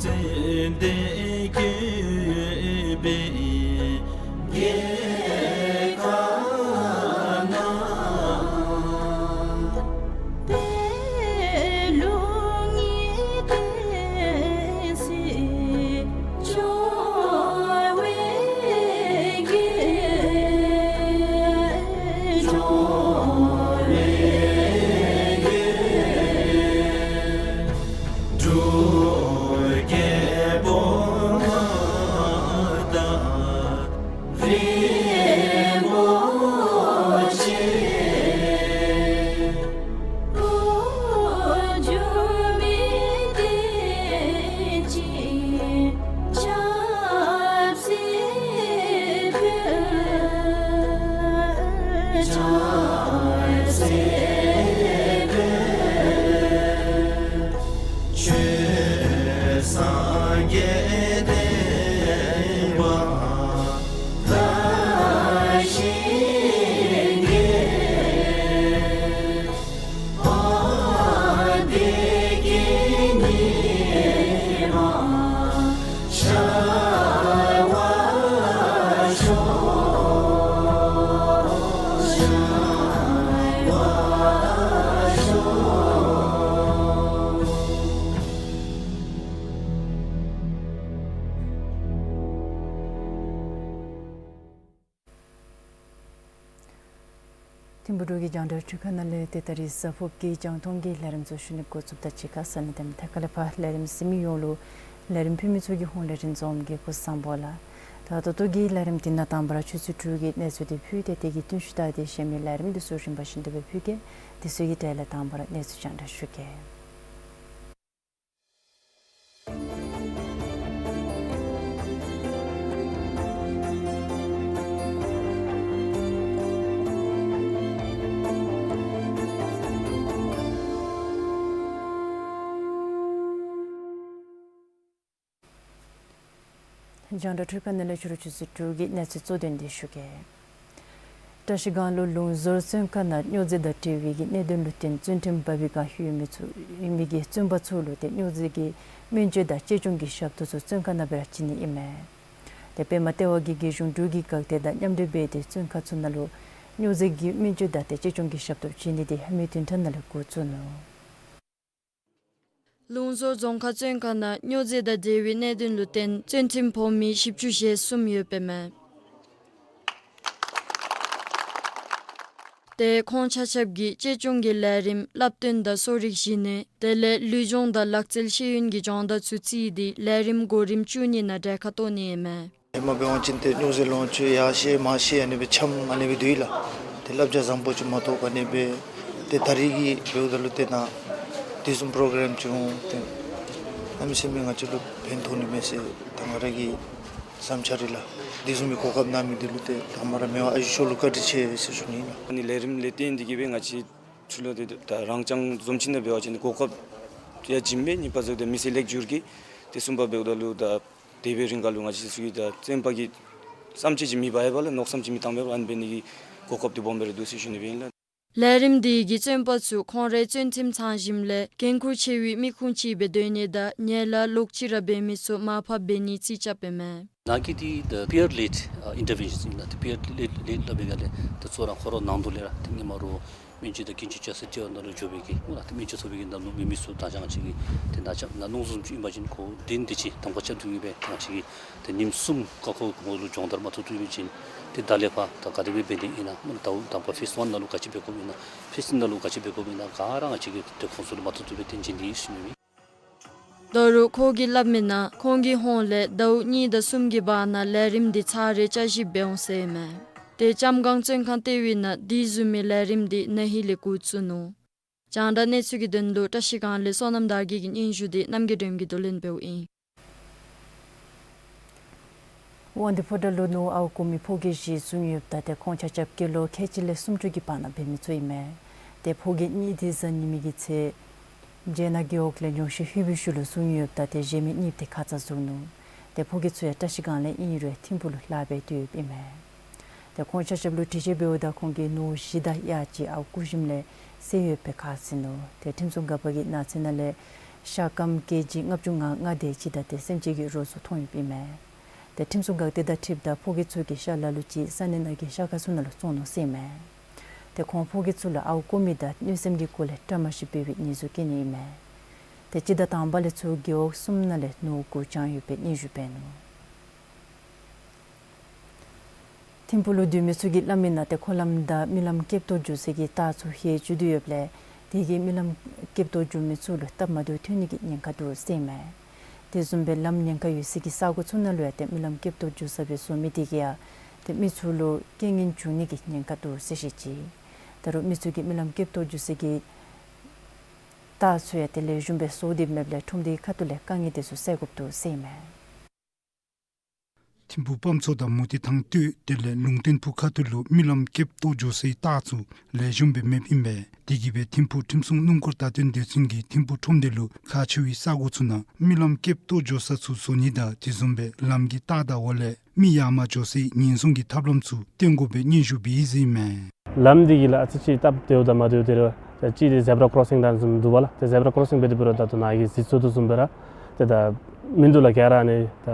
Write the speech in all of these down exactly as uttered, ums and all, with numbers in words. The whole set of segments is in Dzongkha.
ཙན་དན་བཀོད་པའི་རྒྱལ་ཁབ་ན། པད་ལུང་གི་གདན་སའི་འབྱུང་བའི་རྒྱལ། འབྱུང་བའི་རྒྱལ། འབྲུག་རྒྱལ་པོ་མངའ་བདག་རིན་པོ་ཆེ། འགྲོ་འགྱུར་མི་བདེན་ཅིང་ཆབ་སྲིད་དཔོན། ཆབ་སྲིད་དཔོན། ཆོས་སངས་རྒྱས་བསྟན་པ་ལ་ཞིང་གི། འོ་བདེ་སྐྱིད་ཉི་མ་ཤར་བར་ཤོག། ཤར་བར་ཤོག། ཐིམ་ཕུག་འབྲུག་གི་རྒྱང་བསྒྲགས་འཕྲུལ་ཁང་ནང་ལས་ཏེ་ད་རིས་གཟའ་ཕུརཔ་གི་རྒྱང་མཐོང་གི་ལས་རིམ་ཚུ་ཞུ་ནི་འགོ་བཙུགསཔ་ད་གཅིག་ཁར་ས་གནས་དང་མི་ཐད་ཀ་ལས་ཕར་ལས་རིམ་གཟིགས་མི་ཡོངས་ལུ་ལས་རིམ་ཕུལ་མི་ཚུ་གི་ཧོངས་ལས་རིན་འཛོམས་ཀྱིས་སྐུ་གཟུགས་བཟང་པོ་ལགས། ད་ད་ལྟོ་གི་ལས་རིམ་འདི་ནང་དང་པ་ར་ཆུ་ཚོད་དྲུག་གི་གནས་ཚུལ་འདི་ཕུལ་ཏེ་དེ་གི་བསྟུན་ཞུ་ད་དེ་གཞན་མི་ལས་རིམ་འདི་ཚུ་རིམ་པ་བཞིན་དུ་སྦེ་ཕུལ་གེ། དེ་ཚུ་གི་གྲས་ལས་དང་པ་ར་གནས་ཚུལ་རྒྱང་བསྒྲགས་ཞུ་གེ། རྒྱང་བསྒྲགས་འཕྲུལ་ཁང་ནང་ལས་ཕྱི་རུ་ཆུ་ཚོད་དྲུག་གི་གནས་ཚུལ་གཙོ་དོན་འདི་ཞུ་གེ། བཀྲ་ཤིས་སྒང་ལུ་ལུང་ཟོར་བཙོན་ཁང་ནང་སྨྱོ་རྫས་དང་འབྲེལ་བའི་གི་གནད་དོན་ལུ་བརྟེན་བཙོན་ཁྲིམས་འབབ་པའི་བསྒང་ཡོད་མི་ཚུ་ཡོད་མི་གི་བཙོན་པ་ཚུ་ལུ་ཏེ་སྨྱོ་རྫས་ཀྱི་སྨན་བཅོས་དང་གཅེས་སྐྱོང་གི་ཞབས་ཏོག་ཚུ་བཙོན་ཁང་ནང་སྦེ་ར་བྱིན་ནི་ཨིན་མས། ཏེ་པདྨ་ལྟེ་བ་གིས་རྒྱལ་གཞུང་འབྲུག་གི་འགག་སྡེ་དང་མཉམ་འབྲེལ་འབད་དེ་བཙོན་ཁང་ཚུ་ནང་ལུ་སྨྱོ་རྫས་ཀྱི་སྨན་བཅོས་དང་ཏེ་གཅེས་སྐྱོང་གི་ཞབས་ཏོག་བྱིན་ནི་འདི་ཧེ་མའི་བདུན་ཕྲག་ནང་ལས་འགོ་བཙུགས་ནུག། ལུང་ཟོར་རྫོང་ཁག་བཙོན་ཁང་ནང་སྨྱོ་རྫས་དང་འབྲེལ་བའི་གནད་དོན་ལུ་བརྟེན་བཙོན་ཁྲིམས་ཕོག་མི་བཞི་བཅུ་ཞེ་གསུམ་ཡོདཔ་ཨིན་མས། ཏེ་ཁོང་ཆ་ཁྱབ་ཀྱིས་གཅེས་སྐྱོང་གི་ལས་རིམ་བསླབ་སྟོན་དང་གསོ་རིག་གཞི་གནས་དེ་ལས་ལུས་སྦྱོང་དང་ལག་རྩལ་ཤེས་ཡོན་གྱི་སྦྱོང་བརྡར་ཚུ་བརྩིས་ཏེ་ལས་རིམ་གོ་རིམ་བཅུ་གཉིས་ནང་གྲལ་ཁར་གཏོགས་ནི་ཨིན་མས། ཧེ་མ་འབད་བ་ཅིན་ཏེ་སྨྱོ་རྫས་ལོངས་སྤྱོད་ཡར་བཤལ་མར་བཤལ་ཨ་ནི་སྦེ་འཁྱམས་ཨ་ནི་སྦེ་སྡོད་ཡི་ལགས། ཏེ་བསླབ་བྱ་བཟང་པོ་ཅིག་མ་ཐོབ་ཨ་ནི་སྦེ། ཏེ་ད་རིས་ཀྱི་འབདཝ་ད་ལུ་ཏེ་ནཱ་དེ་བཟུམ་པོ་རོ་གྲམ་ཅིག་འོང་སྟེ་གནམ་མེད་ས་མེད་ང་བཅས་ལུ་ཕན་ཐོགས་ནི་མས་ཟེར་ད་ང་ར་གི་བསམ་འཆར་རེ་ལགས། དེ་བཟུམ་མའི་གོ་སྐབས་གནང་མི་འདི་ལུ་ཏེ་དང་པ་ར་མི་དབང་ཨ་ཞེ་མཆོག་ལུ་བཀའ་དྲིན་ཆེ་ཟེར་ཞུ་ནི་ཨིན་ལགས། ཨ་ནི་ལས་རིམ་ལས་བརྟེན་འདི་གིས་སྦེ་ང་བཅས་ཚུ་ལུ་ཏེ་ད་རང་རྐྱང་བཟུམ་ཅིག་ནང་འབད་བ་ཅིན་གོ་སྐབས་ཡང་བྱིནམ་མས། གཉིས་པ་ཟེརཝ་ད་མི་སེར་ལེགས་འགྱུར་གྱི་དེ་གསུམ་པ་འབདཝ་ད་ལུ་ད་དེ་སྦེ་རིང་ཁར་ལུ་ང་བཅས་ཚུ་གིས་ད་བཙོན་པ་གི་བསམ་སྤྱོད་ཅིག་མི་འབག་ཡ་བ་ལས་མནོ་བསམ་ཅིག་མི་བཏང་བ་ལས་ཨ་ནི་འབད་ནི་གི་གོ་སྐབས་འདི་སྦོམ་སྦེ་ར་འདུག་ཟེར་ཞུ་ནི་སྦེ་ཨིན་ལགས། ལས་རིམ་འདི་གིས་བཙོན་པ་ཚུ་ཁོང་རའི་བཙོན་ཁྲིམས་ཚང་ཞིནམ་ལས་འགན་ཁུར་ཆེ་བའི་མི་ཁུངས་ཅིག་སྦེ་སྡོད་ནི་དང་ཉེས་ལ་ལོག་ཅི་ར་འབད་མི་ཚུ་མར་ཕབ་འབད་ནི་རྩིས་རྐྱབ་ཨིན་མས། ནཱ་གི་འདི་the peer led uh, interventions ཨིན་ལགས། the peer led led སླབ་པའི་སྒང་ལས་ད་གཙོ་ར་ཁོ་ར་ནང་དུ་ལས་ར་ཏེ་ཧེ་མ་རོགས་སྨན་བཅོས་དང་སྐྱོན་བརྗོད་བྱ་སའི་ལྟེ་བ་ནང་ལུ་འགྱོ་བའི་གི་སྨོ་ལགས། ཏེ་སྨན་བཅོས་ཚུགས་པའི་གི་ལམ་ལུགས་མེད་མི་ཚུ་ད་ཅི་ང་བཅས་ཀྱིས་ཏེ་ནཱ་རྐྱངམ་ནཱ་ལུང་ཟོར་ཚུ་ཨིན་པ་ཅིན་ཁོང་གདན་འདི་ཅིག་གདམ་ཁ་རྐྱབ་སྟེ་གིས་སྦེ་ང་བཅས་ཀྱིས་ཏེ་ཉིནམ་གསུམ་ཀ་ཁོ་གོང་ལུ་སྦྱོང་བརྡར་མ་ཐོབ་ཐོབ་པ་ཅིན་ཏེ་ད་ལས་ཕར་ད་ག་དེ་སྦེ་འབད་ནི་ཨིན་ན་སྨོ་ལགས། ད་གདམ་ཁ་ཕེསི་ཝན་ནང་ལུ་ག་ཅི་འབད་དགོཔ་ཨིན་ན་ཕེསི་ཊུ་ནང་ལུ་ག་ཅི་འབད་དགོཔ་ཨིན་ན་ག་ར་ང་བཅས་ཀྱིས་ཏེ་ཁོང་ཚུ་ལུ་མ་ཐོབ་ཐོབ་སྦེ་སྟོན་བྱིན་ཏེ་ཡོད་ཟེར་ཞུ་ནི་ཨིན། ད་རུང་ཁོ་གིས་སླབ་མི་ནང་ཁོང་གི་ཧོངས་ལས་ཟླཝ་གཉིས་དང་གསུམ་གྱི་བར་ན་ལས་རིམ་འདི་ཚར་རེ་བསྐྱར་ཞིབ་འབད་འོང་ཟེར་ཨིན་མས། ཏེ་ལྕམ་སྒང་བཙོན་ཁང་ལྟེ་བའི་ནང་དེ་བཟུམ་མའི་ལས་རིམ་འདི་ན་ཧིང་ལས་འགོ་བཙུགས་ནུག། རྒྱང་བསྒྲགས་གནས་ཚུལ་གྱི་དོན་ལུ་བཀྲ་ཤིས་སྒང་ལས་བསོད་ནམས་དར་རྒྱས་ཀྱི་སྙན་ཞུ་འདི་རྣམ་རྒྱལ་སྒྲོལམ་གྱིས་བསྡུ་ལེན་འབདཝ་ཨིན། དབང་འདུས་ཕོ་བྲང་ལུ་ནོར་ཨརཝ་བརྐུ་མི་ཕོ་སྐྱེས་བཞི་བཟུང་ཡོདཔ་ད་ཏེ་ཁོང་ཆ་ཁྱབ་སྐྱེས་ལོ་ཁལ་གཅིག་ལས་སུམ་ཅུ་གི་བར་ན་འབད་མི་ཚུ་ཨིན་མས། ཏེ་ཕོ་སྐྱེས་གཉིས་འདི་གཟའ་ཉི་མའི་གི་ཚེ་རྒྱལ་ནག་རྒེད་འོག་ལས་ཉོག་བཤད་ཧུད་པོའི་ཤུལ་ལུ་བཟུང་ཡོདཔ་ད་ཏེ་གཞན་མི་གཉིས་འདི་ཁ་ཙ་བཟུང་ནུག། ཏེ་ཕོ་སྐྱེས་ཚུ་ཡང་བཀྲ་ཤིས་སྒང་ལས་ཨིན་རུང་ཐིམ་ཕུག་ལུ་ལྷག་སྦེ་སྡོད་ཡོདཔ་ཨིན་མས། ཏེ་ཁོང་ཆ་ཁྱབ་ལུ་དྲི་དཔྱད་འབདཝ་ད་ཁོང་གིས་ནོར་བཞི་དང་གཡག་གཅིག་ཨརཝ་བརྐུ་ཞིནམ་ལས་བསད་ཡོདཔ་སྦེ་ཁ་བཟེད་ནུག། ཏེ་ཁྲིམས་སྲུང་འགག་པ་གིས་གནས་ཚུལ་ནང་ལས་ ཤ་སྐམ་ཀེ་ཇི་ལྔ་བཅུ་ང་ལྔ་དེ་ཅིག་དང་ཏེ་སེམས་ཅན་གྱི་རོ་ཚུ་མཐོང་ཡོདཔ་ཨིན་མས། ཏེ་ཁྲིམས་སྲུང་འགག་སྡེ་དང་འཁྲིལཝ་ད་ཕོ་སྐྱེས་ཚུ་གིས་ཤ་ལ་ལུ་ཅིག་ས་གནས་ནང་གི་ཤ་ཁང་ཚུ་ནང་ལུ་བཙོང་ནུག་ཟེར་ཨིན་མས། ཏེ་ཁོང་ཕོ་སྐྱེས་ཚུ་ལུ་ཨརཝ་བཀོ་མི་དང་གནོད་སེམས་ཀྱི་སྒོ་ལས་བཀྲ་མ་ཤིས་པའི་ཉེས་འཛུགས་བཀལ་ནི་ཨིན་མས། ཏེ་སྤྱི་ཟླ་དང་པ་ལས་ཚུར་རྒེད་འོག་གསུམ་ནང་ལས་ནོར་འགོ་བཅངས་ཡོད་པའི་སྙན་ཞུ་འབད་ནུག། ཐིམ་ཕུག་ལུ་སྡོད་མི་ཚུ་གིས་སླབ་མི་ནང་ཏེ་འཁོར་ལམ་དང་རྨི་ལམ་སྐྱིད་ཏོག་ཏོ་འགྱོ་སའི་རྟགས་ཚུ་ལྷག་འགྱོ་དོ་ཡོདཔ་ལས་དེ་གིས་རྨི་ལམ་སྐྱིད་ཏོག་ཏོ་འགྱོ་མི་ཚུ་ལུ་སྟབས་མ་བདེཝ་ཐོན་ནིའི་ཉེན་ཁ་འདུག་ཟེར་ཨིན་མས། དེ་བཟུམ་སྦེ་ལམ་ཉེན་ཁ་ཡོད་སའི་ས་གོ་ཚུ་ནང་ལུ་ཡང་ཏེ་རྨི་ལམ་སྐྱིད་ཏོག་ཏོ་འགྱོ་ས་སྦེ་བཟོ་མི་དེ་གིས་ཡང་ཏེ་མི་ཚུ་ལུ་རྐྱེན་ངན་འབྱུང་ནིའི་ཉེན་ཁ་འདུག་ཟེར་བཤད་ཅི། ད་རུང་མི་ཚུ་གིས་རྨི་ལམ་སྐྱིད་ཏོག་ཏོ་འགྱོ་སའི་རྟགས་ཚུ་ཡང་ཏེ་ལེགས་ཤོམ་སྦེ་བཟོ་སྟེ་མེདཔ་ལས་ཁྲོམ་སྡེའི་ཁ་ཐུག་ལས་དཀའ་ངལ་དེ་ཚུ་སེལ་དགོཔ་འདུག་ཟེར་ཨིན་མས། ཐིམ་ཕུག་སྤམ་ཚོ་དང་མུ་ཏིག་ཐང་སྟོད་དེ་ལས་ལུང་བསྟན་ཕུག་ཁ་ཐུག་ལུ་རྨི་ལམ་སྐྱིད་ཏོག་ཏོ་འགྱོ་སའི་རྟགས་ཚུ་ལེགས་ཤོམ་སྦེ་མེདཔ་ཨིན་པས། དེ་གིས་སྦེ་ཐིམ་ཕུག་ཁྲིམས་སྲུང་སྣུམ་འཁོར་བརྡ་སྟོན་སྡེ་ཚན་གྱིས་ཐིམ་ཕུག་ཁྲོམ་སྡེ་ལུ་ཁག་ཆེ་བའི་ས་གོ་ཚུ་ནང་རྨི་ལམ་སྐྱིད་ཏོག་ཏོ་འགྱོ་ས་ཚུ་བཟོ་ནི་དང་དེ་བཟུམ་སྦེ་ལམ་གྱི་རྟགས་དང་འོག་ལས་མི་ཡར་མར་འགྱོ་སའི་ཉེན་སྲུང་གི་ཐབས་ལམ་ཚུ་སྟོན་དགོ་པའི་སྙན་ཞུ་འབད་ཡི་ཟེར་ཨིན་མས། ལམ་འདི་གི་ལགས་ཨ་ཙི་ཅིག་སྟབས་བདེཝ་དང་མ་བདེཝ་དེ་རེ་བ་ད་ཅི་དེ་ཛེབ་ར་ཀོརོ་སིང་དང་བཟུམ་འདུག་པ་ལགས། ཏེ་ཛེབ་ར་ཀོརོ་སིང་འབད་དེ་འབད་རུང་ད་ལྟོ་ནཱ་གི་གཟིགས་ཚུགས་དོ་བཟུམ་སྦེ་ར་ཏེ་ད་མིན་འདུག་ལགས། ག་ར་ཨ་ནི་ད་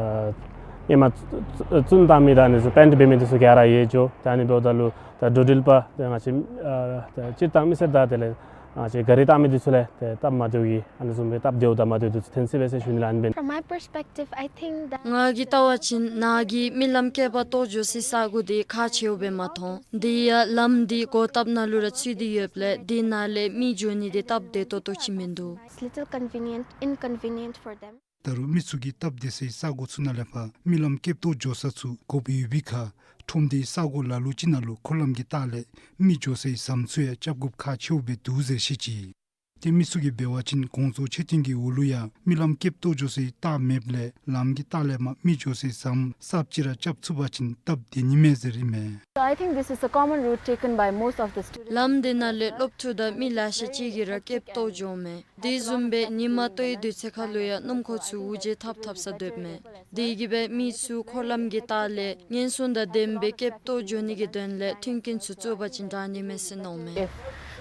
ཨེ་མ་བཙུན་བཏང་མི་དང་ཨ་ནི་ཚུ་པེནཊ་འབད་མི་དེ་ཚུ་ག་ར་ཡལ་འགྱོ། ད་ཨ་ནི་འབདཝ་ད་ལུ་ད་འགྲོ་འགྲུལ་པ་ཏེ་ང་བཅས་ཨ་ད་སྤྱིར་བཏང་མི་སེར་དང་དེ་ལས་ང་བཅས་ག་རི་བཏང་མི་དེ་ཚུ་ལས་ཏེ་སྟབས་མ་བདེཝ་གི་ཨ་ནི་བཟུམ་སྦེ་སྟབས་བདེཝ་དང་མ་བདེཝ་དེ་ཚུ་ཐོན་སྲིད་པས་ཟེར་ཞུ་ནི་ལགས། ཨ་ནི་འབད། From my perspective, I think that ང་གིས་བལྟ་བ་ཅིན་ནཱ་གི་རྨི་ལམ་སྐྱིད་པ་ཏོག་ཏོ་འགྱོ་སའི་ས་གོ་དེ་ཁག་ཆེཝ་སྦེ་མ་མཐོང་། དེ་ཡང་ལམ་འདི་གོ་ཐབ་ནང་ལུ་ར་ཚུད་དེ་ཡོདཔ་ལས་དེ་ནང་ལས་མི་འགྱོ་ནི་དེ་སྟབས་བདེ་ཏོག་ཏོ་ཅིག་མིན་འདུག། It's little convenient, inconvenient for them. ད་རུང་མི་ཚུ་གིས་སྟབས་བདེ་སའི་ས་གོ་ཚུ་ནང་ལས་ཕར་རྨི་ལམ་སྐྱིད་ཏོག་འགྱོ་ས་ཚུ་དགོཔ་ཡོད་པའི་ཁར་ཁྲོམ་སྡེའི་ས་གོ་ལ་ལུ་ཅིག་ནང་ལུ་འཁོར་ལམ་གྱི་རྟགས་ལས་མི་འགྱོ་སའི་ཟམ་ཚུ་ཡང་རྐྱབ་དགོཔ་ཁག་ཆེཝ་སྦེ་འདུག་ཟེར་བཤད་ཅི། ཏེ་མི་ཚུ་གིས་འབད་བ་ཅིན་གོང་ཚོགས་ཆེ་ཐོན་གྱི་འོག་ལུ་ཡང་རྨི་ལམ་སྐྱིད་ཏོག་འགྱོ་སའི་རྟགས་མེདཔ་ལས་ལམ་གྱི་རྟགས་ལས་མར་མི་འགྱོ་སའི་ཟམ་གསརཔ་ཅིག་ར་རྐྱབ་ཚུགས་པ་ཅིན་སྟབས་བདེ་ནི་མས་ཟེར་ཨིན་མས། So I think this is a common route taken by most of the students. ལམ་དེ་ནང་ལས་སློབ་ཕྲུག་དང་མི་ལེ་ཤ་ཅིག་གིས་ར་སྐྱིད་ཏོག་འགྱོཝ་མས། དེ་བཟུམ་སྦེ་ཉིན་མ་ལྟོའི་དུས་ཚོད་ཁར་ལུ་ཡང་སྣུམ་འཁོར་ཚུ་འུར་བརྗེད་འཐབ་འཐབ་ས་སྡོདཔ་མས། དེ་གིས་སྦེ་མི་ཚུ་འཁོར་ལམ་གྱི་རྟགས་ལས་ཉེན་སྲུང་དང་ལྡནམ་སྦེ་སྐྱིད་ཏོག་འགྱོ་ནི་གི་དོན་ལས་མཐུན་རྐྱེན་ཚུ་བཙུགས་པ་ཅིན་དྲག་ནི་མས་ཟེར་མནོཝ་མས། If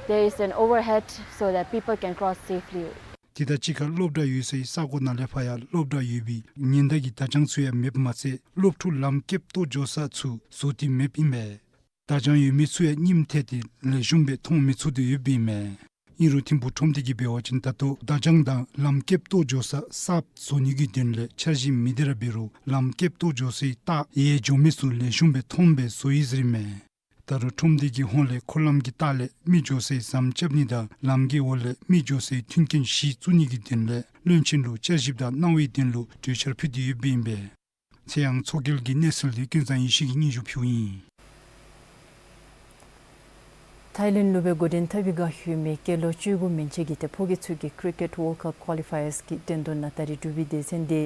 there is an overhead so that people can cross safely. དེ་དང་གཅིག་ཁར་སློབ་གྲྭ་ཡོད་སའི་ས་གོ་ནང་ལས་ཕར་ཡང་སློབ་གྲྭ་ཡོད་པའི་ཉེན་བརྡ་གི་བརྡ་བྱང་ཚུ་ཡང་མེདཔ་མ་ཚད་སློབ་ཕྲུག་ལམ་སྐྱིད་ཏོག་འགྱོ་ས་ཚུ་བཟོ་སྟེ་མེདཔ་ཨིན་པས། བརྡ་བྱང་ཡོད་མི་ཚུ་ཡང་རྙིངམ་ཐལ་ཏེ་ལེགས་ཤོམ་སྦེ་མཐོང་མི་ཚུགས་ཏེ་ཡོདཔ་ཨིན་མས། ཨིན་རུང་ཐིམ་ཕུག་ཁྲོམ་སྡེ་གིས་འབད་བ་ཅིན་ད་ལྟོ་བརྡ་བྱང་དང་ལམ་སྐྱིད་ཏོག་འགྱོ་ས་གསརཔ་བཟོ་ནི་གི་དོན་ལས་འཆར་གཞི་མེད་དེ་ར་འབད་རུང་ལམ་སྐྱིད་ཏོག་འགྱོ་སའི་རྟགས་ཡལ་འགྱོ་མི་ཚུ་ལེགས་ཤོམ་སྦེ་མཐོངམ་སྦེ་བཟོ་ཡི་ཟེར་ཨིན་མས། ད་རུང་ཁྲོམ་སྡེ་གི་ཧོངས་ལས་འཁོར་ལམ་གྱི་ལྟག་ལས་མི་འགྱོ་སའི་ཟམ་རྐྱབ་ནི་དང་ལམ་གྱི་འོག་ལས་མི་འགྱོ་སའི་མཐུན་རྐྱེན་བཞི་བཙུགས་ནི་གི་དོན་ལས་བློན་ཆེན་ལུ་བསྐྱར་ཞིབ་དང་གནང་བའི་དོན་ལུ་གྲོས་འཆར་ཕུལ་ཏེ་ཡོདཔ་ཨིན་པས། ཚེ་དབང་མཚོ་རྒྱལ་གྱི་གནས་ཚུལ་འདི་ཀུན་བཟང་ཡེ་ཤེས་ཀྱིས་སྙན་ཞུ་ཕུལཝ་ཨིན། ཐའི་ལེནཌ་ལུ་སྦེ་འགོ་འདྲེན་འཐབ་པའི་བསྒང་ཡོད་མི་སྐྱེས་ལོ་བཅུ་དགུ་མན་ཆད་ཀྱི་ཏེ་ཕོ་སྐྱེས་ཚུ་གི་ཀི་རི་ཀེཊ་ཝཱརལཌ་ཀཔ་ཀོ་ལི་ཕའི་ཡརསི་གི་བསྟུན་དོན་ནང་ད་རིས་འབྲུག་པའི་སྡེ་ཚན་འདི་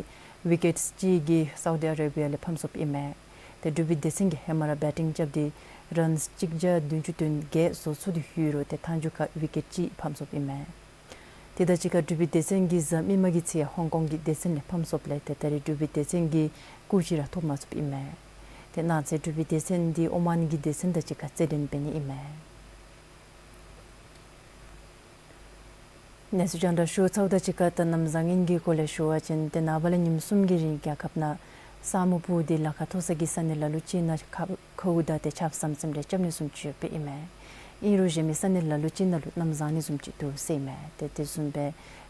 ཝི་ཀེཊ་གཅིག་གིས་སའུ་དི་ཨ་རེ་བི་ཡ་ལས་ཕམ་སོཔ་ཨིན་མས། ཏེ་འབྲུག་པའི་སྡེ་ཚན་གྱིས་ཧེ་མ་ར་བེ་ཊིང་རྐྱབ་སྟེ་རཱནསི་གཅིག་བརྒྱ་བདུན་ཅུ་དོན་བརྒྱད་བཟོ་ཚུགས་ཏེ་ཡོད་རུང་ཏེ་མཐའ་མཇུག་ཁར་ཝི་ཀེཊ་གཅིག་ཕམ་སོཔ་ཨིན་མས། དེ་དང་གཅིག་ཁར་འབྲུག་པའི་སྡེ་ཚན་གྱི་གཟའ་མིག་དམར་གྱི་ཚེ་ཧོང་ཀོང་གི་སྡེ་ཚན་ལས་ཕམ་སོཔ་ལས་ཏེ་ད་རིས་འབྲུག་པའི་སྡེ་ཚན་གྱིས་སྐུགས་ཅིག་ར་ཐོབ་མ་ཚུགསཔ་ཨིན་མས། ཏེ་གནངས་ཚེ་འབྲུག་པའི་སྡེ་ཚན་འདི་ཨོ་མཱན་གྱི་སྡེ་ཚན་དང་གཅིག་ཁར་རྩེད་འགྲན་འབད་ནི་ཨིན་མས། གནས་ཚུལ་རྒྱང་བསྒྲགས་ཞུ་ཚརཝ་དང་གཅིག་ཁར་ད་གནམ་བཟང་ངན་གྱི་སྐོར་ལས་ཞུ་བ་ཅིན་ཏེ་ནངས་པ་ལས་ཉིནམ་གསུམ་གྱི་རིང་རྒྱལ་ཁབ་ནང་ས་སྨུག་སྤུབས་ཏེ་ལ་ཁ་མཐོ་ས་གི་ས་གནས་ལ་ལུ་ཅིག་ནང་ཁ་ཁཝ་དང་ཏེ་ཆརཔ་ཟམ་ཟིམ་རེ་རྐྱབ་ནི་བཟུམ་ཅིག་ཡོདཔ་ཨིན་མས། ཨིན་རུང་གཞན་མི་ས་གནས་ལ་ལུ་ཅིག་ནང་ལུ་གནམ་བཟང་ནི་བཟུམ་ཅིག་འདུག་ཟེར་ཨིན་མས། ཏེ་དེ་བཟུམ་སྦེ་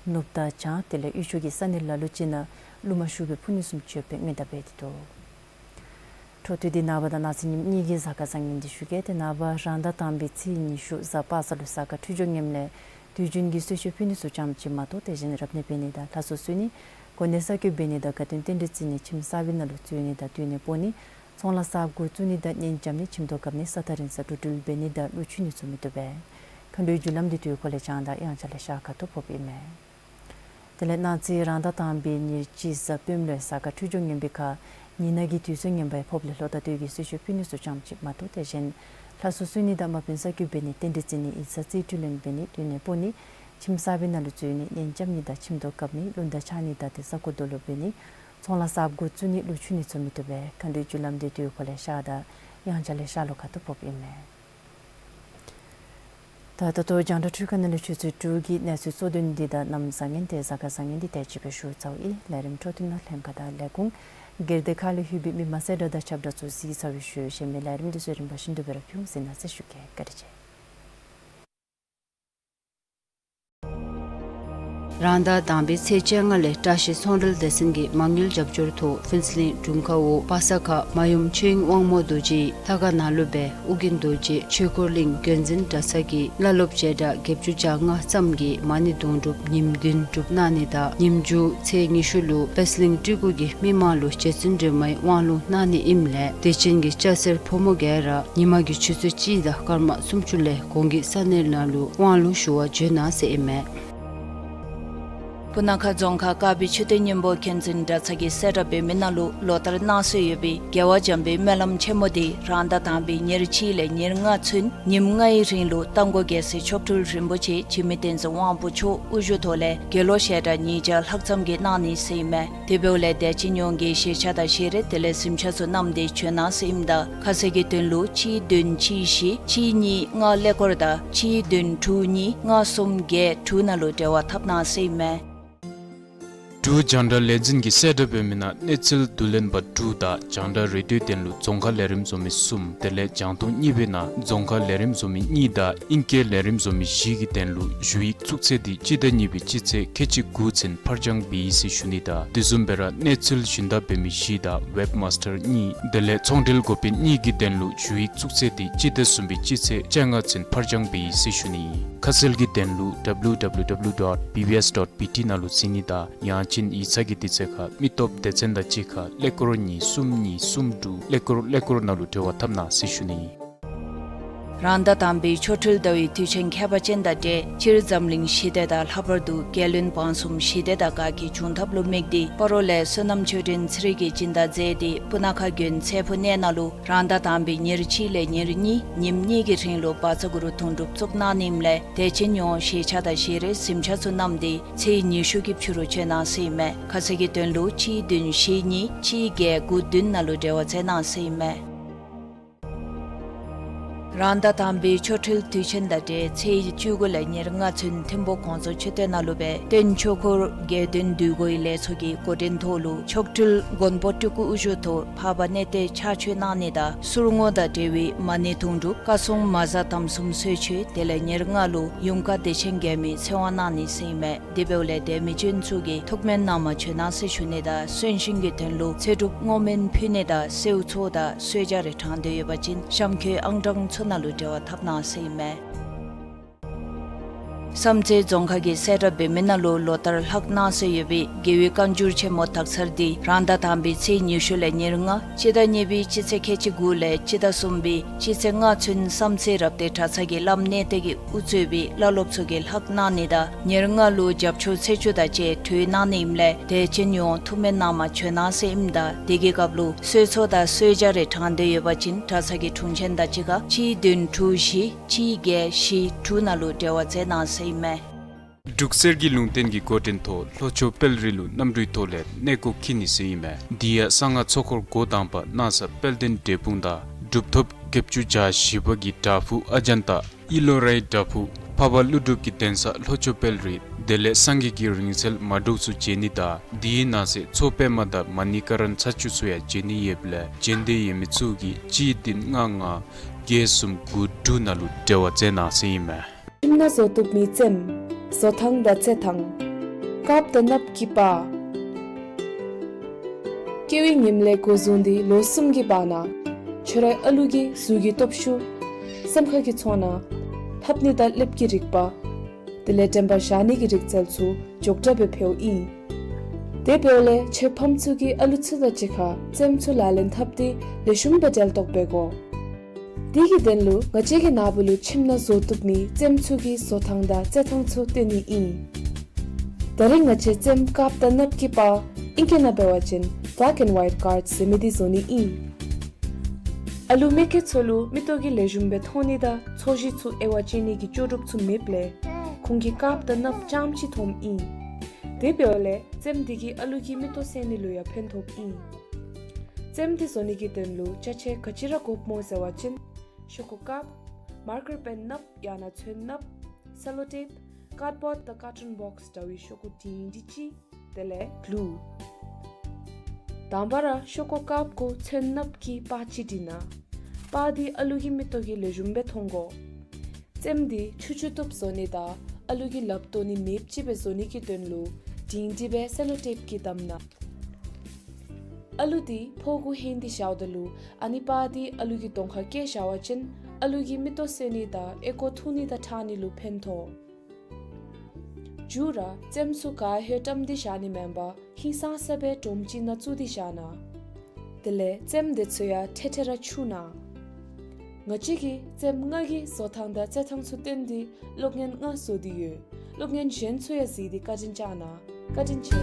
ནུབ་དང་བྱང་དེ་ལས་དབུས་ཕྱོགས་ཀྱི་ས་གནས་ལ་ལུ་ཅིག་ནང་རླུང་མ་ཤུགས་སྦེ་འཕུ་ནི་བཟུམ་ཅིག་ཡོད་པའི་སྔོན་བརྡ་འབད་དེ་འདུག། འཕྲོ་མཐུད་དེ་ནངས་པ་དང་གནངས་ཚེ་ཉིནམ་གཉིས་ཀྱི་གཟའ་སྐར་བཟང་ངན་འདི་ཞུ་གེ། ཏེ་ནངས་པ་རང་ཟླ་དང་པའི་ཚེས་ཉི་ཤུ་གཟའ་པ་སངས་ལུ་གཟའ་སྐར་འཕྲོད་སྦྱོར་ངནམ་ལས་དུས་རྒྱུན་གྱི་གསོལ་མཆོད་ཕུལ་ནི་ཚུ་ཙམ་ཅིག་མ་གཏོགས་ཏེ་གཞན་རབ་གནས་འབད་ནི་དང་ལྷ་གསོལ་གསོལ་ནི་གོ་གནས་གསར་བསྐོ་འབད་ནི་དང་དགའ་སྟོན་རྟེན་འབྲེལ་བརྩི་ནི་ཁྱིམ་གསར་པའི་ནང་ལུ་འཛུལ་ནི་དང་སྡོད་གནས་སྤོ་ནི་ཚོང་ལཱ་གསརཔ་འགོ་བཙུགས་ནི་དང་གཉེན་རྐྱབ་ནི་ཁྱིམ་ཐོག་བཀབ་ནི་ས་ཐག་རིང་སར་འགྲོ་འགྲུལ་འབད་ནི་དང་ལུ་ཆུ་ནི་ཚུ་མི་བཏུབ་པས། མཁའ་འགྲོའི་རྒྱུ་ལམ་འདི་དུས་འཁོར་ལས་བྱང་དང་དབྱངས་འཆར་ལས་ཤར་ཁ་ཐུག་ཕོགཔ་ཨིན་མས། དེ་ལས་གནངས་ཚེ་རང་ཟླ་དང་པའི་ཉེར་གཅིག་གཟའ་སྤེནམ་ལུ་གཟའ་སྐར་འཕྲོད་སྦྱོར་ངན་པའི་ཁར་ཉི་ནག་གི་དུས་ཚོད་ངན་པ་ཡང་ཕོགཔ་ལས་ལྷོ་དང་སྟོད་ཀྱི་གསོལ་མཆོད་ཕུལ་ནི་ཚུ་ཙམ་ཅིག་མ་གཏོགས་ཏེ་གཞན་ལྷ་གསོལ་གསོལ་ནི་དང་དམག་དཔོན་གསར་བསྐོ་འབད་ནི་རྟེན་འབྲེལ་བརྩི་ནི་ཡིག་ཚང་རྩིས་སྤྲོད་ལེན་འབད་ནི་སྡོད་གནས་སྤོ་ནི་ཁྱིམ་གསར་པའི་ནང་ལུ་འཛུལ་ནི་གཉེན་རྐྱབ་ནི་དང་ཁྱིམ་ཐོག་བཀབ་ནི་རླུང་རྟ་འཕྱར་ནི་དང་ཏེ་ས་རྐོ་རྡོ་སློག་འབད་ནི་ཚོང་ལཱ་གསརཔ་འགོ་བཙུགས་ནི་ལུ་ཆུ་ནི་ཚུ་མི་བཏུབ་པས། མཁའ་འགྲོའི་རྒྱུ་ལམ་འདི་དུས་འཁོར་ལས་ཤར་དང་དབྱངས་འཆར་ལས་ཤར་ལྷོ་ཁ་ཐུག་ཕོགཔ་ཨིན་མས། ད་ད་ལྟོ་རྒྱང་བསྒྲགས་འཕྲུལ་ཁང་ནང་ལས་ཆུ་ཚོད་དྲུག་གི་གནས་ཚུལ་གཙོ་དོན་འདི་དང་གནམ་བཟང་ངན་དེ་གཟའ་སྐར་བཟང་ངན་འདི་དེ་ཅིག་སྦེ་ཞུ་ཚརཝ་ཨིན། ལས་རིམ་འཕྲོ་མཐུད་ནང་ལྷན་ཁག་དང་ལས་ཁུངས་སྒེར་སྡེ་ཁག་ལས་ལྷོད་པའི་མི་མང་གསལ་བསྒྲགས་དང་ཁྱབ་བསྒྲགས་ཚུ་གཟིགས་ཚར་བའི་ཤུལ་གཞན་མི་ལས་རིམ་འདི་ཚུ་རིམ་པ་བཞིན་དུ་སྦེ་ར་ཕུལ་ཟེར་ན་ཟེར་ཞུ་གེ། བཀའ་དྲིན་ཆེ། རང་ཟླ་དང་པའི་ཚེས་བཅོ་ལྔ་ལས་བཀྲ་ཤིས་ཚོང་འབྲེལ་སྡེ་ཚན་གྱི་མ་དངུལ་རྒྱབ་སྐྱོར་ཐོག་ཕུན་ཚོགས་གླིང་དྲུང་ཁག་འོག་པ་སངས་ཁ་མ་ཡུམ་ཆོས་དབྱིངས་དབང་མོ་རྡོ་རྗེའི་ལྷ་ཁང་ནང་ལུ་སྦེ་ཨོ་རྒྱན་རྡོ་རྗེ་ཆོས་འཁོར་གླིང་དགོན་འཛིན་གྲྭ་ཚང་གི་བླ་སློབ་བྱེ་བྲག་བརྒྱད་ཅུ་གྱ་ལྔ་ཙམ་གྱིས་མ་ཎི་དུང་སྒྲུབ་ཉིནམ་བདུན་སྒྲུབ་གནང་ནི་དང་ཉིནམ་མཇུག་ཚེས་ཉི་ཤུ་ལུ་པད་གླིང་སྤྲུལ་སྐུ་གིས་མི་མང་ལུ་རྗེ་བཙུན་སྒྲོལ་མའི་དབང་ལུང་གནང་ནི་ཨིནམ་ལས་དད་ཅན་གྱི་སྐྱ་སེར་ཕོ་མོ་ག་ར་ཉིན་མ་གི་ཆུ་ཚོད་གཅིག་དང་སྐར་མ་སུམ་ཅུ་ལས་གོང་གི་ས་གནས་ནང་ལུ་དབང་ལུང་ཞུ་བར་འབྱོན་གནང་ཟེར་ཨིན་མས། སྤུ་ན་ཁ་རྫོང་ཁག་དཀར་སྦིས་མཆོད་རྟེན་སྙིང་པོ་མཁྱེན་བརྩེ་གྲྭ་ཚང་གིས་གསལ་བསྒྲགས་འབད་མི་ནང་ལུ་ལོ་ལྟར་གནང་སྲོལ་ཡོད་པའི་རྒྱལ་བ་འཇམ་དཔལ་སྨོན་ལམ་ཆེན་མོ་འདི་རང་ཟླ་དང་པའི་ཉེར་གཅིག་ལས་ཉེར་ལྔ་ཚུན་ཉིནམ་ལྔའི་རིང་ལུ་རྟ་མགོ་རྒྱལ་སྲས་མཆོག་སྤྲུལ་རིན་པོ་ཆེ་འཇིགས་མེད་བསྟན་འཛིན་དབང་པོ་མཆོག་དབུ་བཞུགས་ཐོག་ལས་དགེ་སློང་ཞལ་གྲངས་ཉིས་བརྒྱ་ལྷག་ཙམ་གྱིས་གནང་ནི་ཟེར་ཨིན་མས། དེ་འབདཝ་ལས་དད་ཅན་ཡོངས་ཀྱིས་ཞལ་ཆས་དང་ཞལ་རས་དེ་ལས་གཟིམ་ཆས་ཚུ་བསྣམས་ཏེ་བྱོན་གནང་ཟེར་ཨིནམ་ད་ཁ་གསལ་གྱི་དོན་ལུ་གཅིག་བདུན་གཅིག་བཞི་གཅིག་གཉིས་ལྔ་ཀླད་ཀོར་དང་གཅིག་བདུན་དྲུག་གཉིས་ལྔ་གསུམ་བརྒྱད་དྲུག་ནང་ལུ་འབྲེལ་བ་འཐབ་གནང་ཟེར་ཨིན་མས། འབྲུག་རྒྱང་བསྒྲགས་ལས་འཛིན་གྱིས་གསལ་བསྒྲགས་འབད་མི་ནང་གནས་ཚུལ་བསྡུ་ལེན་པ་དྲུག་དང་རྒྱང་བསྒྲགས་རེ་ཌིའོ་དོན་ལུ་རྫོང་ཁ་ལས་རིམ་བཟོ་མི་གསུམ་དེ་ལས་རྒྱང་མཐོང་གཉིས་པའི་ནང་རྫོང་ཁ་ལས་རིམ་བཟོ་མི་གཉིས་དང་ཨིང་སྐད་ལས་རིམ་བཟོ་མི་བཞི་གི་དོན་ལུ་ཞུ་ཡིག་བཙུགས་ཚད་འདི་སྤྱི་ཟླ་གཉིས་པའི་སྤྱི་ཚེས་ཁལ་གཅིག་དགུ་ཚུན་ཕར་འགྱངས་འབད་ཡི་ཟེར་ཞུ་ནི་དང་དེ་བཟུམ་སྦེ་ར་གནས་ཚུལ་ཞུན་དག་འབད་མི་བཞི་དང་ཝེབ་མཱས་ཊར་གཉིས་དེ་ལས་ཚོང་འབྲེལ་འགོ་དཔོན་གཉིས་ཀྱི་དོན་ལུ་ཞུ་ཡིག་བཙུགས་ཚད་འདི་སྤྱི་ཟླ་གསུམ་པའི་སྤྱི་ཚེས་བཅོ་ལྔ་ཚུན་ཕར་འགྱངས་འབད་ཡི་ཟེར་ཞུ་ནི། ཁ་གསལ་གྱི་དོན་ལུ་W W W dot B B S dot B T ནང་ལུ་གཟིགས་ནི་དང་ཡང་ཅིན་ཡིག་ཚང་གི་དུས་ཚོད་ཁར་མི་སྟོབས་སྡེ་ཚན་དང་གཅིག་ཁར་ཀླད་ཀོར་གཉིས་གསུམ་གཉིས་གསུམ་དྲུག་ཀླད་ཀོར་ཀླད་ཀོར་ནང་ལུ་འབྲེལ་བ་འཐབ་གནང་ཟེར་ཞུ་ནི། རང་ཟླ་དང་པའི་ཆོ་འཕྲུལ་ཟླ་བའི་དུས་ཆེན་ཁྱད་པར་ཅན་དང་འབྲེལ་སྤྱིར་འཛམ་གླིང་ཞི་བདེ་དང་ལྷག་པར་དུ་རྒྱལ་བློན་འབངས་གསུམ་ཞི་བདེ་དང་དགའ་སྐྱིད་འབྱུང་ཐབས་ལུ་དམིགས་ཏེ་སྤ་རོ་ལས་བསོད་ནམས་ཆོས་སྒྲོན་ཚེ་རིང་གིས་སྦྱིན་བདག་མཛད་དེ་སྤུ་ན་ཁ་དགོན་ཚེ་ཕུག་གནས་ནང་ལུ་རང་ཟླ་དང་པའི་ཉེར་གཅིག་ལས་ཉེར་གཉིས་ཉིནམ་གཉིས་ཀྱི་རིང་ལུ་བཛྲ་གུ་རུ་དུང་སྒྲུབ་བཙུགས་གནང་ནི་ཨིནམ་ལས་དད་ཅན་ཡོངས་ཞལ་ཆས་དང་ཞལ་རས་གཟིམ་ཆས་ཚུ་བསྣམས་ཏེ་ཚེས་ཉི་ཤུ་གི་ཕྱི་རུ་བྱོན་གནང་ཟེར་ཨིན་མས། ཁ་གསལ་གྱི་དོན་ལུ་གཅིག་བདུན་བཞི་གཉིས་གཅིག་བརྒྱད་དགུ་བདུན་ནང་ལུ་འབྲེལ་བ་མཛད་གནང་ཟེར་ཨིན་མས། རང་ཟླ་དང་པའི་ཆོ་འཕྲུལ་དུས་ཆེན་དང་འབྲེལ་ཚེས་བཅུ་དགུ་ལས་ཉེར་ལྔ་ཚུན་ཐིམ་ཕུག་གོང་ས་མཆོད་རྟེན་ནང་ལུ་སྦེ་སྟོན་ཆོས་འཁོར་དགེ་འདུན་འདུས་སྒོའི་ལས་ཚོགས་ཀྱི་འགོ་འདྲེན་ཐོག་ལུ་མཆོག་སྤྲུལ་མགོན་པོ་སྤྲུལ་སྐུ་དབུ་བཞུགས་ཐོག་འཕགས་པ་གནས་བརྟན་ཕྱག་མཆོད་གནང་ནི་དང་གསུར་བསྔོ་དང་འབྲེལ་བའི་མ་ཎི་དུང་སྒྲུབ་བཀའ་སྲུང་མ་གཟའ་དམ་གསུམ་གསོལ་མཆོད་དེ་ལས་ཉེར་ལྔ་ལུ་ཡུམ་བཀའ་བདེ་ཆེན་རྒྱལ་མའི་ཚེ་དབང་གནང་ནི་ཟེར་ཨིན་མས། དེ་འབདཝ་ལས་དད་མི་ཅན་ཚུ་གིས་ཐུགས་སྨོན་གནང་མ་བྱོན་གནང་ཟེར་ཞུ་ནི་དང་གསོན་གཤིན་གྱི་དོན་ལུ་ཚེ་སྒྲུབ་བསྔོ་སྨོན་ཕུལ་ནི་དང་གསོལ་ཚོགས་དང་གསོལ་ཇ་རེ་དྲང་སྟེ་ཡོད་པ་ཅིན་གཤམ་འཁོད་ཨང་གྲངས་ཚུ་ནང་ལུ་འབྲེལ་བ་འཐབ་གནང་ཟེར་ཨིན་མས། བསམ་རྩེ་རྫོང་ཁག་གིས་གསལ་བསྒྲགས་འབད་མི་ནང་ལུ་ལོ་ལྟར་ལྷག་གནང་སྲོལ་ཡོད་པའི་རྒྱལ་བའི་བཀའ་འགྱུར་ཆེན་མོ་དག་ཚར་འདི་རང་ཟླ་དང་པའི་ཚེས་ཉི་ཤུ་ལས་ཉེར་ལྔ་སྤྱི་ཟླ་གཉིས་པའི་སྤྱི་ཚེས་ཁལ་གཅིག་དགུ་ལས་སྤྱི་ཟླ་གསུམ་པའི་སྤྱི་ཚེས་ལྔ་ཚུན་བསམ་རྩེ་རབ་བརྟན་གྲྭ་ཚང་གི་བླམ་གནས་བརྟན་གྱིས་དབུ་གཙོས་པའི་བླ་སློབ་ཚུ་གིས་ལྷག་གནང་ནི་དང་ཉེར་ལྔ་ལུ་རྒྱབ་ཆོས་ཚེས་བཅུ་དང་བཅས་གྲོལ་གནང་ནི་ཨིནམ་ལས་དད་ཅན་ཡོངས་ཐུགས་སྨོན་གནང་མ་བྱོན་གནང་ཟེར་ཨིནམ་ད་དེ་གི་སྐབས་ལུ་གསོལ་ཚོགས་དང་གསོལ་ཇ་རེ་དྲང་སྟེ་ཡོད་པ་ཅིན་གྲྭ་ཚང་གི་དྲུང་ཆེན་དང་གཅིག་ཁར་གཅིག་བདུན་དྲུག་བཞི་གཅིག་བརྒྱད་བཞི་དྲུག་ནང་ལུ་འབྲེལ་བ་མཛད་གནང་ཟེར་ཨིན་མས། འབྲུག་གསེར་གྱི་ལུང་བསྟན་གྱི་འགོ་འདྲེན་ཐོག་ལྷོ་ཕྱོགས་དཔལ་རི་ལུ་གནམ་གྲུའི་ཐོག་ལས་གནས་སྐོར་འཁྱིད་ནི་ཟེར་ཨིན་མས། འདི་ཡང་གསང་སྔགས་ཚོགས་འཁོར་འགོ་དང་པ་གནང་ས་དཔལ་ལྡན་འབྲས་སྤུངས་དང་གྲུབ་ཐོབ་བརྒྱད་ཅུ་གྱ་བཞི་པ་གི་བྲག་ཕུག་ཨ་ཛཱན་ཏ་ཨི་ལོ་རའི་བྲག་ཕུག་འཕགས་པ་ཀླུ་སྒྲུབ་ཀྱི་གདན་ས་ལྷོ་ཕྱོགས་དཔལ་རི་དེ་ལས་སངས་རྒྱས་ཀྱི་རིང་བསྲེལ་མ་འདྲཝ་ཚུ་མཇལ་ནི་དང་འདི་ནང་གསེས་མཚོ་པདྨ་དང་མ་ཎི་ཀ་ར་ཚར་བཅུ་ཚུ་ཡང་མཇལ་ནི་ཡོདཔ་ལས་མཇལ་འདོད་ཡོད་མི་ཚུ་གིས་གཅིག་བདུན་ལྔ་ལྔ་བརྒྱད་གསུམ་དགུ་དྲུག་ནང་ལུ་འབྲེལ་བ་མཛད་གནང་ཟེར་ཨིན་མས། ཁྱིམ་ནང་བཟོ་བཏུབ་མི་ཙེམ། བཟོ་ཐངས་དང་བཙེ་ཐངས། དཀརཔོ་དང་གནགཔོ་གི་པར། སྐྱེ་བའི་ཉིནམ་ལས་འགོ་བཟུང་སྟེ་ལོ་གསུམ་གྱི་བར་ན་ཁྱོད་རའི་ཨ་ལུ་གི་གཟུགས་ཀྱི་སྟོབས་ཤུགས། སེམས་ཁ་གི་ཚོར་སྣང་། ལྷབ་ནི་དང་ལེབ་ཀྱི་རིག་པ། དེ་ལས་དྲན་པ་བཞག་ནི་གི་རིག་རྩལ་ཚུ་མགྱོགས་དྲགས་སྦེ་འཕེལཝ་ཨིན། དེ་འབདཝ་ལས་ཁྱོད་ཕམ་ཚུ་གིས་ཨ་ལུ་ཚུ་དང་གཅིག་ཁར་ཙེམ་ཚུ་ལག་ལེན་འཐབ་སྟེ་ལེགས་ཤོམ་སྦེ་འབྲེལ་གཏོགས་འབད་དགོ། དེ་གི་དོན་ལུ་ང་བཅས་ཀྱི་ནཱ་བུ་ལུ་ཁྱིམ་ནང་བཟོ་བཏུབ་མི་ཙེམ་ཚུ་གི་བཟོ་ཐངས་དང་བཙེ་ཐངས་ཚུ་སྟོན་ནི་ཨིན། ད་རིས་ང་བཅས་ཙེམ་དཀརཔོ་དང་གནགཔོ་གི་པར་ཨིང་སྐད་ནང་འབད་བ་ཅིན་black and white cards ཟེར་མི་འདི་བཟོ་ནི་ཨིན། ཨ་ལུ་མི་སྐྱེས་ཚུ་ལུ་མིག་ཏོ་གིས་ལེགས་ཤོམ་སྦེ་མཐོང་ནི་དང་ཚོས་གཞི་ཚུ་དབྱེ་བ་དཔྱད་ནི་གི་ལྕོགས་གྲུབ་ཚུ་མེདཔ་ལས་ཁོང་གིས་དཀརཔོ་དང་གནགཔོ་རྐྱངམ་ཅིག་མཐོངམ་ཨིན། དེ་འབདཝ་ལས་ཙེམ་འདི་གིས་ཨ་ལུ་གི་མིག་ཏོ་གསལ་ནི་ལུ་ཡང་ཕན་ཐོགསཔ་ཨིན། ཙེམ་འདི་བཟོ་ནི་གི་དོན་ལུ་ཅ་ཆས་ག་ཅི་ར་དགོཔ་སྨོ་ཟེར་བ་ཅིན་ཤོག་ཁུ་དཀརཔོ། མར་ཀར་པེན་སྣབས་ཡང་ན་ཚོན་སྣབས། སེ་ལོ་ཊེབ། ཀཱཌ་བོརཌ་དང་ཀར་ཊུན་བོགས་འདྲ་བའི་ཤོག་གུ་འབྲིང་འབྲིང་ཅིག། དེ་ལས་གླུ། དང་པ་ར་ཤོག་གུ་དཀརཔོ་གུ་ཚོན་སྣབས་ཀྱིས་པར་ཅིག་བྲིས་ན། པར་འདི་ཨ་ལུ་གི་མིག་ཏོ་གིས་ལེགས་ཤོམ་སྦེ་མཐོང་དགོ། རྩེདམོ་འདི་ཆུ་ཆུ་བཏུབ་བཟོ་ནི་དང་ཨ་ལུ་གིས་ལགཔ་བཏོག་ནི་མེདཔ་ཅིག་སྦེ་བཟོ་ནི་གི་དོན་ལུ་འབྲིང་འབྲིང་སྦེ་སེ་ལོ་ཊེབ་ཀྱིས་བསྡམས་ན། ཨ་ལུ་འདི་ཕོཝ་གུ་ཧེང་སྟེ་བཞགཔ་ད་ལུ་ཨ་ནི་པར་འདི་ཨ་ལུ་གི་གདོང་ཁར་བཀལ་བཞག་པ་ཅིན་ཨ་ལུ་གི་མིག་ཏོ་གསལ་ནི་དང་ཨེ་ཀོ་འཐུང་ནི་དང་ཁྲག་ནི་ལུ་ཕན་ཐོགས། མཇུག་ར་རྩེདམོ་ཚུ་ག་ཧེ་བཀྲམ་སྟེ་བཞག་ནི་མེན་པར་ཧིང་སངས་ས་སྦེ་སྒྲོམ་ཅིག་ནང་བཙུགས་ཏེ་བཞག་ན། དེ་ལས་རྩེདམོ་དེ་ཚུ་ཡང་ཐེ་ཐེ་ར་འཁྱུ་ན། ང་བཅས་ཀྱིས་རྩེདམོ་ལྔ་གི་བཟོ་ཐངས་དང་རྩེད་ཐངས་ཚུ་སྟོན་ཏེ་གློག་བརྙན་ལྔ་བཟོ་སྟེ་ཡོད། གློག་བརྙན་གཞན་ཚུ་ཡང་གཟིགས་ཏེ་བཀའ་དྲིན་བསྐྱང་གནང་། བཀའ་དྲིན་ཆེ།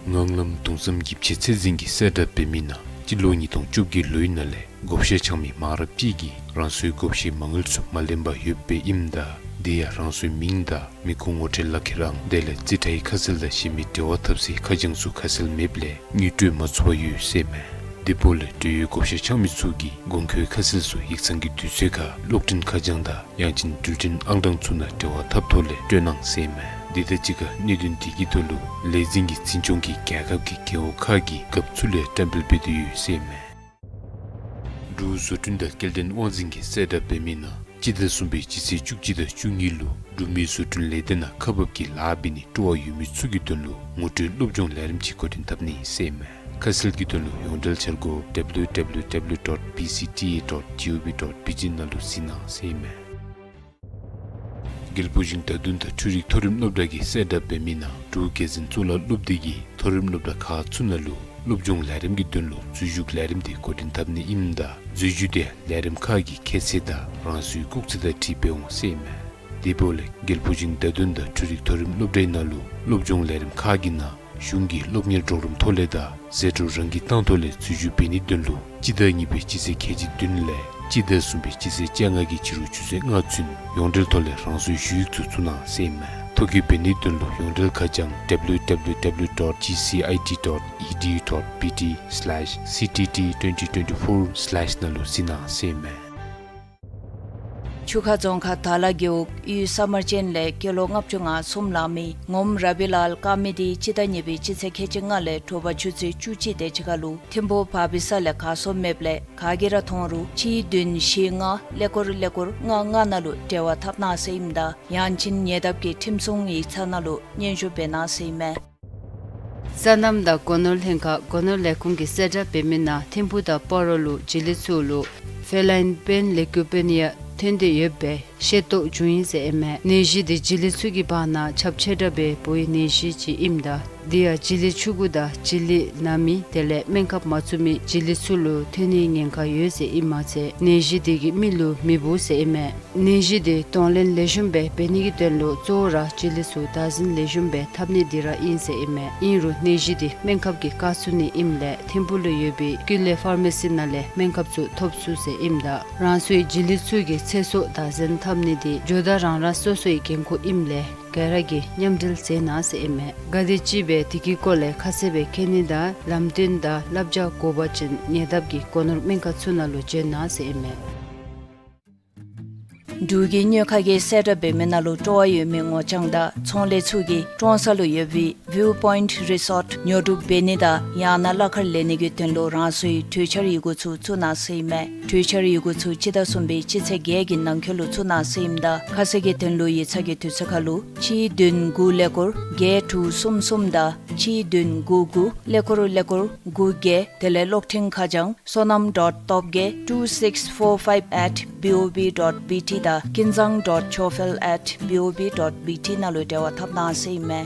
ངང་ལམ་གདུང་བསམ་གྱི་ཕྱེད་ཚད་འཛིན་གྱི་གསལ་བསྒྲགས་འབད་མི་ནང་སྤྱི་ལོ་ཉིས་སྟོང་བཅོ་བརྒྱད་ལོའི་ནང་ལས་བགོ་བཤའ་འཆང་མི་མང་རབས་ཅིག་གིས་རང་སོའི་བགོ་བཤའི་མ་དངུལ་ཚུ་མ་ལེན་པར་ཡོདཔ་ཨིནམ་ད་དེ་ཡང་རང་སོའི་མིང་དང་མི་ཁུངས་ངོ་སྤྲོད་ལག་ཁྱེར་ཨང་དེ་ལས་རྩིས་ཁྲའི་ཁ་གསལ་དང་གཞན་མི་འབྲེལ་བ་འཐབ་སའི་ཁ་བྱང་ཚུ་ཁ་གསལ་མེདཔ་ལས་དངུལ་སྤྲོད་མ་ཚུགས་པར་ཡོད་ཟེར་མས། དེ་འབདཝ་ལས་འབྲེལ་ཡོད་བགོ་བཤའ་འཆང་མི་ཚུ་གིས་གོང་འཁོད་ཁ་གསལ་ཚུ་ཡིག་ཚང་གི་དུས་ཚོད་ཁར་གློག་འཕྲིན་ཁ་བྱང་དང་ཡང་ཅིན་འགྲུལ་འཕྲིན་ཨང་གྲངས་ཚུ་ནང་འབྲེལ་བ་འཐབ་ཐོག་ལས་སྤྲོད་གནང་ཟེར་མས། དེ་དང་གཅིག་ཁར་གནད་དོན་དེ་གི་ཐོག་ལུ་ལས་འཛིན་གྱིས་འཛིན་སྐྱོང་གིས་རྒྱལ་ཁབ་ཀྱི་རྒེད་འོག་ཁག་གི་རྒཔོ་ཚུ་ལས་བཀྲམ་སྤེལ་འབད་དེ་ཡོད་ཟེར་མས། འབྲུག་བཟོ་སྐྲུན་དང་སྐྱེལ་འདྲེན་དབང་འཛིན་གྱི་གསལ་བསྒྲགས་འབད་མི་ནང་སྤྱི་ཟླ་གསུམ་པའི་སྤྱི་ཚེས་བཅུ་གཅིག་དང་བཅུ་གཉིས་ལུ་འབྲུག་མི་བཟོ་སྐྲུན་ལས་སྡེ་ནང་ཁག་འབག་གི་ལཱ་འབད་ནི་སྤྲོ་བ་ཡོད་མི་ཚུ་གི་དོན་ལུ་ངོ་སྤྲོད་སློབ་སྦྱོང་ལས་རིམ་ཅིག་འགོ་འདྲེན་འཐབ་ནི་ཟེར་མས། ཁ་གསལ་གྱི་དོན་ལུ་ཡོངས་འབྲེལ་འཆར་སྒོ་W W W dot B C T A dot G O V dot B T ནང་ལུ་གཟིགས་གནང་ཟེར་མས། རྒྱལ་པོ་ཞིང་བདག་འདོན་དང་འཕྲུལ་རིག་མཐོ་རིམ་སློབ་གྲྭ་གི་གསལ་བསྒྲགས་འབད་མི་ནང་འབྲུག་རྒྱལ་འཛིན་གཙུག་ལག་སློབ་སྡེ་གིས་མཐོ་རིམ་སློབ་གྲྭ་ཁག་ཚུ་ནང་ལུ་སློབ་སྦྱོང་ལས་རིམ་གྱི་དོན་ལུ་འཛུལ་ཞུགས་ལས་རིམ་དེ་འགོ་འདྲེན་འཐབ་ནི་ཨིནམ་ད་འཛུལ་ཞུགས་དེ་ལས་རིམ་ཁག་གི་ཁྱད་ཚད་དང་རང་སོའི་སྐུགས་ཚད་དང་འཁྲིལ་འབད་འོང་ཟེར་མས། དེ་འབདཝ་ལས་རྒྱལ་པོ་ཞིང་བདག་འདོན་དང་འཕྲུལ་རིག་མཐོ་རིམ་སློབ་གྲྭའི་ནང་ལུ་སློབ་སྦྱོང་ལས་རིམ་ཁག་གི་ནང་གཞུང་གི་སློབ་གཉེར་གྲོགས་རམ་ཐོ་ལས་དང་ཟད་འགྲོ་རང་གིས་བཏང་ཐོག་ལས་འཛུལ་ཞུགས་འབད་ནིའི་དོན་ལུ་སྤྱི་ཟླ་གཉིས་པའི་སྤྱི་ཚེས་ཁལ་གཅིག་བདུན་ལས་སྤྱི་ཟླ་གསུམ་པའི་སྤྱི་ཚེས་བཅོ་ལྔ་གི་ཕྱི་རུ་ཆུ་ཚོད་ལྔ་ཚུན་ཡོངས་འབྲེལ་ཐོག་ལས་རང་སོའི་ཞུ་ཡིག་ཚུ་བཙུགས་གནང་ཟེར་མས། ཐོ་བཀོད་འབད་ནིའི་དོན་ལུ་ཡོངས་འབྲེལ་ཁ་བྱང་W W W dot G C I T dot E D U dot B T slash C T T twenty twenty-four slash ནང་ལུ་གཟིགས་གནང་ཟེར་མས། ཆུ་ཁ་རྫོང་ཁག་དར་ལ་རྒེད་འོག་གཡུས་ས་དམར་ཅན་ལས་སྐྱེས་ལོ་ལྔ་བཅུ་ང་གསུམ་ལང་མི་ངོམ་ར་བི་ལཱལ་དཀར་མེ་འདི་སྤྱི་ཟླ་གཉིས་པའི་སྤྱི་ཚེས་ཁལ་གཅིག་ལྔ་ལས་དྲོ་པ་ཆུ་ཚོད་བཅུ་གཅིག་དེ་ཅིག་ཁར་ལུ་ཐིམ་ཕུག་བར་བི་ས་ལས་གར་སོང་མེདཔ་ལས་ག་གིས་ར་མཐོང་རུང་གཅིག་བདུན་བཞི་ལྔ་ཀླད་ཀོར་ཀླད་ཀོར་ལྔ་ལྔ་ནང་ལུ་འབྲེལ་བ་འཐབ་གནང་ཟེར་ཨིནམ་ད་ཡང་ཅིན་ཉེ་འདབས་ཀྱི་ཁྲིམས་སྲུང་ཡིག་ཚང་ནང་ལུ་སྙན་ཞུ་འབད་གནང་ཟེར་ཨིན་མས། སོ་ནམ་དང་སྒོ་ནོར་ལྷན་ཁག་སྒོ་ནོར་ལས་ཁུངས་ཀྱི་གསལ་བསྒྲགས་འབད་མི་ནང་ཐིམ་ཕུག་དང་སྤ་རོ་ལུ་བྱི་ལི་ཚུ་ལུ་ཕེ་ལཱིན་སྤེན་ལེ་ཀུ་པེ་ནི་ཡ་ཐོན་ཏེ་ཡོདཔ་སྦེ་ཤེས་རྟོགས་བྱུང་ཡི་ཟེར་ཨིན་མས། ནད་གཞི་དེ་བྱི་ལི་ཚུ་གི་བར་ན་ཁྱབ་ཆེ་དྲགས་སྦེ་འབོ་བའི་ནད་གཞི་ཅིག་ཨིནམ་ད་དེ་ཡང་བྱི་ལི་ཕྱུ་གུ་དང་བྱི་ལི་ནང་མི་དེ་ལས་སྨན་ཁབ་མ་བཙུགས་མི་བྱི་ལི་ཚུ་ལུ་ཐོན་ནིའི་ཉེན་ཁ་ཡོད་ཟེར་ཨིན་མ་ཚད་ནད་གཞི་དེ་གིས་མི་ལུ་མི་འབོ་ཟེར་ཨིན་མས། ནད་གཞི་དེ་གདོང་ལེན་ལེགས་ཤོམ་སྦེ་འབད་ནི་གི་དོན་ལུ་གཙོ་བོ་ར་བྱི་ལི་ཚུ་བདག་འཛིན་ལེགས་ཤོམ་སྦེ་འཐབ་ནི་དེ་ར་ཨིན་ཟེར་ཨིན་མས། ཨིན་རུང་ནད་གཞི་དེ་སྨན་ཁབ་ཀྱིས་བཀག་ཚུགས་ནི་ཨིནམ་ལས་ཐིམ་ཕུག་ལུ་ཡོད་པའི་ཀུན་ལེགས་ཕར་མ་སི་ནང་ལས་སྨན་ཁབ་ཚུ་ཐོབ་ཚུགས་ཟེར་ཨིནམ་ད་རང་སོའི་བྱི་ལི་ཚུ་གི་ཚེ་སྲོག་བདག་འཛིན་འཐབ་ནི་དེ་ཇོ་བདག་རང་རང་སོ་སོའི་འགན་ཁུར་ཨིནམ་ལས་ག་ར་གིས་མཉམ་འབྲེལ་མཛད་གནང་ཟེར་ཨིན་མས། ག་དེམ་ཅིག་སྦེ་དེ་གི་སྐོར་ལས་ཁ་གསལ་སྦེ་མཁྱེན་ནི་དང་ལམ་སྟོན་དང་བསླབ་བྱ་དགོ་པ་ཅིན་ཉེ་འདབས་ཀྱི་སྒོ་ནོར་སྨན་ཁང་ཚུ་ནང་ལུ་བྱོན་གནང་ཟེར་ཨིན་མས། འབྲུག་གི་གཉོས་མཁར་གྱི་གསལ་བསྒྲགས་འབད་མི་ནང་ལུ་སྤྲོ་བ་ཡོད་མི་ངོ་རྐྱང་དང་ཚོང་ལས་ཚུ་གིས་ཀྲོང་གསར་ལུ་ཡོད་པའི་ཝིའུ་པོའིནཊ་རི་སོརཊ་ཉོ་སྒྲུབ་འབད་ནི་དང་ཡང་ན་གླ་ཁར་ལེན་ནི་གི་དོན་ལུ་རང་སོའི་གྲོས་འཆར་ཡི་གུ་ཚུ་བཙུགས་གནང་ཟེར་ཨིན་མས། གྲོས་འཆར་ཡི་གུ་ཚུ་སྤྱི་ཟླ་གསུམ་པའི་སྤྱི་ཚེས་བརྒྱད་ཀྱི་ནང་འཁོད་ལུ་བཙུགས་གནང་ཟེར་ཨིནམ་ད་ཁ་གསལ་གྱི་དོན་ལུ་ཡིག་ཚང་གི་དུས་ཚོད་ཁར་ལུ་གཅིག་བདུན་དགུ་ཀླད་ཀོར་བརྒྱད་དྲུག་གསུམ་གསུམ་དང་གཅིག་བདུན་དགུ་དགུ་ཀླད་ཀོར་ཀླད་ཀོར་དགུ་བརྒྱད། དེ་ལས་གློག་འཕྲིན་ཁ་བྱང་sonam dot topgay two six four five at B O B dot B T དང་ཀུན་བཟང་dot chofel at B O B dot B T ནང་ལུ་འབྲེལ་བ་འཐབ་གནང་ཟེར་ཨིན་མས།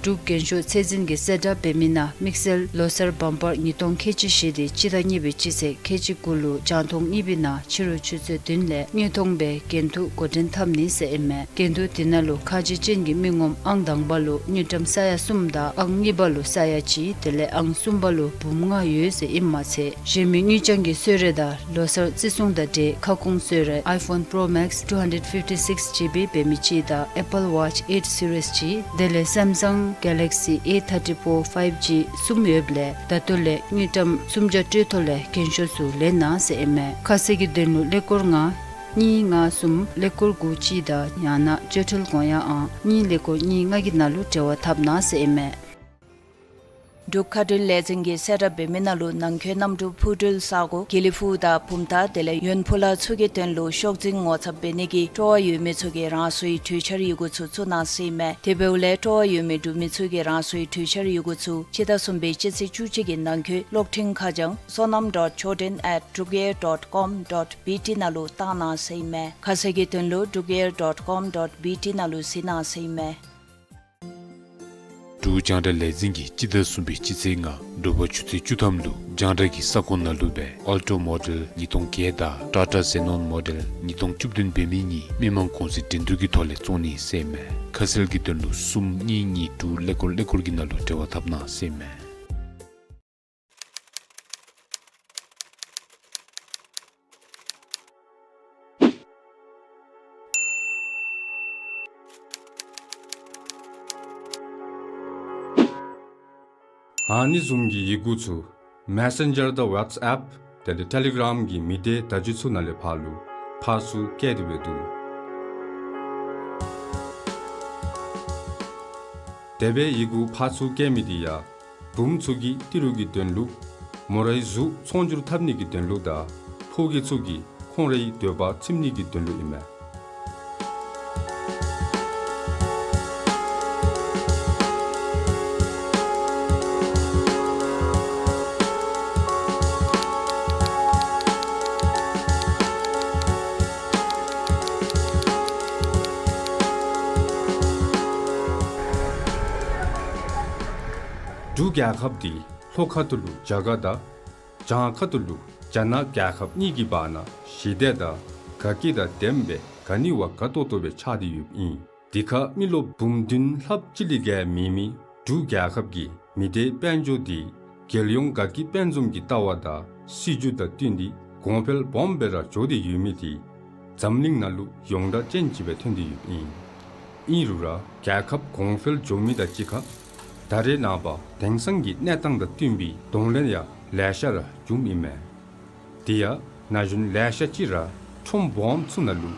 འབྲུག་རྒྱན་ཤོག་ཚད་འཛིན་གྱི་གསལ་བསྒྲགས་འབད་མི་ནང་དམིགས་བསལ་ལོ་གསར་བམ་པར་ཉིས་སྟོང་ཁལ་གཅིག་བཞི་དེ་སྤྱི་ཟླ་གཉིས་པའི་སྤྱི་ཚེས་ཁལ་གཅིག་དགུ་ལུ་རྒྱང་མཐོང་གཉིས་པའི་ནང་ཕྱི་རུ་ཆུ་ཚོད་བདུན་ལས་དངོས་མཐོང་སྦེ་འགན་ཐུག་འགོ་འདྲེན་འཐབ་ནི་ཟེར་ཨིན་མས། འགན་ཐུག་དེ་ནང་ལུ་ཁ་རྗེ་ཅན་གྱི་མི་ངོམ་ཨང་དང་པ་ལུ་དངུལ་ཀྲམ་ས་ཡ་གསུམ་དང་ཨང་གཉིས་པ་ལུ་ས་ཡ་གཅིག་དེ་ལས་ཨང་གསུམ་པ་ལུ་འབུམ་ལྔ་ཡོད་ཟེར་ཨིན་མ་ཚད་གཞན་མི་དངུལ་རྐྱང་གི་གསོལ་རས་དང་ལོ་གསར་བརྩི་སྲུང་དང་འབྲེལ་ཁ་སྐོང་གསོལ་རས་iPhone Pro Max two hundred fifty-six G B འབད་མི་གཅིག་དང་Apple Watch eight Series གཅིག་དེ་ལས་Samsung Galaxy A thirty-four five G གསུམ་ཡོདཔ་ལས་ད་ལྟོ་ལས་དངུལ་ཀྲམ་སུམ་བརྒྱ་སྤྲོད་ཐོག་ལས་རྒན་ཤོས་ཚུ་ལེན་གནང་ཟེར་ཨིན་མས། ཁ་གསལ་གྱི་དོན་ལུ་ཀླད་ཀོར་ལྔ་གཉིས་ལྔ་གསུམ་ཀླད་ཀོར་དགུ་གཅིག་དང་ཡང་ན་སྤྱོད་ཁྲལ་དགོངས་ཡངས་ཨང་གཉིས་ཀླད་ཀོར་གཉིས་ལྔ་གི་ནང་ལུ་འབྲེལ་བ་འཐབ་གནང་ཟེར་ཨིན་མས། འབྲུག་མཁའ་འགྲུལ་ལས་འཛིན་གྱིས་གསལ་བསྒྲགས་འབད་མི་ནང་ལུ་ནང་འཁོད་གནམ་གྲུ་འཕུར་འགྲུལ་ས་སྒོ་དགེ་ལེགས་ཕུག་དང་བུམ་ཐང་དེ་ལས་ཡོན་ཕུ་ལ་ཚུ་གི་དོན་ལུ་ཤོག་འཛིན་ངོ་ཚབ་འབད་ནི་གི་སྤྲོ་བ་ཡོད་མི་ཚུ་གིས་རང་སོའི་གྲོས་འཆར་ཡི་གུ་ཚུ་བཙུགས་གནང་ཟེར་ཨིན་མས། དེ་འབདཝ་ལས་སྤྲོ་བ་ཡོད་མི་འབྲུག་མི་ཚུ་གིས་རང་སོའི་གྲོས་འཆར་ཡི་གུ་ཚུ་སྤྱི་ཟླ་གསུམ་པའི་སྤྱི་ཚེས་བཅུ་གཅིག་གི་ནང་འཁོད་གློག་འཕྲིན་ཁ་བྱང་sonam dot choden at drukair dot com dot B T ནང་ལུ་བཏང་གནང་ཟེར་ཨིན་མས། ཁ་གསལ་གྱི་དོན་ལུ་drukair dot com dot B T ནང་ལུ་གཟིགས་གནང་ཟེར་ཨིན་མས། འབྲུག་རྒྱང་བསྒྲགས་ལས་འཛིན་གྱིས་སྤྱི་ཟླ་གསུམ་པའི་སྤྱི་ཚེས་ལྔ་དྲོ་པ་ཆུ་ཚོད་བཅུ་ཐམ་ལུ་རྒྱང་བསྒྲགས་ཀྱི་ས་ཁོངས་ནང་ལུ་སྦེ་Alto Model ཉིས་སྟོང་བརྒྱད་དང་Tata Xenon Model ཉིས་སྟོང་བཅུ་བདུན་འབད་མི་གཉིས་མི་མང་གུང་སེང་འགྲན་བསྡུར་གྱི་ཐོག་ལས་བཙོང་ནི་ཟེར་ཨིན་མས། ཁ་གསལ་གྱི་དོན་ལུ་གསུམ་གཉིས་གཉིས་དྲུག་ཀླད་ཀོར་ཀླད་ཀོར་གྱི་ནང་ལུ་འབྲེལ་བ་འཐབ་གནང་ཟེར་ཨིན་མས། ཨ་ནི་བཟུམ་གྱི་ཡི་གུ་ཚུ་Messenger དང་WhatsApp དེ་ལས་Telegram གི་མི་སྡེ་བརྡ་བརྒྱུད་ཚུ་ནང་ལས་ཕར་ལུ་ཕར་ཚུར་བསྐྱལ་ཏེ་འབད་འདུག། དེ་སྦེ་ཡི་གུ་ཕར་ཚུར་བསྐྱལ་མི་འདི་ཡང་བུམོ་ཚུ་གིས་ཏི་རུ་གི་དོན་ལུ་མོ་རའི་གཟུགས་ཚོང་བསྒྱུར་འཐབ་ནི་གི་དོན་ལུ་དང་ཕོ་རྒྱས་ཚུ་གིས་ཁོང་རའི་འདོད་པ་ཚིམ་ནི་གི་དོན་ལུ་ཨིན་མས། འབྲུག་རྒྱལ་ཁབ་འདི་ལྷོ་ཁ་ཐུག་ལུ་རྒྱ་གར་དང་བྱང་ཁ་ཐུག་ལུ་རྒྱ་ནག་རྒྱལ་ཁབ་གཉིས་ཀྱི་བར་ན་ཞི་བདེ་དང་དགའ་སྐྱིད་དང་ལྡནམ་སྦེ་ག་ནི་བ་དགའ་ཏོག་ཏོ་སྦེ་ཆགས་ཏེ་ཡོདཔ་ཨིན། དེ་ཁར་མི་རློབས་འབུམ་བདུན་ལྷགཔ་ཅིག་ལས་བརྒལ་མེད་མི་འབྲུག་རྒྱལ་ཁབ་ཀྱི་མི་སྡེ་དཔལ་འབྱོར་འདི་རྒྱལ་ཡོངས་དགའ་སྐྱིད་དཔལ་འཛོམས་ཀྱི་ལྟ་བ་དང་སྲིད་བྱུས་དང་བསྟུན་ཏེ་གོང་འཕེལ་སྦོམ་སྦེ་ར་འགྱོ་སྟེ་ཡོད་མི་འདི་འཛམ་གླིང་ནང་ལུ་ཡོངས་གྲགས་ཅན་ཅིག་སྦེ་ཐོན་ཏེ་ཡོདཔ་ཨིན། ཨིན་རུང་ར་རྒྱལ་ཁབ་གོང་འཕེལ་འགྱོ་མི་དང་གཅིག་ཁར་ད་རེས་ནངས་པ་དེང་སང་གི་གནས་སྟངས་དང་བསྟུན་པའི་གདོང་ལེན་ཡང་ལེ་ཤ་ར་བྱུངམ་ཨིན་མས། དེ་ཡང་ན་གཞོན་ལེ་ཤ་ཅིག་ར་ཁྲོམ་སྦོམ་ཚུ་ནང་ལུ་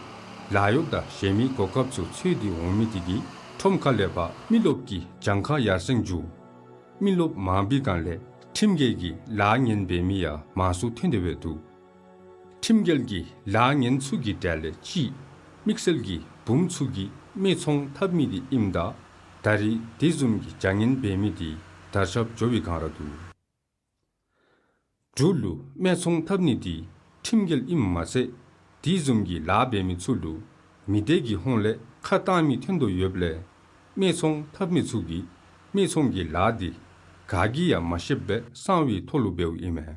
ལཱ་གཡོག་དང་གཞན་མི་གོ་སྐབས་ཚུ་འཚོལ་ཏེ་འོང་མི་དེ་གིས་ཁྲོམ་ཁ་ལས་ཕར་མི་རློབས་ཀྱི་གྱངས་ཁ་ཡར་སེང་འགྱོ། མི་རློབས་མང་པའི་སྒང་ལས་ཁྲིམས་འགལ་གྱི་ལཱ་ངན་འབད་མི་ཡང་མང་སུ་ཐོན་ཏེ་འབད་འདུག། ཁྲིམས་འགལ་གྱི་ལཱ་ངན་ཚུ་གི་གྲས་ལས་གཅིག་དམིགས་བསལ་གྱིས་བུམོ་ཚུ་གིས་སྨད་འཚོང་འཐབ་མི་དེ་ཨིནམ་ད་ད་རེས་དེ་བཟུམ་གྱི་བྱ་ངན་འབད་མི་དེ་དར་ཁྱབ་འགྱོ་བའི་སྒང་ར་འདུག། འབྲུག་ལུ་སྨད་འཚོང་འཐབ་ནི་དེ་ཁྲིམས་འགལ་ཨིནམ་མ་ཚད་དེ་བཟུམ་གྱི་ལཱ་འབད་མི་ཚུ་ལུ་མི་སྡེ་གི་ཧོངས་ལས་ཁ་བཏང་མི་ཐོན་དོ་ཡོདཔ་ལས་སྨད་འཚོང་འཐབ་མི་ཚུ་གིས་སྨད་འཚོང་གི་ལཱ་དེ་ག་གིས་ཡང་མ་ཤེསཔ་སྦེ་གསང་བའི་ཐོག་ལུ་འབདཝ་ཨིན་མས།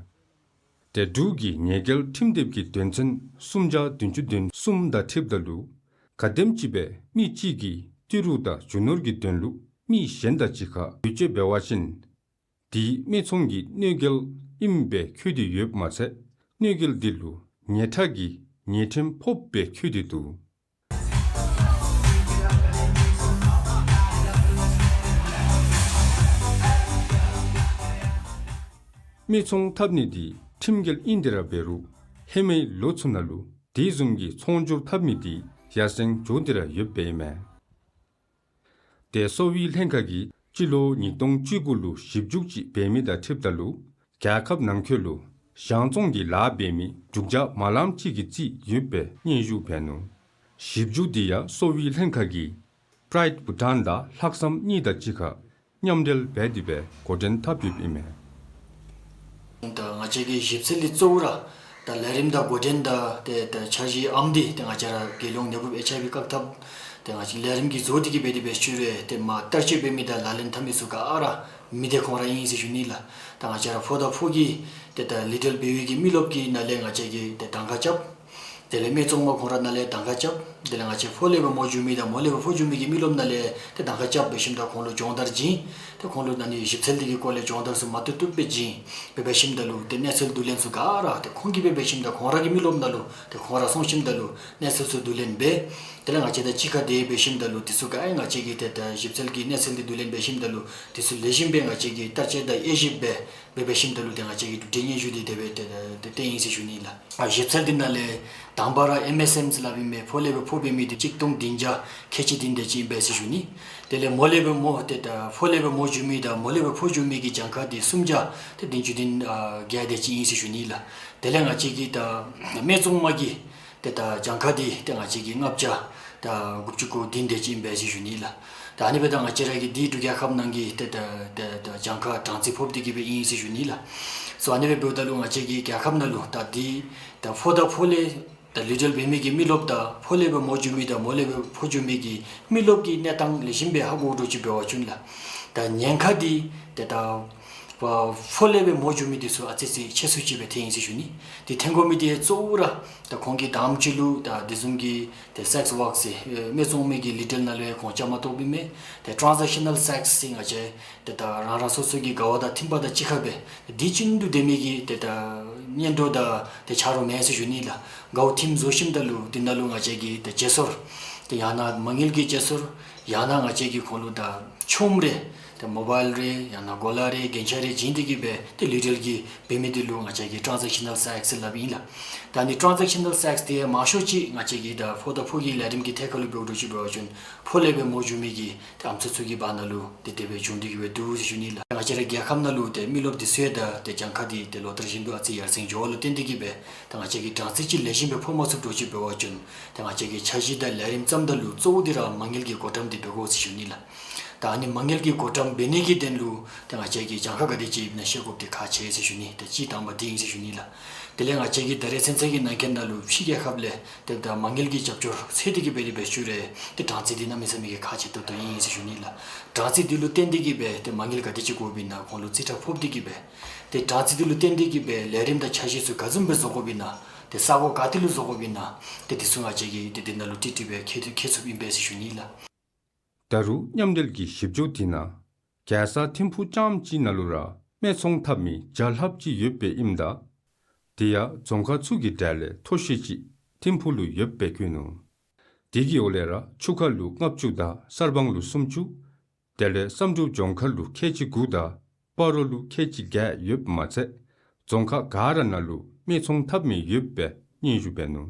ཏེ་འབྲུག་གི་ཉེས་འགེལ་ཁྲིམས་དེབ་ཀྱི་དོན་ཚན་སུམ་བརྒྱ་བདུན་ཅུ་དོན་གསུམ་དང་འཁྲིལཝ་ད་ལུ་ག་དེམ་ཅིག་སྦེ་མི་གཅིག་གིས་ཏི་རུ་དང་རྒྱུ་ནོར་གྱི་དོན་ལུ་མི་གཞན་དང་གཅིག་ཁར་བེད་སྤྱོད་འབད་བ་ཅིན་དེ་སྨད་འཚོང་གི་གནོད་འགེལ་ཨིནམ་སྦེ་འཁོད་དེ་ཡོདཔ་མ་ཚད་གནོད་འགེལ་དེ་ལུ་ཉེས་ཁྲག་གི་ཉེས་ཁྲིམས་ཕོགཔ་སྦེ་འཁོད་དེ་འདུག། སྨད་འཚོང་འཐབ་ནི་དེ་ཁྲིམས་འགལ་ཨིན་ཏེ་ར་འབད་རུང་ཧེ་མའི་ལོ་ཚུ་ནང་ལུ་དེ་བཟུམ་གྱི་ཚོང་སྒྱུར་འཐབ་མི་དེ་ཡར་སེང་འགྱོ་སྟེ་ར་ཡོདཔ་ཨིན་མས། ཏེ་གསོ་བའི་ལྷན་ཁག་གིས་སྤྱི་ལོ་ཉིས་སྟོང་བཅུ་དགུ་ལུ་ཞིབ་འཇུག་ཅིག་འབད་མི་དང་འཁྲིལཝ་ད་ལུ་རྒྱལ་ཁབ་ནང་འཁོད་ལུ་གཞང་བཙོང་གི་ལཱ་འབད་མི་དྲུག་བརྒྱ་མ་ལངམ་ཅིག་གི་རྩིས་ཡོདཔ་སྦེ་སྙན་ཞུ་འབད་ནུག། ཞིབ་འཇུག་དེ་ཡང་གསོ་བའི་ལྷན་ཁག་གིས་པྲའིཌ་བྷུ་ཊཱན་དང་ལྷག་བསམ་གཉིས་དང་གཅིག་ཁར་མཉམ་འབྲེལ་འབད་དེ་སྦེ་འགོ་འདྲེན་འཐབ་ཡོདཔ་ཨིན་མས། ད་ང་བཅས་ཀྱི་ཞིབ་འཚོལ་ལས་གཙོ་བོ་ར་ད་ལས་རིམ་དང་འགོ་འདྲེན་དང་ཏེ་ད་འཆར་གཞི་ཨམ་འདི་ཏེ་ང་བཅས་ར་རྒྱལ་ཡོངས་ནད་འབུབ་ཨེཆ་ཨའི་ཝི་བཀག་ཐབས་ཏེ་ང་བཅས་ལས་རིམ་གྱི་བཟོ་སྟེ་གི་འབད་དེ་སྦེ་ཤུལ་ལས་ཏེ་མ་བསྟར་སྤྱོད་འབད་མི་དང་ལག་ལེན་འཐབ་མི་ཚུ་ག་ར་མི་སྡེ་ཁོང་ར་ཨིན་ཟེར་ཞུ་ནི་ལགས། ད་ང་བཅས་ར་ཕོ་དང་ཕོ་གི་ཏེ་ད་ལི་ཊལ་བི་ཝི་གི་མི་རློབས་ཀྱི་ནང་ལས་ང་བཅས་ཀྱིས་ཏེ་གདམ་ཁ་རྐྱབ། དེ་ལས་སྨད་འཚོང་མ་ཁོང་ར་ནཱ་ལས་གདམ་ཁ་རྐྱབ། དེ་ལས་ང་བཅས་ཕོ་ལས་སྦེ་མོ་འགྱོ་མི་དང་མོ་ལས་སྦེ་ཕོ་འགྱོ་མི་གི་མི་རློབས་ནཱ་ལས་ཏེ་གདམ་ཁ་རྐྱབ་འབད་ཞིནམ་ད་ཁོང་ལུ་སྦྱོང་བརྡར་བྱིན། ཏེ་ཁོང་ལུ་ད་ཨ་ནི་ཞིབ་འཚོལ་འདི་གི་སྐོར་ལས་སྦྱོང་བརྡར་ཚུ་མ་བཏུབ་བཏུབ་སྦེ་བྱིན། འབད་འབད་ཞིནམ་ད་ལུ་ཏེ་གནས་ཚུལ་བསྡུ་ལེན་ཚུ་ག་ར་ཏེ་ཁོང་གིས་འབད་འབད་ཞིནམ་ད་ཁོང་ར་གི་མི་རློབས་ནང་ལུ་ཏེ་ཁོང་ར་སོང་ཞིནམ་ད་ལུ་གནས་ཚུལ་ཚུ་བསྡུ་ལེན་འབད། དེ་ལས་ང་བཅས་དང་གཅིག་ཁར་དེ་འབད་ཞིནམ་ད་ལུ་དེ་ཚུ་ག་ཨེ་ང་བཅས་ཀྱིས་ཏེ་ད་ཞིབ་འཚོལ་གྱི་གནས་ཚུལ་འདི་བསྡུ་ལེན་འབད་ཞིནམ་ད་ལུ་དེ་ཚུ་ལེགས་ཤོམ་སྦེ་ང་བཅས་ཀྱིས་བསྟར་དཔྱད་དང་དབྱེ་ཞིབ་འབད་འབད་འབད་ཞིནམ་ད་ལུ་ཏེ་ང་བཅས་ཀྱིས་གྲུབ་འབྲས་སྙན་ཞུ་འདི་དེ་སྦེ་ཏེ་ཏེ་སྟོན་ཡི་ཟེར་ཞུ་ནི་ལགས། ཨ་ཞིབ་འཚོལ་འདི་ནང་ལས་དང་པ་ར་ཨེམ་ཨེས་ཨེམ་ཟེར་སླབ་ཨིན་མས། ཕོ་ལས་སྦེ་ཕོ་འབད་མི་འདི་གཅིག་སྟོང་བདུན་བརྒྱ་ཁལ་གཅིག་བདུན་དེ་ཅིག་ཨིན་པས་ཟེར་ཞུ་ནི། དེ་ལས་མོ་ལས་སྦེ་མོ་ཏེ་ད་ཕོ་ལས་སྦེ་མོ་འགྱོ་མི་དང་མོ་ལས་སྦེ་ཕོ་འགྱོ་མི་གི་གྱངས་ཁ་འདི་སུམ་བརྒྱ་ཏེ་བདུན་ཅུ་དོན་ཨ་བརྒྱད་དེ་ཅིག་ཨིན་ཟེར་ཞུ་ནི་ལགས། དེ་ལས་ང་བཅས་ཀྱི་ད་སྨད་འཚོང་མ་གི་ཏེ་ད་གྱངས་ཁ་འདི་ཏེ་ང་བཅས་ཀྱི་ལྔ་བརྒྱ་ད་དགུ་བཅུ་གོ་བདུན་དེ་ཅིག་ཨིན་པས་ཟེར་ཞུ་ནི་ལགས། ད་ཨ་ནི་སྦེ་ད་ང་བཅས་ར་གི་འདི་འབྲུག་རྒྱལ་ཁབ་ནང་གི་ཏེ་ད་ཏེ་ད་གྱངས་ཁ་གྲངས་རྩིས་ཕོགཔ་འདི་གིས་སྦེ་ཨིན་ཟེར་ཞུ་ནི་ལགས། སོ་ཨ་ནི་སྦེ་འབདཝ་ད་ལུ་ང་བཅས་ཀྱི་རྒྱལ་ཁབ་ནང་ལུ་ད་འདི་ད་ཕོ་དང་ཕོ་ལས་ད་ལི་ཊལ་འབད་མི་གི་མི་རློབས་དང་ཕོ་ལས་སྦེ་མོ་འགྱོ་མི་དང་མོ་ལས་སྦེ་ཕོ་འགྱོ་མི་གི་མི་རློབས་ཀྱི་གནས་སྟངས་ལེགས་ཤོམ་སྦེ་ཧ་གོ་དོ་ཅིག་འབད་བ་ཅིན་ལགས། ད་ཉེན་ཁ་འདི་ཏེ་ད་ཕོ་ཕོ་ལས་སྦེ་མོ་འགྱོ་མི་འདི་ཚུ་ཨ་ཙི་ཙི་ཆེ་སུ་ཅིག་སྦེ་ཐོན་ཡི་ཟེར་ཞུ་ནི། འདི་ཐོན་དགོ་མི་འདི་གཙོ་བོ་ར་ད་ཁོང་གིས་དང་པ་ཅིག་ལུ་ད་འདི་བཟུམ་གྱི་ཏེ་སེགསི་ཝརཀ་ཟེར་ཨེ་སྨད་འཚོང་མའི་གི་ལི་ཊལ་ནང་ལུ་ཡང་ཁོང་བཅའ་མར་གཏོགསཔ་ཨིན་མས། ཏེ་ཊཱན་ཟེག་ཤ་ནཱལ་སེགསི་ཟེར་ང་བཅས་ཏེ་ད་རང་རང་སོ་སོ་གི་དགའ་བ་དང་མཐུན་པ་དང་གཅིག་ཁར་སྦེ་འདི་བྱིན་དོ་བསྡད་མི་གི་ཏེ་ད་གཉེན་གྲོགས་དང་ཏེ་ཆ་རོགས་མེན་ཟེར་ཞུ་ནི་ལགས། དགའཝ་ཐིམ་བཟོ་ཞིནམ་ད་ལུ་འདི་ནང་ལུ་ང་བཅས་ཀྱིས་ཏེ་བརྗེ་སོར་ཏེ་ཡང་ན་མ་དངུལ་གྱི་བརྗེ་སོར་ཡང་ན་ང་བཅས་ཀྱིས་ཁོང་ལུ་ད་ཆོངམ་རེ་ཏེ་མོ་བཱའིལ་རེ་ཡང་ན་གོ་ལ་རེ་རྒྱན་ཆ་རེ་བྱིན་ཏེ་གིས་སྦེ་ཏེ་ལི་ཊལ་གྱི་འབད་མི་འདི་ལུ་ང་བཅས་ཀྱིས་ཊཱན་ཟེག་ཤ་ནཱལ་སེགསི་ཟེར་སླབ་ཨིན་ལགས། ད་ཨ་ནི་ཊཱན་ཟེག་ཤ་ནཱལ་སེགསི་འདི་མང་ཤོས་ཅིག་ང་བཅས་ཀྱི་ད་ཕོ་དང་ཕོ་གི་ལས་རིམ་གྱི་ཐད་ཁར་ལུ་འབདཝ་འདྲཝ་ཅིག་འབད་བ་ཅིན་ཕོ་ལས་སྦེ་མོ་འགྱོ་མི་གི་ཏེ་ཨམ་སྲུ་ཚུ་གི་བར་ན་ལུ་ཏེ་དེ་སྦེ་བྱུང་སྟེ་གིས་སྦེ་འདུག་ཟེར་ཞུ་ནི་ལགས། ང་བཅས་ར་རྒྱལ་ཁབ་ནང་ལུ་ཏེ་མི་རློབས་འདི་ཚུ་ཡང་ད་ཏེ་གྱངས་ཁ་འདི་ཏེ་ལོ་ལྟར་བཞིན་དུ་ཨ་ཙི་ཡར་སེང་འགྱོ་བ་ལུ་བརྟེན་ཏེ་གིས་སྦེ་ད་ང་བཅས་ཀྱིས་གྲངས་རྩིས་ཅིག་ལེགས་ཤོམ་སྦེ་ཕོག་མ་ཚུགསཔ་འདྲཝ་ཅིག་འབད་བ་ཅིན་ཏེ་ང་བཅས་ཀྱིས་འཆར་གཞི་དང་ལས་རིམ་བརྩམ་ད་ལུ་གཙོ་བོ་འདི་ར་མ་དངུལ་གྱི་བགོ་བཀྲམ་འདི་འབད་དགོ་ཟེར་ཞུ་ནི་ལགས། ད་ཨ་ནི་མ་དངུལ་གྱི་བགོ་བཀྲམ་འབད་ནི་གི་དོན་ལུ་ཏེ་ང་བཅས་ཀྱིས་གྱངས་ཁ་ག་དེ་ཅིག་ཨིན་ན་ཤེས་དགོཔ་འདི་ཁག་ཆེ་ཟེར་ཞུ་ནི། ཏེ་གཅིག་དང་པ་འདི་ཨིན་ཟེར་ཞུ་ནི་ལགས། དེ་ལས་ང་བཅས་ཀྱིས་ད་རེས་ཚུན་ཚོད་ཀྱི་ནང་འཁོད་ནང་ལུ་ཕྱི་རྒྱལ་ཁབ་ལས་ཏེ་ད་མ་དངུལ་གྱི་རྒྱབ་སྐྱོར་འཚོལ་ཏེ་གིས་སྦེ་དེ་སྦེ་ཞུ་རུང་ཏེ་གྲངས་རྩིས་འདི་གནམ་མེད་ས་མེད་ཀྱི་ཁག་ཆེ་ཏོག་ཏོ་ཨིན་ཟེར་ཞུ་ནི་ལགས། གྲངས་རྩིས་འདི་ལུ་བརྟེན་ཏེ་གིས་སྦེ་ཏེ་མ་དངུལ་ག་དེ་ཅིག་དགོཔ་ཨིན་ན་ཁོང་ལུ་རྩིས་ཁྲ་ཕོག་སྟེ་གིས་སྦེ་ཏེ་གྲངས་རྩིས་འདི་ལུ་བརྟེན་ཏེ་གིས་སྦེ་ལས་རིམ་དང་འཆར་གཞི་ཚུ་ག་བཟུམ་སྦེ་བཟོ་དགོཔ་ཨིན་ན་ཏེ་ས་གོ་ག་ཏེ་ལུ་བཟོ་དགོཔ་ཨིན་ན་ཏེ་འདི་ཚུ་ང་བཅས་ཀྱིས་ཏེ་འདི་ནང་ལུ་ཏིག་ཏིག་སྦེ་མཁྱེན་མཁྱེན་ཚུགསཔ་ཨིན་པས་ཟེར་ཞུ་ནི་ལགས། ད་རུང་མཉམ་འབྲེལ་གྱི་ཞིབ་འཇུག་དེ་ནང་རྒྱལ་ས་ཐིམ་ཕུག་རྐྱངམ་གཅིག་ནང་ལུ་ར་སྨད་འཚོང་འཐབ་མི་བརྒྱ་ལྷགཔ་ཅིག་ཡོདཔ་སྦེ་ཨིནམ་ད་དེ་ཡང་རྫོང་ཁག་ཚུ་གི་གྲས་ལས་མཐོ་ཤོས་ཅིག་ཐིམ་ཕུག་ལུ་ཡོདཔ་སྦེ་བཀོད་ནུག། དེ་གི་འོག་ལས་ར་ཆུ་ཁ་ལུ་ལྔ་བཅུ་དང་གསར་སྤང་ལུ་སུམ་ཅུ། དེ་ལས་བསམ་གྲུབ་ལྗོངས་མཁར་ལུ་ཁལ་གཅིག་དགུ་དང་སྤ་རོ་ལུ་ཁལ་གཅིག་བརྒྱད་ཡོདཔ་མ་ཚད་རྫོང་ཁག་ག་ར་ནང་ལུ་སྨད་འཚོང་འཐབ་མི་ཡོདཔ་སྦེ་སྙན་ཞུ་འབད་ནུག།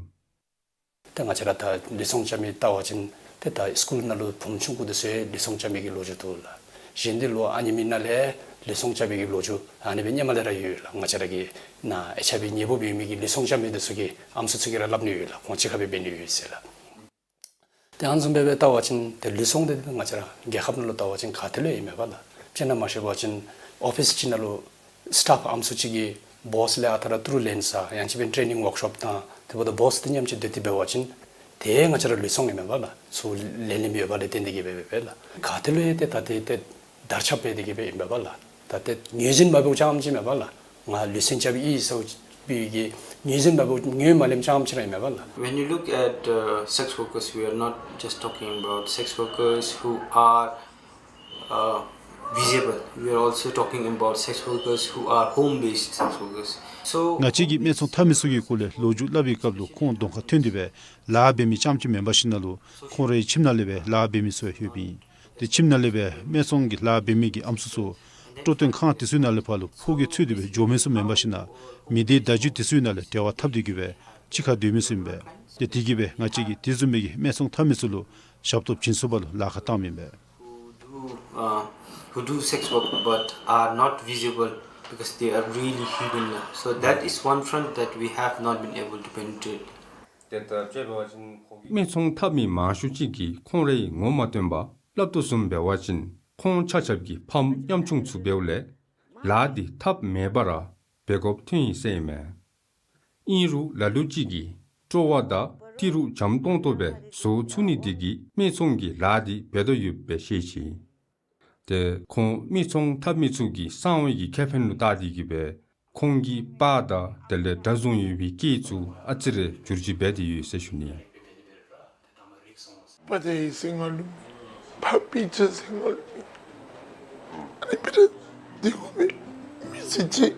ཏེ་ང་བཅས་ར་ད་ལུས་ཟུངས་རྐྱབ་མི་བལྟ་བ་ཅིན་ཏེ་ད་སི་ཀུལ་ནང་ལུ་བུམོ་ཆུང་ཀུ་འདི་ཚུ་ཡང་ལུས་ཟུངས་རྐྱབ་མི་གི་ལོ་རྒྱུས་འདུག་ལགས། གཞན་འདི་ལོ་ཨ་ནེམ་ཅིག་ནང་ལས་ལུས་ཟུངས་རྐྱབ་མི་གི་ལོ་རྒྱུས་ཨ་ནི་སྦེ་སྔོན་མ་ལས་ར་ཡོད་ལགས། ང་བཅས་ར་གི་ནཱ་ཨེཆ་ཨའི་ཝི་ནད་འབུབ་ཡོད་མི་གི་ལུས་ཟུངས་རྐྱབ་མི་འདི་ཚུ་གི་ཨམ་སྲུ་ཚུ་གིས་ར་སླབ་ནི་ཡོད་ལགས། ཁོང་གཅིག་ཁར་སྦེ་འབད་ནི་ཡོད་ཟེར་ལགས། ཏེ་ཨ་ནི་བཟུམ་སྦེ་སྦེ་བལྟ་བ་ཅིན་ཏེ་ལུས་ཟུངས་འདི་ང་བཅས་ར་རྒྱལ་ཁབ་ནང་ལུ་བལྟ་བ་ཅིན་ག་ཏེ་ལུ་ཡང་མེད་པས་ལགས། དཔེར་ན་མ་ཤེས་པ་ཅིན་ཨོ་ཕིསི་ཅིག་ནང་ལུ་སི་ཊཕ་ཨམ་སྲུ་ཅིག་གིས་བོསི་ལས་ཨ་རྟག་ར་ཏི་རུ་ལེན་ས་ཡང་ཅིན་སྦེ་ཊེ་ནིང་ཝརཀ་ཤོཔ་དང་དེ་འབདཝ་ད་བོསི་འདི་ཉམས་ཅིག་སྡོད་དེ་འབད་བ་ཅིན་ཏེ་ང་བཅས་ར་ལུས་ཟུངས་ཨིན་མས་པ་ལགས། ཚུར་ལེན་ལེནམ་ཡོད་པ་ལས་བརྟེན་ཏེ་གིས་སྦེ་འབད་བས་ལགས། ག་ཏེ་ལུ་ཡང་ཏེ་ད་ཏེ་ཏེ་དར་ཁྱབ་སྦེ་དེ་གིས་སྦེ་ཨིན་པས་པ་ལགས། ད་ཏེ་ངོས་འཛིན་མ་འབདཝ་རྐྱངམ་ཅིག་མེན་པ་ལགས། ང་ལུས་ཟུངས་རྐྱབ་ཨིན་ཟེར་བའི་གི་ངོས་འཛིན་མ་འབདཝ་ངོ་མ་ལེནམ་རྐྱངམ་ཅིག་ར་ཨིན་མས་པ་ལགས། When you look at, uh, sex workers, we are not just talking about sex workers who are, uh, visible. We are also talking about sex workers who are home-based sex workers. So ང་བཅས་ཀྱིས་སྨད་འཚོང་འཐབ་མི་ཚུ་གི་སྐོར་ལས་ལོ་རྒྱུས་སླབ་པའི་སྐབས་ལུ་ཁོང་གདོང་ཁར་ཐོན་ཏེ་སྦེ་ལཱ་འབད་མི་རྐྱངམ་ཅིག་མེན་པར་ཞིནམ་ལས་ཁོང་རའི་ཁྱིམ་ནང་ལས་སྦེ་ལཱ་འབད་མི་ཚུ་ཡང་ཡོདཔ་ཨིན། ཏེ་ཁྱིམ་ནང་ལས་སྦེ་སྨད་འཚོང་གི་ལཱ་འབད་མི་གི་ཨམ་སྲུ་ཚུ་སྤྲོ་སྟོན་ཁང་དེ་ཚུ་ནང་ལས་ཕར་ལུ་ཕོ་སྐྱེས་འཚོལ་ཏེ་སྦེ་འགྱོ་མི་ཚུ་མེན་པར་ཞིནམ་ལས་མི་སྡེ་བརྡ་བརྒྱུད་དེ་ཚུ་ནང་ལས་འབྲེལ་བ་འཐབ་སྟེ་གིས་སྦེ་གཅིག་ཁར་སྡོད་མི་ཚུ་ཨིན་པས། ཏེ་དེ་གིས་སྦེ་ང་བཅས་ཀྱིས་དེ་བཟུམ་མའི་གི་སྨད་འཚོང་འཐབ་མི་ཚུ་ལུ་ཞབས་ཏོག་བྱིན་ཚུགས་པ་ལུ་ལཱ་ཁག་བཏངམ་ཨིན་པས། Who do, uh, who do sex work but are not visible because they are really hidden. So that is one front that we have not been able to penetrate. སྨད་འཚོང་འཐབ་མི་མང་ཤོས་ཅིག་གིས་ཁོང་རའི་ངོ་མ་སྟོན་པར་སླབ་དོ་བཟུམ་འབད་བ་ཅིན་ཁོང་ཆ་ཁྱབ་ཀྱི་ཕམ་ཉམ་ཆུང་ཚུ་འབདཝ་ལས་ལཱ་འདི་ཐབས་མེད་པར་འབད་དགོཔ་ཐོན་ཡི་ཟེར་ཨིན་མས། ཨིན་རུང་ལ་ལུ་ཅིག་གིས་སྤྲོ་བ་དང་ཏི་རུ་འཇམ་ཏོང་ཏོ་སྦེ་བཟོ་ཚུགས་ནི་དེ་གིས་སྨད་འཚོང་གི་ལཱ་འདི་འབད་དོ་ཡོདཔ་སྦེ་ཤེས་ཅི། ཏེ་ཁོང་སྨད་འཚོང་འཐབ་མི་ཚུ་གི་གསང་བའི་གི་ཁེ་ཕན་ལུ་བལྟ་སྟེ་གིས་སྦེ་ ཁོང་གི་པཱ་དང་དེ་ལས་གྲྭ་བཟུང་ཡོད་པའི་སྐད་ཚུ་ཨ་ཙི་རེ་བསྒྱུར་བཅོས་འབད་དེ་ཡོད་ཟེར་ཞུ་ནི། པཱ་ཏི་ཟེར་ང་ལུ་མེད། ཕ་སྤུན་ཆ་ཟེར་ང་ལུ་མེད། ཨ་ནི་སྦེ་ར་སྡོད་དགོ་པས། མི་ཚེ་གཅིག།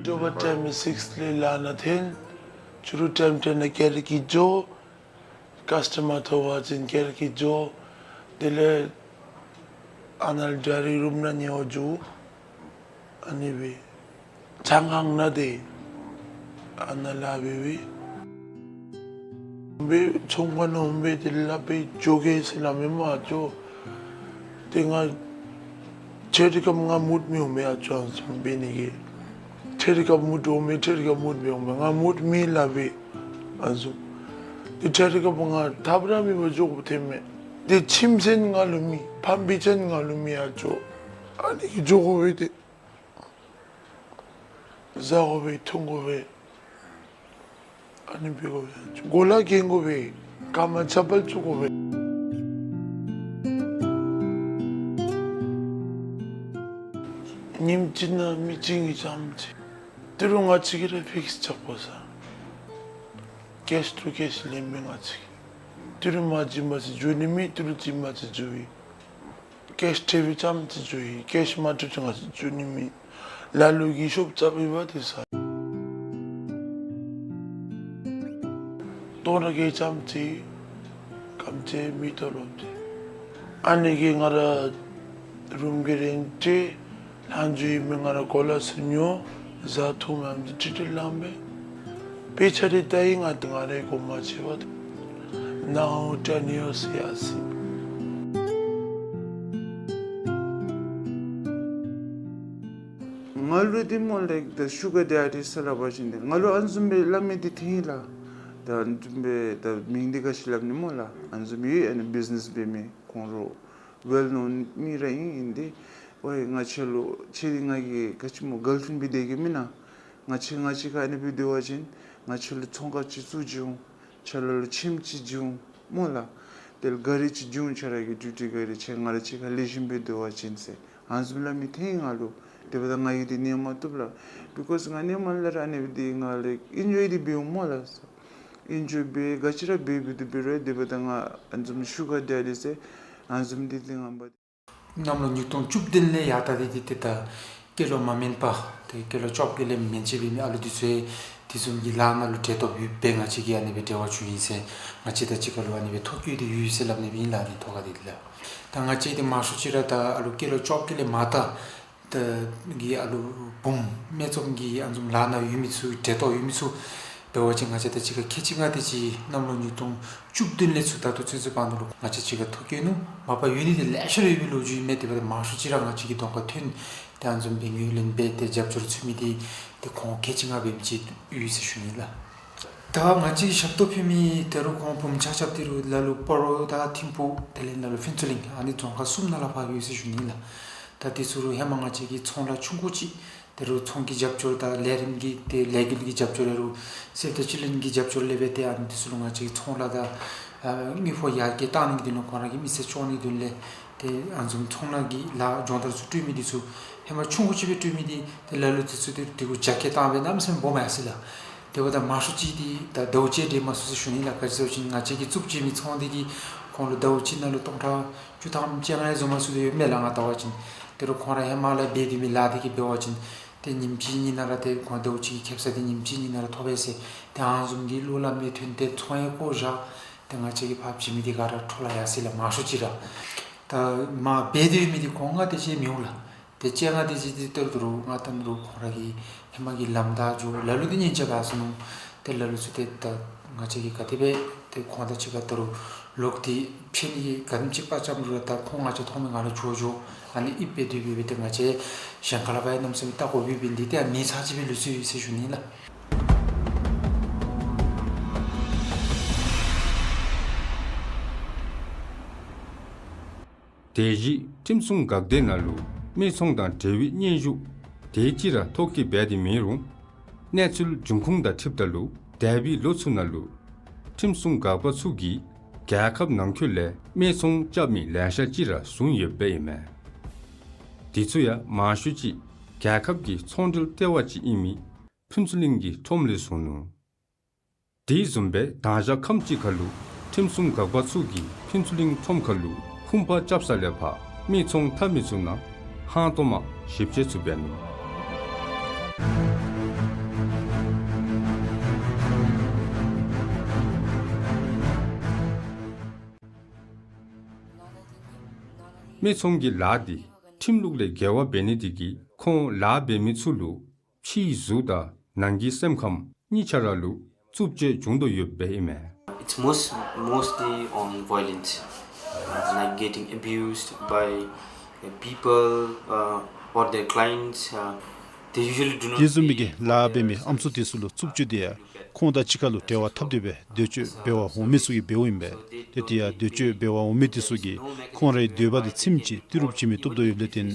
དྲོ་པ་ཊའིམ་སིགསི་ལས་ལཱ་ནང་འཐོན། ཕྱི་རུ་ཊའིམ་ཊེན་ནང་ཀེ་རི་གི་འགྱོ། ཀཱསི་ཊ་མར་ཐོབ་པ་ཅིན་ཀེ་རི་གི་འགྱོ། དེ་ལས་ཨ་ནཱ་ལས་ཌའི་རི་རུམ་ནང་ཉལ་བར་འགྱོ། ཨ་ནི་སྦེ་ཆང་ཁང་ནང་སྡོད། ཨ་ནཱ་ལཱ་འབད་འབད། འབད་ཚོང་ཁང་ནང་འོང་སྦེ་དེ་ལས་སླབ་སྦེ་འགྱོ་གེ་ཟེར་སླབ་མི་མ་འགྱོ། ཏེ་ང་ཁྲེ་ཌི་ཀབ་ང་མུཌ་མི་འོང་མས་ཨ་ཅོ་ཨ་ནི་བཟུམ་འབད་ནི་གི། ཁྲེ་ཌི་ཀབ་མུཌ་འོང་མས། ཁྲེ་ཌི་ཀབ་མུཌ་མི་འོང་མས། ང་མུཌ་མེད་སླབ་སྦེ་ཨ་ནི་བཟུམ། ཏེ་ཁྲེ་ཌི་ཀབ་ང་ཐབས་ར་མེད་པར་འགྱོ་དགོཔ་ཐོན་མས། ཏེ་ཁྱིམ་ཚན་ང་ལུ་མེད། ཕམ་སྤུན་ཆ་ང་ལུ་མེད་ཨ་ཅོ། ཨ་ནི་གིས་འགྱོ་དགོ་པས་ཏེ། བཟའ་དགོ་པས། འཐུང་དགོ་པས། ཨ་ནི་འབད་དགོ་པས། གོ་ལ་གྱོན་དགོ་པས། རྐངམ་ཆ་པལ་བཙུགས་དགོ་པས། ཉིནམ་གཅིག་ནང་མི་བྱིངས་ཀྱི་རྐྱངམ་ཅིག། ཏི་རུ་ང་བཅས་ཀྱིས་ར་ཕིགསི་རྐྱབ་དགོ་ས། ཀེཤ་ཊུ་ཀེཤ་ལེན་མི་ང་བཅས་ཀྱིས། ཏི་རུ་མ་བྱིན་པ་ཅིན་འགྱོ་ནི་མེད། ཏི་རུ་བྱིན་པ་ཅིན་འགྱོ་ནི། ཀེཤ་ཐེབས་རྐྱངམ་ཅིག་འགྱོ་ཡི། ཀེཤ་མ་ཐེབས་ཅིག་ང་བཅས་འགྱོ་ནི་མེད། ལ་ལུ་གིས་ཤོབ་རྐྱབ་ཡོད་པ་དེ་ཟ། སྟོང་ཕྲག་བརྒྱད་རྐྱངམ་ཅིག་གམ་ཅིག་མི་ཐོབ་རུང་ཏེ། ཨ་ནི་གིས་ང་ར་རུམ་གྱི་རེནཊ་ལྷག་འགྱོ་ཡི་མི་ང་ར་གོ་ལ་ཚུ་ཉོ། བཟའ་འཐུང་མེདཔ་འདི་ཁྲིག་ཁྲི་ལངམ་སྦེ། དཔེ་ཆ་འདི་ལྟ་ཡི་ང་ང་རའི་གོང་མ་ཆེ་བ་ནའོ་ཊེན་ཡརསི་ཡར་སི། ང་ལུ་འདི་སྨོ་ལགས་ད་ཤུ་གར་ཌེ་ཌི་ཟེར་སླབ་པ་ཅིན་འདི་ང་ལུ་ཨ་ནི་བཟུམ་སྦེ་སླབ་མི་འདི་ཐོན་ཡི་ལགས། ད་ཨ་ནི་བཟུམ་སྦེ་ད་མིང་འདི་ག་ཅི་སླབ་ནི་སྨོ་ལགས། ཨ་ནི་བཟུམ་ཡོད། ཨ་ནི་བིཛ་ནེསི་འབད་མི་ཁོང་ར་ཝེལ་ནོན་མི་ར་ཨིན། ཨིན་ཏེ་ཝའི་ང་བཅས་ལུ་ཁྱེད་འདི་ང་གི་ག་ཅི་སྨོ་གརལ་ཕྲེནཌ་སྦེ་སྡོད་གེ་མེན་ན། ང་བཅས་ང་བཅས་ཁར་ཨ་ནི་སྦེ་སྡོད་པ་ཅིན་ང་བཅས་ལུ་ཚོང་ཁང་ཅིག་བཙུགས་བྱིན་འོང་། ཁྱེད་ལུ་ཁྱིམ་ཅིག་བྱིན་འོང་སྨོ་ལགས། དེ་ལས་ག་རི་ཅིག་བྱིན་འོང་། ཁྱེད་ར་གི་ཌིའུ་ཊི་ག་རི། ཁྱེད་ང་ར་གཅིག་ཁར་ལེགས་ཤོམ་སྦེ་སྡོད་པ་ཅིན་ཟེར་ཨ་ནི་བཟུམ་སླབ་མི་ཐོན་ཡི་ང་ལུ། དེ་འབདཝ་ད་ང་གིས་འདི་གནས་མ་བཏུབ་ལགས། བི་ཀོསི་ང་གནས་མ་ལས་ར་ཨ་ནི་སྦེ་འདི་ང་ལུ་ཨིན་ཇོའི་འདི་འབད་འོང་སྨོ་ལགས། ཨིན་ཇོའི་འབད་ག་ཅི་ར་འབད་འབད་དེ་འབད་རུང་དེ་འབདཝ་ད་ང་ཨ་ནི་བཟུམ་ཤུ་གར་ཌེ་ཌི་ཟེར་ཨ་ནི་བཟུམ་འདི་འདི་ང་འབད། གནམ་ལོ་ཉིས་སྟོང་བཅུ་བདུན་ལས་ཡར་ད་འདི་འདི་ཏེ་ད་སྐྱེས་ལོ་མ་དམན་པ་ཏེ་སྐྱེས་ལོ་བཅོ་བརྒྱད་ལས་མན་ཆད་འབད་མི་ཨ་ལུ་འདི་ཚུ་ཡང་དེ་བཟུམ་གྱི་ལཱ་ནང་ལུ་འབྲེལ་གཏོགས་ཡོདཔ་སྦེ་ང་བཅས་ཀྱིས་ཨ་ནི་སྦེ་འབྲེལ་བ་བྱུང་ཡི་ཟེར་ང་བཅས་དང་གཅིག་ཁར་ལུ་ཨ་ནི་སྦེ་ཐོ་བཀོད་དེ་ཡོད་ཟེར་སླབ་ནི་སྦེ་ཨིན་ལགས། ཨ་ནི་ཐོག་ཁར་འདི་ལགས། ད་ང་བཅས་འདི་མང་ཤོས་ཅིག་ར་ད་ཨ་ལུ་སྐྱེས་ལོ་བཅོ་བརྒྱད་ལས་མར་ད་ད་གི་ཨ་ལུ་བུམོ་སྨད་འཚོང་གི་ཨ་ནི་བཟུམ་ལཱ་ནང་ཡོད་མི་ཚུ་འབྲེལ་གཏོགས་ཡོད་མི་ཚུ་འབད་བ་ཅིན་ང་བཅས་དང་གཅིག་ཁར་ཁལ་གཅིག་ལྔ་དེ་ཅིག་གནམ་ལོ་ཉིས་སྟོང་བཅུ་བདུན་ལས་ཚུར་ད་ལྟོ་ཚུན་ཚོད་བར་ན་ལུ་ང་བཅས་གཅིག་ཁར་ཐོ་བཀོད་ནུག། མ་པ་ཡོད་ནི་འདི་ལེ་ཤ་ར་ཡོད་པའི་ལོ་རྒྱུས་ཨིན་མས། དེ་འབདཝ་ད་མང་ཤོས་ཅིག་ར་ང་བཅས་ཀྱི་གདོང་ཁར་ཐོན་ཏེ་ཨ་ནི་བཟུམ་སྦེ་ངོས་ལེན་འབད་དེ་རྒྱབ་སྐྱོར་ཚུགས་མི་འདི་ཏེ་ཁོང་ཁལ་གཅིག་ལྔ་འབད་མི་ཅིག་ཡོད་ཟེར་ཞུ་ནི་ལགས། ད་ང་བཅས་ཀྱི་ཞབས་ཏོག་ཕུལ་མི་དེ་རུང་ཁོང་བུམོ་ཆ་ཁྱབ་དེ་རུང་ལ་ལུ་སྤ་རོ་དང་ཐིམ་ཕུག་དེ་ལས་ལ་ལུ་ཕུན་ཚོགས་གླིང་ཨ་ནི་རྫོང་ཁག་གསུམ་ནང་ལས་ཕར་ཡོད་ཟེར་ཞུ་ནི་ལགས། ད་དེ་ཚུ་རུང་ཧེ་མ་ང་བཅས་ཀྱིས་ཚོང་ལཱ་ཆུང་ཀུ་ཅིག་དེ་རུང་ཚོང་གི་རྒྱབ་སྐྱོར་དང་ལས་རིམ་གྱི་ཏེ་ལས་འགུལ་གྱི་རྒྱབ་སྐྱོར་ལས་རུང་སེབ་ཏ་ཅིལ་ཌེན་གྱི་རྒྱབ་སྐྱོར་ལས་འབད་དེ་ཨ་ནི་དེ་ཚུ་ལུ་ང་བཅས་ཀྱིས་ཚོང་ལཱ་དང་ཨ་དངུལ་ཕོགས་ཡར་རྒྱས་བཏང་ནི་གི་དོན་ལུ་ཁོང་ར་གི་མི་སེར་སྐྱོང་ནི་གི་དོན་ལས་ཏེ་ཨ་ནི་བཟུམ་ཚོང་ལཱ་གི་ལཱ་སྦྱོང་བརྡར་ཚུ་སྤྲོད་མི་དེ་ཚུ་ཧེ་མ་ཆུང་ཀུ་ཅིག་སྦེ་སྤྲོད་མི་དེ་ཏེ་ལ་ལུ་དེ་ཚུ་ཏེ་དེ་གུ་རྒྱ་སྐྱེད་བཏང་སྦེ་གནམ་མེད་ས་མེད་སྦོམ་ཡར་སོ་ཡི་ལགས། དེ་འབདཝ་ད་མང་ཤོས་ཅིག་འདི་ད་ཟླཝ་གཅིག་འགྲིག་མ་ཚུགས་ཟེར་ཞུ་ནི་ལགས། ག་ཅི་ཟེར་བ་ཅིན་ང་བཅས་ཀྱིས་བཙུགས་བྱིན་མི་ཚོང་འདི་གིས་ཁོང་ལུ་ཟླཝ་གཅིག་ནང་ལུ་སྟོང་ཕྲག་བཅུ་ཐམ་བཅོ་ལྔ་བཟོ་མ་ཚུགས་དོ་ཡོདཔ་མས་ལགས་ང་བལྟ་བ་ཅིན། དེ་རུང་ཁོང་ར་ཧེ་མ་ལས་འབད་སྡོད་མི་ལཱ་འདི་གིས་འབད་བ་ཅིན་ཏེ་ཉིནམ་གཅིག་གཉིས་ནང་ར་ཏེ་ཁོང་ཟླཝ་གཅིག་གི་ཁེབ་ས་འདི་ཉིནམ་གཅིག་གཉིས་ནང་ར་ཐོབ་པས་ཟེར་ཏེ་ཨ་ནི་བཟུམ་གྱི་བློ་སླབ་མི་ཐོན་ཏེ་ཚོང་ཡང་བཀོ་བཞག། ཏེ་ང་བཅས་ཀྱིས་ཕར་བྱིན་མི་འདི་ག་ར་འཕྲོ་བརླག་ཡར་སོ་ཡི་ལགས་མང་ཤོས་ཅིག་ར། ད་མར་འབད་སྡོད་མི་འདི་ཁོང་ལྔ་དེ་ཅིག་མི་འོང་ལགས། ཏེ་བཅོ་ལྔ་དེ་ཅིག་འདི་ལྟར་དུ་རུང་ང་བལྟ་རུང་ཁོང་ར་གི་ཧེ་མ་གི་ལམ་བདའ་འགྱོ། ལ་ལུ་འདི་ཉན་ཆ་བ་སོང་ནུག། ཏེ་ལ་ལུ་ཚུ་ཏེ་ད་ང་བཅས་ཀྱིས་ག་དེ་སྦེ་ཏེ་ཁོང་དང་གཅིག་ཁར་ད་རུང་ལོག་སྟེ་ཕྱད་ནི་ག་དེམ་ཅིག་དཔའ་བཅམ་རུང་ར་ད་ཁོང་ང་བཅས་མཐོང་མི་ང་ལུ་འགྱོ་འགྱོ། ཨ་ནི་ཨིན་པས། དེ་སྦེ་འབད་དེ་ང་བཅས་གཞན་ཁ་ལས་ཕར་ཡང་གནམ་མེད་ས་མེད་བལྟ་དགོ་པའི་འབད་ནི་འདི་ཏེ་ཨ་ནི་ཚར་གཅིག་སྦེ་ལུས་སོ་ཡི་ཟེར་ཞུ་ནི་ལགས། དེ་བཞིན་ཁྲིམས་སྲུང་འགག་སྡེ་ནང་ལུ་སྨད་ཚོང་དང་འབྲེལ་བའི་སྙན་ཞུ་དེ་ཅིག་ར་ཐོ་བཀོད་འབད་དེ་མེད་རུང་། གནས་ཚུལ་འབྱུང་ཁུངས་དང་འཁྲིལཝ་ད་ལུ་འདས་པའི་ལོ་ཚུ་ནང་ལུ་ཁྲིམས་སྲུང་འགག་པ་ཚུ་གིས་རྒྱལ་ཁབ་ནང་འཁོད་ལས་སྨད་ཚོང་རྐྱབ་མི་ལེ་ཤ་ཅིག་ར་བཟུང་ཡོདཔ་ཨིན་མས། དེ་ཚུ་ཡང་མང་ཤོས་ཅིག་རྒྱལ་ཁབ་ཀྱི་ཚོང་འབྲེལ་ལྟེ་བ་ཅིག་ཨིན་མི་ཕུན་ཚོགས་གླིང་གི་ཁྲོམ་ལས་བཟུང་ནུག། དེ་བཟུམ་སྦེ་དང་ཞག་ཁམས་ཅིག་ཁར་ལུ་ཁྲིམས་སྲུང་འགག་པ་ཚུ་གིས་ཕུན་ཚོགས་གླིང་ཁྲོམ་ཁར་ལུ་ཧུམ་པ་རྐྱབ་ས་ལས་ཕར་སྨད་ཚོང་འཐབ་མི་ཚུ་ནང་ཧང་སྟོང་མ་ཞིབ་དཔྱད་ཚུ་འབད་ནུག། སྨད་ཚོང་གི་ལཱ་འདི་ཁྲིམས་ལུགས་ལས་འགལ་བ་འབད་ནི་དེ་གིས་ཁོང་ལཱ་འབད་མི་ཚུ་ལུ་ཕྱིའི་གཟུགས་དང་ནང་གི་སེམས་ཁམས་གཉིས་ཆ་ར་ལུ་རྩུབ་སྤྱོད་བྱུང་དོ་ཡོདཔ་ཨིན་མས། It's most, mostly on violence, uh, like getting abused by, uh, people, uh, or their clients. Uh, they usually do not. དེ་བཟུམ་མའི་གི་ལཱ་འབད་མི་ཨམ་སྲུ་དེ་ཚུ་ལུ་རྩུབ་སྤྱོད་དེ་ཡང་ཁོང་དང་གཅིག་ཁར་ལུ་འབྲེལ་བ་འཐབ་སྟེ་སྦེ་འདོད་སྤྱོད་འབད་བར་འོང་མི་ཚུ་གིས་འབདཝ་ཨིན་པས། ཏེ་དེ་ཡང་འདོད་སྤྱོད་འབད་བར་འོང་མི་དེ་ཚུ་གིས་ཁོང་རའི་འདོད་པ་དེ་ཚིམ་ཅིག་ཏི་རུ་བྱིན་མི་བཏུབ་དོ་ཡོདཔ་ལས་བརྟེན་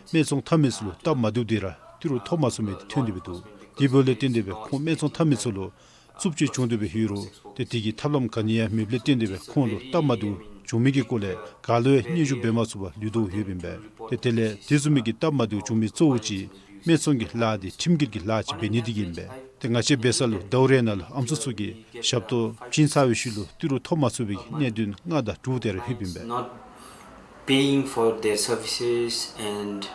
སྨད་ཚོང་འཐབ་མི་ཚུ་ལུ་སྟབས་མ་བདེཝ་དེ་ར་ཏི་རུ་ཐོབ་མ་ཚུགས་མི་དེ་ཐོན་ཏེ་སྦེ་འདུག། དེ་འབདཝ་ལས་བརྟེན་ཏེ་སྦེ་ཁོང་སྨད་ཚོང་འཐབ་མི་ཚུ་ལུ་རྩུབ་སྤྱོད་བྱུང་སྟེ་སྦེ་ཡོད་རུང་ཏེ་དེ་གི་ཐབས་ལམ་ག་ནི་ཡང་མེདཔ་ལས་བརྟེན་ཏེ་སྦེ་ཁོང་ལུ་སྟབས་མ་བདེཝ་བྱུང་མི་གི་སྐོར་ལས་ག་ལུ་ཡང་སྙན་ཞུ་འབད་མ་ཚུགས་པར་ལུས་དོ་ཡོདཔ་ཨིན་པས། ཏེ་དེ་ལས་དེ་བཟུམ་མའི་གི་སྟབས་མ་བདེཝ་བྱུང་མི་གཙོ་བོ་ཅིག་སྨད་ཚོང་གི་ལཱ་འདི་ཁྲིམས་འགལ་གྱི་ལཱ་ཅིག་འབད་ནི་དེ་གིས་ཨིན་པས། ཏེ་ང་བཅས་འབད་ས་ལུ་ཟླཝ་རེ་ནང་ལུ་ཨམ་སྲུ་ཚུ་གིས་ཞབས་ཏོག་བྱིན་ཚར་བའི་ཤུལ་ལུ་ཏི་རུ་ཐོབ་མ་ཚུགས་པའི་གི་གནད་དོན་ལྔ་དང་དྲུག་དེ་ར་ལྷོདཔ་ཨིན་པས། Not paying for their services and,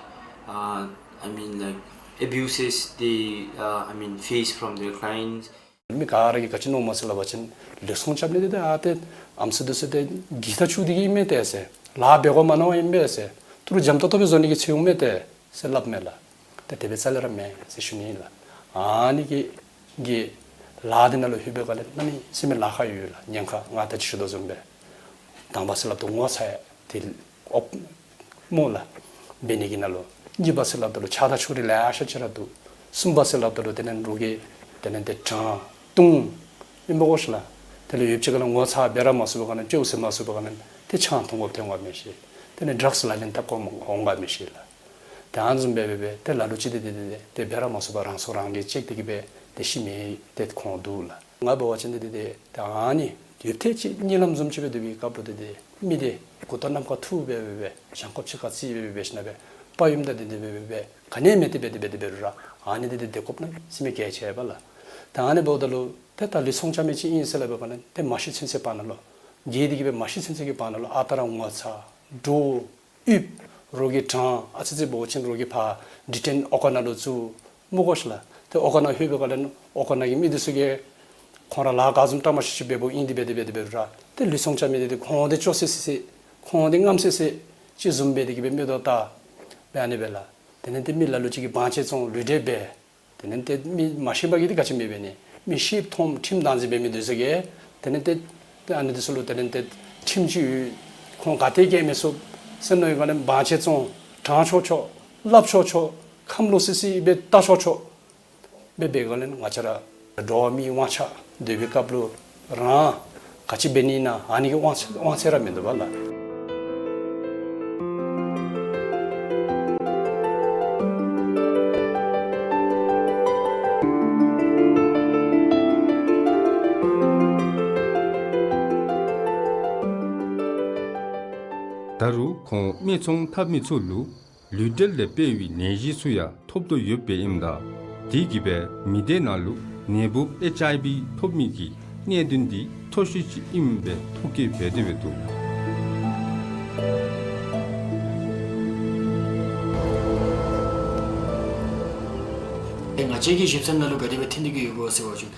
uh, I mean, like, abuses they, uh, I mean, face from their clients. མི་ག་ར་གིས་ག་ཅི་མནོཝ་སྨོ་ཟེར་སླབ་པ་ཅིན་ལུས་ཚོང་རྐྱབ་ནི་འདི་ཏེ་ཨ་ཏེ་ཨམ་སྲུ་འདི་ཚུ་ཏེ་གི་ཐག་ཆོད་དེ་གི་མས་ཏེ་ཟེར། ལཱ་འབད་དགོ་མ་མནོ་བ་ཨིན་པས་ཟེར། ཏི་རུ་འཇམ་ཏོག་ཏོ་སྦེ་བཟོ་ནི་གི་ཚུལ་འོང་མས་ཏེ་ཟེར་སླབ་མས་ལགས། ཏེ་དེ་སྦེ་རྩ་ལས་ར་མེན་ཟེར་ཞུ་ནི་ཨིན་ལགས། ཨ་ནི་གི་གི་ལཱ་འདི་ནང་ལུ་ལྷོད་པའི་སྒང་ལས་གནམ་མེད་ས་མེད་ལཱ་ཁག་ཡོད་ལགས། ཉེན་ཁ་ང་ད་ཅི་ཞུ་དོ་བཟུམ་སྦེ་དང་པ་ཟེར་སླབ་ད་ངོ་ཚ་ཡང་དེ་ཨོ་སྨོ་ལགས། འབད་ནི་གི་ནང་ལུ། གཉིས་པ་ཟེར་སླབ་ད་ལུ་ཆགས་སྡང་ཕྱོགས་རིས་ལེ་ཤ་ཅིག་ར་འདུག། གསུམ་པ་ཟེར་སླབ་ད་ལུ་དེ་ལས་རོགས་ཀྱིས་དེ་ལས་ཏེ་དྲང་བརྡུང་ཨིན་པ་གོ་ཤེས་ལགས། དེ་ལས་ཡོདཔ་ཅིག་ཁ་ལུ་ངོ་ཚ་འབད་ར་མ་ཚུགས་པའི་སྒང་ལས་སྤྲོད་ཟེར་མ་ཚུགས་པའི་སྒང་ལས་ཏེ་ཆང་འཐུང་དགོཔ་ཐོན་འོང་ག་མི་ཤེས། དེ་ལས་ཌྲགསི་ལག་ལེན་འཐབ་དགོཔ་འོང་ག་མི་ཤེས་ལགས། ཏེ་ཨ་ནི་བཟུམ་སྦེ་སྦེ་སྦེ་ཏེ་ལ་ལུ་ཅིག་ཏེ་ཏེ་ཏེ་ཏེ་འབད་ར་མ་ཚུགས་པར་རང་སྲོག་རང་གིས་བཅད་དེ་གི་སྦེ་ཏེ་ཤི་མི་ཏེ་ཁོང་འདུག་ལགས། ང་འབད་བ་ཅིན་ཏེ་ཏེ་ཏེ་ཏེ་ཨ་ནི་ཡུདཔ་ཐེངས་ཅིག་གཉིད་ལམ་བཟུམ་ཅིག་སྦེ་སྡོད་པའི་སྐབས་ལུ་ཏེ་ཏེ་མི་འདི་མགུ་ཏོ་ནམ་མཁའ་འཐུ་སྦེ་སྦེ་སྦེ་བྱང་ཁོག་ཕྱི་ཁར་བརྩིགས་སྦེ་སྦེ་སྦེ་ཞིནམ་ལས་སྦེ་དཔའ་ཡུམ་དང་ཏེ་ཏེ་སྦེ་སྦེ་སྦེ་ག་ནི་མེད་དེ་སྦེ་ཏེ་སྦེ་ཏེ་སྦེ་རུང་ར་ཨ་ནི་འདི་ཏེ་སྡོད་དགོཔ་གནམ་མེད་ས་མེད་གལ་ཆེ་བས་ལགས། ཏེ་ཨ་ནི་འབདཝ་ད་ལུ་ཏེ་ད་ལུས་ཚོང་རྐྱབ་མི་ཅིག་ཨིན་ཟེར་སླབ་པའི་སྒང་ལས་ཏེ་མ་ཤི་ཚུན་ཚོད་བར་ན་ལུ་རྒས་དེ་གི་སྦེ་མ་ཤི་ཚུན་ཚོད་ཀྱི་བར་ན་ལུ་ཨ་རྟག་ར་ངོ་ཚ་འདྲོག་ཡིད་རོགས་ཀྱིས་དྲང་ཨ་ཙི་ཙི་འབད་བ་ཅིན་རོགས་ཀྱིས་ཕར་ཌི་ཊེན་ཨོ་ཀ་ནང་ལུ་བཙུགས་སྨོ་གོ་ཤེས་ལགས། ཏེ་ཨོ་ཀ་ནང་ལྷོད་པའི་སྒང་ལས་ཨོ་ཀ་ནང་གི་མི་འདི་ཚུ་གིས་ཁོང་ར་ལཱ་ག་བཟུམ་ཏྲག་མ་ཤི་ཤི་འབད་འབདཝ་ཨིན་དེ་སྦེ་དེ་སྦེ་དེ་སྦེ་རུང་ར་ཏེ་ལུས་ཚོང་རྐྱབ་མི་འདི་ཏེ་ཁོང་འདི་སྐྱོ་སི་སི་སི་ཁོང་འདི་རྔམ་སི་སི་ཅིག་བཟུམ་སྦེ་དེ་གི་སྦེ་མིག་ཏོ་བལྟ་སྦེ་ཨ་ནི་སྦེ་ལགས། དེ་ལས་ཏེ་མི་ལ་ལུ་ཅིག་གིས་བང་ཆེན་བཙོང་ལུས་འབྲེལ་འབད། དེ་ལས་ཏེ་མི་མ་ཤེས་པ་གིས་ཏེ་ག་ཅི་མི་འབད་ནི། མི་ཤེསཔ་མཐོངམ་ཁྲིམས་བདག་འཛིན་འབད་མི་འདི་ཚུ་གིས་དེ་ལས་ཏེ་ཨ་ནི་འདི་ཚུ་ལུ་དེ་ལས་ཏེ་ཁྲིམས་ཅིག་ཡོད། ཁོང་ག་ཏེ་བཀལ་མི་ཚུགས་ཟེར་མནོ་བའི་སྒང་ལས་བང་ཆེན་བཙོང་དྲང་ཆོག་ཆོག་སླབ་ཆོག་ཆོག་ཁམས་ལོག་སི་སི་སྦེ་བལྟ་ཆོག་ཆོག་སྦེ་འབད་སྒང་ལས་ང་བཅས་ར་འགྲོ་བ་མིའི་དབང་ཆ་འདོད་པའི་སྐབས་ལུ་རང་ག་ཅི་འབད་ནི་ཨིན་ན་ཨ་ནི་གི་དབང་ཆ་དབང་ཚད་ར་མིན་འདུག་པ་ལགས། ད་རུང་ཁོང་སྨད་འཚོང་འཐབ་མི་ཚུ་ལུ་ལུས་འབྲེལ་ལས་སྤེལ་བའི་ནད་གཞི་ཚུ་ཡང་ཐོབ་དོ་ཡོདཔ་ཨིནམ་ད་དེ་གིས་སྦེ་མི་སྡེ་ནང་ལུ་ནད་འབུཔ་ཨེཆ་ཨའི་ཝི་ཐོབ་མི་གི་གནད་དོན་འདི་མཐོ་ཤོས་ཅིག་ཨིནམ་སྦེ་ཐོ་བཀོད་འབད་དེ་སྦེ་འདུག། ཏེ་ང་བཅས་ཀྱི་ཞིབ་འཚོལ་ནང་ལུ་ག་དེ་སྦེ་ཐོན་ཏེ་གི་ཡོད་གོ་ཟེར་བ་ཅིན་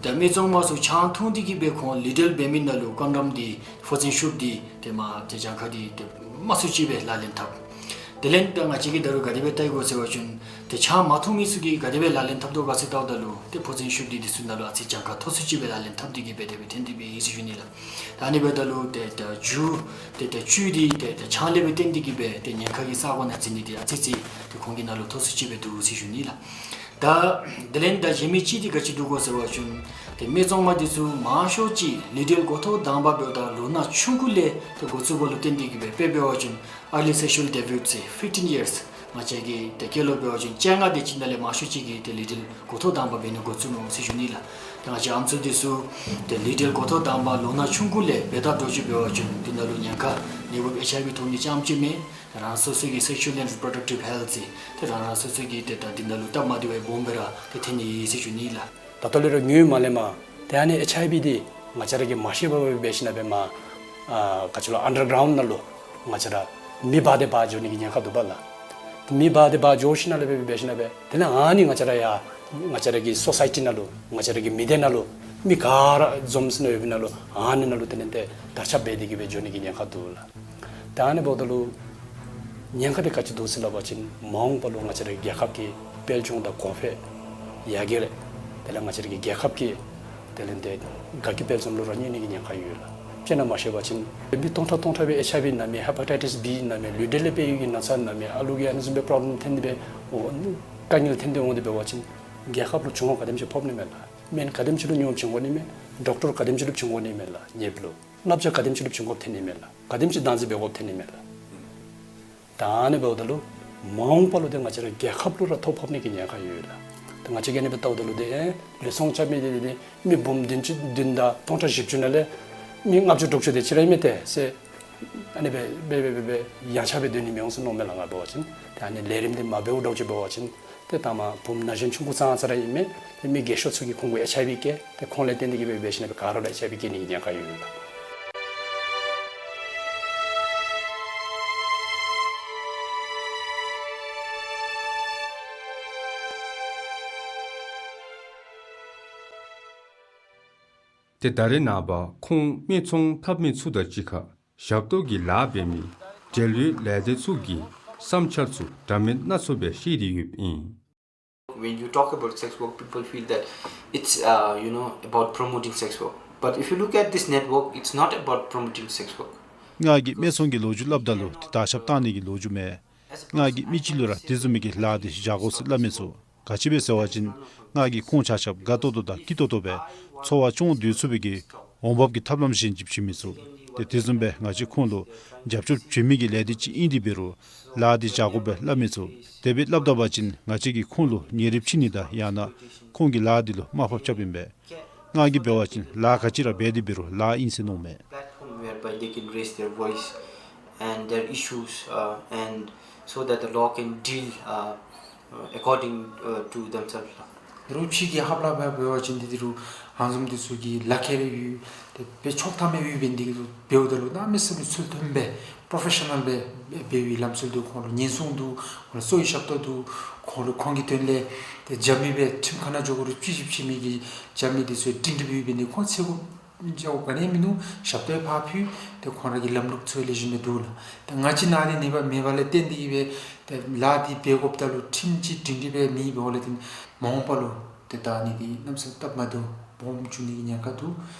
ཏེ་སྨད་འཚོང་མ་ཚུ་ཆང་འཐུང་སྟེ་གི་སྦེ་ཁོང་ལུས་འབྲེལ་འབད་མི་ནང་ལུ་ཀོན་ཌོམ་འདི་ཕོ་ཚན་ཤུབས་འདི་ཏེ་མ་ཏེ་གྱངས་ཁ་འདི་ཏེ་དམའ་སུ་ཅིག་སྦེ་ལག་ལེན་འཐབ། དེ་ལས་ད་ང་བཅས་ཀྱིས་ད་རུང་ག་དེ་སྦེ་བལྟ་ཡི་གོ་ཟེར་བ་ཅིན་ཏེ་ཆང་མ་འཐུང་མི་ཚུ་གིས་ག་དེ་སྦེ་ལག་ལེན་འཐབ་དོ་ག་ཟེར་བལྟཝ་ད་ལུ་ཏེ་ཕོ་ཚན་ཤུབས་འདི་འདི་ཚུ་ནང་ལུ་ཨ་ཙི་གྱངས་ཁ་མཐོ་སུ་ཅིག་སྦེ་ལག་ལེན་འཐབ་སྟེ་གི་སྦེ་དེ་སྦེ་ཐོན་ཏེ་སྦེ་ཨིན་ཟེར་ཞུ་ནི་ལགས། ད་ཨ་ནི་འབདཝ་ད་ལུ་ཏེ་ད་རྒྱུ་ཏེ་ད་བཅུད་འདི་ཏེ་ད་ཆང་ལས་སྦེ་བརྟེན་ཏེ་གི་སྦེ་ཏེ་ཉེན་ཁ་གི་ས་གོ་ནང་འཛུལ་ནི་འདི་ཨ་ཙི་ཙི་ཏེ་ཁོང་གི་ནང་ལུ་མཐོ་སུ་ཅིག་སྦེ་འདུག་ཟེར་ཞུ་ནི་ལགས། ད་དེ་ལས་ད་གཞན་མི་ཅིག་འདི་ག་ཅི་འདུག་གོ་ཟེར་བ་ཅིན་ཏེ་སྨད་འཚོང་མ་འདི་ཚུ་མང་ཤོས་ཅིག་ལི་ཌལ་འགོ་ཐོག་དང་པ་འབདཝ་ད་ལོ་ན་ཆུང་ཀུ་ལས་ཏེ་འགོ་བཙུགས་པ་ལུ་བརྟེན་ཏེ་གིས་སྦེ་དཔེ་འབད་བ་ཅིན་early sexual debut ཟེར་fifteen years། ང་བཅས་ཀྱི་ཏེ་སྐད་ལུ་འབད་བ་ཅིན་བཅོ་ལྔ་དེ་ཅིག་ནང་ལས་མང་ཤོས་ཅིག་གིས་ཏེ་ལི་ཌལ་འགོ་ཐོག་དང་པ་འབད་ནི་འགོ་བཙུགས་ནུག་ཟེར་ཞུ་ནི་ལགས། ཏེ་ང་བཅས་ཨམ་སྲུ་འདི་ཚུ་ཏེ་ལི་ཌལ་འགོ་ཐོག་དང་པ་ལོ་ན་ཆུང་ཀུ་ལས་འབད་དེ་འགྱོ་ཅི་འབད་བ་ཅིན་འདི་ནང་ལུ་ཉེན་ཁ་ནད་འབུཔ་ཨེཆ་ཨའི་ཝི་ཐོབ་ནི་རྐྱངམ་ཅིག་མེན། རང་སོ་སོ་གི་sexual and reproductive health ཟེར་ཏེ་རང་རང་སོ་སོ་གི་ཏེ་ད་འདི་ནང་ལུ་སྟབས་མ་བདེཝ་སྦོམ་སྦེ་ར་ཏེ་ཐོན་ནི་ཟེར་ཞུ་ནི་ལགས། ད་ལྟོ་ལས་ར་ཉུང་མ་ལས་མར་ཏེ་ཨ་ནི་ཨེཆ་ཨའི་ཝི་འདི་ང་བཅས་ར་གིས་མ་ཤེས་པར་སྦེ་འབད་ཞིནམ་ལས་མར་ཨ་ག་ཅི་ལོ་ཨན་ཌར་གརའུནཌ་ནང་ལུ་ང་བཅས་ར་མེ་འབར་ཏེ་འབག་འགྱོ་ནི་གི་ཉེན་ཁ་འདུག་པ་ལགས། མེ་འབར་ཏེ་འབག་འགྱོ་ཞིནམ་ལས་སྦེ་འབད་ཞིནམ་ལས་དེ་ལས་ཨ་ནི་ང་བཅས་ར་ཡང་ང་བཅས་ར་གི་སོ་སའི་ཊི་ནང་ལུ་ང་བཅས་ར་གི་མི་སྡེ་ནང་ལུ་མི་ག་ར་འཛོམས་ཟེར་ནི་ཡོད་པའི་ནང་ལུ་ཨ་ནི་ནང་ལུ་དེ་ལས་ཏེ་དར་ཁྱབ་འབད་དེ་གིས་སྦེ་འགྱོ་ནི་གི་ཉེན་ཁ་འདུག་ལགས། ད་ཨ་ནི་འབདཝ་ད་ལུ་ཉེན་ཁ་འདི་ག་ཅི་འདུག་ཟེར་སླབ་པ་ཅིན་མ་འོངས་པ་ལུ་ང་བཅས་ར་རྒྱལ་ཁབ་ཀྱི་དཔལ་འབྱོར་དང་གོང་འཕེལ་ཡར་རྒྱས་རེ་དེ་ལས་ང་བཅས་ར་གི་རྒྱལ་ཁབ་ཀྱི་དེ་ལས་ཏེ་དགའ་སྐྱིད་དཔལ་འཛོམས་ལུ་ར་གནོད་ནི་གི་ཉེན་ཁ་ཡོད་ལགས། དཔེར་ན་མ་ཤེས་པ་ཅིན་མི་སྟོང་ཕྲག་སྟོང་ཕྲག་སྦེ་ཨེཆ་ཨའི་ཝི་ན་མི་ཧེ་པ་ཊའི་ཊིས་བི་ན་མི་ལུས་འབྲེལ་ལས་འཕེལ་བའི་གི་ན་ཚ་ན་མི་ཨ་ལུ་གི་ཨ་ནི་བཟུམ་སྦེ་པོརོབ་ལེམ་ཐོན་ཏེ་སྦེ་འོ་དཀའ་ངལ་ཐོན་ཏེ་འོང་སྟེ་འབད་བ་ཅིན་རྒྱལ་ཁབ་ལུ་བྱུང་བ་ག་དེམ་ཅིག་ཕོག་ནི་མས་ལགས། སྨན་ག་དེམ་ཅིག་ལུ་ཉོ་བྱིན་དགོ་ནི་མས། ཌོག་ཊར་ག་དེམ་ཅིག་ལུ་བྱིན་དགོ་ནི་མས་ལགས། ཉེ་སྦེ་ལུ་བསླབ་བྱ་ག་དེམ་ཅིག་ལུ་བྱིན་དགོཔ་ཐོན་ནི་མས་ལགས། ག་དེམ་ཅིག་བདག་འཛིན་འབད་དགོཔ་ཐོན་ནི་མས་ལགས། ད་ཨ་ནི་འབདཝ་ད་ལུ་མ་འོངས་པ་ལུ་ཏེ་ང་བཅས་ར་རྒྱལ་ཁབ་ལུ་ར་ཐོ་ཕོག་ནི་གི་ཉེན་ཁ་ཡོད་ལགས། ཏེ་ང་བཅས་ཀྱིས་ཨ་ནི་སྦེ་བལྟཝ་ད་ལུ་ཏེ་ཨེ་ལུས་ཟུངས་བཅའ་མི་འདི་ཏེ་མི་འབུམ་བདུན་ཅུ་བདུན་དང་སྟོང་ཕྲག་བཞི་བཅུ་ནང་ལས་མི་ལྔ་བཅུ་དྲུག་ཅུ་དེ་ཅིག་ར་ཨིན་མས་ཏེ་ཟེར་ཨ་ནི་སྦེ་སྦེ་སྦེ་སྦེ་སྦེ་ཡངས་ཆག་སྦེ་སྡོད་ནི་མི་འོང་ཟེར་མནོཝ་མས་ལགས་ང་འབད་བ་ཅིན། ཏེ་ཨ་ནི་ལས་རིམ་འདི་མ་འབདཝ་འདྲཝ་ཅིག་འབད་བ་ཅིན་ཏེ་ད་མར་བུམོ་ན་གཞོན་ཆུང་ཀུ་ཙང་ཙ་ར་ཨིན་མས། ཏེ་མི་རྒས་ཤོས་ཚུ་གིས་ཁོང་གུ་ཨེཆ་ཨའི་ཝི་བཀལ། ཏེ་ཁོང་ལས་བརྟེན་ཏེ་གིས་སྦེ་འབད་ཞིནམ་ལས་ག་ར་ལུ་ཨེཆ་ཨའི་ཝི་བཀལ་ནི་གི་ཉེན་ཁ་ཡོད་ལགས། ཏེ་ད་རེས་ནངས་པ་ཁོང་སྨད་འཚོང་འཐབ་མི་ཚུ་དང་གཅིག་ཁར་ཞབས་ཏོག་གི་ལཱ་འབད་མི་འབྲེལ་ཡོད་ལས་སྡེ་ཚུ་གི་བསམ་འཆར་ཚུ་འདྲ་མིན་སྣ་ཚོགས་སྦེ་བཤད་དེ་ཡོདཔ་ཨིན། When you talk about sex work, people feel that it's, uh, you know, about promoting sex work. But if you look at this network, it's not about promoting sex work. ང་གིས་སྨད་འཚོང་གི་ལོ་རྒྱུས་སླབ་ད་ལུ་ཏེ་དར་ཁྱབ་བཏང་ནི་གི་ལོ་རྒྱུས་མེན། ང་གིས་མི་ཅིག་ལུ་ར་དེ་བཟུམ་མའི་གི་ལཱ་འདི་བཞག་དགོ་ཟེར་སླབ་མི་ཚུགས། ག་ཅི་སྦེ་ཟེར་བ་ཅིན་ང་གིས་ཁོང་ཆ་ཁྱབ་དགའ་ཏོག་ཏོ་དང་སྐྱིད་ཏོག་ཏོ་སྦེ་འཚོ་བ་སྐྱོང་སྡོད་ཚུགས་པའི་གི་འོང་འབབ་ཀྱི་ཐབས་ལམ་གཞན་ཅིག་བྱིན་མི་ཚུགས། ཏེ་དེ་བཟུམ་སྦེ་ང་བཅས་ཁོང་ལུ་རྒྱབ་སྐྱོར་བྱིན་མི་གི་ལས་སྡེ་ཅིག་ཨིན་ཏེ་འབད་རུང་ལཱ་འདི་བཞག་དགོ་སྦེ་སླབ་མི་ཚུགས། དེ་སྦེ་སླབ་ད་པ་ཅིན་ང་བཅས་ཀྱིས་ཁོང་ལུ་ཉེ་རིབ་ཕྱེ་ནི་དང་ཡང་ན་ཁོང་གི་ལཱ་འདི་ལུ་དམའ་ཕབ་རྐྱབ་ཨིན་པས། ང་གིས་འབད་བ་ཅིན་ལཱ་ག་ཅི་ར་འབད་དེ་འབད་རུང་ལཱ་ཨིན་ཟེར་མནོཝ་མས། Platform whereby they can raise their voice and their issues, uh, and so that the law can deal, uh, uh, according, uh, to themselves. རུང་ཕྱི་གི་ཧབ་ལ་སྦེ་འབད་བ་ཅིན་འདི་འདི་རུང་ཨ་ནི་བཟུམ་འདི་ཚུ་གི་ལག་ཁྱེར་ཡོད་དེ་སྦེ་ཆོག་ཐམ་ཡོད་པའི་འདི་གི་འབདཝ་ད་ལུ་གནམ་མེད་ས་མེད་ཚུལ་མཐུན་སྦེ་པྲོ་ཕེ་ཤ་ནཱལ་སྦེ་འབད་བའི་ལམ་སྲོལ་འདུག། ཁོང་ལུ་ཉེན་སྲུང་འདུག། ཁོང་ལུ་གསོ་བའི་ཞབས་ཏོག་འདུག། ཁོང་ལུ་ཁོང་གི་དོན་ལས་ཏེ་རྒྱབ་མི་སྦེ་ཁྲིམས་ཁང་ནང་འགྱོ་དགོ་རུང་རྩོད་གཞི་ཕྱེ་མི་གི་རྒྱབ་མི་འདི་ཚུ་སྒྲིང་སྒྲི་སྦེ་ཡོད་པའི་འདི་ཁོང་ཚེ་གོ་འཇལཝ་ག་ནི་མིན་འདུག། ཞབས་ཏོག་ཕར་ཕུལ། ཏེ་ཁོང་ར་གི་ལམ་ལུགས་ཚུ་ལེགས་ཤོམ་སྦེ་འདུག་ལགས། ཏེ་ང་བཅས་ནང་འདི་ནི་འབད་མེད་པ་ལས་བརྟེན་ཏེ་གིས་སྦེ་ཏེ་ལཱ་འདི་འབད་དགོཔ་ད་ལུ་ཁྲིམས་ཅིག་སྒྲིང་སྒྲི་སྦེ་མེད་པ་ལས་ཏེ་མ་འོངས་པ་ལུ་ཏེ་ད་ཨ་ནི་འདི་གནམ་མེད་ས་མེད་སྟབས་མ་བདེཝ་སྦོམ་འབྱུང་ནི་གི་ཉེན་ཁ་འདུག།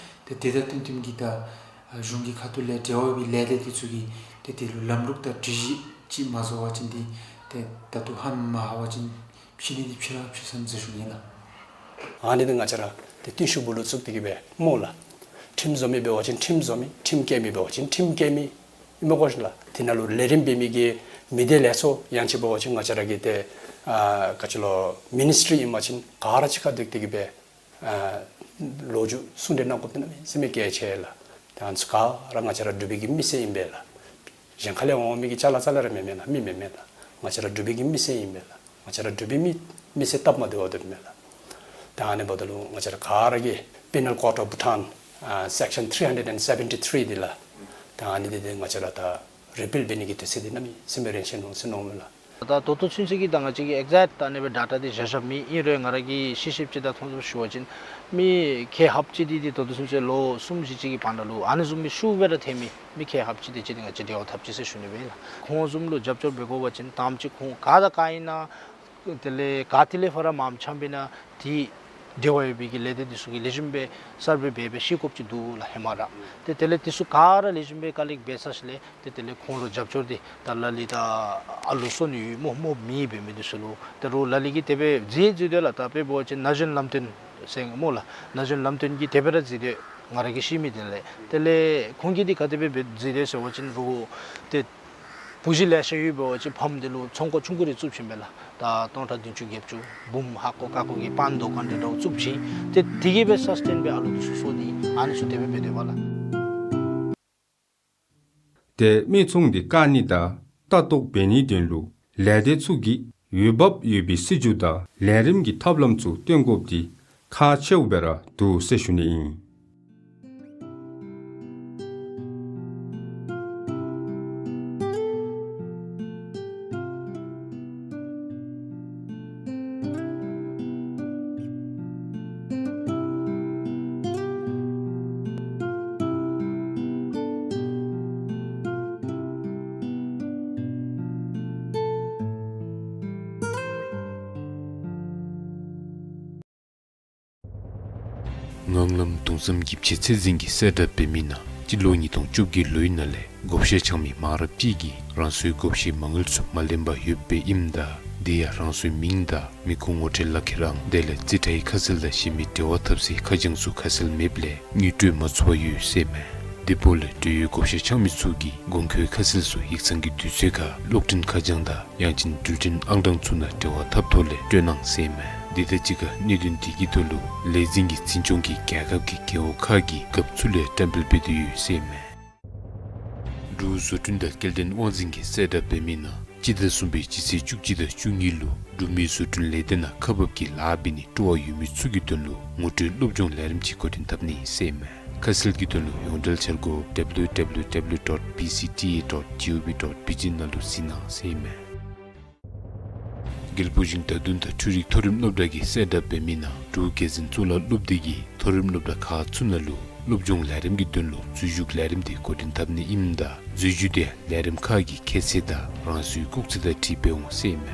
ཏེ་དེ་དང་བསྟུན་བསྟུན་གྱིས་ད་གཞུང་གི་ཁ་ཐུག་ལས་འབྲེལ་བ་ཡོད་པའི་ལས་སྡེ་འདི་ཚུ་གིས་ཏེ་དེ་ལུ་ལམ་ལུགས་དང་སྒྲིག་གཞི་ཅིག་མ་བཟོ་བ་ཅིན་འདི་ཏེ་ད་ལྟོ་ཧ་མ་ཧ་བ་ཅིན་ཕྱི་ནི་འདི་ཕྱི་ར་ཕྱི་སོང་ཟེར་ཞུ་ནི་ལགས། ཨ་ནི་འདི་ང་བཅས་ར་ཏེ་བརྟུལ་ཞུགས་སྦུག་ལུ་བཙུགས་ཏེ་གིས་སྦེ་སྨོ་ལགས། ཁྲིམས་བཟོ་མི་འབད་བ་ཅིན་ཁྲིམས་བཟོ་མི། ཁྲིམས་བཀལ་མི་འབད་བ་ཅིན་ཁྲིམས་བཀལ་མི། ཨིན་མས་གོ་ཤིག་ལགས། དེ་ནང་ལུ་ལས་རིམ་འབད་མི་གི་མི་སྡེ་ལས་ཚོགས་ཡང་ཅིན་འབད་བ་ཅིན་ང་བཅས་ར་གི་ཏེ་ཨ་ག་ཅི་ལོ་མི་ནིས་ཊི་རི་ཨིན་པ་ཅིན་ག་ར་གཅིག་ཁར་འདུས་ཏེ་གིས་སྦེ་ཨ་ལོ་རྒྱུས་གསུང་གྲོས་གནང་དགོཔ་འདི་གནམ་མེད་ས་མེད་གལ་ཆེ་ལགས། ཏེ་ཨ་ནི་ཚུ་ག་ར་ང་བཅས་ར་འབྲུག་པའི་གི་མི་སེར་ཨིན་པས་ལགས། གཞན་ཁ་ལས་འོང་མི་གི་ཅ་ལ་ཙ་ལ་ར་མེན་མས་ལགས། མི་མེན་མས་ལགས། ང་བཅས་ར་འབྲུག་པའི་གི་མི་སེར་ཨིན་པས་ལགས། ང་བཅས་ར་འབྲུག་པའི་མི་མི་སེར་སྟབས་མ་བདེཝ་འདི་མེན་ལགས། ཏེ་ཨ་ནི་འབདཝ་ད་ལུ་ང་བཅས་ར་ག་ར་གིས་Penal Code of Bhutan ཨ་Section three hundred and seventy three འདི་ལགས། ཏེ་ཨ་ནི་འདི་ཏེ་ང་བཅས་ར་ད་རི་པིལ་འབད་ནི་གི་དུས་ཚོད་འདི་གནམ་མེད་ས་མེད་རན་ཆི་ནུག་ཟེར་མནོཝ་མས་ལགས། ད་ད་ལྟོ་ཚུན་ཚོད་ཀྱི་ད་ང་བཅས་ཀྱིས་ཨེག་ཛེཀཊ་ད་ཨ་ནི་སྦེ་ཌེ་ཊ་འདི་བཞག་བཞགཔ་མེད། ཨིན་རུང་ང་ར་གིས་ཤེས་ཤེསཔ་ཅིག་དང་མཐོང་ཚུལ་ཞུ་བ་ཅིན་མི་ཁལ་ལྷགཔ་ཅིག་འདི་འདི་ད་ལྟོ་ཚུན་ཚོད་ལོ་གསུམ་བཞི་ཅིག་གི་བར་ན་ལུ་ཨ་ནི་བཟུམ་མའི་ཤུགས་སྦེ་ར་ཐོན་མི་མི་ཁལ་ལྷགཔ་ཅིག་འདི་ཅིག་འདི་ང་བཅས་འབྲེལ་བ་འཐབ་ཅི་ཟེར་ཞུ་ནི་སྦེ་ཨིན་ལགས། ཁོང་བཟུམ་ལུ་རྒྱབ་སྐྱོར་འབད་དགོ་པ་ཅིན་དང་པ་ཅིག་ཁོང་ག་དང་ག་ཨིན་ན་དེ་ལས་ག་ཏེ་ལས་ཕར་མངམ་འཁྱམས་པས་ན་དེ་ འབྲེལ་བ་ཡོད་པའི་གི་ལས་སྡེ་འདི་ཚུ་གིས་ལེགས་ཤོམ་སྦེ་གསརཔ་སྦེ་འབད་ཤེས་དགོཔ་ཅིག་འདུག་ལགས་ཧེ་མ་ར། ཏེ་དེ་ལས་འདི་ཚུ་ག་ར་ལེགས་ཤོམ་སྦེ་ག་ལེགས་འབད་ཚར་ཞིནམ་ལས་ཏེ་དེ་ལས་ཁོང་ལུ་རྒྱབ་སྐྱོར་འདི་ད་ལ་ལུ་ད་ཨ་ལུ་གསོ་ནི་ཡོད་སྨོ་སྨོ་མེད་པའི་མི་འདི་ཚུ་ལུ་ད་རུང་ལ་ལུ་གིས་དེ་སྦེ་མཛད་མཛད་དེ་ལགས། ད་དཔེ་འབད་བ་ཅིན་ན་གཞོན་ལམ་སྟོན་ཟེར་སྨོ་ལགས། ན་གཞོན་ལམ་སྟོན་གྱིས་དེ་སྦེ་ར་མཛད་དེ་ང་ར་གིས་ཤེས་མི་དེ་ལས། དེ་ལས་ཁོང་གིས་འདི་ག་དེ་སྦེ་འབད་མཛད་དེ་ཟེར་བ་ཅིན་རུང་ཏེ་བུ་གཞི་ལེ་ཤ་ཡོད་པ་ཅིན་ཕམ་འདི་ལུ་ཚོང་ཁང་ཆུང་ཀུ་རེ་བཙུགས་ཞིནམ་ལས་ད་སྟོང་ཕྲག་བདུན་ཅུ་བརྒྱད་ཅུ་འབུམ་ཧ་གོ་ཀ་གོ་གི་པང་དོ་ཁང་འདི་འདྲཝ་བཙུགས་ཞིནམ་ཏེ་དེ་གིས་སྦེ་སཱསི་ཊེན་སྦེ་ཨ་ལུ་འདི་ཚུ་གསོ་ནི་ཨ་ནི་ཚུ་དེ་སྦེ་འབད་དེ་བ་ལགས། ཏེ་མི་ཚང་འདི་བཀག་ནི་དང་ལྟ་རྟོག་འབད་ནིའི་དོན་ལུ་ལས་སྡེ་ཚུ་གིས་འོས་འབབ་ཡོད་པའི་སྲིད་བྱུས་དང་ལས་རིམ་གྱི་ཐབས་ལམ་ཚུ་སྟོན་དགོཔ་འདི་ཁག་ཆེཝ་སྦེ་ར་འདུག་ཟེར་ཞུ་ནི་ཨིན། ངང་ལམ་གདུང་བསམ་གྱི་ཕྱི་ཚེས་འཛིན་གྱི་གསལ་བསྒྲགས་འབད་མི་ནང་སྤྱི་ལོ་ཉིས་སྟོང་བཅོ་བརྒྱད་ལོའི་ནང་ལས་བགོ་བཤའ་འཆང་མི་མང་རབས་ཅིག་གིས་རང་སོའི་བགོ་བཤའི་མ་དངུལ་ཚུ་མ་ལེན་པར་ཡོདཔ་ཨིནམ་ད་དེ་ཡང་རང་སོའི་མིང་དང་མི་ཁུངས་ངོ་སྤྲོད་ལག་ཁྱེར་ཨང་དེ་ལས་རྩིས་ཁྲའི་ཁ་གསལ་དང་གཞན་མི་འབྲེལ་བ་འཐབ་སའི་ཁ་བྱང་ཚུ་ཁ་གསལ་མེདཔ་ལས་དངུལ་སྤྲོད་མ་ཚུགས་པར་ཡོད་ཟེར་མས། དེ་འབདཝ་ལས་འབྲེལ་ཡོད་བགོ་བཤའ་འཆང་མི་ཚུ་གིས་གོང་འཁོད་ཁ་གསལ་ཚུ་ཡིག་ཚང་གི་དུས་ཚོད་ཁར་གློག་འཕྲིན་ཁ་བྱང་དང་ཡང་ཅིན་འགྲུལ་འཕྲིན་ཨང་གྲངས་ཚུ་ནང་འབྲེལ་བ་འཐབ་ཐོག་ལས་སྤྲོད་གནང་ཟེར་མས། དེ་དང་གཅིག་ཁར་གནད་དོན་དེ་གི་ཐོག་ལུ་ལས་འཛིན་གྱི་འཛིན་སྐྱོང་གིས་རྒྱལ་ཁབ་ཀྱི་རྒེད་འོག་ཁག་གི་རྒཔོ་ཚུ་ལས་བཀྲམ་སྤེལ་འབད་དེ་ཡོད་ཟེར་མས། འབྲུག་བཟོ་སྐྲུན་དང་སྐྱེལ་འདྲེན་དབང་འཛིན་གྱི་གསལ་བསྒྲགས་འབད་མི་ནང་སྤྱི་ཟླ་གསུམ་པའི་སྤྱི་ཚེས་བཅུ་གཅིག་དང་བཅུ་གཉིས་ལུ་འབྲུག་མི་བཟོ་སྐྲུན་ལས་སྡེ་ནང་ཁག་འབག་གི་ལཱ་འབད་ནི་སྤྲོ་བ་ཡོད་མི་ཚུ་གི་དོན་ལུ་ངོ་སྤྲོད་སློབ་སྦྱོང་ལས་རིམ་ཅིག་འགོ་འདྲེན་འཐབ་ནི་ཟེར་མས། ཁ་གསལ་གྱི་དོན་ལུ་ཡོངས་འབྲེལ་འཆར་སྒོ་W W W dot B C T A dot G O V dot B T ནང་ལུ་གཟིགས་གནང་ཟེར་མས། རྒྱལ་པོ་ཞིང་བདག་མདུན་དང་འཕྲུལ་རིག་མཐོ་རིམ་སློབ་གྲྭ་གི་གསལ་བསྒྲགས་འབད་མི་ནང་འབྲུག་རྒྱལ་འཛིན་གཙུག་ལག་སློབ་སྡེ་གིས་མཐོ་རིམ་སློབ་གྲྭ་ཁག་ཚུ་ནང་ལུ་སློབ་སྦྱོང་ལས་རིམ་གྱི་དོན་ལུ་འཛུལ་ཞུགས་ལས་རིམ་དེ་འགོ་འདྲེན་འཐབ་ནི་ཨིནམ་ད་འཛུལ་ཞུགས་དེ་ལས་རིམ་ཁག་གི་ཁྱད་ཚད་དང་རང་སོའི་སྐུགས་ཚད་དང་འཁྲིལ་འབད་འོང་ཟེར་མས།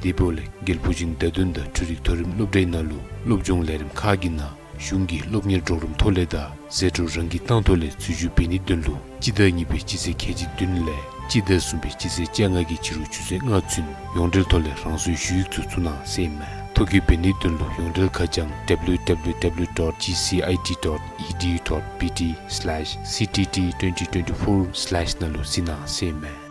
དེ་འབདཝ་ལས་རྒྱལ་པོ་ཞིང་བདག་མདུན་དང་འཕྲུལ་རིག་མཐོ་རིམ་སློབ་གྲྭའི་ནང་ལུ་སློབ་སྦྱོང་ལས་རིམ་ཁག་གི་ནང་གཞུང་གི་སློབ་གཉེར་གྲོགས་རམ་ཐོག་ལས་དང་ཟད་འགྲོ་རང་གིས་བཏང་ཐོག་ལས་འཛུལ་ཞུགས་འབད་ནིའི་དོན་ལུ་སྤྱི་ཟླ་གཉིས་པའི་སྤྱི་ཚེས་ཁལ་གཅིག་བདུན་ལས་སྤྱི་ཟླ་གསུམ་པའི་སྤྱི་ཚེས་བཅོ་ལྔ་གི་ཕྱི་རུ་ཆུ་ཚོད་ལྔ་ཚུན་ཡོངས་འབྲེལ་ཐོག་ལས་རང་སོའི་ཞུ་ཡིག་ཚུ་བཙུགས་གནང་ཟེར་མས། ཐོ་བཀོད་འབད་ནིའི་དོན་ལུ་ཡོངས་འབྲེལ་ཁ་བྱང་W W W dot G C I T dot E D U dot B T slash C T T twenty twenty-four slash ནང་ལུ་གཟིགས་གནང་ཟེར་མས།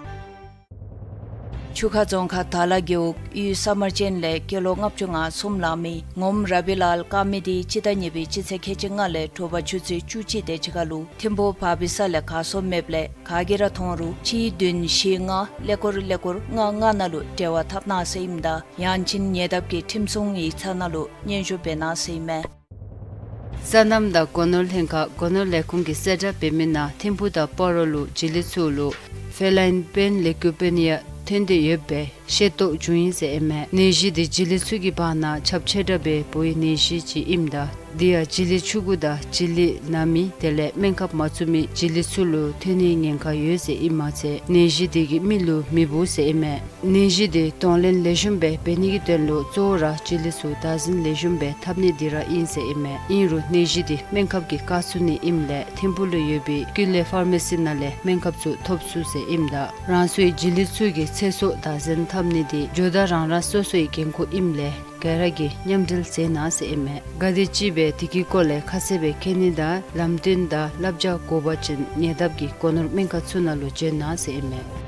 ཆུ་ཁ་རྫོང་ཁག་དར་ལ་རྒེད་འོག་གཡུས་ས་དམར་ཅན་ལས་སྐྱེས་ལོ་ལྔ་བཅུ་ང་གསུམ་ལང་མི་ངོམ་ར་བི་ལཱལ་དཀར་མེ་འདི་སྤྱི་ཟླ་གཉིས་པའི་སྤྱི་ཚེས་ཁལ་གཅིག་ལྔ་ལས་དྲོ་པ་ཆུ་ཚོད་བཅུ་གཅིག་དེ་ཅིག་ཁར་ལུ་ཐིམ་ཕུག་བ་བི་ས་ལས་གར་སོང་མེདཔ་ལས་ག་གིས་ར་མཐོང་རུང་གཅིག་བདུན་བཞི་ལྔ་ཀླད་ཀོར་ཀླད་ཀོར་ལྔ་ལྔ་ནང་ལུ་འབྲེལ་བ་འཐབ་གནང་ཟེར་ཨིནམ་ད་ཡང་ཅིན་ཉེ་འདབས་ཀྱི་ཁྲིམས་སྲུང་ཡིག་ཚང་ནང་ལུ་སྙན་ཞུ་འབད་གནང་ཟེར་ཨིན་མས། སོ་ནམ་དང་སྒོ་ནོར་ལྷན་ཁག་སྒོ་ནོར་ལས་ཁུངས་ཀྱི་གསལ་བསྒྲགས་འབད་མི་ནང་ཐིམ་ཕུག་དང་སྤ་རོ་ལུ་བྱི་ལི་ཚུ་ལུ་ཕེ་ལཱའིན་པེན་ལེ་ཀུ་པེ་ནི་ཡ་ཐོན་ཏེ་ཡོདཔ་སྦེ་ཤེས་རྟོགས་བྱུང་ཡི་ཟེར་ཨིན་མས། ནད་གཞི་འདི་བྱི་ལི་ཚུ་གི་བར་ན་ཁྱབ་ཆེ་དྲགས་སྦེ་འབོ་བའི་ནད་གཞི་ཅིག་ཨིནམ་ད་དེ་ཡང་བྱི་ལི་ཆུང་ཀུ་དང་བྱི་ལི་ན་མི་དེ་ལས་སྨན་ཁབ་མ་བཙུགས་མི་བྱི་ལི་ཚུ་ལུ་ཐོན་ནིའི་ཉེན་ཁ་ཡོད་ཟེར་ཨིན་མ་ཚད་ནད་གཞི་འདི་གིས་མི་ལུ་མི་འབོ་ཟེར་ཨིན་མས། ནད་གཞི་འདི་གདོང་ལེན་ལེགས་ཤོམ་སྦེ་འབད་ནི་གི་དོན་ལུ་གཙོ་བོ་ར་བྱི་ལི་ཚུ་བདག་འཛིན་ལེགས་ཤོམ་སྦེ་འཐབ་ནི་འདི་ར་ཨིན་ཟེར་ཨིན་མས། ཨིན་རུང་ནད་གཞི་འདི་སྨན་ཁབ་ཀྱིས་བཀག་ཚུགས་ནི་ཨིནམ་ལས་ཐིམ་ཕུག་ལུ་ཡོད་པའི་ཀུན་ལེགས་ཕར་མེ་སི་ནང་ལས་སྨན་ཁབ་ཚུ་ཐོབ་ཚུགས་ཟེར་ཨིནམ་ད་རང་སོའི་བྱི་ལི་ཚུ་གི་ཚེ་སྲོག་བདག་འཛིན་འཐབ་ནི་འདི་ཇོ་བདག་རང་རང་སོ་སོའི་འགན་ཁུར་ཨིནམ་ལས་ག་ར་གིས་མཉམ་འབྲེལ་མཛད་གནང་ཟེར་ཨིན་མས། ག་དེམ་ཅིག་སྦེ་དེ་གི་སྐོར་ལས་ཁ་གསལ་སྦེ་མཁྱེན་ནི་དང་ལམ་སྟོན་དང་བསླབ་བྱ་དགོ་པ་ཅིན་ཉེ་འདབས་ཀྱི་སྒོ་ནོར་སྨན་ཁང་ཚུ་ནང་ལུ་བྱོན་གནང་ཟེར་ཨིན་མས།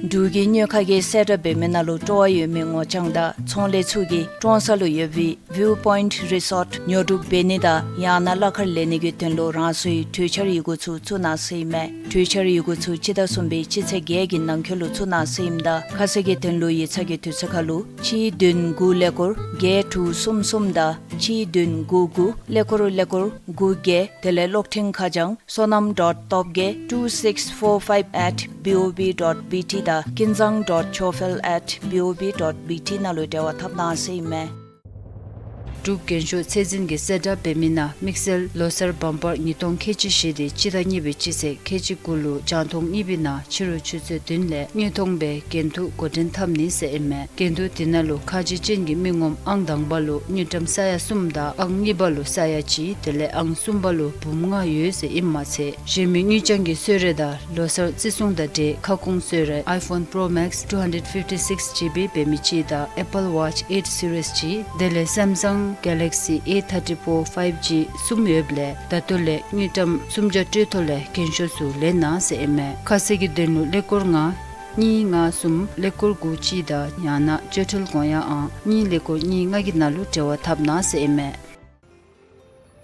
འབྲུག་གི་དངུལ་ཁང་གི་གསལ་བསྒྲགས་འབད་མི་ནང་ལུ་སྤྲོ་བ་ཡོད་མི་ངོ་རྐྱང་དང་ཚོང་ལས་ཚུ་གིས་ཀྲོང་གསར་ལུ་ཡོད་པའི་ཝིའུ་པོའིནཊ་རི་སོརཊ་ཉོ་སྒྲུབ་འབད་ནི་དང་ཡང་ན་གླ་ཁར་ལེན་ནི་གི་དོན་ལུ་རང་སོའི་གྲོས་འཆར་ཡི་གུ་ཚུ་བཙུགས་གནང་ཟེར་ཨིན་མས། གྲོས་འཆར་ཡི་གུ་ཚུ་སྤྱི་ཟླ་གསུམ་པའི་སྤྱི་ཚེས་བརྒྱད་ཀྱི་ནང་འཁོད་ལུ་བཙུགས་གནང་ཟེར་ཨིནམ་ད་ཁ་གསལ་གྱི་དོན་ལུ་ཡིག་ཚང་གི་དུས་ཚོད་ཁར་ལུ་གཅིག་བདུན་དགུ་ཀླད་ཀོར་བརྒྱད་དྲུག་གསུམ་གསུམ་དང་གཅིག་བདུན་དགུ་དགུ་ཀླད་ཀོར་ཀླད་ཀོར་དགུ་བརྒྱད་དེ་ལས་གློག་འཕྲིན་ཁ་བྱང་སོ་ནམ་ཌོཊ་ཐོབ་དགེ་two six four five at B O B dot B T དང་ཀུན་བཟང་ཌོཊ་ཆོས་འཕེལ་at B O B dot B T ནང་ལུ་འབྲེལ་བ་འཐབ་གནང་ཟེར་ཨིན་མས། འབྲུག་རྒྱན་ཤོག་ཚད་འཛིན་གྱིས་གསལ་བསྒྲགས་འབད་མི་ནང་དམིགས་བསལ་ལོ་གསར་བམ་པར་ཉིས་སྟོང་ཁལ་གཅིག་བཞི་དེ་སྤྱི་ཟླ་གཉིས་པའི་སྤྱི་ཚེས་ཁལ་གཅིག་དགུ་ལུ་རྒྱང་མཐོང་གཉིས་པའི་ནང་ཕྱི་རུ་ཆུ་ཚོད་བདུན་ལས་དངོས་མཐོང་སྦེ་འགན་འཁྲི་འགོ་འདྲེན་འཐབ་ནི་ཟེར་ཨིན་མས། འགན་འཁྲི་དེ་ནང་ལུ་ཁ་རྗེ་ཅན་གྱི་མི་ངོམ་ཨང་དང་པ་ལུ་དངུལ་ཀྲམ་ས་ཡ་གསུམ་དང་ཨང་གཉིས་པ་ལུ་ས་ཡ་གཅིག་དེ་ལས་ཨང་གསུམ་པ་ལུ་འབུམ་ལྔ་ཡོད་ཟེར་ཨིནམ་མ་ཚད་གཞན་མི་དངུལ་རྐྱང་གི་གསོལ་རས་དང་ལོ་གསར་བརྩི་སྲུང་དང་འབྲེལ་ཁ་སྐོང་གསོལ་རས་iPhone Pro Max two hundred fifty-six GB འབད་མི་གཅིག་དང་Apple Watch eight series གཅིག་དེ་ལས་Samsung Galaxy A thirty-four five G གསུམ་ཡོདཔ་ལས་ད་ལྟོ་ལས་དངུལ་ཀྲམ་སུམ་བརྒྱ་སྤྲོད་ཐོག་ལས་རྒན་ཤོས་ཚུ་ལེན་གནང་ཟེར་ཨིན་མས། ཁ་གསལ་གྱི་དོན་ལུ་ཀླད་ཀོར་ལྔ་གཉིས་ལྔ་གསུམ་ཀླད་ཀོར་དགུ་གཅིག་དང་ཡང་ན་སྤྱོད་འཕྲུལ་གོང་ཡངས་ཨང་གཉིས་ཀླད་ཀོར་གཉིས་ལྔ་གི་ནང་ལུ་འབྲེལ་བ་འཐབ་གནང་ཟེར་ཨིན་མས།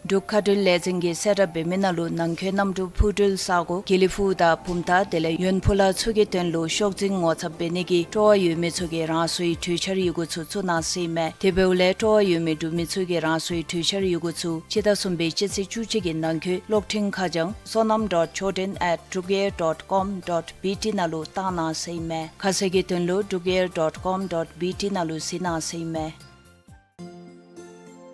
འབྲུག་མཁའ་འགྲུལ་ལས་འཛིན་གྱིས་གསལ་བསྒྲགས་འབད་མི་ནང་ལུ་ནང་འཁོད་གནམ་གྲུ་འཕུར་འགྲུལ་ས་སྒོ་དགེ་ལེགས་ཕུག་དང་བུམ་ཐང་དེ་ལས་ཡོན་ཕུ་ལ་ཚུ་གི་དོན་ལུ་ཤོག་འཛིན་ངོ་ཚབ་འབད་ནི་གི་སྤྲོ་བ་ཡོད་མི་ཚུ་གིས་རང་སོའི་གྲོས་འཆར་ཡི་གུ་ཚུ་བཙུགས་གནང་ཟེར་ཨིན་མས། དེ་འབདཝ་ལས་སྤྲོ་བ་ཡོད་མི་འབྲུག་མི་ཚུ་གིས་རང་སོའི་གྲོས་འཆར་ཡི་གུ་ཚུ་སྤྱི་ཟླ་གསུམ་པའི་སྤྱི་ཚེས་བཅུ་གཅིག་གི་ནང་འཁོད་གློག་འཕྲིན་ཁ་བྱང་sonam dot choden at drukair dot com dot B T ནང་ལུ་བཏང་གནང་ཟེར་ཨིན་མས། ཁ་གསལ་གྱི་དོན་ལུ་drukair dot com dot B T ནང་ལུ་གཟིགས་གནང་ཟེར་ཨིན་མས།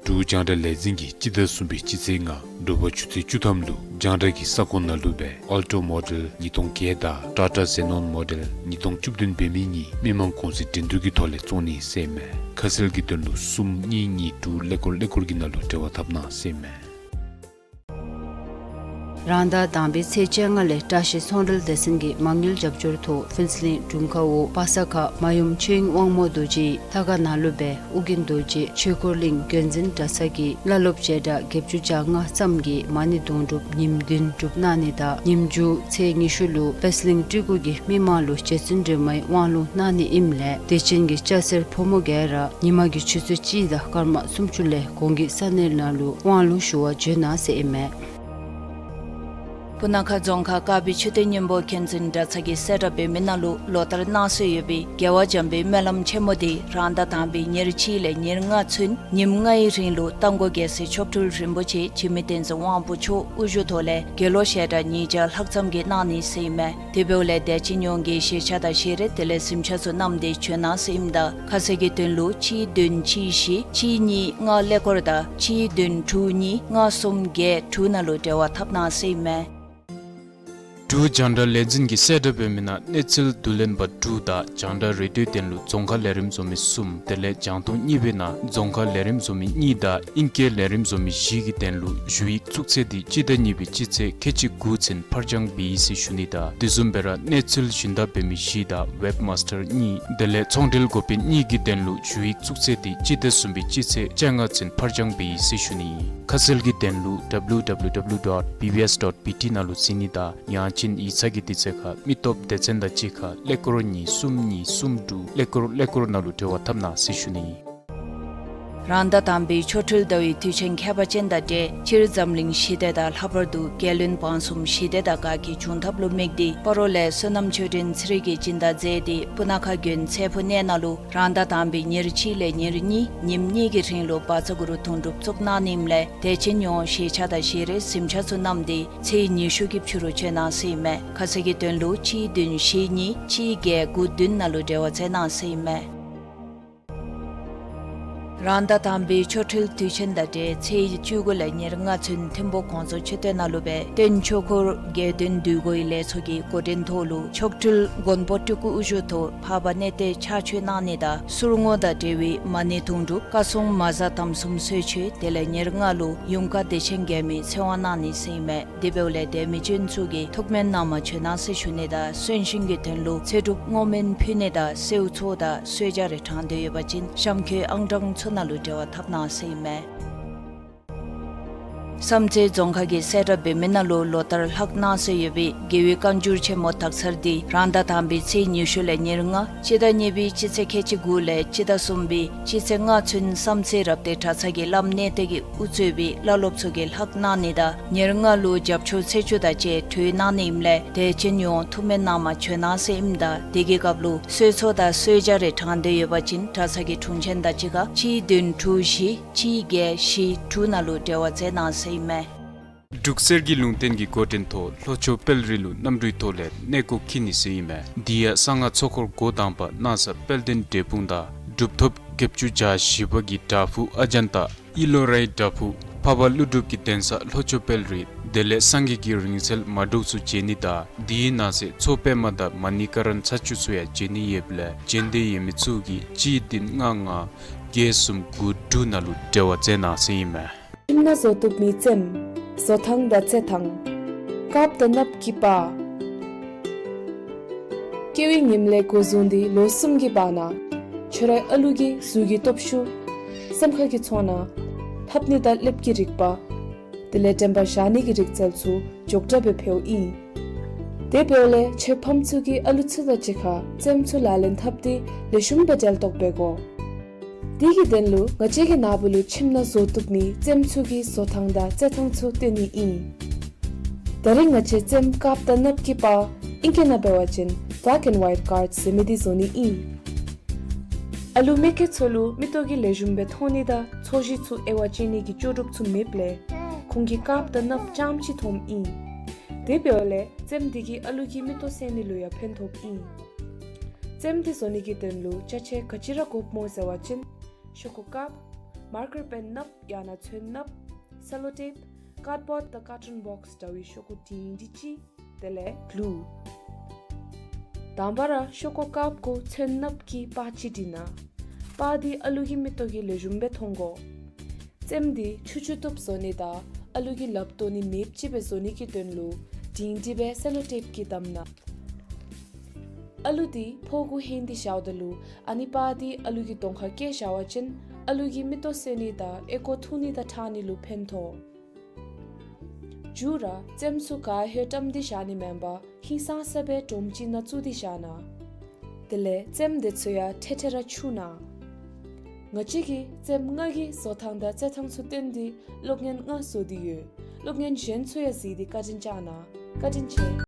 འབྲུག་རྒྱང་བསྒྲགས་ལས་འཛིན་གྱིས་སྤྱི་ཟླ་གསུམ་པའི་སྤྱི་ཚེས་ལྔ་དྲོ་པ་ཆུ་ཚོད་བཅུ་ཐམ་ལུ་རྒྱང་བསྒྲགས་ཀྱི་ས་ཁོངས་ནང་ལུ་སྦེ་Alto Model ཉིས་སྟོང་བརྒྱད་དང་Tata Xenon Model ཉིས་སྟོང་བཅུ་བདུན་འབད་མི་གཉིས་མི་མང་གུང་སེང་འགྲན་བསྡུར་གྱི་ཐོག་ལས་བཙོང་ནི་ཟེར་ཨིན་མས། ཁ་གསལ་གྱི་དོན་ལུ་གསུམ་གཉིས་གཉིས་དྲུག་ཀླད་ཀོར་ཀླད་ཀོར་གྱི་ནང་ལུ་འབྲེལ་བ་འཐབ་གནང་ཟེར་ཨིན་མས། རང་ཟླ་དང་པའི་ཚེས་བཅོ་ལྔ་ལས་བཀྲ་ཤིས་ཚོང་འབྲེལ་སྡེ་ཚན་གྱི་མ་དངུལ་རྒྱབ་སྐྱོར་ཐོག་ཕུན་ཚོགས་གླིང་དྲུང་ཁག་འོག་པ་ས་ཁ་མ་ཡུམ་ཆོས་དབྱིངས་དབང་མོ་རྡོ་རྗེའི་ལྷ་ཁང་ནང་ལུ་སྦེ་ཨོ་རྒྱན་རྡོ་རྗེ་ཆོས་འཁོར་གླིང་དགོན་འཛིན་གྲྭ་ཚང་གིས་བླ་སློབ་བྱེ་བྲག་བརྒྱད་ཅུ་གྱ་ལྔ་ཙམ་གྱིས་མ་ཎི་དུང་སྒྲུབ་ཉིནམ་བདུན་སྒྲུབ་གནང་ནི་དང་ཉིནམ་མཇུག་ཚེས་ཉི་ཤུ་ལུ་པད་གླིང་སྤྲུལ་སྐུ་གིས་མི་མང་ལུ་རྗེ་བཙུན་སྒྲོལ་མའི་དབང་ལུང་གནང་ནི་ཨིནམ་ལས་དད་ཅན་གྱི་སྐྱ་སེར་ཕོ་མོ་ག་ར་ཉི་མ་གི་ཆུ་ཚོད་གཅིག་དང་སྐར་མ་སུམ་ཅུ་ལས་གོང་གི་ས་གནས་ནང་ལུ་དབང་ལུང་ཞུ་བར་འབྱོན་གནང་ཟེར་ཨིན་མས། སྤུ་ན་ཁ་རྫོང་ཁག་དཀར་སྦིས་མཆོད་རྟེན་སྙིང་པོ་མཁན་ཆེན་གྲྭ་ཚང་གིས་གསལ་བསྒྲགས་འབད་མི་ནང་ལུ་ལོ་ལྟར་གནང་སྲོལ་ཡོད་པའི་རྒྱལ་བ་འཇམ་དཔལ་སྨོན་ལམ་ཆེན་མོ་དེ་རང་ཟླ་དང་པའི་ཉེར་གཅིག་ལས་ཉེར་ལྔ་ཚུན་ཉིནམ་ལྔའི་རིང་ལུ་རྟ་མགོ་རྒྱལ་སྲས་མཆོག་སྤྲུལ་རིན་པོ་ཆེ་འཇིགས་མེད་བསྟན་འཛིན་དབང་པོ་མཆོག་དབུ་བཞུགས་ཐོག་ལས་དགེ་སློང་ཞལ་གྲངས་ཉིས་བརྒྱ་ལྷག་ཙམ་གྱིས་གནང་ནི་ཟེར་ཨིན་མས། དེ་འབདཝ་ལས་དད་ཅན་ཡོངས་ཀྱིས་ཞལ་ཆད་དང་ཞལ་རས་དེ་ལས་གཟིམ་ཆས་ཚུ་བསྣམས་ཏེ་བྱོན་གནང་ཟེར་ཨིནམ་ད་ཁ་གསལ་གྱི་དོན་ལུ་གཅིག་བདུན་གཅིག་བཞི་གཅིག་གཉིས་ལྔ་ཀླད་ཀོར་དང་གཅིག་བདུན་དྲུག་གཉིས་ལྔ་གསུམ་བརྒྱད་དྲུག་ནང་ལུ་འབྲེལ་བ་འཐབ་གནང་ཟེར་ཨིན་མས། འབྲུག་རྒྱང་བསྒྲགས་ལས་འཛིན་གྱིས་གསལ་བསྒྲགས་འབད་མི་ནང་གནས་ཚུལ་བསྡུ་ལེན་པ་དྲུག་དང་རྒྱང་བསྒྲགས་རེ་ཌིའོ་དོན་ལུ་རྫོང་ཁ་ལས་རིམ་བཟོ་མི་གསུམ་དེ་ལས་རྒྱང་མཐོང་གཉིས་པའི་ནང་རྫོང་ཁ་ལས་རིམ་བཟོ་མི་གཉིས་དང་ཨིང་སྐད་ལས་རིམ་བཟོ་མི་བཞི་གི་དོན་ལུ་ཞུ་ཡིག་བཙུགས་ཚེས་དེ་སྤྱི་ཟླ་གཉིས་པའི་སྤྱི་ཚེས་ཁལ་གཅིག་དགུ་ཚུན་ཕར་འགྱངས་འབད་ཡི་ཟེར་ཞུ་ནི་དང་དེ་བཟུམ་སྦེ་ར་གནས་ཚུལ་སྦྱིན་བདག་འབད་མི་བཞི་དང་ཝེབ་མཱས་ཊར་གཉིས་དེ་ལས་ཚོང་འབྲེལ་འགོ་དཔོན་གཉིས་ཀྱི་དོན་ལུ་ཞུ་ཡིག་བཙུགས་ཚེས་དེ་སྤྱི་ཟླ་གསུམ་པའི་སྤྱི་ཚེས་བཅོ་ལྔ་ཚུན་ཕར་འགྱངས་འབད་ཡི་ཟེར་ཞུ་ནི། ཁ་གསལ་གྱི་དོན་ལུ་W W W dot B B S dot B T ནང་ལུ་གཟིགས་ནི་དང་ཡང་ཅིན་ཡིག་ཚང་གི་དུས་ཚོད་ཁར་མི་སྟོབས་སྡེ་ཚན་དང་གཅིག་ཁར་ཀླད་ཀོར་གཉིས་གསུམ་གཉིས་གསུམ་དྲུག་ཀླད་ཀོར་ཀླད་ཀོར་ནང་ལུ་འབྲེལ་བ་འཐབ་གནང་ཟེར་ཞུ་ནི། རང་ཟླ་དང་པའི་ཆོ་འཕྲུལ་ཟླ་བའི་དུས་ཆེན་ཁྱད་པར་ཅན་དང་འབྲེལ་སྤྱིར་འཛམ་གླིང་ཞི་བདེ་དང་ལྷག་པར་དུ་རྒྱལ་བློན་འབངས་གསུམ་ཞི་བདེ་དང་དགའ་སྐྱིད་འབྱུང་ཐབས་ལུ་དམིགས་ཏེ་སྤ་རོ་ལས་བསོད་ནམས་ཆོས་སྒྲོན་ཚེ་རིང་གིས་སྦྱིན་བདག་མཛད་དེ་སྤུ་ན་ཁ་དགོན་ཚེ་ཕུག་གནས་ནང་ལུ་རང་ཟླ་དང་པའི་ཉེར་གཅིག་ལས་ཉེར་གཉིས་ཉིནམ་གཉིས་ཀྱི་རིང་ལུ་བཛྲ་གུ་རུ་དུང་སྒྲུབ་བཙུགས་གནང་ནི་ཨིནམ་ལས་དད་ཅན་ཡོངས་ཞལ་ཆད་དང་ཞལ་རས་གཟིམ་ཆས་ཚུ་བསྣམས་ཏེ་ཚེས་ཉི་ཤུ་གི་ཕྱི་རུ་བྱོན་གནང་ཟེར་ཨིན་མས། ཁ་གསལ་གྱི་དོན་ལུ་གཅིག་བདུན་བཞི་གཉིས་གཅིག་བརྒྱད་དགུ་བདུན་ནང་ལུ་འབྲེལ་བ་མཛད་གནང་ཟེར་ཨིན་མས། རང་ཟླ་དང་པའི་ཆོ་འཕྲུལ་དུས་ཆེན་དང་འབྲེལ་ཚེས་བཅུ་དགུ་ལས་ཉེར་ལྔ་ཚུན་ཐིམ་ཕུག་གོང་ས་མཆོད་རྟེན་ནང་ལུ་སྦེ་སྟོན་ཆོས་འཁོར་དགེ་འདུན་འདུས་སྒོའི་ལས་ཚོགས་ཀྱི་འགོ་འདྲེན་ཐོག་ལུ་མཆོག་སྤྲུལ་མགོན་པོ་སྤྲུལ་སྐུ་དབུ་བཞུགས་ཐོག་འཕགས་པ་གནས་བརྟན་ཕྱག་མཆོད་གནང་ནི་དང་གསུར་བསྔོ་དང་འབྲེལ་བའི་མ་ཎི་དུང་སྒྲུབ་བཀའ་སྲུང་མ་གཟའ་དམ་གསུམ་གསོལ་མཆོད་དེ་ལས་ཉེར་ལྔ་ལུ་ཡུམ་བཀའ་བདེ་ཆེན་རྒྱལ་མའི་ཚེ་དབང་གནང་ནི་ཟེར་ཨིན་མས། དེ་འབདཝ་ལས་དད་མི་ཅན་ཚུ་གིས་ཐུགས་སྨོན་གནང་མ་བྱོན་གནང་ཟེར་ཞུ་ནི་དང་གསོན་གཤིན་གྱི་དོན་ལུ་ཚེ་སྒྲུབ་བསྔོ་སྨོན་ཕུལ་ནི་དང་གསོལ་ཚོགས་དང་གསོལ་ཇ་རེ་དྲང་སྟེ་ཡོད་པ་ཅིན་གཤམ་འཁོད་ཨང་གྲངས་ཚུ་ནང་ལུ་འབྲེལ་བ་འཐབ་གནང་ཟེར་ཨིན་མས། བསམ་རྩེ་རྫོང་ཁག་གིས་གསལ་བསྒྲགས་འབད་མི་ནང་ལུ་ལོ་ལྟར་ལྷག་གནང་སྲོལ་ཡོད་པའི་རྒྱལ་བའི་བཀའ་འགྱུར་ཆེན་མོ་དག་ཚར་འདི་རང་ཟླ་དང་པའི་ཚེས་ཉི་ཤུ་ལས་ཉེར་ལྔ་སྤྱི་ཟླ་གཉིས་པའི་སྤྱི་ཚེས་ཁལ་གཅིག་དགུ་ལས་སྤྱི་ཟླ་གསུམ་པའི་སྤྱི་ཚེས་ལྔ་ཚུན་བསམ་རྩེ་རབ་བརྟན་གྲྭ་ཚང་གི་བླམ་གནས་བརྟན་གྱིས་དབུ་གཙོས་པའི་བླ་སློབ་ཚུ་གིས་ལྷག་གནང་ནི་དང་ཉེར་ལྔ་ལུ་རྒྱབ་ཆོས་ཚེས་བཅུ་དང་བཅས་གྲོལ་གནང་ནི་ཨིནམ་ལས་དད་ཅན་ཡོངས་ཐུགས་སྨོན་གནང་མ་བྱོན་གནང་ཟེར་ཨིནམ་ད་དེ་གི་སྐབས་ལུ་གསོལ་ཚོགས་དང་གསོལ་ཇ་རེ་དྲང་སྟེ་ཡོད་པ་ཅིན་གྲྭ་ཚང་གི་དྲུང་ཆེན་དང་གཅིག་ཁར་གཅིག་བདུན་དྲུག་བཞི་གཅིག་བརྒྱད་བཞི་དྲུག་ནང་ལུ་འབྲེལ་བ་མཛད་གནང་ཟེར་ཨིན་མས། འབྲུག་གསེར་གྱི་ལུང་བསྟན་གྱི་འགོ་འདྲེན་ཐོག་ལྷོ་ཕྱོགས་དཔལ་རི་ལུ་གནམ་གྲུའི་ཐོག་ལས་གནས་སྐོར་འཁྱིད་ནི་ཟེར་ཨིན་མས། དེ་ཡང་གསང་སྔགས་ཚོགས་འཁོར་འགོ་དང་པ་སྣང་ས་དཔལ་ལྡན་འབྲས་སྤུངས་དང་གྲུབ་ཐོབ་བརྒྱད་ཅུ་གྱ་བཞི་པ་གི་བྲག་ཕུག་ཨ་ཛཱན་ཏ་ ཨི་ལོ་རའི་བྲག་ཕུག་འཕགས་པ་ཀླུ་སྒྲུབ་ཀྱི་གདན་ས་ལྷོ་ཕྱོགས་དཔལ་རི་དེ་ལས་སངས་རྒྱས་ཀྱི་རིང་བསྲེལ་མ་འདྲུག་ཚུ་མཇལ་ནི་དང་དེའི་ནང་གསེས་མཚོ་པདྨ་དང་མ་ཎི་ཀ་ར་ན་ཚ་ཆུ་ཚུ་ཡང་མཇལ་ནི་ཡོདཔ་ལས་མཇལ་འདོད་ཡོད་མི་ཚུ་གིས་གཅིག་བདུན་ལྔ་ལྔ་བརྒྱད་གསུམ་དགུ་དྲུག་ནང་ལུ་འབྲེལ་བ་མཛད་གནང་ཟེར་ཨིན་མས། ཁྱིམ་ནང་བཟོ་བཏུབ་མི་རྩེདམོ། བཟོ་ཐངས་དང་རྩེད་ཐངས། དཀརཔོ་དང་གནགཔོ་གི་པར། སྐྱེ་བའི་ཉིནམ་ལས་འགོ་བཟུང་སྟེ་ལོ་གསུམ་གྱི་བར་ན་ཁྱོད་རའི་ཨ་ལུ་གི་གཟུགས་ཀྱི་སྟོབས་ཤུགས། སེམས་ཁ་གི་ཚོར་སྣང་། ལྷབ་ནི་དང་ལེབ་ཀྱི་རིག་པ། དེ་ལས་དྲན་པ་བཞག་ནི་གི་རིག་རྩལ་ཚུ་མགྱོགས་དྲགས་སྦེ་འཕེལཝ་ཨིན། དེ་འབདཝ་ལས་ཁྱོད་ཕམ་ཚུ་གིས་ཨ་ལུ་ཚུ་དང་གཅིག་ཁར་རྩེདམོ་ཚུ་ལག་ལེན་འཐབ་སྟེ་ལེགས་ཤོམ་སྦེ་འབྲེལ་གཏོགས་འབད་དགོ། དེ་གི་དོན་ལུ་ང་བཅས་ཀྱི་ནཱ་བུ་ལུ་ཁྱིམ་ནང་བཟོ་བཏུབ་མི་རྩེདམོ་ཚུ་གི་བཟོ་ཐངས་དང་རྩེད་ཐངས་ཚུ་སྟོན་ནི་ཨིན། ད་རིས་ང་བཅས་རྩེདམོ་དཀརཔོ་དང་གནགཔོ་གི་པར་ཨིང་སྐད་ནང་འབད་བ་ཅིན་black and white cards ཟེར་མི་འདི་བཟོ་ནི་ཨིན། ཨ་ལུ་མི་སྐྱེས་ཚུ་ལུ་མིག་ཏོ་གིས་ལེགས་ཤོམ་སྦེ་མཐོང་ནི་དང་ཚོས་གཞི་ཚུ་དབྱེ་བ་དཔྱད་ནི་གི་ལྕོགས་གྲུབ་ཚུ་མེདཔ་ལས་ཁོང་གིས་དཀརཔོ་དང་གནགཔོ་རྐྱངམ་ཅིག་མཐོངམ་ཨིན། དེ་འབདཝ་ལས་རྩེདམོ་འདི་གིས་ཨ་ལུ་གི་མིག་ཏོ་གསལ་ནི་ལུ་ཡང་ཕན་ཐོགསཔ་ཨིན། རྩེདམོ་འདི་བཟོ་ནི་གི་དོན་ལུ་ཅ་ཆས་ག་ཅི་ར་དགོཔ་སྨོ་ཟེར་བ་ཅིན་ཤོག་ཀུ་དཀརཔོ། མར་ཀར་པེན་གནགཔོ་ཡང་ན་ཚོན་གནགཔོ། སེ་ལོ་ཊེབ། ཀཱཌ་བོཌ་དང་ཀར་ཊུན་བོགས་འདྲ་བའི་ཤོག་ཀུ་སྒྲིང་སྒྲི་ཅིག། དེ་ལས་གླུ། དང་པ་ར་ཤོག་ཀུ་དཀརཔོ་གུ་ཚོན་གནགཔོ་གི་པར་ཅིག་བྲི་གནང་། པར་འདི་ཨ་ལུ་གི་མིག་ཏོ་གིས་ལེགས་ཤོམ་སྦེ་མཐོང་དགོ། རྩེདམོ་འདི་ཆུ་ཆུ་བཏུབ་བཟོ་ནི་དང་ཨ་ལུ་གིས་ལགཔ་བཏོག་ནི་མེདཔ་ཅིག་སྦེ་བཟོ་ནི་གི་དོན་ལུ་སྒྲིང་སྒྲི་སྦེ་སེ་ལོ་ཊེབ་ཀྱིས་བསྡམ་གནང་། ཨ་ལུ་འདི་ཕོཝ་གུ་ཧེང་སྟེ་བཞགཔ་ད་ལུ་ཨ་ནི་པར་འདི་ཨ་ལུ་གི་གདོང་ཁར་བཀལ་བཞག་པ་ཅིན་ཨ་ལུ་གི་མིག་ཏོ་གསལ་ནི་དང་ཨོལ་ཀོ་འཐུང་ནི་དང་ཁྲག་ནི་ལུ་ཕན་ཐོགས། མཇུག་ར་རྩེདམོ་ཚུ་ག་ཧེ་བཀྲམ་སྟེ་བཞག་ནི་མེན་པར་ཧིང་སངས་ས་སྦེ་སྒྲོམ་ཅིག་ནང་བཙུགས་ཏེ་བཞག་གནང་། དེ་ལས་རྩེདམོ་འདི་ཚུ་ཡང་ཐེ་ཐེ་ར་འཁྱུ་གནང་། ང་བཅས་ཀྱིས་རྩེདམོ་ལྔ་གི་བཟོ་ཐངས་དང་རྩེད་ཐངས་ཚུ་སྟོན་ཏེ་གློག་བརྙན་ལྔ་བཟོ་སྟེ་ཡོད། གློག་བརྙན་གཞན་ཚུ་ཡང་གཟིགས་ཏེ་བཀའ་དྲིན་བསྐྱང་གནང་། བཀའ་དྲིན་ཆེ།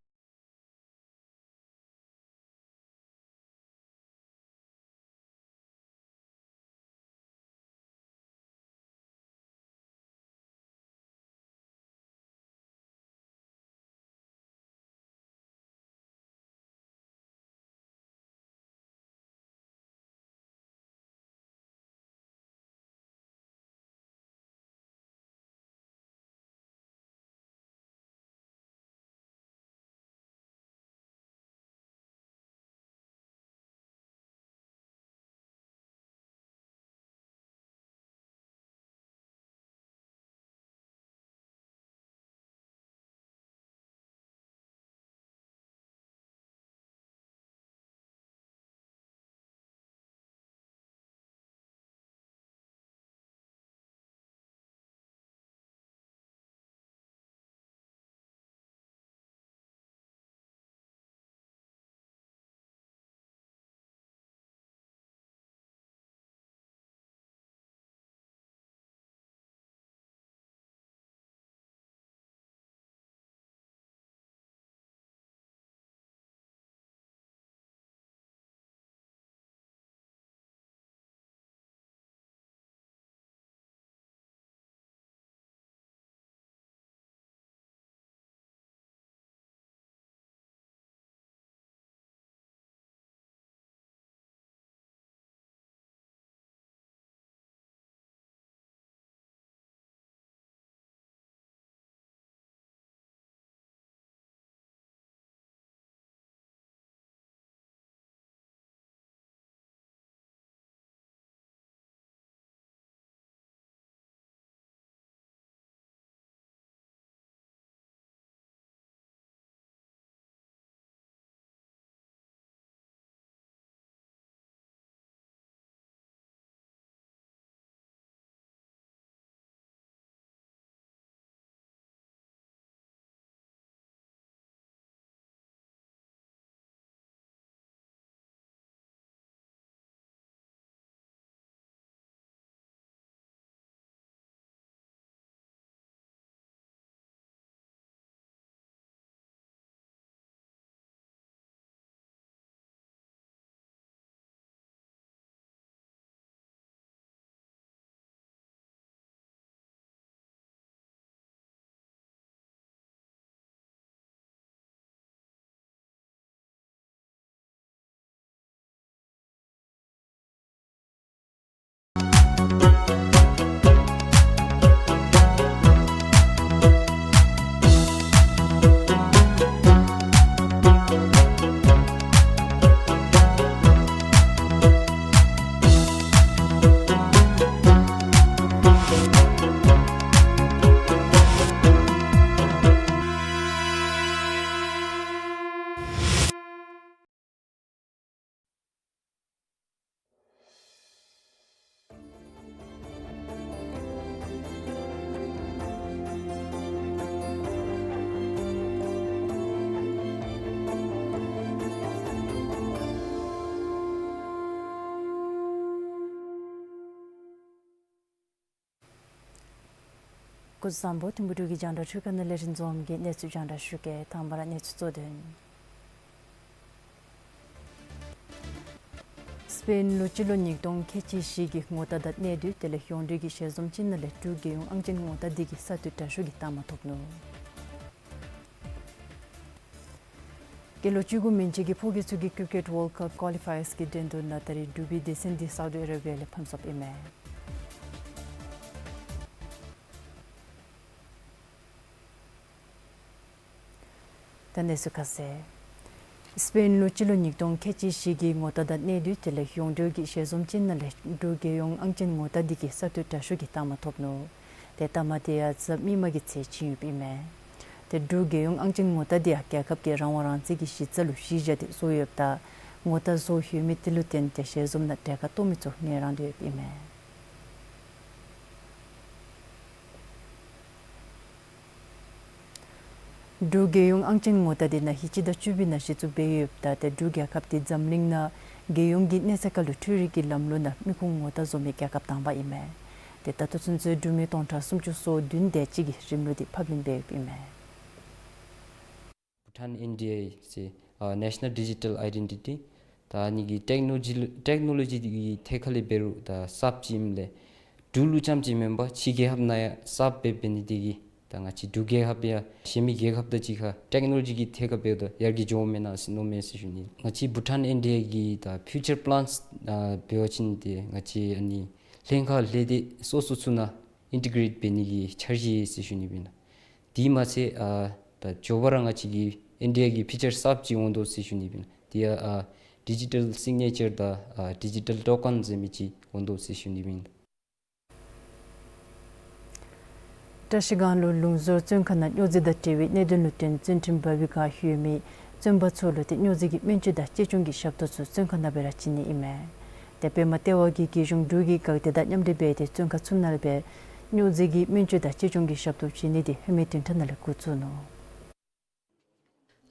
སྐུ་གཟུགས་བཟང་པོ། ཐིམ་ཕུག་འབྲུག་གི་རྒྱང་བསྒྲགས་ཁྲུས་ཁང་ནང་ལས་རིན་འཛོམས་ཀྱིས་གནས་ཚུལ་རྒྱང་བསྒྲགས་ཞུ་གེ། དང་པ་ར་གནས་ཚུལ་གཙོ་དོན། སྤེན་ལུ་སྤྱི་ལོ་ཉིས་སྟོང་ཁལ་གཅིག་བཞི་གི་ངོ་རྟགས་དང་གནས་དུས་དེ་ལས་ཡོངས་འབྲེལ་གྱི་ཞལ་འཛོམས་ཅིག་ནང་ལས་འབྲུག་རྒྱལ་ཡོངས་ཨང་ཅན་ངོ་རྟགས་འདི་གི་གསར་གཏོད་དྲ་ཤོག་གི་རྟགས་མ་ཐོབ་ནུག། སྐྱེས་ལོ་བཅུ་དགུ་མན་ཆད་ཀྱི་ཕོ་སྐྱེས་ཚུ་གི་ཀི་རི་ཀེཊ་ཝཱལཌ་ཀབ་ཀོ་ལི་ཕའི་ཡརསི་གི་འགྲན་བསྡུར་ནང་ད་རེས་འབྲུག་པའི་སྡེ་ཚན་འདི་སའུ་ཌི་ཨ་རེ་བི་ཡ་ལས་ཕམ་སོཔ་ཨིན་མས། ད་གནས་ཚུལ་ཁ་གསལ། སྤེན་ལུ་སྤྱི་ལོ་ཉིས་སྟོང་ཁལ་གཅིག་བཞི་གི་ངོ་རྟགས་དང་གནས་དུས་དེ་ལས་ཡོངས་འབྲེལ་གྱི་ཞལ་འཛོམས་ཅིག་ནང་ལས་འབྲུག་རྒྱལ་ཡོངས་ཨང་ཅན་ངོ་རྟགས་འདི་གི་གསར་གཏོད་དྲ་ཤོག་གི་རྟགས་མ་ཐོབ་ནུག། ཏེ་རྟགས་མ་དེ་ཡང་གཟའ་མིག་དམར་གྱི་ཚེས་བྱིན་ཡོདཔ་ཨིན་མས། ཏེ་འབྲུག་རྒྱལ་ཡོངས་ཨང་ཅན་ངོ་རྟགས་འདི་ཡང་རྒྱལ་ཁབ་ཀྱི་རང་དབང་རང་བཙན་གྱི་གཞི་རྩ་ལུ་གཞི་བཞག་སྟེ་བཟོ་ཡོདཔ་ད་ངོ་རྟགས་བཟོ་ཡོད་མི་དེ་ལུ་བརྟེན་ཏེ་ཞལ་འཛོམས་ནང་གྲལ་ཁར་གཏོགས་མི་ཚུ་ངལ་རངས་ཏེ་ཡོདཔ་ཨིན་མས། འབྲུག་རྒྱལ་ཡོངས་ཨང་ཅན་ངོ་རྟགས་འདི་ན་ཧིང་སྤྱི་ཟླ་བཅུ་པའི་ནང་གཞི་བཙུགས་འབད་ཡོདཔ་ད་ཏེ་འབྲུག་རྒྱལ་ཁབ་འདི་འཛམ་གླིང་ནང་རྒྱལ་ཡོངས་ཀྱི་གནས་ཚད་ཁར་ལུ་འཕྲུལ་རིག་གི་ལམ་ལུགས་ནང་མི་ཁུངས་ངོ་རྟགས་བཟོ་མི་རྒྱལ་ཁབ་དང་པ་ཨིན་མས། ཏེ་ད་ལྟོ་ཚུན་ཚོད་འབྲུག་མི་སྟོང་ཕྲག་སུམ་ཅུ་སོ་བདུན་དེ་ཅིག་གིས་རིམ་ལུགས་འདི་ཕབ་ལེན་འབད་ཡོདཔ་ཨིན་མས། Bhutan N D I ཟེར་ཨ་National Digital Identity། ད་ཨ་ནི་གི་ཊེཀ་ནོ་ལོ་ཇི་ལུ་ཊེཀ་ནོ་ལོ་ཇི་འདི་གི་ཐད་ཁར་ལས་འབད་རུང་ད་གསརཔ་ཅིག་ཨིནམ་ལས་འབྲུག་ལུ་རྐྱངམ་ཅིག་མེན་པར་ཕྱི་རྒྱལ་ཁབ་ནང་ཡང་གསརཔ་འབད་འབད་ནི་དེ་གིས་ད་ང་བཅས་འབྲུག་རྒྱལ་ཁབ་ཡང་གཞན་མི་རྒྱལ་ཁབ་དང་གཅིག་ཁར་ཊེཀ་ནོ་ལོ་ཇི་གི་ཐད་ཁར་འབདཝ་ད་ཡར་རྒྱས་འགྱོཝ་མེན་ན་ཟེར་མནོཝ་མས་ཟེར་ཞུ་ནི། ང་བཅས་Bhutan N D I གི་ད་ཕིའུ་ཅར་པ་ལཱནསི་ཨ་འབད་བ་ཅིན་ཏེ་ང་བཅས་ཨ་ནི་ལྷན་ཁག་ལྷན་སྡེ་སོ་སོ་ཚུ་ནང་ཨིན་ཊི་གེ་རེཊ་འབད་ནི་གི་འཆར་གཞི་ཡོད་ཟེར་ཞུ་ནི་ཨིན་ལགས། དེ་མ་ཚད་ཨ་ད་མགྱོགས་པ་ར་ང་བཅས་ཀྱི་ཨེན་ཌི་ཨའི་གི་ཕི་ཅར་གསརཔ་ཅིག་འོང་དོ་ཟེར་ཞུ་ནི་ཨིན། དེ་ཡང་ཨ་ཌི་ཇི་ཊལ་སིག་ནེ་ཅར་དང་ཨ་ཌི་ཇི་ཊལ་ཊོ་ཀེན་ཟེར་མི་ཅིག་འོང་དོ་ཟེར་ཞུ་ནི་ཨིན། བཀྲ་ཤིས་སྒང་ལུ་ལུང་ཟུར་བཙོན་ཁང་ནང་སྨྱོ་རྫས་དང་འབྲེལ་བའི་གནད་དོན་ལུ་བརྟེན་བཙོན་ཁྲིམས་འབབ་པའི་བསྒང་ལྷོད་མི་བཙོན་པ་ཚུ་ལུ་ཏེ་སྨྱོ་རྫས་ཀྱི་སྨན་བཅོས་དང་གཅེས་སྐྱོང་གི་ཞབས་ཏོག་ཚུ་བཙོན་ཁང་ནང་སྦེ་ར་བྱིན་ནི་ཨིན་མས། ཏེ་པདྨ་ལྟེ་བ་གིས་རྒྱལ་གཞུང་འབྲུག་གི་འགག་སྡེ་དང་མཉམ་འབྲེལ་འབད་དེ་བཙོན་ཁང་ཚུ་ནང་ལས་སྦེ་སྨྱོ་རྫས་ཀྱི་སྨན་བཅོས་དང་གཅེས་སྐྱོང་གི་ཞབས་ཏོག་བྱིན་ནི་འདི་ཧེ་མའི་བདུན་ཕྲག་ནང་ལས་འགོ་བཙུགས་ནུག།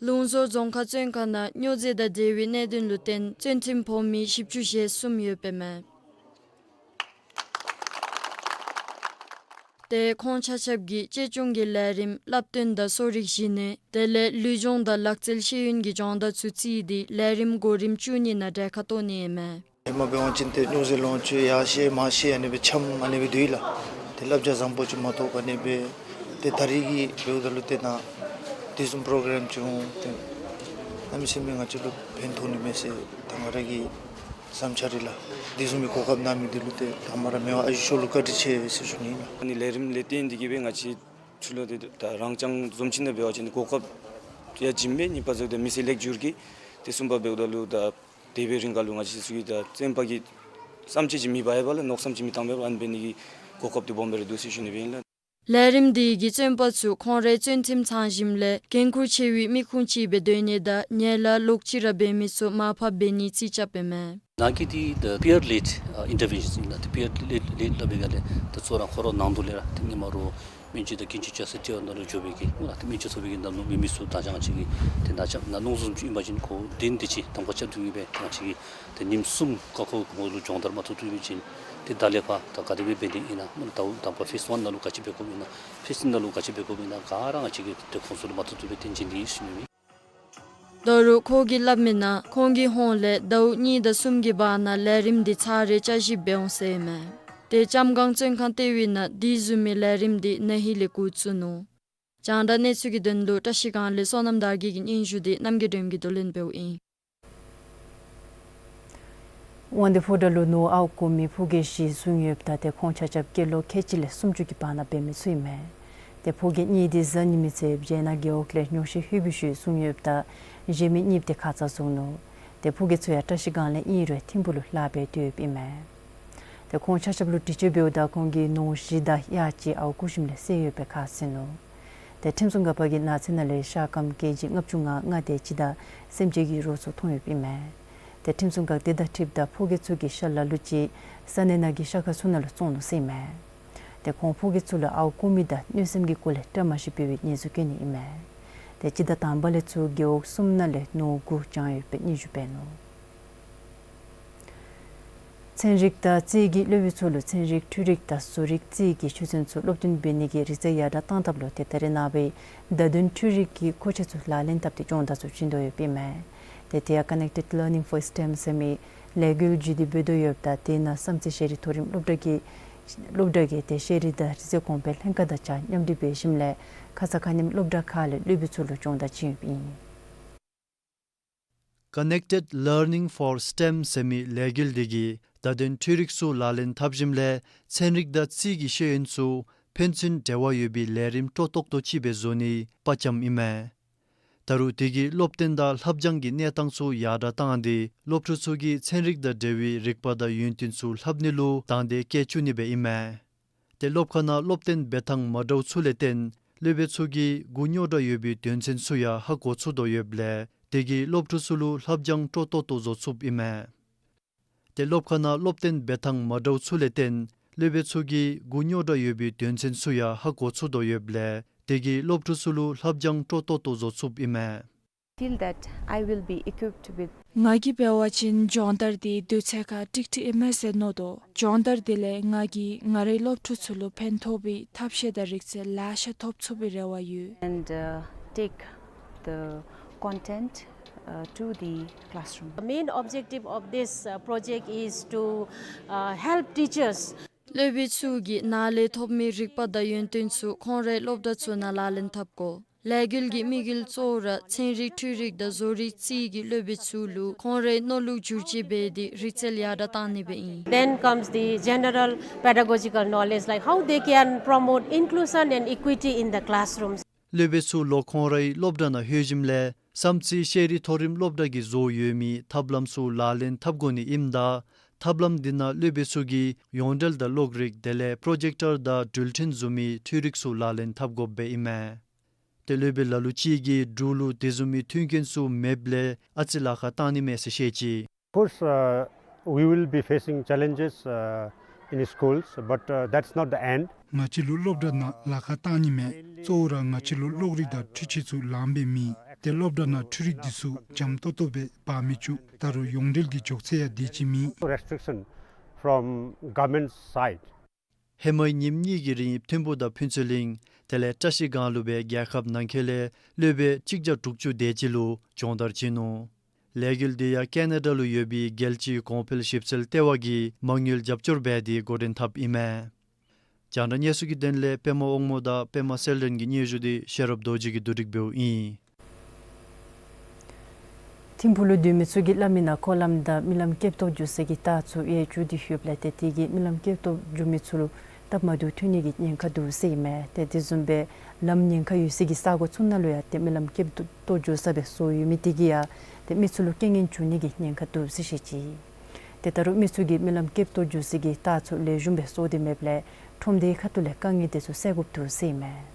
ལུང་ཟུར་རྫོང་ཁག་བཙོན་ཁང་ནང་སྨྱོ་རྫས་དང་འབྲེལ་བའི་གནད་དོན་ལུ་བརྟེན་བཙོན་ཁྲིམས་ཕོག་མི་བཞི་བཅུ་ཞེ་གསུམ་ཡོདཔ་ཨིན་མས། ཏེ་ཁོང་ཆ་ཁྱབ་ཀྱིས་གཅེས་སྐྱོང་གི་ལས་རིམ་བསླབ་སྟོན་དང་གསོ་རིག་གཞི་གནས་དེ་ལས་ལུས་སྦྱོང་དང་ལག་རྩལ་ཤེས་ཡོན་གྱི་སྦྱོང་བརྡར་ཚུ་བརྩིས་ཏེ་ལས་རིམ་གོ་རིམ་བཅུ་གཉིས་ནང་གྲལ་ཁར་གཏོགས་ནི་ཨིན་མས། ཧེ་མ་འབད་བ་ཅིན་ཏེ་སྨྱོ་རྫས་ལོངས་སྤྱོད་ཡར་བཤལ་མར་བཤལ་ཨ་ནི་སྦེ་འཁྱམས་ཨ་ནི་སྦེ་སྡོད་ཡི་ལགས། ཏེ་བསླབ་བྱ་བཟང་པོ་ཅིག་མ་ཐོབ་ཨ་ནི་སྦེ། ཏེ་ད་རེས་ཀྱི་འབདཝ་ད་ལུ་ཏེ་ནཱ་དེ་བཟུམ་པོ་རོ་གྲམ་ཅིག་འོང་ཏེ་གནམ་མེད་ས་མེད་ང་བཅས་ལུ་ཕན་ཐོགས་ནི་མས་ཟེར་ད་ང་ར་གི་བསམ་འཆར་རེ་ལགས། དེ་བཟུམ་མའི་གོ་སྐབས་གནང་མི་འདི་ལུ་ཏེ་དང་པ་ར་མེདཔ་ཨ་ཞུ་ལུ་བཀའ་དྲིན་ཆེ་ཟེར་ཞུ་ནི་ཨིན་ལགས། ཨ་ནི་ལས་རིམ་ལས་སྟོན་འདི་གིས་སྦེ་ང་བཅས་ཚུ་ལུ་ཏེ་ད་རང་རྐྱང་བཟུམ་ཅིག་ནང་འབད་བ་ཅིན་གོ་སྐབས་ཡང་བྱིནམ་མས། གཉིས་པ་ཟེརཝ་ད་མི་སེར་ལེགས་འགྱུར་གྱི་ཏེ་གསུམ་པ་འབདཝ་ད་ལུ་ད་དེ་སྦེ་རིང་ཁར་ལུ་ང་བཅས་ཚུ་གི་ད་བཙོན་པ་གི་བསམ་སྤྱོད་ཅིག་མི་འབག་ཡ་པ་ལགས། མནོ་བསམ་ཅིག་མི་གཏང་པ་ལགས། ཨ་ནི་འབད་ནི་གི་གོ་སྐབས་འདི་སྦོམ་སྦེ་ར་འདུག་ཟེར་ཞུ་ནི་སྦེ་ཨིན་ལགས། ལས་རིམ་འདི་གིས་བཙོན་པ་ཚུ་ཁོང་རའི་བཙོན་ཁྲིམས་ཚང་ཞིནམ་ལས་འགན་ཁུར་ཆེ་བའི་མི་ཁུངས་ཅིག་སྦེ་སྡོད་ནི་དང་ངན་ལྷད་ལོག་ཅི་ར་འབད་མི་ཚུ་མར་ཕབ་འབད་ནིའི་རྩིས་རྐྱབ་ཨིན་མས། ནཱ་གི་འདི་ད་peer led ཨ་intervention ཨིན་ལགས། ད་peer led led སླབ་པའི་སྒང་ལས་ད་གཙོ་ར་ཁོ་ར་ནང་དོག་ལས་ར་ད་ཧེ་མ་རོགས་སྨན་བཅོས་དང་སྐྱོན་ཅི་བཅོ་ས་ལྟེ་བ་ནང་ལུ་འགྱོ་བའི་གི་ཨ་ད་སྨན་བཅོས་ཚུགས་པའི་གི་ནང་ལུ་མེད་མི་ཚུ་ད་ཅི་ང་བཅས་ཀྱིས་ཏེ་ནཱ་ཅ་ནཱ་ལུང་ཟུར་ཨིན་པ་ཅིན་ཁོ་གདན་འདི་ཅིག་དང་པ་རྐྱབ་སྟེ་གིས་སྦེ་ང་བཅས་ཀྱིས་ཏེ་ཉིནམ་གསུམ་ཀ་ཁོ་ཁོང་ལུ་སྦྱོང་བརྡར་མ་ཐུབ་ཐུབ་པ་ཅིན་ཏེ་ད་ལས་ཕར་ད་ག་དེ་སྦེ་འབད་ནི་ཨིན་ན་ཨ་ད་དང་པ་ཕེསི་ཝན་ནང་ལུ་ག་ཅི་འབད་དགོཔ་ཨིན་ན་ཕེསི་ཊུ་ནང་ལུ་ག་ཅི་འབད་དགོཔ་ཨིན་ན་ག་ར་ང་བཅས་ཀྱིས་ཏེ་ཁོང་ཚུ་ལུ་མ་ཐུབ་ཐུབ་སྦེ་ཏེ་བྱིན་ནི་ཨིན་ཟེར་ཞུ་ནི་ཨིན། ད་རུང་ཁོ་གིས་སླབ་མི་ནང་ཁོང་གི་ཧོངས་ལས་ཟླཝ་གཉིས་དང་གསུམ་གྱི་བར་ན་ལས་རིམ་འདི་ཚར་རེ་བསྐྱར་ཞིབ་འབད་འོང་ཟེར་ཨིན་མས། ཏེ་ལྕམ་སྒང་བཙོན་ཁང་ལྟེ་བའི་ནང་དེ་བཟུམ་མའི་ལས་རིམ་འདི་ན་ཧིང་ལས་འགོ་བཙུགས་ནུག། རྒྱང་བསྒྲགས་གནས་ཚུལ་གྱི་དོན་ལུ་བཀྲ་ཤིས་སྒང་ལས་བསོད་ནམས་དར་རྒྱས་ཀྱི་སྙན་ཞུ་འདི་རྣམ་རྒྱལ་སྒྲོལམ་གྱིས་བསྡུ་ལེན་འབདཝ་ཨིན། དབང་འདུས་ཕོ་བྲང་ལུ་ནོར་ཨརཝ་རྐུ་མི་ཕོ་རྒྱས་བཞི་བཟུང་ཡོདཔ་ད་ཏེ་ཁོང་ཆ་ཁྱབ་སྐྱེས་ལོ་ཁལ་གཅིག་ལས་སུམ་ཅུ་གི་བར་ན་འབད་མི་ཚུ་ཨིན་མས། ཏེ་ཕོ་རྒྱས་གཉིས་འདི་གཟའ་ཉི་མའི་ཚེ་སྦྱེད་ནག་རྒེད་འོག་ལས་ཉོགས་བཤད་ལྷོད་པའི་ཤུལ་བཟུང་ཡོདཔ་ད་གཞན་མི་གཉིསཔ་འདི་ཁ་ཙ་བཟུང་ནུག། ཏེ་ཕོ་རྒྱས་ཚུ་ཡང་བཀྲ་ཤིས་སྒང་ལས་ཨིན་རུང་ཐིམ་ཕུག་ལུ་ལཱ་འབད་སྡོད་ཡོདཔ་ཨིན་མས། ཏེ་ཁོང་ཆ་ཁྱབ་ལུ་འདྲི་གཅོད་འབདཝ་ད་ཁོང་གིས་ནོར་བཞི་དང་གཡག་གཅིག་ཨརཝ་རྐུ་ཞིནམ་ལས་བསད་ཡོད་པའི་ཁ་གསལ་ནུག། ཏེ་ཁྲིམས་སྲུང་འགག་པ་གིས་ནགས་ཚལ་ནང་ལས་ཤ་སྐམ་ཀེ་ཇི་ལྔ་བཅུ་ང་ལྔ་དེ་ཅིག་དང་སེམས་ཅན་གྱི་རོ་ཚུ་མཐོང་ཡོདཔ་ཨིན་མས། ཏེ་ཁྲིམས་སྲུང་འགག་སྡེ་དང་འཁྲིལཝ་ད་ཕོ་རྒྱས་ཚུ་གིས་ཤ་ལ་ལུ་ཅིག་ས་གནས་ནང་གི་ཤ་ཁང་ཚུ་ནང་ལུ་བཙོང་ནུག་ཟེར་ཨིན་མས། ཏེ་ཁོང་ཕོ་རྒྱས་ཚུ་ལུ་ཨརཝ་རྐུ་མི་དང་གནོད་སེམས་ཀྱི་སྐོར་ལས་བཀྲ་མ་ཤིས་འབད་བའི་ཉེས་འཛུགས་བཀོད་ནི་ཨིན་མས། ཏེ་སྤྱི་ཟླ་དང་པ་ལས་ཚུར་རྒེད་འོག་གསུམ་ནང་ལས་ནོར་དགུ་བྱང་ཡོད་པའི་སྙན་ཞུ་འབད་ནུག། ཚན་རིག་དང་རྩིས་ཀྱི་སློབ་དཔོན་ཚུ་ལུ་ཚན་རིག་འཕྲུལ་རིག་དང་བཟོ་རིག་རྩིས་ཀྱི་ཆོས་ཚན་ཚུ་སློབ་སྟོན་འབད་ནི་གི་རིག་རྩལ་ཡར་དྲགས་བཏང་ཐབས་ལུ་ཏེ་ད་རེས་ནངས་པའི་བརྡ་དོན་འཕྲུལ་རིག་གི་མཁོ་ཆས་ཚུ་ལག་ལེན་འཐབ་སྟེ་སྦྱོང་བརྡར་ཚུ་བྱིན་དོ་ཡོདཔ་ཨིན་མས། ཏེ་དེ་ཡང་Connected Learning for STEM ཟེར་མི་ལས་འགུལ་ཅིག་འདི་འབད་དོ་ཡོདཔ་ད་དེ་ནང་བསམ་རྩེ་ཤེས་རིག་མཐོ་རིམ་སློབ་གྲྭ་གི་སློབ་གྲྭ་གི་ཏེ་ཤེས་རིག་དང་རིག་རྩལ་གོང་འཕེལ་ལྷན་ཁག་དང་གཅིག་ཁར་མཉམ་འབྲེལ་འབད་ཞིནམ་ལས་ཁ་ཙ་ཁ་ཉིནམ་སློབ་གྲྭ་ཁག་ལས་སློབ་དཔོན་ཚུ་ལུ་སྦྱོང་བརྡར་བྱིན་ཡོདཔ་ཨིན། Connected Learning for STEM ཟེར་མི་ལས་འགུལ་འདི་གིས་བརྡ་དོན་འཕྲུལ་རིག་ཚུ་ལག་ལེན་འཐབ་ཞིནམ་ལས་ཚན་རིག་དང་རྩིས་ཀྱི་ཤེས་ཡོན་ཚུ་ཕན་ཚུན་འབྲེལ་བ་ཡོད་པའི་ལས་རིམ་སྤྲོ་ཏོག་ཏོ་ཅིག་སྦེ་བཟོ་ནི་དཔའ་བཅམ་ཨིན་མས། ད་རུང་དེ་གིས་སློབ་སྟོན་དང་ལྷབ་སྦྱང་གི་གནས་སྟངས་ཚུ་ཡར་དྲགས་བཏང་སྟེ་སློབ་ཕྲུག་ཚུ་གིས་ཚན་རིག་དང་འབྲེལ་བའི་རིག་པ་དང་ཡོན་ཏན་ཚུ་ལྷབ་ནི་ལུ་དང་འདོད་བསྐྱེད་བཅུག་ནི་སྦེ་ཨིན་མས། ཏེ་སློབ་ཁང་ནང་སློབ་སྟོན་འབད་ཐངས་མ་འདྲཝ་ཚུ་ལས་བརྟེན་སློབ་དཔོན་ཚུ་གིས་མགུ་རྙོག་དྲགས་ཡོད་པའི་དོན་ཚན་ཚུ་ཡང་ཧ་གོ་ཚུགས་དོ་ཡོདཔ་ལས་དེ་གིས་སློབ་ཕྲུག་ཚུ་ལུ་ལྷབ་སྦྱང་སྤྲོ་ཏོག་ཏོ་བཟོ་ཚུགསཔ་ཨིན་མས། ཏེ་སློབ་ཁང་ནང་སློབ་སྟོན་འབད་ཐངས་མ་འདྲཝ་ཚུ་ལས་བརྟེན་སློབ་དཔོན་ཚུ་གིས་མགུ་རྙོག་དྲགས་ཡོད་པའི་དོན་ཚན་ཚུ་ཡང་ཧ་གོ་ཚུགས་དོ་ཡོདཔ་ལས་དེ་གིས་སློབ་ཕྲུག་ཚུ་ལུ་ལྷབ་སྦྱང་སྤྲོ་ཏོག་ཏོ་བཟོ་ཚུགསཔ་ཨིན་མས། Feel that I will be equipped with ང་གིས་འབད་བ་ཅིན་སྦྱོང་བརྡར་འདི་དུས་ཚོད་ཁར་ཀྲིག་ཀྲི་ཨིན་མས་ཟེར་མནོ་དོ། སྦྱོང་བརྡར་འདི་ལས་ང་གིས་ང་རའི་སློབ་ཕྲུག་ཚུ་ལུ་ཕན་ཐོགས་པའི་ཐབས་ཤེས་དང་རིག་རྩལ་ལེ་ཤ་ཐོབ་ཚུགས་པའི་རེ་བ་ཡོད། And uh, take the content uh, to the classroom. The main objective of this uh, project is to uh, help teachers. སློབ་དཔོན་ཚུ་གིས་ནཱ་ལས་ཐོབ་མི་རིག་པ་དང་ཡོན་ཏན་ཚུ་ཁོང་རའི་སློབ་གྲྭ་ཚུ་ནང་ལག་ལེན་འཐབ་དགོ། ལས་འགུལ་གྱི་དམིགས་ཡུལ་གཙོ་བོ་ར་ཚན་རིག་འཕྲུལ་རིག་དང་བཟོ་རིག་རྩིས་ཀྱི་སློབ་དཔོན་ཚུ་ལུ་ཁོང་རའི་མནོ་ལུགས་བསྒྱུར་བཅོས་འབད་དེ་རིག་རྩལ་ཡར་དྲགས་བཏང་ནི་སྦེ་ཨིན། Then comes the general pedagogical knowledge, like how they can promote inclusion and equity in the classrooms. སློབ་དཔོན་ཚུ་ལོག་ཁོང་རའི་སློབ་གྲྭ་ནང་ལྷོད་ཞིནམ་ལས་བསམ་རྩེ་ཤེས་རིག་མཐོ་རིམ་སློབ་གྲྭ་གིས་བཟོ་ཡོད་མི་ཐབས་ལམ་ཚུ་ལག་ལེན་འཐབ་དགོ་ནི་ཨིནམ་ད་ཐབས་ལམ་འདི་ནང་སློབ་དཔོན་ཚུ་གིས་ཡོངས་འབྲེལ་དང་གློག་རིག་དེ་ལས་པྲོ་ཇེཀ་ཊར་དང་འགྲུལ་འཕྲིན་བཟུམ་མའི་འཕྲུལ་རིག་ཚུ་ལག་ལེན་འཐབ་དགོཔ་སྦེ་ཨིན་མས། ཏེ་སློབ་དཔོན་ལ་ལུ་ཅིག་གིས་འབྲུག་ལུ་དེ་བཟུམ་མའི་མཐུན་རྐྱེན་ཚུ་མེདཔ་ལས་ཨ་ཙི་ལཱ་ཁག་བཏང་ནི་མས་ཟེར་བཤད་ཅི། Of course, uh, we will be facing challenges uh, in schools, but uh, that's not the end. ང་བཅས་ལུ་སློབ་གྲྭ་ནང་ལཱ་ཁག་བཏང་ནི་མས། གཙོ་བོ་ར་ང་བཅས་ལུ་གློག་རིག་དང་འཕྲུལ་ཆས་ཚུ་ལངམ་སྦེ་མེད། ཏེ་སློབ་གྲྭ་ནང་འཕྲུལ་རིག་འདི་ཚུ་འཇམ་ཏོག་ཏོ་སྦེ་འབག་མི་བཅུག། ད་རུང་ཡོངས་འབྲེལ་གྱི་འགྱོ་ཚད་ཡང་དེ་ཅིག་མེད། Restriction from government side. ཧེ་མའི་ཉིནམ་གཉིས་ཀྱི་རིང་ཐིམ་ཕུག་དང་ཕུན་ཚོགས་གླིང་དེ་ལས་བཀྲ་ཤིས་སྒང་ལུ་སྦེ་རྒྱལ་ཁབ་ནང་འཁོད་ལས་སློབ་དཔོན་གཅིག་བརྒྱ་དྲུག་ཅུ་དེ་ཅིག་ལུ་སྦྱོང་བརྡར་བྱིན་ནུག། ལས་འགུལ་འདི་ཡང་ཀེ་ན་ཌ་ལུ་ཡོད་པའི་རྒྱལ་སྤྱིའི་གོང་འཕེལ་ཞིབ་འཚོལ་ལྟེ་བ་གིས་མ་དངུལ་རྒྱབ་སྐྱོར་འབད་དེ་འགོ་འདྲེན་འཐབ་ཨིན་མས། རྒྱང་བསྒྲགས་གནས་ཚུལ་གྱི་དོན་ལས་པདྨ་དབང་མོ་དང་པདྨ་གསལ་སྒྲོན་གྱི་སྙན་ཞུ་འདི་ཤེས་རབ་རྡོ་རྗེ་གིས་བསྡུ་སྒྲིག་འབདཝ་ཨིན། ཐིམ་ཕུག་ལུ་སྡོད་མི་ཚུ་གིས་སླབ་མི་ནང་འཁོར་ལམ་དང་མི་ལམ་སྐེདཔ་བཏོག་འགྱོ་ས་གི་རྟགས་ཚུ་ཡང་འགྱོ་སྟེ་ཡོདཔ་ལས་ཏེ་དེ་གིས་མི་ལམ་སྐེདཔ་བཏོག་འགྱོ་མི་ཚུ་ལུ་སྟབས་མ་བདེཝ་ཐོན་ནི་གི་ཉེན་ཁ་འདུག་ཟེར་ཨིན་མས། ཏེ་དེ་བཟུམ་སྦེ་ལམ་ཉེན་ཁ་ཡོད་ས་གི་ས་གོ་ཚུ་ནང་ལུ་ཡང་ཏེ་མི་ལམ་སྐེདཔ་བཏོག་འགྱོ་ས་སྦེ་བཟོ་ཡོད་མི་དེ་གིས་ཡང་ཏེ་མི་ཚུ་ལུ་རྐྱེན་ངན་འབྱུང་ནི་གི་ཉེན་ཁ་འདུག་ཟེར་བཤད་ཅི། ཏེ་ད་རུང་མི་ཚུ་གིས་མི་ལམ་སྐེདཔ་བཏོག་འགྱོ་ས་གི་རྟགས་ཚུ་ལེགས་ཤོམ་སྦེ་བཟོ་སྟེ་མེདཔ་ལས་ཁྲོམ་སྡེའི་ཁ་ཐུག་ལས་དཀའ་ངལ་དེ་ཚུ་སེལ་དགོཔ་འདུག་ཟེར་ཨིན་མས།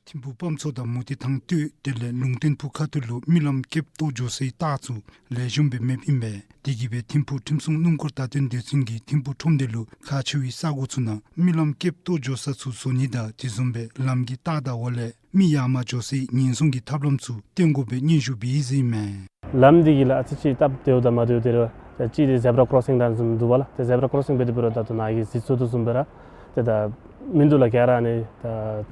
ཐིམ་ཕུག་སྤམ་ཚོ་དང་མུ་ཏིག་ཐང་སྟོད་དེ་ལས་ལུང་བསྟན་ཕུག་ཁ་ཐུག་ལུ་མི་ལམ་སྐེདཔ་བཏོག་འགྱོ་སའི་རྟགས་ཚུ་ལེགས་ཤོམ་སྦེ་མེདཔ་ཨིན་པས། དེ་གིས་སྦེ་ཐིམ་ཕུག་ཁྲིམས་སྲུང་སྣུམ་འཁོར་བརྡ་སྟོན་སྡེ་ཚན་གྱིས་ཐིམ་ཕུག་ཁྲོམ་སྡེ་ལུ་ཁག་ཆེ་བའི་ས་གོ་ཚུ་ནང་མི་ལམ་སྐེདཔ་བཏོག་འགྱོ་ས་ཚུ་བཟོ་ནི་དང་དེ་བཟུམ་སྦེ་ལམ་གྱི་རྟགས་དང་འོག་ལས་མི་ཡར་མར་འགྱོ་སའི་ཉེན་སྲུང་གི་ཐབས་ལམ་ཚུ་སྟོན་དགོ་པའི་སྙན་ཞུ་འབད་ཡི་ཟེར་ཨིན་མས། ལམ་འདི་གི་ལགས་ཨ་ཙི་ཅིག་སྟབས་བདེཝ་དང་མ་བདེཝ་དེ་རེ་བ་ད་ཅི་དེ་ཛེབ་ར་ཀོརོ་སིང་དང་བཟུམ་འདུག་པ་ལགས། ཏེ་ཛེབ་ར་ཀོརོ་སིང་འབད་དེ་འབད་རུང་ད་ལྟོ་ནཱ་གི་གཟིགས་ཚུགས་དོ་བཟུམ་སྦེ་ར་ཏེ་ད་མིན་འདུག་ལགས། ག་ར་ཨ་ནི་ད་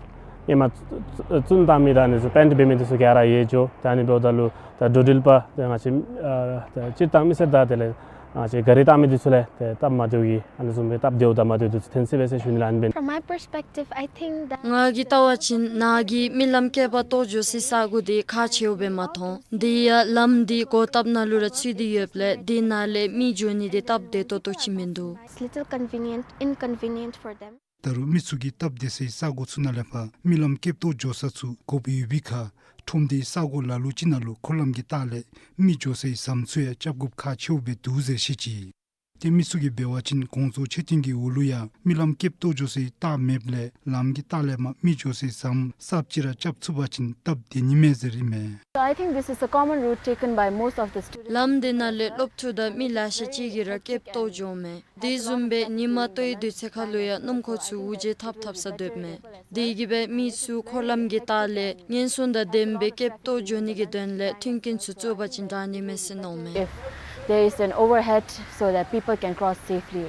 ཧེ་མ་བཙུན་བཏང་མི་དང་ཨ་ནི་ཚུ་པེནཊ་འབད་མི་དེ་ཚུ་ག་ར་ཡལ་འགྱོ། ད་ཨ་ནི་འབདཝ་ད་ལུ་ད་འགྲོ་འགྲུལ་པ་ཏེ་ང་བཅས་ཨ་ད་སྤྱིར་བཏང་མི་སེར་དང་དེ་ལས་ང་བཅས་ག་རི་བཏང་མི་དེ་ཚུ་ལས་ཏེ་སྟབས་མ་བདེཝ་གི་ཨ་ནི་བཟུམ་སྦེ་སྟབས་བདེཝ་དང་མ་བདེཝ་དེ་ཚུ་ཐོན་སྲིད་པས་ཟེར་ཞུ་ནི་ལགས། ཨ་ནི་འབད། From my perspective, I think that ང་གིས་བལྟ་བ་ཅིན་ནཱ་གི་མི་ལམ་སྐེདཔ་བཏོག་འགྱོ་སའི་ས་གོ་དེ་ཁག་ཆེཝ་སྦེ་མ་མཐོང་། དེ་ཡང་ལམ་འདི་གོ་སྟབས་ནང་ལུ་ར་ཚུད་དེ་ཡོདཔ་ལས་དེ་ནང་ལས་མི་འགྱོ་ནི་དེ་སྟབས་བདེ་ཏོག་ཏོ་ཅིག་མིན་འདུག། It's little convenient, inconvenient for them. ད་རུང་མི་ཚུ་གིས་སྟབས་བདེ་སའི་ས་གོ་ཚུ་ནང་ལས་ཕར་མི་ལམ་སྐེདཔ་བཏོག་འགྱོ་ས་ཚུ་དགོཔ་ཡོད་པའི་ཁར་ཁྲོམ་སྡེའི་ས་གོ་ལ་ལུ་ཅིག་ནང་ལུ་འཁོར་ལམ་གྱི་རྟགས་ལས་མི་འགྱོ་སའི་ཟམ་ཚུ་ཡང་རྐྱབ་དགོཔ་ཁག་ཆེཝ་སྦེ་འདུག་ཟེར་བཤད་ཅི། ཏེ་མི་ཚུ་གིས་འབད་བ་ཅིན་གོང་ཚོགས་ཆེ་ཐེངས་ཀྱི་འོག་ལུ་ཡང་མི་ལམ་སྐེདཔ་བཏོག་འགྱོ་སའི་རྟགས་མེདཔ་ལས་ལམ་གྱི་རྟགས་ལས་མར་མི་འགྱོ་སའི་ཟམ་གསརཔ་ཅིག་ར་རྐྱབ་ཚུགས་པ་ཅིན་སྟབས་བདེ་ནི་མས་ཟེར་ཨིན་མས། So I think this is a common route taken by most of the students. ལམ་འདི་ནང་ལས་སློབ་ཕྲུག་དང་མི་ལེ་ཤ་ཅིག་གིས་ར་སྐེདཔ་བཏོག་འགྱོཝ་མས། དེ་བཟུམ་སྦེ་ཉིན་མ་ལྟོའི་དུས་ཚོད་ཁར་ལུ་ཡང་སྣུམ་འཁོར་ཚུ་འུར་བརྗེད་འཐབ་འཐབ་ས་སྡོདཔ་མས། དེ་གིས་སྦེ་མི་ཚུ་འཁོར་ལམ་གྱི་རྟགས་ལས་ཉེན་སྲུང་དང་ལྡནམ་སྦེ་སྐེདཔ་བཏོག་འགྱོ་ནི་གི་དོན་ལས་མཐུན་རྐྱེན་ཚུ་བཙུགས་པ་ཅིན་དྲག་ནི་མས་ཟེར་མནོཝ་མས། If There is an overhead so that people can cross safely.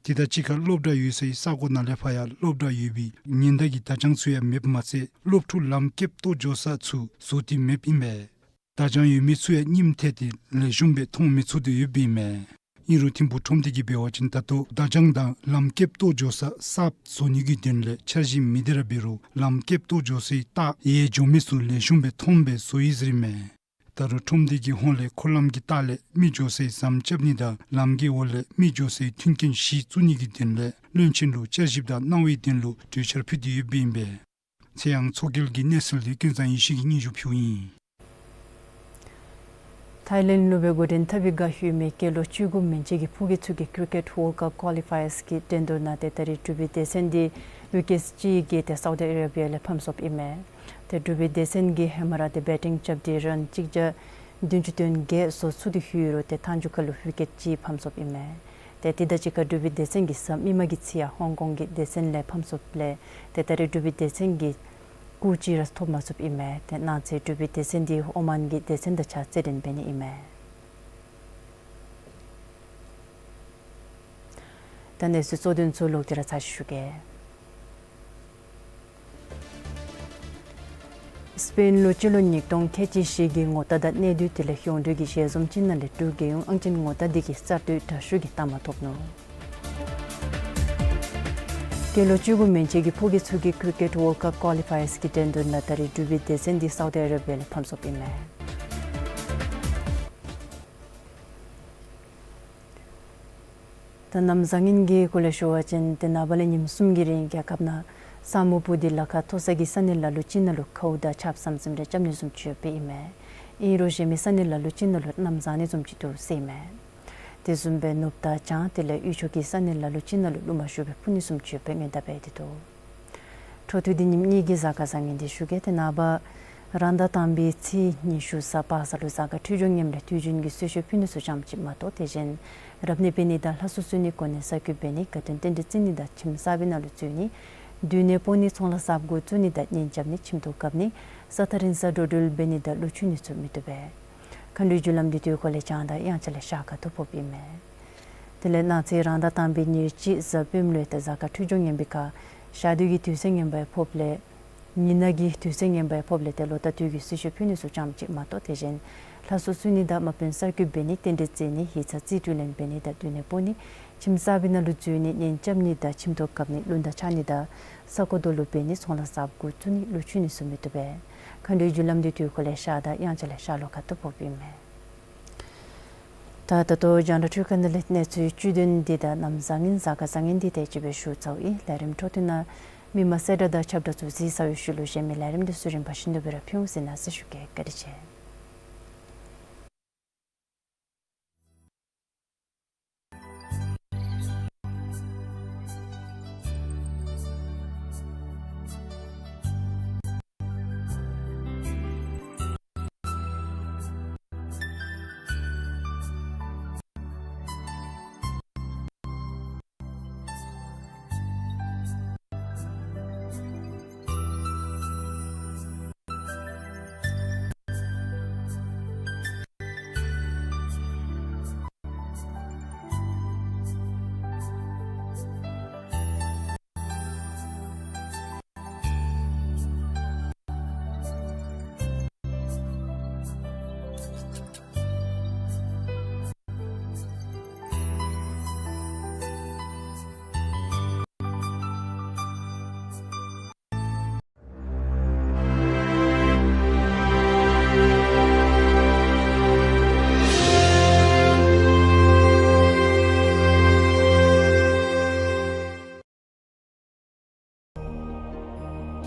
དེ་དང་གཅིག་ཁར་སློབ་གྲྭ་ཡོད་སའི་ས་གོ་ནང་ལས་ཕར་ཡང་སློབ་གྲྭ་ཡོད་པའི་ཉེན་བརྡ་གི་བརྡ་བྱང་ཚུ་ཡང་མེདཔ་མ་ཚད་སློབ་ཕྲུག་ལམ་ཁེབ་ལྟོ་འགྱོ་ས་ཚུ་བཟོ་སྟེ་མེདཔ་ཨིན་པས། བརྡ་བྱང་ཡོད་མི་ཚུ་ཡང་རྙིངམ་ཐལ་ཏེ་ལེགས་ཤོམ་སྦེ་མཐོང་མི་ཚུགས་ཏེ་ཡོདཔ་ཨིན་མས། ཨིན་རུང་ཐིམ་ཕུག་ཁྲོམ་སྡེ་གིས་འབད་བ་ཅིན་ད་ལྟོ་བརྡ་བྱང་དང་ལམ་ཁེབ་ལྟོ་འགྱོ་ས་གསརཔ་བཟོ་ནི་གི་དོན་ལས་འཆར་གཞི་མེད་དེ་ར་འབད་རུང་ལམ་ཁེབ་ལྟོ་འགྱོ་སའི་རྟགས་ཡལ་འགྱོ་མི་ཚུ་ལེགས་ཤོམ་སྦེ་མཐོངམ་སྦེ་བཟོ་ཡི་ཟེར་ཨིན་མས། ད་རུང་ཁྲོམ་སྡེ་གི་ཧོངས་ལས་འཁོར་ལམ་གྱི་ལྟག་ལས་མི་འགྱོ་སའི་ཟམ་རྐྱབ་ནི་དང་ལམ་གྱི་འོག་ལས་མི་འགྱོ་སའི་མཐུན་རྐྱེན་བཞི་བཙུགས་ནི་གི་དོན་ལས་བློན་ཆེན་ལུ་བསྐྱར་ཞིབ་དང་གནང་བའི་དོན་ལུ་གྲོས་འཆར་ཕུལ་ཏེ་ཡོདཔ་ཨིན་པས། ཚེ་དབང་མཚོ་རྒྱལ་གྱི་གནས་ཚུལ་འདི་ཀུན་བཟང་ཡེ་ཤེས་ཀྱིས་སྙན་ཞུ་ཕུལཝ་ཨིན། ཐའི་ལེནཌ་ལུ་སྦེ་འགོ་འདྲེན་འཐབ་པའི་བསྒང་ཡོད་མི་སྐྱེས་ལོ་བཅུ་དགུ་མན་ཆད་ཀྱི་ཕོ་སྐྱེས་ཚུ་གི་ཀྲི་ཀེཊ་ཝཱརལཌ་ཀཔ་ཀོ་ལི་ཕའི་ཡརསི་གི་འགྲན་བསྡུར་ནང་ཏེ་ད་རིས་འབྲུག་པའི་སྡེ་ཚན་འདི་ཝི་ཀེཊ་གཅིག་བརྒལ་ཏེ་སའུ་ཌི་ཨ་རེ་བི་ཡ་ལས་ཕམ་སོཔ་ཨིན་མས། ཏེ་འབྲུག་པའི་སྡེ་ཚན་གྱིས་ཧེ་མ་ར་ཏེ་བེ་ཊིང་རྐྱབ་སྟེ་རཱན་གཅིག་བརྒྱ་བདུན་ཅུ་དོན་བརྒྱད་བཟོ་ཚུགས་ཏེ་ཡོད་རུང་ཏེ་མཐའ་མཇུག་ཁ་ལུ་ཝི་ཀེཊ་གཅིག་ཕམ་སོཔ་ཨིན་མས། ཏེ་དེ་དང་གཅིག་ཁར་འབྲུག་པའི་སྡེ་ཚན་གྱི་གཟའ་མིག་དམར་གྱི་ཚེས་ཡང་ཧོང་ཀོང་གི་སྡེ་ཚན་ལས་ཕམ་སོཔ་ལས་ཏེ་ད་རིས་འབྲུག་པའི་སྡེ་ཚན་གྱིས་སྐུགས་གཅིག་ར་ཐོབ་མ་ཚུགསཔ་ཨིན་མས། ཏེ་གནངས་ཚེ་འབྲུག་པའི་སྡེ་ཚན་འདི་ཨོ་མཱན་གྱི་སྡེ་ཚན་དང་གཅིག་ཁར་རྩེད་འགྲན་འབད་ནི་ཨིན་མས། ད་གནས་ཚུལ་གཙོ་དོན་ཚུ་ལོག་སྟེ་ར་ཚར་ཅིག་ཞུ་གེ། སི་པེན་ལུ་སྤྱི་ལོ་ཉིས་སྟོང་ཁལ་གཅིག་བཞི་གི་ངོ་རྟགས་དང་གནས་སྡུད་དེ་ལས་གཞུང་འབྲེལ་གྱི་ཞལ་འཛོམས་ཅིག་ནང་ལས་འབྲུག་རྒྱལ་ཡོངས་ཨང་ཅན་ངོ་རྟགས་འདི་གིས་གསར་གཏོད་དྲག་ཤོས་ཀྱི་རྟགས་མ་ཐོབ་ནུག། སྐྱེས་ལོ་བཅུ་དགུ་མན་ཆད་ཀྱི་ཕོ་སྐྱེས་ཚུ་གི་ཀྲི་ཀེཊ་ཝཱརལཌ་ཀཔ་ཀོ་ལི་ཕའི་ཡརསི་གི་འགྲན་བསྡུར་ནང་ད་རིས་འབྲུག་པའི་སྡེ་ཚན་འདི་སའུ་ཌི་ཨ་རེ་བི་ཡ་ལས་ཕམ་སོཔ་ཨིན་མས། ད་གནམ་བཟང་ངན་གྱི་སྐོར་ལས་ཞུ་བ་ཅིན་ཏེ་ནངས་པ་ལས་ཉིནམ་གསུམ་གྱི་རིང་རྒྱལ་ཁབ་ནང་ས་སྨུག་སྤུབས་ཏེ་ལ་ཁ་མཐོ་ས་གི་ས་གནས་ལ་ལུ་ཅིག་ནང་ལུ་ཁཝ་དང་ཆརཔ་ཟམ་ཟིམ་རེ་རྐྱབ་ནི་བཟུམ་ཅིག་ཡོདཔ་ཨིན་མས། ཨིན་རུང་གཞན་མི་ས་གནས་ལ་ལུ་ཅིག་ནང་ལུ་གནམ་བཟང་ནི་བཟུམ་ཅིག་འདུག་ཟེར་ཨིན་མས། དེ་བཟུམ་སྦེ་ནུབ་དང་བྱང་དེ་ལས་དབུས་ཕྱོགས་ཀྱི་ས་གནས་ལ་ལུ་ཅིག་ནང་ལུ་རླུང་མ་ཤུགས་སྦེ་འཕུ་ནི་བཟུམ་ཅིག་ཡོདཔ་སྦེ་སྔོན་བརྡ་འབད་དེ་འདུག། འཕྲོ་མཐུད་དེ་ཉིནམ་གཉིས་ཀྱི་གཟའ་སྐར་བཟང་ངན་འདི་ཞུ་གེ། ཏེ་ནངས་པ་རང་ཟླ་དང་པའི་ཚེས་ཉི་ཤུ་གཟའ་པ་སངས་ལུ་གཟའ་སྐར་འཕྲོད་སྦྱོར་ངནམ་ལས་དུས་རྒྱུན་གྱི་གསོལ་མཆོད་ཕུལ་ནི་ཚུ་ཙམ་ཅིག་མ་གཏོགས་དེ་བཞིན་རབ་གནས་འབད་ནི་དང་ལྷ་གསོལ་གསོལ་ནི་གོ་གནས་གསར་བསྐོ་འབད་ནི་དགའ་སྟོན་རྟེན་འབྲེལ་བརྩི་ནི་དང་ཁྱིམ་གསར་པའི་ནང་ལུ་འཛུལ་ནི་སྡོད་གནས་སྤོ་ནི་ཚོང་ལཱ་གསརཔ་འགོ་བཙུགས་ནི་དང་གཉེན་རྐྱབ་ནི་ཁྱིམ་ཐོག་བཀབ་ནི་ས་ཐག་རིང་ས་འགྲོ་འགྲུལ་འབད་ནི་དང་ལུ་ཆུང་ནི་ཚུ་མི་བཏུབ་པས། མཁའ་འགྲོའི་རྒྱུ་ལམ་འདི་དུས་འཁོར་ལས་བྱང་དང་དབྱངས་འཆར་ལས་ཤར་ཁ་ཐུག་ཕོགཔ་ཨིན་མས། དེ་ལས་གནངས་ཚེ་རང་ཟླ་དང་པའི་ཉེར་གཅིག་གཟའ་སྤེནམ་ལུ་ཏེ་གཟའ་སྐར་འཕྲོད་སྦྱོར་ངན་པའི་ཁར་ཞག་དུས་ཀྱི་དུས་ཚོད་ངན་པ་ཡང་ཕོགཔ་ལས་ཉི་ནག་གི་དུས་ཚོད་ངན་པ་ཡང་ཕོགཔ་ལས་ཏེ་ལོ་ཟླ་དུས་ཀྱི་གསོལ་མཆོད་ཕུལ་ནི་ཚུ་ཙམ་ཅིག་མ་གཏོགས་དེ་བཞིན་ལྷ་གསོལ་གསོལ་ནི་དང་དམག་དཔོན་གསར་བསྐོ་འབད་ནི་རྟེན་འབྲེལ་བརྩི་ནི་ཡིག་ཚང་རྩིས་སྤྲོད་ལེན་འབད་ནི་དང་སྡོད་གནས་སྤོ་ནི་ཁྱིམ་གསར་པའི་ནང་ལུ་འཛུལ་ནི་གཉེན་རྐྱབ་ནི་དང་ཁྱིམ་ཐོག་བཀབ་ནི་རླུང་རྟ་འཕྱར་ནི་དང་ས་རྐོ་རྡོ་སློག་འབད་ནི་ཚོང་ལཱ་གསརཔ་འགོ་བཙུགས་ནི་ལུ་ཆུང་ནི་ཚུ་མི་བཏུབ་པས། མཁའ་འགྲོའི་རྒྱུ་ལམ་འདི་དུས་འཁོར་ལས་ཤར་དང་དབྱངས་འཆར་ལས་ཤར་ལྷོ་ཁ་ཐུག་ཕོགཔ་ཨིན་མས། ད་ད་ལྟོ་རྒྱང་བསྒྲགས་འཕྲུལ་ཁང་ནང་ལས་གནས་ཚུལ་བཅུད་དོན་འདི་དང་གནམ་བཟང་ངན་གཟའ་སྐར་བཟང་ངན་འདི་དེ་ཅིག་སྦེ་ཞུ་ཚརཝ་ཨིན། ལས་རིམ་འཕྲོ་མཐུད་ནང་མི་མང་གསལ་བསྒྲགས་དང་ཁྱབ་བསྒྲགས་ཚུ་གཟིགས་ཚར་བའི་ཤུལ་ལུ་གཞན་མི་ལས་རིམ་འདི་ཚུ་རིམ་པ་བཞིན་དུ་སྦེ་ར་ཕུལ་འོང་ཟེར་གནང་ཟེར་ཞུ་གེ། བཀའ་དྲིན་ཆེ།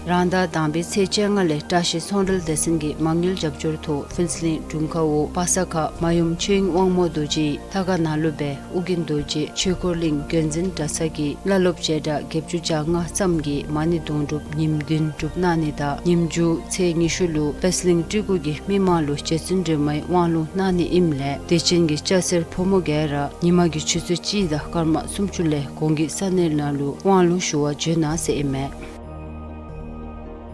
རང་ཟླ་དང་པའི་ཚེས་བཅོ་ལྔ་ལས་བཀྲ་ཤིས་ཚོང་འབྲེལ་སྡེ་ཚན་གྱིས་མ་དངུལ་རྒྱབ་སྐྱོར་ཐོག་ཕུན་ཚོགས་གླིང་དྲུང་ཁག་འོག་པ་སངས་ཁ་མ་ཡུམ་ཆོས་དབྱིངས་དབང་མོ་རྡོ་རྗེ་ལྷ་ཁང་ནང་ལུ་སྦེ་ཨོ་རྒྱན་རྡོ་རྗེ་ཆོས་འཁོར་གླིང་དགོན་འཛིན་གྲྭ་ཚང་གི་བླ་སློབ་བྱེ་བྲག་བརྒྱད་ཅུ་གྱ་ལྔ་ཙམ་གྱིས་མ་ཎི་དུང་སྒྲུབ་ཉིནམ་བདུན་སྒྲུབ་གནང་ནི་དང་ཉིནམ་མཇུག་ཚེས་ཉི་ཤུ་ལུ་པད་གླིང་སྤྲུལ་སྐུ་གིས་མི་མང་ལུ་རྗེ་བཙུན་སྒྲོལ་མའི་དབང་ལུང་གནང་ནི་ཨིནམ་ལས་དད་ཅན་གྱི་སྐྱ་སེར་ཕོ་མོ་ག་ར་ཉི་མ་གི་ཆུ་ཚོད་གཅིག་དང་སྐར་མ་སུམ་ཅུ་ལས་གོང་གི་ས་གནས་ནང་ལུ་དབང་ལུང་ཞུ་བར་འབྱོན་གནང་ཟེར་ཨིན་མས།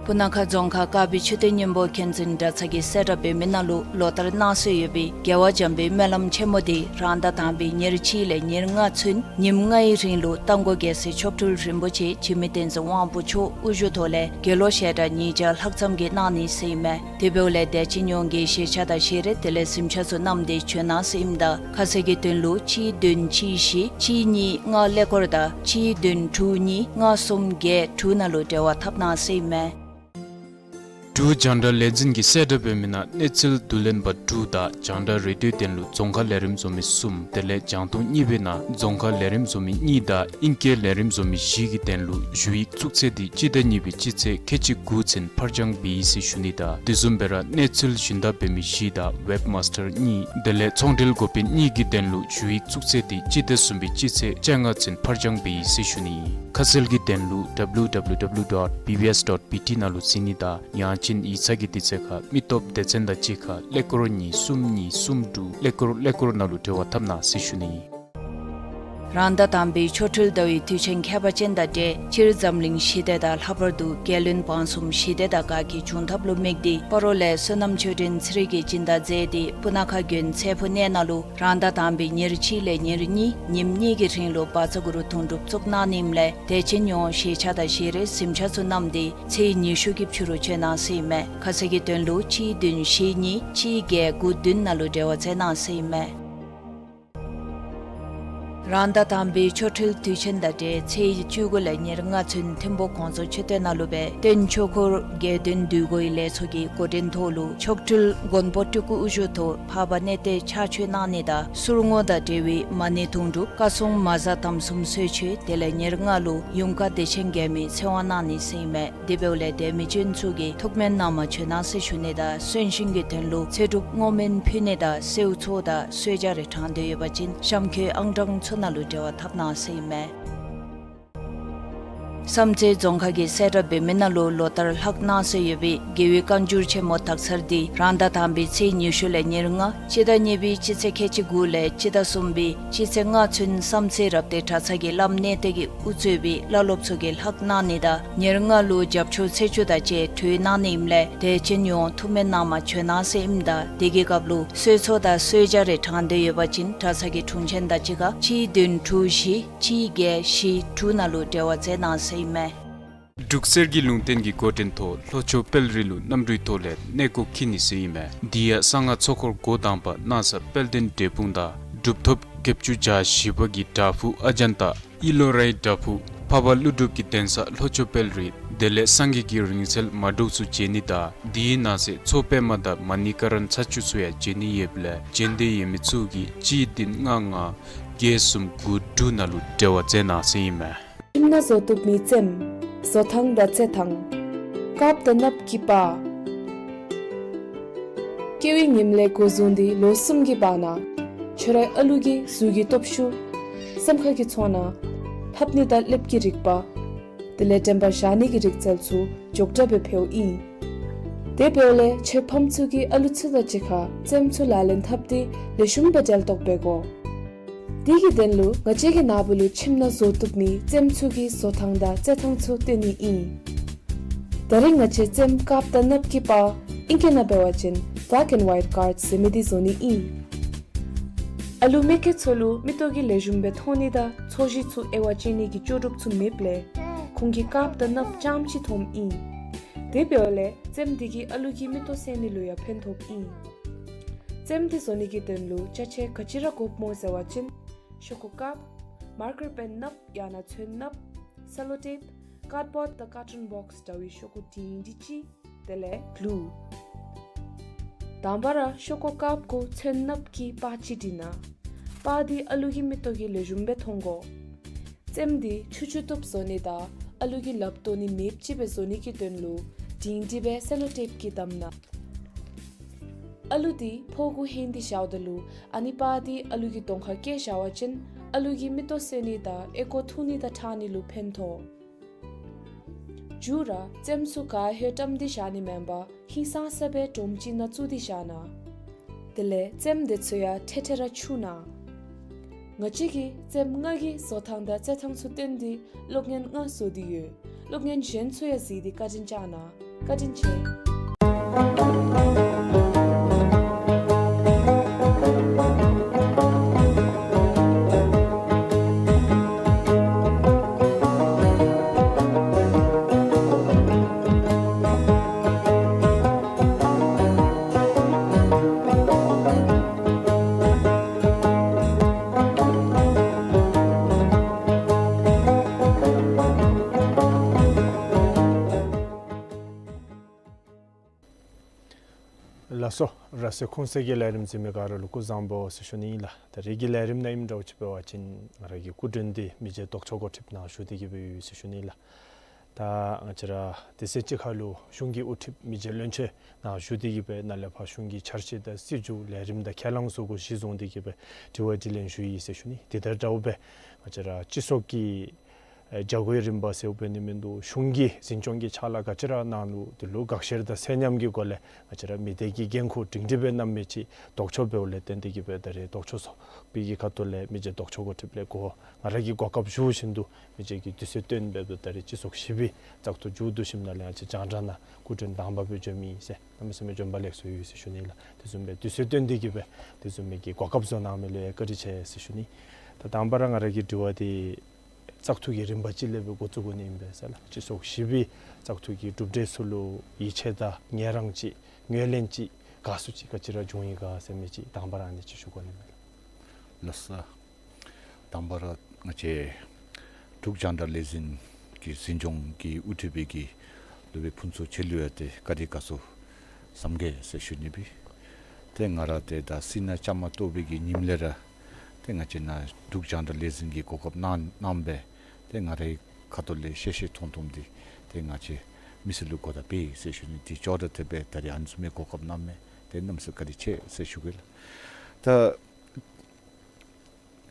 སྤུ་ན་ཁ་རྫོང་ཁག་དཀར་སྦིས་མཆོད་རྟེན་སྙིང་པོ་མཁན་ཆེན་གྲྭ་ཚང་གིས་གསལ་བསྒྲགས་འབད་མི་ནང་ལུ་ལོ་ལྟར་གནང་སྲོལ་ཡོད་པའི་རྒྱལ་བ་འཇམ་དཔལ་སྨོན་ལམ་ཆེན་མོ་འདི་རང་ཟླ་དང་པའི་ཉེར་གཅིག་ལས་ཉེར་ལྔ་ཚུན་ཉིནམ་ལྔའི་རིང་ལུ་རྟ་མགོ་རྒྱལ་སྲས་མཆོག་སྤྲུལ་རིན་པོ་ཆེ་འཇིགས་མེད་བསྟན་འཛིན་དབང་པོ་མཆོག་དབུ་བཞུགས་ཐོག་ལས་དགེ་སློང་ཞལ་གྲངས་ཉིས་བརྒྱ་ལྷག་ཙམ་གྱིས་གནང་ནི་ཟེར་ཨིན་མས། དེ་འབདཝ་ལས་དད་ཅན་ཡོངས་ཀྱིས་ཞལ་ཆས་དང་ཞལ་རས་དེ་ལས་གཟིམ་ཆས་ཚུ་བསྣམས་ཏེ་བྱོན་གནང་ཟེར་ཨིནམ་ད་ཁ་གསལ་གྱི་དོན་ལུ་གཅིག་བདུན་གཅིག་བཞི་གཅིག་གཉིས་ལྔ་ཀླད་ཀོར་དང་གཅིག་བདུན་དྲུག་གཉིས་ལྔ་གསུམ་བརྒྱད་དྲུག་ནང་ལུ་འབྲེལ་བ་འཐབ་གནང་ཟེར་ཨིན་མས། འབྲུག་རྒྱང་བསྒྲགས་ལས་འཛིན་གྱིས་གསལ་བསྒྲགས་འབད་མི་ནང་གནས་ཚུལ་བསྡུ་ལེན་པ་དྲུག་དང་རྒྱང་བསྒྲགས་རེ་ལྟོས་དོན་ལུ་རྫོང་ཁ་ལས་རིམ་བཟོ་མི་གསུམ་དེ་ལས་རྒྱང་མཐོང་གཉིས་པའི་ནང་རྫོང་ཁ་ལས་རིམ་བཟོ་མི་གཉིས་དང་ཨིང་སྐད་ལས་རིམ་བཟོ་མི་བཞི་གི་དོན་ལུ་ཞུ་ཡིག་བཙུགས་ཚེས་འདི་སྤྱི་ཟླ་གཉིས་པའི་སྤྱི་ཚེས་ཁལ་གཅིག་དགུ་ཚུན་ཕར་འགྱངས་འབད་ཡི་ཟེར་ཞུ་ནི་དང་དེ་བཟུམ་སྦེ་ར་གནས་ཚུལ་ཞུན་དག་འབད་མི་བཞི་དང་ཝེབ་མཱས་ཊར་གཉིས་དེ་ལས་ཚོང་འབྲེལ་འགོ་དཔོན་གཉིས་ཀྱི་དོན་ལུ་ཞུ་ཡིག་བཙུགས་ཚེས་འདི་སྤྱི་ཟླ་གསུམ་པའི་སྤྱི་ཚེས་བཅོ་ལྔ་ཚུན་ཕར་འགྱངས་འབད་ཡི་ཟེར་ཞུ་ནི། ཁ་གསལ་གྱི་དོན་ལུ་W W W dot B B S dot B T ནང་ལུ་གཟིགས་ནི་དང་ཡང་ཅིན་ཡིག་ཚང་གི་དུས་ཚོད་ཁར་མི་སྟོབས་སྡེ་ཚན་དང་གཅིག་ཁར་ཀླད་ཀོར་གཉིས་གསུམ་གཉིས་གསུམ་དྲུག་ཀླད་ཀོར་ཀླད་ཀོར་ནང་ལུ་འབྲེལ་བ་འཐབ་གནང་ཟེར་ཞུ་ནི། རང་ཟླ་དང་པའི་ཆོ་འཕྲུལ་ཟླ་བའི་དུས་ཆེན་ཁྱད་པར་ཅན་དང་འབྲེལ་སྤྱིར་འཛམ་གླིང་ཞི་བདེ་དང་ལྷག་པར་དུ་རྒྱལ་བློན་འབངས་གསུམ་ཞི་བདེ་དང་དགའ་སྐྱིད་འབྱུང་ཐབས་ལུ་དམིགས་ཏེ་སྤ་རོ་ལས་བསོད་ནམས་ཆོས་སྒྲོན་ཚེ་རིང་གིས་སྦྱིན་བདག་མཛད་དེ་སྤུ་ན་ཁ་དགོན་ཚེ་ཕུག་གནས་ནང་ལུ་རང་ཟླ་དང་པའི་ཉེར་གཅིག་ལས་ཉེར་གཉིས་ཉིནམ་གཉིས་ཀྱི་རིང་ལུ་བཛྲ་གུ་རུ་དུང་སྒྲུབ་བཙུགས་གནང་ནི་ཨིནམ་ལས་དད་ཅན་ཡོངས་ཞལ་ཆས་དང་ཞལ་རས་གཟིམ་ཆས་ཚུ་བསྣམས་ཏེ་ཚེས་ཉི་ཤུ་གི་ཕྱི་རུ་བྱོན་གནང་ཟེར་ཨིན་མས། ཁ་གསལ་གྱི་དོན་ལུ་གཅིག་བདུན་བཞི་གཉིས་གཅིག་བརྒྱད་དགུ་བདུན་ནང་ལུ་འབྲེལ་བ་མཛད་གནང་ཟེར་ཨིན་མས། རང་ཟླ་དང་པའི་ཆོ་འཕྲུལ་དུས་ཆེན་དང་འབྲེལ་ཚེས་བཅུ་དགུ་ལས་ཉེར་ལྔ་ཚུན་ཐིམ་ཕུག་གོང་ས་མཆོད་རྟེན་ནང་ལུ་སྦེ་སྟོན་ཆོས་འཁོར་དགེ་འདུན་འདུས་སྒོའི་ལས་ཚོགས་ཀྱི་འགོ་འདྲེན་ཐོག་ལུ་མཆོག་སྤྲུལ་མགོན་པོ་སྤྲུལ་སྐུ་དབུ་བཞུགས་ཐོག་འཕགས་པ་གནས་བརྟན་ཕྱག་མཆོད་གནང་ནི་དང་གསུར་བསྔོ་དང་འབྲེལ་བའི་མ་ཎི་དུང་སྒྲུབ་བཀའ་སྲུང་མ་གཟའ་དམ་གསུམ་གསོལ་མཆོད་དེ་ལས་ཉེར་ལྔ་ལུ་ཡུངས་དཀར་བདེ་ཆེན་རྒྱལ་མའི་ཚེ་དབང་གནང་ནི་ཟེར་ཨིན་མས། དེ་འབདཝ་ལས་དད་མི་ཅན་ཚུ་གིས་ཐུགས་སྨོན་གནང་མ་བྱོན་གནང་ཟེར་ཞུ་ནི་དང་གསོན་གཤིན་གྱི་དོན་ལུ་ཚེ་སྒྲུབ་བསྔོ་སྨོན་ཕུལ་ནི་དང་གསོལ་ཚོགས་དང་གསོལ་ཇ་རེ་དྲང་སྟེ་ཡོད་པ་ཅིན་གཤམ་འཁོད་ཨང་གྲངས་ཚུ་ནང་ལུ་འབྲེལ་བ་འཐབ་གནང་ཟེར་ཨིན་མས། བསམ་རྩེ་རྫོང་ཁག་གིས་གསལ་བསྒྲགས་འབད་མི་ནང་ལུ་ལོ་ལྟར་ལྷག་གནང་སྲོལ་ཡོད་པའི་རྒྱལ་བའི་བཀའ་འགྱུར་ཆེན་མོ་དག་ཚར་འདི་རང་ཟླ་དང་པའི་ཚེས་ཉི་ཤུ་ལས་ཉེར་ལྔ་སྤྱི་ཟླ་གཉིས་པའི་སྤྱི་ཚེས་ཁལ་གཅིག་དགུ་ལས་སྤྱི་ཟླ་གསུམ་པའི་སྤྱི་ཚེས་ལྔ་ཚུན་བསམ་རྩེ་རབ་བརྟན་གྲྭ་ཚང་གི་བླམ་གནས་བརྟན་གྱིས་དབུ་གཙོས་པའི་བླ་སློབ་ཚུ་གིས་ལྷག་གནང་ནི་དང་ཉེར་ལྔ་ལུ་རྒྱབ་ཆོས་ཚེས་བཅུ་དང་བཅས་གྲོལ་གནང་ནི་ཨིནམ་ལས་དད་ཅན་ཡོངས་ཐུགས་སྨོན་གནང་མ་བྱོན་གནང་ཟེར་ཨིནམ་ད་དེ་གི་སྐབས་ལུ་གསོལ་ཚོགས་དང་གསོལ་ཇ་རེ་དྲང་སྟེ་ཡོད་པ་ཅིན་གྲྭ་ཚང་གི་དྲུང་ཆེན་དང་གཅིག་ཁར་གཅིག་བདུན་དྲུག་བཞི་གཅིག་བརྒྱད་བཞི་དྲུག་ནང་ལུ་འབྲེལ་བ་མཛད་གནང་ཟེར་ཨིན་མས། འབྲུག་གསེར་གྱི་ལུང་བསྟན་གྱི་འགོ་འདྲེན་ཐོག་ལྷོ་ཕྱོགས་དཔལ་རི་ལུ་གནམ་གྲུའི་ཐོག་ལས་གནས་སྐོར་འཁྱིད་ནི་ཟེར་ཨིན་མས། འདི་ཡང་གསང་སྔགས་ཚོགས་འཁོར་འགོ་དང་པ་གནང་ས་དཔལ་ལྡན་འབྲས་སྤུངས་དང་གྲུབ་ཐོབ་བརྒྱད་ཅུ་གྱ་བཞི་པ་གི་བྲག་ཕུག་ཨ་ཛཱན་ཏ་ཨི་ལོ་རའི་བྲག་ཕུག་འཕགས་པ་ཀླུ་སྒྲུབ་ཀྱི་གདན་ས་ལྷོ་ཕྱོགས་དཔལ་རི་དེ་ལས་སངས་རྒྱས་ཀྱི་རིང་བསྲེལ་མ་འདྲཝ་ཚུ་མཇལ་ནི་དང་དེའི་ནང་གསེས་མཚོ་པདྨ་དང་མ་ཎི་ཀ་ར་ན་ཚར་བཅུ་ཚུ་ཡང་མཇལ་ནི་ཡོདཔ་ལས་མཇལ་འདོད་ཡོད་མི་ཚུ་གིས་གཅིག་བདུན་ལྔ་ལྔ་བརྒྱད་གསུམ་དགུ་དྲུག་ནང་ལུ་འབྲེལ་བ་མཛད་གནང་ཟེར་ཨིན་མས། ཁྱིམ་ནང་བཟོ་བཏུབ་མི་རྩེདམོ། བཟོ་ཐངས་དང་རྩེད་ཐངས། དཀརཔོ་དང་གནགཔོ་གི་པར། སྐྱེ་བའི་ཉིནམ་ལས་འགོ་བཟུང་སྟེ་ལོ་གསུམ་གྱི་བར་ན་ཁྱོད་རའི་ཨ་ལུ་གི་གཟུགས་ཀྱི་སྟོབས་ཤུགས། སེམས་ཁ་གི་ཚོར་སྣང་། ལྷབ་ནི་དང་ལེབ་ཀྱི་རིག་པ། དེ་ལས་དྲན་པ་བཞག་ནི་གི་རིག་རྩལ་ཚུ་མགྱོགས་དྲགས་སྦེ་འཕེལཝ་ཨིན། དེ་འབདཝ་ལས་ཁྱོད་ཕམ་ཚུ་གིས་ཨ་ལུ་ཚུ་དང་གཅིག་ཁར་རྩེདམོ་ཚུ་ལག་ལེན་འཐབ་སྟེ་ལེགས་ཤོམ་སྦེ་འབྲེལ་གཏོགས་འབད་དགོ། དེ་གི་དོན་ལུ་ང་བཅས་ཀྱི་ནཱ་བུ་ལུ་ཁྱིམ་ནང་བཟོ་བཏུབ་མི་རྩེདམོ་ཚུ་གི་བཟོ་ཐངས་དང་རྩེད་ཐངས་ཚུ་སྟོན་ནི་ཨིན། ད་རིས་ང་བཅས་རྩེདམོ་དཀརཔོ་དང་གནགཔོ་གི་པར་ཨིང་སྐད་ནང་འབད་བ་ཅིན་black and white cards ཟེར་མི་འདི་བཟོ་ནི་ཨིན། ཨ་ལུ་མི་སྐྱེས་ཚུ་ལུ་མིག་ཏོ་གིས་ལེགས་ཤོམ་སྦེ་མཐོང་ནི་དང་ཚོས་གཞི་ཚུ་དབྱེ་བ་དཔྱད་ནི་གི་ལྕོགས་གྲུབ་ཚུ་མེདཔ་ལས་ཁོང་གིས་དཀརཔོ་དང་གནགཔོ་རྐྱངམ་ཅིག་མཐོངམ་ཨིན། དེ་འབདཝ་ལས་རྩེདམོ་འདི་གིས་ཨ་ལུ་གི་མིག་ཏོ་གསལ་ནི་ལུ་ཡང་ཕན་ཐོགསཔ་ཨིན། རྩེདམོ་འདི་བཟོ་ནི་གི་དོན་ལུ་ཅ་ཆས་ག་ཅི་ར་དགོཔ་སྨོ་ཟེར་བ་ཅིན་ཤོག་ཀུ་དཀརཔོ། མར་ཀར་པེན་གནགཔོ་ཡང་ན་ཚོན་གནགཔོ། སེ་ལོ་ཊེཔ། ཀཱཌ་བོཌ་དང་ཀར་ཊུན་བོགས་འདྲ་བའི་ཤོག་གུ་འབྲིང་འབྲིང་ཅིག། དེ་ལས་གླུ། དང་པ་ར་ཤོག་ཀུ་དཀརཔོ་གུ་ཚོན་གནགཔོ་གི་པར་ཅིག་བྲི་གནང་། པར་འདི་ཨ་ལུ་གི་མིག་ཏོ་གིས་ལེགས་ཤོམ་སྦེ་མཐོང་དགོ། རྩེདམོ་འདི་ཆུ་ཆུ་བཏུབ་བཟོ་ནི་དང་ཨ་ལུ་གིས་ལགཔ་བཏོག་ནི་མེདཔ་ཅིག་སྦེ་བཟོ་ནི་གི་དོན་ལུ་འབྲིང་འབྲིང་སྦེ་སེ་ལོ་ཊེཔ་གིས་བསྡམས་གནང་། ཨ་ལུ་འདི་ཕོཝ་གུ་ཧེང་སྟེ་བཞགཔ་ད་ལུ་ཨ་ནི་པར་འདི་ཨ་ལུ་གི་གདོང་ཁར་བཀལ་བཞག་པ་ཅིན་ཨ་ལུ་གི་མིག་ཏོ་གསལ་ནི་དང་ཨོལ་ཀོ་འཐུང་ནི་དང་འཐུང་ནི་ལུ་ཕན་ཐོགས། མཇུག་ར་རྩེདམོ་ཚུ་ག་ཧེ་བཀྲམ་སྟེ་བཞག་ནི་མེན་པར་ཧིང་སངས་ས་སྦེ་སྒྲོམ་ཅིག་ནང་བཙུགས་ཏེ་བཞག་གནང་། དེ་ལས་རྩེདམོ་འདི་ཚུ་ཡང་ཐེ་ཐེ་ར་འཁྱུ་གནང་། ང་བཅས་ཀྱིས་རྩེདམོ་ལྔ་གི་བཟོ་ཐངས་དང་རྩེད་ཐངས་ཚུ་སྟོན་ཏེ་གློག་བརྙན་ལྔ་བཟོ་སྟེ་ཡོད། གློག་བརྙན་གཞན་ཚུ་ཡང་གཟིགས་ཏེ་བཀའ་དྲིན་བསྐྱང་གནང་། བཀའ་དྲིན་ཆེ། ལགས་སོ། ར་སེ་ཁུང་སེ་གི་ལས་རིམ་གཟིགས་མི་ག་ར་ལུ་སྐུ་གཟུགས་བཟང་པོ་ཟེར་ཞུ་ནི་ཨིན་ལགས། ད་རེས་ཀྱི་ལས་རིམ་ནང་ཨིནམ་འདྲཝ་ཅིག་འབད་བ་ཅིན་ང་ར་གི་སྐུ་མགྲོན་འདི་མི་རྗེ་ལྡོག་ཕྱོགས་འགོ་ཁྲིདཔ་ནཱ་བཞུགས་ཏེ་གི་སྦེ་ཡོད་ཟེར་ཞུ་ནི་ཨིན་ལགས། ད་ང་བཅས་ར་དུས་ཚོད་ཅིག་ཁར་ལུ་གཞུང་གི་དབུ་ཁྲིདཔ་མི་རྗེ་བློན་ཆེན་ནཱ་བཞུགས་ཏེ་གི་སྦེ་ནཱ་ལས་ཕར་གཞུང་གི་འཆར་གཞི་དང་སྲིད་བྱུས་ལས་རིམ་དང་ཁས་བླངས་ཚུ་གུ་གཞི་བཟུང་སྟེ་གི་སྦེ་དྲི་བ་དྲིས་ལན་ཞུ་ཡི་ཟེར་ཞུ་ནི། དེ་དང་འདྲཝ་སྦེ་ང་བཅས་ར་སྤྱི་ཚོགས་ཀྱི་ཨེ་བྱ་སྒོའི་རིམ་པ་ཟེརཝ་འབད་ནི་མིན་འདུག། གཞུང་གིས་འཛིན་སྐྱོང་གི་ཕྱག་ལཱ་ག་ཅི་ར་གནང་ནུག། དེ་ལུ་དགག་བཤེར་དང་ཚད་མཉམ་གྱི་སྒོ་ལས་ང་བཅས་ར་མི་སྡེ་གི་འགན་ཁུར་སྒྲིང་སྒྲི་སྦེ་གནང་མི་ཅིག་ལྡོག་ཕྱོགས་འབདཝ་ལས་བརྟེན་ཏེ་གི་སྦེ་ད་རེས་ལྡོག་ཕྱོགས་ཚོགས་པའི་གི་ཁ་ཐུག་ལས་མི་རྗེ་ལྡོག་ཕྱོགས་འགོ་ཁྲིདཔ་ལས་གོ་ང་ར་གིས་གོ་སྐབས་ཞུ་བཞིན་དུ་མི་རྗེ་གིས་དུས་ཚོད་བཏོན་སྦེ་ད་རེས་སྤྱི་ཚོགས་བཞི་པའི་བཙག་འཐུ་མཇུག་བསྡུ་ཞིནམ་ལས་ང་བཅས་རྒྱང་བསྒྲགས་ནང་སྐུ་མགྲོན་དང་པ་སྦེ་འབྱོན་མི་ཨིན་ཟེར་གནམ་མེད་ས་མེད་བྱོན་པ་ལེགས་སོ་ཡོད་ཟེར་ཞུ་ནི་ལགས། དེ་བཟུམ་སྦེ་དུས་ཚོད་བཏོན་ཏེ་གི་སྦེ་དེ་བཟུམ་མའི་གི་གོ་སྐབས་བཟོ་གནང་མི་ལུ་ཡང་བཀའ་དྲིན་ཆེ་ཟེར་ཞུ་ནི། ད་དང་པ་ར་ང་ར་གི་དྲི་བ་འདི་བཙག་འཐུ་གི་རིམ་པ་ཅིག་ལས་སྦེ་འགོ་བཙུགས་དགོ་ནི་ཨིན་པས་ཟེར་ལགས། སྤྱི་ཚོགས་བཞི་པའི་བཙག་འཐུ་གི་གྲུབ་འབྲས་ཚུ་ལུ་ཡིད་ཆེས་དང་ངལ་རངས་ཅིག་ངོས་ལེན་ཅིག་དགའ་བསུ་ཅིག་ག་ཅི་ར་བྱུང་ཡི་ག་ཟེར་མི་ཅིག་དང་པ་ར་ཨ་ནི་ཅིག་ཞུ་དགོ་ནི་མས་ལགས། ལགས་སོ། དང་པ་ར་ང་བཅས་འབྲུག་རྒྱང་བསྒྲགས་ལས་འཛིན་གྱི་འཛིན་སྐྱོང་གི་དབུ་ཁྲིད་པའི་གི་སློབ་དཔོན་ཕུན་ཚོགས་ཆོས་ལུ་ཡང་ཏེ་བཀའ་དྲིན་དགའ་ཚོར་བསམ་གེ་ཟེར་ཞུ་ནི་སྦེ། ཏེ་ང་ར་ཏེ་ད་སྲིད་ནང་བཅའ་མར་གཏོགས་པའི་གི་ཉིནམ་ལས་ར་ཏེ་ང་བཅས་ནཱ་འབྲུག་རྒྱང་བསྒྲགས་ལས་འཛིན་གྱི་གོ་སྐབས་གནང་གནངམ་སྦེ་ཏེ་ང་རའི་ཁ་ཐུག་ལས་ཤེས་ཤེས་མཐོང་མཐོངམ་འདི་ཏེ་ང་བཅས་མི་སེར་ལུ་གོ་བརྡ་སྤེལ་ཡི་ཟེར་ཞུ་ནི། དེ་ཅོག་ར་འཐདཔ་སྦེ་ད་རེས་ཨ་ནི་བཟུམ་མའི་གོ་སྐབས་གནང་མི་ཏེ་གནམ་མེད་ས་མེད་བཀའ་དྲིན་ཆེ་ཟེར་ཞུ་གེ་ལགས། ད་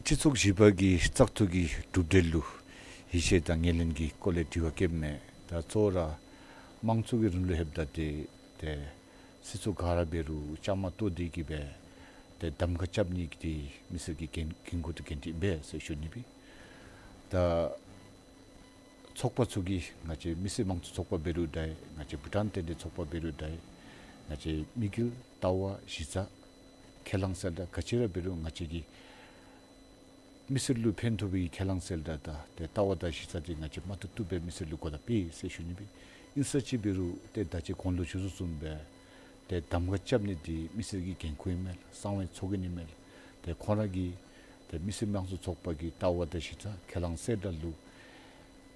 སྤྱི་ཚོགས་བཞི་པ་གི་བཙག་འཐུ་གི་གྲུབ་འབྲས་ལུ་ཡིད་ཆེས་དང་ངོས་ལེན་གྱི་སྐོར་ལས་དྲི་བ་བཀོདཔ་མས། ད་གཙོ་བོ་ར་དམངས་གཙོ་གི་རིང་ལུགས་ལྷོདཔ་ད་ཏེ་ཏེ་སྲིད་ཚོགས་ག་ར་འབད་རུང་བཅའ་མར་གཏོགས་ཏེ་གི་སྦེ་ཏེ་གདམ་ཁ་རྐྱབ་ནི་འདི་མི་སེར་གྱི་འགན་འགན་ཁུར་དང་འགན་འཁྲི་ཨིན་པས་ཟེར་ཞུ་ནི་སྦེ། ད་ཚོགས་པ་ཚུ་གིས་ང་བཅས་མི་སེར་དམངས་གཙོ་ཚོགས་པ་འབད་རུང་འདྲ་ང་བཅས་བུ་ཊཱན་རྟེན་འབྲེལ་ཚོགས་པ་འབད་རུང་འདྲ་ང་བཅས་དམིགས་ཡུལ་ལྟ་བ་གཞི་རྩ་ཁས་བླངས་གསལ་བསྒྲགས་ག་ཅི་ར་འབད་རུང་ང་བཅས་ཀྱིས་མི་སེར་ལུ་ཕན་ཐོགས་པའི་ཁས་བླངས་གསལ་བསྒྲགས་དང་ཏེ་ལྟ་བ་དང་གཞི་རྩ་འདི་ང་བཅས་མ་བཏུབ་བཏུབ་སྦེ་མི་སེར་ལུ་གོ་བརྡ་སྤེལ་ཡི་ཟེར་ཞུ་ནི་སྦེ། ཨིན་ས་ཅིག་འབད་རུང་ཏེ་ད་ཅི་གོང་ལུ་ཞུ་དོ་བཟུམ་སྦེ་ཏེ་གདམ་ཁ་རྐྱབ་ནི་འདི་མི་སེར་གྱི་འགན་ཁུར་ཨིན་མས་ལགས། གསང་བའི་ཚོགས་རྒྱན་ཨིན་མས་ལགས། ཏེ་ཁོང་ར་གིས་ཏེ་མི་སེར་དམངས་གཙོ་ཚོགས་པ་གི་ལྟ་བ་དང་གཞི་རྩ་ཁས་བླངས་གསལ་བསྒྲགས་ལུ་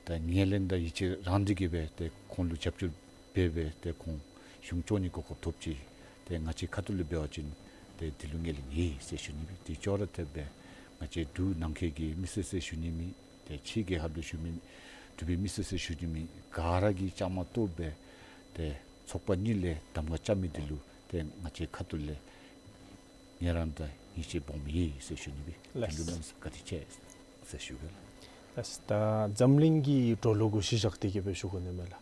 ཏེ་ངོས་ལེན་དང་ཡིད་ཆེས་རང་འདི་གིས་སྦེ་ཏེ་ཁོང་ལུ་རྒྱབ་སྐྱོར་འབད་སྦེ་ཏེ་ཁོང་གཞུང་སྐྱོང་ནི་གོ་སྐབས་ཐོབ་ཅི། ཏེ་ང་བཅས་ཁ་ཐུག་ལས་འབད་བ་ཅིན་ཏེ་འདི་ལུ་ངོས་ལེན་ཡོད་ཟེར་ཞུ་ནི་སྦེ། དེ་ཅོག་ར་འཐདཔ་སྦེ་ང་བཅས་འབྲུག་ནང་འཁོད་ཀྱི་མི་སེར་ཟེར་ཞུ་ནི་མེད། ཏེ་ཕྱི་རྒྱལ་ཁབ་ལུ་བཞུགས་མི་འབྲུག་པའི་མི་སེར་ཟེར་ཞུ་ནི་མེད། ག་ར་གིས་བཅའ་མར་གཏོགས་སྦེ་ཏེ་ཚོགས་པ་གཉིས་ལས་གདམ་ཁ་རྐྱབ་མི་འདི་ལུ་ཏེ་ང་བཅས་ཁ་ཐུག་ལས་ངལ་རངས་དང་ཡིད་ཆེས་སྦོམ་ཡོད་ཟེར་ཞུ་ནི་སྦེ། ལགས། དེ་ལུ་གནམ་མེད་ས་མེད་བཀའ་དྲིན་ཆེ་ཟེར་ཞུ་གེ་ལགས། ལགས། ད་འཛམ་གླིང་གི་འགྲོ་ལུགས་གུ་གཞི་བཞག་སྟེ་གི་སྦེ་ཞུ་དགོ་ནི་མས་ལགས།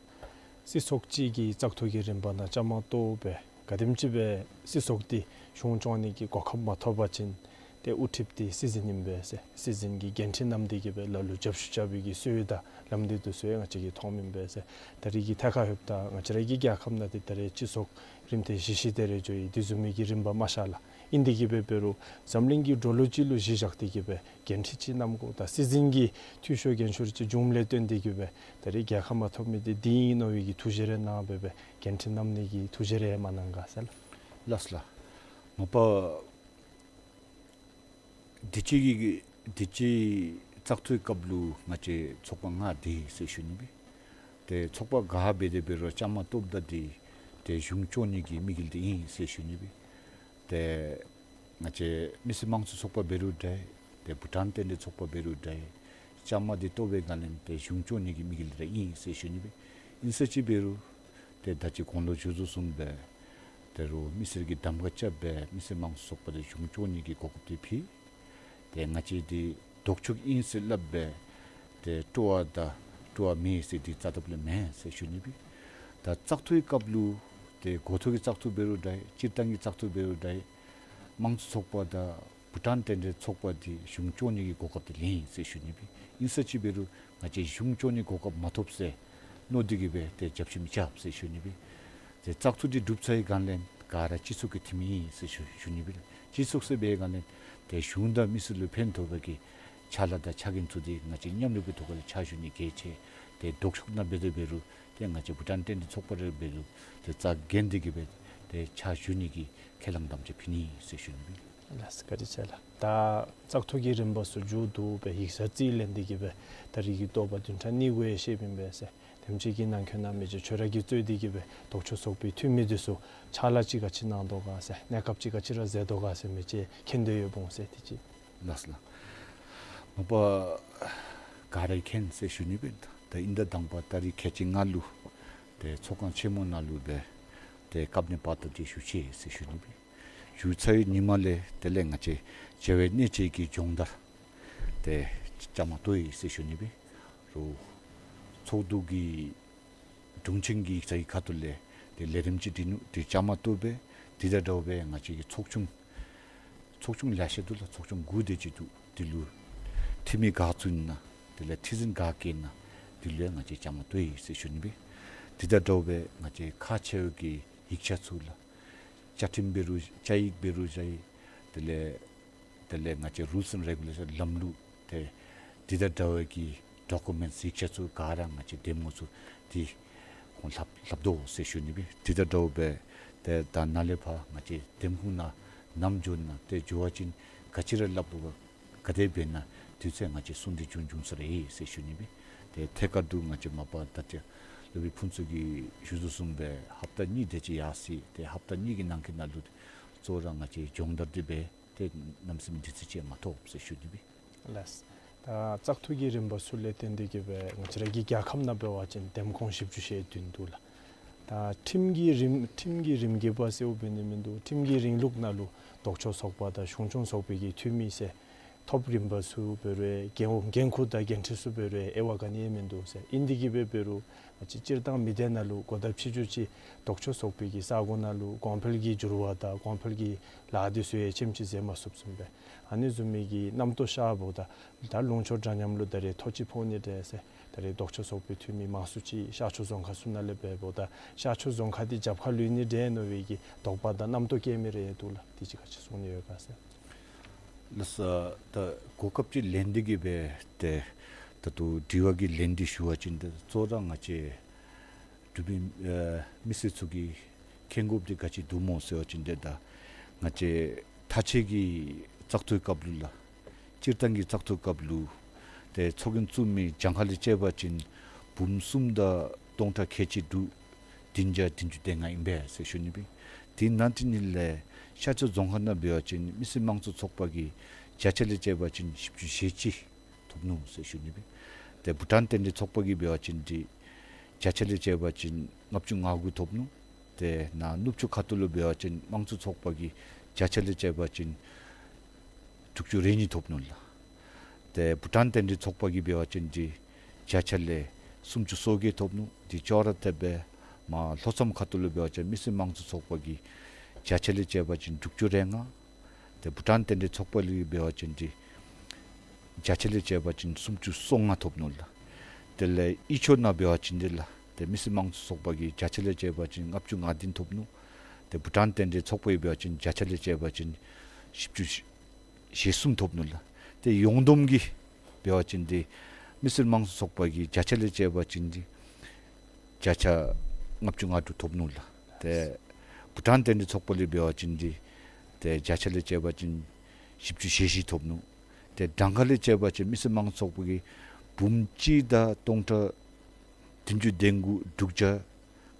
སྲིད་ཚོགས་གཅིག་གི་བཙག་འཐུ་གི་རིམ་པ་ནང་བཅའ་མར་གཏོགས་སྦེ་ག་དེམ་ཅིག་སྦེ་སྲིད་ཚོགས་འདི་གཞུང་སྐྱོང་ནི་གི་གོ་སྐབས་མ་ཐོབ་པ་ཅིན་ཏེ་དབུ་ཁྲིདཔ་འདི་སྲིད་འཛིན་ཨིན་པས་ཟེར་སྲིད་འཛིན་གྱི་འགན་འཁྲི་བསྣམས་ཏེ་གི་སྦེ་ལ་ལུ་རྒྱབ་ཤུགས་རྐྱབ་པའི་གི་སྲོལ་དང་ལམ་འདི་འདུག་ཟེར་ང་བཅས་ཀྱིས་མཐོངམ་ཨིན་པས་ཟེར། ད་རེས་ཀྱི་ཐད་ཁར་ལྷོདཔ་ད་ང་བཅས་ར་གི་རྒྱལ་ཁབ་ནང་འདི་ད་རེས་སྤྱི་ཚོགས་རིམ་ཐེངས་བཞི་བཞི་དེ་རེ་འགྱོ་ཡི། དེ་བཟུམ་མའི་གི་རིམ་པ་མ་ཤར་ལགས། ཨིན་ཏེ་གི་སྦེ་འབད་རུང་འཛམ་གླིང་གི་འགྲོ་ལུགས་ཅིག་ལུ་གཞི་བཞག་སྟེ་གི་སྦེ་འགན་འཁྲི་ཅིག་བསྣམ་དགོ། ད་སྲིད་འཛིན་གྱི་འཐུས་ཤོར་འགན་ཤོར་ཅིག་བྱུངམ་ལས་བརྟེན་ཏེ་གི་སྦེ་ད་རེས་རྒྱལ་ཁ་མ་ཐོབ་མི་འདི་འདི་ཨིན་མནོ་བའི་གི་ཐུགས་བཞེད་རེ་གནང་སྦེ་སྦེ་འགན་འཁྲི་བསྣམ་ནི་གི་ཐུགས་བཞེད་རེ་མ་གནང་ག་ཟེར་ལགས། ལགས་ལགས། མ་པ་དུས་ཅི་གི་དུས་ཅི་བཙག་འཐུའི་སྐབས་ལུ་ང་བཅས་ཚོགས་པ་ལྔ་འདུག་ཟེར་ཞུ་ནི་སྦེ། ཏེ་ཚོགས་པ་ག་འབད་དེ་འབད་རུང་བཅའ་མར་གཏོགསཔ་ད་འདི་ཏེ་གཞུང་སྐྱོང་ནི་གི་དམིགས་ཡུལ་འདི་ཨིན་ཟེར་ཞུ་ནི་སྦེ། ཏེ་ང་བཅས་མི་སེར་དམངས་གཙོ་ཚོགས་པ་འབད་རུང་འདྲ། ཏེ་བུ་ཊཱན་རྟེན་འབྲེལ་ཚོགས་པ་འབད་རུང་འདྲ། བཅའ་མར་འདི་གཏོགས་པའི་སྒང་ལས་ཏེ་གཞུང་སྐྱོང་ནི་གི་དམིགས་ཡུལ་ར་ཨིན་ཟེར་ཞུ་ནི་སྦེ། ཨིན་ས་ཅིག་འབད་རུང་ཏེ་ད་ཅི་གོང་ལུ་ཞུ་དོ་བཟུམ་སྦེ་ད་རུང་མི་སེར་གྱིས་གདམ་ཁ་རྐྱབ་སྦེ་མི་སེར་དམངས་གཙོ་ཚོགས་པ་འདི་གཞུང་སྐྱོང་ནི་གི་གོ་སྐབས་འདི་ཕུལ། ཏེ་ང་བཅས་འདི་ལྡོག་ཕྱོགས་ཨིན་ཟེར་སླབ་སྦེ་ཏེ་སྤྲོ་བ་དང་སྤྲོ་བ་མེད་ཟེར་འདི་རྩ་དག་ལས་མེན་ཟེར་ཞུ་ནི་སྦེ། ད་བཙག་འཐུའི་སྐབས་ལུ་ཏེ་འགོ་ཐོག་གི་བཙག་འཐུ་འབད་རུང་འདྲ། སྤྱིར་བཏང་གི་བཙག་འཐུ་འབད་རུང་འདྲ། དམངས་གཙོ་ཚོགས་པ་དང་བུ་ཊཱན་རྟེན་འབྲེལ་ཚོགས་པ་འདི་གཞུང་སྐྱོང་ནི་གི་གོ་སྐབས་འདི་ལེན་ཡི་ཟེར་ཞུ་ནི་སྦེ། ཨིན་ས་ཅིག་འབད་རུང་ང་བཅས་གཞུང་སྐྱོང་ནི་གོ་སྐབས་མ་ཐོབ་ཟེར་ མནོ་སྟེ་གིས་སྦེ་ཏེ་རྒྱབ་ཞིནམ་རྐྱབ་ཟེར་ཞུ་ནི་སྦེ། ཏེ་བཙག་འཐུ་འདི་གྲུབ་ཚར་བའི་སྒང་ལས་ག་ར་སྤྱི་ཚོགས་ཀྱི་འཐུས་མི་ཨིན་ཟེར་ཞུ་ཞུ་ནི་སྦེ། སྤྱི་ཚོགས་ཟེར་བའི་སྒང་ལས་ཏེ་གཞུང་དང་མི་སེར་ལུ་ཕན་ཐོགས་པའི་གི་ཕྱག་ལཱ་དང་ཕྱག་འགན་ཚུ་འདི་ང་བཅས་མཉམ་རུབ་ཀྱི་ཐོག་ལས་ཕྱག་ཞུ་ནི་གལ་ཆེ། ཏེ་ལྡོག་ཕྱོགས་ནང་འབད་དེ་འབད་རུང་ཏེ་ང་བཅས་བྷུ་ཊཱན་རྟེན་འབྲེལ་ཚོགས་པ་རེ་འབད་རུང་ཏེ་རྩ་འགེངས་ཏེ་གིས་སྦེ་ཏེ་ཕྱག་ཞུ་ནི་གི་ཁས་བླངས་དམ་བཅའ་ཕུལ་ནི་ཟེར་ཞུ་ནི་སྦེ། ལགས་སོ། བཀའ་དྲིན་ཆེ་ལགས། ད་བཙག་འཐུ་གི་རིམ་པ་ཚུ་མཇུག་བསྡུ་སྦེ་ཡིག་ཚང་རྩིས་ལེན་ཏེ་གིས་སྦེ་ད་རིས་ཀྱི་དོགས་པ་བདུན་ཕྲག་གཉིས་གུ་ཡང་བཤདཔ་ཨིན་པས་ཟེར། དེམ་ཅིག་གི་ནང་འཁོད་ནང་མི་རྗེ་ཁྱོད་ར་གིས་གཙོས་ཏེ་གིས་སྦེ་ལྡོག་ཕྱོགས་ཚོགས་པའི་འཐུས་མི་འདི་ཚུ་ཕྱག་ལཱ་ཅིག་ག་ཅི་གནང་དོ་ག་ཟེར་གནས་སྐབས་ཅིག་ག་ཅི་ར་མཛད་དོ་ག་ཟེར་མི་ཅིག་མཁྱེན་འདོད་ཡོདཔ་འོང་ཟེར་དེ་ཅིག། ལགས་སོ་ལགས། མ་པ་ག་ར་མཁྱེན་ཟེར་ཞུ་ནི་སྦེ། ད་དབྱིན་ཟླ་དང་པ་ཏ་རིག་ཁལ་གཅིག་ལྔ་ལུ་ཏེ་ཚོགས་ཁང་ཆེན་མོ་ནང་ལུ་སྦེ་ཏེ་བཀའ་གནང་པར་སྟོན་ཏེ་ཞུ་ཅི་ཟེར་ཞུ་ནི་སྦེ། ཞུ་ཚར་བའི་ཉིནམ་ལས་དེ་ལས་ང་བཅས་མཇལ་བའི་གནད་དོན་གྱི་སྦྱོང་བརྡར་ཏེ་བཅའ་མར་གཏོགས་ཡི་ཟེར་ཞུ་ནི་སྦེ། རུང་ཚོགས་འདུ་གི་དྲུང་ཆེན་གྱི་ཡིག་ཚང་གི་ཁ་ཐུག་ལས་ཏེ་ལས་རིམ་ཅིག་འདི་ནུ་འདི་བཅའ་མར་གཏོགས་སྦེ། དེ་དང་འདྲཝ་སྦེ་ང་བཅས་ཀྱི་ཚོགས་ཆུང་ཚོགས་ཆུང་ལེ་ཤ་འདུག་ལགས། ཚོགས་ཆུང་དགུ་དེ་ཅིག་འདུག། དེ་ལུ་འཐུས་མི་ག་ཚུད་ན་དེ་ལས་ཁྲི་འཛིན་ག་བཀོད་ན་དེ་ལུ་ཡང་ང་བཅས་བཅའ་མར་གཏོགས་ཡི་ཟེར་ཞུ་ནི་སྦེ། དེ་དང་འདྲཝ་སྦེ་ང་བཅས་ཁག་ཆེ་བའི་གི་ཡིག་ཆ་ཚུ་ལགས། བཅའ་ཁྲིམས་འབད་རུང་བཅའ་ཡིག་འབད་རུང་བཅའ་ཡིག་དེ་ལས་དེ་ལས་ང་བཅས་རུལསི་ཨེནཌ་རེ་གུ་ལེ་ཤཱན་ལམ་ལུགས་ཏེ་དེ་དང་འདྲ་བའི་གི་ཌོ་ཀུ་མེནཊསི་ཡིག་ཆ་ཚུ་ག་ར་ང་བཅས་འདེམས་ངོ་ཚུ་འདི་ཁོང་ལྷབ་ལྷབ་དོ་ཟེར་ཞུ་ནི་སྦེ། དེ་དང་འདྲཝ་སྦེ་ཏེ་ད་ནཱ་ལས་ཕར་ང་བཅས་འདེམས་ཁོངས་ནང་ནམ་འགྱོ་ན་ཏེ་འགྱོ་བ་ཅིན་ག་ཅི་ར་སླབ་དགོ་ག་དེ་སྦེ་ན་དུས་ཚོད་ང་བཅས་སྲུང་སྟེ་འགྱོ་འགྱོ་ས་ར་ཨིན་ཟེར་ཞུ་ནི་སྦེ། ཏེ་ཐད་ཀར་དུ་ང་བཅས་མ་པ་ད་ཅི་སློབ་དཔོན་ཕུན་ཚོགས་ཀྱིས་ཞུ་དོ་བཟུམ་སྦེ་ཧབ་ཏ་གཉིས་དེ་ཅིག་ཡར་སོ་ཡི། ཏེ་ཧབ་ཏ་གཉིས་ཀྱི་ནང་འཁོད་ནང་ལུ་གཙོ་བོ་ར་ང་བཅས་སྦྱོང་བརྡར་འདི་འབད་ཏེ་གནམ་མེད་ས་མེད་དུས་ཚོད་ཅིག་མ་ཐོབ་ཟེར་ཞུ་ནི་སྦེ། ལགས། ད་བཙག་འཐུ་གི་རིམ་པ་ཚུ་ལས་བརྟེན་ཏེ་གིས་སྦེ་ང་བཅས་ར་གི་རྒྱལ་ཁབ་ནང་འབད་བ་ཅིན་འདེམས་ཁོངས་བཞི་བཅུ་ཞེ་བདུན་འདུག་ལགས། ད་ཁྲིམས་ཀྱི་རིམ་ཁྲིམས་ཀྱི་རིམ་གྱིས་འབད་ཟེརཝ་འབད་ནི་མིན་འདུག། ཁྲིམས་ཀྱི་རིང་ལུགས་ནང་ལུ་ལྡོག་ཕྱོགས་ཚོགས་པ་དང་གཞུང་སྐྱོང་ཚོགས་པའི་གི་འཐུས་མི་ཟེར་ཐོབ་རིམ་པ་ཚུ་འབད་རུང་འགན་འགན་ཁུར་དང་འགན་འཁྲི་ཚུ་འབད་རུང་དབྱེ་བ་ག་ནི་ཡང་མིན་འདུག་ཟེར། ཨིན་དེ་གིས་སྦེ་འབད་རུང་ང་བཅས་སྤྱིར་བཏང་མི་སྡེ་ནང་ལུ་གོ་བརྡ་ཕྱི་འགྱུར་ཅིག་ལྡོག་ཕྱོགས་ཚོགས་པའི་གི་ས་གོ་ནང་ལུ་གོང་འཕེལ་གྱི་འགྱུར་བ་དང་གོང་འཕེལ་གྱི་ལཱ་འདི་ཚུ་ཡང་ལྕེམ་ཅིག་མཛད་མ་ཚུགསཔ་བཟུམ་སྦེ་ཨ་ནི་བཟུམ་མའི་གི་རྣམ་རྟོག་ཤརཝ་ད་ད་ལུང་ཕྱོགས་འདྲ་མཉམ་ལུ་ད་རེས་ཐོ་ཅིག་ཕོག་ནི་འདྲས་ཟེར། ད་རེས་ལྡོག་ཕྱོགས་ཚོགས་པའི་འཐུས་མི་མང་སུ་ཅིག་ཤར་ཕྱོགས་རྫོང་ཁག་ཚུ་ནང་ལས་འབདཝ་ད་ཤར་ཕྱོགས་རྫོང་ཁག་འདི་རྒྱབ་ཁར་ལུས་ནི་འདྲས་མནོ་བའི་གི་དོགས་པ་དང་རྣམ་རྟོག་སྐྱེ་མི་རེ་འདུག་ལགས། དེ་ཅིག་ག་ཅི་གསུང་ནི་ཡོད་ག་ཟེར། ལགས་སོ། ད་གོ་སྐབས་ཅིག་ལེན་ཏེ་གིས་སྦེ་ཏེ་ད་ལྟོ་དྲི་བ་གི་ལན་འདི་ཞུ་བ་ཅིན་ཏེ་གཙོ་བོ་ར་ང་བཅས་འབྲུག་པའི་ཨེ་མི་སེར་ཚུ་གིས་མཁྱེན་དགོཔ་འདི་ག་ཅི་འདུག་སྨོ་ཟེར་བ་ཅིན་ཏེ་ད་ང་བཅས་མཐའ་དཔྱད་ཀྱི་བཙག་འཐུའི་སྐབས་ལུ་ལགས། སྤྱིར་བཏང་གི་བཙག་འཐུའི་སྐབས་ལུ་ཏེ་ཚོགས་རྒྱན་བཙུགས་མི་གྱངས་ཁ་ལས་དཔྱད་པ་ཅིན་འབུམ་གསུམ་དང་སྟོང་ཕྲག་ཁལ་གཅིག་དྲུག་བདུན་བརྒྱ་བདུན་ཅུ་དོན་ལྔ་ཨིན་པས་ཟེར་ཞུ་ནི་སྦེ། དེ་ནང་དེ་ནི་ལས་ཤར་ཕྱོགས་རྫོང་ཁག་ནང་འབད་བ་ཅིན་མི་སེར་དམངས་གཙོ་ཚོགས་པ་གིས་བརྒྱ་ཆ་ལས་དཔྱད་པ་ཅིན་བཞི་བཅུ་ཞེ་གཅིག་ཐོབ་ནུག་ཟེར་ཞུ་ནི་སྦེ། ཏེ་བྷུ་ཊཱན་རྟེན་འབྲེལ་ཚོགས་པ་གིས་འབད་བ་ཅིན་འདི་བརྒྱ་ཆ་ལས་དཔྱད་པ་ཅིན་ལྔ་བཅུ་ང་དགུ་ཐོབ་ནུག། ཏེ་ནཱ་ནུབ་ཕྱོགས་ཁ་ཐུག་ལུ་འབད་བ་ཅིན་དམངས་གཙོ་ཚོགས་པ་གིས་བརྒྱ་ཆ་ལས་དཔྱད་པ་ཅིན་དྲུག་ཅུ་རེ་གཉིས་ཐོབ་ནུག་ལགས། ཏེ་བྷུ་ཊཱན་རྟེན་འབྲེལ་ཚོགས་པ་གིས་འབད་བ་ཅིན་འདི་བརྒྱ་ཆ་ལས་སུམ་ཅུ་སོ་བརྒྱད་ཐོབ་ནུག། འདི་ཅོག་ར་འཐདཔ་སྦེ་མར་ལྷོ་མཚམས་ཁ་ཐུག་ལུ་འབད་བ་ཅིན་མི་སེར་དམངས་གཙོ་ཚོགས་པ་གིས་བརྒྱ་ཆ་ལས་དཔྱད་པ་ཅིན་དྲུག་ཅུ་རེ་ལྔ། ཏེ་བྷུ་ཊཱན་རྟེན་འབྲེལ་ཚོགས་པ་ལུ་འབད་བ་ཅིན་འདི་བརྒྱ་ཆ་ལས་དཔྱད་པ་ཅིན་སུམ་ཅུ་སོ་ལྔ་ཐོབ་ནུག་ལགས། དེ་ལས་དབུས་ཕྱོགས་ནང་འབད་བ་ཅིན་འདི་ལགས་ཏེ་མི་སེར་དམངས་གཙོ་ཚོགས་པ་གིས་བརྒྱ་ཆ་ལས་དཔྱད་པ་ཅིན་ལྔ་བཅུ་ང་བདུན་ཐོབ་ནུག། ཏེ་བྷུ་ཊཱན་རྟེན་འབྲེལ་ཚོགས་པ་གིས་འབད་བ་ཅིན་བརྒྱ་ཆ་ལས་དཔྱད་པ་ཅིན་བཞི་བཅུ་ཞེ་གསུམ་ཐོབ་ནུག་ལགས། ཏེ་ཡོངས་བསྡོམས་ཀྱིས་འབད་བ་ཅིན་འདི་མི་སེར་དམངས་གཙོ་ཚོགས་པ་གིས་བརྒྱ་ཆ་ལས་དཔྱད་པ་ཅིན་འདི་བརྒྱ་ཆ་ལྔ་བཅུ་ང་དྲུག་ཐོབ་ནུག་ལགས། ཏེ་བྷུ་ཊཱན་རྟེན་འབྲེལ་ཚོགས་པ་ལུ་འབད་བ་ཅིན་འདི་ཏེ་བརྒྱ་ཆ་ལས་དཔྱད་པ་ཅིན་བཞི་བཅུ་ཞེ་བཞི་ཐོབ་ནུག། ཏེ་གྲངས་ཀ་ལས་དཔྱད་པ་ཅིན་མི་སེར་དམངས་གཙོ་ཚོགས་པ་གིས་འབུམ་གཅིག་དང་སྟོང་ཕྲག་བདུན་ཅུ་དོན་དགུ་དྲུག་བརྒྱ་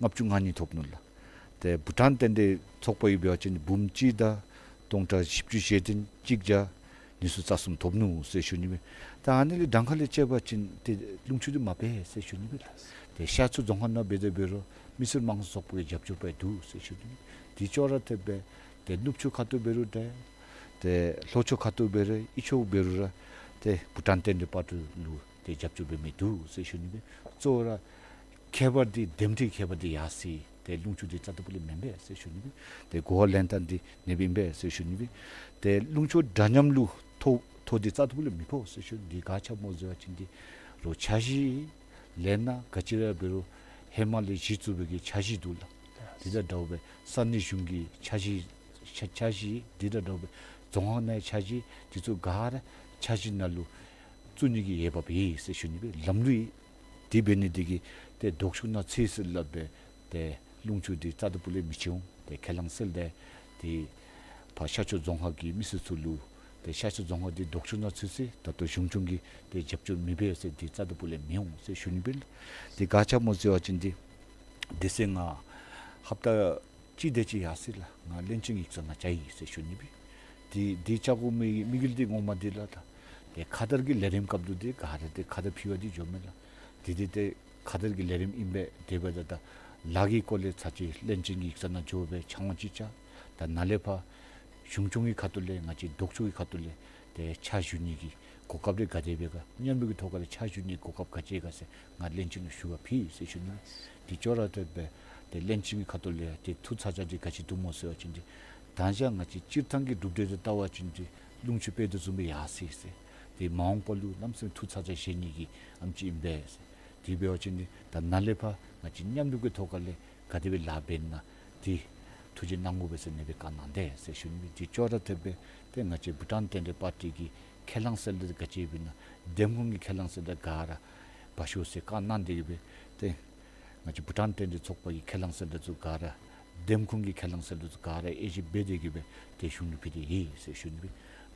ལྔ་བཅུ་ང་གཉིས་ཐོབ་ནུག་ལགས། ཏེ་བྷུ་ཊཱན་རྟེན་འབྲེལ་ཚོགས་པ་གིས་འབད་བ་ཅིན་འབུམ་གཅིག་དང་སྟོང་ཕྲག་བཞི་བཅུ་ཞེ་བདུན་གཅིག་བརྒྱ་ཉི་ཤུ་རྩ་གསུམ་ཐོབ་ནུག་ཟེར་ཞུ་ནི་སྦེ། ད་ཨ་ནི་ལས་གྲངས་ཀ་ལས་དཔྱད་པ་ཅིན་ཏེ་ལུང་ཕྱོགས་འདི་མ་འབད་ཟེར་ཞུ་ནི་སྦེ། ཏེ་ཤར་ཕྱོགས་རྫོང་ཁག་ནང་འབད་དེ་འབད་རུང་མི་སེར་དམངས་གཙོ་ཚོགས་པ་གི་རྒྱབ་སྐྱོར་འབད་འདུག་ཟེར་ཞུ་ནི། དེ་ཅོག་ར་འཐདཔ་སྦེ་ཏེ་ནུབ་ཕྱོགས་ཁ་ཐུག་འབད་རུང་འདྲ། ཏེ་ལྷོ་ཕྱོགས་ཁ་ཐུག་འབད་རུང་དབུས་ཕྱོགས་འབད་རུང་ར་ཏེ་བྷུ་ཊཱན་རྟེན་འབྲེལ་དཔའ་བརྟུལ་ལུ་ཏེ་རྒྱབ་སྐྱོར་འབད་མི་འདུག་ཟེར་ཞུ་ནི་སྦེ། གཙོ་བོ་ར་ཁྱད་པར་འདི་འདེམས་ཁྲི་ཁྱད་པར་འདི་ཡར་སོ་ཡི། ཏེ་ལུང་ཕྱོགས་འདི་རྩ་ལྟ་བུ་ལས་མེན་པས་ཟེར་ཞུ་ནི་སྦེ། ཏེ་གོ་བ་ལེན་སྟངས་འདི་ཨ་ནི་སྦེ་ཨིན་པས་ཟེར་ཞུ་ནི་སྦེ། ཏེ་ལུང་ཕྱོགས་འདྲ་མཉམ་ལུ་ཐོ་ཐོ་འདི་རྩ་ལྟ་བུ་ལས་མི་ཕོག་ཟེར་ཞུ་ནི། འདི་ག་ཅི་སྨོ་ཟེར་བ་ཅིན་འདི་རོགས་འཆར་གཞི་ ལས་སྣ་ག་ཅི་ར་འབད་རུང་ཧེ་མ་ལས་གཞི་བཙུགས་པའི་གི་འཆར་གཞི་འདུག་ལགས། དེ་དང་འདྲཝ་སྦེ་ས་གནས་གཞུང་གི་འཆར་གཞི་འཆར་འཆར་གཞི་དེ་དང་འདྲཝ་སྦེ་རྫོང་ཁག་ནང་འཆར་གཞི་དེ་ཚུ་ག་ར་འཆར་གཞི་ནང་ལུ་བཙུགས་ནི་གི་འོས་འབབ་ཡོད་ཟེར་ཞུ་ནི་སྦེ་ལམ་ལུགས་ཡོད། དེ་འབད་ནི་དེ་གིས་ཏེ་ལྡོག་ཕྱོགས་ནང་ཚུད་ཟེར་སླབ་སྦེ་ཏེ་ལུང་ཕྱོགས་འདི་རྩ་དང་པོ་ལས་མི་བྱུང་། ཏེ་ཁས་བླངས་ཟེར་ཏེ་ཏེ་ཕར་ཤར་ཕྱོགས་རྫོང་ཁག་གི་མི་སེར་ཚུ་ལུ་ཏེ་ཤར་ཕྱོགས་རྫོང་ཁག་འདི་ལྡོག་ཕྱོགས་ནང་ཚུད་ཟེར་ད་ལྟོ་གཞུང་སྐྱོང་གིས་ཏེ་རྒྱབ་སྐྱོར་མི་འབད་ཟེར་འདི་རྩ་དང་པོ་ལས་མི་འོང་ཟེར་ཞུ་ནི་སྦེ། ཏེ་ག་རྐྱབ་སྨོ་ཟེར་བ་ཅིན་འདི་དེ་ཚེ་ང་ཧབ་ཏ་གཅིག་དེ་ཅིག་ཡར་སོ་ཡི་ལགས། ང་བློན་ཆེན་ཡིག་ཚང་ནང་བཅར་ཡི་ཟེར་ཞུ་ནི་སྦེ། ཏེ་འདི་བཅར་དགོ་མི་དམིགས་ཡུལ་འདི་ངོ་མ་འདི་ལགས་ད་ཏེ་ཁ་དར་གྱི་ལས་རིམ་སྐབས་ལུ་འདི་ག་ར་ཏེ་ཁ་དར་ཕུལ་བར་འདི་འགྱོཝ་མས་ལགས། ཏེ་འདི་ཏེ་ཁ་དར་གྱི་ལས་རིམ་ཨིན་པས། དེ་འབདཝ་ད་ད་ལཱ་གི་སྐོར་ལས་ཚར་གཅིག་བློན་ཆེན་ཡིག་ཚང་ནང་འགྱོ་སྦེ་ཕྱག་དབང་ཅིག་བཅར། ད་ནཱ་ལས་ཕར་གཞུང་སྐྱོང་གི་ཁ་ཐུག་ལས་ང་བཅས་ལྡོག་ཕྱོགས་ཀྱི་ཁ་ཐུག་ལས་ཏེ་ཕྱག་ཞུ་ནི་གི་གོ་སྐབས་རེ་ག་དེ་སྦེ་ག་མཉམ་རུབ་ཀྱི་ཐོག་ཁ་ལས་ཕྱག་ཞུ་ནི་གོ་སྐབས་ག་ཅི་ག་ཟེར་ང་བློན་ཆེན་ལུ་ཞུ་བར་ཕུལ་ཡི་ཟེར་ཞུ་ནི། དེ་ཅོག་ར་འཐདཔ་སྦེ་ཏེ་བློན་ཆེན་གྱི་ཁ་ཐུག་ལས་ཏེ་ཐུགས་ཚ་གྱང་འདི་ག་ཅི་འདུག་སྨོ་ཟེར་བ་ཅིན་འདི་ད་ཅི་ང་བཅས་སྤྱིར་བཏང་གི་གྲུབ་འབྲས་འདི་བལྟ་བ་ཅིན་འདི་ལུང་ཕྱོགས་དཔེ་དེ་བཟུམ་སྦེ་ཡར་སོ་ཡི་ཟེར། ཏེ་མ་འོངས་པ་ལུ་གནམ་མེད་ས་མེད་ཐུགས་ཚ་གྱང་བཞེས་ནི་གི་ཨ་ནེམ་ཅིག་ཨིན་པས་ཟེར། དེ་འབད་བ་ཅིན་འདི་ད་ནཱ་ལས་ཕར་ང་བཅས་མཉམ་རུབ་ཀྱི་ཐོག་ཁ་ལས་ག་དེ་སྦེ་ལཱ་འབད་ན་འདི་ཐུགས་རྗེ་གནང་དགོ་པས་ཟེར་ཨ་ནི་སྦེ་བཀའ་གནང་དེས་ཟེར་ཞུ་ནི། དེ་ཅོག་ར་འཐདཔ་སྦེ་ཏེ་ང་བཅས་བྷུ་ཊཱན་མཐུན་འབྲེལ་པར་ཊི་གི་ཁས་བླངས་ཟེར་སླབ་ད་ག་ཅི་འབད་ན་འདེམས་ཁོངས་ཀྱི་ཁས་བླངས་ཟེར་ད་ག་ར་འབག་ཤོག་ཟེར་བཀའ་གནང་སྟེ་གི་སྦེ་ཏེ་ང་བཅས་བྷུ་ཊཱན་མཐུན་འབྲེལ་ཚོགས་པ་གི་ཁས་བླངས་ཟེར་སླབ་ད་ཚུ་ག་ར་འདེམས་ཁོངས་ཀྱི་ཁས་བླངས་ཟེར་སླབ་ད་ཚུ་ག་ར་དབྱེ་ཞིབ་འབད་དེ་གི་སྦེ་ཏེ་གཞུང་ལུ་ཕུལ་ཏེ་ཡོད་ཟེར་ཞུ་ནི་སྦེ།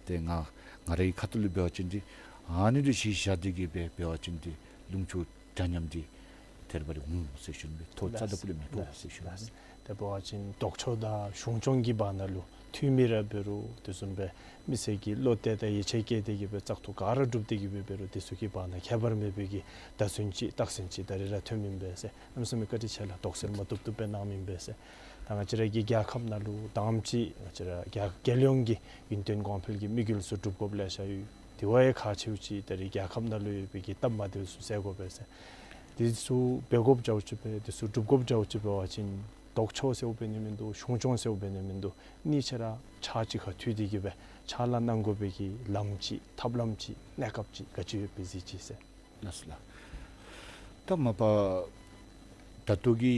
ཏེ་ང་ང་རའི་ཁ་ཐུག་ལས་འབད་བ་ཅིན་འདི་ཨ་ནི་ལུ་གཞི་བཞག་སྟེ་གི་སྦེ་འབད་བ་ཅིན་འདི་ལུང་ཕྱོགས་འདྲ་མཉམ་འདི་ཐད་རི་བ་རི་འོང་ཟེར་ཞུ་ནི་སྦེ། ཐོག་རྩ་དང་པོ་ལས་མི་ཕོག་ཟེར་ཞུ་ནི་སྦེ། དེ་འབད་བ་ཅིན་ལྡོག་ཕྱོགས་དང་གཞུང་སྐྱོང་གི་བར་ན་ལུ་འཐུས་མི་ར་འབད་རུང་དེ་བཟུམ་སྦེ་མི་སེར་གྱིས་བློ་གཏད་དང་ཡིད་ཆེས་བསྐྱེད་དེ་གི་སྦེ་བཙག་འཐུ་ག་ར་གྲུབ་སྟེ་གི་སྦེ་འབད་རུང་དེ་ཚུ་གི་བར་ན་ཁྱད་པར་མེད་པའི་གི་བརྡ་མཚོན་ཅིག་རྟགས་མཚན་ཅིག་ད་རེས་ར་ཐོནམ་ཨིན་པས་ཟེར། གནམ་མེད་ས་མེད་བཀའ་དྲིན་ཆེ་ལགས། དོགས་སེལ་མ་བཏུབ་བཏུབ་སྦེ་གནངམ་ཨིན་པས་ཟེར། ད་ང་བཅས་ར་གི་རྒྱལ་ཁབ་ནང་ལུ་དང་པ་ཅིག་ང་བཅས་ར་རྒྱལ་རྒྱལ་ཡོངས་ཀྱི་ཡུན་བརྟན་གོང་འཕེལ་གྱི་དམིགས་ཡུལ་ཚུ་སྒྲུབ་དགོཔ་ལེ་ཤ་ཡོད། དེ་བ་ཡང་ཁག་ཆེཝ་ཅིག་ད་རེས་རྒྱལ་ཁབ་ནང་ལུ་ཡོད་པའི་གི་སྟབས་མ་བདེཝ་ཚུ་སེལ་དགོ་པས་ཟེར། དེ་ཚུ་འབད་དགོཔ་འདྲཝ་ཅིག་འབད་དེ་ཚུ་སྒྲུབ་དགོཔ་འདྲཝ་ཅིག་འབད་བ་ཅིན་ལྡོག་ཕྱོགས་ཟེརཝ་འབད་ནི་མིན་འདུག། གཞུང་སྐྱོང་ཟེརཝ་འབད་ནི་མིན་འདུག། གཉིས་ཆ་ར་ཕྱག་གཅིག་ཁར་མཐུད་དེ་གི་སྦེ་ཕྱག་ལཱ་གནང་དགོ་པའི་གི་ལམ་ཅིག་ཐབས་ལམ་ཅིག་གནས་སྐབས་ཅིག་ག་ཅི་ཡོད་པས་གཟིགས་ཅིག་ཟེར། ལགས་སོ་ལགས། ད་མ་པ་ད་ལྟོ་གི་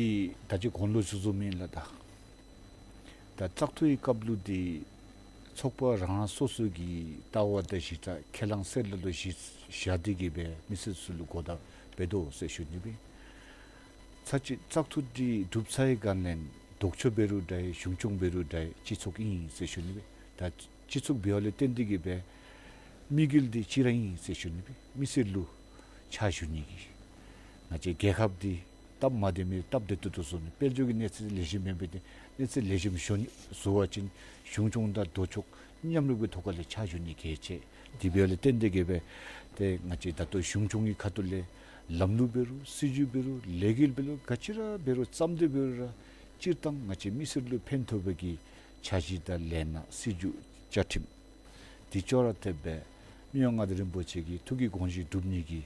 ད་ཅི་གོང་ལུ་ཞུ་ཞུཝ་ཨིན་ལགས། ད་ད་བཙག་འཐུའི་སྐབས་ལུ་འདི་ཚོགས་པ་རང་རང་སོ་སོ་གི་ལྟ་བ་དང་གཞི་རྩ་ཁས་བླངས་ཟེར་སླབ་ལུ་གཞི་བཞག་སྟེ་གི་སྦེ་མི་སེར་ཚུ་ལུ་གོ་བརྡ་སྤེལ་དོ་ཟེར་ཞུ་ནི་སྦེ། ཚར་གཅིག་བཙག་འཐུ་འདི་གྲུབ་ཚར་བའི་སྒང་ལས་ལྡོག་ཕྱོགས་འབད་རུང་འདྲ་གཞུང་སྐྱོང་འབད་རུང་འདྲ་སྤྱི་ཚོགས་ཨིན་ཟེར་ཞུ་ནི་སྦེ། ད་སྤྱི་ཚོགས་འབདཝ་ལས་བརྟེན་ཏེ་གི་སྦེ་དམིགས་ཡུལ་འདི་གཅིག་ར་ཨིན་ཟེར་ཞུ་ནི་སྦེ། མི་སེར་ལུ་ཕྱག་ཞུ་ནི་གི་ང་བཅས་རྒྱལ་ཁབ་འདི་སྟབས་མ་བདེ་མི་སྟབས་བདེ་ཏོག་ཏོ་བཟོ་ནི། དཔལ་འབྱོར་གྱི་གནས་ཚད་ལེགས་ཤོམ་མེན་པའི་འདི་གནས་ཚད་ལེགས་ཤོམ་བཟོ་ནི་བཟོ་བ་ཅིན་གཞུང་སྐྱོང་དང་ལྡོག་ཕྱོགས་མཉམ་རུབ་ཀྱི་ཐོག་ཁ་ལས་ཕྱག་ཞུ་ནི་གལ་ཆེ། དེ་འབདཝ་ལས་བརྟེན་ཏེ་གི་སྦེ་ཏེ་ང་བཅས་ད་ལྟོ་གཞུང་སྐྱོང་གི་ཁ་ཐུག་ལས་ལམ་ལུགས་འབད་རུང་སྲིད་བྱུས་འབད་རུང་ལས་འགུལ་འབད་རུང་ག་ཅི་ར་འབད་རུང་བརྩམ་སྟེ་འབད་རུང་ར་སྤྱིར་བཏང་ང་བཅས་མི་སེར་ལུ་ཕན་ཐོགས་པའི་གི་འཆར་གཞི་དང་ལས་སྣ་སྲིད་བྱུས་བཅའ་ཁྲིམས་འདི་ཅོག་ར་འཐདཔ་སྦེ་མི་དབང་མངའ་བདག་རིན་པོ་ཆེ་གི་ཐུགས་ཀྱི་དགོངས་གཞི་སྒྲུབ་ནི་གི་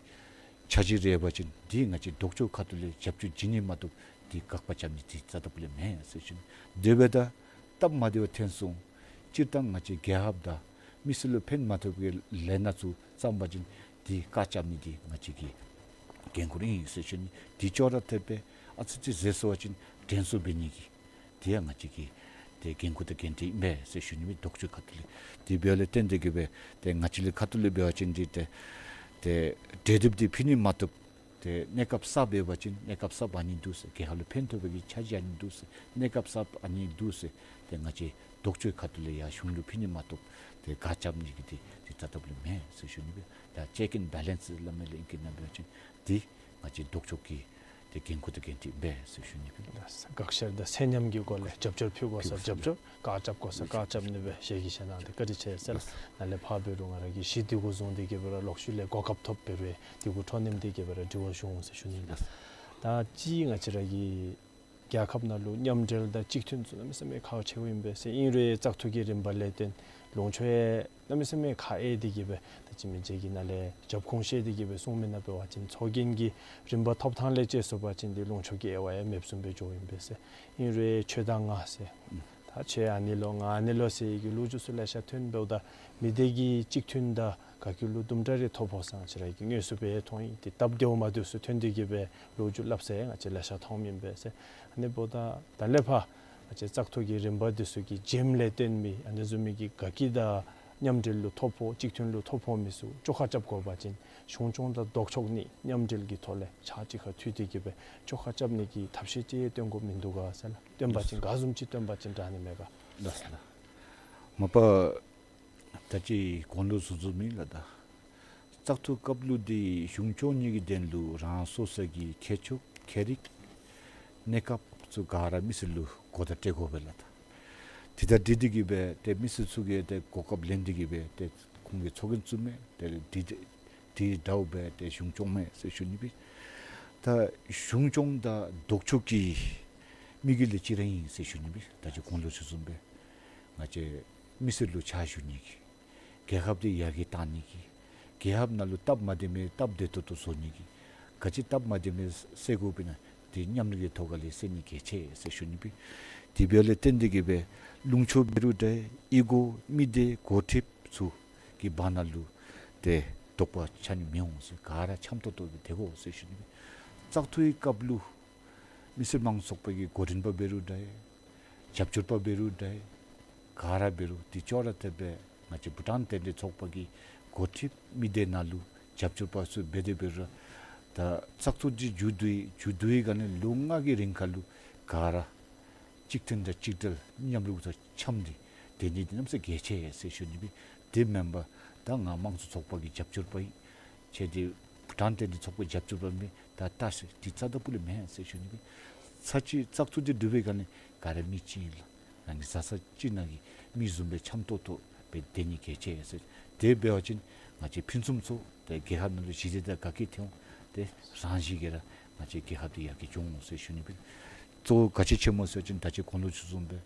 འཆར་གཞི་རེ་ཡོད་པ་ཅིན་འདི་ང་བཅས་ལྡོག་ཕྱོགས་ཁ་ཐུག་ལས་རྒྱབ་སྐྱོར་བྱིན་ནི་མ་གཏོགས་འདི་དགག་པ་རྐྱབ་ནི་འདི་རྩ་དང་པོ་ལས་མེན་ཟེར་ཞུ་ནི། དེ་འབདཝ་ད་སྟབས་མ་བདེཝ་ཐོན་སོང་། སྤྱིར་བཏང་ང་བཅས་རྒྱལ་ཁབ་དང་མི་སེར་ལུ་ཕན་མ་ཐོགས་པའི་ལས་སྣ་ཚུ་བརྩམས་པ་ཅིན་འདི་བཀག་རྐྱབ་ནི་འདི་ང་བཅས་ཀྱི་འགན་ཁུར་ཨིན་ཟེར་ཞུ་ནི། འདི་ཅོག་ར་འཐདཔ་སྦེ་ཨ་ཙི་ཅིག་ཟད་སོང་པ་ཅིན་དྲན་གསོ་འབད་ནི་གི་འདི་ཡང་ང་བཅས་ཀྱི་ཏེ་འགན་ཁུར་དང་འགན་འཁྲི་ཨིན་པས་ཟེར་ཞུ་ནི་མས། ལྡོག་ཕྱོགས་ཁ་ཐུག་ལས། དེ་འབདཝ་ལས་བརྟེན་ཏེ་གི་སྦེ་ཏེ་ང་བཅས་ལུ་ཁ་ཐུག་ལས་འབད་བ་ཅིན་འདི་ཏེ་ཏེ་གྲོས་འདེབས་འདི་ཕུལ་ནི་མ་གཏོགས་ཏེ་གནས་སྐབས་གསརཔ་འབད་བ་ཅིན་གནས་སྐབས་གསརཔ་ཨ་ནི་འདུག་ཟེར། རྒྱལ་ཁབ་ལུ་ཕན་ཐོགས་པའི་གི་འཆར་གཞི་ཨ་ནི་འདུག་ཟེར། གནས་སྐབས་གསརཔ་ཨ་ནི་འདུག་ཟེར། ཏེ་ང་བཅས་ལྡོག་ཕྱོགས་ཁ་ཐུག་ལས་ཡར་གཞུང་ལུ་ཕུལ་ནི་མ་གཏོགས་ཏེ་བཀག་རྐྱབ་ནི་གི་འདི་འདི་རྩ་དང་པོ་ལས་མེན་ཟེར་ཞུ་ནི་མས། ད་check and balance སླབ་མི་ལས་ཨིང་སྐད་ནང་འབད་བ་ཅིན་འདི་ང་བཅས་ལྡོག་ཕྱོགས་ཀྱི་ཏེ་འགན་ཁུར་དང་འགན་འཁྲི་ཨིན་པས་ཟེར་ཞུ་ནི་མས། དགག་བཤེར་དང་ཚད་མཉམ་གྱི་སྒོ་ལས་རྒྱབ་སྐྱོར་ཕུལ་དགོ་ས་རྒྱབ་སྐྱོར་བཀག་རྐྱབ་དགོ་ས་བཀག་རྐྱབ་ནི་སྦེ་ཞལ་གྱིས་བཞེས་གནང་སྟེ་བཀའ་དྲིན་ཆེ་ཟེར་ལགས། ནཱ་ལས་ཕར་འབད་རུང་ང་ར་གིས་གཞི་འདི་གུ་བཟུང་སྟེ་གི་སྦེ་ར་ལོག་ཤུལ་ལས་གོ་སྐབས་ཐོབ་འབད་རུང་འདི་གུ་འཕྲོ་མཉམ་སྟེ་གི་སྦེ་ར་དྲི་བ་ཞུ་འོང་ཟེར་ཞུ་ནི་ལགས། ད་ཅི་ང་བཅས་ར་གི་རྒྱལ་ཁབ་ནང་ལུ་མཉམ་འབྲེལ་དང་གཅིག་མཐུན་ཚུ་གནམ་མེད་ས་མེད་ཁག་ཆེཝ་ཨིན་པས་ཟེར། ཨིན་རུང་བཙག་འཐུ་གི་རིམ་པ་ལས་བརྟེན་ལུང་ཕྱོགས་ཡང་གནམ་མེད་ས་མེད་ཁག་ཨེ་དེ་གི་སྦེ་ད་ཅི་མི་རྗེ་གིས་ནཱ་ལས་རྒྱབ་ཁུངས་བཤད་དེ་གི་སྦེ་གསུངས་མི་ནང་འབད་བ་ཅིན་ཚོགས་རྒྱན་གྱི་རིམ་པ་ཐོབ་ཐང་ལས་བཅད་སོང་པ་ཅིན་འདི་ལུང་ཕྱོགས་ཀྱི་དབྱེ་བ་ཡང་མེདཔ་བཟུམ་སྦེ་འགྱོཝ་ཨིན་པས་ཟེར། ཨིན་རུང་ཆོས་དང་ང་ཟེར། ད་ ཨ་ཁྱོད་ཨ་ནི་ལོ་ང་ཨ་ནི་ལོ་ཟེར་གྱི་ལོ་རྒྱུས་ཚུ་ལེ་ཤ་ཐོན། འབདཝ་ད་མི་སྡེ་གི་གཅིག་མཐུན་དང་དགའ་སྐྱིད་ལུ་དུམ་གྲ་རེ་ཐོ་ཕོག་ས་ཅིག་ར་གི་དངོས་སུ་སྦེ་མཐོང་ཡི། ཏེ་སྟབས་བདེཝ་མ་བདེཝ་ཚུ་ཐོན་ཏེ་གི་སྦེ་ལོ་རྒྱུས་སླབ་ས་ཡང་ང་བཅས་ལེ་ཤ་མཐོངམ་ཨིན་པས་ཟེར། ཨ་ནི་འབདཝ་ད་ད་ལས་ཕར་ང་བཅས་བཙག་འཐུ་གི་རིམ་པ་འདི་ཚུ་གི་རྒྱུན་ལས་བརྟེན་མི་ཨ་ནི་བཟུམ་མའི་གི་དགའ་སྐྱིད་དང་མཉམ་འབྲེལ་ལུ་ཐོ་ཕོག་གཅིག་མཐུན་ལུ་ཐོ་ཕོག་མི་ཚུ་བཅོ་ཁ་རྐྱབ་དགོ་པ་ཅིན་གཞུང་སྐྱོང་དང་ལྡོག་ཕྱོགས་གཉིས་མཉམ་འབྲེལ་གྱི་ཐོག་ལས་ཕྱག་གཅིག་ཁར་མཐུད་དེ་གི་སྦེ་བཅོ་ཁ་རྐྱབ་ནི་གི་ཐབས་ཤེས་ཅིག་སྟོན་དགོཔ་མིན་འདུག་ག་ཟེར་ལགས། སྟོན་པ་ཅིན་ག་བཟུམ་ཅིག་སྟོན་པ་ཅིན་དྲག་ནི་མས་ག། ལགས་སོ་ལགས། མ་པ་ད་ཅི་གོང་ལུ་ཞུ་ཞུཝ་ཨིན་ལགས། ད་བཙག་འཐུ་སྐབས་ལུ་འདི་གཞུང་སྐྱོང་ནི་གི་དོན་ལུ་རང་སོ་སོ་གི་ཁྱད་ཆོས་ཁྱད་རིག་གནས་སྐབས་ཚུ་ག་ར་མི་སེར་ལུ་གོ་བརྡ་སྤྲོད་དགོ་པས་ལགས། ད་དེ་དང་འཁྲིལ་ཏེ་གི་སྦེ་ཏེ་མི་སེར་ཚུ་གིས་ཏེ་གོ་སྐབས་ལེན་ཏེ་གི་སྦེ་ཏེ་ཁོང་གིས་ཚོགས་རྒྱན་བཙུགས་མི་ཏེ་དེ་དེ་འདྲཝ་སྦེ་ཏེ་གཞུང་སྐྱོང་མི་ཟེར་ཞུ་ནི་སྦེ། ད་གཞུང་སྐྱོང་དང་ལྡོག་ཕྱོགས་ཀྱི་དམིགས་ཡུལ་ལས་གཅིག་ར་ཨིན་ཟེར་ཞུ་ནི་སྦེ། ད་ཅི་གོང་ལུ་ཞུ་བཟུམ་སྦེ་ང་བཅས་མི་སེར་ལུ་ཕྱག་ཞུ་ནི་གི་རྒྱལ་ཁབ་འདི་ཡར་རྒྱས་གཏང་ནི་གི་རྒྱལ་ཁབ་ནང་ལུ་སྟབས་མ་བདེ་མི་སྟབས་བདེ་ཏོག་ཏོ་བཟོ་ནི་གི་ག་ཅི་སྟབས་མ་བདེ་མི་སེལ་དགོཔ་ཨིན་ན་དེ་མཉམ་རུབ་ཀྱི་ཐོག་ཁ་ལས་སེལ་ནི་གལ་ཆེ་ཟེར་ཞུ་ནི་སྦེ། དེ་འབདཝ་ལས་བརྟེན་ཏེ་གི་སྦེ་ལུང་ཕྱོགས་འབད་རུང་འདྲ་གཡུས་སྒོ་མི་སྡེ་འགོ་ཁྲིདཔ་ཚུ་གི་བར་ན་ལུ་ཏེ་དོགས་པ་ཆགས་ནི་མི་འོང་ཟེར་ག་ར་འཆམ་ཏོག་ཏོ་སྦེ་སྡོད་དགོ་ཟེར་ཞུ་ནི་སྦེ། བཙག་འཐུའི་སྐབས་ལུ་མི་སེར་དམངས་གཙོ་ཚོགས་པ་གི་འགོ་འདྲེན་པ་འབད་རུང་འདྲ་རྒྱབ་སྐྱོར་པ་འབད་རུང་འདྲ་ག་ར་འབད་རུང་དེ་ཅོག་ར་འཐདཔ་སྦེ་ང་བཅས་བྷུ་ཊཱན་རྟེན་འབྲེལ་ཚོགས་པ་གི་འགོ་ཁྲིདཔ་མི་སྡེ་ནང་ལུ་རྒྱབ་སྐྱོར་པ་ཚུ་འབད་དེ་འབད་རུང་ད་བཙག་འཐུ་འདི་མཇུག་བསྡུ་ཡི། མཇུག་བསྡུ་བའི་སྒང་ལས་ལོ་ལྔ་གི་རིང་ཁ་ལུ་ག་ར་གཅིག་མཐུན་དང་གཅིག་སྒྲིལ་མཉམ་རུབ་དང་འཆམ་སྟེ་སྡོད་ནི་འདི་གནམ་མེད་ས་མེད་གལ་ཆེ་ཟེར་ཞུ་ནི་སྦེ། དེ་མེན་པར་ད་ང་དམངས་གཙོ་ཚོགས་པ་གི་རྒྱབ་སྐྱོར་པ་ཨིན། ཁྱོད་འདི་བྷུ་ཊཱན་རྟེན་འབྲེལ་ཚོགས་པའི་རྒྱབ་སྐྱོར་པ་མེན་ད་ད་ཟེར་འདི་རྩ་དང་སྤུ་ལས་མེན་ཟེར་ཞུ་ནི་སྦེ། ཚར་གཅིག་བཙག་འཐུ་འདི་གྲུབ་པའི་སྒང་ལས་ག་ར་མི་གཅིག་ཨིན་ལགས། ང་གིས་བཟའ་ཚང་གཅིག་ནང་གི་མི་བཟུམ་སྦེ་འཆམ་ཏོག་ཏོ་སྦེ་སྡོད་ནི་གལ་ཆེ་ཟེར། དེ་འབད་བ་ཅིན་ང་བཅས་ཕུན་སུམ་ཚོགས་ཏེ་རྒྱལ་ཁབ་ནང་ལུ་ཞི་བདེ་དང་དགའ་སྐྱིད་ཐོན་འོང་། ཏེ་རང་བཞིན་གྱིས་ར་ང་བཅས་རྒྱལ་ཁབ་འདི་ཡར་རྒྱས་འགྱོ་འོང་ཟེར་ཞུ་ནི་སྦེ། གཙོ་བོ་ག་ཅི་ཆེ་སྨོ་ཟེར་བ་ཅིན་ད་ཅི་གོང་ལུ་ཞུ་བཟུམ་སྦེ་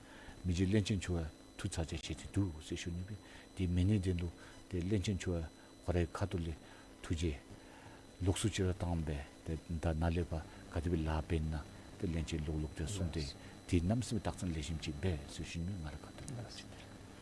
མི་རྗེ་བློན་ཆེན་མཆོག་ཡང་ཐུགས་ཚ་གྱང་བཞེས་ཏེ་འདུག་ཟེར་ཞུ་ནི་སྦེ། དེ་མེན་ནི་དོན་ལུ་ཏེ་བློན་ཆེན་མཆོག་ཡང་ཁོ་རའི་ཁ་ཐུག་ལས་ཐུགས་རྗེ་ལོགས་སུ་ཅིག་ར་བཏང་སྦེ་ཏེ་ད་ནཱ་ལས་ཕར་ག་དེ་སྦེ་ལཱ་འབད་ན་ཏེ་བློན་ཆེན་ལོག་ལོག་སྟེ་གསུངས་ཏེ་དེ་གནམ་མེད་ས་མེད་རྟགས་མཚན་ལེགས་ཤོམ་ཅིག་འབད་ཟེར་ཞུ་ནི་ང་རའི་ཁ་ཐུག་ལས།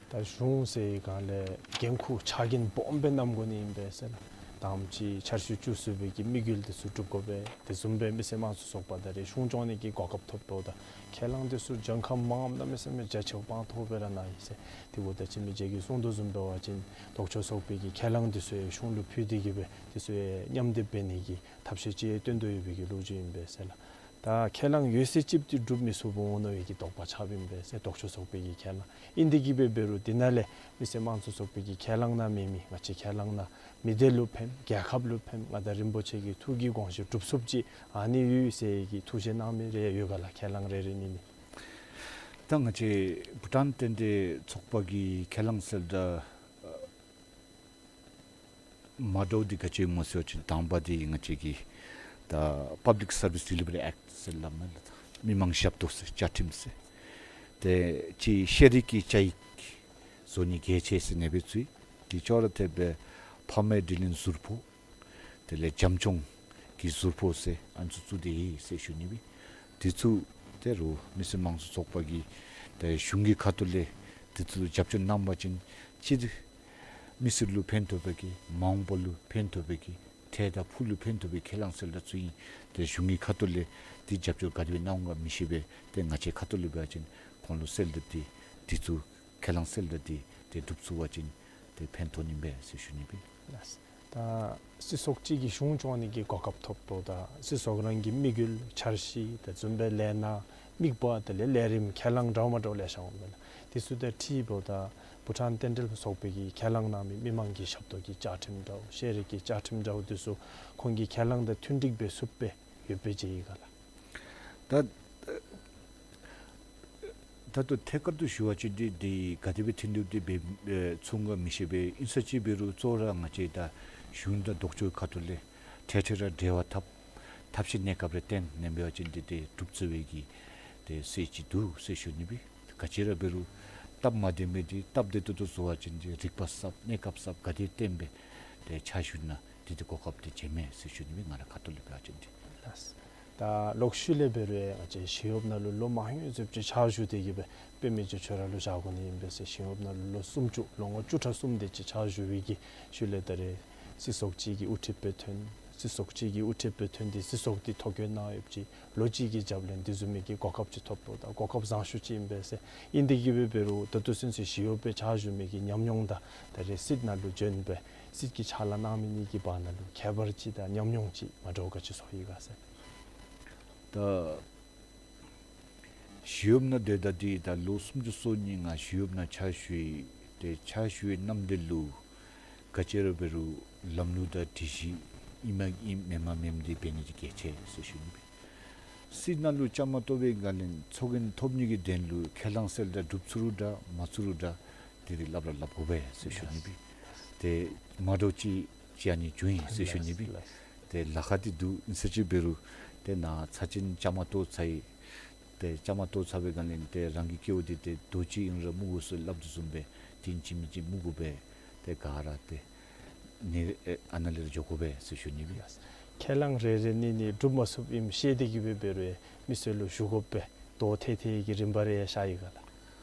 ད་གཞུང་ཟེར་བའི་སྒང་ལས་འགན་ཁུར་ཕྱག་འགན་སྦོམ་སྦེ་བསྣམ་དགོ་ནི་ཨིན་པས་ཟེར་ན། ད་ཅི་འཆར་གཞི་བཅུ་གསུམ་པའི་གི་དམིགས་ཡུལ་འདི་ཚུ་འགྲུབ་དགོ་པས། དེ་བཟུམ་སྦེ་མི་སེར་དམངས་གཙོ་ཚོགས་པ་དང་རེ་གཞུང་སྐྱོང་ནི་གི་གོ་སྐབས་ཐོབ་འདུག། ད་ཁས་བླངས་འདི་ཚུ་འཇོན་ཁ་མངམ་གནམ་མེད་ས་མེད་རྒྱ་ཆེཝ་སྤང་ཐོབ་པས་ར་ན་ཨིན་ཟེར། དེ་འབདཝ་ད་ཅི་མི་རྗེ་གིས་གསུངས་དོ་བཟུམ་འབད་བ་ཅིན་ལྡོག་ཕྱོགས་ཚོགས་པའི་གི་ཁས་བླངས་འདི་ཚུ་ཡང་གཞུང་ལུ་ཕུལ་ཏེ་གི་སྦེ་འདི་ཚུ་ཡང་མཉམ་སྡེབ་འབད་ནི་གི་ཐབས་ཤེས་ཅིག་སྟོན་དོ་ཡོད་པའི་གི་ལོ་རྒྱུས་ཨིན་པས་ཟེར་ལགས། ད་ཁས་བླངས་ཡོད་ཚད་ཅིག་འདི་འགྲུབ་མི་ཚུགས་པར་འོང་ནི་ཡོད་པའི་གི་དོགས་པ་ཆགསཔ་ཨིན་པས་ཟེར། ལྡོག་ཕྱོགས་ཚོགས་པའི་གི་ཁས་བླངས་ཨིན་ཏེ་གི་སྦེ་འབད་རུང་དེ་ནང་ལས་མི་སེར་དམངས་གཙོ་ཚོགས་པའི་གི་ཁས་བླངས་ནང་མེད་མི་ང་བཅས་ཁས་བླངས་ནང་མི་སྡེ་ལུ་ཕན་རྒྱལ་ཁབ་ལུ་ཕན་མངའ་བདག་རིན་པོ་ཆེ་གི་ཐུགས་ཀྱི་དགོངས་བཞེད་འགྲུབ་ཚུགསཔ་ཅིག་ཨ་ནི་ཡོད་ཟེར་གྱི་ཐུགས་བཞེད་གནང་མི་རེ་ཡོད་ག་ལགས། ཁས་བླངས་རེ་རེ་གཉིས་གཉིས། ད་ང་བཅས་བྷུ་ཊཱན་རྟེན་འབྲེལ་ཚོགས་པ་གི་ཁས་བླངས་གསལ་བསྒྲགས་མ་འདྲཝ་འདི་ག་ཅི་སྨོ་ཟེར་བ་ཅིན་དང་པ་འདི་ང་བཅས་ཀྱི་ད་Public Service Delivery Act ཟེར་སླབ་མས་ལགས། མི་མང་ཞབས་ཏོག་ཟེར་བཅའ་ཁྲིམས་ཟེར། དེ་ཅིག་ཤེས་རིག་གི་བཅའ་ཡིག་བཟོ་ནི་གལ་ཆེ་ཟེར་ཨ་ནི་སྦེ་བཙུགས། དེ་ཅོག་ར་འཐདཔ་སྦེ་ཕ་མའི་དྲིན་ལན་ཟུར་ཕོག། དེ་ལས་བྱམས་སྐྱོང་གི་ཟུར་ཕོག་ཟེར་ཨ་ནི་ཚུ་བཙུགས་ཏེ་ཡོད་ཟེར་ཞུ་ནི་སྦེ། དེ་ཚུ་ད་རུང་མི་སེར་དམངས་གཙོ་ཚོགས་པ་གིས་ད་གཞུང་གི་ཁ་ཐུག་ལས་དེ་ཚུ་རྒྱབ་སྐྱོར་གནང་བ་ཅིན་གཅིག་མི་སེར་ལུ་ཕན་ཐོགས་པའི་གི་མ་འོངས་པ་ལུ་ཕན་ཐོགས་པའི་གི་འཕྲལ་དང་ཕུགས་ལུ་ཕན་ཐོགས་པའི་ཁས་བླངས་གསལ་བསྒྲགས་ཚུ་ཨིན། ཏེ་གཞུང་གི་ཁ་ཐུག་ལས་དེ་རྒྱབ་སྐྱོར་ག་དེ་སྦེ་གནང་འོང་ག་མི་ཤེས་པས། ཏེ་ང་བཅས་ཁ་ཐུག་ལས་འབད་བ་ཅིན་ཁོང་ལུ་གསལ་བསྒྲགས་འདི་དེ་ཚུ་ཁས་བླངས་གསལ་བསྒྲགས་འདི་ཏེ་འགྲུབ་ཚུགས་པ་ཅིན་ཏེ་ཕན་ཐོགས་ནི་མས་ཟེར་ཞུ་ནི་སྦེ། ལགས། ད་སྲིད་ཚོགས་ཅིག་གིས་གཞུང་སྐྱོང་ནི་གི་གོ་སྐབས་ཐོབ་འདུག། ད་སྲིད་ཚོགས་རང་གི་དམིགས་ཡུལ་འཆར་གཞི་དེ་བཟུམ་སྦེ་ལས་སྣ་དམིགས་པ་དེ་ལས་ལས་རིམ་ཁས་བླངས་འདྲཝ་མ་འདྲཝ་ལེ་ཤ་འོང་མས་ལགས། དེ་ཚུ་དང་འཁྲིལ་འབདཝ་ད་བྷུ་ཊཱན་རྟེན་འབྲེལ་ཚོགས་པའི་གི་ཁས་བླངས་གནང་མི་མི་མང་གི་ཞབས་ཏོག་གི་བཅའ་ཁྲིམས་འདྲཝ་ཤེས་རིག་གི་བཅའ་ཁྲིམས་འདྲཝ་དེ་ཚུ་ཁོང་གི་ཁས་བླངས་དང་མཐུན་འགྲིག་འབད་ཚུགསཔ་སྦེ་ཡོདཔ་སྦེ་མཇལ་ཡི་ག་ལགས། ད་ད་ལྟོ་ཐད་ཀར་དུ་ཞུ་བ་ཅིན་འདི་འདི་ག་དེ་སྦེ་མཐུན་འགྲིག་འདི་འབད་ཚུགས་ག་མི་ཤེས་པས། ཨིན་ས་ཅིག་འབད་རུང་གཙོ་བོ་ར་ང་བཅས་ད་གཞུང་དང་ལྡོག་ཕྱོགས་ཁ་ཐུག་ལས་འཕྲལ་འཕྲལ་ར་འབྲེལ་བ་འཐབ་ཐབས་ཤེས་གནས་སྐབས་རེ་བརྟེན་ནི་འབད་བ་ཅིན་འདི་འདི་འགྲུབ་ཚུགས་པའི་གི་ཏེ་སྲོལ་ཅིག་འདུག་ཟེར་ཞུ་ནི་སྦེ། ག་ཅི་ར་འབད་རུང་སྟབས་མ་བདེ་མི་འདི་སྟབས་བདེ་ཏོག་ཏོ་བཟོ་བ་ཅིན་འདི་རིག་པ་གསརཔ་གནས་སྐབས་གསརཔ་ག་དེ་བརྟེན་སྦེ་ཏེ་ཕྱག་ཞུ་ན་འདི་འདི་གོ་སྐབས་འདི་བྱིན་མས་ཟེར་ཞུ་ནི་སྦེ། ང་ར་ཁ་ཐུག་ལས་འབད་བ་ཅིན་འདི། ལགས། ད་ལོག་ཤུལ་ལས་འབད་རུང་ང་བཅས་ཞི་གཡོགཔ་ནང་ལུ་ལོ་མང་ཡོད་ཟེར་ཅིག་ཕྱག་ཞུ་སྟེ་གི་སྦེ་དཔེ་མི་རྗེ་ཁྱོད་ར་ལུ་བཞག་དགོ་ནི་ཨིན་པས་ཟེར། ཞི་གཡོགཔ་ནང་ལུ་ལོ་སུམ་ཅུ་ལོ་ངོ་བཅུ་ཕྲག་གསུམ་དེ་ཅིག་ཕྱག་ཞུ་བའི་གི་ཤུལ་ལས་ད་རེས་སྲིད་ཚོགས་ཅིག་གི་དབུ་ཁྲིདཔ་སྦེ་ཐོན། སྲིད་ཚོགས་ཅིག་གི་དབུ་ཁྲིདཔ་སྦེ་ཐོན་ཏེ་སྲིད་ཚོགས་འདི་ཐོ་བཀོད་གནང་ཡོདཔ་ཅིག་ལོ་གཅིག་གི་རྒྱབ་ལས་འདི་བཟུམ་མའི་གི་གོ་སྐབས་ཅིག་ཐོབ་དོ། ད་གོ་སྐབས་བཟང་ཤོས་ཅིག་ཨིན་པས་ཟེར། ཨིན་ཏེ་གི་སྦེ་འབད་རུང་ད་ལྟོ་ཚུན་ཚོད་ཞི་གཡོགཔ་སྦེ་ཕྱག་ཞུ་མི་གི་ཉམས་མྱོང་དང་ད་རེས་སྲིད་ནང་ལུ་བྱོན་སྦེ་སྲིད་ཀྱི་ཕྱག་ལཱ་གནང་མི་གཉིས་ཀྱི་བར་ན་ལུ་ཁྱད་པར་ཅིག་དང་ཉམས་མྱོང་ཅིག་མ་འདྲཝ་ག་ཅི་ཚོར་ཡི་ག་ཟེར། ད་ཞི་གཡོགཔ་ནང་སྡོདཔ་ད་འདི་ད་ལོ་སུམ་ཅུ་སོ་གཉིས་ང་ཞི་གཡོགཔ་ནང་ཕྱག་ཞུ་ཡི། ཏེ་ཕྱག་ཞུ་བའི་གནམ་དུས་ལུ་ག་ཅི་ར་འབད་རུང་ལམ་ལུགས་དང་སྒྲིག་གཞི་ཨིནམ་ཨིན་མེནམ་མེནམ་འདི་འབད་ནི་འདི་གལ་ཆེ་ཟེར་ཞུ་ནི་སྦེ། སྲིད་ནང་ལུ་བཅའ་མར་གཏོགས་པའི་སྒང་ལས་ཚོགས་རྒྱན་ཐོབ་ནི་གི་དོན་ལུ་ཁས་བླངས་ཟེར་ད་སྒྲུབ་ཚུགས་རུང་འདྲ་མ་ཚུགས་རུང་འདྲ་དེ་རེ་སླབ་ར་སླབ་དགོ་པས་ཟེར་ཞུ་ནི་སྦེ། ཏེ་མ་འདྲཝ་ཅིག་ཅིག་ཨ་ནི་བྱུང་ཡི་ཟེར་ཞུ་ནི་སྦེ། ཏེ་ལཱ་ཁག་འདི་འདུག། ཨིན་ས་ཅིག་འབད་རུང་ཏེ་ནཱ་ཚར་ཅིག་བཅའ་མར་གཏོགས་ཚར་ཡི། ཏེ་བཅའ་མར་གཏོགས་ཚར་བའི་སྒང་ལས་ཏེ་རང་གི་སྐྱེ་བ་འདི་ཏེ་རྡོ་གཅིག་ཨིན་རུང་མི་དགོ་ཟེར་སླབ་དོ་བཟུམ་སྦེ་ཏེ་ཨིན་ཅི་མིན་ཅི་མི་དགོ་པས། ཏེ་ག་ར་ཏེ་ནི་ཨ་ནཱ་ལས་ར་འགྱོ་དགོ་པས་ཟེར་ཞུ་ནི་སྦེ། ཁས་བླངས་རེ་རེ་གཉིས་གཉིས་སྒྲུབ་མ་ཚུགསཔ་ཨིནམ་ཤེས་ཏེ་གི་སྦེ་འབད་རུང་མི་སེར་ལུ་ཞུ་དགོ་པས། དོ་ཐེ་ཐེ་གི་རིམ་པ་རེ་ཡང་ཤར་ཡི་ག་ལགས།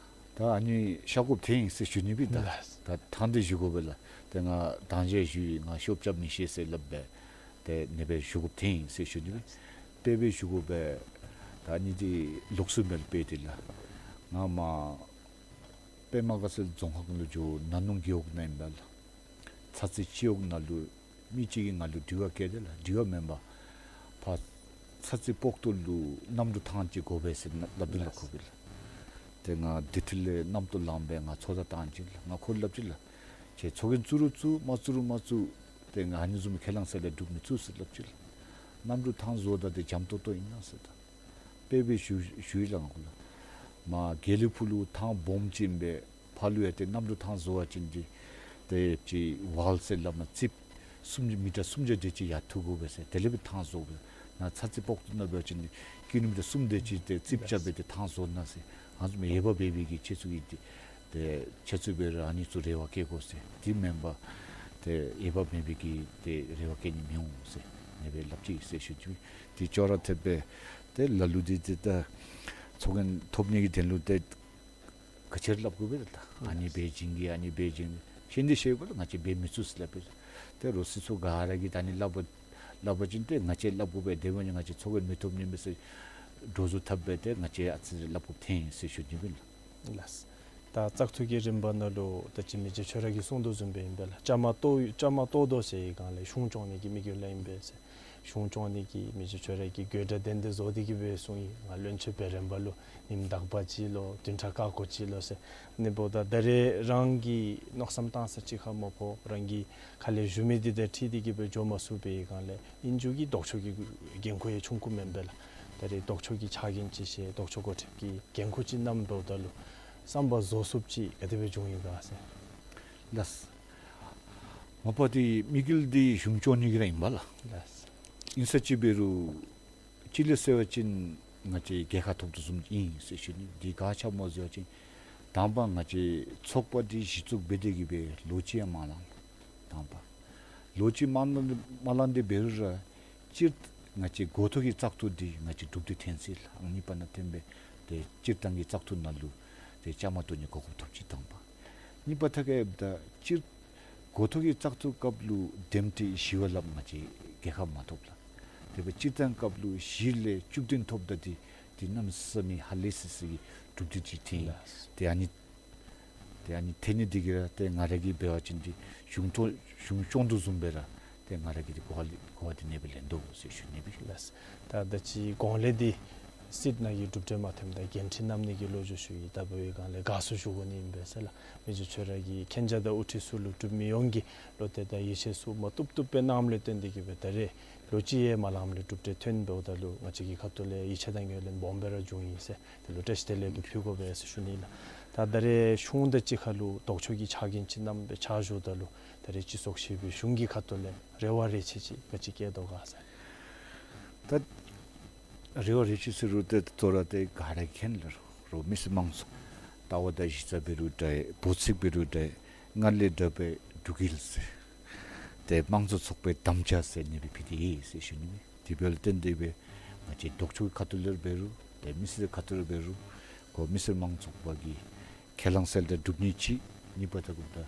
ད་ཨ་ནི་ཤར་དགོཔ་ཐོན་ཡི་ཟེར་ཞུ་ནི་སྦེ། ད་ད་ཐང་འདི་ཞུ་དགོ་པས་ལགས། ཏེ་ང་ཐང་ཅིག་ཞུ་ཡི། ང་ཤོབ་རྐྱབ་མི་ཤེས་ཟེར་སླབ་སྦེ་ཏེ་ཨ་ནི་སྦེ་ཞུ་དགོཔ་ཐོན་ཡི་ཟེར་ཞུ་ནི་སྦེ། དཔེ་སྦེ་ཞུ་དགོ་པས། ད་ཨ་ནི་འདི་ལོགས་སུ་མེད་པས་ཏེ་ལགས། ང་མར་པདྨ་དགའ་ཚལ་རྫོང་ཁག་ལུ་འགྱོ་ན་ནུང་རྒེད་འོག་ནང་ཨིན་པས་ལགས། ཚ་ཚི་སྤྱི་འོག་ནང་ལུ་མི་གཅིག་གིས་ང་ལུ་དྲི་བ་བཀོད་དེ་ལགས། དྲི་བ་མེན་པར་ཕར་ཚ་ཚི་སྤོག་ཏོ་ལུ་གནམ་གྲུ་ཐང་ཅིག་དགོ་པས་ཟེར་སླབ་སྟེ་ལགས། ཁོ་གིས་ལགས། ཏེ་ང་དེ་ཐད་ལས་རྣམ་རྟོག་ལངས་སྦེ་ང་ཚོར་ད་བཏང་ཅི་ལགས། ང་ཁོ་ལུ་སླབ་ཅི་ལགས། ཁྱེད་ཚོགས་རྒྱན་བཙུགས་རུང་བཙུགས་མ་བཙུགས་རུང་མ་བཙུགས་ཏེ་ང་ཨ་ནི་བཟུམ་ཁས་བླངས་ཟེར་ལས་སྒྲུབ་མི་ཚུགས་ཟེར་སླབ་ཅི་ལགས། གནམ་གྲུ་ཐང་བཟོཝ་ད་འདི་འཇམ་ཏོང་ཏོ་ཨིན་ན་ཟེར་ད། དཔེ་སྦེ་ཞུ་ཞུ་ཡི་ལགས་ང་ཁོ་ལུ། མར་དགེ་ལེགས་ཕུག་ལུ་ཐང་སྦོམ་ཅིག་ཨིན་པས། ཕར་ལུ་ཡང་ཏེ་གནམ་གྲུ་ཐང་བཟོ་བ་ཅིན་འདི་ཏེ་ཅིག་ཝཱལ་ཟེར་སླབ་མས། རྩིགཔ་སུམ་ཅུ་མི་ཊར་སུམ་བརྒྱ་དེ་ཅིག་ཡར་འཐུ་དགོ་པས་ཟེར། དེ་ལས་སྦེ་ཐང་བཟོ་དགོ་པས། ནཱ་ཚ་ཚི་སྤོག་ཏོ་ནང་འབད་བ་ཅིན་ཀི་ལོ་མི་ཊར་གསུམ་དེ་ཅིག་ཏེ་རྩིགཔ་རྐྱབ་སྦེ་ཏེ་ཐང་བཟོ་ནི་ཟེར། ང་བཟུམ་འོས་འབབ་འབད་བའི་གི་ཁྱེད་ཚུ་གིས་ཏེ་ཏེ་ཁྱེད་ཚུ་འབད་རུང་ཨ་ནི་ཚུ་རེ་བ་བསྐྱེད་དགོ་ཟེར། དེ་མེན་པར་ཏེ་འོས་འབབ་མེད་པའི་གི་ཏེ་རེ་བ་བསྐྱེད་ནི་མི་འོང་ཟེར་ཨ་ནི་སྦེ་སླབ་ཅི་ཟེར་ཞུ་ཅི། དེ་ཅོག་ར་འཐདཔ་སྦེ་ཏེ་ལ་ལུ་འདི་ཏེ་ད་ཚོགས་རྒྱན་ཐོབ་ནི་གི་དོན་ལུ་ཏེ་ག་ཅི་ར་སླབ་དགོ་པས་ད། ཨ་ནི་འབད་བྱིན་གྱིས་ཨ་ནི་འབད་བྱིན་ཤེས་འདི་ཤེས་པ་ལགས། ང་བཅས་འབད་མི་ཚུགས་ཟེར་སླབ་པས། ཏེ་རོགས་སྲིད་ཚོགས་ག་ར་གིས་ད་ཨ་ནི་སླབ་པ་སླབ་པ་ཅིན་ཏེ་ང་བཅས་སླབ་དགོ་པས། དེ་འབད་ནི་ང་བཅས་ཚོགས་རྒྱན་མི་ཐོབ་ནི་མས་ཟེར་འདྲོག་བཟོ་འཐབ་སྦེ་ཏེ་ང་བཅས་ཨ་ཙི་སླབ་དགོཔ་ཐོན་ཡི་ཟེར་ཞུ་ནི་སྦེ་ལགས། ལགས། ད་བཙག་འཐུ་གི་རིམ་པ་ནང་ལུ་ད་ཅི་མི་རྗེ་ཁྱོད་ར་གིས་གསུང་དོ་བཟུམ་སྦེ་ཨིན་པས་ལགས། བཅའ་མར་གཏོགས་བཅའ་མར་གཏོགས་དོ་ཟེར་བའི་སྒང་ལས་གཞུང་སྐྱོང་ནི་གི་དམིགས་ཡུལ་ལས་ཨིན་པས་ཟེར། གཞུང་སྐྱོང་ནི་གི་མི་རྗེ་ཁྱོད་ར་གིས་དགོད་བྲ་དེ་འདི་བཟོ་སྟེ་གི་སྦེ་གསུངས་ཡི། ང་བློན་ཆེན་འབད་རན་པ་ལུ་ཉིནམ་དག་པ་ཅིག་ལོ་བདུན་ཕྲག་ཀ་ཀོ་ཅིག་ལོ་ཟེར། ཨ་ནི་འབདཝ་ད་ད་རེས་རང་གིས་མནོ་བསམ་བཏང་ས་ཅིག་ཁར་མ་ཕོག། རང་གི་ཁ་ལས་ཞུ་མི་འདི་དང་འཁྲིལ་ཏེ་གི་སྦེ་འགྱོ་མ་ཚུགས་པའི་སྒང་ལས་ཨིན་རུང་གི་ལྡོག་ཕྱོགས་ཀྱི་འགན་ཁུར་ཡང་ཆུང་ཀུ་མེན་པས་ལགས། ད་རེས་ལྡོག་ཕྱོགས་ཀྱི་ཕྱག་འགན་ཅིག་བཞེས་ལྡོག་ཕྱོགས་འགོ་ཁྲིདཔ་གི་འགན་ཁུར་ཅིག་བསྣམས་འབདཝ་ད་ལུ་བསམ་པ་རྫོགས་ཚུགསཔ་ཅིག་ག་དེ་སྦེ་འབྱུང་ཡི་ག་ཟེར། ལགས། མ་པ་འདི་དམིགས་ཡུལ་འདི་གཞུང་སྐྱོང་ནི་གི་ར་ཨིན་པས་ལགས། ལགས། ཨིན་ས་ཅིག་འབད་རུང་གཅིག་ལས་ཟེར་བ་ཅིན་ང་བཅས་རྒྱལ་ཁ་ཐོབ་དོ་བཟུམ་ཨིན་ཟེར་ཞུ་ནི། འདི་ག་ཅི་སྨོ་ཟེར་བ་ཅིན་དང་པ་ང་བཅས་ཚོགས་པ་འདི་གཞི་བཙུགས་འབད་དེ་གི་སྦེ་ལོ་གཅིག་ཡང་མ་ལང་། དང་པ་ལོ་གཅིག་མ་ལང་མ་ལང་སྟེ་འབད་རུང་ར་སྤྱིར་ང་བཅས་འགོ་ཐོག་གི་བཙག་འཐུ་འདི་ང་བཅས་གྲུབ་སྟེ་ཐོན་ཅི་ལགས། ཨང་གཉིས་པ་ནང་ཐོན་སྦེ་ཏེ་སྤྱིར་བཏང་གི་བཙག་འཐུ་ནང་ལུ་ཏེ་བཅའ་མར་གཏོགས་ནི་གོ་སྐབས་ཐོབ་ཅི་དང་པ། གཉིས་པ་ཐད་ཁར་ཡོདཔ་ད་སྤྱིར་འགོ་ཐོག་གི་བཙག་འཐུ་སྐབས་ལུ་འདེམས་ཐོན་བཞི་བ་ལྷགཔ་ང་བཅས་རྒྱལ་ཁ་མ་ཐོབ་ལགས། དེ་སྦེ་སྤྱིར་བཏང་སྐབས་ལུ་བཞི་ལས་བཅུ་བདུན་ཐོབ་ད་འདི་འདི་གནམ་མེད་ས་མེད་ཧ་ལས་སི་སི་གི་གྲུབ་འབྲས་ཅིག་ཐོན་ཡི། ལགས། ཏེ་ཨ་ནི་ཏེ་ཨ་ནི་ཐོན་ནི་འདི་གིས་ར་ཏེ་ང་ར་གིས་འབད་བ་ཅིན་འདི་གཞུང་ཐོ་གཞུང་སྐྱོང་དོ་བཟུམ་སྦེ་ར་ཏེ་ང་ར་གིས་འདི་གོ་བ་ལེ་གོ་བ་འདི་ཨ་ནི་སྦེ་ལེན་དོ་ཟེར་ཞུ་ནི་སྦེ། ལགས། ད་ད་ཅི་གོང་ལས་འདི་སྲིད་ནང་གི་གྲུབ་འབྲས་མ་ཐོནམ་ད་འགན་འཁྲི་བསྣམ་ནི་གི་བློ་འགྱོད་ཞུ་ཡི། ད་འབད་བའི་སྒང་ལས་དགའ་བསུ་ཞུ་དགོ་ནི་ཨིན་པས་ཟེར་ལགས། མི་རྗེ་ཁྱོད་ར་གིས་མཁྱེན་རྒྱ་དང་དབུ་ཁྲིད་ཚུ་ལུ་གྲུབ་མི་ཡོངས་ཀྱིས་བློ་གཏད་དང་ཡིད་ཆེས་ཚུ་མ་བཏུབ་བཏུབ་སྦེ་གནངམ་ལས་བརྟེན་ཏེ་གི་སྦེ་ད་རེས་ལོ་གཅིག་ཡང་མ་ལངམ་ལས་གྲུབ་འབྲས་ཐོན་འབདཝ་ད་ལུ་ང་བཅས་ཀྱི་ཁ་ཐུག་ལས་ཡིད་ཆེས་དང་ངོས་ལེན་སྦོམ་སྦེ་ར་བྱུང་ཡི་ཟེར། དེ་ལུ་བཀྲ་ཤིས་བདེ་ལེགས་སྦེ་ཕུལ་དགོ་པས་ཟེར་ཞུ་ནི་ལགས། ད་ད་རེས་གཞུང་དང་གཅིག་ཁར་ལུ་ལྡོག་ཕྱོགས་ཀྱི་ཕྱག་འགན་ཅིག་བསྣམས་སྦེ་ཕྱག་ཞུཝ་ད་ལུ་ད་རེས་སྤྱི་ཚོགས་ཞི་བའི་གཞུང་གི་ཁ་ཐུག་ལས་རེ་བ་རེ་ཆེ་ཅིག་ག་ཅི་བསྐྱེད་དོ་ག་ཟེར། ད་རེ་བ་རེ་ཆེ་ཟེར་རུང་ཏེ་ད་ལྟོ་ར་ཏེ་ག་ར་མཁྱེན་ལགས། རོགས་མི་སེར་དམངས་གཙོ་ལྟ་བ་དང་གཞི་རྩ་འབད་རུང་འདྲ་འབོ་ཚིག་འབད་རུང་འདྲ་སྔར་ལས་དྲག་པའི་འབྲུག་ཡིད་ཟེར་ཏེ་དམངས་གཙོ་ཚོགས་པའི་དམ་བཅའ་ཟེར་ཨ་ནི་སྦེ་ཕུལ་ཏེ་ཡོད་ཟེར་ཞུ་ནི། དེ་འབདཝ་ལས་བརྟེན་ཏེ་སྦེ་ ང་བཅས་ལྡོག་ཕྱོགས་ཀྱི་ཁ་ཐུག་ལས་འབད་རུང་ཏེ་མི་སེར་ཁ་ཐུག་ལས་འབད་རུང་ཁོ་མི་སེར་དམངས་གཙོའི་ཁེ་ལས་སེལ་ཏེ་སྒྲུབ་ནི་ཅིག་གཉིས་པ་ད་གུ་ད་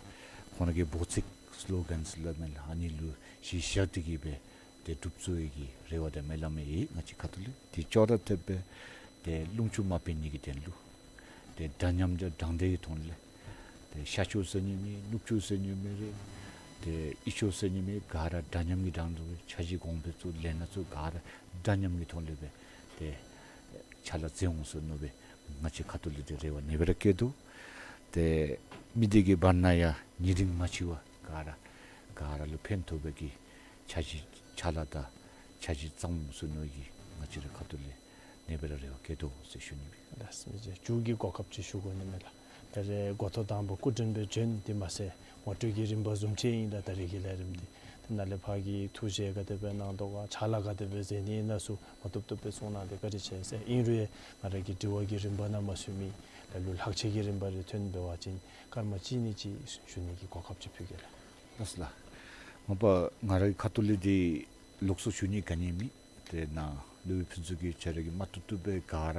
ཁོང་ར་གི་འབོ་ཚིག་སི་ལོ་གཱན་ཟེར་སླབ་མི་ལགས་ཨ་ནི་ལུ་གཞི་བཞག་སྟེ་གི་སྦེ་ཏེ་སྒྲུབ་ཚུགས་པའི་གི་རེ་བ་དང་སྨོན་ལམ་ཡོད། ང་བཅས་ཁ་ཐུག་ལས་ཏེ་ཅོག་ར་འཐདཔ་སྦེ་ཏེ་རླུང་འཚུབ་མ་འབད་ནི་གི་དོན་ལུ་ཏེ་འདྲ་མཉམ་དང་དྲང་བདེན་གྱི་ཐོག་ལས་ཏེ་ཤར་ཕྱོགས་ཟེར་ནི་མེད། ནུབ་ཕྱོགས་ཟེར་ནི་མེད་རེ། ཏེ་དབུས་ཕྱོགས་ཟེར་ནི་མེད། ག་ར་འདྲ་མཉམ་གྱི་དྲང་དོ། འཆར་གཞི་གོང་འཕེལ་ཚུ་ལས་སྣ་ཚུ་ག་ར་འདྲ་མཉམ་གྱི་ཐོག་ལས་སྦེ་ཏེ་ཕྱག་ལཱ་མཛད་འོང་ཟེར་མནོ་སྦེ་ང་བཅས་ཁ་ཐུག་ལས་ཏེ་རེ་བ་ཨ་ནེ་སྦེ་ར་བསྐྱེད་དོ། ཏེ་མི་སྡེ་གི་བར་ན་ཡང་ཉེ་རིང་མ་ཕྱེ་བར་ག་ར་ག་ར་ལུ་ཕན་ཐོགས་པའི་གི་འཆར་གཞི་ཕྱག་ལཱ་དང་འཆར་གཞི་བརྩམ་འོང་ཟེར་མནོ་གི་ང་བཅས་ར་ཁ་ཐུག་ལས་ཨ་ནེ་སྦེ་ར་རེ་བ་བསྐྱེད་དོ་ཟེར་ཞུ་ནི་ཨིན། ལགས་སོ། མི་རྗེ་མཇུག་གི་གོ་སྐབས་ཅིག་ཞུ་དགོ་ནི་མས་ལགས། ད་རེས་འགོ་ཐོག་དང་པ་སྐུ་མགྲོན་སྦེ་བྱོན་ཏེ་མ་ཚད་ངོ་སྤྲོད་ཀྱི་རིམ་པ་བཟུམ་ཅིག་ཨིན། ད་ད་རེས་ཀྱི་ལས་རིམ་འདི་ཏེ་ནཱ་ལས་ཕར་གྱི་ཐུགས་བཞེད་ག་དེ་སྦེ་གནང་དོ་ག་ཕྱག་ལཱ་ག་དེ་སྦེ་མཛད་ནི་ཨིན་ན་ཚུ་མ་བཏུབ་བཏུབ་སྦེ་གསུང་གནང་སྟེ་བཀའ་དྲིན་ཆེ་ཟེར། ཨིན་རུང་ཡང་ང་ར་གི་དྲི་བ་གི་རིམ་པ་ནང་མ་ཚུད་མི་ལ་ལུ་ལྷག་ཆད་ཀྱི་རིམ་པ་རེ་ཐོན་འབད་བ་ཅིན་སྐར་མ་གཅིག་གཉིས་ཅིག་ཞུ་ནི་གི་གོ་སྐབས་ཅིག་ཕུལ་གེ་ལགས། ལགས་སོ་ལགས། མ་པ་ང་ར་གི་ཁ་ཐུག་ལས་འདི་ལོགས་སུ་ཞུ་ནི་ག་ནི་མེད། ཏེ་ནཱ་སློབ་དཔོན་ཕུན་ཚོགས་ཀྱིས་ཁྱེད་ར་གིས་མ་བཏུབ་བཏུབ་སྦེ་ག་ར་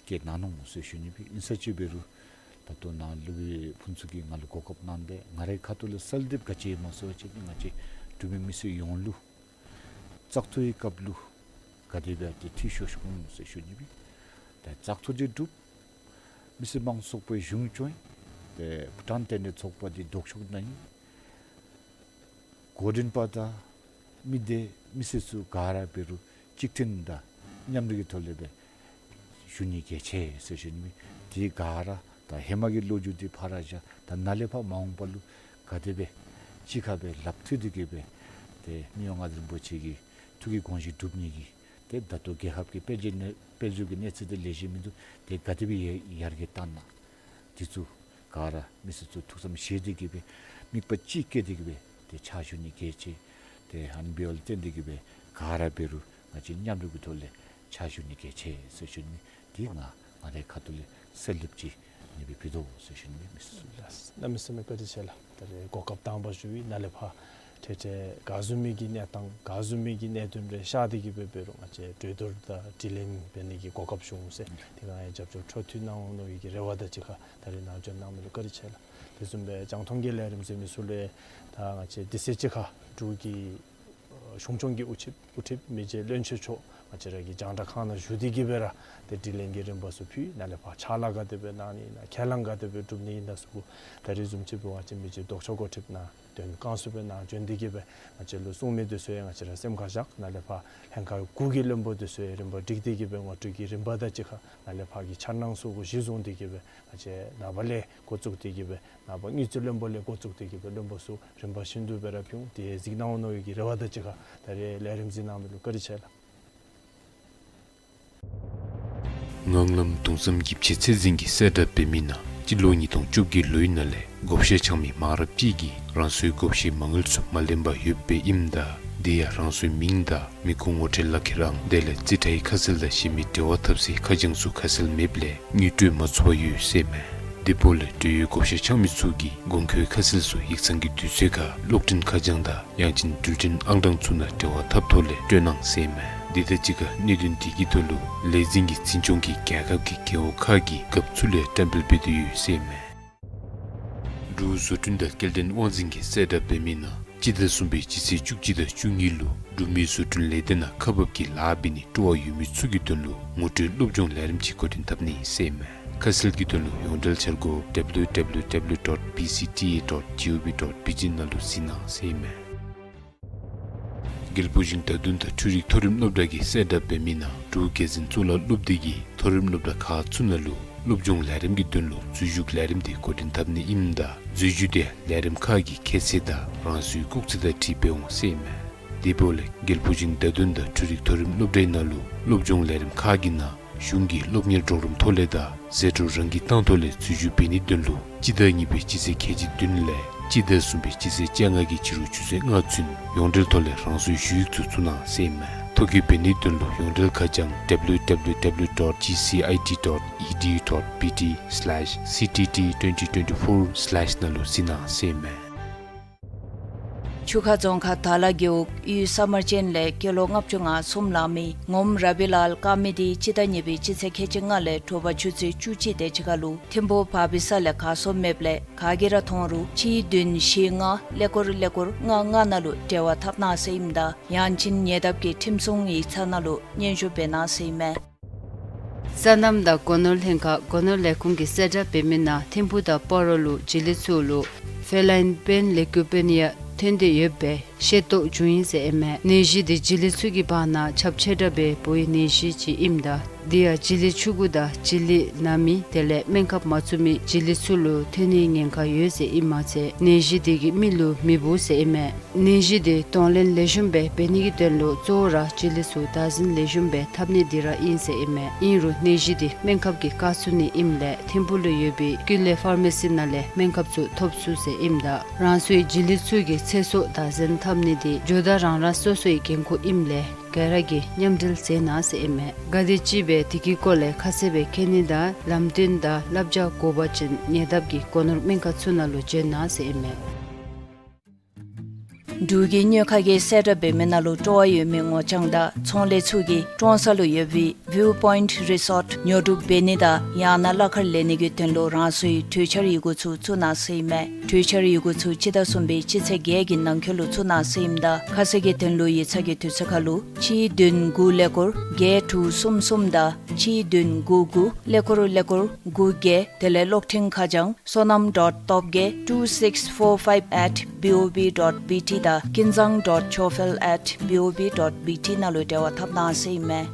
བཀོད་གནང་ནུག་ཟེར་ཞུ་ནི་སྦེ། ཨིན་ས་ཅིག་འབད་རུང་ད་ལྟོ་ནཱ་སློབ་དཔོན་ཕུན་ཚོགས་ཀྱིས་ང་ལུ་གོ་སྐབས་གནང་སྟེ་ང་རའི་ཁ་ཐུག་ལས་གསལ་འདེབས་ག་ཅི་ཡོད་སྨོ་ཟེར་བ་ཅིན་ང་བཅས་འབྲུག་མི་མི་སེར་ཡོངས་ལུ་བཙག་འཐུ་གི་སྐབས་ལུ་ག་དེ་སྦེ་ཏེ་འཐུས་ཤོར་སོང་ཟེར་ཞུ་ནི་སྦེ། ཏེ་བཙག་འཐུ་འདི་གྲུབ། མི་སེར་དམངས་གཙོའི་གཞུང་བྱོན། ཏེ་བུ་ཊཱན་མཐུན་འབྲེལ་ཚོགས་པ་འདི་ལྡོག་ཕྱོགས་ནང་ཨིན། འགོ་འདྲེན་པ་དང་མི་སྡེ་མི་སེར་ཚུ་ག་ར་འབད་རུང་གཅིག་མཐུན་དང་མཉམ་རུབ་ཀྱི་ཐོག་ལས་སྦེ་ཞུ་ནི་གལ་ཆེ་ཟེར་ཞུ་ནི་མས། དེ་ག་ར་ད་ཧེ་མ་གི་ལོ་རྒྱུས་འདི་ཕར་བཞག། ད་ནཱ་ལས་ཕར་མ་འོངས་པ་ལུ་ག་དེ་སྦེ་གཅིག་ཁར་སྦེ་ལགཔ་མཐུད་དེ་གི་སྦེ་ཏེ་མི་དབང་མངའ་བདག་རིན་པོ་ཆེ་གི་ཐུགས་ཀྱི་དགོངས་གཞི་སྒྲུབ་ནི་གི་ཏེ་ད་ལྟོ་རྒྱལ་ཁབ་ཀྱི་དཔལ་འབྱོར་གནས་དཔལ་འབྱོར་གྱི་གནས་ཚད་འདི་ལེགས་ཤོམ་མིན་འདུག། ཏེ་ག་དེ་སྦེ་ཡར་རྒྱས་བཏང་ན་འདི་ཚུ་ག་ར་མི་སེར་ཚུ་ཐུགས་བསམ་བཞེས་ཏེ་གི་སྦེ་དམིགས་པ་གཅིག་བསྐྱེད་དེ་གི་སྦེ་ཏེ་ཕྱག་ཞུ་ནི་གལ་ཆེ། ཏེ་ཨ་ནི་འབདཝ་ལས་བརྟེན་ཏེ་གི་སྦེ་ག་ར་འབད་རུང་ང་བཅས་མཉམ་རུབ་ཀྱི་ཐོག་ལས་ཕྱག་ཞུ་ནི་གལ་ཆེ་ཟེར་ཞུ་ནི། དེ་ང་ང་རའི་ཁ་ཐུག་ལས་གསལ་འདེབས་ཅིག་ཨ་ནི་སྦེ་ཕུལ་དོ་ཟེར་ཞུ་ནི་མས་མི་སེར་ཚུ། ལགས། གནམ་མེད་ས་མེད་བཀའ་དྲིན་ཆེ་ལགས། ད་རེས་གོ་སྐབས་དང་པ་ཞུ་བའི་ནཱ་ལས་ཕར་འཕྲལ་འཕྲལ་ག་བཟུམ་མའི་གི་གནས་སྟངས་ག་བཟུམ་མའི་གི་གནད་དོན་རེ་ཤར་ཏེ་གི་སྦེ་འབད་རུང་ང་བཅས་གྲོས་བསྡུར་དང་དྲི་ལན་འབད་ནི་གི་གོ་སྐབས་ཞུ་འོང་ཟེར། དེ་སྒང་ཡང་རྒྱབ་སྐྱོར་འཕྲོ་མཐུད་གནང་འོང་མནོ་བའི་གི་རེ་བ་དང་གཅིག་ཁར་ད་རེས་ནཱ་བྱོན་གནང་མི་ལུ་བཀའ་དྲིན་ཆེ་ལགས། དེ་བཟུམ་སྦེ་རྒྱང་མཐོང་གི་ལས་རིམ་གཟིགས་མི་ཚུ་ལུ་ད་ང་བཅས་དུས་ཚོད་གཅིག་ཁར་འབྲུག་གི་གཞུང་སྐྱོང་གི་དབུ་ཁྲིདཔ་དབུ་ཁྲིདཔ་མི་རྗེ་བློན་ཆེན་མཆོག་ང་བཅས་ར་གི་རྒྱང་བསྒྲགས་ཁང་ནང་བཞུགས་ཏེ་གི་སྦེ་ར་ཏེ་དྲི་ལན་གྱི་རིམ་པ་ཚུ་ཕུལ། ནཱ་ལས་ཕར་ཕྱག་ལཱ་ག་དེ་སྦེ་གནང་ནི་ཨིན་ན་ཁས་བླངས་ག་དེ་སྦེ་སྒྲུབ་ནི་ཨིན་ན་ཚུ་གུ་ད་རེས་བཟུམ་ཅིག་འབད་བ་ཅིན་མི་རྗེ་ལྡོག་ཕྱོགས་འགོ་ཁྲིདཔ་ནཱ་དོན་བསྐྱངས་ཚུགསཔ་སྦེ་ནཱ་བྱོན་ཏེ་གི་སྦེ་ང་བཅས་ལུ་གསུང་མི་འདི་ཚུ་ཡང་ང་བཅས་ར་སེམས་ཁར་བཞག། ནཱ་ལས་ཕར་ལྷན་ཁག་དགུ་གི་བློན་པོ་འདི་ཚུ་ཡང་རིམ་པ་བསྒྲིགས་ཏེ་གི་སྦེ་ངོ་སྤྲོད་ཀྱི་རིམ་པ་དང་གཅིག་ཁར་ནཱ་ལས་ཕར་གྱི་འཆར་སྣང་ཚུ་གུ་གཞི་བཟུང་སྟེ་གི་སྦེ་ང་བཅས་ནངས་པ་ལས་འགོ་བཙུགས་ཏེ་གི་སྦེ་ནངས་པ་དངུལ་རྩིས་བློན་པོ་ལས་འགོ་བཙུགས་ཏེ་གི་སྦེ་བློན་པོ་ཚུ་རིམ་པ་བཞིན་དུ་སྦེ་ར་ཕུལ་འོང་། དེ་གཟིགས་གནང་འོང་མནོ་བའི་གི་རེ་བ་དང་གཅིག་ཁར་ད་རེས་ལས་རིམ་གཟིགས་གནང་མི་ལུ་བཀའ་དྲིན་ཆེ་ལགས། ངང་ལམ་གདུང་བསམ་ཡིད་ཆེས་ཚད་འཛིན་གྱི་གསལ་བསྒྲགས་འབད་མི་ནང་སྤྱི་ལོ་ཉིས་སྟོང་བཅོ་བརྒྱད་ལོའི་ནང་ལས་བགོ་བཤའ་འཆང་མི་མང་རབས་ཅིག་གིས་རང་སོའི་བགོ་བཤའི་མ་དངུལ་ཚུ་མ་ལེན་པར་ཡོདཔ་སྦེ་ཨིནམ་ད་དེ་ཡང་རང་སོའི་མིང་དང་མི་ཁུངས་ངོ་སྤྲོད་ལག་ཁྱེར་ཨང་དེ་ལས་རྩིས་ཁྲའི་ཁ་གསལ་དང་གཞན་མི་འབྲེལ་བ་འཐབ་སའི་ཁ་བྱང་ཚུ་ཁ་གསལ་མེདཔ་ལས་དངུལ་སྤྲོད་མ་ཚུགས་པར་ཡོད་ཟེར་མས། དེ་འབདཝ་ལས་འབྲེལ་ཡོད་བགོ་བཤའ་འཆང་མི་ཚུ་གིས་དགོངས་འཁོད་ཁ་གསལ་ཚུ་ཡིག་ཚང་གི་དུས་ཚོད་ཁར་གློག་འཕྲིན་ཁ་བྱང་དང་ཡང་ཅིན་འགྲུལ་འཕྲིན་ཨང་གྲངས་ཚུ་ནང་འབྲེལ་བ་འཐབ་ཐོག་ལས་སྤྲོད་གནང་ཟེར་མས། དེ་དང་གཅིག་ཁར་གནད་དོན་དེ་གི་དོན་ལུ་ལས་འཛིན་གྱིས་འཛིན་སྐྱོང་གིས་རྒྱལ་ཁབ་ཀྱི་རྒེད་འོག་ཁག་གི་རྒཔོ་ཚུ་ལས་བཀྲམ་སྤེལ་འབད་དེ་ཡོད་ཟེར་མས། འབྲུག་བཟོ་སྐྲུན་དང་སྐྱེལ་འདྲེན་དབང་འཛིན་གྱི་གསལ་བསྒྲགས་འབད་མི་ནང་སྤྱི་ཟླ་གསུམ་པའི་སྤྱི་ཚེས་བཅུ་གཅིག་དང་བཅུ་གཉིས་ལུ་འབྲུག་མི་བཟོ་སྐྲུན་ལས་སྡེ་ནང་ཁག་འབག་གི་ལཱ་འབད་ནི་སྤྲོ་བ་ཡོད་མི་ཚུ་གི་དོན་ལུ་ངོ་སྤྲོད་སློབ་སྦྱོང་ལས་རིམ་ཅིག་འགོ་འདྲེན་འཐབ་ནི་ཟེར་མས། ཁ་གསལ་གྱི་དོན་ལུ་ཡོངས་འབྲེལ་འཆར་སྒོ་W W W dot B C T A dot G O V dot B G ནང་ལུ་གཟིགས་གནང་ཟེར་མས། རྒྱལ་པོ་ཞིང་བདག་མདུན་དང་འཕྲུལ་རིག་མཐོ་རིམ་སློབ་གྲྭ་གི་གསལ་བསྒྲགས་འབད་མི་ནང་འབྲུག་རྒྱལ་འཛིན་གཙུག་ལག་སློབ་སྡེ་གིས་མཐོ་རིམ་སློབ་གྲྭ་ཁག་ཚུ་ནང་ལུ་སློབ་སྦྱོང་ལས་རིམ་གྱི་དོན་ལུ་འཛུལ་ཞུགས་ལས་རིམ་དེ་འགོ་འདྲེན་འཐབ་ནི་ཨིནམ་ད་འཛུལ་ཞུགས་དེ་ལས་རིམ་ཁག་གི་ཁྱད་ཚད་དང་རང་སོའི་སྐུགས་ཚད་དང་འཁྲིལ་འབད་འོང་ཟེར་མས། དེ་འབདཝ་ལས་རྒྱལ་པོ་ཞིང་བདག་མདུན་དང་འཕྲུལ་རིག་མཐོ་རིམ་སློབ་གྲྭའི་ནང་ལུ་སློབ་སྦྱོང་ལས་རིམ་ཁག་གི་ནང་གཞུང་གི་སློབ་གཉེར་གྲོགས་རམ་ཐོག་ལས་དང་ཟད་འགྲོ་རང་གིས་བཏང་ཐོག་ལས་འཛུལ་ཞུགས་འབད་ནིའི་དོན་ལུ་སྤྱི་ཟླ་གཉིས་པའི་སྤྱི་ཚེས་ཁལ་གཅིག་བདུན་ལས་སྤྱི་ཟླ་གསུམ་པའི་སྤྱི་ཚེས་བཅོ་ལྔ་གི་ཕྱི་རུ་ཆུ་ཚོད་ལྔ་ཚུན་ཡོངས་འབྲེལ་ཐོག་ལས་རང་སོའི་ཞུ་ཡིག་ཚུ་བཙུགས་གནང་ཟེར་མས། ཐོ་བཀོད་འབད་ནིའི་དོན་ལུ་ཡོངས་འབྲེལ་ཁ་བྱང་W W W dot G C I T dot E D U dot B T slash C T T twenty twenty-four slash ནང་ལུ་གཟིགས་གནང་ཟེར་མས། ཆུ་ཁ་རྫོང་ཁག་དར་ལ་རྒེད་འོག་གཡུས་ས་དམར་ཅན་ལས་སྐྱེས་ལོ་ལྔ་བཅུ་ང་གསུམ་ལང་མི་ངོམ་ར་བི་ལཱལ་དཀར་མེ་འདི་སྤྱི་ཟླ་གཉིས་པའི་སྤྱི་ཚེས་ཁལ་གཅིག་ལྔ་ལས་དྲོ་པ་ཆུ་ཚོད་བཅུ་གཅིག་དེ་ཅིག་ཁར་ལུ་ཐིམ་ཕུག་བར་པི་ས་ལས་གར་སོང་མེདཔ་ལས་ག་གིས་ར་མཐོང་རུང་གཅིག་བདུན་བཞི་ལྔ་ཀླད་ཀོར་ཀླད་ཀོར་ལྔ་ལྔ་ནང་ལུ་འབྲེལ་བ་འཐབ་གནང་ཟེར་ཨིནམ་ད་ཡང་ཅིན་ཉེ་འདབས་ཀྱི་ཁྲིམས་སྲུང་ཡིག་ཚང་ནང་ལུ་སྙན་ཞུ་འབད་གནང་ཟེར་ཨིན་མས། སོ་ནམ་དང་སྒོ་ནོར་ལྷན་ཁག་སྒོ་ནོར་ལས་ཁུངས་ཀྱིས་གསལ་བསྒྲགས་འབད་མི་ནང་ཐིམ་ཕུག་དང་སྤ་རོ་ལུ་བྱི་ལི་ཚུ་ལུ་ཕེ་ལཱའིན་པེན་ལེ་ཀུ་པེ་ནི་ཡ་ཐོན་ཏེ་ཡོདཔ་སྦེ་ཤེས་རྟོགས་བྱུང་ཡི་ཟེར་ཨིན་མས། ནད་གཞི་འདི་བྱི་ལི་ཚུ་གི་བར་ན་ཁྱབ་ཆེ་དྲགས་སྦེ་འབོ་བའི་ནད་གཞི་ཅིག་ཨིནམ་ད་དེ་ཡང་བྱི་ལི་ཆུང་ཀུ་དང་བྱི་ལི་ན་མི་དེ་ལས་སྨན་ཁབ་མ་བཙུགས་མི་བྱི་ལི་ཚུ་ལུ་ཐོན་ནིའི་ཉེན་ཁ་ཡོད་ཟེར་ཨིན་མ་ཚད་ནད་གཞི་དེ་གིས་མི་ལུ་མི་འབོ་ཟེར་ཨིན་མས། ནད་གཞི་དེ་གདོང་ལེན་ལེགས་ཤོམ་སྦེ་འབད་ནི་གི་དོན་ལུ་གཙོ་བོ་ར་བྱི་ལི་ཚུ་བདག་འཛིན་ལེགས་ཤོམ་སྦེ་འཐབ་ནི་འདི་ར་ཨིན་ཟེར་ཨིན་མས། ཨིན་རུང་ནད་གཞི་དེ་སྨན་ཁབ་ཀྱིས་བཀག་ཚུགས་ནི་ཨིནམ་ལས་ཐིམ་ཕུག་ལུ་ཡོད་པའི་ཀུན་ལེགས་ཕར་མེ་སི་ནང་ལས་སྨན་ཁབ་ཚུ་ཐོབ་ཚུགས་ཟེར་ཨིནམ་ད་རང་སོའི་བྱི་ལི་ཚུ་གི་ཚེ་སྲོག་བདག་འཛིན་འཐབ་ནི་དེ་ཇོ་བདག་རང་རང་སོ་སོའི་འགན་ཁུར་ཨིནམ་ལས་ག་ར་གིས་མཉམ་འབྲེལ་མཛད་གནང་ཟེར་ཨིན་མས། ག་དེམ་ཅིག་སྦེ་དེ་གི་སྐོར་ལས་ཁ་གསལ་སྦེ་མཁྱེན་ནི་དང་ལམ་སྟོན་དང་བསླབ་བྱ་དགོ་པ་ཅིན་ཉེ་འདབས་ཀྱི་སྒོ་ནོར་སྨན་ཁང་ཚུ་ནང་ལུ་བྱོན་གནང་ཟེར་ཨིན་མས། འབྲུག་གི་དངུལ་ཁང་གིས་གསལ་བསྒྲགས་འབད་མི་ནང་ལུ་སྤྲོ་བ་ཡོད་མི་ངོ་རྐྱང་དང་ཚོང་ལས་ཚུ་གིས་ཀྲོང་གསར་ལུ་ཡོད་པའི་ཝིའུ་པོའིནཊ་རི་སོརཊ་ཉོ་སྒྲུབ་འབད་ནི་དང་ཡང་ན་གླ་ཁར་ལེན་ནི་གི་དོན་ལུ་རང་སོའི་གྲོས་འཆར་ཡི་གུ་ཚུ་བཙུགས་གནང་ཟེར་ཨིན་མས། གྲོས་འཆར་ཡི་གུ་ཚུ་སྤྱི་ཟླ་གསུམ་པའི་སྤྱི་ཚེས་བརྒྱད་ཀྱི་ནང་འཁོད་ལུ་བཙུགས་གནང་ཟེར་ཨིནམ་ད་ཁ་གསལ་གྱི་དོན་ལུ་ཡིག་ཚང་གི་དུས་ཚོད་ཁར་ལུ་གཅིག་བདུན་དགུ་ཀླད་ཀོར་བརྒྱད་དྲུག་གསུམ་གསུམ་དང་གཅིག་བདུན་དགུ་དགུ་ཀླད་ཀོར་ཀླད་ཀོར་དགུ་བརྒྱད། དེ་ལས་གློག་འཕྲིན་ཁ་བྱང་སོ་ནམ་ཌོཊ་ཐོབ་རྒྱལ་two six four five at B O B dot B T དང་ཀུན་བཟང་ཌོཊ་ཆོ་འཕེལ་at B O B dot B T ནང་ལུ་འབྲེལ་བ་འཐབ་གནང་ཟེར་ཨིན་མས།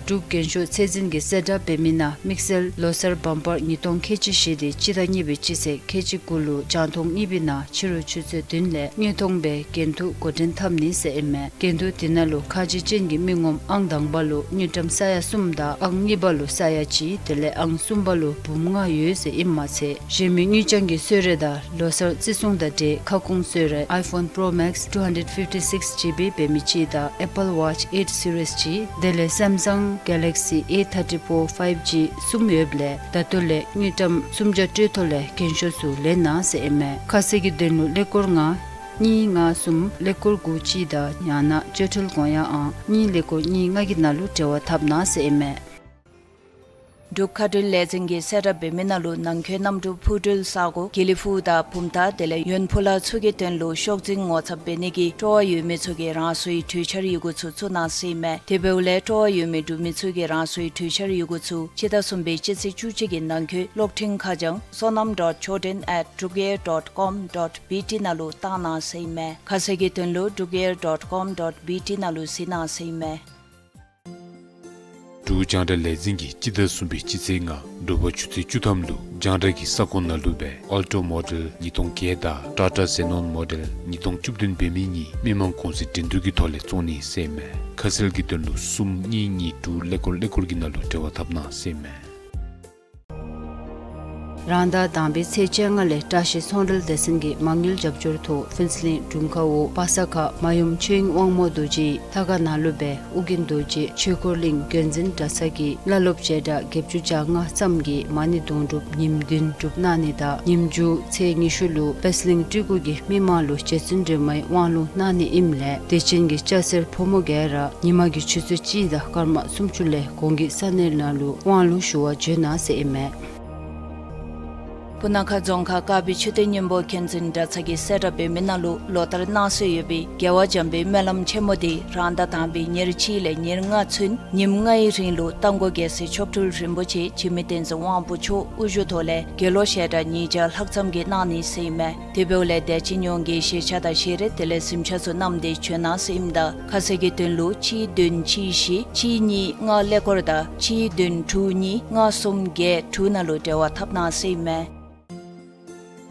འབྲུག་རྒྱན་ཤོག་ཚད་འཛིན་གྱིས་གསལ་བསྒྲགས་འབད་མི་ནང་དམིགས་བསལ་ལོ་གསར་བམ་པར་ཉིས་སྟོང་ཁལ་གཅིག་བཞི་དེ་སྤྱི་ཟླ་གཉིས་པའི་སྤྱི་ཚེས་ཁལ་གཅིག་དགུ་ལུ་རྒྱང་མཐོང་གཉིས་པའི་ནང་ཕྱི་རུ་ཆུ་ཚོད་བདུན་ལས་དངོས་མཐོང་སྦེ་འགན་ཐུག་འགོ་འདྲེན་འཐབ་ནི་ཟེར་ཨིན་མས། འགན་ཐུག་དེ་ནང་ལུ་ཁ་རྗེ་ཅན་གྱི་མི་ངོམ་ཨང་དང་པ་ལུ་དངུལ་ཀྲམ་ས་ཡ་གསུམ་དང་ཨང་གཉིས་པ་ལུ་ས་ཡ་གཅིག་དེ་ལས་ཨང་གསུམ་པ་ལུ་འབུམ་ལྔ་ཡོད་ཟེར་ཨིན་མ་ཚད་གཞན་མི་དངུལ་རྐྱང་གི་གསོལ་རས་དང་ལོ་གསར་བརྩི་སྲུང་དང་འབྲེལ་ཁ་སྐོང་གསོལ་རས་iPhone Pro Max two hundred fifty-six G B འབད་མི་གཅིག་དང་Apple Watch eight Series གཅིག་དེ་ལས་Samsung Galaxy A thirty-four five G གསུམ་ཡོདཔ་ལས་ད་ལྟོ་ལས་དངུལ་ཀྲམ་སུམ་བརྒྱ་སྤྲོད་ཐོག་ལས་རྒྱན་ཤོག་ཚུ་ལེན་གནང་ཟེར་ཨིན་མས། ཁ་གསལ་གྱི་དོན་ལུ་ཀླད་ཀོར་ལྔ་གཉིས་ལྔ་གསུམ་ཀླད་ཀོར་དགུ་གཅིག་དང་ཡང་ན་སྤྱོད་ཁྲལ་དགོངས་ཡངས་ཨང་གཉིས་ཀླད་ཀོར་གཉིས་ལྔ་གི་ནང་ལུ་འབྲེལ་བ་འཐབ་གནང་ཟེར་ཨིན་མས། འབྲུག་མཁའ་འགྲུལ་ལས་འཛིན་གྱིས་གསལ་བསྒྲགས་འབད་མི་ནང་ལུ་ནང་འཁོད་གནམ་གྲུ་འཕུར་འགྲུལ་ས་སྒོ་དགེ་ལེགས་ཕུག་དང་བུམ་ཐང་དེ་ལས་ཡོན་ཕུ་ལ་ཚུ་གི་དོན་ལུ་ཤོག་འཛིན་ངོ་ཚབ་འབད་ནི་གི་སྤྲོ་བ་ཡོད་མི་ཚུ་གིས་རང་སོའི་གྲོས་འཆར་ཡི་གུ་ཚུ་བཙུགས་གནང་ཟེར་ཨིན་མས། དེ་འབདཝ་ལས་སྤྲོ་བ་ཡོད་མི་འབྲུག་མི་ཚུ་གིས་རང་སོའི་གྲོས་འཆར་ཡི་གུ་ཚུ་སྤྱི་ཟླ་གསུམ་པའི་སྤྱི་ཚེས་བཅུ་གཅིག་གི་ནང་འཁོད་གློག་འཕྲིན་ཁ་བྱང་sonam dot choden at drukair dot com dot B T ནང་ལུ་བཏང་གནང་ཟེར་ཨིན་མས། ཁ་གསལ་གྱི་དོན་ལུ་drukair dot com dot B T ནང་ལུ་གཟིགས་གནང་ཟེར་ཨིན་མས། འབྲུག་རྒྱང་བསྒྲགས་ལས་འཛིན་གྱིས་སྤྱི་ཟླ་གསུམ་པའི་སྤྱི་ཚེས་ལྔ་དྲོ་པ་ཆུ་ཚོད་བཅུ་ཐམ་ལུ་རྒྱང་བསྒྲགས་ཀྱི་ས་ཁོངས་ནང་ལུ་སྦེ་Alto model ཉིས་སྟོང་བརྒྱད་དང་Tata Xenon model ཉིས་སྟོང་བཅུ་བདུན་འབད་མི་གཉིས་མི་མང་གོང་ཚད་འགྲན་བསྡུར་གྱི་ཐོག་ལས་བཙོང་ནི་ཟེར་ཨིན་མས། ཁ་གསལ་གྱི་དོན་ལུ་གསུམ་གཉིས་གཉིས་དྲུག་ཀླད་ཀོར་ཀླད་ཀོར་གྱི་ནང་ལུ་འབྲེལ་བ་འཐབ་གནང་ཟེར་ཨིན་མས། རང་ཟླ་དང་པའི་ཚེས་བཅོ་ལྔ་ལས་བཀྲ་ཤིས་ཚོང་འབྲེལ་སྡེ་ཚན་གྱིས་མ་དངུལ་རྒྱབ་སྐྱོར་ཐོག་ཕུན་ཚོགས་གླིང་དྲུང་ཁག་འོག་པ་ས་ཁ་མ་ཡུམ་ཆོས་དབྱིངས་དབང་མོ་རྡོ་རྗེའི་ལྷ་ཁང་ནང་ལུ་སྦེ་ཨོ་རྒྱན་རྡོ་རྗེ་ཆོས་འཁོར་གླིང་དགོན་འཛིན་གྲྭ་ཚང་གི་བླ་སློབ་བྱེ་བྲག་བརྒྱད་ཅུ་གྱ་ལྔ་ཙམ་གྱིས་མ་ཎི་དུང་སྒྲུབ་ཉིནམ་བདུན་སྒྲུབ་གནང་ནི་དང་ཉིནམ་མཇུག་ཚེས་ཉི་ཤུ་ལུ་པད་གླིང་སྤྲུལ་སྐུ་གིས་མི་མང་ལུ་རྗེ་བཙུན་སྒྲོལ་མའི་དབང་ལུང་གནང་ནི་ཨིནམ་ལས་དད་ཅན་གྱི་སྐྱ་སེར་ཕོ་མོ་ག་ར་ཉིན་མ་གི་ཆུ་ཚོད་གཅིག་དང་སྐར་མ་སུམ་ཅུ་ལས་གོང་གི་ས་གནས་ནང་ལུ་དབང་ལུང་ཞུ་བར་འབྱོན་གནང་ཟེར་ཨིན་མས། སྤུ་ན་ཁ་རྫོང་ཁག་དཀར་སྦིས་མཆོད་རྟེན་སྙིང་པོ་མཁྱེན་བརྩེ་གྲྭ་ཚང་གིས་གསལ་བསྒྲགས་འབད་མི་ནང་ལུ་ལོ་ལྟར་གནང་སྲོལ་ཡོད་པའི་རྒྱལ་བ་འཇམ་དཔལ་སྨོན་ལམ་ཆེན་མོ་འདི་རང་ཟླ་དང་པའི་ཉེར་གཅིག་ལས་ཉེར་ལྔ་ཚུན་ཉིནམ་ལྔའི་རིང་ལུ་རྟ་མགོ་རྒྱལ་སྲས་མཆོག་སྤྲུལ་རིན་པོ་ཆེ་འཇིགས་མེད་བསྟན་འཛིན་དབང་པོ་མཆོག་དབུ་བཞུགས་ཐོག་ལས་དགེ་སློང་ཞལ་གྲངས་ཉིས་བརྒྱ་ལྷག་ཙམ་གྱིས་གནང་ནི་ཟེར་ཨིན་མས། དེ་འབདཝ་ལས་དད་ཅིག་ཉོ་མཁན་གྱི་ཤེས་བྱ་དང་ཤེས་རིག་དེ་ལས་གཟིམ་ཆ་ཚུ་བསྣམས་ཏེ་བྱོན་གནང་ཟེར་ཨིནམ་ད་ཁ་གསལ་གྱི་དོན་ལུ་གཅིག་བདུན་གཅིག་བཞི་གཅིག་གཉིས་ལྔ་ཀླད་ཀོར་དང་གཅིག་བདུན་དྲུག་གཉིས་ལྔ་གསུམ་བརྒྱད་དྲུག་ནང་ལུ་འབྲེལ་བ་འཐབ་གནང་ཟེར་ཨིན་མས།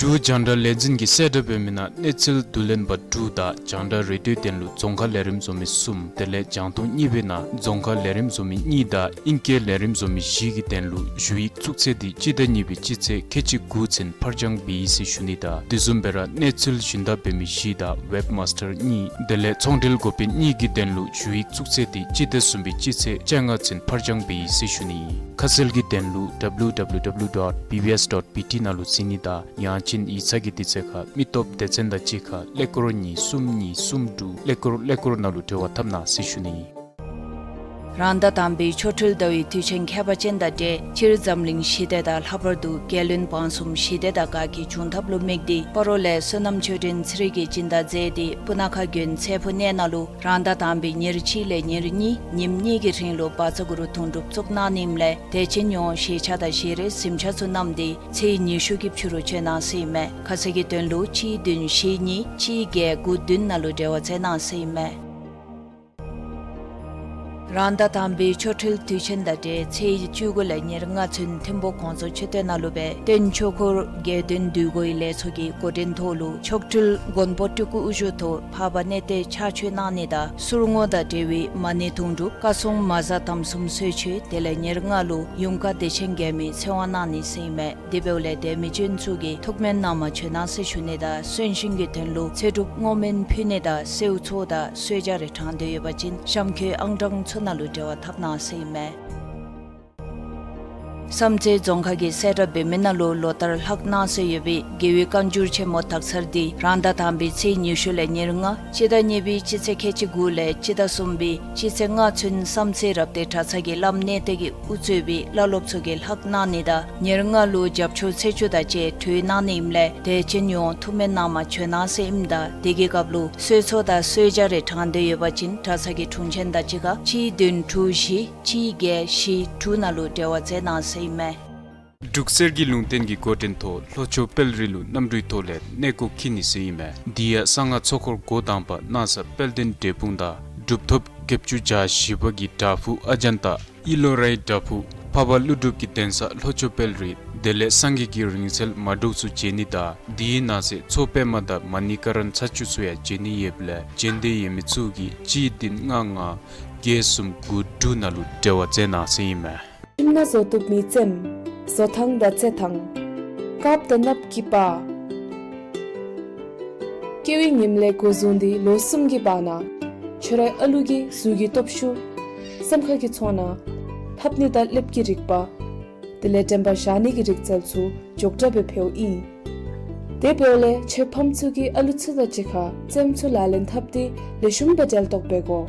འབྲུག་རྒྱང་བསྒྲགས་ལས་འཛིན་གྱིས་གསལ་བསྒྲགས་འབད་མི་ནང་གནས་ཚུལ་བསྡུ་ལེན་པ་དྲུག་དང་རྒྱང་བསྒྲགས་རེ་ཌིའོ་དོན་ལུ་རྫོང་ཁ་ལས་རིམ་བཟོ་མི་གསུམ་དེ་ལས་རྒྱང་མཐོང་གཉིས་པའི་ནང་རྫོང་ཁ་ལས་རིམ་བཟོ་མི་གཉིས་དང་ཨིང་སྐད་ལས་རིམ་བཟོ་མི་བཞི་གི་དོན་ལུ་ཞུ་ཡིག་བཙུགས་ཚེས་འདི་སྤྱི་ཟླ་གཉིས་པའི་སྤྱི་ཚེས་ཁལ་གཅིག་དགུ་ཚུན་ཕར་འགྱངས་འབད་ཡི་ཟེར་ཞུ་ནི་དང་དེ་བཟུམ་སྦེ་ར་གནས་ཚུལ་ཞུན་དག་འབད་མི་བཞི་དང་ཝེབ་མཱས་ཊར་གཉིས་དེ་ལས་ཚོང་འབྲེལ་འགོ་དཔོན་གཉིས་ཀྱི་དོན་ལུ་ཞུ་ཡིག་བཙུགས་ཚེས་འདི་སྤྱི་ཟླ་གསུམ་པའི་སྤྱི་ཚེས་བཅོ་ལྔ་ཚུན་ཕར་འགྱངས་འབད་ཡི་ཟེར་ཞུ་ནི། ཁ་གསལ་གྱི་དོན་ལུ་W W W dot B B S dot B T ནང་ལུ་གཟིགས་ནི་དང་ཡང་ཅིན་ ཡིག་ཚང་གི་དུས་ཚོད་ཁར་མི་སྟོབས་སྡེ་ཚན་དང་གཅིག་ཁར་ཀླད་ཀོར་གཉིས་གསུམ་གཉིས་གསུམ་དྲུག་ཀླད་ཀོར་ཀླད་ཀོར་ནང་ལུ་འབྲེལ་བ་འཐབ་གནང་ཟེར་ཞུ་ནི། རང་ཟླ་དང་པའི་ཆོ་འཕྲུལ་ཟླ་བའི་དུས་ཆེན་ཁྱད་པར་ཅན་དང་འབྲེལ་སྤྱིར་འཛམ་གླིང་ཞི་བདེ་དང་ལྷག་པར་དུ་རྒྱལ་བློན་འབངས་གསུམ་ཞི་བདེ་དང་དགའ་སྐྱིད་འབྱུང་ཐབས་ལུ་དམིགས་ཏེ་སྤ་རོ་ལས་བསོད་ནམས་ཆོས་སྒྲོན་ཚེ་རིང་གིས་སྦྱིན་བདག་མཛད་དེ་སྤུ་ན་ཁ་དགོན་ཚེ་ཕུག་གནས་ནང་ལུ་རང་ཟླ་དང་པའི་ཉེར་གཅིག་ལས་ཉེར་གཉིས་ཉིནམ་གཉིས་ཀྱི་རིང་ལུ་བཛྲ་གུ་རུ་དུང་སྒྲུབ་བཙུགས་གནང་ནི་ཨིནམ་ལས་དད་ཅན་ཡོངས་ཞལ་ཆས་དང་ཞལ་རས་གཟིམ་ཆས་ཚུ་བསྣམས་ཏེ་ཚེས་ཉི་ཤུ་གི་ཕྱི་རུ་བྱོན་གནང་ཟེར་ཨིན་མས། ཁ་གསལ་གྱི་དོན་ལུ་གཅིག་བདུན་བཞི་གཉིས་གཅིག་བརྒྱད་དགུ་བདུན་ནང་ལུ་འབྲེལ་བ་མཛད་གནང་ཟེར་ཨིན་མས། རང་ཟླ་དང་པའི་ཆོ་འཕྲུལ་དུས་ཆེན་དང་འབྲེལ་ཚེས་བཅུ་དགུ་ལས་ཉེར་ལྔ་ཚུན་ཐིམ་ཕུག་གོང་ས་མཆོག་སྟོད་ནང་ལུ་སྦེ་སྟོན་ཆོས་འཁོར་དགེ་འདུན་འདུས་སྒོ་ཡི་ལས་ཚོགས་ཀྱི་འགོ་འདྲེན་ཐོག་ལུ་མཆོག་སྤྲུལ་མགོན་པོ་སྤྲུལ་སྐུ་དབུ་བཞུགས་ཐོག་འཕགས་པ་གནས་བརྟན་ཕྱག་མཆོད་གནང་ནི་དང་གསུར་བསྔོ་དང་འབྲེལ་བའི་མ་ཎི་དུང་སྒྲུབ་བཀའ་སྲུང་མ་གཟའ་དམ་གསུམ་གསོལ་མཆོད། དེ་ལས་ཉེར་ལྔ་ལུ་ཡུམ་བཀའ་བདེ་ཆེན་རྒྱལ་མོའི་ཚེ་དབང་གནང་ནི་ཟེར་ཨིན་མས། དེ་འབདཝ་ལས་དད་མི་ཅན་ཚུ་གིས་ཐུགས་སྨོན་གནང་མ་བྱོན་གནང་ཟེར་ཞུ་ནི་དང་གསོན་གཤིན་གྱི་དོན་ལུ་ཚེ་སྒྲུབ་བསྔོ་སྨོན་ཕུལ་ནི་དང་གསོལ་ཚོགས་དང་གསོལ་ཇ་རེ་དྲང་འདོད་ཡོད་པ་ཅིན་གཤམ་འཁོད་ཨང་གྲངས་ཚུ་ནང་ལུ་འབྲེལ་བ་འཐབ་གནང་ཟེར་ཨིན་མས། བསམ་རྩེ་རྫོང་ཁག་གི་སེ་ར་བུད་མེད་ནང་ལུ་ལོ་ལྟར་ལྷག་གནང་སྲོལ་ཡོད་པའི་རྒྱལ་བའི་བཀའ་འགྱུར་ཆེན་མོ་དག་ཚར་འདི་རང་ཟླ་དང་པའི་ཚེས་ཉི་ཤུ་ལས་ཉེར་ལྔ་སྤྱི་ཟླ་གཉིས་པའི་སྤྱི་ཚེས་ཁལ་གཅིག་དགུ་ལས་སྤྱི་ཟླ་གསུམ་པའི་སྤྱི་ཚེས་ལྔ་ཚུན་བསམ་རྩེ་རབ་བརྟན་གྲྭ་ཚང་གི་བླམ་གནས་བརྟན་གྱིས་དབུ་གཙོས་པའི་བླ་སློབ་ཚུ་གིས་ལྷག་གནང་ནི་དང་ཉེར་ལྔ་ལུ་རྒྱབ་ཆོས་ཚེས་བཅུ་དང་བཅས་གྲོལ་གནང་ནི་ཨིནམ་ལས་དད་ཅན་ཡོངས་ཐུགས་སྨོན་གནང་མ་བྱོན་གནང་ཟེར་ཨིནམ་ད་དེ་གི་སྐབས་ལུ་གསོལ་ཚོགས་དང་གསོལ་ཇ་རེ་དྲང་འདོད་ཡོད་པ་ཅིན་གྲྭ་ཚང་གི་དྲུང་ཆེན་དང་གཅིག་ཁར་གཅིག་བདུན་དྲུག་བཞི་གཅིག་བརྒྱད་བཞི་དྲུག་ནང་ལུ་འབྲེལ་བ་མཛད་གནང་ཟེར་ཨིན་མས། འབྲུག་གསེར་གྱི་ལུང་བསྟན་གྱི་འགོ་འདྲེན་ཐོག་ལྷོ་ཕྱོགས་དཔལ་རི་ལུ་གནམ་གྲུའི་ཐོག་ལས་གནས་སྐོར་འཁྱིད་ནི་ཟེར་ཨིན་མས། དེ་ཡང་གསང་སྔགས་ཚོགས་འཁོར་འགོ་དང་པ་གནང་ས་དཔལ་ལྡན་འབྲས་སྤུངས་དང་གྲུབ་ཐོབ་བརྒྱད་ཅུ་གྱ་བཞི་པ་གི་བྲག་ཕུག་ཨ་ཛན་ཏ་ཨི་ལོ་རའི་བྲག་ཕུག་འཕགས་པ་ཀླུ་སྒྲུབ་ཀྱི་གདན་ས་ལྷོ་ཕྱོགས་དཔལ་རི་དེ་ལས་སངས་རྒྱས་ཀྱི་རིང་བསྲེལ་མ་འབྲུག་ཚུ་མཇལ་ནི་དང་དེའི་ནང་གསེས་མཚོ་པདྨ་དང་མ་ཎི་ཀ་ར་ཚར་བཅུ་ཚུ་ཡང་མཇལ་ནི་ཡོདཔ་ལས་མཇལ་འདོད་ཡོད་མི་ཚུ་གིས་གཅིག་བདུན་ལྔ་ལྔ་བརྒྱད་གསུམ་དགུ་དྲུག་ནང་ལུ་འབྲེལ་བ་མཛད་གནང་ཟེར་ཨིན་མས། ཁྱིམ་ནང་བཟོ་བཏུབ་མི་རྩེདམོ། བཟོ་ཐངས་དང་རྩེད་ཐངས། རྐངམ་དང་སྣབས་ཀྱི་པར། སྐྱེ་བའི་ཉིནམ་ལས་འགོ་བཟུང་སྟེ་ལོ་གསུམ་གྱི་བར་ན་ཁྱོད་རའི་ཨ་ལུ་གི་གཟུགས་ཀྱི་སྟོབས་ཤུགས། སེམས་ཁ་གི་ཚོར་སྣང་། ལྷབ་ནི་དང་ལེབ་ཀྱི་རིག་པ། དེ་ལས་དྲན་པ་བཞག་ནི་གི་རིག་རྩལ་ཚུ་མགྱོགས་དྲགས་སྦེ་འཕེལཝ་ཨིན། དེ་འབདཝ་ལས་ཁྱོད་ཕམ་ཚུ་གིས་ཨ་ལུ་ཚུ་དང་གཅིག་ཁར་རྩེདམོ་ཚུ་ལག་ལེན་འཐབ་སྟེ་ལེགས་ཤོམ་སྦེ་གྲལ་གཏོགས་འབད་དགོ།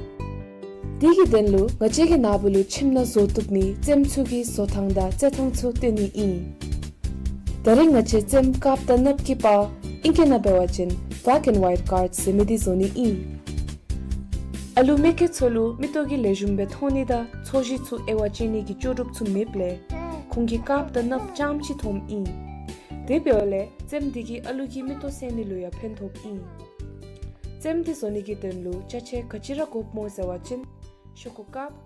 དེ་གི་དོན་ལུ་ང་བཅས་ཀྱི་ནཱ་བུ་ལུ་ཁྱིམ་ནང་བཟོ་བཏུབ་མི་རྩེདམོ་ཚུ་གི་བཟོ་ཐངས་དང་རྩེད་ཐངས་ཚུ་སྟོན་ནི་ཨིན། ད་རིས་ང་བཅས་རྩེདམོ་རྐངམ་དང་སྣབས་ཀྱི་པར་ཨིང་སྐད་ནང་འབད་བ་ཅིན་black and white card ཟེར་མི་འདི་བཟོ་ནི་ཨིན། ཨ་ལུ་མི་སྐྱ་ཚུ་ལུ་མིག་ཏོ་གིས་ལེགས་ཤོམ་སྦེ་མཐོང་ནི་དང་ཚོས་གཞི་ཚུ་དབྱེ་བ་དཔྱད་ནི་གི་ལྕོགས་གྲུབ་ཚུ་མེདཔ་ལས་ཁོང་གིས་རྐངམ་དང་སྣབས་རྐྱངམ་ཅིག་མཐོངམ་ཨིན། དེ་འབདཝ་ལས་རྩེདམོ་འདི་གིས་ཨ་ལུ་གི་མིག་ཏོ་གསལ་ནི་ལུ་ཡང་ཕན་ཐོགསཔ་ཨིན། རྩེདམོ་འདི་བཟོ་ནི་གི་དོན་ལུ་ཅ་ཆས་ག་ཅི་ར་དགོཔ་སྨོ་ཟེར་བ་ཅིན་ཤོག་ཀུ་རྐངམ།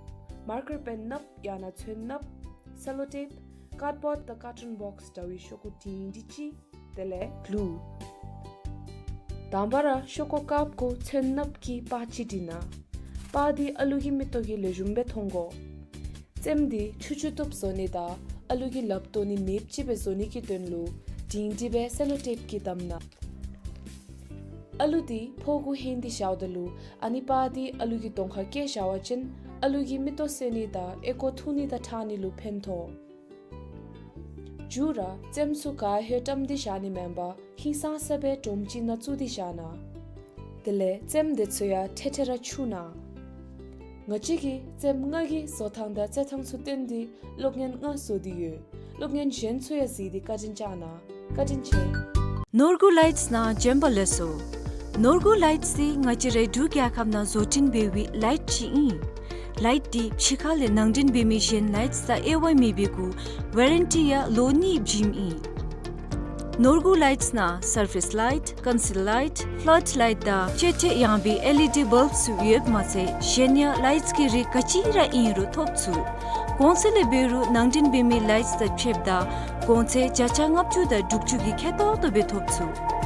མར་ཀར་པེན་སྣབས་ཡང་ན་ཚོན་སྣབས། སེ་ལོ་ཊེབ། ཀཱཌ་བོརཌ་དང་ཀར་ཊུན་བོགས་འདྲ་བའི་ཤོག་ཀུ་འབྲིང་འབྲིང་ཅིག། དེ་ལས་གླུ། དང་པ་ར་ཤོག་ཀུ་རྐངམ་གུ་ཚོན་སྣབས་ཀྱི་པར་ཅིག་བྲི་གནང་། པར་འདི་ཨ་ལུ་གི་མིག་ཏོ་གིས་ལེགས་ཤོམ་སྦེ་མཐོང་དགོ། རྩེདམོ་འདི་ཆུ་ཆུ་བཏུབ་བཟོ་ནི་དང་ཨ་ལུ་གིས་ལགཔ་བཏོག་ནི་མེདཔ་ཅིག་སྦེ་བཟོ་ནི་གི་དོན་ལུ་འབྲིང་འབྲིང་སྦེ་སེ་ལོ་ཊེབ་ཀྱིས་བསྡམས་གནང་། ཨ་ལུ་འདི་ཕོཝ་གུ་ཧེང་སྟེ་བཞགཔ་ད་ལུ་ཨ་ནི་པར་འདི་ཨ་ལུ་གི་གདོང་ཁར་བཀལ་བཞག་པ་ཅིན་ཨ་ལུ་གི་མིག་ཏོ་གསལ་ནི་དང་ཨོལ་ཀོ་འཐུང་ནི་དང་ཁྲག་ནི་ལུ་ཕན་ཐོགས། མཇུག་ར་རྩེདམོ་ཚུ་ག་ཧེ་བཀྲམ་སྟེ་བཞག་ནི་མེན་པར་ཧིང་སངས་ས་སྦེ་སྒྲོམ་ཅིག་ནང་བཙུགས་ཏེ་བཞག་གནང་། དེ་ལས་རྩེདམོ་འདི་ཚུ་ཡང་ཐེངས་ཐེངས་ར་འཁྱུ་གནང་། ང་བཅས་ཀྱིས་རྩེདམོ་ལྔ་གི་བཟོ་ཐངས་དང་རྩེད་ཐངས་ཚུ་སྟོན་ཏེ་གློག་བརྙན་ལྔ་བཟོ་སྟེ་ཡོད། གློག་བརྙན་གཞན་ཚུ་ཡང་གཟིགས་ཏེ་བཀའ་དྲིན་བསྐྱང་གནང་། བཀའ་དྲིན་ཆེ། ནོར་བུ་ལའིཊསི་ནང་བྱོན་པ་ལེགས་སོ། ནོར་བུ་ལའིཊསི་འདི་ང་བཅས་རའི་འབྲུག་རྒྱལ་ཁབ་ནང་བཟོ་སྐྲུན་འབད་བའི་ལའིཊ་ཅིག་ཨིན། ལའིཊ་འདི་ཕྱི་ཁ་ལས་ནང་འདྲེན་འབད་མི་གཞན་ལའིཊསི་དང་དབྱེ་བ་མེད་པའི་གུ་ཝ་རན་ཊི་ཡང་ལོ་གཉིས་བྱིནམ་ཨིན། ནོར་བུ་ལའིཊསི་ནང་སར་ཕེསི་ལའིཊ། ཀོན་སིལ་ལའིཊ། ཕླཊ་ལའིཊ་དང་ཅེ་ཏྲེ་ཡངས་པའི་ཨེལ་ཨི་ཌི་བཱལབ་ཚུ་ཡོདཔ་མ་ཚད་གཞན་ཡང་ལའིཊསི་གི་རིགས་ག་ཅི་ར་ཨིན་རུང་ཐོབ་ཚུགས། གོང་ཚད་ལས་འབད་རུང་ནང་འདྲེན་འབད་མི་ལའིཊསི་དང་ཕྱདཔ་ད་གོང་ཚད་བརྒྱ་ཆ་ལྔ་བཅུ་དང་དྲུག་ཅུ་གི་ཁེ་ཏོག་ཏོ་སྦེ་ཐོབ་ཚུགས།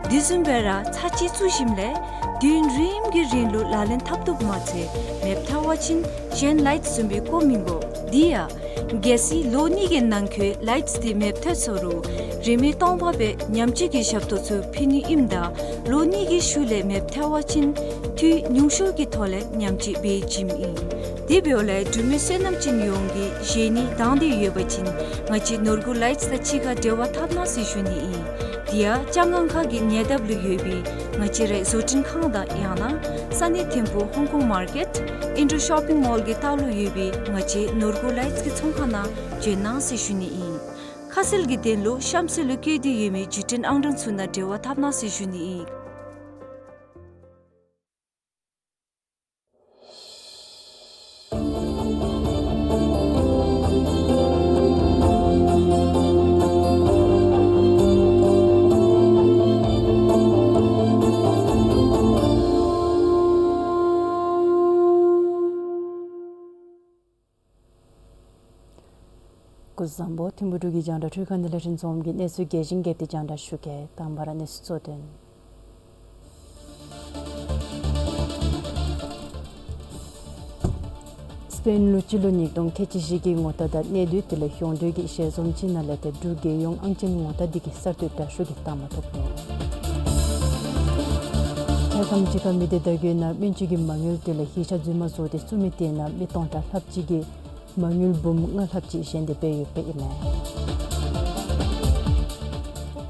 དེ་བཟུམ་སྦེ་ར་ཚར་གཅིག་བཙུགས་ཞིནམ་ལས་དུས་ཡུན་རིངམོ་གི་རིང་ལུ་ལག་ལེན་འཐབ་བཏུབ་མ་ཚད་མེདཔ་ཐལ་བ་ཅིན་གཞན་ལའིཊསི་བཟུམ་སྦེ་བཀོ་མི་དགོ། དེ་ཡང་གལ་སྲིད་ལོ་གཉིས་ཀྱི་ནང་འཁོད་ལའིཊསི་འདི་མེདཔ་ཐལ་སོང་རུང་རིན་མེད་སྟོང་པ་སྦེ་ཉམས་བཅོས་ཀྱི་ཞབས་ཏོག་ཚུ་ཕུལ་ནི་ཨིནམ་ད་ལོ་གཉིས་ཀྱི་ཤུལ་ལས་མེདཔ་ཐལ་བ་ཅིན་འཐུས་ཉུང་ཤོས་ཀྱི་ཐོག་ལས་ཉམས་བཅོས་འབད་བྱིནམ་ཨིན། དེ་འབདཝ་ལས་འབྲུག་མི་བསོད་ནམས་ཅན་ཡོངས་ཀྱིས་བཞེས་ནི་དང་འདོད་ཡོད་པ་ཅིན་ང་བཅས་ནོར་བུ་ལའིཊསི་དང་གཅིག་ཁར་འབྲེལ་བ་འཐབ་གནང་ཟེར་ཞུ་ནི་ཨིན། དེ་ཡང་ལྕང་སྒང་ཁ་གི་ཉེ་འདབས་ལུ་ཡོད་པའི་ང་བཅས་རའི་བཟོ་སྐྲུན་ཁང་དང་ཡང་ན་ས་གནས་ཐིམ་ཕུག་ཧོང་ཀོང་མར་ཀེཊ་ཨིན་ཌོ་ཤོ་པིང་མོལ་གྱི་ལྟག་ལུ་ཡོད་པའི་ང་བཅས་ནོར་བུ་ལའིཊ་ཀྱི་ཚོང་ཁང་ནང་བྱོན་གནང་ཟེར་ཞུ་ནི་ཨིན། ཁ་གསལ་གྱི་དོན་ལུ་གཤམ་གསལ་ལུ་བཀོད་དེ་ཡོད་མི་བརྒྱུད་འཕྲིན་ཨང་གྲངས་ཚུ་ནང་འབྲེལ་བ་འཐབ་གནང་ཟེར་ཞུ་ནི་ཨིན། སྐུ་གཟུགས་བཟང་པོ། ཐིམ་ཕུག་འབྲུག་གི་རྒྱང་བསྒྲགས་འཕྲུལ་ཁང་ནས་ལས་རིམ་འཛོམས་ཀྱི་གནས་ཚུལ་རྒྱས་ཤིང་རྒྱས་པ་དེ་རྒྱང་བསྒྲགས་ཞུ་གེ། དང་པ་ར་གནས་ཚུལ་གཙོ་དོན། སྤེན་ལུ་སྤྱི་ལོ་ཉིས་སྟོང་ཁལ་གཅིག་བཞི་གི་ངོ་རྟགས་དང་གནས་དུས་དེ་ལས་ཤོང་དུས་ཀྱི་ཞལ་འཛོམས་ཅིག་ནང་ལས་ཏེ་འབྲུག་རྒྱལ་ཡོངས་ཨང་ཅན་ངོ་རྟགས་འདི་གི་གསར་གཏོད་དྲག་ཤོས་ཀྱི་རྟགས་མ་ཐོབ་ནུག། ཁྱེད་ཀྱིས་ཅིག་ཁར་མི་སྡེ་བརྡ་བརྒྱུད་ནང་སྨན་བཅོས་ཀྱི་མ་དངུལ་དེ་ལས་ཤེས་བྱ་རྫུན་མ་བཟོ་སྟེ་བཙུགས་མི་དེ་ནང་མི་སྟོང་ཕྲག་ལྷགཔ་ཅིག་གིས་མ་དངུལ་འབུམ་ལྔ་ལྷགཔ་ཅིག་བཞེས་ཏེ་སྦེ་ཡོདཔ་ཨིན་མས།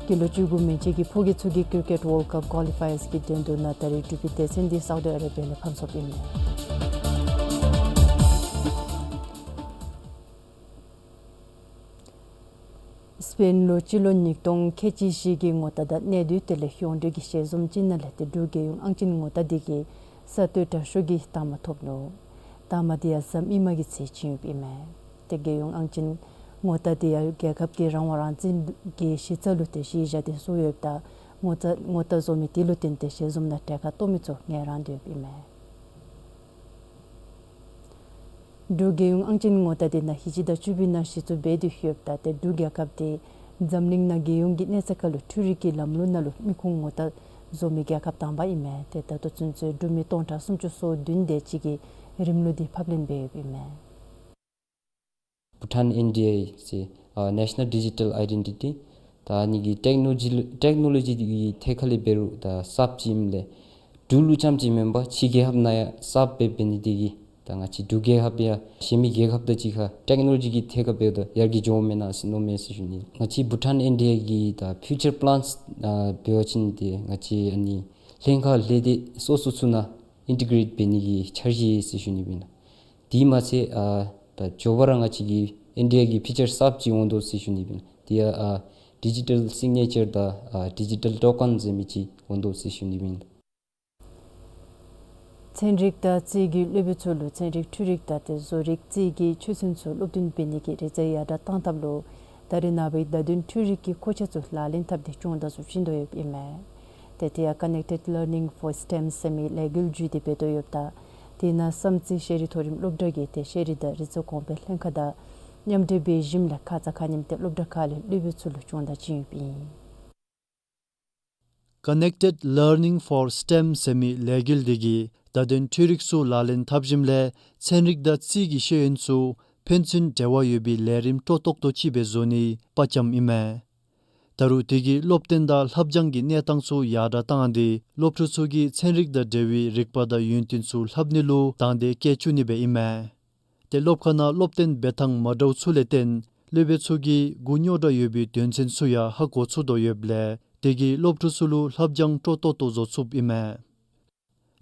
དགེ་སློང་བཅུ་དགུ་མན་ཆད་ཀྱི་ཕོ་སྐྱེས་ཚུ་གི་ཀིར་ཀེཊ་ཝཱལཌ་ཀཔ་ཀོ་ལི་ཕའི་ཡརསི་གི་དོན་ལུ་ནཱ་ད་རིས་འབྲུག་པའི་སྡེ་ཚན་འདི་སའུ་ཌི་ཨ་རེ་བི་ཡ་ལས་ཕམ་སོཔ་ཨིན་མས། སྤེན་ལུ་སྤྱི་ལོ་ཉིས་སྟོང་ཁལ་གཅིག་བཞི་གི་ངོ་རྟགས་དང་གནས་དུས་དེ་ལས་ཤོང་དུས་ཀྱི་ཞལ་འཛོམས་ཅིག་ནང་ལས་ཏེ་འབྲུག་རྒྱལ་ཡོངས་ཨང་ཅན་ངོ་རྟགས་འདི་གི་གསར་གཏོད་དྲག་ཤོས་ཀྱི་རྟགས་མ་ཐོབ་ནུག། རྟགས་མ་དེ་ཡང་གཟའ་མིག་དམར་གྱི་ཚེས་བྱིན་ཡོདཔ་ཨིན་མས། ཏེ་རྒྱལ་ཡོངས་ཨང་ཅན་ངོ་རྟགས་དེ་ཡང་རྒྱལ་ཁབ་ཀྱི་རང་དབང་རང་བཙན་གྱི་གཞི་རྩ་ལུ་ཏེ་གཞི་བཞག་སྟེ་བཙུགས་ཡོདཔ་ད་ངོ་རྟགས་ངོ་རྟགས་བཟོ་མི་དེ་ལུ་བརྟེན་ཏེ་ཞལ་འཛོམས་ནང་གྲལ་ཁར་གཏོགས་མི་ཚུ་ངལ་རངས་ཏེ་ཡོདཔ་ཨིན་མས། འབྲུག་རྒྱལ་ཡོངས་ཨང་ཅན་ངོ་རྟགས་དེ་ནང་ཧིང་སྟོང་ཕྱེད་ཀ་དང་བཅུ་བཞི་ནང་གཞི་བཙུགས་འབད་དེ་ཡོདཔ་ད་ཏེ་འབྲུག་རྒྱལ་ཁབ་དེ་འཛམ་གླིང་ནང་རྒྱལ་ཡོངས་ཀྱི་གནས་ཚད་ཁར་ལུ་འཕྲུལ་རིག་གི་ལམ་ལུགས་ནང་ལུ་མི་ཁུངས་ངོ་རྟགས་བཟོ་མི་རྒྱལ་ཁབ་དང་པ་ཨིན་མས། ཏེ་ད་ལྟོ་ཚུན་ཚོད་འབྲུག་མི་སྟོང་ཕྲག་སུམ་ཅུ་སོ་བདུན་དེ་ཅིག་གིས་རིམ་ལུགས་འདི་ཕབ་ལེན་འབད་ཡོདཔ་ཨིན་མས། བྷུ་ཊཱན་ཨེན་ཌི་ཨའི་ཟེར་ཨ་National Digital Identity། ད་ཨ་ནི་གི་ཊེཀ་ནོ་ལོ་ཇི་ལུ་ཊེཀ་ནོ་ལོ་ཇི་གི་ཐད་ཁར་ལས་འབད་རུང་ད་གསརཔ་ཅིག་ཨིནམ་ལས་འབྲུག་ལུ་རྐྱངམ་ཅིག་མེན་པར་ཕྱི་རྒྱལ་ཁབ་ནང་ཡང་གསརཔ་འབད་འབད་ནི་དེ་གིས་ད་ང་བཅས་འབྲུག་རྒྱལ་ཁབ་ཡང་གཞན་མི་རྒྱལ་ཁབ་དང་གཅིག་ཁར་ཊེཀ་ནོ་ལོ་ཇི་གི་ཐད་ཁར་འབདཝ་ད་ཡར་རྒྱས་འགྱོཝ་མེན་ན་ཟེར་མནོཝ་མས་ཟེར་ཞུ་ནི། ང་བཅས་བྷུ་ཊཱན་ཨེན་ཌི་ཨའི་གི་ད་ཕིའུ་ཅར་པི་ལཱནསི་ཨ་འབད་བ་ཅིན་ཏེ་ང་བཅས་ཨ་ནི་ལྷན་ཁག་ལས་སྡེ་སོ་སོ་ཚུ་ནང་ཨིན་ཊི་གྲེཊ་འབད་ནི་གི་འཆར་གཞི་ཡོད་ཟེར་ཞུ་ནི་ཨིན་ལགས། དེ་མ་ཚད་ཨ་ད་མགྱོགས་པ་ར་ང་བཅས་ཀྱི་ཨེན་ཌི་ཨའི་གི་ཕི་ཅར་གསརཔ་ཅིག་འོང་དོ་ཟེར་ཞུ་ནི་ཨིན་ལགས། དེ་ཡང་ཨ་ཌི་ཇི་ཊཱལ་སིག་ནེ་ཅར་དང་ཨ་ཌི་ཇི་ཊཱལ་ཊོ་ཀེན་ཟེར་མི་ཅིག་འོང་དོ་ཟེར་ཞུ་ནི་ཨིན་ལགས། ཚན་རིག་དང་རྩིས་ཀྱི་སློབ་དཔོན་ཚུ་ལུ་ཚན་རིག་འཕྲུལ་རིག་དང་ཏེ་བཟོ་རིག་རྩིས་ཀྱི་ཆོས་ཚན་ཚུ་སློབ་སྟོན་འབད་ནི་གི་རིག་རྩལ་ཡར་དྲགས་གཏང་ཐབས་ལུ་ད་རེས་ནངས་པའི་བརྡ་དོན་འཕྲུལ་རིག་གི་མཁོ་ཆས་ཚུ་ལག་ལེན་འཐབ་སྟེ་སྦྱོང་བརྡར་ཚུ་བྱིན་དོ་ཡོདཔ་ཨིན་མས། ཏེ་དེ་ཡང་Connected Learning for སི་ཊེམ་ཟེར་མི་ལས་འགུལ་བརྒྱུད་དེ་འབད་དོ་ཡོདཔ་ད་དེ་ནང་བསམ་རྩེ་ཤེས་རིག་མཐོ་རིམ་སློབ་གྲྭ་གི་ཏེ་ཤེས་རིག་དང་རིག་རྩལ་གོང་འཕེལ་ལྷན་ཁག་དང་མཉམ་འབྲེལ་འབད་ཞིནམ་ལས་ཁ་ཙ་ཁ་ཉིནམ་ཏེ་སློབ་གྲྭ་ཁག་ལས་སློབ་དཔོན་ཚུ་ལུ་སྦྱོང་བརྡར་བྱིན་ཡོདཔ་ཨིན། Connected Learning for སི་ཊེམ་ཟེར་མི་ལས་འགུལ་འདི་གིས་བརྡ་དོན་འཕྲུལ་རིག་ཚུ་ལག་ལེན་འཐབ་ཞིནམ་ལས་ཚན་རིག་དང་རྩིས་ཀྱི་ཤེས་ཡོན་ཚུ་ཕན་ཚུན་འབྲེལ་བ་ཡོད་པའི་ལས་རིམ་སྤྲོ་ཏོག་ཏོ་ཅིག་སྦེ་བཟོ་ནི་དཔའ་བཅམ་ཨིན་མས། ད་རུང་དེ་གིས་སློབ་སྟོན་དང་ལྷབ་སྦྱང་གི་གནས་སྟངས་ཚུ་ཡར་དྲགས་བཏང་སྟེ་སློབ་ཕྲུག་ཚུ་གིས་ཚན་རིག་དང་འབྲེལ་བའི་རིག་པ་དང་ཡོན་ཏན་ཚུ་ལྷབ་ནི་ལུ་དང་འདོད་བསྐྱེད་བཅུག་ནི་སྦེ་ཨིན་མས། ཏེ་སློབ་ཁང་ནང་སློབ་སྟོན་འབད་ཐངས་མ་འདྲཝ་ཚུ་ལས་བརྟེན་སློབ་དཔོན་ཚུ་གིས་མགུ་རྙོག་དྲགས་ཡོད་པའི་དོན་ཚན་ཚུ་ཡང་ཧ་གོ་ཚུགས་དོ་ཡོདཔ་ལས་དེ་གིས་སློབ་ཕྲུག་ཚུ་ལུ་ལྷབ་སྦྱང་སྤྲོ་ཏོག་ཏོ་བཟོ་ཚུགསཔ་ཨིན་མས།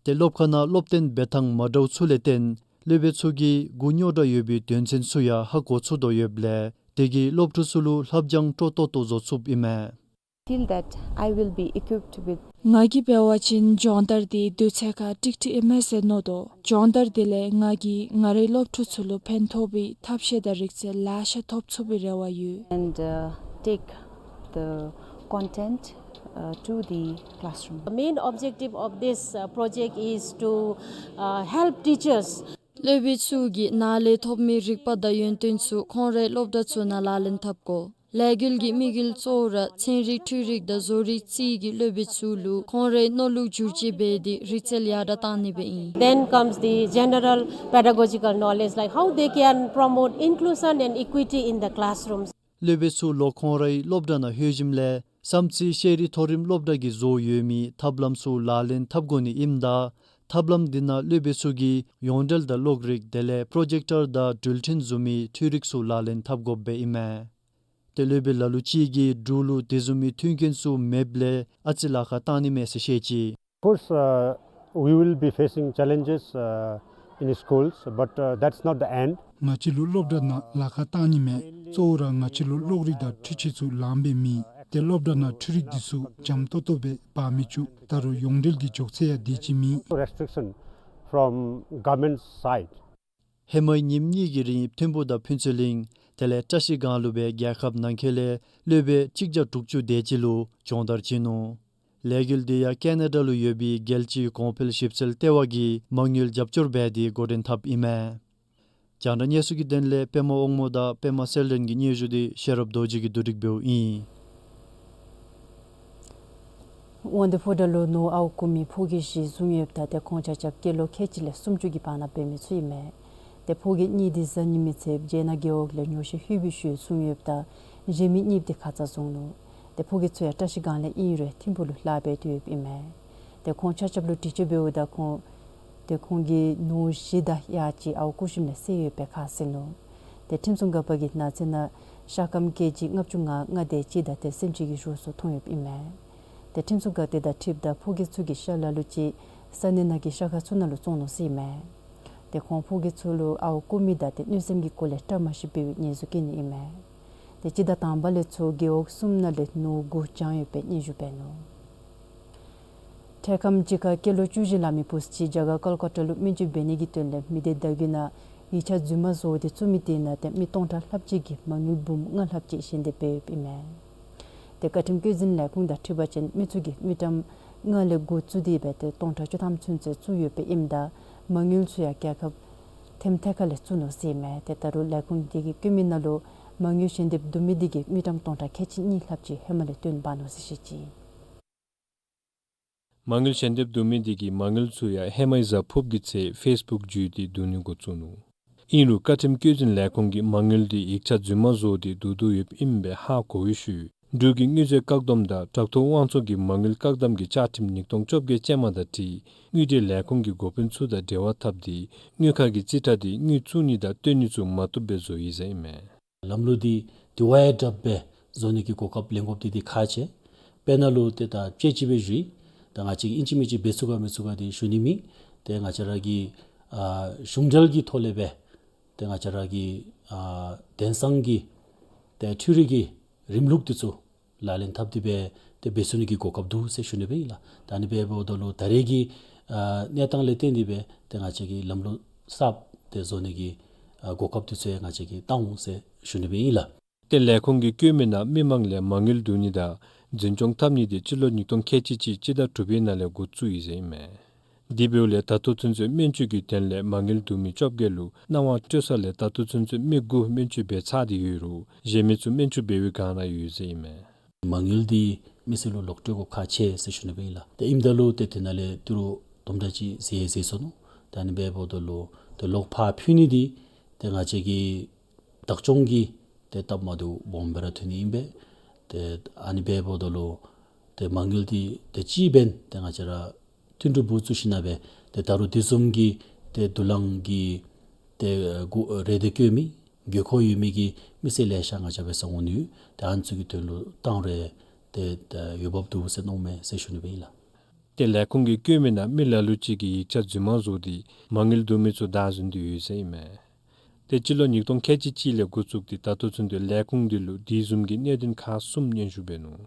ཏེ་སློབ་ཁང་ནང་སློབ་སྟོན་འབད་ཐངས་མ་འདྲཝ་ཚུ་ལས་བརྟེན་སློབ་དཔོན་ཚུ་གིས་མགུ་རྙོག་དྲགས་ཡོད་པའི་དོན་ཚན་ཚུ་ཡང་ཧ་གོ་ཚུགས་དོ་ཡོདཔ་ལས་དེ་གིས་སློབ་ཕྲུག་ཚུ་ལུ་ལྷབ་སྦྱང་སྤྲོ་ཏོག་ཏོ་བཟོ་ཚུགསཔ་ཨིན་མས། Feel that I will be equipped with ང་གིས་འབད་བ་ཅིན་སྦྱོང་བརྡར་འདི་དུས་ཚོད་ཁར་ཀྲིག་ཀྲི་ཨིན་མས་ཟེར་མནོ་དོ། སྦྱོང་བརྡར་འདི་ལས་ང་གིས་ང་རའི་སློབ་ཕྲུག་ཚུ་ལུ་ཕན་ཐོགས་པའི་ཐབས་ཤེས་དང་རིག་རྩལ་ལེ་ཤ་ཐོབ་ཚུགས་པའི་རེ་བ་ཡོད། And uh, take the content uh, to the classroom. The main objective of this uh, project is to uh, help teachers. སློབ་དཔོན་ཚུ་གིས་ནཱ་ལས་ཐོབ་མི་རིག་པ་དང་ཡོན་ཏན་ཚུ་ཁོང་རའི་སློབ་གྲྭ་ཚུ་ནང་ལག་ལེན་འཐབ་དགོ། ལས་འགུལ་གྱི་དམིགས་ཡུལ་གཙོ་བོ་ར་ཚན་རིག་འཕྲུལ་རིག་དང་བཟོ་རིག་རྩིས་ཀྱི་སློབ་དཔོན་ཚུ་ལུ་ཁོང་རའི་མནོ་ལུགས་བསྒྱུར་བཅོས་འབད་དེ་རིག་རྩལ་ཡར་དྲགས་གཏང་ནི་སྦེ་ཨིན། Then comes the general pedagogical knowledge, like how they can promote inclusion and equity in the classrooms. སློབ་དཔོན་ཚུ་ལོག་ཁོང་རའི་སློབ་གྲྭ་ནང་ལྷོད་ཞིནམ་ལས་བསམ་རྩེ་ཤེས་རིག་མཐོ་རིམ་སློབ་གྲྭ་གིས་བཟོ་ཡོད་མི་ཐབས་ལམ་ཚུ་ལག་ལེན་འཐབ་དགོ་ནི་ཨིནམ་ད་ཐབས་ལམ་འདི་ནང་སློབ་དཔོན་ཚུ་གིས་ཡོངས་འབྲེལ་དང་གློག་རིག་དེ་ལས་པྲོ་ཇེཀ་ཊར་དང་འགྲུལ་འཕྲིན་བཟུམ་མའི་འཕྲུལ་རིག་ཚུ་ལག་ལེན་འཐབ་དགོཔ་སྦེ་ཨིན་མས། ཏེ་སློབ་དཔོན་ལ་ལུ་ཅིག་གིས་འབྲུག་ལུ་དེ་བཟུམ་མའི་མཐུན་རྐྱེན་ཚུ་མེདཔ་ལས་ཨ་ཙི་ལཱ་ཁག་བཏང་ནི་མས་ཟེར་བཤད་ཅི། Of course, uh, we will be facing challenges, uh, in schools, but, uh, that's not the end. ང་བཅས་ལུ་སློབ་གྲྭ་ནང་ལཱ་ཁག་བཏང་ནི་མས། གཙོ་བོ་ར་ང་བཅས་ལུ་གློག་རིག་དང་འཕྲུལ་ཆས་ཚུ་ལངམ་སྦེ་མེད། ཏེ་སློབ་གྲྭ་ནང་འཕྲུལ་རིག་འདི་ཚུ་འཇམ་ཏོག་ཏོ་སྦེ་འབག་མི་བཅུག། ད་རུང་ཡོངས་འབྲེལ་གྱི་འཇོག་ཚད་ཡང་དེ་ཅིག་མེད། Restriction from government side. ཧེ་མའི་ཉིནམ་གཉིས་ཀྱི་རིང་ཐིམ་ཕུག་དང་ཕུན་ཚོགས་གླིང་དེ་ལས་བཀྲ་ཤིས་སྒང་ལུ་སྦེ་རྒྱལ་ཁབ་ནང་འཁོད་ལས་སློབ་དཔོན་གཅིག་བརྒྱ་དྲུག་ཅུ་དེ་ཅིག་ལུ་སྦྱོང་བརྡར་བྱིན་ནུག། ལས་འགུལ་འདི་ཡང་ཀེ་ན་ཌ་ལུ་ཡོད་པའི་རྒྱལ་སྤྱིའི་གོང་འཕེལ་ཞིབ་འཚོལ་ལྟེ་བ་གིས་མ་དངུལ་རྒྱབ་སྐྱོར་འབད་དེ་འགོ་འདྲེན་འཐབ་ཨིན་མས། རྒྱང་བསྒྲགས་གནས་ཚུལ་གྱི་དོན་ལས་པདྨ་དབང་མོ་དང་པདྨ་གསལ་སྒྲོན་གྱི་སྙན་ཞུ་འདི་ཤེས་རབ་རྡོ་རྗེ་གིས་བསྡུ་སྒྲིག་འབདཝ་ཨིན། དབང་འདུས་ཕོ་བྲང་ལུ་ནོར་ཨརཝ་རྐུ་མི་ཕོ་སྐྱེས་བཞི་བཟུང་ཡོདཔ་ད་ཏེ་ཁོང་ཆ་ཁྱབ་སྐྱེས་ལོ་ཁལ་གཅིག་ལས་སུམ་ཅུ་གི་བར་ན་འབད་མི་ཚུ་ཨིན་མས། ཏེ་ཕོ་སྐྱེས་གཉིས་འདི་གཟའ་ཉི་མའི་ཚེ་རྒྱལ་ནག་རྒེད་འོག་ལས་ཉོག་བཤད་ཕུལ་བའི་ཤུལ་བཟུང་ཡོདཔ་ད་གཞན་མི་གཉིས་འདི་ཁ་ཙ་བཟུང་ནུག། ཏེ་ཕོ་སྐྱེས་ཚུ་ཡང་བཀྲ་ཤིས་སྒང་ལས་ཨིན་རུང་ཐིམ་ཕུག་ལུ་ལཱ་འབད་དོ་ཡོདཔ་ཨིན་མས། ཏེ་ཁོང་ཆ་ཁྱབ་ལུ་དྲི་དཔྱད་འབདཝ་ད་ཁོང་ཏེ་ཁོང་གིས་ནོར་བཞི་དང་གཡག་གཅིག་ཨརཝ་རྐུ་ཞིནམ་ལས་བསད་ཡོདཔ་སྦེ་ཁ་བཟེད་ནུག། ཏེ་ཁྲིམས་སྲུང་འགག་པ་གི་གནས་ཚད་ནང་ཤ་སྐམ་ཀེ་ཇི་ལྔ་བཅུ་ང་ལྔ་དེ་ཅིག་དང་ཏེ་སེམས་ཅན་གྱི་གཟུགས་སོགས་མཐོང་ཡོདཔ་ཨིན་མས། ཏེ་ཁྲིམས་སྲུང་འགག་སྡེ་དང་འཁྲིལཝ་ད་ཕོ་སྐྱེས་ཚུ་གིས་ཤ་ལ་ལུ་ཅིག་ས་གནས་ནང་གི་ཤ་ཁང་ཚུ་ནང་ལུ་བཙོང་ནུག་ཟེར་ཨིན་མས། ཏེ་ཁོང་ཕོ་སྐྱེས་ཚུ་ལུ་ཨརཝ་རྐུ་མི་དང་ཏེ་གནོད་སེམས་ཀྱི་སྐོར་ལས་བཀྲ་མ་ཤིསཔ་འབད་བའི་ཉེས་འཛུགས་བཀལ་ནི་ཨིན་མས། ཏེ་སྤྱི་ཟླ་དང་པ་ལས་ཚུར་རྒེད་འོག་གསུམ་ནང་ལས་ནོར་དགུ་བྱང་ཡོདཔ་སྦེ་སྙན་ཞུ་འབད་ནུག། འཕྲལ་ཁམས་ཅིག་ཁར་སྐྱེས་ལོ་བཅུ་བཞི་ལང་མི་བུཚ་ཅིག་རྒྱ་གར་ཀལ་ཀ་ཏ་ལུ་སྨན་བཅོས་འབད་ནི་གི་དོན་ལས་མི་སྡེ་བརྡ་བརྒྱུད་ནང་ཡིག་ཆ་རྫུན་མ་བཟོ་སྟེ་བཙུགས་མི་དེ་ནང་ཏེ་མི་སྟོང་ཕྲག་ལྷགཔ་ཅིག་གིས་མ་དངུལ་འབུམ་ལྔ་ལྷགཔ་ཅིག་ཞལ་འདེབས་འབད་ཡོདཔ་ཨིན་མས། ཏེ་བཀའ་ཁྲིམས་བཀོད་འཛིན་ལས་ཁུངས་དང་འཁྲིལ་བ་ཅིན་མི་ཚུ་གིས་དངུལ་ཀྲམ་ལྔ་ལས་འགོ་བཙུགས་ཏེ་འབད་ཏེ་སྟོང་ཕྲག་བཅུ་ཐམ་ཚུན་ཚོད་བཙུགས་ཡོདཔ་ཨིནམ་ད་མ་དངུལ་ཚུ་ཡང་རྒྱལ་ཁབ་ཐེམ་ཐེ་ཁ་ལས་བཙུགས་ནུག་ཟེར་ཨིན་མས། ཏེ་ད་རུང་ལས་ཁུངས་དེ་གིས་བཀོད་མི་ནང་ལུ་མ་དངུལ་ཞལ་འདེབས་བསྡུ་མི་དེ་གིས་དངུལ་ཀྲམ་སྟོང་ཕྲག་ཁལ་གཅིག་གཉིས་ལྷགཔ་ཅིག་ཧེ་མ་ལས་བཏོན་འབག་ནུག་ཟེར་བཤད་ཅི། མ་དངུལ་ཞལ་འདེབས་བསྡུ་མི་དེ་གིས་མ་དངུལ་ཚུ་ཡང་ཧེ་མའི་གཟའ་ཕུརཔ་གི་ཚེ་ཕེསི་བུཀ་བརྒྱུད་དེ་བསྡུ་ནི་འགོ་བཙུགས་ནུག། ཨིན་རུང་བཀའ་ཁྲིམས་བཀོད་འཛིན་ལས་ཁུངས་ཀྱིས་མ་དངུལ་དེ་ཡིག་ཆ་རྫུན་མ་བཟོ་སྟེ་བསྡུ་དོ་ཡོདཔ་ཨིནམ་སྦེ་ཧ་གོ་བའི་ཤུལ་འབྲུག་གི་དངུལ་རྩིས་བཀག་སྡོམ་དང་བྲག་ཐོག་དབང་གཙོ་གི་མ་དངུལ་བཀག་སྡོམ་གྱི་བཅའ་ཁྲིམས་ཉིས་སྟོང་བཅོ་བརྒྱད་ཅན་མ་དང་འཁྲིལ་དངུལ་འབྲེལ་ལས་ཁུངས་ཀྱི་འགོ་དཔོན་ཚུ་དང་འབྲེལ་བ་འཐབ་སྟེ་དངུལ་ཁང་གི་རྩིས་ཁྲ་དེ་དངུལ་བཙུགས་ནི་དང་བཏོན་ནི་ཚུ་མ་བཏུབ་སྦེ་བཟོ་ཡི་ཟེར་ཨིན་མས། ལམ་ལུགས་འདི་དེ་བ་ཡང་དྲགཔ་སྦེ་བཟོ་ནི་གི་གོ་སྐབས་ལེན་དགོཔ་འདི་འདི་ཁག་ཆེ། དཔེར་ན་ལུ་ཏེ་ད་དཔྱེ་ཅིག་སྦེ་ཞུ་ཡི། ད་ང་བཅས་ཀྱིས་ཨིན་ཅི་མིན་ཅི་འབད་ཚུགས་ག་མི་ཚུགས་ག་འདི་ཞུ་ནི་མེད། ཏེ་ང་བཅས་ར་གི་ཨ་གཞུང་འབྲེལ་གྱི་ཐོག་ལས་སྦེ་ཏེ་ང་བཅས་ར་གི་ཨ་དེང་སང་གི་ཏེ་འཕྲུལ་རིག་གི་རིམ་ལུགས་འདི་ཚུ་ལག་ལེན་འཐབ་སྟེ་སྦེ་ཏེ་འབད་ཚུགས་ནི་གི་གོ་སྐབས་འདུག་ཟེར་ཞུ་ནི་སྦེ་ཨིན་ལགས། ད་ཨ་ནི་སྦེ་འབདཝ་ད་ལུ་ད་རེས་ཀྱི་ཨ་གནས་སྟངས་ལས་བརྟེན་ཏེ་སྦེ་ཏེ་ང་བཅས་ཀྱིས་ལམ་ལུགས་གསརཔ་དེ་བཟོ་ནི་གི་ཨ་གོ་སྐབས་འདི་ཚུ་ཡང་ང་བཅས་ཀྱིས་བཏང་འོང་ཟེར་ཞུ་ནི་སྦེ་ཨིན་ལགས། ཏེ་ལས་ཁུངས་ཀྱིས་བཀོད་མི་ནང་མི་མང་ལས་མ་དངུལ་བསྡུ་ནི་དང་འཛིན་སྐྱོང་འཐབ་ནི་དེ་སྤྱི་ལོ་ཉིས་སྟོང་ཁལ་གཅིག་གཅིག་སྤྱི་ཟླ་དྲུག་པའི་ནང་ལས་འགོ་བཙུགས་ཡི་ཟེར་ཨིན་མས། དེ་འབདཝ་ལས་ད་ལྟོ་ཚུན་ཚོད་སྨན་བཅོས་ཀྱི་དོན་ལས་མ་དངུལ་བསྡུ་མི་བཅོ་བརྒྱད་ལུ་སྣང་བ་སྤྲོད་ས་ལས་ད་ལྟོ་ཚུན་ཚོད་མི་དགུ་སྨན་བཅོས་འབད་ཚར་ཏེ་ཡོད་རུང་གཞན་མི་ཚུ་སྨན་བཅོས་འབད་བའི་བསྒང་ནང་ཡོད་ཟེར་ཨིན་མས། མ་དངུལ་འདི་མི་སེར་ལུ་ལོག་སྤྲོད་དགོཔ་ཁག་ཆེ་ཟེར་ཞུ་ནི་སྦེ་ཨིན་ལགས། ཏེ་ཨིནམ་ད་ལུ་ཏེ་དེ་ནང་ལས་ཏི་རུ་དུམ་གྲ་ཅིག་ཟད་ཟད་སོ་ནུག། ད་ཨ་ནི་སྦེ་འབདཝ་ད་ལུ་ཏེ་ལོག་ཕར་ཕུལ་ནི་འདི་ཏེ་ང་བཅས་ཀྱི་བདག་སྐྱོང་གི་ཏེ་སྟབས་མ་བདེཝ་སྦོམ་སྦེ་ར་ཐོན་ནི་ཨིན་པས། ཏེ་ཨ་ནི་སྦེ་འབདཝ་ད་ལུ་ཏེ་མ་དངུལ་འདི་ཏེ་ཅིག་འབདན་ཏེ་ང་བཅས་ར་བསྟུན་གྲོས་འབད་ཚུགས་ཞིན་ན་སྦེ་ཏེ་ད་རུང་དེ་བཟུམ་གྱི་ཏེ་དུག་རླངས་ཀྱི་ཏེ་གོ་རེ་འདོད་བསྐྱེད་མི་དགོས་མཁོ་ཡོད་མི་གི་མི་སེར་ལེ་ཤ་ང་བཅས་འབད་སར་འོང་ནི་ཡོད། ཏེ་ཨ་ནི་ཚུ་གི་དོན་ལུ་བཏང་རུང་ཏེ་ཏེ་འོས་འབབ་འདུག་ཟེར་མནོཝ་མས་ཟེར་ཞུ་ནི་སྦེ་ཨིན་ལགས། ཏེ་ལས་ཁུངས་ཀྱིས་བཀོད་མི་ནང་མི་ལ་ལུ་ཅིག་གིས་ཡིག་ཆ་རྫུན་མ་བཟོ་སྟེ་མ་དངུལ་བསྡུ་མི་ཚུ་བདའ་ཟུན་ཏེ་ཡོད་ཟེར་ཨིན་མས། ཏེ་སྤྱི་ལོ་ཉིས་སྟོང་ཁལ་གཅིག་གཅིག་ལས་འགོ་བཙུགས་ཏེ་ད་ལྟོ་ཚུན་ཚོད་ལས་ཁུངས་འདི་ལུ་དེ་བཟུམ་གྱི་གནད་དོན་ཁག་གསུམ་སྙན་ཞུ་འབད་ནུག།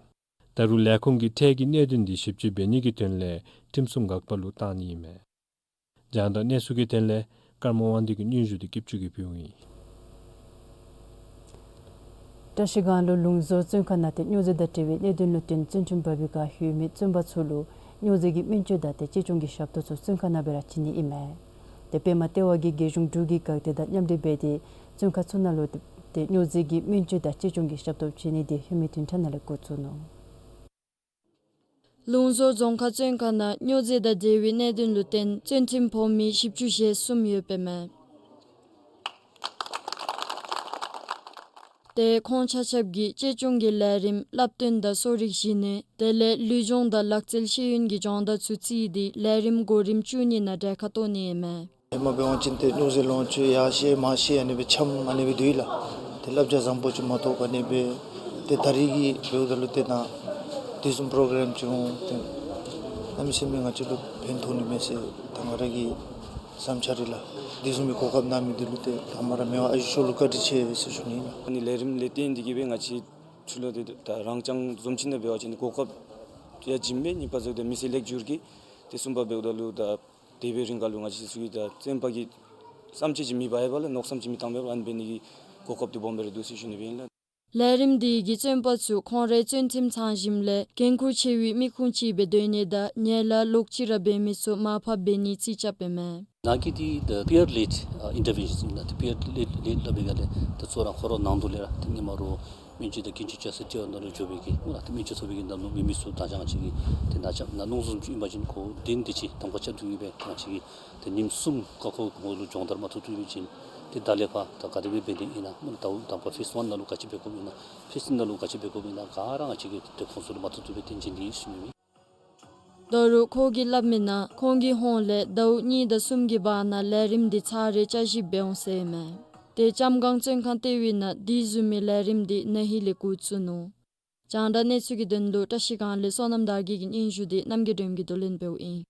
ད་རུང་ལས་ཁུངས་ཀྱིས་འཕྲལ་གྱི་གནད་དོན་འདི་ཞིབ་དཔྱད་འབད་ནི་གི་དོན་ལས་ཁྲིམས་སྲུང་འགག་པ་ལུ་བཏང་ནི་ཨིན་མས། རྒྱང་བསྒྲགས་གནས་ཚུལ་གྱི་དོན་ལས་ཀརྨ་དབང་འདུས་ཀྱི་སྙན་ཞུ་འདི་སྐྱིད་ཆུ་གིས་ཕུལཝ་ཨིན། བཀྲ་ཤིས་སྒང་ལུ་ལུང་ཟོར་བཙོན་ཁང་ནང་ཏེ་སྨྱོ་རྫས་དང་འབྲེལ་བའི་གནད་དོན་ལུ་བརྟེན་བཙོན་ཁྲིམས་འབབ་པའི་བསྒང་ལྷོད་མི་བཙོན་པ་ཚུ་ལུ་སྨྱོ་རྫས་ཀྱི་སྨན་བཅོས་དང་ཏེ་གཅེས་སྐྱོང་གི་ཞབས་ཏོག་ཚུ་བཙོན་ཁང་ནང་སྦེ་ར་བྱིན་ནི་ཨིན་མས། ཏེ་པདྨ་ལྟེ་བ་གིས་རྒྱལ་གཞུང་འབྲུག་གི་འགག་སྡེ་དང་མཉམ་འབྲེལ་འབད་དེ་བཙོན་ཁང་ཚུ་ནང་ལུ་ཏེ་སྨྱོ་རྫས་ཀྱི་སྨན་བཅོས་དང་གཅེས་སྐྱོང་གི་ཞབས་ཏོག་བྱིན་ནི་དེ་ལྷོད་མེད་བདུན་ཕྲག་ནང་ལས་འགོ་བཙུགས་ནུག། ལུང་ཟོར་རྫོང་ཁག་བཙོན་ཁང་ནང་སྨྱོ་རྫས་དང་འབྲེལ་བའི་གནད་དོན་ལུ་བརྟེན་བཙོན་ཁྲིམས་ཕོག་མི་བཞི་བཅུ་ཞེ་གསུམ་ཡོདཔ་ཨིན་མས། ཏེ་ཁོང་ཆ་ཁྱབ་ཀྱིས་གཅེས་སྐྱོང་གི་ལས་རིམ་བསླབ་སྟོན་དང་གསོ་རིག་གཞི་གནས་དེ་ལས་ལུས་སྦྱོང་དང་ལག་རྩལ་ཤེས་ཡོན་གྱི་སྦྱོང་བརྡར་ཚུ་བརྩིས་ཏེ་ལས་རིམ་གོ་རིམ་བཅུ་གཉིས་ནང་གྲལ་ཁར་གཏོགས་ནི་ཨིན་མས། ཧེ་མ་འབད་བ་ཅིན་ཏེ་སྨྱོ་རྫས་ལོངས་སྤྱོད་ཡར་བཤལ་མར་བཤལ་ཨ་ནི་སྦེ་འཁྱམས་ཨ་ནི་སྦེ་སྡོད་ཡི་ལགས། ཏེ་བསླབ་བྱ་བཟང་པོ་ཅིག་མ་ཐོབ་ཨ་ནི་སྦེ་ ཏེ་ད་རིས་ཀྱི་འབདཝ་ད་ལུ་ཏེ་ད་དེ་བཟུམ་པོ་རོ་གྲམ་ཅིག་འོང་ཏེ་གནམ་མེད་ས་མེད་ང་བཅས་ལུ་ཕན་ཐོགས་ནི་མས་ཟེར་ད་ང་ར་གི་བསམ་འཆར་རེ་ལགས། དེ་བཟུམ་གྱི་གོ་སྐབས་གནང་མི་འདི་ལུ་ཏེ་ད་མ་ར་མེད་པར་ཨ་ཞུ་ལུ་བཀའ་དྲིན་ཆེ་ཟེར་ཞུ་ནི་ལགས། ཨ་ནི་ལས་རིམ་ལས་བརྟེན་འདི་གིས་སྦེ་ང་བཅས་ཚུ་ལུ་ཏེ་ད་རང་རྐྱང་བཟུམ་ཅིག་ནང་འབད་བ་ཅིན་གོ་སྐབས་ཡང་བྱིནམ་མས། གཉིས་པ་ཟེརཝ་ད་མི་སེར་ལེགས་བསྒྱུར་གྱི། ཏེ་གསུམ་པ་འབདཝ་ད་ལུ་ད་འདས་པའི་རིང་ཁ་ལུ་ང་བཅས་ཚུ་གི་ད་བཙོན་པ་གི་བསམ་སྤྱོད་ཅིག་མེད་པར་ཡོདཔ་ལས་མནོ་བསམ་ཅིག་མི་བཏང་པར་ཨ་ནི་འབད་ནི་གི་གོ་སྐབས་འདི་སྦོམ་སྦེ་ར་འདུག་ཟེར་ཞུ་ནི་སྦེ་ཨིན་ལགས། ལས་རིམ་འདི་གིས་བཙོན་པ་ཚུ་ཁོང་རའི་བཙོན་ཁྲིམས་ཚང་ཞིནམ་ལས་འགན་ཁུར་ཆེ་བའི་མི་ཁུངས་ཅིག་སྦེ་སྡོད་ནི་དང་ཉེས་ལ་ལོག་ཅི་ར་འབད་མི་ཚུ་མར་ཕབ་འབད་ནི་རྩིས་རྐྱབ་ཨིན་མས། ནཱ་གི་འདི་the peer led uh, interventions ཨིན་ལགས། ཏེ་peer led led སླབ་པའི་སྒང་ལས་ད་གཙོ་བོ་ར་ཁོ་རའི་ནང་དོག་ལས་ར་ཏེ་ཧེ་མ་ར་སྨན་བཅོས་དང་སྐྱོན་བརྗོད་བྱ་སའི་ལྟེ་བ་ནང་ལུ་འགྱོ་བའི་གི་སྨོ་ལགས། ཏེ་སྨན་བཅོས་ཚོགས་པའི་གི་ནང་ལུ་འབད་མི་ཚུ་ད་ཅི་ང་བཅས་ཀྱིས་ཏེ་ནཱ་ཅ་ནཱ་ནང་བཟུམ་ཅིག་ཨིན་པ་ཅིན་ཁོ་བདུན་དེ་ཅིག་གདམ་ཁ་རྐྱབ་སྟེ་གིས་སྦེ་ང་བཅས་ཀྱིས་ཏེ་ཉིནམ་གསུམ་ཀ་ཁོ་གི་ཧོངས་ལུ་སྦྱོང་བརྡར་མ་ཐོབ་ཐོབ་པ་ཅིན་ཏེ་ད་ལས་ཕར་ད་ག་དེ་སྦེ་འབད་དེ་ཨིན་ན་སྨོ་ལགས། དང་པ་phase one ནང་ལུ་ག་ཅི་འབད་དགོཔ་ཨིན་ན་phase two ནང་ལུ་ག་ཅི་འབད་དགོཔ་ཨིན་ན་ག་ར་ང་བཅས་ཀྱིས་ཏེ་ཁོང་ཚུ་ལུ་མ་ཐུབ་ཐུབ་སྦེ་ཏེ་བྱིན་ཏེ་ཡོད་ཟེར་ཞུ་ནི་ཨིན། ད་རུང་ཁོ་གིས་སླབ་མིའི་ནང་ཁོང་གི་ཧོངས་ལས་ཟླཝ་གཉིས་དང་གསུམ་གྱི་བར་ན་ལས་རིམ་འདི་ཚར་རེ་བསྐྱར་ཞིབ་འབད་འོང་ཟེར་ཨིན་མས། ཏེ་ལྕམ་སྒང་བཙོན་ཁང་ལྟེ་བའི་ནང་དེ་བཟུམ་མའི་ལས་རིམ་འདི་ན་ཧིང་ལས་འགོ་བཙུགས་ནུག། རྒྱང་བསྒྲགས་གནས་ཚུལ་གྱི་དོན་ལུ་བཀྲ་ཤིས་སྒང་ལས་བསོད་ནམས་དར་རྒྱས་ཀྱི་སྙན་ཞུ་འདི་རྣམ་རྒྱལ་སྒྲོལམ་གྱིས་བསྡུ་ལེན་འབདཝ་ཨིན།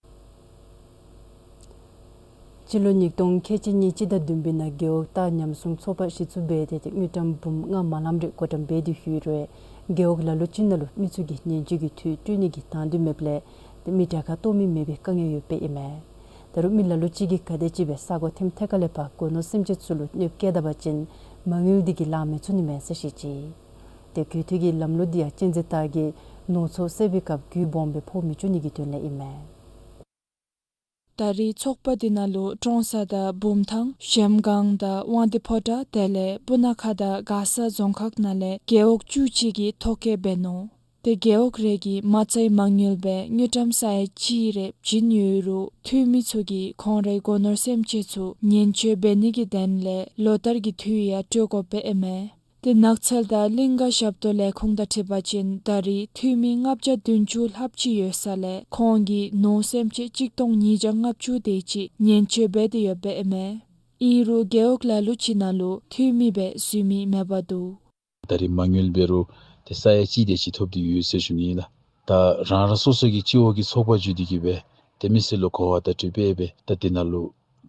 སྤྱི་ལོ་ཉིས་སྟོང་ཁལ་གཅིག་གཉིས་སྤྱི་ཟླ་བདུན་པའི་ནང་རྒེད་འོག་ལྟ་ཉམས་སྲུང་ཚོགས་པ་གཞི་བཙུགས་འབད་དེ་ཏེ་དངུལ་ཀྲམ་འབུམ་ལྔ་མ་ལངམ་རེ་བགོ་བཀྲམ་འབད་དེ་ཡོད་རུང་རྒེད་འོག་ལ་ལུ་ཅིག་ནང་ལུ་མི་ཚུ་གིས་ཉེན་བཅོལ་གྱི་འཐུས་སྤྲོད་ནི་གི་དང་འདོད་མེདཔ་ལས་ཏེ་མི་གྲལ་ཁར་གཏོགས་མི་མེད་པའི་དཀའ་ངལ་ཡོདཔ་ཨིན་མས། ད་རུང་མི་ལ་ལུ་ཅིག་གིས་ག་དེ་ཅིག་སྦེ་ས་གོ་ཐེམ་ཐེ་ཀ་ལས་ཕར་སྒོ་ནོར་སེམས་ཅན་ཚུ་ལུ་གནོདཔ་བཀལ་ད་པ་ཅིན་མ་དངུལ་འདི་གིས་ལང་མི་ཚུགས་ནི་མས་ཟེར་བཤད་ཅི། ཏེ་རྒུད་འཐུས་ཀྱི་ལམ་ལུགས་འདི་ཡང་གཅན་གཟན་སྟག་གིས་ནོར་འཚོ་བསད་པའི་སྐབས་རྒུད་སྦོམ་སྦེ་ཕོག་མི་བཅུག་ནི་གི་དོན་ལས་ཨིན་མས། ད་རིས་ཚོགས་པ་འདི་ནང་ལུ་ཀྲོང་གསར་དང་བུམ་ཐང་གཞལམ་སྒང་དང་དབང་འདུས་ཕོ་བྲང་དེ་ལས་སྤུ་ན་ཁ་དང་མགར་ས་རྫོང་ཁག་ནང་ལས་རྒེད་འོག་བཅུ་གཅིག་གིས་ཐོ་བཀོད་འབད་ནུག། ཏེ་རྒེད་འོག་རེ་གིས་མ་རྩའི་མ་དངུལ་སྦེ་དངུལ་ཀྲམ་ས་ཡ་གཅིག་རེ་བྱིན་ཡོད་རུང་འཐུས་མི་ཚུ་གིས་ཁོང་རའི་སྒོ་ནོར་སེམས་ཅན་ཚུ་ཉེན་བཅོལ་འབད་ནི་གི་དོན་ལས་ལོ་བསྟར་གྱི་འཐུས་ཡང་སྤྲོད་དགོཔ་ཨིན་མས། ཏེ་ནགས་ཚལ་དང་གླིང་ག་ཞབས་ཏོག་ལས་ཁུངས་དང་འཁྲིལ་བ་ཅིན་ད་རིས་འཐུས་མི་ལྔ་བརྒྱ་བདུན་ཅུ་ལྷགཔ་ཅིག་ཡོད་ས་ལས་ཁོང་གིས་ནོར་སེམས་ཅན་གཅིག་སྟོང་ཉིས་བརྒྱ་ལྔ་བཅུ་དེ་ཅིག་ཉེན་བཅོལ་འབད་དེ་ཡོདཔ་ཨིན་མས། ཨིན་རུང་རྒེད་འོག་ལ་ལུ་ཅིག་ནང་ལུ་འཐུས་མི་སྦེ་འཛུལ་མི་མེདཔ་འདུག། ད་རིས་མ་དངུལ་འབད་རུང་ཏེ་ས་ཡ་གཅིག་དེ་ཅིག་ཐོབ་སྟེ་ཡོད་ཟེར་ཞུ་ནི་ལགས། ད་རང་རང་སོ་སོ་གི་སྤྱི་འོག་གི་ཚོགས་པ་བརྒྱུད་དེ་གིས་སྦེ་ཏེ་མི་སེར་ལུ་གོ་བ་བརྡ་སྤྲོད་འབད་སྦེ་ད་དེ་ནང་ལུ་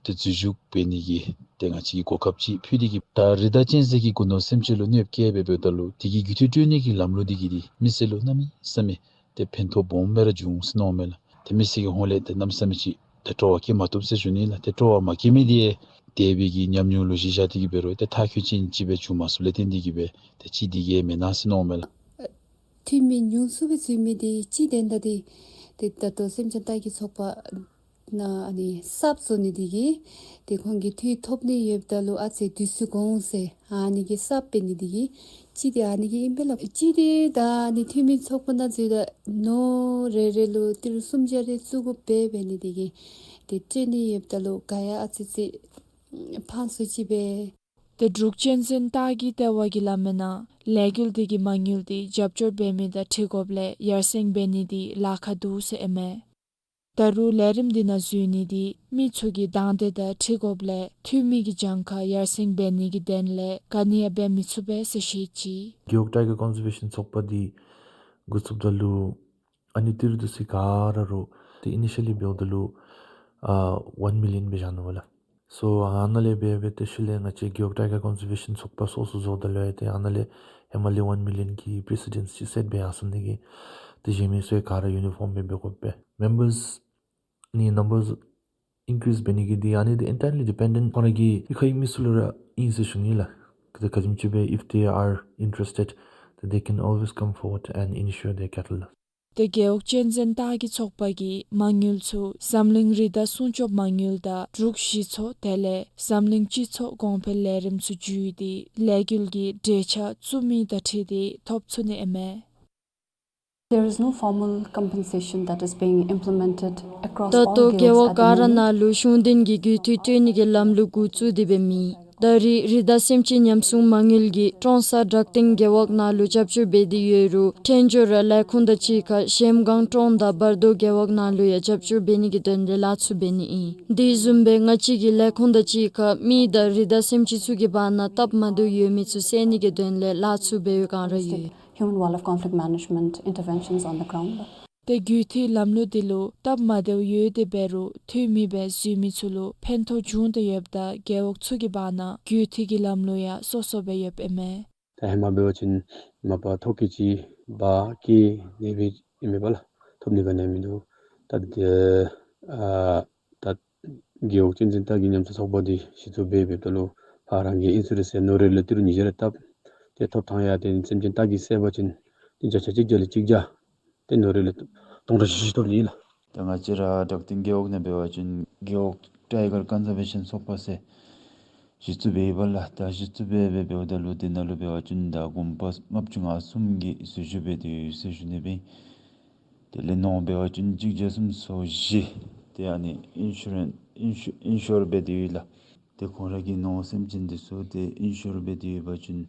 ཏེ་འཛུལ་ཞུགས་འབད་ནི་གི་ཏེ་ང་བཅས་ཀྱིས་གོ་སྐབས་ཅིག་ཕུལ་ཏེ་གིས་ད་རི་དྭགས་གཅན་གཟན་གྱིས་སྒོ་ནོར་སེམས་ཅན་ལུ་གནོདཔ་བཀལ་སྦེ་འབདཝ་ད་ལུ་དེ་གི་རྒུད་འཐུས་སྤྲོད་ནི་གི་ལམ་ལུགས་འདི་གིས་འདི་མི་སེར་ལུ་གནམ་མེད་ས་མེད་ཏེ་ཕན་ཐོགས་སྦོམ་སྦེ་ར་བྱུང་ཟེར་མནོཝ་མས་ལགས། ཏེ་མི་སེར་གྱི་ཧོངས་ལས་ཏེ་གནམ་མེད་ས་མེད་ཅིག་ཏེ་སྤྲོ་བ་བསྐྱེད་མ་བཏུབ་ཟེར་ཞུ་ནི་ལགས། ཏེ་སྤྲོ་བ་མ་བསྐྱེད་མི་འདི་ཡང་འདས་པའི་གི་ཉམས་མྱོང་ལུ་གཞི་བཞག་སྟེ་གིས་འབད་རུང་ཏེ་མཐར་འཁྱོལ་ཅན་ཅིག་སྦེ་བྱུང་མ་ཚུགསཔ་ལས་བརྟེན་ཏེ་གིས་སྦེ་ཏེ་ཅིག་འདི་གིས་མེན་ན་ཟེར་མནོཝ་མས་ལགས། འཐུས་མི་ཉུང་སུ་སྦེ་འཛུལ་མི་འདི་ཅིག་དོན་དག་འདི་ཏེ་ད་ལྟོ་སེམས་ཅན་ལྟ་བའི་ཚོགས་པ་ནང་ཨ་ནི་གསརཔ་བཟོ་ནི་འདི་གིས་ཏེ་ཁོང་གི་འཐུས་ཐོབ་ནི་ཡོདཔ་ད་ལུ་ཨ་ཙི་དུས་ཚོད་འགོར་འོང་ཟེར་ཨ་ནི་གིས་གསརཔ་འབད་ནི་འདི་གིས་ཅིག་འདི་ཨ་ནི་གིས་ཨིན་པས་ལགས། ཅིག་འདི་ད་ཨ་ནི་འཐུས་མི་ཚོགས་པ་ནང་འཛུལཝ་ད་ནོར་རེ་རེ་ལུ་ཏི་རུ་སུམ་བརྒྱ་རེ་བཙུགས་དགོཔ་འབད་ནི་འདི་གིས་ཏེ་སྤྲོད་ནི་ཡོདཔ་ད་ལུ་ག་ཡང་ཨ་ཙི་ཅིག་ཕངས་སུ་ཅིག་སྦེ། ཏེ་འབྲུག་གཅན་གཟན་སྟག་གི་ལྟེ་བ་གིས་སླབ་མིའི་ནང་ལས་འགུལ་འདི་གི་མ་དངུལ་འདི་རྒྱབ་སྐྱོར་འབད་མི་དང་འཁྲིལ་དགོཔ་ལས་ཡར་སེང་འབད་ནི་འདི་ལཱ་ཁག་འདུག་ཟེར་ཨིན་མས། ད་རུང་ལས་རིམ་འདི་ནང་འཛུལ་ནི་འདི་མི་ཚུ་གི་དང་འདོད་དང་འཁྲིལ་དགོཔ་ལས་འཐུས་མི་གི་གྱངས་ཁ་ཡར་སེང་འབད་ནི་གི་དོན་ལས་ག་ནི་ཡང་འབད་མི་ཚུགས་པས་ཟེར་བཤད་ཅི། རྒེད་འོག་ཊའི་གར་ཀོན་ཛར་བེ་ཤཱན་ཚོགས་པ་འདི་འགོ་བཙུགསཔ་ད་ལུ་ཨ་ནི་ཏི་རུ་དུས་ཚོད་ག་ར་ལུ་ཏེ་ཨི་ནི་ཤི་ཡལ་ལི་འབདཝ་ད་ལུ་ཨ་ཝན་མི་ལི་ཡཱན་སྦེ་བཞག་ནུག་པ་ལགས། སོ་ཨ་ནཱ་ལས་འབད་འབད་དེ་ཤུལ་ལས་ང་བཅས་རྒེད་འོག་ཊའི་གར་ཀོན་ཛར་བེ་ཤཱན་ཚོགས་པ་སོ་སོ་བཟོཝ་ད་ལུ་ཡང་ཏེ་ཨ་ནཱ་ལས་ཧེ་མ་ལས་ཝན་མི་ལི་ཡཱན་གྱི་པྲེ་སི་ཌེནཊ་ཅིག་སེཊ་འབད་ཡར་སོང་ནི་གི་ཏེ་གཞན་མི་ཚུ་ག་ར་ཡུ་ནི་ཕོརམ་སྦེ་འབད་དགོ་པས། མེམ་བརསི་ནི་ནམ་བརསི་ཨིན་ཀྲིསི་འབད་ནི་གི་འདི་ཨ་ནི་འདི་ཨེན་ཊའི་ལི་ཌི་པེན་ཌེནཊ་ཁོང་ར་གི་གཡུས་ཁའི་མི་ཚུ་ལུ་ར་ཨིན་ཟེར་ཞུ་ནི་ལགས། ག་དེ་ག་དེམ་ཅིག་སྦེ་if they are interested, then they can always come forward and insure their cattle. ཏེ་རྒེད་འོག་གཅན་གཟན་སྟག་གི་ཚོགས་པ་གིས་མ་དངུལ་ཚུ་འཛམ་གླིང་རི་དྭགས་སྲུང་སྐྱོབ་མ་དངུལ་དང་འབྲུག་གཞི་ཚོགས་དེ་ལས་འཛམ་གླིང་སྤྱི་ཚོགས་གོང་འཕེལ་ལས་རིམ་ཚུ་བརྒྱུད་དེ་ལས་འགུལ་གྱི་གྲོས་འཆར་བཙུགས་མི་དང་འཁྲིལ་ཏེ་ཐོབ་ཚུགས་ནི་ཨིན་མས། There is no formal compensation that is being implemented across all guilds at the moment. ད་ལྟོ་རྒེད་འོག་ག་ར་ནང་ལུ་གཞུང་དོན་གྱི་རྒུད་འཐུས་སྤྲོད་ནི་གི་ལམ་ལུགས་འགོ་བཙུགས་ཏེ་འབད་མེད། ད་རིས་རི་དྭགས་སེམས་ཅན་ཉམས་སྲུང་མ་དངུལ་གྱིས་ཀྲོང་གསར་བྲག་སྟེང་རྒེད་འོག་ནང་ལུ་རྒྱབ་སྐྱོར་འབད་དེ་ཡོད་རུང་ཐད་སྦྱོར་ར་ལས་ཁུངས་དང་གཅིག་ཁར་གཞལམ་སྒང་ཀྲོང་དང་བར་དོ་རྒེད་འོག་ནང་ལུ་ཡང་རྒྱབ་སྐྱོར་འབད་ནི་གི་དོན་ལས་ལཱ་ཚུ་འབད་ནི་ཨིན། དེ་བཟུམ་སྦེ་ང་བཅས་ཀྱིས་ལས་ཁུངས་དང་གཅིག་ཁར་མི་དང་རི་དྭགས་སེམས་ཅན་ཚུ་གི་བར་ན་སྟབས་མ་བདེཝ་ཡོད་མི་ཚུ་བསལ་ནི་གི་དོན་ལས་ལཱ་ཚུ་འབད་བའི་བསྒང་ར་ཡོད། Human wildlife conflict management interventions on the ground. ཏེ་རྒུད་འཐུས་ལམ་ལུགས་འདི་ལུ་སྟབས་མ་བདེཝ་ཡོད་དེ་འབད་རུང་འཐུས་མེད་པའི་འཛུལ་མི་ཚུ་ལུ་ཕན་ཐོགས་བྱུང་སྟེ་ཡོདཔ་ད་རྒེད་འོག་ཚུ་གི་བར་ན་རྒུད་འཐུས་ཀྱི་ལམ་ལུགས་ཡང་སོ་སོ་སྦེ་ཡོདཔ་ཨིན་མས། ད་ཧེ་མ་འབད་བ་ཅིན་མ་པ་ཐོབ་ཀྱི་ཅིག་འབག་སྐྱེལ་ནི་སྦེ་ཨིན་མས་པ་ལགས། ཐོབ་ནི་ག་ནི་ཡང་མིན་འདུག། ད་དེ་ཨ་ད་རྒེད་འོག་གཅན་གཟན་སྟག་གི་ཉམས་གསོ་ཚོགས་པ་འདི་གཞི་བཙུགས་འབད་འབདཝ་ད་ལུ་ཕར་རང་གི་ཨིན་ཤུ་རེནསི་ཡང་ནོར་ཝེ་ལས་ཏི་རུ་ཉིས་བརྒྱ་རེ་བཏབ། ཏེ་ཐོབ་ཐང་ཡང་ཏེ་སེམས་ཅན་སྟག་གི་བསད་པ་ཅིན་ཏེ་བརྒྱ་ཆ་གཅིག་བརྒྱ་ལས་གཅིག་བརྒྱ་ཏེ་ནོར་ཝེ་ལས་སྟོང་ཕྲག་བཞི་བཞི་ཐོབ་ནི་ཨིན་ལགས། ད་ང་བཅས་ར་བྲག་སྟེང་རྒེད་འོག་ནང་འབད་བ་ཅིན་རྒེད་འོག་ཊའི་གར་ཀོན་ཟར་བེ་ཤཱན་ཚོགས་པ་ཟེར་གཞི་བཙུགས་འབད་ཡི་པ་ལགས། ད་གཞི་བཙུགས་འབད་འབད་འབདཝ་ད་ལུ་དེ་ནང་ལུ་འབད་བ་ཅིན་ད་དགོངས་པ་ལྔ་བཅུ་ང་གསུམ་གྱི་འཛུལ་ཞུགས་འབད་དེ་ཡོད་ཟེར་ཞུ་ནི་སྦེ། དེ་ལས་ནོར་འབད་བ་ཅིན་གཅིག་བརྒྱ་སུམ་ཅུ་སོ་བཞི་དེ་ཨ་ནི་ཨིན་ཤུ་རེནསི་ཨིན་ཤུ་ཨིན་ཤུར་འབད་དེ་ཡོད་ལགས། ཏེ་ཁོང་ར་གི་ནོར་སེམས་ཅན་འདི་ཚུ་ཏེ་ཨིན་ཤུར་འབད་དེ་ཡོད་པ་ཅིན་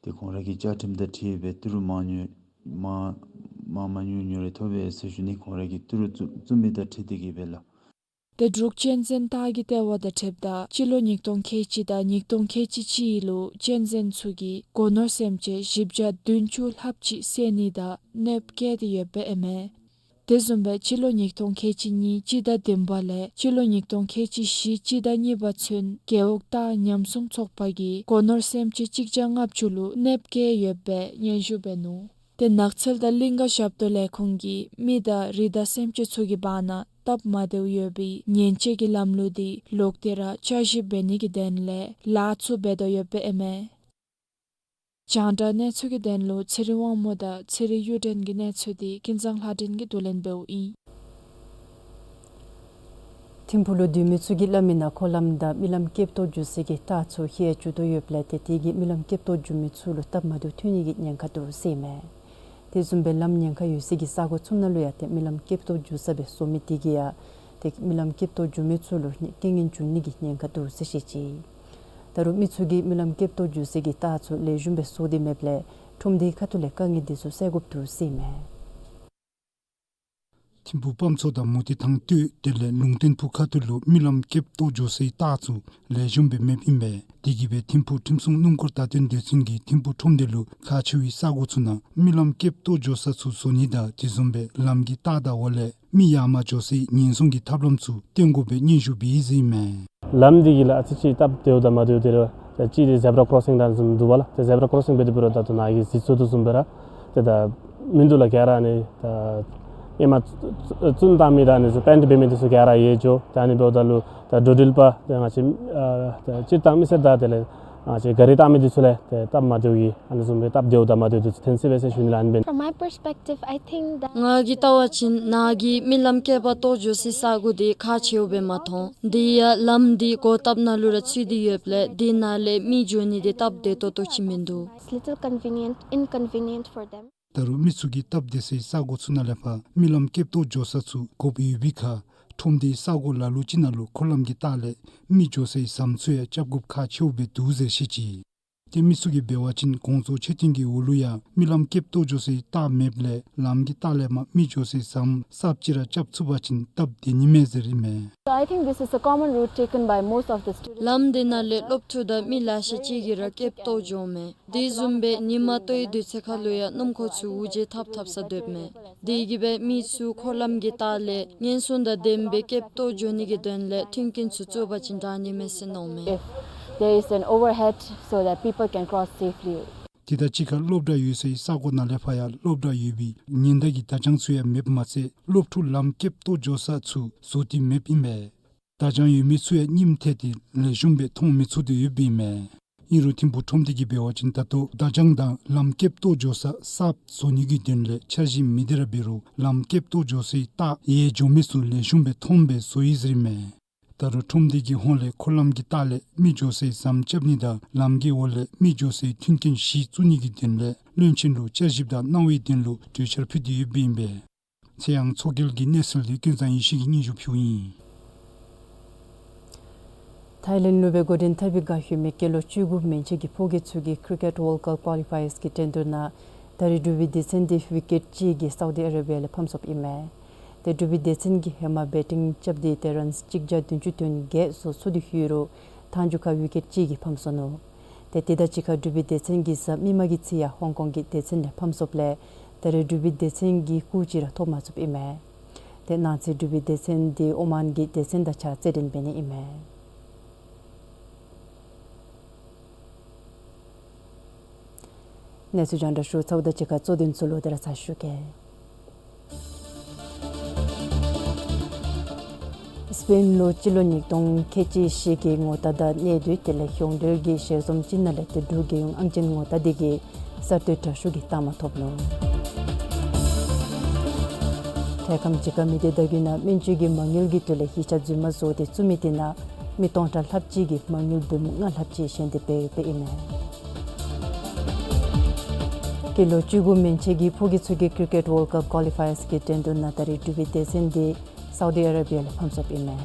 ཏེ་ཁོང་ར་གི་བཅའ་ཁྲིམས་དང་འཁྲིལ་སྦེ་ཏི་རུ་མ་ཉོ་མ་མ་མ་ཉོ་ཉོ་རེ་ཐོབ་པས་ཟེར་ཞུ་ནི། ཁོང་ར་གི་ཏི་རུ་བཙུགས་བཙུགས་མི་དང་འཁྲིལ་ཏེ་གིས་སྦེ་ལགས། ཏེ་འབྲུག་གཅན་གཟན་སྟག་གི་ལྟེ་བ་དང་འཁྲིལཝ་ད་སྤྱི་ལོ་ཉིས་སྟོང་ཁལ་གཅིག་དང་ཉིས་སྟོང་ཁལ་གཅིག་གཅིག་ལུ་གཅན་གཟན་ཚུ་གིས་སྒོ་ནོར་སེམས་ཅན་བཞི་བརྒྱ་བདུན་ཅུ་ལྷགཔ་ཅིག་བསད་ནི་དང་གནོདཔ་བཀལ་ཏེ་ཡོདཔ་ཨིན་མས། དེ་བཟུམ་སྦེ་སྤྱི་ལོ་ཉིས་སྟོང་ཁལ་གཅིག་གཉིས་སྤྱི་ཟླ་བདུན་པ་ལས་སྤྱི་ལོ་ཉིས་སྟོང་ཁལ་གཅིག་བཞི་སྤྱི་ཟླ་གཉིས་པ་ཚུན་རྒེད་འོག་སྟག་ཉམས་སྲུང་ཚོགས་པ་གིས་སྒོ་ནོར་སེམས་ཅན་གཅིག་བརྒྱ་ལྔ་བཅུ་ལུ་གནོདཔ་བཀལ་ཡོདཔ་སྦེ་སྙན་ཞུ་འབད་ནུག། ཏེ་ནགས་ཚལ་དང་གླིང་ག་ཞབས་ཏོག་ལས་ཁུངས་ཀྱིས་མི་དང་རི་དྭགས་སེམས་ཅན་ཚུ་གི་བར་ན་སྟབས་མ་བདེཝ་ཡོད་པའི་ཉེན་བཅོལ་གྱི་ལམ་ལུགས་འདི་ལོག་སྟེ་ར་བསྐྱར་ཞིབ་འབད་ནི་གི་དོན་ལས་ལཱ་ཚུ་འབད་དོ་ཡོདཔ་ཨིན་མས། རྒྱང་བསྒྲགས་གནས་ཚུལ་གྱི་དོན་ལུ་ཚེ་རིང་དབང་མོ་དང་ཚེ་རིང་གཡུ་སྒྲོན་གྱི་གནས་ཚུལ་འདི་ཀུན་བཟང་ལྷ་སྒྲོན་གྱིས་བསྡུ་ལེན་འབདཝ་ཨིན། ཐིམ་ཕུག་ལུ་སྡོད་མི་ཚུ་གིས་སླབ་མི་ནང་འཁོར་ལམ་དང་རྨི་ལམ་སྐྱིད་ཏོག་ཏོ་འགྱོ་སའི་གི་རྟགས་ཚུ་ཤར་བཅུག་དོ་ཡོདཔ་ལས་ཏེ་དེ་གིས་རྨི་ལམ་སྐྱིད་ཏོག་ཏོ་འགྱོ་མི་ཚུ་ལུ་སྟབས་མ་བདེཝ་ཐོན་ནི་གི་ཉེན་ཁ་འདུག་ཟེར་ཨིན་མས། དེ་བཟུམ་སྦེ་ལམ་ཉེན་ཁ་ཡོད་སའི་གི་ས་གོ་ཚུ་ནང་ལུ་ཡང་ཏེ་རྨི་ལམ་སྐྱིད་ཏོག་ཏོ་འགྱོ་ས་སྦེ་བཟོ་མི་དེ་གིས་ཡང་ཏེ་རྨི་ལམ་སྐྱིད་ཏོག་ཏོ་འགྱོ་མི་ཚུ་ལུ་རྐྱེན་ངན་འབྱུང་ནི་གི་ཉེན་ཁ་འདུག་ཟེར་བཤད་ཅི། ད་རུང་མི་ཚུ་གིས་རྨི་ལམ་སྐྱིད་ཏོག་ཏོ་འགྱོ་སའི་གི་རྟགས་ཚུ་ལེགས་ཤོམ་སྦེ་བཟོ་སྟེ་མེདཔ་ལས་ཁྲོམ་སྡེའི་ཁ་ཐུག་ལས་དཀའ་ངལ་འདི་ཚུ་སེལ་དགོཔ་འདུག་ཟེར་ཨིན་མས། ཐིམ་ཕུག་སྤམ་ཚོ་དང་མུ་ཏིག་ཐང་སྟོད་དེ་ལས་ལུང་བསྟན་ཕུག་ཁ་ཐུག་ལུ་རྨི་ལམ་སྐྱིད་ཏོག་ཏོ་འགྱོ་སའི་རྟགས་ཚུ་ལེགས་ཤོམ་སྦེ་མེདཔ་ཨིན་པས། དེ་གིས་སྦེ་ཐིམ་ཕུག་ཁྲིམས་སྲུང་སྣུམ་འཁོར་བརྡ་སྟོན་སྡེ་ཚན་གྱིས་ཐིམ་ཕུག་ཁྲོམ་སྡེ་ལུ་ཁག་ཆེ་བའི་ས་གོ་ཚུ་ནང་རྨི་ལམ་སྐྱིད་ཏོག་ཏོ་འགྱོ་ས་ཚུ་བཟོ་ནི་དང་དེ་བཟུམ་སྦེ་ལམ་གྱི་རྟགས་དང་འོག་ལས་མི་ཡར་མར་འགྱོ་སའི་ཉེན་སྲུང་གི་ཐབས་ལམ་ཚུ་བཏོན་དགོ་པའི་སྙན་ཞུ་འབད་ཡི་ཟེར་ཨིན་མས། ལམ་འདི་གི་ལགས་ཨ་ཙི་ཅིག་སྟབས་བདེཝ་དང་མ་བདེཝ་དེ་ར་ད་གཅིག་དེ་ཛེབ་ར་ཀོརོ་སིང་དང་བཟུམ་འདུག་པ་ལགས། ཏེ་ཛེབ་ར་ཀོརོ་སིང་འབད་དེ་འབད་རུང་ད་ལྟོ་ནཱ་གི་གཟིགས་ཚུགས་དོ་བཟུམ་སྦེ་ར་ཏེ་ད་མིན་འདུག་ལགས། ག་ར་ཨ་ནི་ད་ཨེ་མ་བཙུན་བཏང་མི་དང་ཨ་ནི་ཚུ་པེནཊ་འབད་མི་འདི་ཚུ་ག་ར་ཡལ་འགྱོ། ད་ཨ་ནི་འབདཝ་ད་ལུ་ད་འགྲོ་འགྲུལ་པ་ཏེ་ང་བཅས་ཨ་ད་སྤྱིར་བཏང་མི་སེར་དང་དེ་ལས་ང་བཅས་ག་རི་བཏང་མི་འདི་ཚུ་ལས་ཏེ་སྟབས་མ་བདེཝ་གི་ཨ་ནི་བཟུམ་སྦེ་སྟབས་བདེཝ་དང་མ་བདེཝ་འདི་ཚུ་ཐོན་སོ་ཡི་ཟེར་ཞུ་ནི་ལགས། ཨ་ནི་འབད་From my perspective, I think that ང་གིས་བལྟ་བ་ཅིན་ནཱ་གི་རྨི་ལམ་སྐྱིད་པ་ཏོག་ཏོ་འགྱོ་སའི་ས་གོ་འདི་ཁག་ཆེཝ་སྦེ་མ་མཐོང་། དེ་ཡང་ལམ་འདི་གོ་ཐོབ་ནང་ལུ་ར་ཚུད་དེ་ཡོདཔ་ལས་དེ་ནང་ལས་མི་འགྱོ་ནི་འདི་སྟབས་བདེ་ཏོག་ཏོ་ཅིག་མིན་འདུག། It's little convenient, inconvenient for them. ད་རུང་མི་ཚུ་གིས་སྟབས་བདེ་སའི་ས་གོ་ཚུ་ནང་ལས་ཕར་རྨི་ལམ་སྐྱིད་ཏོག་ཏོ་འགྱོ་ས་ཚུ་དགོཔ་ཡོད་པའི་ཁར་ཁྲོམ་སྡེའི་ས་གོ་ལ་ལུ་ཅིག་ནང་ལུ་འཁོར་ལམ་གྱི་རྟགས་ལས་མི་འགྱོ་སའི་ཟམ་ཚུ་ཡང་རྐྱབ་དགོཔ་ཁག་ཆེཝ་སྦེ་འདུག་ཟེར་བཤད་ཅི། ཏེ་མི་ཚུ་གིས་འབད་བ་ཅིན་གོང་ཚོགས་ཆེ་འབྲིང་གི་འོག་ལུ་ཡང་རྨི་ལམ་སྐྱིད་ཏོག་ཏོ་འགྱོ་སའི་རྟགས་མེདཔ་ལས་ལམ་གྱི་རྟགས་ལས་མར་མི་འགྱོ་སའི་ཟམ་གསརཔ་ཅིག་ར་རྐྱབ་ཚུགས་པ་ཅིན་སྟབས་བདེ་ནི་མས་ཟེར་ཨིན་མས། So I think this is a common route taken by most of the students. ལམ་འདི་ནང་ལས་སློབ་ཕྲུག་དང་མི་ལེ་ཤ་ཅིག་གིས་ར་སྐྱིད་ཏོག་ཏོ་འགྱོཝ་མས། དེ་བཟུམ་སྦེ་ཉིན་མ་ལྟོའི་དུས་ཚོད་ཁར་ལུ་ཡང་སྣུམ་འཁོར་ཚུ་འུར་བརྗེད་འཐབ་འཐབ་ས་སྡོདཔ་མས། དེ་གིས་སྦེ་མི་ཚུ་འཁོར་ལམ་གྱི་རྟགས་ལས་ཉེན་སྲུང་དང་ལྡནམ་སྦེ་སྐྱིད་ཏོག་ཏོ་འགྱོ་ནི་གི་དོན་ལས་མཐུན་རྐྱེན་ཚུ་བཙུགས་པ་ཅིན་དྲག་ནི་མས་ཟེར་མནོཝ་མས། If there is an overhead so that people can cross safely. དེ་དང་གཅིག་ཁར་སློབ་གྲྭ་ཡོད་སའི་ས་གོ་ནང་ལས་ཕར་ཡང་སློབ་གྲྭ་ཡོད་པའི་ཉེན་བརྡ་གི་བརྡ་བྱང་ཚུ་ཡང་མེདཔ་མ་ཚད་སློབ་ཕྲུག་ལམ་སྐྱིད་ཏོག་ཏོ་འགྱོ་ས་ཚུ་བཟོ་སྟེ་མེདཔ་ཨིན་པས། བརྡ་བྱང་ཡོད་མི་ཚུ་ཡང་རྙིངམ་ཐལ་ཏེ་ལེགས་ཤོམ་སྦེ་མཐོང་མི་ཚུགས་ཏེ་ཡོདཔ་ཨིན་མས། ཨིན་རུང་ཐིམ་ཕུག་ཁྲོམ་སྡེ་གིས་འབད་བ་ཅིན་ད་ལྟོ་བརྡ་བྱང་དང་ལམ་སྐྱིད་ཏོག་ཏོ་འགྱོ་ས་གསརཔ་བཟོ་ནི་གི་དོན་ལས་འཆར་གཞི་མེད་དེ་ར་འབད་རུང་ལམ་སྐྱིད་ཏོག་ཏོ་འགྱོ་སའི་རྟགས་ཡལ་འགྱོ་མི་ཚུ་ལེགས་ཤོམ་སྦེ་མཐོངམ་སྦེ་བཟོ་ཡི་ཟེར་ཨིན་མས། ད་རུང་ཁྲོམ་སྡེ་གི་ཧོངས་ལས་འཁོར་ལམ་གྱི་ལྟག་ལས་མི་འགྱོ་སའི་ཟམ་རྐྱབ་ནི་དང་ལམ་གྱི་འོག་ལས་མི་འགྱོ་སའི་མཐུན་རྐྱེན་བཞི་བཙུགས་ནི་གི་དོན་ལས་བློན་ཆེན་ལུ་བསྐྱར་ཞིབ་དང་གནང་བའི་དོན་ལུ་གྲོས་འཆར་ཕུལ་ཏེ་ཡོདཔ་ཨིན་པས། ཚེ་དབང་མཚོ་རྒྱལ་གྱི་གནས་ཚུལ་འདི་ཀུན་བཟང་ཡེ་ཤེས་ཀྱིས་སྙན་ཞུ་ཕུལཝ་ཨིན། ཐའི་ལེནཌ་ནང་སྦེ་འགོ་འདྲེན་འཐབ་པའི་གུ་ལྷོད་མི་སྐྱེས་ལོ་བཅུ་དགུ་མན་ཆད་ཀྱི་ཕོ་སྐྱེས་ཚུ་གི་ཀི་རི་ཀེཊ་ཝཱལཌ་ཀབ་ཀོ་ལི་ཕའི་ཡརསི་གི་འགྲན་བསྡུར་ནང་ད་རེས་འབྲུག་པའི་སྡེ་ཚན་འདི་ཝི་ཀེཊ་གཅིག་གིས་སའུ་དི་ཨ་རེ་བི་ཡ་ལས་ཕམ་སོཔ་ཨིན་མས། ཏེ་འབྲུག་པའི་སྡེ་ཚན་གྱིས་ཧེ་མ་བེ་ཊིང་རྐྱབ་སྟེ་ཏེ་རཱནསི་གཅིག་བརྒྱ་བདུན་ཅུ་དོན་བརྒྱད་བཟོ་ཚུགས་ཏེ་ཡོད་རུང་མཐའ་མཇུག་ཁར་ཝི་ཀེཊ་གཅིག་གིས་ཕམ་སོ་ནུག། ཏེ་དེ་དང་གཅིག་ཁར་འབྲུག་པའི་སྡེ་ཚན་གྱི་གཟའ་མིག་དམར་གྱི་ཚེ་ཡང་ཧོང་ཀོང་གི་སྡེ་ཚན་ལས་ཕམ་སོཔ་ལས་ད་རེས་འབྲུག་པའི་སྡེ་ཚན་གྱི་སྐུ་ཅིག་ར་ཐོབ་མ་ཚུགསཔ་ཨིན་མས། ཏེ་གནངས་ཚེ་འབྲུག་པའི་སྡེ་ཚན་འདི་ཨོ་མཱན་གྱི་སྡེ་ཚན་དང་གཅིག་ཁར་རྩེད་འགྲན་འབད་ནི་ཨིན་མས། གནས་ཚུལ་རྒྱང་བསྒྲགས་ཞུ་ཚརཝ་དང་གཅིག་ཁར་གཙོ་དོན་ཚུ་ལོག་སྟེ་ར་ཚར་ཞུ་གེ། སི་པེན་ལུ་སྤྱི་ལོ་ཉིས་སྟོང་ཁལ་གཅིག་བཞི་གི་ངོ་རྟགས་དང་གནས་སྡུད་དེ་ལས་ཤོང་འབྲེལ་གྱི་ཞལ་འཛོམས་ཅིག་ནང་ལས་ཏེ་འབྲུག་རྒྱལ་ཡོངས་ཨང་ཅན་ངོ་རྟགས་དེ་གི་གསར་གཏོད་དྲག་ཤོས་ཀྱི་རྟགས་མ་ཐོབ་ནུག། འཕྲལ་ཁམས་ཅིག་ཁར་མི་སྡེ་བརྡ་བརྒྱུད་ནང་སྨན་བཅོས་ཀྱི་མ་དངུལ་གྱི་དོན་ལས་ཡིག་ཆ་རྫུན་མ་བཟོ་སྟེ་བཙུགས་མི་དེ་ནང་མི་སྟོང་ཕྲག་ལྷགཔ་ཅིག་གིས་མ་དངུལ་འབུམ་ལྔ་ལྷགཔ་ཅིག་བཞེས་ཏེ་འབད་ཡོདཔ་ཨིན་མས། སྐྱེས་ལོ་བཅུ་དགུ་མན་ཆད་ཀྱི་ཕོ་སྐྱེས་ཚུ་གི་ཀི་རི་ཀེཊ་ཝཱལཌ་ཀཔ་ཀོ་ལི་ཕའི་ཡརསི་གི་འགྲན་བསྡུར་ནང་ད་རེས་འབྲུག་པའི་སྡེ་ཚན་འདི་སའུ་དི་ཨ་ར་བི་ཡ་ལས་ཕམ་སོཔ་ཨིན་མས།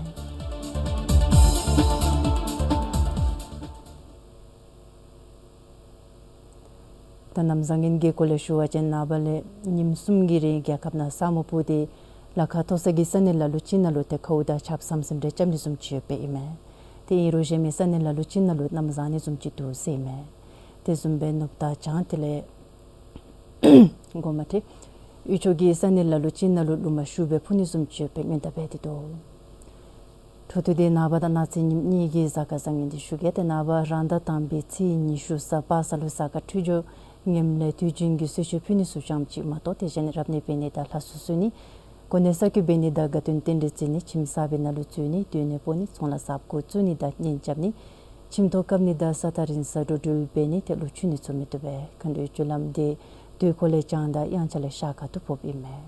ད་གནམ་བཟང་ངན་གྱི་སྐོར་ལས་ཞུ་བ་ཅིན་ནངས་པ་ལས་ཉིནམ་གསུམ་གྱི་རིང་རྒྱལ་ཁབ་ནང་ས་སྨུག་སྤུབས་ཏེ་ལ་ཁ་མཐོ་ས་གི་ས་གནས་ལ་ལུ་ཅིག་ནང་ལུ་ཏེ་ཁཝ་དང་ཆརཔ་ཟམ་ཟིམ་རེ་རྐྱབ་ནི་བཟུམ་ཅིག་ཡོདཔ་ཨིན་མས། ཏེ་ཨིན་རུང་གཞན་མི་ས་གནས་ལ་ལུ་ཅིག་ནང་ལུ་གནམ་བཟང་ནི་བཟུམ་ཅིག་འདུག་ཟེར་ཨིན་མས། དེ་བཟུམ་སྦེ་ནུབ་དང་བྱང་དེ་ལས་འགོ་མ་ཐེ་དབུས་ཕྱོགས་ཀྱི་ས་གནས་ལ་ལུ་ཅིག་ནང་ལུ་ལུ་མ་ཤུགས་སྦེ་འཕུ་ནི་བཟུམ་ཅིག་ཡོདཔ་སྔོན་བརྡ་འབད་དེ་འདུག། འཕྲོ་མཐུད་དེ་ནངས་པ་དང་གནངས་ཚེ་ཉིནམ་གཉིས་ཀྱི་གཟའ་སྐར་བཟང་ངན་འདི་ཞུ་གེ། ཏེ་ནངས་པ་རང་ཟླ་དང་པའི་ཚེས་ཉི་ཤུ་གཟའ་པ་སངས་ལུ་གཟའ་སྐར་འཕྲོད་སྦྱོར་ངནམ་ལས་དུས་རྒྱུན་གྱི་གསོལ་མཆོད་ཕུལ་ནི་ཚུ་ཙམ་ཅིག་མ་གཏོགས་ཏེ་གཞན་རབ་གནས་འབད་ནི་དང་ལྷ་གསོལ་གསོལ་ནི་གོ་གནས་གསར་བསྐོ་འབད་ནི་དང་དགའ་སྟོན་རྟེན་འབྲེལ་བརྩི་ནི་ཁྱིམ་གསར་པའི་ནང་ལུ་འཛུལ་ནི་སྡོད་གནས་སྤོ་ནི་ཚོང་ལཱ་གཟབ་དགོ་བཙུགས་ནི་དང་གཉེན་རྐྱབ་ནི་ཁྱིམ་ཐོག་བཀབ་ནི་དང་ས་ཐག་རིང་ས་འགྲོ་འགྲུལ་འབད་ནི་ཏེ་ལུ་ཆུ་ནི་ཚུ་མི་བཏུབ་པས། མཁའ་འགྲོའི་རྒྱུ་ལམ་འདི་དུས་འཁོར་ལས་བྱང་དང་དབྱངས་འཆར་ལས་ཤར་ཁ་ཐུག་ཕོགཔ་ཨིན་མས།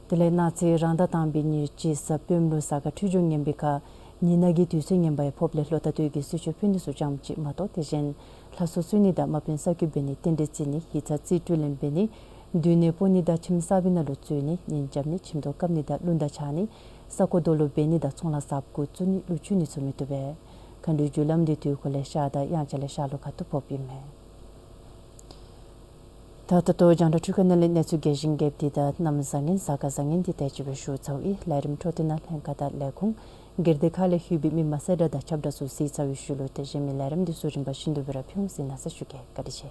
དེ་ལས་གནངས་ཚེ་རང་ཟླ་དང་པའི་ཉེར་གཅིག་གཟའ་སྤེནམ་ལུ་གཟའ་སྐར་འཕྲོད་སྦྱོར་ངན་པའི་ཁར་ཉི་ནག་གི་དུས་ཚོད་ངན་པ་ཡང་ཕོགཔ་ལས་ལོ་ཟླ་སྟོད་ཀྱི་གསོལ་མཆོད་ཕུལ་ནི་ཚུ་ཙམ་ཅིག་མ་གཏོགས་ཏེ་གཞན་ལྷ་གསོལ་གསོལ་ནི་དང་དམག་དཔོན་གསར་བསྐོ་འབད་ནི་རྟེན་འབྲེལ་བརྩི་ནི་ཡིག་ཚང་རྩིས་སྤྲོད་ལེན་འབད་ནི་སྡོད་གནས་སྤོ་ནི་དང་ཁྱིམ་གསར་པའི་ནང་ལུ་འཛུལ་ནི་གཉེན་རྐྱབ་ནི་ཁྱིམ་ཐོག་བཀབ་ནི་དང་རླུང་རྟ་འཕྱར་ནི་ས་རྐོ་རྡོ་སློག་འབད་ནི་དང་ཚོང་ལཱ་གཟབ་དགོ་བཙུགས་ནི་ལུ་ཆུ་ནི་ཚུ་མི་བཏུབ་པས། མཁའ་འགྲོའི་རྒྱུ་ལམ་འདི་དུས་འཁོར་ལས་ཤར་དང་དབྱངས་འཆར་ལས་ཤར་ལྷོ་ཁ་ཐུག་ཕོགཔ་ཨིན་མས། ད་ད་ལྟོ་རྒྱང་བསྒྲགས་འཕྲུལ་ཁང་ནང་ལས་གནས་ཚུལ་རྒྱས་ཤིང་རྒྱསཔ་འདི་དང་གནམ་བཟང་ངན་གཟའ་སྐར་བཟང་ངན་འདི་དེ་ཅིག་སྦེ་ཞུ་ཚརཝ་ཨིན། ལས་རིམ་འཕྲོ་མཐུད་ནང་ལྷན་ཁག་དང་ལས་ཁུངས་སྒེར་སྡེ་ཁག་ལས་ལྷོད་པའི་མི་མང་གསལ་བསྒྲགས་དང་ཁྱབ་བསྒྲགས་ཚུ་གཟིགས་ཚར་བའི་ཤུལ་ལུ་ཏེ་གཞན་མི་ལས་རིམ་འདི་ཚུ་རིམ་པ་བཞིན་དུ་སྦེ་ར་ཕུལ་འོང་ཟེར་མནོ་ས་ཞུ་གེ། བཀའ་དྲིན་ཆེ།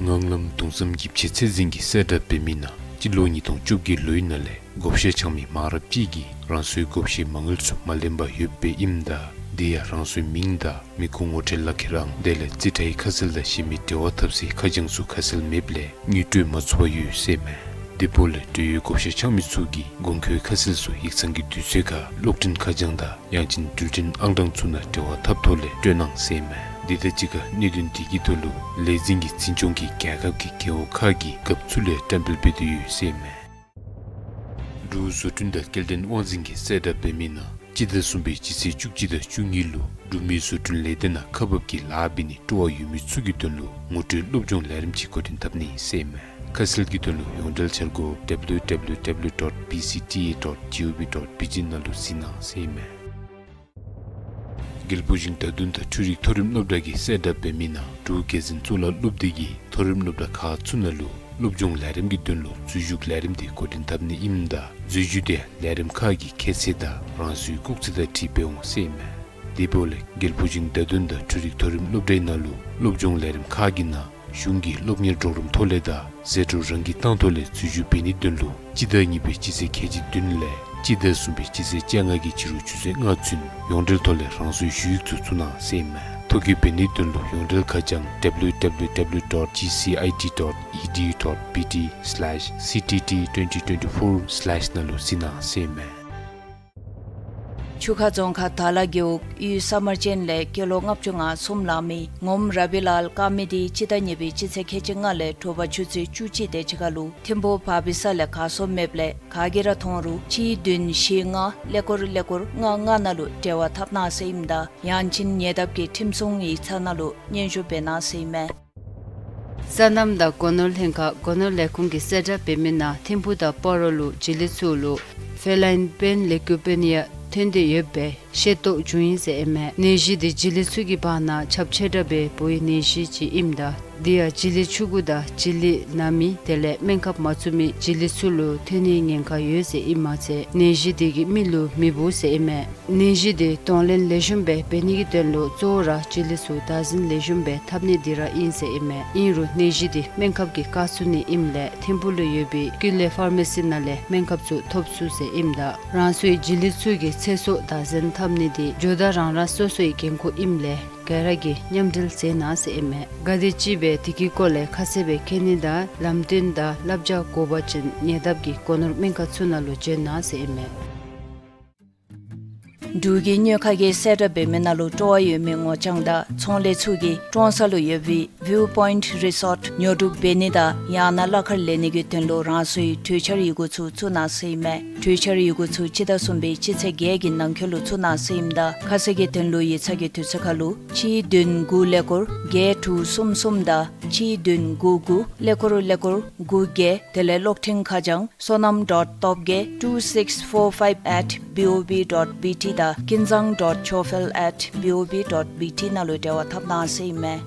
ངང་ལམ་གདུང་བསམ་ཡིད་ཆེས་ཚད་འཛིན་གྱི་གསལ་བསྒྲགས་འབད་མི་ནང་སྤྱི་ལོ་ཉིས་སྟོང་བཅོ་བརྒྱད་ལོའི་ནང་ལས་བགོ་བཤའ་འཆང་མི་མང་རབས་ཅིག་གིས་རང་སོའི་བགོ་བཤའི་མ་དངུལ་ཚུ་མ་ལེན་པར་ཡོདཔ་ཨིནམ་ད་དེ་ཡང་རང་སོའི་མིང་དང་མི་ཁུངས་ངོ་སྤྲོད་ལག་ཁྱེར་དང་དེ་ལས་རྩིས་ཁྲའི་ཁ་གསལ་དང་གཞན་མི་འབྲེལ་བ་འཐབ་སའི་ཁ་བྱང་ཚུ་ཁ་གསལ་མེདཔ་ལས་དངུལ་སྤྲོད་མ་ཚུགས་པར་ཡོད་ཟེར་མས། དེ་འབདཝ་ལས་འབྲེལ་ཡོད་བགོ་བཤའ་འཆང་མི་ཚུ་གིས་གོང་འཁོད་ཁ་གསལ་ཚུ་ཡིག་ཚང་གི་དུས་ཚོད་ཁར་གློག་འཕྲིན་ཁ་བྱང་དང་ཡང་ཅིན་འགྲུལ་འཕྲིན་ཨང་གྲངས་ཚུ་ནང་འབྲེལ་བ་འཐབ་ཐོག་ལས་སྤྲོད་གནང་ཟེར་མས། དེ་དང་གཅིག་ཁར་གནད་དོན་དེ་གི་དོན་ལུ་ལས་འཛིན་གྱིས་འཛིན་སྐྱོང་གིས་རྒྱལ་ཁབ་ཀྱི་རྒེད་འོག་ཁག་གི་རྒཔོ་ཚུ་ལས་བཀྲམ་སྤེལ་འབད་དེ་ཡོད་ཟེར་མས། འབྲུག་བཟོ་སྐྲུན་དང་སྐྱེལ་འདྲེན་དབང་འཛིན་གྱིས་གསལ་བསྒྲགས་འབད་མི་ནང་སྤྱི་ཟླ་གསུམ་པའི་སྤྱི་ཚེས་བཅུ་གཅིག་དང་བཅུ་གཉིས་ལུ་འབྲུག་མི་བཟོ་སྐྲུན་ལས་སྡེ་ནང་ཁག་འབག་གི་ལཱ་འབད་ནི་སྤྲོ་བ་ཡོད་མི་ཚུ་གི་དོན་ལུ་ངོ་སྤྲོད་སློབ་སྦྱོང་ལས་རིམ་ཅིག་འགོ་འདྲེན་འཐབ་ནི་ཟེར་མས། ཁ་གསལ་གྱི་དོན་ལུ་ཡོངས་འབྲེལ་འཆར་སྒོ་W W W dot B C T A dot G O V dot B G ནང་ལུ་གཟིགས་གནང་ཟེར་མས། རྒྱལ་པོ་ཞིང་བརྡ་དོན་དང་འཕྲུལ་རིག་མཐོ་རིམ་སློབ་གྲྭ་གིས་གསལ་བསྒྲགས་འབད་མི་ནང་འབྲུག་རྒྱལ་འཛིན་གཙུག་ལག་སློབ་སྡེ་གིས་མཐོ་རིམ་སློབ་གྲྭ་ཁག་ཚུ་ནང་ལུ་སློབ་སྦྱོང་ལས་རིམ་གྱི་དོན་ལུ་འཛུལ་ཞུགས་ལས་རིམ་དེ་འགོ་འདྲེན་འཐབ་ནི་ཨིནམ་ད་འཛུལ་ཞུགས་དེ་ལས་རིམ་ཁག་གི་ཁྱད་ཚད་དང་རང་སོའི་སྐུགས་ཚད་དང་འཁྲིལ་འབད་འོང་ཟེར་མས། དེ་འབདཝ་ལས་རྒྱལ་པོ་ཞིང་བརྡ་དོན་དང་འཕྲུལ་རིག་མཐོ་རིམ་སློབ་གྲྭའི་ནང་ལུ་སློབ་སྦྱོང་ལས་རིམ་ཁག་གི་ནང་ གཞུང་གི་སློབ་གཉེར་གྲོགས་རམ་ཐོག་ལས་དང་ཟད་འགྲོ་རང་གིས་བཏང་ཐོག་ལས་འཛུལ་ཞུགས་འབད་ནིའི་དོན་ལུ་སྤྱི་ཟླ་གཉིས་པའི་སྤྱི་ཚེས་ཁལ་གཅིག་བདུན་ལས་སྤྱི་ཟླ་གསུམ་པའི་སྤྱི་ཚེས་བཅོ་ལྔ་གི་ཕྱི་རུ་ཆུ་ཚོད་ལྔ་ཚུན་ཡོངས་འབྲེལ་ཐོག་ལས་རང་སོའི་ཞུ་ཡིག་ཚུ་བཙུགས་གནང་ཟེར་ཨིན་མས། ཐོ་བཀོད་འབད་ནིའི་དོན་ལུ་ཡོངས་འབྲེལ་ཁ་བྱང་www dot gcit dot edu dot bt slash ctt twenty twenty-four slash ནང་ལུ་གཟིགས་གནང་ཟེར་ཨིན་མས། ཆུ་ཁ་རྫོང་ཁག་དར་ལ་རྒེད་འོག་གཡུས་ས་དམར་ཅན་ལས་སྐྱེས་ལོ་ལྔ་བཅུ་ང་གསུམ་ལང་མི་ངོམ་ར་བི་ལཱལ་དཀར་མེ་འདི་སྤྱི་ཟླ་གཉིས་པའི་སྤྱི་ཚེས་ཁལ་གཅིག་ལྔ་ལས་དྲོ་པ་ཆུ་ཚོད་བཅུ་གཅིག་དེ་ཅིག་ཁར་ལུ་ཐིམ་ཕུག་བར་པི་ས་ལས་གར་སོང་མེདཔ་ལས་ག་གིས་ར་མཐོང་རུང་གཅིག་བདུན་བཞི་ལྔ་ཀླད་ཀོར་ཀླད་ཀོར་ལྔ་ལྔ་ནང་ལུ་འབྲེལ་བ་འཐབ་གནང་ཟེར་ཨིནམ་ད་ཡང་ཅིན་ཉེ་འདབས་ཀྱི་ཁྲིམས་སྲུང་ཡིག་ཚང་ནང་ལུ་སྙན་ཞུ་འབད་གནང་ཟེར་ཨིན་མས། སོ་ནམ་དང་སྒོ་ནོར་ལྷན་ཁག་སྒོ་ནོར་ལས་ཁུངས་ཀྱིས་གསལ་བསྒྲགས་འབད་མི་ནང་ཐིམ་ཕུག་དང་སྤ་རོ་ལུ་བྱི་ལི་ཚུ་ལུ་ཕེ་ལཱའིན་པེན་ལེ་ཀུ་པེ་ནི་ཡ་ཐོན་ཏེ་ཡོད་པའི་ཤེས་རྟོགས་བྱུང་ཡི་ཟེར་ཨིན་མས། ནད་གཞི་འདི་བྱི་ལི་ཚུ་གི་བར་ན་ཁྱབ་ཆེ་དྲགས་སྦེ་འབོ་བའི་ནད་གཞི་ཅིག་ཨིནམ་ད་འདི་ཡང་བྱི་ལི་ཆུང་ཀུ་དང་བྱི་ལི་ན་མི་དེ་ལས་སྨན་ཁབ་མ་བཙུགས་མི་བྱི་ལི་ཚུ་ལུ་ཐོན་ནིའི་ཉེན་ཁ་ཡོད་ཟེར་ཨིན་མ་ཚད་ནད་གཞི་འདི་གིས་མི་ལུ་མི་འབོ་ཟེར་ཨིན་མས། ནད་གཞི་འདི་གདོང་ལེན་ལེགས་ཤོམ་སྦེ་འབད་ནི་གི་དོན་ལུ་གཙོ་བོ་ར་བྱི་ལི་ཚུ་བདག་འཛིན་ལེགས་ཤོམ་སྦེ་འཐབ་ནི་འདི་ར་ཨིན་ཟེར་ཨིན་མས། ཨིན་རུང་ནད་གཞི་འདི་སྨན་ཁབ་ཀྱིས་བཀག་ཚུགས་ནི་ཨིནམ་ལས་ཐིམ་ཕུག་ལུ་ཡོད་པའི་ཀུན་ལེགས་ཕར་མ་སི་ནང་ལས་སྨན་ཁབ་ཚུ་ཐོབ་ཚུགས་ཟེར་ཨིནམ་ད་རང་སོའི་བྱི་ལི་ཚུ་གི་ཚེ་སྲོག་བདག་འཛིན་འཐབ་ནི་འདི་ཇོ་བདག་རང་རང་སོ་སོའི་འགན་ཁུར་ཨིནམ་ལས་ག་ར་གིས་མཉམ་འབྲེལ་མཛད་གནང་ཟེར་ཨིན་མས། ག་དེམ་ཅིག་སྦེ་དེ་གི་སྐོར་ལས་ཁ་གསལ་སྦེ་མཁྱེན་ནི་དང་ལམ་སྟོན་དང་བསླབ་བྱ་དགོ་པ་ཅིན་ཉེ་འདབས་ཀྱི་སྒོ་ནོར་སྨན་ཁང་ཚུ་ནང་ལུ་བྱོན་གནང་ཟེར་ཨིན་མས། འབྲུག་གི་དངུལ་ཁང་གིས་གསལ་བསྒྲགས་འབད་མི་ནང་ལུ་སྤྲོ་བ་ཡོད་མི་ངོ་རྐྱང་དང་ཚོང་ལས་ཚུ་གིས་ཀྲོང་གསར་ལུ་ཡོད་པའི་ཝིའུ་པོའིནཊ་རི་སོརཊ་ཉོ་སྒྲུབ་འབད་ནི་དང་ཡང་ན་གླ་ཁར་ལེན་ནི་གི་དོན་ལུ་རང་སོའི་གྲོས་འཆར་ཡི་གུ་ཚུ་བཙུགས་གནང་ཟེར་ཨིན་མས། གྲོས་འཆར་ཡི་གུ་ཚུ་སྤྱི་ཟླ་གསུམ་པའི་སྤྱི་ཚེས་བརྒྱད་ཀྱི་ནང་འཁོད་ལུ་བཙུགས་གནང་ཟེར་ཨིནམ་ད་ཁ་གསལ་གྱི་དོན་ལུ་ཡིག་ཚང་གི་དུས་ཚོད་ཁར་ལུ་གཅིག་བདུན་དགུ་ཀླད་ཀོར་བརྒྱད་དྲུག་གསུམ་གསུམ་དང་གཅིག་བདུན་དགུ་དགུ་ཀླད་ཀོར་ཀླད་ཀོར་དགུ་བརྒྱད། དེ་ལས་གློག་འཕྲིན་ཁ་བྱང་sonam dot topgay two six four five at B O B dot B T དང་ཀུན་བཟང་dot chofel at B O B dot B T ནང་ལུ་འབྲེལ་བ་འཐབ་གནང་ཟེར་ཨིན་མས།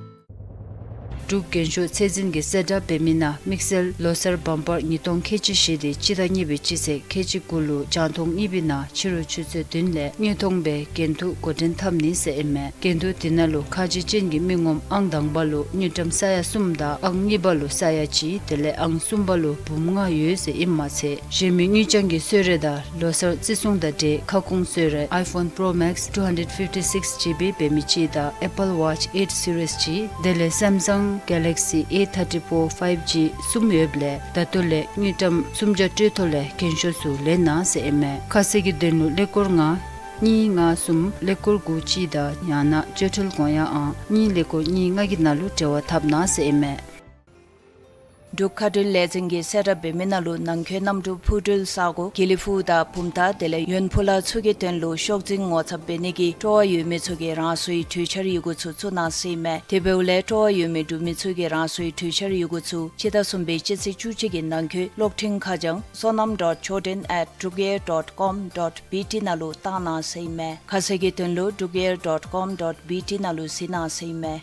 འབྲུག་རྒྱན་ཤོག་ཚད་འཛིན་གྱིས་གསལ་བསྒྲགས་འབད་མི་ནང་དམིགས་བསལ་ལོ་གསར་བམ་པར་ཉིས་སྟོང་ཁལ་གཅིག་བཞི་འདི་སྤྱི་ཟླ་གཉིས་པའི་སྤྱི་ཚེས་ཁལ་གཅིག་དགུ་ལུ་རྒྱང་མཐོང་གཉིས་པའི་ནང་ཕྱི་རུ་ཆུ་ཚོད་བདུན་ལས་དངོས་མཐོང་སྦེ་འགན་འཁྲི་འགོ་འདྲེན་འཐབ་ནི་ཟེར་ཨིན་མས། འགན་འཁྲི་འདི་ནང་ལུ་ཁ་རྗེ་ཅན་གྱི་མི་ངོམ་ཨང་དང་པ་ལུ་དངུལ་ཀྲམ་ས་ཡ་གསུམ་དང་ཨང་གཉིས་པ་ལུ་ས་ཡ་གཅིག་དེ་ལས་ཨང་གསུམ་པ་ལུ་འབུམ་ལྔ་ཡོད་ཟེར་ཨིན་མ་ཚད་གཞན་མི་དངུལ་རྐྱང་གི་གསོལ་རས་དང་ལོ་གསར་བརྩི་སྲུང་དང་འབྲེལ་ཁ་སྐོང་གསོལ་རས་iPhone Pro Max two hundred fifty-six G B འབད་མི་གཅིག་དང་Apple Watch eight Series གཅིག་དེ་ལས་Samsung Galaxy A thirty-four five G གསུམ་ཡོདཔ་ལས་ད་ལྟོ་ལས་དངུལ་ཀྲམ་སུམ་བརྒྱ་སྤྲོད་ཐོག་ལས་རྒྱན་ཤོག་ཚུ་ལེན་གནང་ཟེར་ཨིན་མས། ཁ་གསལ་གྱི་དོན་ལུ་ཀླད་ཀོར་ལྔ་གཉིས་ལྔ་གསུམ་ཀླད་ཀོར་དགུ་གཅིག་དང་ཡང་ན་སྤྱོད་ཁྲལ་དགོངས་ཡངས་ཨང་གཉིས་ཀླད་ཀོར་གཉིས་ལྔ་གི་ནང་ལུ་འབྲེལ་བ་འཐབ་གནང་ཟེར་ཨིན་མས། འབྲུག་མཁའ་འགྲུལ་ལས་འཛིན་གྱིས་གསལ་བསྒྲགས་འབད་མི་ནང་ལུ་ནང་འཁོད་གནམ་གྲུ་འཕུར་འགྲུལ་ས་སྒོ་དགེ་ལེགས་ཕུག་དང་བུམ་ཐང་དེ་ལས་ཡོན་ཕུ་ལ་ཚུ་གི་དོན་ལུ་ཤོག་འཛིན་ངོ་ཚབ་འབད་ནི་གི་སྤྲོ་བ་ཡོད་མི་ཚུ་གིས་རང་སོའི་གྲོས་འཆར་ཡི་གུ་ཚུ་བཙུགས་གནང་ཟེར་ཨིན་མས། དེ་འབདཝ་ལས་སྤྲོ་བ་ཡོད་མི་འབྲུག་མི་ཚུ་གིས་རང་སོའི་གྲོས་འཆར་ཡི་གུ་ཚུ་སྤྱི་ཟླ་གསུམ་པའི་སྤྱི་ཚེས་བཅུ་གཅིག་གི་ནང་འཁོད་གློག་འཕྲིན་ཁ་བྱང་sonam dot choden at drukair dot com dot B T ནང་ལུ་བཏང་གནང་ཟེར་ཨིན་མས། ཁ་གསལ་གྱི་དོན་ལུ་drukair dot com dot B T ནང་ལུ་གཟིགས་གནང་ཟེར་ཨིན་མས།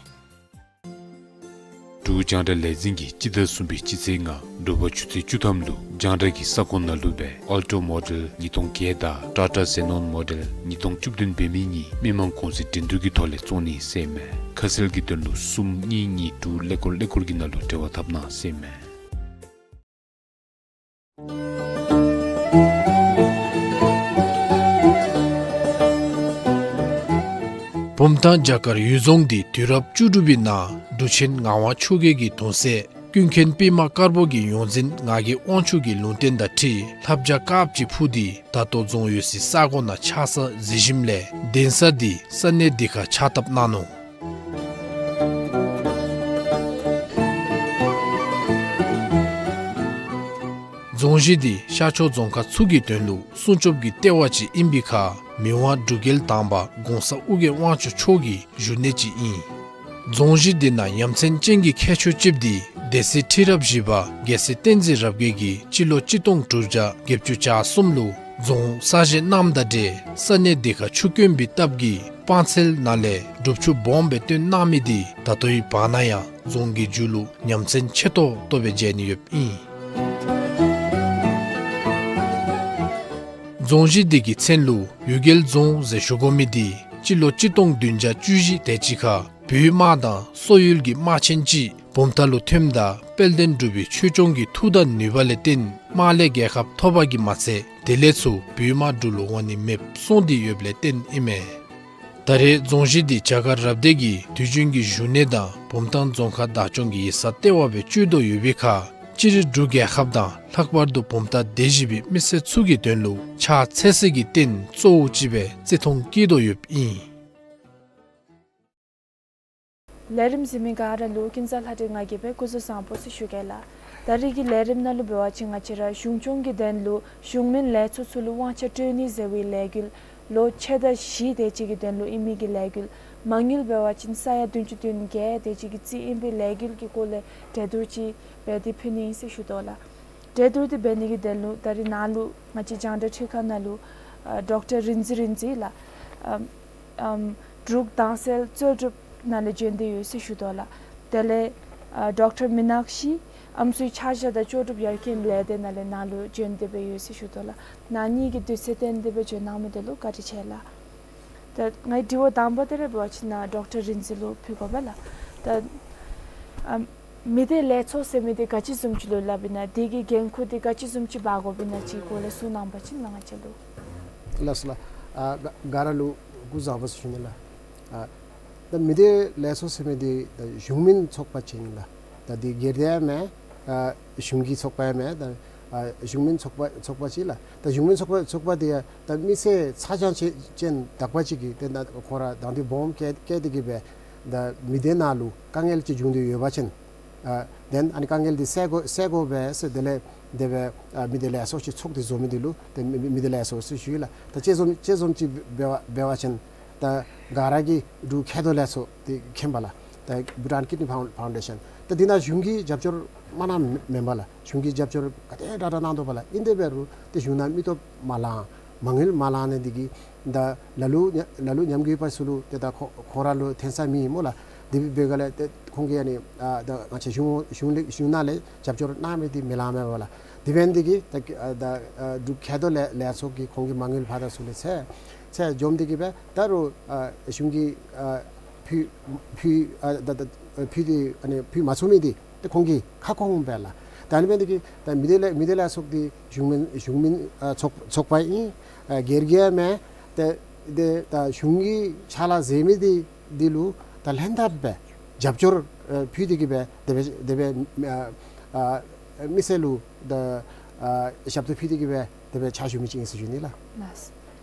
འབྲུག་རྒྱང་བསྒྲགས་ལས་འཛིན་གྱིས་སྤྱི་ཟླ་གསུམ་པའི་སྤྱི་ཚེས་ལྔ་དྲོ་པ་ཆུ་ཚོད་བཅུ་ཐམ་ལུ་རྒྱང་བསྒྲགས་ཀྱི་ས་ཁོངས་ནང་ལུ་སྦེ་Alto Model ཉིས་སྟོང་བརྒྱད་དང་Tata Xenon Model ཉིས་སྟོང་བཅུ་བདུན་འབད་མི་གཉིས་མི་མང་གོང་ཚད་འགྲན་བསྡུར་གྱི་ཐོག་ལས་བཙོང་ནི་ཟེར་ཨིན་མས། ཁ་གསལ་གྱི་དོན་ལུ་གསུམ་གཉིས་གཉིས་དྲུག་ཀླད་ཀོར་ཀླད་ཀོར་གྱི་ནང་ལུ་འབྲེལ་བ་འཐབ་གནང་ཟེར་ཨིན་མས། བུམ་ཐང་རྒྱ་གར་ཡུལ་རྫོང་འདི་དུས་རབས་བཅུ་དྲུག་པའི་ནང་འབྲུག་ཆེན་ངག་དབང་ཆོས་རྒྱལ་གྱི་གདུང་སྲས་ཀུན་མཁྱེན་པདྨ་དཀར་པོ་གི་ཡོངས་འཛིན་ངག་གི་དབང་ཕྱུག་གི་ལུང་བསྟན་དང་འཁྲིལ་ལྷ་བྱ་དཀརཔོ་ཅིག་འཕུར་ཏེ་ད་ལྟོ་རྫོང་ཡོད་སའི་ས་གོ་ནང་ཆགས་ས་གཟིགས་ཞིནམ་ལས་གདན་ས་འདི་ས་གནས་འདི་ཁར་ཕྱག་བཏབ་གནང་ནུག། རྫོང་གཞི་འདི་ཤར་ཕྱོགས་རྫོང་ཁག་ཚུ་གི་དོན་ལུ་སྲུང་སྐྱོབ་ཀྱི་ལྟེ་བ་ཅིག་ཨིན་པའི་ཁར་མི་དབང་འབྲུག་རྒྱལ་དང་པ་གོང་ས་ཨོ་རྒྱན་དབང་ཕྱུག་མཆོག་གི་བཞུགས་གནས་ཅིག་ཨིན། རྫོང་གཞི་འདི་ནང་ཡ་མཚན་ཅན་གྱི་ཁྱད་ཆོས་ཅིག་འདི་སྡེ་སྲིད་ཁྲི་རབས་བཞི་པ་རྒྱལ་སྲས་བསྟན་འཛིན་རབ་རྒྱས་ཀྱིས་སྤྱི་ལོ་གཅིག་སྟོང་དྲུག་བརྒྱ་བརྒྱད་ཅུ་གྱ་གསུམ་ལུ་རྫོང་གསར་བཞེངས་གནངམ་དང་འབྲེལ་ས་གནས་འདི་ཁར་ཆུ་དཀོན་པའི་སྟབས་ཀྱིས་སྤང་ཚལ་ནང་ལས་སྒྲུབ་ཆུ་སྦོམ་སྦེ་བཏོན་གནང་མི་འདི་ད་ལྟོའི་བར་ན་ཡང་རྫོང་གི་མཇུག་ལུ་ཡ་མཚན་ཆེ་ཏོག་ཏོ་སྦེ་མཇལ་ནི་ཡོདཔ་ཨིན། རྫོང་གཞི་འདི་གི་མཚན་ལུ་གཡུལ་རྒྱལ་རྫོང་ཟེར་ཞུ་དགོ་མི་འདི་སྤྱི་ལོ་གཅིག་སྟོང་བདུན་བརྒྱ་བཅུ་བཞི་དེ་ཅིག་ཁར་བོད་དམག་དང་སོག་ཡུལ་གྱི་དམག་ཆེན་ཅིག་ བུམ་ཐང་ལུ་ཐོནམ་ད་དཔལ་ལྡན་འབྲུག་པའི་ཆོས་སྐྱོང་གི་མཐུ་དང་ནུས་པ་ལས་བརྟེན་དམག་ལས་རྒྱལ་ཁ་ཐོབ་པ་གིས་མ་ཚད་དེ་ལས་ཚུར་བོད་དམག་འབྲུག་ལུ་འོང་ནི་མེདཔ་སོང་སྟེ་ཡོདཔ་ལས་བརྟེན་ཨིན་མས། ད་རེས་རྫོང་གཞི་འདི་བྱ་དཀར་རབ་སྡེ་གི་དུས་རྒྱུན་གྱི་བཞུགས་གནས་དང་བུམ་ཐང་རྫོང་ཁག་བདག་སྐྱོང་གི་ཡིག་ཚང་ལྟེ་བ་སྦེ་སྤྱོད་དོ་ཡོད་པའི་ཁར་སྤྱིར་འབྲུག་རྒྱལ་ཁབ་དང་ལྷག་པར་དུ་བུམ་ཐང་སྡེ་བཞི་པའི་མི་སེར་ཚུ་གི་དོན་ལུ་ཕྱག་འཚལ་སྲིད་ཀྱི་རྟེན་གཙོ་བོ་ཅིག་སྦེ་བརྩི་མཐོང་བསྐྱེད་དོ་ཡོདཔ་ཨིན། ལས་རིམ་གཟིགས་མི་ག་ར་ལུ་ཀུན་བཟང་ལྷ་སྒྲོན་ང་གིས་སྦེ་སྐུ་གཟུགས་བཟང་པོ་ཟེར་ཞུ་གེ་ལགས། ད་རེས་ཀྱི་ལས་རིམ་ནང་ལུ་འབད་བ་ཅིན་ང་བཅས་ར་གཞུང་སྐྱོང་གི་དོན་ལུ་གཞུང་མིན་ལས་ཚོགས་ཚུ་ལུ་དབང་ཆ་སྤྲོད་ནི་ཟེར་བའི་ལས་འགུལ་ལོ་ཕྱེད་དང་བཞི་དེ་ཅིག་གི་དོན་ལུ་ཨིན་མི་གི་ལས་འགུལ་མ་དངུལ་འབད་བ་ཅིན་ས་ཡ་བདུན་ཅུ་དོན་བརྒྱད་དེ་ཅིག་གི་རྩིས་ཨིན་པའི་ལས་འགུལ་གྱི་སྐོར་ལས་གྲོས་བསྡུར་ཅིག་འབད་དེ་ཕུལ་ནི་ཨིན་ཟེར་ཞུ་དོ་ལགས། གྲོས་བསྡུར་འདི་འབད་ནི་གི་དོན་ལུ་ད་རེས་ནཱ་ལུ་ང་བཅས་རྒྱང་བསྒྲགས་ཁྲི་ཁང་ནང་ལུ་ཨ་ཌོག་ཊར་རིག་འཛིན་རིག་འཛིན་ལགས། ཨམ་ཨམ་འབྲུག་དྭངས་གསལ་རྩོལ་སྒྲུབ་ནང་ལས་བྱོན་ཏེ་ཡོད་ཟེར་ཞུ་དོ་ལགས། དེ་ལས་ཨ་ཌོག་ཊར་མི་ནག་ཤི་ཨམ་སྲུའི་ཆ་བཞག་དང་ལྕོགས་གྲུབ་ཡར་རྒྱས་ལས་སྡེ་ནང་ལས་ནཱ་ལུ་བྱོན་ཏེ་སྦེ་ཡོད་ཟེར་ཞུ་དོ་ལགས། ནཱ་གཉིས་ཀྱིས་དུས་ཚོད་བཏོན་ཏེ་སྦེ་བྱོན་གནང་མི་དེ་ལུ་བཀའ་དྲིན་ཆེ་ལགས། ད་ངེའི་དྲི་བ་དང་པ་དེ་ར་འབད་བ་ཅིན་ནཱ་ཌོག་ཊར་རིག་འཛིན་ལུ་ཕུལ་དགོ་པས་ལགས། ད་ཨམ་མི་སྡེ་ལས་ཚོགས་ཟེར་མི་འདི་ག་ཅི་བཟུམ་ཅིག་ལུ་སླབ་ཨིན་ན། དེ་གི་འགན་ཁུར་འདི་ག་ཅི་བཟུམ་ཅིག་འབག་དགོཔ་ཨིན་ན་ཅིག་སྐོར་ལས་གསུང་གནང་པ་ཅིན་ལགས་ང་བཅས་ལུ། ལགས་སོ་ལགས། ཨ་ག་ག་ར་ལུ་སྐུ་གཟུགས་བཟང་པོ་ཟེར་ཞུ་ནི་ལགས། ཨ་ད་མི་སྡེ་ལས་ཚོགས་ཟེར་མི་འདི་ད་གཞུང་མིན་ཚོགས་པ་ཅིག་ཨིན་ལགས། ད་འདི་སྒེར་སྡེ་ཡང་མེན། ཨ་གཞུང་གི་ཚོགས་པ་ཡང་མེན། ད་ཨ་གཞུང་མིན་ཚོགས་པ་ཚོགས་པ་ཅིག་ལགས། ད་གཞུང་མིན་ཚོགས་པ་ཚོགས་པ་འདི་ཡང་ད་མི་སེར་ཚ་གྱང་ཅན་ཅན་དག་པ་ཅིག་གིས་ཏེ་ད་ཁོང་ར་དང་འདོད་སྦོམ་བསྐྱེད་བསྐྱེད་དེ་གིས་སྦེ་ད་མི་སྡེ་ནང་ལུ་དཀའ་ངལ་ཅིག་བྱུང་སྟེ་ཡོད་པ་ཅིན་ཨ་དེ་ཨ་ནི་དཀའ་ངལ་འདི་སེལ་དགོ་སེལ་དགོ་པས་ཟེར་དེ་ལས་དེ་སྦེ་ཨ་མི་སྡེ་ལས་ཚོགས་ཅིག་ཚོགས་ཏེ་བཟོ་མི་འདི་ལུ་ཏེ་མི་མི་མི་སྡེ་ལས་ཚོགས་ཟེར་ཞུ་ཡི་ལགས། ད་དཔྱད་འཛོམས་དཔྱད་འཛོམས་ཅིག་འབད་བ་འབད་བ་ཅིན་ད་ག་ར་གིས་འབྲུག་མཁལ་རྡོག་ལས་ཚོགས་འདི་མཁྱེན་པས་ལགས། ད་Bhutan Kidney Found- Foundation ད་འདི་ནང་གཞུང་གི་རྒྱབ་སྐྱོར་མ་གནངམ་མེན་པས་ལགས། གཞུང་གི་རྒྱབ་སྐྱོར་ག་དེ་དྲག་དྲག་གནང་དོ་པས་ལགས། ཨིན་དེ་འབད་རུང་ཏེ་གཞུང་ནང་མི་སྟོབས་མ་ལང་མ་དངུལ་མ་ལང་ནི་འདི་གིས་ད་ལ་ལུ་ཉ- ལ་ལུ་ཉམས་རྒུད་པ་ཚུ་ལུ་ཏེ་ད་ཁོ་ཁོང་ར་ལུ་འཐོན་ས་མེད་སྨོ་ལགས། དེ་འབད་བའི་སྒང་ལས་ཏེ་ཁོང་གིས་ཨ་ནི་ཨ་ད་ང་བཅས་གཞུང་གཞུང་ལས་གཞུང་ནང་ལས་རྒྱབ་སྐྱོར་གནང་མི་འདི་མི་ལང་མས་པས་ལགས། དེ་འབད་ནི་འདི་གིས་ད་ཨ་ད་ཨ་འབྲུག་མཁལ་རྡོག་ལས་ལས་ཚོགས་ཀྱིས་ཁོང་གི་མ་དངུལ་ཕར་དང་ཚུར་ལས་ཚད་ཚད་འཛོམས་ཏེ་གིས་སྦེ་ད་རུང་ཨ་གཞུང་གིས་ཨ་ཕུལ་ཕུལ་ཨ་ད་ད་ཕུལ་ཏེ་ཨ་ནི་ཕུལ་མ་ཚུགས་མི་འདི་ཏེ་ཁོང་གི་ཁ་སྐོང་པས་ལགས། ད་ཨ་ནི་འབད་ནི་འདི་གིས་ད་མི་སྡེ་ལས་མི་སྡེ་ལས་ཚོགས་འདི་གཞུང་མིན་གཞུང་མིན་ཨ་ཚོགས་ཚོགས་པ་ཨིན། ཨ་སྒེར་གྱི་ཡང་མེན། ཏེ་ཏེ་ད་གཞུང་གི་ཕྱག་ལཱ་མཛད་མི་འདི་འདི་ལུ་ད་ལྷན་ཐབས་སྦེ་རྒྱབ་སྐྱོར་ཨ་ཕུལ་ཏེ་གིས་སྦེ་དེ་སྦེ་དེ་སྦེ་ཨ་ཨ་མི་སེར་ལུ་ད་ཨ་ཞབས་ཏོག་ཕུལ་ཏེ་གིས་སྦེ་དེ་སྦེ་ཕྱག་ཞུ་མི་ཅིག་ཨིན་ཟེར་ཞུ་ནི་ལགས། ལགས།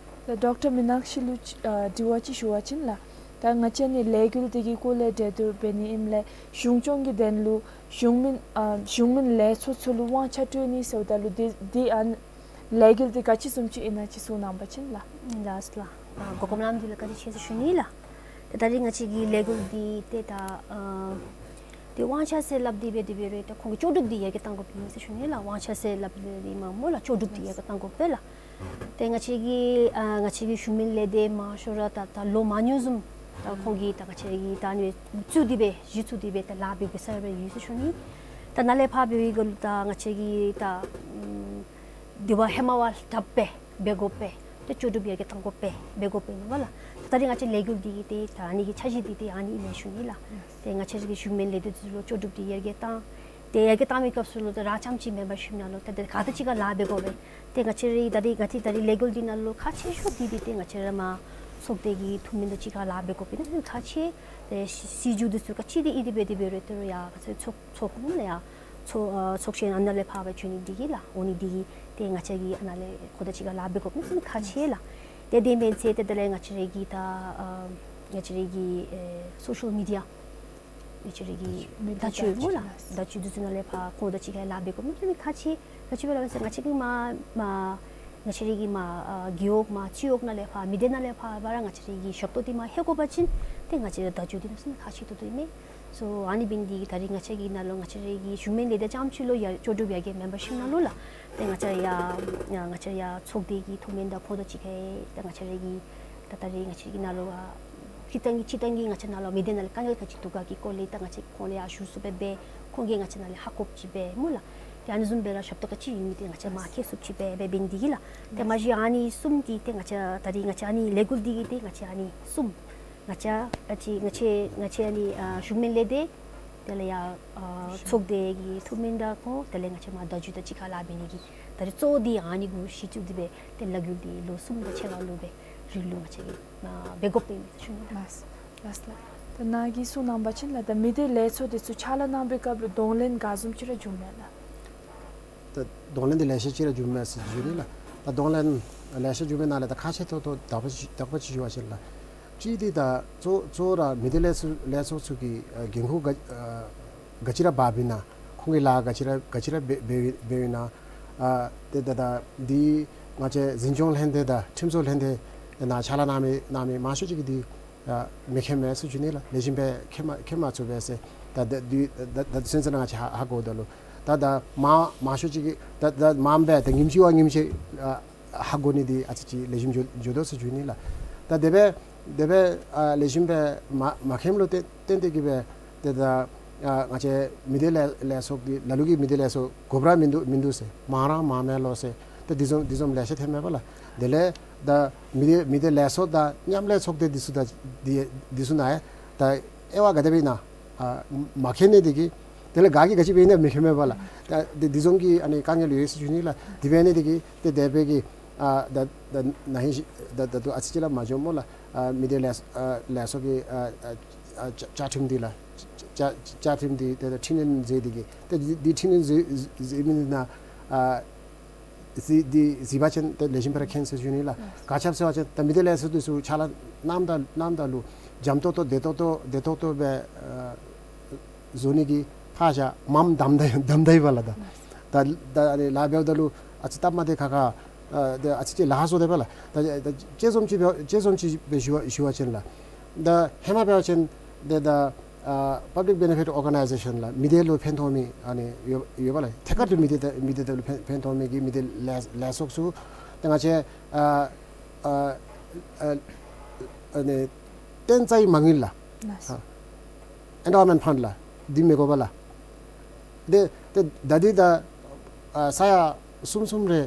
ད་ཌོག་ཊར་མི་ནག་ཤི་ལུ་ཅིག་ཨ་དྲི་བ་ཅིག་ཞུ་བ་ཅིན་ལགས། ད་ང་བཅས་ནི་ལས་འགུལ་འདི་གི་སྐོར་ལས་གྲོས་བསྡུར་འབད་ནི་ཨིནམ་ལས་གཞུང་སྐྱོང་གི་དོན་ལུ་གཞུང་མིན་ཨ་གཞུང་མིན་ལས་ཚོགས་ཚུ་ལུ་དབང་ཆ་སྤྲོད་ནི་ཟེརཝ་ད་ལུ་འདི་འདི་ཨ་ནི་ལས་འགུལ་འདི་ག་ཅི་བཟུམ་ཅིག་ཨིན་ན་ཅིག་གསུང་གནང་པ་ཅིན་ལགས། ལགས་ལགས། ཨ་གོ་སྐབས་གནང་མི་འདི་ལུ་བཀའ་དྲིན་ཆེ་ཟེར་ཞུ་ནི་ལགས། ཏེ་ད་རེས་ང་བཅས་ཀྱི་ལས་འགུལ་འདི་ཏེ་ད་ཨ་ཏེ་དབང་ཆ་ཟེར་སླབ་སྟེ་འབད་དེ་འབད་རུང་ཏེ་ཁོང་གི་ལྕོགས་གྲུབ་འདི་ཡར་རྒྱས་གཏང་དགོཔ་ཨིན་ཟེར་ཞུ་ནི་ལགས། དབང་ཆ་ཟེར་སླབ་སྟེ་འདི་མ་སྨོ་ལགས། ལྕོགས་གྲུབ་འདི་ཡར་རྒྱས་གཏང་དགོ་པས་ལགས། ཏེ་ང་བཅས་ཀྱི་ཨ་ང་བཅས་ཀྱི་གཞུང་མིན་ལས་སྡེ་མང་ཤོས་ར་ད་ད་ལོ་མང་ཉུང་བཟུམ་ད་ཁོང་གིས་ད་ང་བཅས་ཀྱི་ད་ཨ་ནི་བཙུགས་ཏེ་སྦེ་གཞི་བཙུགས་ཏེ་སྦེ་ད་ལཱ་འབད་འབད་ས་ར་ཡོད་ཟེར་ཞུ་ནི། ད་ནཱ་ལས་ཕར་འབད་བའི་སྒང་ལུ་ད་ང་བཅས་ཀྱིས་ད་ཨམ་དེ་བ་ཧེ་མ་བ་དྲགཔ་སྦེ་འབད་དགོ་པས། ཏེ་ལྕོགས་གྲུབ་ཡར་རྒྱས་གཏང་དགོ་པས། འབད་དགོ་པས་ཨིན་པས་ལགས། ད་ད་རེས་ང་བཅས་ལས་འགུལ་འདི་གི་ཏེ་ད་ཨ་ནི་གི་འཆར་གཞི་འདི་ཏེ་ཨ་ནི་ཨིན་མས་ཞུ་ནི་ལགས། ཏེ་ང་བཅས་ཀྱི་གཞུང་མིན་ལས་སྡེ་ཚུ་ལུ་ལྕོགས་གྲུབ་འདི་ཡར་རྒྱས་གཏང་། ཏེ་ཡར་རྒྱས་གཏང་མི་སྐབས་སུ་ལུ་ཏེ་རང་རྐྱངམ་ཅིག་མེན་པར་ཞུཝ་ད་ལུ་ཏེ་ཏེ་ག་དང་གཅིག་ཁར་ལཱ་འབད་དགོ་པས། ཏེ་ང་བཅས་རའི་ད་རེས་ང་བཅས་ད་རེས་ལས་འགུལ་འདི་ནང་ལུ་ཁག་ཆེ་ཤོས་འདི་འདི་ཏེ་ང་བཅས་ར་མར་ཚོགས་སྡེ་གི་འཐུས་མི་དང་གཅིག་ཁར་ལཱ་འབད་དགོ་པས་ན་ཁག་ཆེ། ཏེ་སྲིད་སྲིད་བྱུས་འདི་ཚུ་ག་ཅི་འདི་ཨིན་ཏེ་འབད་དེ་འབད་རུང་ཏེ་རུང་ཡར་ང་བཅས་ཚོགས་ཚོགས་ཁོངས་ལས་ཡར་ཚོགས་ཨ་ཚོགས་ཆེན་ཨ་ནཱ་ལས་ཕར་སྦེ་བྱོན་ནི་འདི་གིས་ལགས། འོང་ནི་འདི་གིས་ཏེ་ང་བཅས་ཀྱིས་ཨ་ནཱ་ལས་ཁོང་དང་གཅིག་ཁར་ལཱ་འབད་དགོ་པས་ན་ཁག་ཆེ་ལགས། ཏེ་དེ་མེན་ཚེ་ཏེ་དེ་ལས་ང་བཅས་རའི་གི་ད་ཨ་ང་བཅས་རའི་གི་ཨེ་སོ་ཤལ་མི་ཌི་ཡ་ང་བཅས་རའི་གི་བརྡ་བརྡ་བརྡ་བརྒྱུད་སྨོ་ལགས། བརྡ་བརྒྱུད་འདི་ཚུ་ནང་ལས་ཕར་ཁོང་དང་གཅིག་ཁར་ལཱ་འབད་དགོ་པས་ན་ཁག་ཆེ། ག་ཅི་སྦེ་སླབ་ཟེར་ང་བཅས་ཀྱིས་མར་མར་ང་བཅས་རའི་གི་མར་ཨ་རྒེད་འོག་མར་སྤྱི་འོག་ནང་ལས་ཕར་མི་སྡེ་ནང་ལས་ཕར་ཕར་ར་ང་བཅས་རའི་གི་ཞབས་ཏོག་འདི་མར་ལྷོད་དགོ་པ་ཅིན་ཏེ་ང་བཅས་ར་བརྡ་བརྒྱུད་འདི་ནང་ཟེར་ན་ཁག་ཆེ་ཏོག་ཏོ་ཨིན་མས། སོ་ཨ་ནི་འབད་ནི་འདི་གིས་ད་རེས་ང་བཅས་ཀྱི་ནང་ལུ་ང་བཅས་རའི་གི་གཞུང་མིན་ལས་སྡེ་རྐྱངམ་ཅིག་ལུ་ཡར་ལྕོགས་གྲུབ་ཡར་རྒྱས་མེན་པར་ཞིནམ་ལས་ལགས། ཏེ་ང་བཅས་ཡར་ང་བཅས་ཡར་ཚོགས་སྡེ་གི་འཐུས་མི་དང་ཁོང་དང་གཅིག་ཁར་ཏེ་ང་བཅས་རའི་གི་ད་ད་རེས་ང་བཅས་ཀྱི་ནང་ལུ་ཨ་སྤྱིར་བཏང་གི་སྤྱིར་བཏང་གི་ང་བཅས་ནང་ལུ་མི་སྡེ་ནང་ལུ་དཀའ་ངལ་ག་ཅི་འདུག་ག་གི་སྐོར་ལས་ད་ང་བཅས་ཁོང་ལས་ཡར་ཞུ་ཚུགསཔ་སྦེ་ཁོང་གིས་ང་བཅས་ནང་ལས་ཧ་གོཝ་ཅིག་སྦེ་སྨོ་ལགས། ཏེ་ཨ་ནི་བཟུམ་སྦེ་ར་ཞབས་ཏོག་ག་ཅི་ཡོད་མི་འདི་ང་བཅས་མར་ཁྱེར་ཚུགསཔ་ཅིག་སྦེ་འབད་ནི་འདི་གིས་ལགས། ཏེ་མ་གཞི་ཨ་ནི་གསུམ་འདི་ཏེ་ང་བཅས་ད་རེས་ང་བཅས་ཨ་ནི་ལས་འགུལ་འདི་གི་ཏེ་ང་བཅས་ཨ་ནི་གསུམ་ང་བཅས་ཨ་ཙི་ང་བཅས་ང་བཅས་ཨ་ནི་ཨ་གཞུང་མིན་ལས་སྡེ་ དེ་ལས་ཡང་ཨ་ཚོགས་སྡེ་གི་ཐུགས་སྨོན་དང་ཁོང་དེ་ལས་ང་བཅས་མར་བརྡ་བརྒྱུད་དང་གཅིག་ཁར་ལཱ་འབད་ནི་གི་ད་རེས་གཙོ་བོ་འདི་ཨ་ནི་གུ་གཞི་བཙུགས་ཏེ་སྦེ་ཏེ་ལཱ་གུ་འདི་ལོ་གསུམ་དང་ཕྱེད་ཀ་ལུ་སྦེ་རིང་ལུ་ང་བཅས་ཀྱིས་ཨ་འབད་དགོཔ་ཨིན་མས་ཟེར་ཞུ་ནི་ལགས། ལགས་ལགས་ལགས། ད་ནཱ་གིས་གསུང་གནང་བ་ཅིན་ལགས་ད་མི་སྡེ་ལས་ཚོགས་འདི་ཚུ་ཕྱག་ལཱ་གནང་བའི་སྐབས་ལུ་གདོང་ལེན་ག་བཟུམ་ཅིག་ར་བྱུངམ་མས་ལགས། ད་གདོང་ལེན་འདི་ལེ་ཤ་ཅིག་ར་བྱུངམ་མས་ཟེར་ཞུ་ནི་ལགས། ད་གདོང་ལེན་ལེ་ཤ་བྱུངམ་མའི་ནང་ལས་ད་ཁ་ཤས་ཐོག་ཐོག་དག་པ་ཅིག་དག་པ་ཅིག་ཞུ་བ་ཅིན་ལགས། གཅིག་འདི་ད་གཙོ་གཙོ་བོ་ར་མི་སྡེ་ལས་ཚོགས་ལས་ཚོགས་ཚུ་གི་ཨ་འགན་ཁུར་ག་ཨ་ག་ཅི་ར་འབག་འབད་ན་ཁོང་གིས་ལཱ་ག་ཅི་ར་ག་ཅི་ར་འབད་འབད་འབདཝ་ཨིན་ན། ཨ་ཏེ་ད་ད་འདི་ང་བཅས་འཛིན་སྐྱོང་ལྷན་སྡེ་དང་ཁྲིམས་བཟོ་ལྷན་སྡེ་ནང་ཕྱག་ལཱ་གནང་མི་གནང་མི་མང་ཤོས་ཅིག་གིས་འདི་ཨ་མི་མཁྱེནམ་མས་ཟེར་ཞུ་ནི་ལགས། ལེགས་ཤོམ་སྦེ་མཁྱེན་མ་མཁྱེན་མ་ཚུགས་པས་ཟེར། ད་ད་འདི་ད་ད་ད་སེམས་ཚོར་ནང་ང་བཅས་ཧ་ཧ་གོཝ་ད་ལུ་ད་ད་མང་མང་ཤོས་ཅིག་གིས་ད་ད་མངམ་སྦེ་ད་ཉིནམ་གཅིག་བ་ཉིནམ་གཅིག་ཨ་ཧ་གོ་ནི་འདི་ཨ་ཙི་ཅིག་ལེགས་ཤོམ་འགྱོ་འགྱོ་དོ་ཟེར་ཞུ་ནི་ལགས། ད་དེ་སྦེ་དེ་སྦེ་ཨ་ལེགས་ཤོམ་སྦེ་མ་མ་མཁྱེནམ་ལུ་བརྟེན་བརྟེན་ཏེ་གིས་སྦེ་ཏེ་ད་ཨ་ང་བཅས་མི་སྡེ་ལས་ལས་ཚོགས་འདི་ལ་ལུ་གིས་མི་སྡེ་ལས་ཚོགས་དགོཔ་ར་མིན་འདུག་མིན་འདུག་ཟེར། མང་ར་མང་མས་ལོ་ཟེར། ཏེ་འདི་བཟུམ་འདི་བཟུམ་ལེ་ཤ་ཐོནམ་མས་པ་ལགས། དེ་ལས་ད་མི་སྡེ་མི་སྡེ་ལས་ཚོགས་དང་མཉམ་ལས་ཚོགས་སྡེ་འདི་ཚུ་ད་འདི་འདི་ཚུ་ནང་ཡང་ད་དབྱེ་བ་ག་དེ་སྦེ་ཨིན་ན་ཨ་མ་མཁྱེན་ནི་འདི་གིས་དེ་ལས་ག་གིས་ག་ཅི་འབད་ཨིན་ན་མི་མཁྱེནམ་མས་པ་ལགས། ད་འདི་འདི་བཟུམ་གྱི་ཨ་ནི་དཀའ་ངལ་ཡོད་ཟེར་ཞུ་ནི་ལགས། དེ་འབད་ནི་འདི་གིས་ཏེ་དེ་སྦེ་གི་ཨ་ད་ད་ན་ཧིང་ཤི་ད་ད་ལྟོ་ཨ་ཙི་ཅིག་ལས་མ་འགྱོཝ་སྨོ་ལགས། ཨ་མི་སྡེ་ལས་ཨ་ལས་ཚོགས་ཀྱི་ཨ་ཨ་ཨ་བཅའ་བཅའ་ཁྲིམས་འདི་ལགས། བཅའ་བཅའ་ཁྲིམས་འདི་ཏེ་ད་འཕྲི་སྣོན་མཛད་དེ་གིས་ཏེ་འདི་འདི་འཕྲི་སྣོན་མཛད་མཛད་མི་འདི་ནང་ཨ་གཟིགས་འདི་གཟིགས་པ་ཅིན་ཏེ་ལེགས་ཤོམ་སྦེ་ར་མཁྱེན་ཟེར་ཞུ་ནི་ལགས། ག་ཅི་སྦེ་ཟེར་བ་ཅིན་ད་མི་སྡེ་ལས་ཚོགས་འདི་ཚུ་ཕྱག་ལཱ་གནངམ་ད་གནངམ་ད་ལུ་འཇམ་ཏོག་ཏོ་བདེ་ཏོག་ཏོ་བདེ་ཏོག་ཏོ་སྦེ་ཨ་བཟོ་ནི་གི་ཕར་བཞག་མངམ་དམ་ད་དམ་ད་ཡི་པ་ལགས། ད་ད་ད་ཨ་ནི་ལཱ་འབདཝ་ད་ལུ་ཨ་ཙི་སྟབས་མ་བདེ་ཁག་ཁ་ཨ་ད་ཨ་ཙི་ཅིག་ལཱ་བཟོ་དེས་པ་ལགས། ད་ད་དཔྱེ་བཟུམ་ཅིག་སྦེ་དཔྱེ་བཟུམ་ཅིག་སྦེ་ཞུ་བ་ཞུ་བ་ཅིན་ལགས། ད་ཧེ་མ་འབད་བ་ཅིན་ཏེ་ད་ཨ་public benefit organization ལགས། མི་སྡེ་ལུ་ཕན་ཐོགས་མི་ཨ་ནི་ཡོད་ཡོད་པ་ལགས། ཐད་ཀར་དུ་མི་སྡེ་དང་མི་སྡེ་དང་ལུ་ཕན་ཕན་ཐོགས་མི་གི་མི་སྡེ་ལས་ལས་ཚོགས་ཚུ་ཏེ་ང་བཅས་ཨ་ཨ་ཨ་ཨ་ནི་བརྟེན་རྩའི་མ་དངུལ་ལགས། ལགས། ཨ་endowment fund ལགས། འདི་མི་དགོ་པ་ལགས། ཏེ་ཏེ་ད་འདི་ད་ཨ་ས་ཡ་གསུམ་གསུམ་རེ་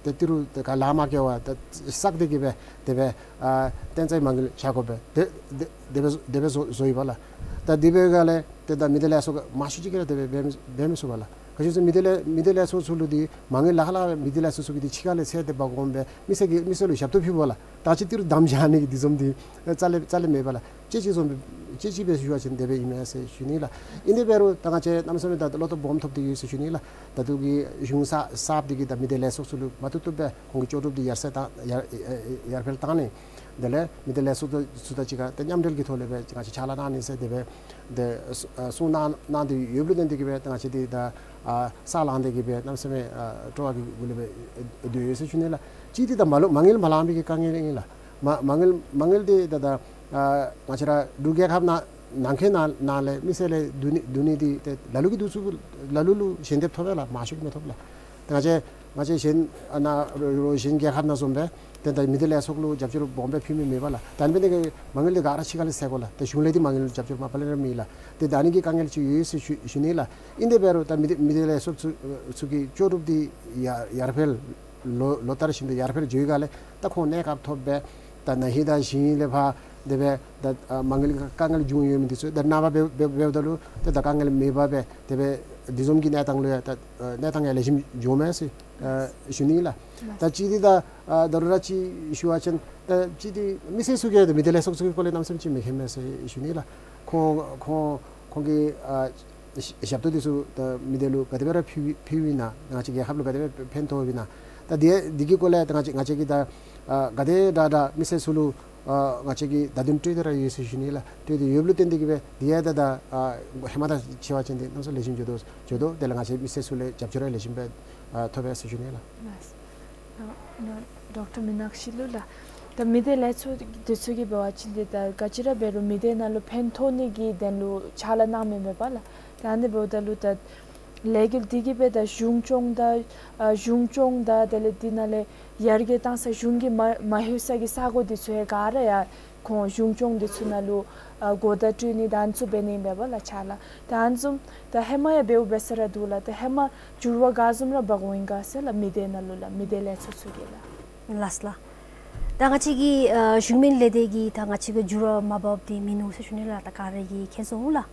ཏེ་ཏི་རུ་ཏེ་ག་ལཱ་མ་འགྱོ་བར་ཏེ་བསགས་ཏེ་གིས་སྦེ་དེ་སྦེ་ཨ་བརྟེན་རྩའི་མ་དངུལ་བཞག་དགོ་པས། ཏེ་དེ་དེ་སྦེ་དེ་སྦེ་བཟོ་བཟོ་ཡི་པ་ལགས། ད་འདི་འབདཝ་ལས་ཏེ་ད་མི་སྡེ་ལས་ཚོགས་མང་ཤོས་ཅིག་གིས་ར་དེ་སྦེ་འབད་མི་འབད་མི་ཚུགས་པ་ལགས། ག་ཅི་ཟེར་མི་སྡེ་ལས་མི་སྡེ་ལས་ཚོགས་ཚུ་ལུ་འདི་མ་དངུལ་ལྷག་ལྷག་མི་སྡེ་ལས་ཚོགས་ཚུ་གིས་འདི་ཕྱི་ཁ་ལས་སེལ་ཏེ་འབག་འོང་སྦེ་མི་སེར་གྱི་མི་སེར་ལུ་ཞབས་ཏོག་ཕུལ་བ་ལགས། ད་ཅི་ཏི་རུ་དམ་བཞག་ནི་གི་འདི་བཟུམ་འདི་རྩ་ལས་རྩ་ལས་མེད་པ་ལགས། དཔྱེ་ཅིག་བཟུམ་དཔྱེ་ཅིག་སྦེ་ཞུ་བ་ཅིན་དེ་སྦེ་ཨིན་མས་ཟེར་ཞུ་ནི་ལགས། ཨིན་དེ་འབད་རུང་ད་ང་བཅས་གནམ་མེད་ས་མེད་ད་བློ་སྟོབས་སྦོམ་ཐོབ་སྟེ་ཡོད་ཟེར་ཞུ་ནི་ལགས། ད་ལྟོ་གི་གཞུང་གསར་གསརཔ་འདི་གིས་ད་མི་སྡེ་ལས་ཚོགས་ཚུ་ལུ་མ་བཏུབ་བཏུབ་སྦེ་ཁོང་གི་ལྕོགས་གྲུབ་འདི་ཡར་སེང་བཏང་ཡར་ཡར་འཕེལ་བཏང་ནི། དེ་ལས་མི་སྡེ་ལས་ཚོགས་ཚུ་དང་གཅིག་ཁར་ད་མཉམ་འབྲེལ་གྱི་ཐོག་ལས་སྦེ་ང་བཅས་ཕྱག་ལཱ་གནང་ནི་ཟེར་དེ་སྦེ་ཏེ་གསུང་གནང་གནང་སྟེ་ཡོདཔ་ལུ་བརྟེན་ཏེ་གིས་སྦེ་ད་ང་བཅས་འདི་ད་ཨ་ས་ལངས་ཏེ་གིས་སྦེ་གནམ་མེད་ས་མེད་ཨ་སྤྲོ་བ་གི་སྒོ་ལས་སྦེ་སྡོད་ཡོད་ཟེར་ཞུ་ནི་ལགས། གཅིག་འདི་ད་མ་ལུ་མ་དངུལ་མ་ལང་པའི་གི་དཀའ་ངལ་ཨིན་ལགས། མ་མ་དངུལ་མ་དངུལ་འདི་ད་ད་ཨ་ང་བཅས་ར་འབྲུག་རྒྱལ་ཁབ་ནང་ནང་འཁོད་ནང་ནང་ལས་མི་སེར་ལས་བསྡུ་ནི་བསྡུ་ནི་འདི་ཏེ་ལ་ལུ་གིས་བསྡུ་ཚུགས། ལ་ལུ་ལུ་ཞལ་འདེབས་ཐོབ་པས་ལགས། མང་ཤོས་ཀྱིས་མི་ཐོབ་ལགས། ཏེ་ང་བཅས་ང་བཅས་གཞན་ཨ་ནཱ་རོགས་གཞན་རྒྱལ་ཁབ་ནང་བཟུམ་སྦེ་ཏེ་ད་མི་སྡེ་ལས་ཚོགས་ལུ་རྒྱབ་སྐྱོར་སྦོམ་སྦེ་ཕུལ་མི་མེད་པ་ལགས། ད་ཨ་ནི་འབད་ནི་དེ་གིས་མ་དངུལ་འདི་ག་ར་ཕྱི་ཁ་ལས་སེལ་དགོ་ལགས། ཏེ་གཞུང་ལས་འདི་མ་དངུལ་རྒྱབ་སྐྱོར་མ་པ་ལས་ར་མེད་ལགས། ཏེ་ད་ཨ་ནི་གི་དཀའ་ངལ་ཅིག་ཡོད་ཟེར་ཞུ་ཞུ་ནི་ལགས། ཨིན་དེ་འབད་རུང་ད་མི་སྡེ་མི་སྡེ་ལས་ཚོགས་ཚུ་ཚུ་གི་ལྕོགས་གྲུབ་འདི་ཡར་ཡར་འཕེལ་ལོ་ལོ་ལྟར་བཞིན་དུ་ཡར་འཕེལ་འགྱོ་བའི་སྒང་ལས་ད་ཁོང་གནས་སྐབས་ཐོབ་སྦེ་ད་ན་ཧིང་དང་ཞིང་ལས་ཕར་དེ་སྦེ་ད་ཨ་མ་དངུལ་དཀའ་ངལ་བྱུང་ཡོད་མི་འདི་ཚུ་ད་ནངས་པ་འབད་འབད་འབདཝ་ད་ལུ་ད་ད་དཀའ་ངལ་མེད་པར་སྦེ་དེ་སྦེ་འདི་བཟུམ་གྱི་གནས་སྟངས་ལུ་ཡང་ད་ཨ་གནས་སྟངས་ཡང་ལེགས་ཤོམ་འགྱོཝ་མས་ཟེར་ཨ་ཞུ་ནི་ལགས། ད་གཅིག་འདི་ད་ཨ་ད་རུང་ར་ཅིག་ཞུ་བ་ཅིན་ད་གཅིག་འདི་མི་སེར་ཚུ་གིས་ད་མི་སྡེ་ལས་ཚོགས་ཚུ་གི་སྐོར་ལས་གནམ་མེད་ས་མེད་ཅིག་མི་མཁྱེན་མས་ཟེར་ཞུ་ནི་ལགས། ཁོང་ཁོང་ཁོང་གིས་ཨ་ཞབས་ཞབས་ཏོག་འདི་ཚུ་ད་མི་སྡེ་ལུ་ག་དེ་སྦེ་ར་ཕུལ་ཕུལཝ་ཨིན་ན། ང་བཅས་རྒྱལ་ཁབ་ལུ་ག་དེ་སྦེ་ཕན་ཐོགས་ཨིན་ན། ད་འདི་འདི་གི་སྐོར་ལས་ད་ང་བཅས་ང་བཅས་ཀྱིས་ད་ཨ་ག་དེ་དྲག་དྲག་མི་སེར་ཚུ་ལུ་ཨ་ང་བཅས་ཀྱིས་བརྡ་དོན་སྤྲོད་དེ་ར་ཡོད་ཟེར་ཞུ་ནི་ལགས། སྤྲོད་དེ་ཡོདཔ་ལུ་བརྟེན་ཏེ་གིས་སྦེ་འདི་ཡང་ད་ད་ཨ་ཧེ་མ་དང་ཕྱད་པ་ཅིན་འདི་གནམ་མེད་ས་མེད་ལེགས་ཤོམ་འགྱོ་དོ་འགྱོ་དོ། དེ་ལས་ང་བཅས་མི་སེར་ཚུ་ལས་རྒྱབ་སྐྱོར་ར་ལེགས་ཤོམ་སྦེ་ཨ་ཐོབ་པས་ཟེར་ཞུ་ནི་ལགས། ལགས། ཨ་ནཱ་ཌོག་ཊར་མི་ནག་ཤི་ལུ་ལགས། ད་མི་སྡེ་ལས་ཚོགས་འདི་ཚུ་གིས་འབད་བ་ཅིན་འདི་ད་ག་ཅི་ར་འབད་རུང་མི་སྡེ་ནང་ལུ་ཕན་ཐོགས་ནི་གི་དོན་ལུ་ཕྱག་ལཱ་གནང་མི་མེད་པ་ལགས། ད་ཨ་ནི་འབདཝ་ད་ལུ་ད་ལས་འགུལ་འདི་གིས་སྦེ་ད་གཞུང་སྐྱོང་དང་ཨ་གཞུང་སྐྱོང་དང་དེ་ལས་འདི་ནང་ལས་ཡར་རྒྱས་གཏང་ས་གཞུང་གིས་མ་མ་ལྷོད་ས་གི་ས་གོ་འདི་ཚུ་ཡང་ག་ར་ཡང་ཁོང་གཞུང་སྐྱོང་འདི་ཚུ་ནང་ལུ་ཨ་གོ་བརྡ་སྤྲོད་ནི་ད་ཨ་ནི་ཚུ་འབད་ནི་ཨིན་པས་པ་ལགས་ཕྱག་ལཱ། ད་ཨ་ནི་བཟུམ་ད་ཧེ་མ་ཡང་འབདཝ་འབད་ས་ར་འདུག་ལགས། ད་ཧེ་མ་འགྱུར་བ་ག་བཟུམ་ར་འབག་འོང་ཡི་ག་ཟེར་ལགས་མི་སྡེ་ནང་ལུ་ལགས་མི་སྡེ་ལས་ཚོགས་ཚུ་གིས་ལགས། ལགས་ལགས། ད་ང་བཅས་ཀྱི་ཨ་གཞུང་མིན་ལས་སྡེ་གིས་ད་ང་བཅས་ཀྱི་འགྱུར་བ་མ་འབགཔ་འདི་མིན་ནུག་ཟེར་ཞུ་ནི་ལགས། ད་ག་ར་གིས་མཁྱེན་སོང་ལགས།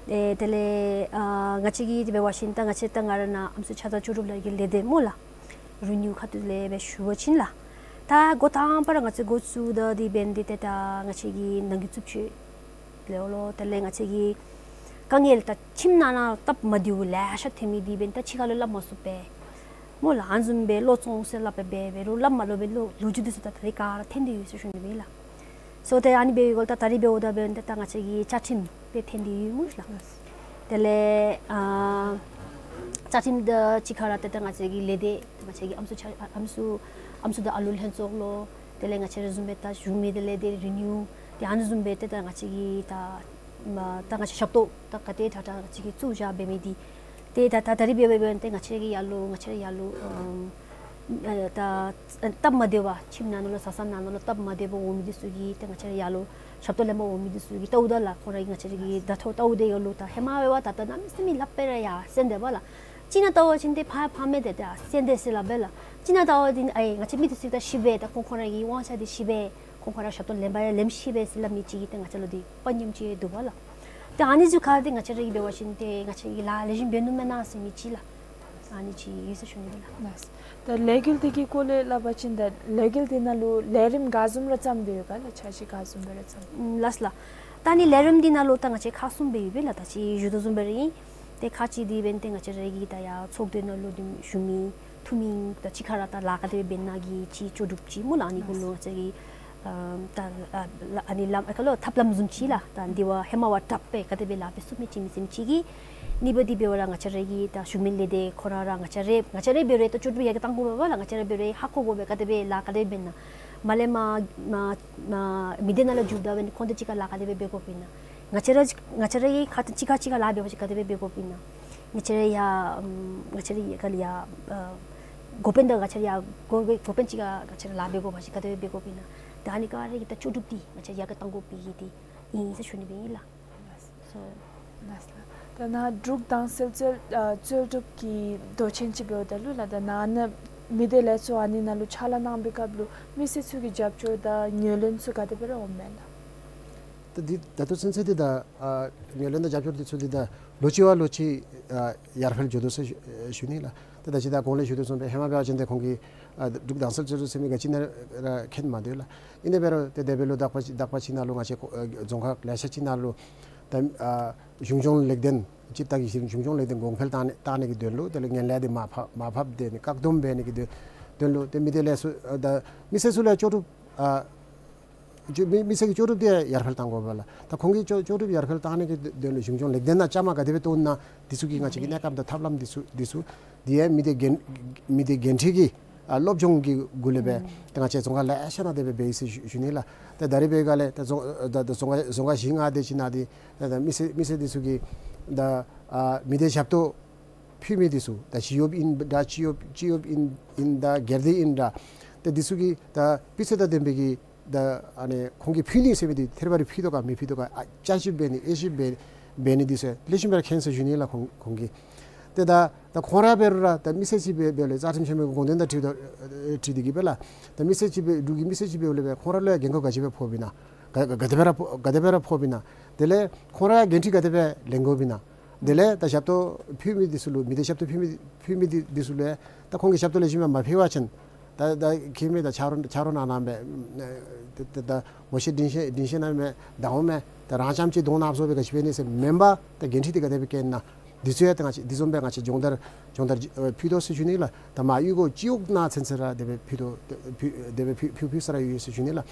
ཨེ་དེ་ལས་ཨ་ང་བཅས་ཀྱིས་དེ་འབད་བ་ཅིན་ད་ང་བཅས་ད་ང་ར་ནཱ་ཨམ་སྲུ་ཆ་ཚང་ལྕོགས་གྲུབ་ལགས་ཀྱི་ལས་སྡེ་སྨོ་ལགས། རི་ནིའུ་ཁ་ཐུག་ལས་སྦེ་ཞུ་བ་ཅིན་ལགས། ད་འགོ་དང་པ་ར་ང་བཅས་འགོ་བཙུགས་ད་དེ་འབད་ནི་འདི་ཏེ་ད་ང་བཅས་ཀྱི་ནང་འགན་རྩུབ་སྤྱོད་ལེའོ་ལོ། དེ་ལས་ང་བཅས་ཀྱི་དཀའ་ངལ་ད་ཁྱིམ་ནང་ན་སྟབས་མ་བདེཝ་ལེ་ཤ་ཐོན་མི་འདི་འབདན་ད་ཕྱི་ཁ་ལུ་སླབ་མ་ཚུགས་པས་སྨོ་ལགས། ཨ་ནི་བཟུམ་སྦེ་བློ་བཙོང་ཟེར་སླབ་སྦེ་འབད་རུང་སླབ་མ་ལོ་སྦེ་ལོ་ལོ་རྒྱུས་འདི་ཚུ་ད་ད་རེས་ག་ར་ཐོན་ཏེ་ཡོད་ཟེར་ཞུ་ནི་སྦེ་ལགས། སོ་ཏེ་ཨ་ནི་འབད་བའི་སྐོར་ད་ད་རེས་འབདཝ་ད་འབདན་ཏེ་ད་ང་བཅས་ཀྱི་བཅའ་ཁྲིམས་སྦེ་ཐོན་ཏེ་ཡོད་སྨོ་ལགས། དེ་ལས་ཨ་བཅའ་ཁྲིམས་དང་གཅིག་ཁར་ཏེ་ད་ང་བཅས་ཀྱི་ལས་སྡེ་ང་བཅས་ཀྱི་ཨམ་སྲུ་ཆ་ཨམ་སྲུ་ཨམ་སྲུ་དང་ཨ་ལུ་ལྷན་ཚོགས་ལོ། དེ་ལས་ང་བཅས་ར་བཟུམ་སྦེ་ད་གཞུང་མི་སྡེ་ལས་སྡེ་རི་ནིའུ་ཏེ་ཨ་ནི་བཟུམ་སྦེ་ཏེ་ད་ང་བཅས་ཀྱི་ད་མ་ད་ང་བཅས་ཞབས་ཏོག་ད་ག་དེ་དྲག་དྲག་ང་བཅས་ཀྱིས་བཙུགས་བཞག་འབད་མི་འདི་ཏེ་ད་ད་ད་རེས་འབད་བ་འབདན་ཏེ་ང་བཅས་ཀྱི་ཡར་ལུ་ང་བཅས་ར་ཡར་ལུ་ཨམ་ཨེ་ད་སྟབས་མ་བདེ་བ་ཁྱིམ་ནང་ན་ལུ་བཟའ་ཚང་ནང་ན་ལུ་སྟབས་མ་བདེ་བ་འོང་མི་འདི་ཚུ་གིས་ཏེ་ང་བཅས་ར་ཡར་ལུ་ཞབས་ཏོག་ལེན་པར་འོང་མི་འདི་ཚུ་གིས་བལྟཝ་ད་ལགས། ཁོང་ར་གིས་ང་བཅས་ར་གི་ད་ཐོ་བལྟཝ་ད་ཡར་ལུ་ད་ཧེ་མ་འབད་བ་ད་ད་གནམ་མེད་ས་མེད་ལགཔ་སྦེ་ར་ཡར་གསན་དེས་པ་ལགས། ཅིག་ནང་བལྟ་བ་ཅིན་ཏེ་ཕར་ཕམ་སྦེ་ཏེ་ད་གསན་དེས་ཟེར་སླབ་པས་ལགས། ཅིག་ནང་བལྟ་བ་ཅིན་ཨེ་ང་བཅས་མི་འདི་ཚུ་ད་ཤེས་པས། ད་ཁོང་ཁོང་ར་གི་དབང་ཆ་འདི་ཤེས་པས། ཁོང་ཁོང་ར་ཞབས་ཏོག་ལེན་པར་ཡང་ལེན་ཤེས་པས་ཟེར་སླབ་མི་ཅིག་གིས་ཏེ་ང་བཅས་ལུ་འདི་དཔའ་ཉམས་ཅིག་འདུག་པ་ལགས། ཏེ་ཨ་ནི་ཚུ་ཁར་ཏེ་ང་བཅས་ར་གིས་འབད་བ་ཅིན་ཏེ་ང་བཅས་ཀྱིས་ལཱ་ལེགས་ཤོམ་འབད་ནུག་མེན་ན་ཟེར་མི་ཅིག་ལགས། ཨ་ནི་ཅིག་ཡོད་ཟེར་ཞུ་ནི་ལགས། ལགས། ད་ལས་འགུལ་འདི་གི་སྐོར་ལས་སླབ་པ་ཅིན་ད་ལས་འགུལ་འདི་ནང་ལུ་ལས་རིམ་ག་བཟུམ་ར་བརྩམས་ཏེ་ཡོད་ག་ལགས། འཆར་གཞི་ག་བཟུམ་སྦེ་ར་བརྩམས། ལགས་ལགས། ད་ཨ་ནི་ལས་རིམ་འདི་ནང་ལུ་ད་ང་བཅས་ཁག་གསུམ་སྦེ་ཡོད་པས་ལགས། ད་ཅི་ཞུ་དོ་བཟུམ་སྦེ་ར་ཨིན། ཏེ་ཁག་ཅིག་འདི་འབདན་ཏེ་ང་བཅས་ར་གི་ད་ཡར་ཚོགས་སྡེ་ནང་ལུ་འདི་ཞུ་མི་འཐུས་མི་དང་གཅིག་ཁར་ར་ད་ལཱ་ག་དེ་སྦེ་འབད་ནི་གི་ཅིག་ལྕོགས་གྲུབ་ཅིག་སྨོ་ལགས། ཨ་ནི་གུ་ལུ་ང་བཅས་ཀྱིས་ཨ་ད་ཨ་ཨ་ནི་ལམ་ཨ་ཁ་ལོ་ཐབས་ལམ་བཟུམ་ཅིག་ལགས། ད་འདི་བ་ཧེ་མ་བ་དྲགཔ་སྦེ་ག་དེ་སྦེ་ལཱ་འབད་ཚུགས་མི་ཅིག་མི་ཟེར་མི་ཅིག་གིས། གཉིས་པ་འདི་འབད་བ་ར་ང་བཅས་ར་གི་ད་ཞུ་མི་ལས་སྡེ་ཁོ་ར་ར་ང་བཅས་ར་ང་བཅས་ར་འབད་རུང་ད་ལྕོགས་གྲུབ་ཡར་གི་བཏང་དགོ་པས་ལགས། ང་བཅས་ར་འབད་རུང་ཧ་གོ་དགོ་པས་ག་དེ་སྦེ་ལཱ་ག་དེ་སྦེ་འབད་ན། མ་ལས་མར་མར་མར་མི་སྡེ་ནང་ལུ་འཛུལཝ་ད་འབདན་ཁོང་དང་གཅིག་ཁར་ལཱ་ག་དེ་སྦེ་འབད་དགོཔ་ཨིན་ན། ང་བཅས་ར་ང་བཅས་ར་གི་ཁ་ཐུག་གཅིག་ཁར་གཅིག་ཁར་ལཱ་འབད་བ་ཅིན་ག་དེ་སྦེ་འབད་དགོཔ་ཨིན་ན། ང་བཅས་ར་ཡར་ཨམ་ང་བཅས་ར་ག་ལས་ཡར་ཨ་འགོ་དཔོན་དང་ང་བཅས་ར་ཡར་འགོ་འགོ་དཔོན་གཅིག་ཁར་ང་བཅས་ར་ལཱ་འབད་དགོ་པ་ཅིན་ག་དེ་སྦེ་འབད་དགོཔ་ཨིན་ན། ད་ཨ་ནི་ག་ར་གི་ད་ལྕོགས་གྲུབ་འདི་ང་བཅས་ཡར་གི་བཏང་དགོ་པའི་གི་འདི་ཨིན་ཟེར་ཞུ་ནི་སྦེ་ཨིན་ལགས། སོ། ལགས་ལགས། ད་ནཱ་འབྲུག་དྭངས་གསལ་རྩོད་ཨ་རྩོད་སྒྲུབ་ཀྱི་མདོ་ཆེན་ཅིག་འབདཝ་ད་ལུ་ལགས། ད་ནཱ་ནཱ་མི་སྡེ་ལས་ཚོགས་ཨ་ནི་ནང་ལུ་ཕྱག་ལཱ་གནང་བའི་སྐབས་ལུ་མི་སེར་ཚུ་གི་རྒྱབ་སྐྱོར་དང་ངོས་ལེན་ཚུ་ག་དེ་སྦེ་ར་འོངམ་མས་ལགས། ད་འདི་ད་ལྟོ་ཚུན་ཚོད་འདི་ད་ཨ་ངོས་ལེན་དང་རྒྱབ་སྐྱོར་འདི་ཚུ་འདི་ད་ལོ་གཅིག་བ་ལོ་གཅིག་ཨ་ཡར་འཕེལ་འགྱོ་དོ་ཟེར་ཞུ་ཞུ་ནི་ལགས། ད་ད་ཅི་ད་གོང་ལས་ཞུ་དོ་བཟུམ་སྦེ་ཧེ་མ་འབད་བ་ཅིན་ཏེ་ཁོང་གིས་ཨ་འབྲུག་དྭངས་གསལ་རྩོད་སྒྲུབ་ཟེར་མི་ག་ཅི་ནང་ར་མཁྱེན་མ་འདུག་ལགས། ཨིན་ཏེ་འབད་རུང་ཏེ་དེ་འབད་ལུ་དག་པ་ཅིག་དག་པ་ཅིག་ནང་ལུ་ང་བཅས་ཨ་རྫོང་ཁག་ལེ་ཤ་ཅིག་ནང་ལུ་ད་ཨ་གཞུང་སྐྱོང་ལེགས་ལྡན་སྤྱིར་བཏང་གི་གཞུང་སྐྱོང་ལེགས་ལྡན་གོང་འཕེལ་བཏང་ནི་བཏང་ནི་གི་དོན་ལུ་དེ་ལས་ངན་ལྷད་འདི་མར་ཕབ་མར་ཕབ་སྟེ་ནི་བཀག་སྡོམ་འབད་ནི་གི་དོན་དོན་ལུ་ཏེ་མི་སྡེ་ལས་ཚོགས་ཨ་ད་མི་སེར་ཚུ་ལས་ལྕོགས་གྲུབ་ཨ་ལྕོགས་མི་མི་སེར་གྱི་ལྕོགས་གྲུབ་འདི་ཡར་འཕེལ་བཏང་དགོ་པས་ལགས། ད་ཁོང་གི་ལྕོགས་ལྕོགས་གྲུབ་ཡར་འཕེལ་བཏང་ནི་གི་དོན་ལུ་གཞུང་སྐྱོང་ལེགས་ལྡན་ནང་བཅའ་མར་ག་དེ་སྦེ་གཏོགས་ན་འདི་ཚུ་གི་ང་བཅས་ཀྱི་གནས་སྐབས་དང་ཐབས་ལམ་འདི་ཚུ་འདི་ཚུ་འདི་ཡང་མི་སྡེ་འགན་མི་སྡེ་འགན་འཁྲི་གི་ཨ་སློབ་སྦྱོང་གི་སྒོ་ལས་སྦེ་ཨུམ་ཏེ་ང་བཅས་རྫོང་ཁག་ལེ་ཤ་ནང་དེ་སྦེ་འབད་ཡི་ཟེར་ཞུ་ཞུ་ནི་ལགས། ཏེ་ད་རེས་འབད་ག་ལས་ཏེ་རྫོང་ཨ་ད་ད་རྫོང་ཁག་རྫོང་ཁག་བཞི་ལྔ་དེ་ཅིག་ནང་འདི་ད་ད་མི་སེར་མི་སེར་འདི་ཚུ་གིས་ད་ཨ་མི་སྡེ་ཞབས་ཏོག་ཕུལ་མི་འདི་ཚུ་ད་ཞི་གཡོགཔ་ཨིན་ད་སྤྱི་གཡོགཔ་སྤྱི་གཡོགཔ་ཨིན་ཨིན་ད་སྒེར་སྡེ་ཨིན་ད་ཏེ་འདི་ཚུ་གིས་ད་སྤུས་ཚད་དང་ལྡན་པའི་གི་ད་ཨ་ནི་ཁོང་གིས་ཕུལ་ནི་ཟེར་མི་འདི་ཐད་རི་བ་རི་ཕུལ་དོ་ག་མི་ཕུལ་དོ་ག་ཨ་བསྐྱར་ཞིབ་འབད་ནི་དབྱེ་ཞིབ་འབད་འབད་ནི་འདི་ཚུ་ལེགས་ཤོམ་སྦེ་ར་མཁྱེན་ཟེར་ཞུ་ནི་ལགས། ཁོང་ཁོང་གིས་ཏེ་ད་ད་ཁོང་ར་འབད་རུང་ར་ད་མི་སེར་ཅིག་འབད་འབདཝ་ལས་རྩ་ཁྲིམས་ཆེན་མོའི་དགོངས་དོན་དང་འཁྲིལ་ད་འཁྲིལ་ཏེ་གིས་སྦེ་ལགས། ད་མི་སེར་ཅིག་འབད་འབྲུག་གི་མི་སེར་ཅིག་འབདཝ་ལས་སྦེ་ཁོང་ར་ལུ་འགན་ཁུར་ག་ཅི་སྦེ་ཕོགཔ་ཨིན་ན། ག་ག་ག་དེ་སྦེ་ར་ཕོག་ག་དེ་སྦེ་ར་ཕོགཔ་ཨིན་ན། དེ་ལས་ཁོང་ར་འགན་འཁྲི་ག་དེ་སྦེ་ལེན་དགོཔ་ཨིན་ན། དེ་ལས་ད་ཞབས་ཏོག་ཕུལ་མི་འདི་ཚུ་ལུ་མི་སྡེ་ཞབས་ཏོག་ཕུལ་མི་ཕུལ་མི་འདི་འདི་ཚུ་ལུ་ད་ཁོང་གིས་ཞབས་ཏོག་ལེགས་ཤོམ་སྦེ་མ་ཕུལ་བ་ཅིན་ད་ད་ཁྱིམ་མི་ད་ཆ་རོགས་ཆ་རོགས་གནང་གནངམ་སྦེ་ད་ད་ད་ངོ་ཤེས་འདྲིས་ཤེས་འདྲིས་ཤེས་གནངམ་སྦེ་ད་འོང་མས། ད་རང་རྐྱངམ་གཅིག་གདོང་ནགཔོ་བཟོ་སྦེ་ག་ཅི་འབད་ནི་ཟེར་མེན་པར་ད་འགན་འཁྲི་འདི་ག་དེ་སྦེ་བཀལ་ན། འདི་ཚུ་ཡང་ད་ང་བཅས་འདི་བཟུམ་སྦེ་ང་བཅས་སྦྱོང་བརྡར་སྦྱོང་བརྡར་ཨ་ཕུལ་དོ་ཟེར་ཞུ་ནི་ལགས། ད་མར་གཡུས་སྒོ་སྤྱི་འོག་ནང་ཚུན་ཚོད་ར་དེ་སྦེ་ཕུལ་དོ་ཕུལ་དེ་སྦེ་ཕུལ་ཕུལ་ཕུལ་ས་ར་ཡོད་ཟེར་ཞུ་ནི་ལགས།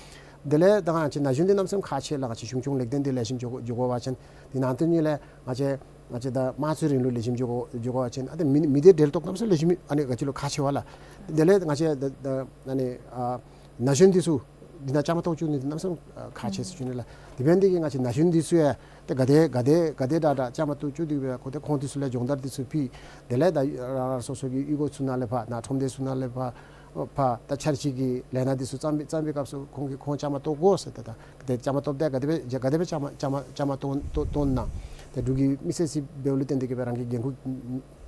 དེ་ལས་ད་ང་བཅས་ན་གཞོན་འདི་གནམ་མེད་ས་མེད་ཁག་ཆེ་ལགས། ང་བཅས་གཞུང་སྐྱོང་ལེགས་ལྡན་འདི་ལེགས་ཤོམ་འགྱོ་འགྱོ་དགོ་པ་ཅིན་འདི་ནང་དོན་ཉིད་ལས་ང་བཅས་ང་བཅས་ད་དམངས་གཙོའི་རིང་ལུགས་ལེགས་ཤོམ་འགྱོ་འགྱོ་དགོ་པ་ཅིན་ཨ་ད་མི་མི་སྡེ་འབྲེལ་གཏོགས་གནམ་མེད་ས་མེད་ལེགས་ཤོམ་ཨ་ནི་ག་ཅི་ལོ་ཁག་ཆེ་བས་ལགས། དེ་ལས་ང་བཅས་ད་ད་ཨ་ནི་ཨ་ན་གཞོན་འདི་ཚུ་འདི་ནང་བཅའ་མར་གཏོགས་བཅུག་ནི་འདི་གནམ་མེད་ས་མེད་ཨ་ཁག་ཆེ་ཟེར་ཞུ་ནི་ལགས། དེ་འབད་ནི་འདི་གིས་ང་བཅས་ན་གཞོན་འདི་ཚུ་ཡང་ཏེ་ག་དེ་ག་དེ་ག་དེ་དྲག་དྲག་བཅའ་མར་གཏོགས་བཅུག་སྟེ་སྦེ་ཁོང་ཏེ་ཁོང་འདི་ཚུ་ལས་སྦྱོང་བརྡར་འདི་ཚུ་ཕུལ། དེ་ལས་ད་རང་རང་སོ་སོ་གི་གཡུས་སྒོ་ཚུ་ནང་ལས་ཕར་ནཱ་ཁྲོམ་སྡེ་ཚུ་ནང་ལས་ཕར་ཕར་ད་འཆར་གཞི་གི་ལས་སྣ་འདི་ཚུ་བརྩམས་པའི་བརྩམས་པའི་སྐབས་སུ་ཁོང་གིས་ཁོང་བཅའ་མར་གཏོགས་དགོ་ཟེར། ད་ད་ཏེ་བཅའ་མར་གཏོགསཔ་ད་ག་དེ་སྦེ་ག་དེ་སྦེ་བཅའ་མར་བཅའ་མར་བཅའ་མར་གཏོགས་གཏོགས་གཏོགས་ན། ཏེ་འབྲུག་གི་མི་སེར་ཅིག་འབདཝ་ལས་བརྟེན་ཏེ་གིས་སྦེ་རང་གི་འགན་ཁུར་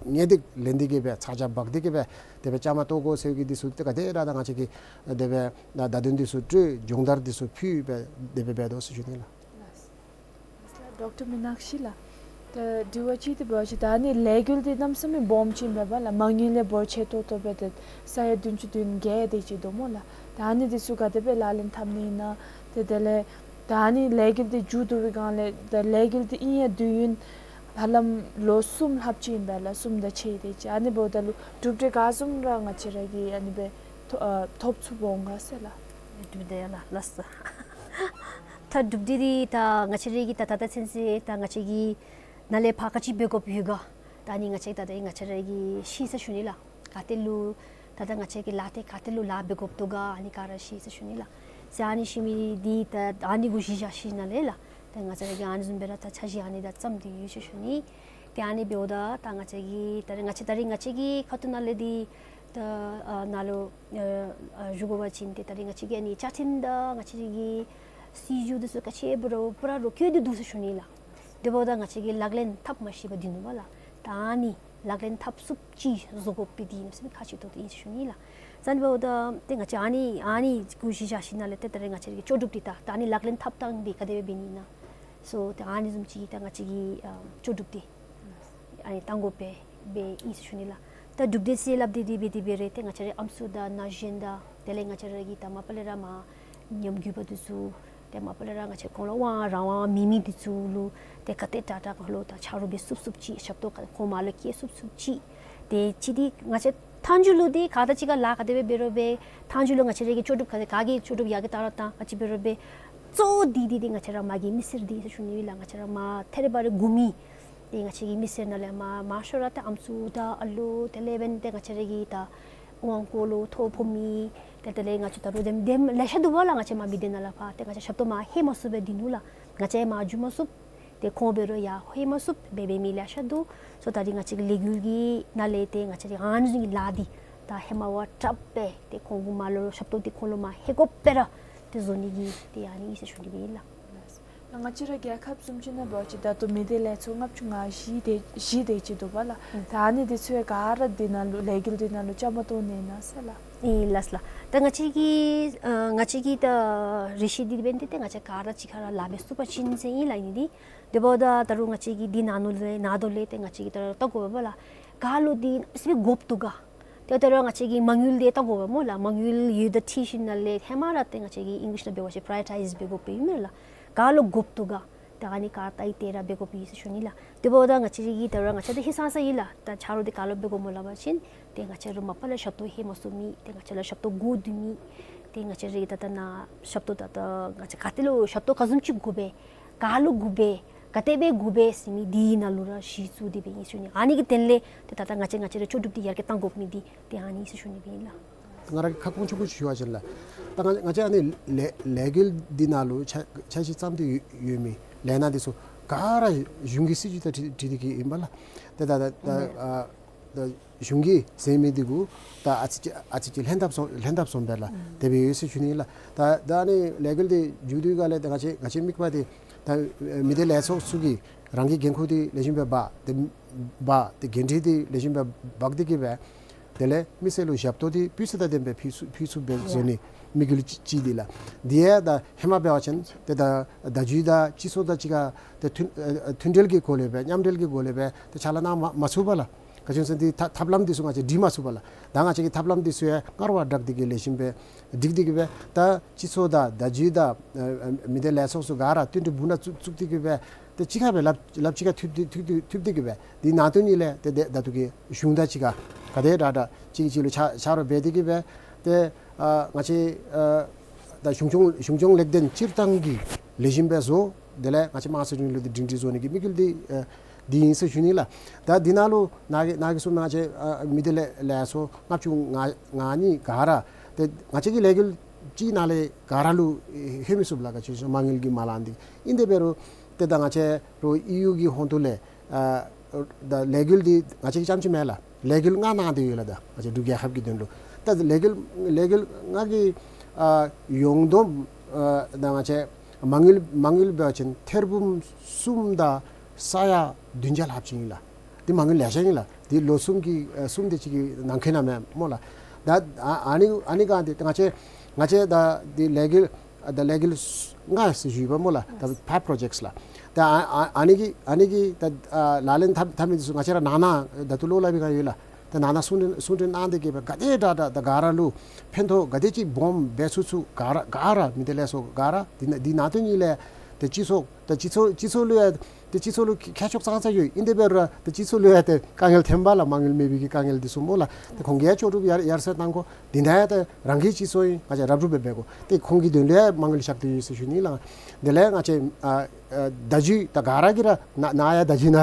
ངེས་ཏིག་ལེན་ཏེ་གིས་སྦེ་ཚ་གྱང་འབག་སྟེ་གིས་སྦེ་དེ་སྦེ་བཅའ་མར་གཏོགས་དགོ་ཟེར་གྱི་འདི་ཚུ་ཏེ་ག་དེ་ར་ད་ང་བཅས་ཀྱིས་དེ་སྦེ་ད་བརྡ་དོན་འདི་ཚུ་སྤྲོད་སྦྱོང་བརྡར་འདི་ཚུ་ཕུལ་སྦེ་དེ་སྦེ་འབད་དོ་ཟེར་ཞུ་ནི་ལགས། ལགས་སོ་ལགས། ཌོག་ཊར་མི་ནག་ཤི་ལགས། ཨ་དྲི་བ་ཅིག་འདི་འབད་བ་ཅིན་ད་ཨ་ནི་ལས་འགུལ་འདི་གནམ་མེད་ས་མེད་སྦོམ་ཅིག་ཨིན་པས་ལགས། མ་དངུལ་ལས་འབོར་ཆེ་ཏོག་ཏོ་སྦེ་ཏེ་ས་ཡ་བདུན་ཅུ་དོན་བརྒྱད་དེ་ཅིག་འདུག་སྨོ་ལགས། ད་ཨ་ནི་འདི་ཚུ་ག་དེ་སྦེ་ལག་ལེན་འཐབ་ནི་ཨིན་ན། ཏེ་དེ་ལས་ད་ཨ་ནི་ལས་འགུལ་འདི་མཇུག་བསྡུ་བའི་སྒང་ལས་ད་ལས་འགུལ་འདི་ཨིན་ཡང་དུས་ཡུན་ཧ་ལམ་ལོ་གསུམ་ལྷགཔ་ཅིག་ཨིན་པས་ལགས། གསུམ་དང་ཕྱེད་དེ་ཅིག། ཨ་ནི་འབདཝ་ད་ལུ་གྲུབ་འབྲས་ག་བཟུམ་ར་ང་བཅས་ར་གིས་ཨ་ནི་སྦེ་ཐོ་ཨ་ཐོབ་ཚུགསཔ་འོང་ག་ཟེར་ལགས། གྲུབ་འབྲས་ལགས། ལགས་སོ། ད་གྲུབ་འབྲས་འདི་ད་ང་བཅས་ར་གིས་ད་ད་ལྟོ་ཚུན་ཚོད་ད་ང་བཅས་ཀྱི་ནང་ལས་ཕར་ག་ཅི་འབད་དགོཔ་ཡོད་ག། ད་ཨ་ནི་ང་བཅས་ད་ད་ང་བཅས་ར་གིས་ཤེས་ཟེར་ཞུ་ནི་ལགས། ག་ཏེ་ལུ་ད་ད་ང་བཅས་ཀྱིས་ལཱ་འདི་ག་ཏེ་ལུ་ལཱ་འབད་དགོཔ་འདུག་ག། ཨ་ནི་ག་ར་ཤེས་ཟེར་ཞུ་ནི་ལགས། ཟེར་ཨ་ནི་ཤེས་མི་འདི་ད་ཨ་ནི་གུ་གཞི་བཞག་ཞིནམ་ལས་ལགས། ད་ང་བཅས་ར་གིས་ཨ་ནི་བཟུམ་སྦེ་ར་ད་འཆར་གཞི་ཨ་ནི་ད་བརྩམས་ཏེ་ཡོད་ཟེར་ཞུ་ནི། ཏེ་ཨ་ནི་འབདཝ་ད་ད་ང་བཅས་ཀྱི་ད་རེས་ང་བཅས་ད་རེས་ང་བཅས་ཀྱི་ཁ་ཐུག་ནང་ལས་འདི་ད་ཨ་ནཱ་ལུ་ཨ་ཨ་ཞུ་དགོ་པ་ཅིན་ཏེ་ད་རེས་ང་བཅས་ཀྱི་ཨ་ནི་བཅའ་ཁྲིམས་དང་ང་བཅས་ཀྱི་སྲིད་བྱུས་འདི་ཚུ་ག་ཅི་འབད་རུང་པུ་ར་རོ་བཀོད་དེ་འདུག་ཟེར་ཞུ་ནི་ལགས། དེ་འབདཝ་ད་ང་བཅས་ཀྱིས་ལག་ལེན་འཐབ་མ་ཤེས་པར་སྡོད་ནུག་པ་ལགས། ད་ཨ་ནི་ལག་ལེན་འཐབ་ཚུགསཔ་ཅིག་བཟོ་དགོཔ་འདི་གནམ་མེད་ས་མེད་ཁག་ཆེ་ཏོག་ཏོ་ཨིན་ཟེར་ཞུ་ནི་ལགས། ཟེར་ཨ་ནི་འབདཝ་ད་ཏེ་ང་བཅས་ཨ་ནི་ཨ་ནི་གུ་གཞི་བཞག་ཞིནམ་ལས་ཏེ་ད་རེས་ང་བཅས་ཀྱི་ལྕོགས་གྲུབ་འདི་ད་ད་ཨ་ནི་ལག་ལེན་འཐབ་ཐངས་འདི་ག་དེ་སྦེ་འབད་ནི་ཨིན་ན། སོ་ཏེ་ཨ་ནི་བཟུམ་ཅིག་ད་ང་བཅས་ཀྱི་ཨ་ལྕོགས་གྲུབ་འདི་ཨ་ནི་གཏང་དགོཔ་སྦེ་ཨིན་ཟེར་ཞུ་ནི་ལགས། ད་གྲུབ་འབྲས་ཟེར་སླབ་སྟེ་འདི་འབད་དེ་འབད་རུང་ཏེ་ང་བཅས་རའི་ཨམ་སྲུ་དང་ན་གཞོན་དང་དེ་ལས་ང་བཅས་ར་གི་ད་མ་པ་ལས་ར་མར་ཉམས་རྒུད་པ་འདི་ཚུ་ཏེ་མ་པ་ལས་ར་ང་བཅས་ཁོང་ལུ་དབང་རང་དབང་མེད་མི་འདི་ཚུ་ལུ་ཏེ་ག་དེ་དྲག་དྲག་ཁོང་ལུ་ད་ཆ་རོགས་འབད་ཚུགས་ཚུགསཔ་ཅིག་ཞབས་ཏོག་ཁོང་མར་ལུ་བསྐྱལ་ཚུགས་ཚུགསཔ་ཅིག། ཏེ་ཅིག་འདི་ང་བཅས་མཐའ་མཇུག་ལུ་འདི་ག་དང་གཅིག་ཁར་ལཱ་ག་དེ་སྦེ་འབད་རུང་སྦེ་མཐའ་མཇུག་ལུ་ང་བཅས་ར་གི་ལྕོགས་གྲུབ་ག་དེ་ག་གིས་ལྕོགས་གྲུབ་ཡར་རྒྱས་བཏང་ར་བཏང་ག་ཅི་འབད་རུང་སྦེ་གཙོ་བོ་འདི་འདི་འདི་ང་བཅས་ར་མ་གི་མི་སེར་འདི་ཟེར་ཞུ་ནི་ལགས། ང་བཅས་ར་མ་ཐེ་རེ་བ་རེ་དགོ་མི་ཏེ་ང་བཅས་ཀྱི་མི་སེར་ནང་ལས་མ་མང་ཤོས་ར་ཏེ་ཨམ་སྲུ་དང་ཨ་ལོ་དེ་ལས་འབདན་ཏེ་ང་བཅས་ར་གི་ད་དབང་བསྐུར་ལུ་ཐོ་ཕོག་མི་ཏེ་དེ་ལས་ང་བཅས་ད་རུང་དེམ་དེམ་ལེ་ཤ་འདུག་པ་ལགས། ང་བཅས་མ་མི་སྡེ་ནང་ལས་ཕར་ཏེ་ང་བཅས་ཞབས་ཏོག་མར་ལྷོད་མ་ཚུགསཔ་སྦེ་སྡོད་ནུག་ལགས། ང་བཅས་མར་འགྱོ་མ་ཚུགས། ཏེ་ཁོང་འབད་རུང་ཡར་ལྷོད་མ་ཚུགསཔ་སྦེ་འབད་མི་ལེ་ཤ་འདུག། སོ་ད་རེས་ང་བཅས་ཀྱི་ལས་འགུལ་གྱི་ནང་ལས་ཏེ་ང་བཅས་ར་ཨ་ནི་བཟུམ་གྱི་ལཱ་འདི་ད་ཧེ་མ་བ་དྲགཔ་སྦེ་ཏེ་ཁོང་གུ་མར་ལུ་ཞབས་ཏོག་འདི་ཁོང་ལུ་མར་ལྷོད་དགོཔ་སྦེ་ར་ཏེ་བཟོ་ནི་གི་ཏེ་ཨ་ནི་ཨིན་ཟེར་ཞུ་ནི་སྦེ་ཨིན་ལགས། ང་བཅས་ར་རྒྱལ་ཁབ་བཟུམ་ཅིག་ནང་འབད་བ་ཅིན་ད་ལྟོ་མི་སྡེ་ལས་ཚོགས་ལྔ་བཅུ་ང་བཞི་དེ་བཞི་དེ་ཅིག་འདུག་པ་ལགས། ཨུམ། ད་ཨ་ནི་འདི་ཚུ་ཡང་ག་ར་འདི་ནང་ལུ་ལས་འགུལ་འདི་ནང་ལུ་བཅའ་མར་གཏོགས་ནི་ཨིན་ན་ཟེར་ལགས། ཨིན་ལགས་ལགས། ད་ང་བཅས་ཀྱི་ཨ་ང་བཅས་ཀྱི་ད་རེ་ཆེ་འདི་འབདན་ཏེ་ང་བཅས་ག་ར་གཅིག་ཁར་ར་ལཱ་འབད་ཚུགས་པ་ཅིན་ཟེར་ཨིན་ལགས་ཨ་ནི་འདི། དེ་འབདཝ་ད་ད་རུང་ང་བཅས་ཀྱི་འདི་ནང་ལུ་ལས་ནང་དོ་ལས་ཏེ་ང་བཅས་ཀྱིས་ད་རུང་བལྟ་དགོ་པས་ལགས། ག་ལུ་འདི་ཟེར་དགོཔ་འདུག་ག། ཏེ་ད་རུང་ང་བཅས་ཀྱིས་མ་དངུལ་འདི་བལྟ་དགོ་པས་སྨོ་ལགས། མ་དངུལ་ཡོད་དེ་འཁྲིལ་ཞིནམ་ལས་ཧེ་མ་ར་ཏེ་ང་བཅས་ཀྱིས་ཨིང་ལིཤ་ནང་འབད་བ་ཅིན་པ་རའི་ཡོ་ཊའིཛ་འབད་དགོཔ་ཨིན་མས་ལགས། ག་ལུ་དགོཔ་འདུག་ག། ཏེ་ཨ་ནི་ག་བལྟ་སྟེ་ར་འབད་དགོཔ་ཨིན་ཟེར་ཞུ་ནི་ལགས། དེ་འབདཝ་ད་ང་བཅས་ཀྱིས་ད་རུང་ང་བཅས་འདི་ཧིང་སངས་ས་ཨིན་ལགས། ད་ཆ་རོགས་འདི་ག་ལུ་འབད་དགོཔ་སྨོ་སླབ་པ་ཅིན་ཏེ་ང་བཅས་ར་མ་པ་ལས་ཞབས་ཏོག་ལྷོད་མ་ཚུགས་མི་ཏེ་ང་བཅས་ལུ་ཞབས་ཏོག་དགོ་སྡོད་མི་ཏེ་ང་བཅས་ར་གི་ད་ལྟོ་ནཱ་ཞབས་ཏོག་ད་ལྟོ་ང་བཅས་ག་ཏེ་ལུ་ཞབས་ཏོག་ག་བཟུམ་ཅིག་དགོ་པས། ག་ལུ་དགོ་པས། ག་དེ་སྦེ་དགོ་པས་ཟེར་མི་འདི་ནང་ལུ་ར་གཞི་བཙུགས་ཏེ་སྦེ་ཨིན་ཟེར་ཞུ་ནི། ཨ་ནི་གི་དོན་ལས་ཏེ་ད་ལྟོ་ང་བཅས་ང་བཅས་ར་ལྕོགས་གྲུབ་འདི་ཡར་རྒྱས་གཏང་དགོ་མི་འདི་ཏེ་ཨ་ནི་ཨིན་ཟེར་ཞུ་ནི་སྦེ་ཨིན་ལགས། ང་ར་གི་ཁ་སྐོང་ཆུང་ཀུ་ཅིག་ཞུ་བ་ཅིན་ལགས། ད་ང་ང་བཅས་ཨ་ནི་ལས་ལས་འགུལ་འདི་ནང་ལུ་འཆར་འཆར་གཞི་བརྩམས་ཏེ་ཡོད་ཡོད་མི་ལས་སྣ་འདི་ཚུ་ག་ར་གཞུང་གི་སྲིད་བྱུས་དང་འཁྲིལ་འཁྲིལ་ཏེ་གི་ཨིན་པས་ལགས། ཏེ་ད་ད་ད་ཨ་ད་གཞུང་གིས་མཛད་མི་འདི་གུ་ད་ཨ་ཙི་ཅིག་ཨ་ཙི་ཅིག་ལྷན་ཐབས་སོང་ལྷན་ཐབས་སོང་པས་ལགས། དེ་སྦེ་ཡོད་ཟེར་ཞུ་ནི་ལགས། ད་ད་ཨ་ནི་ལས་འགུལ་འདི་མཇུག་བསྡུ་ག་ལས་ད་ང་བཅས་ང་བཅས་དམིགས་པ་འདི་ད་མི་སྡེ་ལས་ཚོགས་ཚུ་གིས་རང་གི་འགན་ཁུར་འདི་ལེགས་ཤོམ་སྦེ་འབག་སྟེ་འབག་སྟེ་འགན་འཁྲི་འདི་ལེགས་ཤོམ་སྦེ་འབག་སྟེ་གི་སྦེ་དེ་ལས་མི་སེར་ལུ་ཞབས་ཏོག་འདི་སྤུས་ཚད་དང་ལྡནམ་སྦེ་ཕུལ་ཚུགས་ཕུལ་ཚུགསཔ་སྦེ་བཟོ་ནི་དམིགས་ཡུལ་ཅིག་ཅིག་འདི་ལགས། འདི་ཡང་ད་ཧེ་མ་འབད་བ་ཅིན་ཏེ་ད་བརྡ་བརྒྱུད་དང་སྤྱི་ཚོགས་དང་གཅིག་ཁར་ཏེ་མཐུན་ཨ་ཨ་མཐུན་འབྲེལ་གྱི་སྒོ་ལས་སྦེ་མཉམ་འབྲེལ་གྱི་སྒོ་ལས་སྦེ་ཏེ་ཕྱག་ལཱ་གནང་མ་མ་ཚུགས་པས་ལགས། ག་ཅི་སྨོ་ཟེར་ན་འདི་ཐབས་ཐབས་ལམ་འདི་ཚུ་ང་བཅས་སྒྲིག་མ་ཚུགས་པས་ལགས། ད་ང་བཅས་ཀྱི་ཐབས་ལམ་འདི་ཚུ་ཡང་སྔར་བ་དྲག་སྟེ་གི་ལེགས་ཤོམ་སྦེ་སྒྲིག་སྟེ་གི་སྦེ་ད་སྤྱི་ཚོགས་དང་བརྡ་བརྒྱུད་དང་ཨ་ཨ་མི་སྡེ་ལས་ཚོགས་ཚུ་ག་ར་མཐུན་སྒྲིལ་སྦུག་ན་བཙུགས་བཙུགས་ཏེ་གི་སྦེ་ཏེ་གཅིག་ཁར་སྦེ་ལགཔ་ལགཔ་གཅིག་ཁར་མཐུད་དེ་མཐུད་དེ་མཐུད་དེ་གི་སྦེ་འདི་ནང་དོན་ཉིད་ལས་ཏེ་ཏེ་ད་ལྟོ་གི་གཞུང་དང་གཅིག་ཁར་ག་དེ་དྲག་དྲག་གཅིག་གིས་གཅིག་ལུ་ཕྱག་ཕྱག་རོགས་འབད་དེ་གི་སྦེ་ཏེ་ཨ་ང་བཅས་ཨ་ད་གཞུང་སྐྱོང་གཞུང་སྐྱོང་ལེགས་ལྡན་སྤྱིར་བཏང་གི་ལེགས་ཤོམ་སྦེ་བཟོ། དེ་ལས་ང་བཅས་དམངས་གཙོའི་རིང་ལུགས་འདི་སྒྲིང་སྒྲི་བཟོ་ནི་གི་དམིགས་ཡུལ་འདི་ཨ་འདི་ཨིན་ཟེར་ཞུ་ནི་ལགས། ད་འདི་ནང་ལུ་ནཱ་གིས་ནཱ་གིས་གསུངས་མི་ང་བཅས་ཨ་མི་སྡེ་ལས་ལས་ཚོགས་ལྔ་བཅུ་ང་ང་གཉིས་ག་ར་ཏེ་ང་བཅས་ཀྱི་ལས་འགུལ་གཅིག་ནང་ལས་ག་ར་ལུ་ལྷོད་མི་ཚུགས་ལགས། ག་ཅི་ཟེར་མ་དངུལ་གྱི་མ་ལང་འདི་ཨིན། དེ་འབད་རུང་ཏེ་ད་ང་བཅས་རོགས་ཨི་ཡུ་གི་ཧོང་ཏོ་ལས་ཨ་ད་ལས་འགུལ་འདི་ང་བཅས་ཀྱི་རྐྱངམ་ཅིག་མེན་ལགས། ལས་འགུལ་ལྔ་གནང་སྟེ་ཡོད་ལགས། ད་ང་བཅས་འབྲུག་རྒྱལ་ཁབ་ཀྱི་དོན་ལུ་ད་ལས་འགུལ་ལས་འགུལ་ལྔ་གི་ཨ་ཡོངས་བསྡོམས་ཨ་ད་ང་བཅས་མ་དངུལ་མ་དངུལ་འབད་བ་ཅིན་ཐེར་འབུམ་གསུམ་དང་ས་ཡ་བདུན་བརྒྱ་ལྷགཔ་ཅིག་ཨིན་ལགས། འདི་མ་དངུལ་ལེ་ཤ་ཨིན་ལགས། འདི་ལོ་གསུམ་གྱི་ཨ་གསུམ་དེ་ཅིག་གི་ནང་འཁོད་ནང་མེན་སྨོ་ལགས། ད་ཨ་ཨ་ནི་ཨ་ནི་ག་འདི་ང་བཅས་ང་བཅས་ད་འདི་ལས་འགུལ་ཨ་ད་ལས་འགུལ་ ལྔ་ཟེར་ཞུ་ཡི་པ་སྨོ་ལགས། ད་ཕའིབ་པྲོ་ཇེཀཊསི་ལགས། ད་ཨ་ཨ་ཨ་ནི་གི་ཨ་ནི་གི་ད་ཨ་ལག་ལེན་འཐབ་འཐབ་མི་འདི་ཚུ་ང་བཅས་ར་ནང་ན་ད་ལྟོ་ལོག་སླབ་པའི་སྒང་ཡོད་ལགས། ད་ནང་ན་གསུང་གྲོས་གསུང་གྲོས་གནང་སྟེ་གི་སྦེ་ག་དེ་དྲག་དྲག་ད་ག་ར་ལུ་ཕན་ཐོགས་ག་དེ་ཅིག་སྦོམ་འབད་ཚུགས་ཚུགས་ག་ར་ག་ར་མི་སྡེ་ལས་ཚོགས་ག་ར་འདི་ནང་འདི་ནང་དོན་ཉིད་ལས་ཏེ་སྤྱི་ཚོགས་ད་སྤྱི་ཚོགས་སྤྱི་ཚོགས་ལུ་ཡང་ཏེ་སྤྱི་ཚོགས་ལུ་ཁྱད་ཕྱོགས་ཙང་ཙང་ཡོད། ཨིན་དེ་འབད་རུང་ཏེ་སྤྱི་ཚོགས་ལུ་ཡང་ཏེ་དཀའ་ངལ་ཐོན་པ་ལགས། མ་དངུལ་མེད་པའི་གི་དཀའ་ངལ་འདི་ཚུ་སྨོ་ལགས། ཏེ་ཁོང་གིས་ཡང་ལྕོགས་གྲུབ་ཡར་ཡར་སེང་བཏང་དགོ། འདི་ནང་ཡང་ཏེ་རང་གི་སྤྱི་ཚོགས་ཨིན། ང་བཅས་ར་རུབ་རུབ་སྦེ་འབད་དགོ། ཏེ་ཁོང་གི་དོན་ལུ་ཡང་མ་དངུལ་བཞག་སྟེ་ཡོད་ཟེར་ཞུ་ནི་ལགས། དེ་ལས་ང་བཅས་ཨ་ཨ་བརྡ་བརྒྱུད་ད་ག་ར་གིས་ར་ནཱ་ནཱ་ཡང་བརྡ་བརྒྱུད་ནང་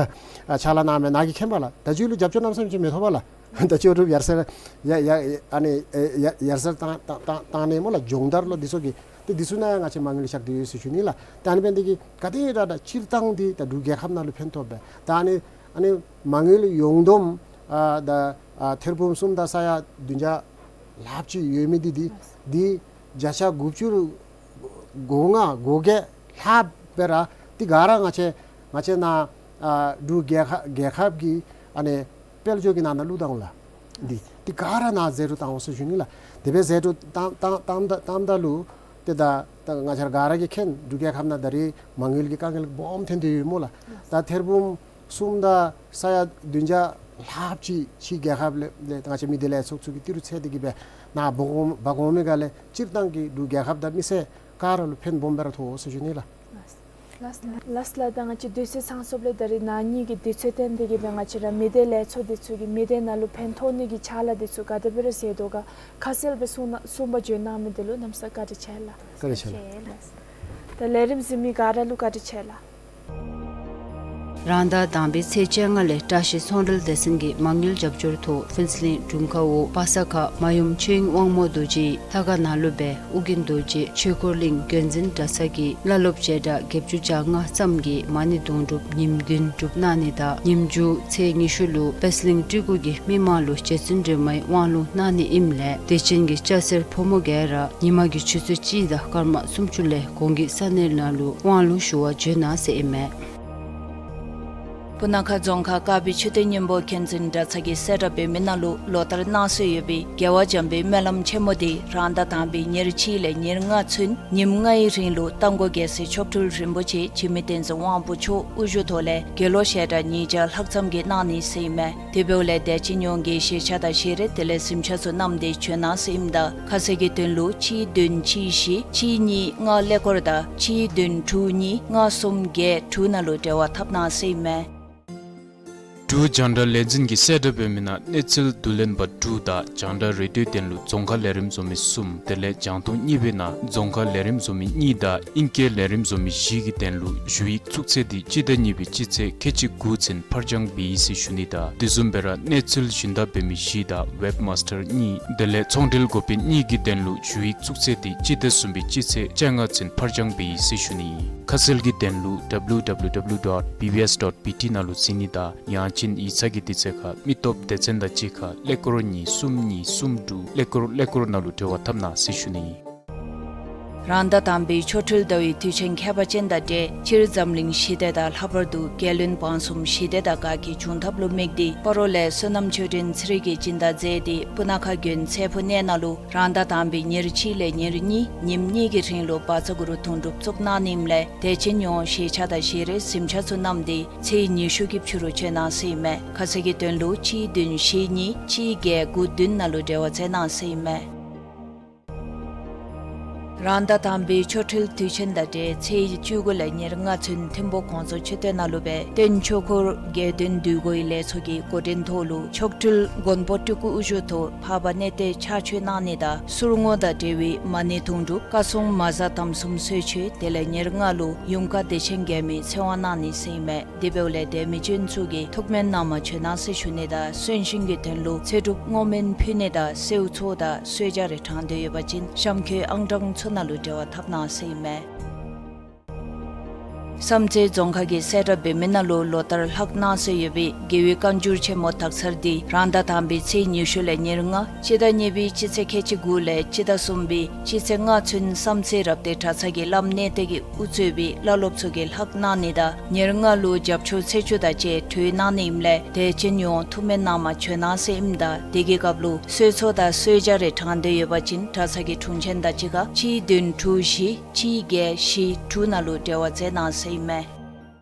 ཨ་ཕྱག་ལཱ་གནང་མི་ནཱ་གིས་མཁྱེན་པ་ལགས། བརྡ་བརྒྱུད་ལུ་རྒྱབ་སྐྱོར་གནམ་མེད་ས་མེད་ཅིག་མི་ཐོབ་པ་ལགས། ད་ལྕོགས་གྲུབ་ཡར་སེང་ཡ་ཡ་ཨ་ནི་ཨེ་ཡ་ཡར་སེང་བཏང་བཏང་བཏང་བཏང་ནི་སྨོ་ལགས། སྦྱོང་བརྡར་ལོ་འདི་ཚུ་གི་ཏེ་འདི་ཚུ་ནང་ཡང་ང་བཅས་མ་དངུལ་བཞག་སྟེ་ཡོད་ཟེར་ཞུ་ནི་ལགས། ད་ཨ་ནི་འབད་ནི་དེ་གིས་ག་དེ་དྲག་དྲག་སྤྱིར་བཏང་འདི་ད་འབྲུག་རྒྱལ་ཁབ་ནང་ལུ་ཕན་ཐོགས་པས། ད་ཨ་ནི་ཨ་ནི་མ་དངུལ་ཡོངས་བསྡོམས་ཨ་ད་ཨ་ཐེར་འབུམ་གསུམ་དང་ས་ཡ་བདུན་བརྒྱ་ལྷགཔ་ཅིག་ཡོད་མི་འདི་འདི་འདི་བརྒྱ་ཆ་དགུ་བཅུ་གོ་ལྔ་གོ་བརྒྱད་ལྷགཔ་སྦེ་ར་འདི་ག་ར་ང་བཅས་ང་བཅས་ནཱ་ཨ་འབྲུག་རྒྱལ་ཁབ་རྒྱལ་ཁབ་ཀྱི་ཨ་ནི་དཔལ་འབྱོར་གྱི་ནང་ན་བླུགས་བཏང་ལགས། འདི་འདི་ག་ར་ནཱ་ཟད་འགྲོ་བཏང་འོང་ཟེར་ཞུ་ནི་ལགས། དེ་སྦེ་ཟད་འགྲོ་བཏང་བཏང་བཏངམ་ད་བཏངམ་ད་ལུ་ཏེ་ད་ད་ང་བཅས་ར་ག་ར་གིས་མཁྱེན། འབྲུག་རྒྱལ་ཁབ་ནང་ད་རེས་མ་དངུལ་གྱི་དཀའ་ངལ་སྦོམ་ཐོན་ཏེ་ཡོད་སྨོ་ལགས། ད་ཐེར་འབུམ་གསུམ་དང་ས་ཡ་བདུན་བརྒྱ་ལྷགཔ་ཅིག་ཕྱི་རྒྱལ་ཁབ་ལས་ལས་ང་བཅས་མི་སྡེ་ལས་ཚོགས་ཚུ་གིས་ཏི་རུ་འཚོལ་ཏེ་གི་སྦེ་ནཱ་འབག་འོང་འབག་འོང་མི་ག་ལས་སྤྱིར་བཏང་གི་འབྲུག་རྒྱལ་ཁབ་དང་མི་སེར་ག་ར་ལུ་ཕན་སྦོམ་སྦེ་ར་ཐོགས་འོང་ཟེར་ཞུ་ནི་ལགས། ལགས་ལགས་ལགས་ལགས། ད་ང་བཅས་དུས་ཚོད་ཚང་སོངམ་ལས་ད་རེས་ནཱ་ཉིད་ཀྱི་དུས་ཚོད་བཏོན་ཏེ་གི་སྦེ་ང་བཅས་ར་མི་སྡེ་ལས་ཚོགས་འདི་ཚུ་གིས་མི་སྡེ་ནང་ལུ་ཕན་ཐོགས་ནི་གི་ཕྱག་ལཱ་འདི་ཚུ་ག་དེ་སྦེ་ར་མཛད་དོ་ག་ཁ་གསལ་སྦེ་གསུང་གནང་གསུངས་པ་བརྗོད་གནང་མི་འདི་ལུ་གནམ་ས་བཀའ་དྲིན་ཆེ་ལགས། བཀའ་དྲིན་ཆེ་ལགས། ད་ལས་རིམ་གཟིགས་མི་ག་ར་ལུ་བཀའ་དྲིན་ཆེ་ལགས། རང་ཟླ་དང་པའི་ཚེས་བཅོ་ལྔ་ལས་བཀྲ་ཤིས་ཚོང་འབྲེལ་སྡེ་ཚན་གྱི་མ་དངུལ་རྒྱབ་སྐྱོར་ཐོག་ཕུན་ཚོགས་གླིང་དྲུང་ཁག་འོག་པ་ས་ཁ་མ་ཡུམ་ཆོས་དབྱིངས་དབང་མོ་རྡོ་རྗེའི་ལྷ་ཁང་ནང་ལུ་སྦེ་ཨོ་རྒྱན་རྡོ་རྗེ་ཆོས་འཁོར་གླིང་རྒྱལ་འཛིན་གྲྭ་ཚང་གི་བླ་སློབ་བྱེ་བྲག་བརྒྱད་ཅུ་གྱ་ལྔ་ཙམ་གྱིས་མ་ཎི་དུང་སྒྲུབ་ཉིནམ་བདུན་སྒྲུབ་གནང་ནི་དང་ཉིནམ་མཇུག་ཚེས་ཉི་ཤུ་ལུ་པད་གླིང་སྤྲུལ་སྐུ་གིས་མི་མང་ལུ་རྗེ་བཙུན་སྒྲོལ་མའི་དབང་ལུང་གནང་ནི་ཨིནམ་ལས་དད་ཅན་གྱི་སྐྱ་སེར་ཕོ་མོ་ག་ར་ཉིན་མ་གི་ཆུ་ཚོད་གཅིག་དང་སྐར་མ་སུམ་ཅུ་ལས་གོང་གི་ས་གནས་ནང་ལུ་དབང་ལུང་ཞུ་བར་འབྱོན་གནང་ཟེར་ཨིན་མས། སྤུ་ན་ཁ་རྫོང་ཁག་དཀར་སྦིས་མཆོད་རྟེན་སྙིང་པོ་མཁྱེན་བརྩེ་གྲྭ་ཚང་གིས་གསལ་བསྒྲགས་འབད་མི་ནང་ལུ་ལོ་ལྟར་གནང་སྲོལ་ཡོད་པའི་རྒྱལ་བ་འཇམ་དཔལ་སྨོན་ལམ་ཆེན་མོ་འདི་རང་ཟླ་དང་པའི་ཉེར་གཅིག་ལས་ཉེར་ལྔ་ཚུན་ཉིནམ་ལྔའི་རིང་ལུ་རྟ་མགོ་རྒྱལ་སྲས་མཆོག་སྤྲུལ་རིན་པོ་ཆེ་འཇིགས་མེད་བསྟན་འཛིན་དབང་པོ་མཆོག་དབུ་བཞུགས་ཐོག་ལས་དགེ་སློང་ཞལ་གྲངས་ཉིས་བརྒྱ་ལྷག་ཙམ་གྱིས་གནང་ནི་ཟེར་ཨིན་མས། དེ་འབདཝ་ལས་དད་ཅན་ཡོངས་ཀྱིས་ཞལ་ཆད་དང་ཞལ་རས་དེ་ལས་གཟིམ་ཆས་ཚུ་བསྣམས་ཏེ་བྱོན་གནང་ཟེར་ཨིནམ་ད་ཁ་གསལ་གྱི་དོན་ལུ་གཅིག་བདུན་གཅིག་བཞི་གཅིག་གཉིས་ལྔ་ཀླད་ཀོར་དང་གཅིག་བདུན་དྲུག་གཉིས་ལྔ་གསུམ་བརྒྱད་དྲུག་ནང་ལུ་འབྲེལ་བ་འཐབ་གནང་ཟེར་ཨིན་མས། འབྲུག་རྒྱང་བསྒྲགས་ལས་འཛིན་གྱིས་གསལ་བསྒྲགས་འབད་མི་ནང་གནས་ཚུལ་བསྡུ་ལེན་པ་དྲུག་དང་རྒྱང་བསྒྲགས་རེ་ལྟོས་དོན་ལུ་རྫོང་ཁ་ལས་རིམ་བཟོ་མི་གསུམ་དེ་ལས་རྒྱང་མཐོང་གཉིས་པའི་ནང་རྫོང་ཁ་ལས་རིམ་བཟོ་མི་གཉིས་དང་ཨིང་སྐད་ལས་རིམ་བཟོ་མི་བཞི་གི་དོན་ལུ་ཞུ་ཡིག་བཙུགས་ཚད་འདི་སྤྱི་ཟླ་གཉིས་པའི་སྤྱི་ཚེས་ཁལ་གཅིག་དགུ་ཚུན་ཕར་འགྱངས་འབད་ཡི་ཟེར་ཞུ་ནི་དང་དེ་བཟུམ་སྦེ་ར་གནས་ཚུལ་སྦྱིན་བདག་འབད་མི་བཞི་དང་ཝེབ་མཱས་ཊར་གཉིས་དེ་ལས་ཚོང་འབྲེལ་འགོ་དཔོན་གཉིས་ཀྱི་དོན་ལུ་ཞུ་ཡིག་བཙུགས་ཚད་འདི་སྤྱི་ཟླ་གསུམ་པའི་སྤྱི་ཚེས་བཅོ་ལྔ་ཚུན་ཕར་འགྱངས་འབད་ཡི་ཟེར་ཞུ་ནི། ཁ་གསལ་གྱི་དོན་ལུ་W W W dot B B S dot B T ནང་ལུ་གཟིགས་ནི་དང་ཡང་ཅིན་ཡིག་ཚང་གི་དུས་ཚོད་ཁར་མི་སྟོབས་སྡེ་ཚན་དང་གཅིག་ཁར་ཀླད་ཀོར་གཉིས་གསུམ་གཉིས་གསུམ་དྲུག་ཀླད་ཀོར་ཀླད་ཀོར་ནང་ལུ་འབྲེལ་བ་འཐབ་གནང་ཟེར་ཞུ་ནི། རང་ཟླ་དང་པའི་ཆོ་འཕྲུལ་ཟླ་བའི་དུས་ཆེན་ཁྱད་པར་ཅན་དང་འབྲེལ་སྤྱིར་འཛམ་གླིང་ཞི་བདེ་དང་ལྷག་པར་དུ་རྒྱལ་བློན་འབངས་གསུམ་ཞི་བདེ་དང་དགའ་སྐྱིད་འབྱུང་ཐབས་ལུ་དམིགས་ཏེ་སྤ་རོ་ལས་བསོད་ནམས་ཆོས་སྒྲོན་ཚེ་རིང་གིས་སྦྱིན་བདག་མཛད་དེ་སྤུ་ན་ཁ་དགོན་ཚེ་ཕུག་གནས་ནང་ལུ་རང་ཟླ་དང་པའི་ཉེར་གཅིག་ལས་ཉེར་གཉིས་ཉིནམ་གཉིས་ཀྱི་རིང་ལུ་བཛྲ་གུ་རུ་དུང་སྒྲུབ་བཙུགས་གནང་ནི་ཨིནམ་ལས་དད་ཅན་ཡོངས་ཞལ་ཆད་དང་ཞལ་རས་གཟིམ་ཆས་ཚུ་བསྣམས་ཏེ་ཚེས་ཉི་ཤུ་གི་ཕྱི་རུ་བྱོན་གནང་ཟེར་ཨིན་མས། ཁ་གསལ་གྱི་དོན་ལུ་གཅིག་བདུན་བཞི་གཉིས་གཅིག་བརྒྱད་དགུ་བདུན་ནང་ལུ་འབྲེལ་བ་མཛད་གནང་ཟེར་ཨིན་མས། རང་ཟླ་དང་པའི་ཆོ་འཕྲུལ་དུས་ཆེན་དང་འབྲེལ་ཚེས་བཅུ་དགུ་ལས་ཉེར་ལྔ་ཚུན་ཐིམ་ཕུག་གོང་ས་མཆོད་རྟེན་ནང་ལུ་སྦེ་སྟོན་ཆོས་འཁོར་དགེ་འདུན་འདུས་སྒོའི་ལས་ཚོགས་ཀྱི་འགོ་འདྲེན་ཐོག་ལུ་མཆོག་སྤྲུལ་མགོན་པོ་སྤྲུལ་སྐུ་དབུ་བཞུགས་ཐོག་འཕགས་པ་གནས་བརྟན་ཕྱག་མཆོད་གནང་ནི་དང་གསུར་བསྔོ་དང་འབྲེལ་བའི་མ་ཎི་དུང་སྒྲུབ་བཀའ་སྲུང་མ་གཟའ་དམ་གསུམ་གསོལ་མཆོད་དེ་ལས་ཉེར་ལྔ་ལུ་ཡུམ་བཀའ་བདེ་ཆེན་རྒྱལ་མའི་ཚེ་དབང་གནང་ནི་ཟེར་ཨིན་མས། དེ་འབདཝ་ལས་དད་མི་ཚུན་ཚོགས་ཀྱིས་ཐུགས་སྨོན་གནང་བར་བྱོན་གནང་ཟེར་ཞུ་ནི་དང་གསོན་གཤིན་གྱི་དོན་ལུ་ཚེ་སྒྲུབ་བསྔོ་སྨོན་ཕུལ་ནི་དང་གསོལ་ཚོགས་དང་གསོལ་ཇ་རེ་དྲང་འདོད་ཡོད་པ་ཅིན་གཤམ་འཁོད་ཨང་གྲངས་ཚུ་ནང་ལུ་འབྲེལ་བ་འཐབ་གནང་ཟེར་ཨིན་མས། བསམ་རྩེ་རྫོང་ཁག་གི་གསལ་བསྒྲགས་འབད་མི་ནང་ལུ་ལོ་ལྟར་ལྷག་གནང་སྲོལ་ཡོད་པའི་རྒྱལ་བའི་བཀའ་འགྱུར་ཆེན་མོ་དག་ཚར་འདི་རང་ཟླ་དང་པའི་ཚེས་ཉི་ཤུ་ལས་ཉེར་ལྔ་སྤྱི་ཟླ་གཉིས་པའི་སྤྱི་ཚེས་ཁལ་གཅིག་དགུ་ལས་སྤྱི་ཟླ་གསུམ་པའི་སྤྱི་ཚེས་ལྔ་ཚུན་བསམ་རྩེ་རབ་བརྟན་གྲྭ་ཚང་གི་བླམ་གནས་བརྟན་གྱིས་དབུ་གཙོས་པའི་བླ་སློབ་ཚུ་གིས་ལྷག་གནང་ནི་དང་ཉེར་ལྔ་ལུ་རྒྱབ་སྐྱོར་ཚེས་བཅུ་དང་བཅས་གྲོལ་གནང་ནི་ཨིནམ་ལས་དད་ཅན་ཡོངས་ཐུགས་སྨོན་གནང་མ་བྱོན་གནང་ཟེར་ཨིནམ་ད་དེ་གི་སྐབས་ལུ་གསོལ་ཚོགས་དང་གསོལ་ཇ་རེ་དྲང་སྟེ་ཡོད་པ་ཅིན་གྲྭ་ཚང་གི་དྲུང་ཆེན་དང་གཅིག་ཁར་གཅིག་བདུན་དྲུག་བཞི་གཅིག་བརྒྱད་བཞི་དྲུག་ནང་ལུ་འབྲེལ་བ་མཛད་གནང་ཟེར་ཨིན་མས།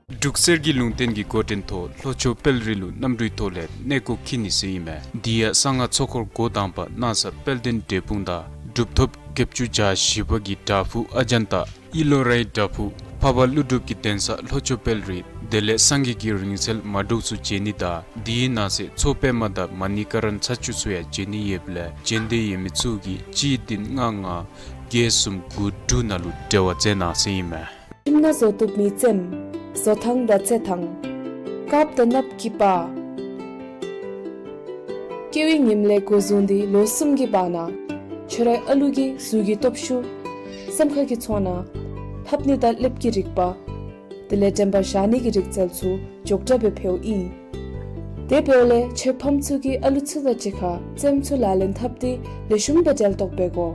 འབྲུག་གསེར་གྱི་ལུང་བསྟན་གྱི་འགོ་འདྲེན་ཐོག་ལྷོ་ཕྱོགས་དཔལ་རི་ལུ་གནམ་གྲུའི་ཐོག་ལས་གནས་སྐོར་འཁྱིད་ནི་ཟེར་ཨིན་མས། དེ་ཡང་གསང་སྔགས་ཚོགས་འཁོར་འགོ་དང་པ་གནང་ས་དཔལ་ལྡན་འབྲས་སྤུངས་དང་གྲུབ་ཐོབ་བརྒྱད་ཅུ་གྱ་བཞི་པ་གི་བྲག་ཕུག་ཨ་ཛཱན་ཏ་ཨི་ལོ་རའི་བྲག་ཕུག་འཕགས་པ་ཀླུ་སྒྲུབ་ཀྱི་གདན་ས་ལྷོ་ཕྱོགས་དཔལ་རི་དེ་ལས་སངས་རྒྱས་ཀྱི་རིང་བསྲེལ་མ་འབྲུག་ཚུ་མཇལ་ནི་དང་དེའི་ནང་གསེས་མཚོ་པདྨ་དང་མ་ཎི་ཀ་ར་ན་ཚར་བཅུ་ཚུ་ཡང་མཇལ་ནི་ཡོདཔ་ལས་མཇལ་འདོད་ཡོད་མི་ཚུ་གིས་གཅིག་བདུན་ལྔ་ལྔ་བརྒྱད་གསུམ་དགུ་དྲུག་ནང་ལུ་འབྲེལ་བ་མཛད་གནང་ཟེར་ཨིན་མས། ཁྱིམ་ནང་བཟོ་བཏུབ་མི་བཙེམ། བཟོ་ཐངས་དང་རྩེ་ཐངས། དཀརཔོ་དང་གནགཔོ་གི་པར། སྐྱེ་བའི་ཉིནམ་ལས་འགོ་བཟུང་སྟེ་ལོ་གསུམ་གྱི་བར་ན་ཁྱོད་རའི་ཨ་ལུ་གི་གཟུགས་ཀྱི་སྟོབས་ཤུགས། སེམས་ཁ་གི་ཚོར་སྣང་། ལྷབ་ནི་དང་ལེབ་ཀྱི་རིག་པ། དེ་ལས་དྲན་པ་བཞག་ནི་གི་རིག་རྩལ་ཚུ་མགྱོགས་དྲགས་སྦེ་འཕེལཝ་ཨིན། དེ་འབདཝ་ལས་ཁྱོད་ཕམ་ཚུ་གིས་ཨ་ལུ་ཚུ་དང་གཅིག་ཁར་བཙེམ་ཚུ་ལག་ལེན་འཐབ་སྟེ་ལེགས་ཤོམ་སྦེ་འབྲེལ་གཏོགས་འབད་དགོ།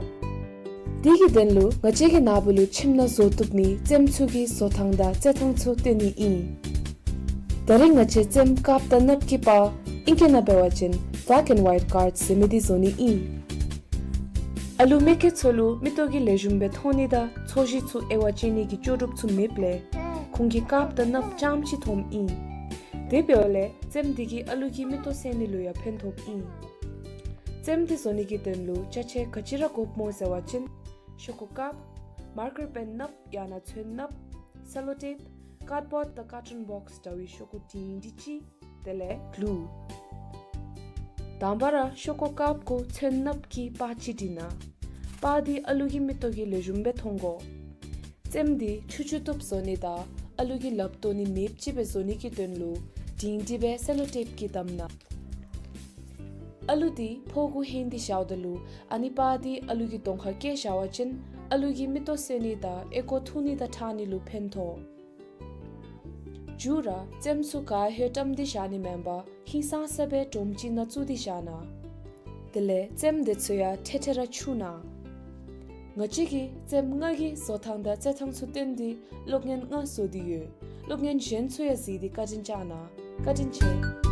དེ་གི་དོན་ལུ་ང་བཅས་ཀྱི་ནཱ་བུ་ལུ་ཁྱིམ་ནང་བཟོ་བཏུབ་མི་བཙེམ་ཚུ་གི་བཟོ་ཐངས་དང་རྩེ་ཐངས་ཚུ་སྟོན་ནི་ཨིན། ད་རིས་ང་བཅས་བཙེམ་དཀརཔོ་དང་གནགཔོ་གི་པར་ཨིང་སྐད་ནང་འབད་བ་ཅིན་black and white cards ཟེར་མི་འདི་བཟོ་ནི་ཨིན། ཨ་ལུ་མེ་སྐྱེས་ཚུ་ལུ་མིག་ཏོ་གིས་ལེགས་ཤོམ་སྦེ་མཐོང་ནི་དང་ཚོས་གཞི་ཚུ་དབྱེ་བ་དཔྱད་ནི་གི་ལྕོགས་གྲུབ་ཚུ་མེདཔ་ལས་ཁོང་གིས་དཀརཔོ་དང་གནགཔོ་རྐྱངམ་ཅིག་མཐོངམ་ཨིན། དེ་འབདཝ་ལས་བཙེམ་འདི་གིས་ཨ་ལུ་གི་མིག་ཏོ་གསལ་ནི་ལུ་ཡང་ཕན་ཐོགསཔ་ཨིན། བཙེམ་འདི་བཟོ་ནི་གི་དོན་ལུ་ཅ་ཆས་ག་ཅི་ར་དགོཔ་སྨོ་ཟེར་བ་ཅིན་ཤོག་ཀུ་དཀརཔོ། མར་ཀར་པེན་གནགཔོ་ཡང་ན་ཚོན་གནགཔོ། སེ་ལོ་ཊེབ། ཀཱཌ་བོཌ་དང་ཀར་ཊུན་བོགས་འདྲ་བའི་ཤོག་ཀུ་འབྲིང་འབྲིང་ཅིག། དེ་ལས་གླུ། དང་པ་ར་ཤོག་ཀུ་དཀརཔོ་གུ་ཚོན་གནགཔོ་གི་པར་ཅིག་བྲི་གནང་། པར་འདི་ཨ་ལུ་གི་མིག་ཏོ་གིས་ལེགས་ཤོམ་སྦེ་མཐོང་དགོ། བཙེམ་འདི་ཆུ་ཆུ་བཏུབ་བཟོ་ནི་དང་ཨ་ལུ་གིས་ལགཔ་བཏོག་ནི་མེདཔ་ཅིག་སྦེ་བཟོ་ནི་གི་དོན་ལུ་འབྲིང་འབྲིང་སྦེ་སེ་ལོ་ཊེབ་ཀྱིས་བསྡམ་གནང་། ཨ་ལུ་འདི་ཕོཝ་གུ་ཧེང་སྟེ་བཞགཔ་ད་ལུ་ཨ་ནི་པར་འདི་ཨ་ལུ་གི་གདོང་ཁར་བཀལ་བཞག་པ་ཅིན་ཨ་ལུ་གི་མིག་ཏོ་གསལ་ནི་དང་ཨོལ་ཀོ་འཐུང་ནི་དང་ཁྲག་ནི་ལུ་ཕན་ཐོགས། མཇུག་ར་བཙེམ་ཚུ་ག་ཧེ་བཀྲམ་སྟེ་བཞག་ནི་མེན་པར་ཧིང་སངས་ས་སྦེ་སྒྲོམ་ཅིག་ནང་བཙུགས་ཏེ་བཞག་གནང་། དེ་ལས་བཙེམ་འདི་ཚུ་ཡང་ཐེ་ཐེ་ར་འཁྱུ་གནང་། ང་བཅས་ཀྱིས་བཙེམ་ལྔ་གི་བཟོ་ཐངས་དང་རྩེ་ཐངས་ཚུ་སྟོན་ཏེ་གློག་བརྙན་ལྔ་བཟོ་སྟེ་ཡོད། གློག་བརྙན་གཞན་ཚུ་ཡང་གཟིགས་ཏེ་བཀའ་དྲིན་བསྐྱང་གནང་། བཀའ་དྲིན་ཆེ།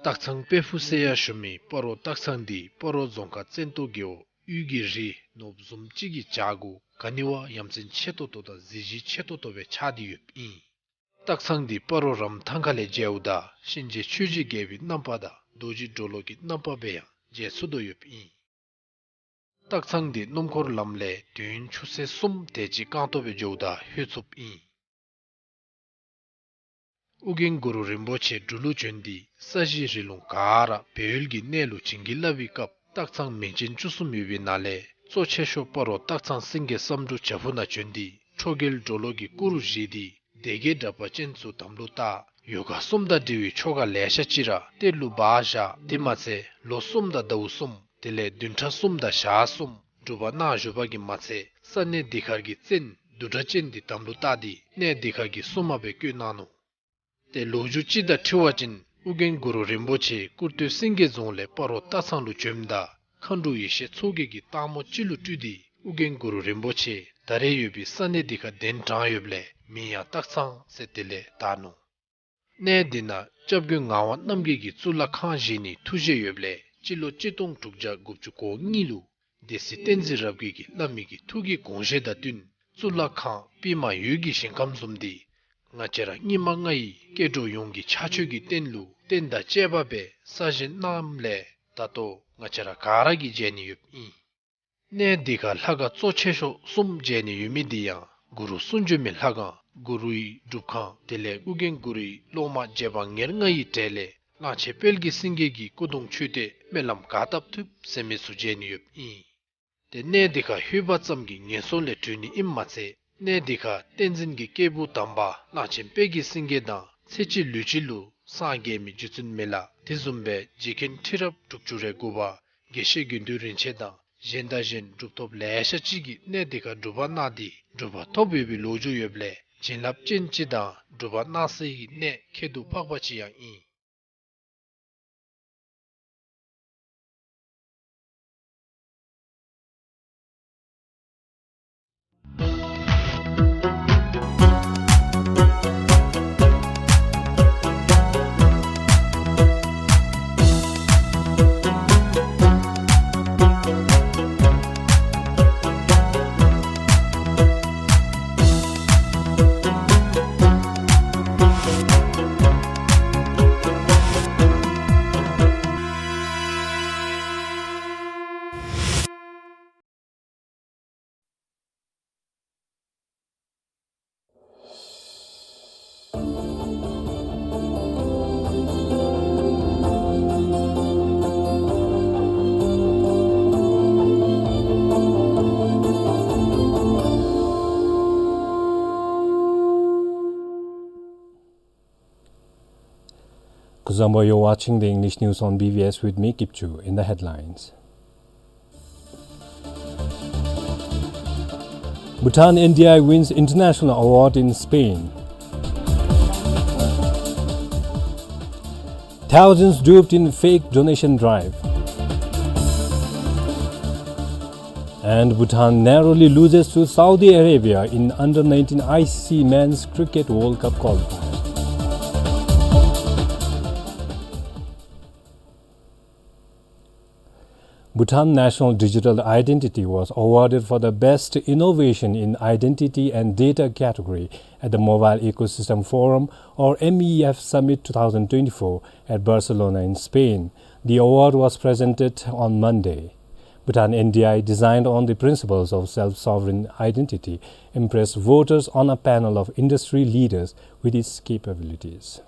སྟག་ཚང་དཔལ་ཕུག་ཟེར་ཡང་ཞུ་མི་སྤ་རོ་སྟག་ཚང་འདི་སྤ་རོ་རྫོང་ཁག་བཙན་ཏོ་རྒེད་འོག་དབུས་ཀྱི་རི་ནོར་བུ་བཟུམ་ཅིག་གི་བྱག་གུ་ག་ནི་བ་ཡ་མཚན་ཆེ་ཏོག་ཏོ་དང་གཟི་བརྗིད་ཆེ་ཏོག་ཏོ་སྦེ་ཆགས་ཏེ་ཡོདཔ་ཨིན། སྟག་ཚང་འདི་སྤ་རོ་རམ་ཐང་ཁ་ལས་མཇལཝ་ད་གཤིན་རྗེ་ཆོས་ཀྱི་རྒྱལ་པོའི་རྣམ་པ་དང་རྡོ་རྗེ་གྲོ་ལོད་ཀྱི་རྣམ་པ་སྦེ་ཡང་མཇལ་ཚུགས་དོ་ཡོདཔ་ཨིན། སྟག་ཚང་འདི་སྣུམ་འཁོར་ལམ་ལས་དུས་ཡུན་ཆུ་ཚོད་གསུམ་དེ་ཅིག་རྐང་ཐང་སྦེ་འགྱོཝ་ད་ལྷོད་ཚུགསཔ་ཨིན། ཨོ་རྒྱན་གུ་རུ་རིན་པོ་ཆེ་འབྲུག་ལུ་བྱོན་ཏེ་ས་གཞི་རི་ལུང་ག་ར་སྦས་ཡུལ་གྱི་གནས་ལུ་བྱིན་གྱིས་བརླབས་པའི་སྐབས་སྟག་ཚང་མིང་ཅན་བཅུ་གསུམ་ཡོད་པའི་ནང་ལས་གཙོ་ཆེ་ཤོས་སྤ་རོ་སྟག་ཚང་སེང་གེ་བསམ་འགྲུབ་བྱག་ཕུག་ནང་བྱོན་ཏེ་ཁྲོ་རྒྱལ་གྲོ་ལོད་ཀྱི་སྐུ་རུ་བཞེངས་ཏེ་སྡེ་བརྒྱད་དྲེགས་པ་ཅན་ཚུ་དམ་ལུ་བཏགས། ཡོ་ག་གསུམ་དང་འབྲེལ་བའི་ཆོ་ག་ལེ་ཤ་ཅིག་ར་གཏེར་ལུ་སྦ་བཞག། དེ་མ་ཚད་ལོ་གསུམ་དང་ཟླཝ་གསུམ་དེ་ལས་བདུན་ཕྲག་གསུམ་དང་ཞག་གསུམ་སྒྲུབ་པ་གནང་བཞུགས་པ་གིས་མ་ཚད་ས་གནས་འདི་ཁར་གྱི་བཙན་བདུད་དྲེགས་ཅན་འདི་དམ་ལུ་བཏགས་ཏེ་གནས་འདི་ཁར་གྱི་སྲུང་མ་སྦེ་བསྐོས་གནང་ནུག། ཏེ་ལོ་རྒྱུས་ཅིག་དང་འཁྲིལ་བ་ཅིན་ཨོ་རྒྱན་གུ་རུ་རིན་པོ་ཆེ་ཀུར་སྟོད་སེང་གེ་རྫོང་ལས་སྤ་རོ་སྟག་ཚང་ལུ་བྱོནམ་ད་མཁའ་འགྲོ་ཡེ་ཤེས་མཚོ་རྒྱལ་གྱིས་སྟག་མོ་ཅིག་ལུ་སྤྲུལ་ཏེ་ཨོ་རྒྱན་གུ་རུ་རིན་པོ་ཆེ་ད་རེས་ཡོད་པའི་ས་གནས་འདི་ཁར་གདན་དྲངས་ཡོདཔ་ལས་མིང་ཡང་སྟག་ཚང་ཟེར་དེ་ལས་བཏགས་ནུག། གནས་འདི་ནང་སྐྱབས་མགོན་ངག་དབང་རྣམ་རྒྱལ་གྱིས་གཙུག་ལག་ཁང་བཞེངས་ནིའི་ཐུགས་བཞེད་ཡོདཔ་ལས་སྤྱི་ལོ་གཅིག་སྟོང་དྲུག་བརྒྱ་དགུ་བཅུ་གོ་གཉིས་ལུ་སྡེ་སྲིད་བསྟན་འཛིན་རབ་རྒྱས་ཀྱིས་བླ་མའི་གི་ཐུགས་ཀྱི་དགོངས་བཞེད་དང་བསྟུན་གཙུག་ལག་ཁང་པདྨ་འོད་ཀྱི་ཞིང་ཁམས་བཟུམ་འདི་ང་བཅས་ར་སྙིགས་མ་ལྔ་ཡི་སྐྱེ་འགྲོ་ཡོངས་ཀྱི་ཕྱག་མཆོད་ཀྱི་རྟེན་ལུ་རྟེན་དང་བཅས་པ་སྦེ་གསར་བཞེངས་གནངམ་ལས་ད་ལྟོ་ང་བཅས་ར་ག་ར་གིས་མཇལ་ནི་ཡོདཔ་ཨིན། གནས་འདི་ཁར་ལྷ་ཁང་གཙོ་ཆེ་ཤོས་གསུམ་མཇལ་ནི་ཡོད་མི་འདི་ཡང་གུ་རུ་གསུང་བྱོན་མའི་ལྷ་ཁང་གུ་རུའི་སྒྲུབ་ཁང་དེ་ལས་ཨོ་རྒྱན་གུ་རུའི་སློབ་མ་རྗེ་འབངས་ཉེར་ལྔ་ཡི་གྲས་ལས་ གླང་ཆེན་དཔལ་གྱི་སེང་གེ་གི་སྐུ་གདུང་མཆོད་རྟེན་སྨོན་ལམ་ག་བཏབ་ཐུབ་ཟེར་མི་ཚུ་མཇལ་ནི་ཡོདཔ་ཨིན། ཏེ་གནས་འདི་ཁར་ལྷོད་པ་ཙམ་གྱིས་ངན་སོང་ལས་གྲོལ་ནི་ཨིནམ་མ་ཚད་གནས་འདི་ཁར་བསྟན་འཛིན་གྱི་སྐྱེས་བུ་དམ་པ་གླང་ཆེན་དཔལ་གྱི་སེང་གེ་དང་ཚེ་གཅིག་ལུས་གཅིག་ལུ་སངས་རྒྱས་མི་རྗེ་བཙུན་མི་ལ་དེ་བཟུམ་སྦེ་རྗེ་མཁན་ཁྲི་རབས་དྲུག་ཅུ་རེ་དགུ་པ་དགེ་བཤེས་དགེ་འདུན་རིན་ཆེན་དང་གཞན་དང་གཞན་གྲུབ་ཐོབ་ལེ་ཤ་ཅིག་གིས་གནས་འདི་ཁར་སྒྲུབ་པ་གནང་སྟེ་གྲུབ་པ་ཐོབ་ཡོད་པའི་ལོ་རྒྱུས་ཡོདཔ་ལས་བྱིན་རླབས་ཅན་ཅིག་དང་སྒྲུབ་པ་གནང་སའི་གནས་ཁྱད་དུ་འཕགས་པ་ཅིག་ཡང་ཨིན། Kuzuzangpo, you're watching the English news on B B S with me, Kipchu. In the headlines. Bhutan N D I wins international award in Spain. Thousands duped in fake donation drive. And Bhutan narrowly loses to Saudi Arabia in under nineteen I C C Men's Cricket World Cup qualifier. Bhutan National Digital Identity was awarded for the Best Innovation in Identity and Data category at the Mobile Ecosystem Forum, or M E F Summit two thousand twenty-four, at Barcelona in Spain. The award was presented on Monday. Bhutan N D I, designed on the principles of self-sovereign identity, impressed voters on a panel of industry leaders with its capabilities.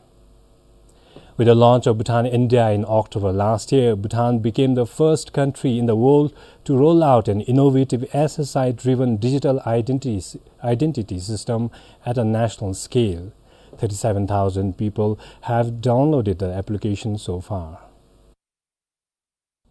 With the launch of Bhutan N D I in October last year, Bhutan became the first country in the world to roll out an innovative S S I-driven digital identity, identity system at a national scale. Thirty-seven thousand people have downloaded the application so far.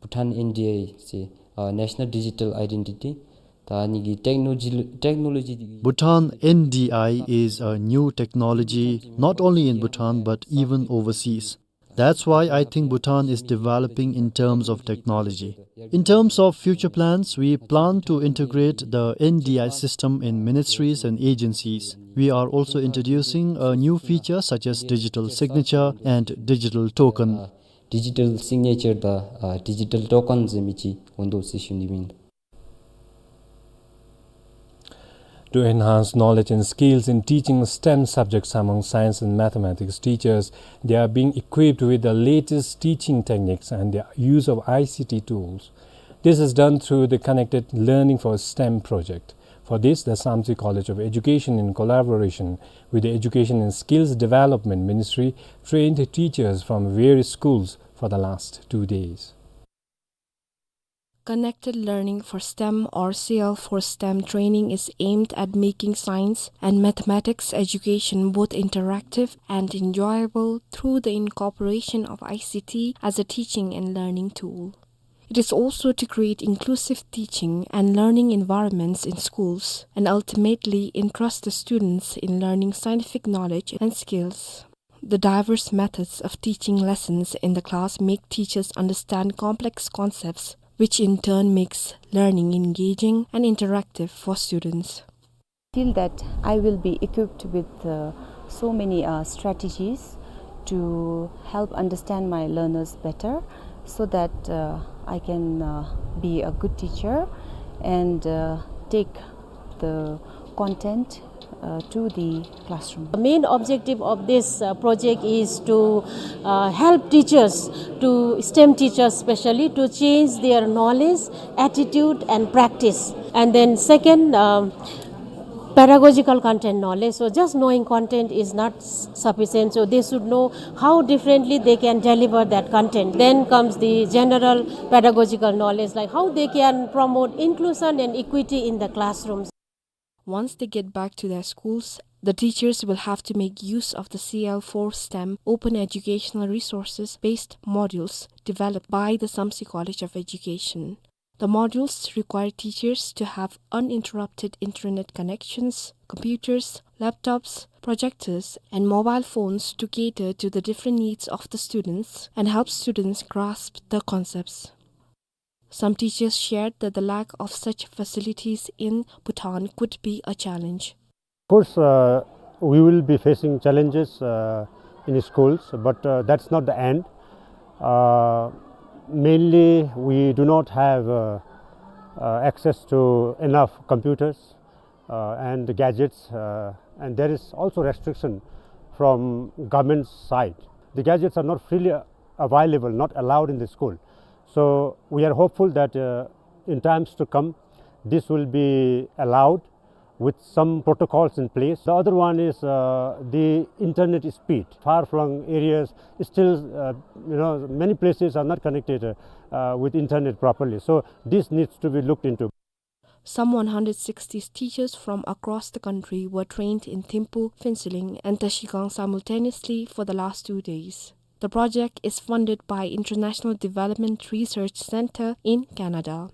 Bhutan N D I is a, uh, national digital identity. ད་ཨ་ནི་གི་ཊེཀ་ནོ་ལོ་ཇི་ཊེཀ་ནོ་ལོ་ཇི་འདི་གི Bhutan N D I is a new technology, not only in Bhutan but even overseas. That's why I think Bhutan is developing in terms of technology. In terms of future plans, we plan to integrate the N D I system in ministries and agencies. We are also introducing a new feature such as digital signature and digital token. Digital signature དང་ཨ་digital token ཟེར་མི་ཅིག་འོང་དོ་ཟེར་ཞུ་ནི་ཨིན། To enhance knowledge and skills in teaching STEM subjects among science and mathematics teachers, they are being equipped with the latest teaching techniques and the use of I C T tools. This is done through the Connected Learning for STEM project. For this, the Samtse College of Education, in collaboration with the Education and Skills Development Ministry, trained teachers from various schools for the last two days. Connected Learning for STEM, or C L for STEM training, is aimed at making science and mathematics education both interactive and enjoyable through the incorporation of I C T as a teaching and learning tool. It is also to create inclusive teaching and learning environments in schools and ultimately entrust the students in learning scientific knowledge and skills. The diverse methods of teaching lessons in the class make teachers understand complex concepts, which in turn makes learning engaging and interactive for students. Feel that I will be equipped with, uh, so many, uh, strategies to help understand my learners better, so that, uh, I can, uh, be a good teacher and, uh, take the content, uh, to the classroom. The main objective of this, uh, project is to, uh, help teachers, to STEM teachers specially, to change their knowledge, attitude and practice. And then second, um, Pedagogical content knowledge. So just knowing content is not s-, sufficient. So they should know how differently they can deliver that content. Then comes the general pedagogical knowledge, like how they can promote inclusion and equity in the classrooms. Once they get back to their schools, the teachers will have to make use of the C L four STEM open educational resources based modules developed by the Samtse College of Education. The modules require teachers to have uninterrupted internet connections, computers, laptops, projectors, and mobile phones to cater to the different needs of the students and help students grasp the concepts. Some teachers shared that the lack of such facilities in Bhutan could be a challenge. Of course, uh, we will be facing challenges, uh, in schools, but, uh, that's not the end. Uh, mainly, we do not have, uh, uh, access to enough computers, uh, and gadgets, uh, and there is also restriction from government's side. The gadgets are not freely available, not allowed in the school. So we are hopeful that, uh, in times to come, this will be allowed with some protocols in place. The other one is, uh, the internet speed. Far-flung areas, still, uh, you know, many places are not connected, uh, with internet properly. So this needs to be looked into. Some one hundred sixty teachers from across the country were trained in Thimphu, Phuentsholing, and Trashigang simultaneously for the last two days. The project is funded by International Development Research Center in Canada.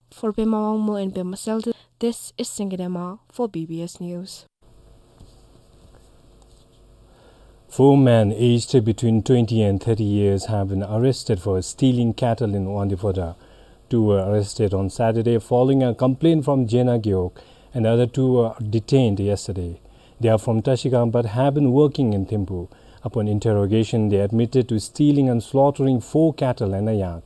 For Pema Wangmo and Pema Seldon, this is Singye Dema for B B S News. Four men aged between twenty and thirty years have been arrested for stealing cattle in Wangdue Phodrang. Two were arrested on Saturday following a complaint from Jena Gewog, and the other two were detained yesterday. They are from Trashigang but have been working in Thimphu. Upon interrogation, they admitted to stealing and slaughtering four cattle and a yak.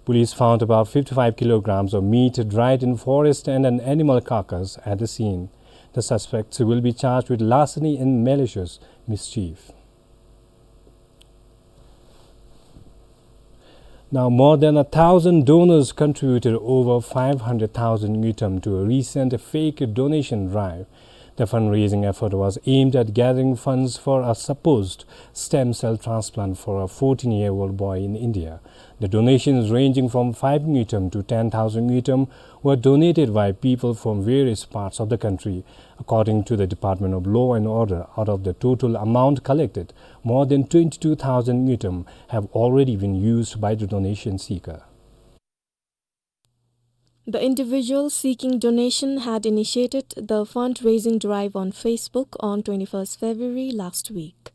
Police found about fifty-five kilograms of meat dried in forest and an animal carcass at the scene. The suspects will be charged with larceny and malicious mischief. Now, more than a thousand donors contributed over five hundred thousand ngultrum to a recent fake donation drive. The fundraising effort was aimed at gathering funds for a supposed stem cell transplant for a fourteen-year-old boy in India. The donations, ranging from five ngultrum to ten thousand ngultrum, were donated by people from various parts of the country. According to the Department of Law and Order, out of the total amount collected, more than twenty-two thousand ngultrum have already been used by the donation seeker. The individual seeking donation had initiated the fundraising drive on Facebook on twenty-first February last week.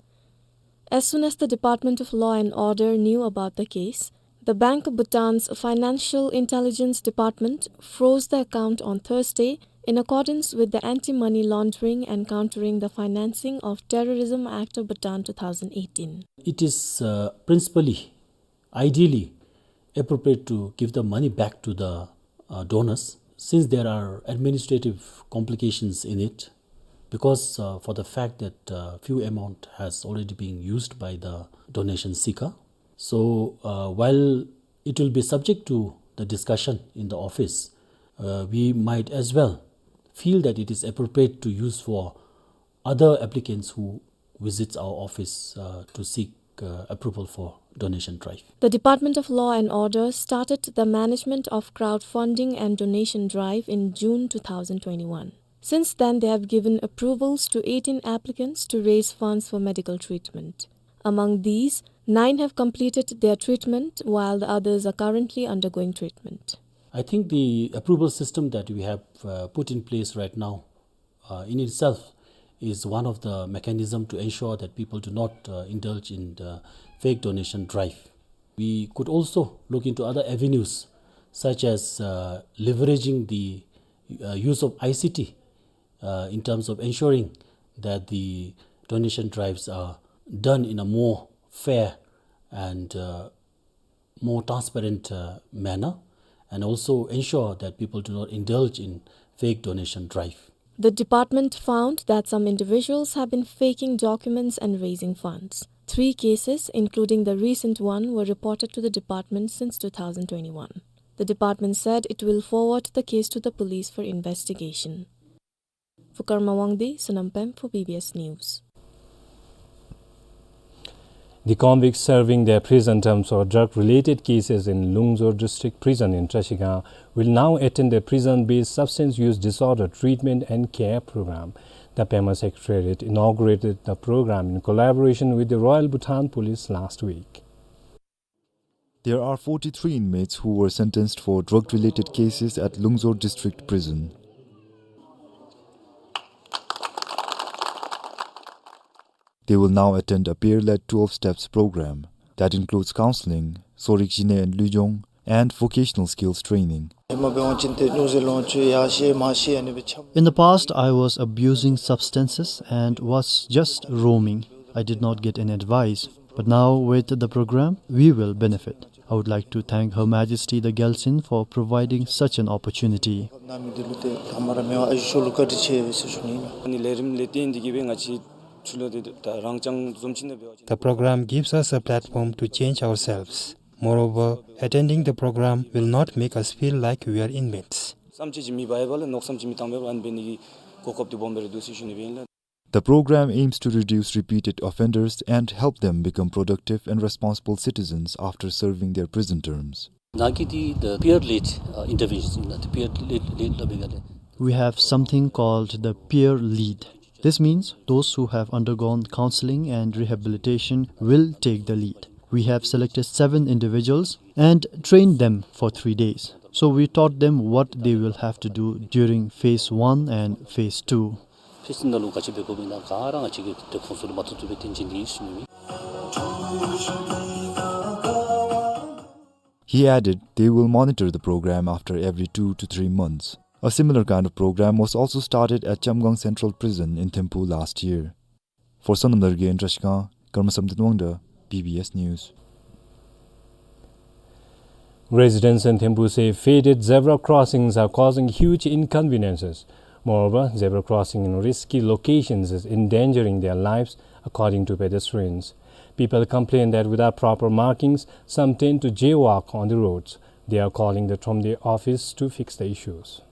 As soon as the Department of Law and Order knew about the case, the Bank of Bhutan's Financial Intelligence Department froze the account on Thursday in accordance with the Anti-Money Laundering and Countering the Financing of Terrorism Act of Bhutan two thousand eighteen. It is, uh, principally ideally appropriate to give the money back to the, uh, donors, since there are administrative complications in it, because, uh, for the fact that, uh, few amount has already been used by the donation seeker. So, uh, while it will be subject to the discussion in the office, uh, we might as well feel that it is appropriate to use for other applicants who visits our office, uh, to seek, uh, approval for donation drive. The Department of Law and Order started the management of crowdfunding and donation drive in June two thousand twenty-one. Since then, they have given approvals to eighteen applicants to raise funds for medical treatment. Among these, nine have completed their treatment, while the others are currently undergoing treatment. I think the approval system that we have, uh, put in place right now uh, in itself is one of the mechanism to ensure that people do not, uh, indulge in the fake donation drive. We could also look into other avenues, such as, uh, leveraging the, uh, use of I C T, uh, in terms of ensuring that the donation drives are done in a more fair and, uh, more transparent, uh, manner, and also ensure that people do not indulge in fake donation drive. The department found that some individuals have been faking documents and raising funds. Three cases, including the recent one, were reported to the department since two thousand twenty-one. The department said it will forward the case to the police for investigation. For Karma Wangdi, Sonam Pem for B B S News. The convicts serving their prison terms for drug-related cases in Lungzor District Prison in Trashigang will now attend a prison-based substance use disorder treatment and care program. The Pema Secretariat inaugurated the program in collaboration with the Royal Bhutan Police last week. There are forty-three inmates who were sentenced for drug-related cases at Lungzor District Prison. They will now attend a peer-led twelve steps program that includes counseling, Sorik Jine and Lujong, and vocational skills training. In the past, I was abusing substances and was just roaming. I did not get any advice. But now, with the program, we will benefit. I would like to thank Her Majesty the Gyaltsuen for providing such an opportunity. The program gives us a platform to change ourselves. Moreover, attending the program will not make us feel like we are inmates. བསམ་སྤྱོད་ཅིག་མེད་པ་ཡོད་པ་ལས་མནོ་བསམ་ཅིག་མི་བཏང་བ་ཡོད་པ་ཨ་ནི་འབད་ནི་གི་གོ་སྐབས་འདི་སྦོམ་སྦེ་ར་འདུག་ཟེར་ཞུ་ནི་སྦེ་ཨིན་ལགས། The program aims to reduce repeated offenders and help them become productive and responsible citizens after serving their prison terms. ནཱ་གི་འདི་the peer led, uh, interventions ཨིན་ལགས། The peer led, led ལ་འབད་ག་ལས། We have something called the peer lead. This means those who have undergone counseling and rehabilitation will take the lead. We have selected seven individuals and trained them for three days. So we taught them what they will have to do during phase one and phase two. ཕེས་ནང་ལུ་ག་ཅི་འབད་དགོཔ་ཨིན་ན་ག་ར་ང་བཅས་ཀྱིས་ཏེ་ཁོང་ཚུ་ལུ་མ་ཐུབ་ཐུབ་སྦེ་སྟོན་བྱིན་ནི་ཨིན་ཟེར་ཞུ་ནི་ཨིན། He added they will monitor the program after every two to three months. A similar kind of program was also started at Chamgang Central Prison in Thimphu last year. For Sonam Lerge in Trashigang, Karma Samten Wangda, B B S News. Residents in Thimphu say faded zebra crossings are causing huge inconveniences. Moreover, zebra crossing in risky locations is endangering their lives, according to pedestrians. People complain that without proper markings, some tend to jaywalk on the roads. They are calling the Thromde office to fix the issues.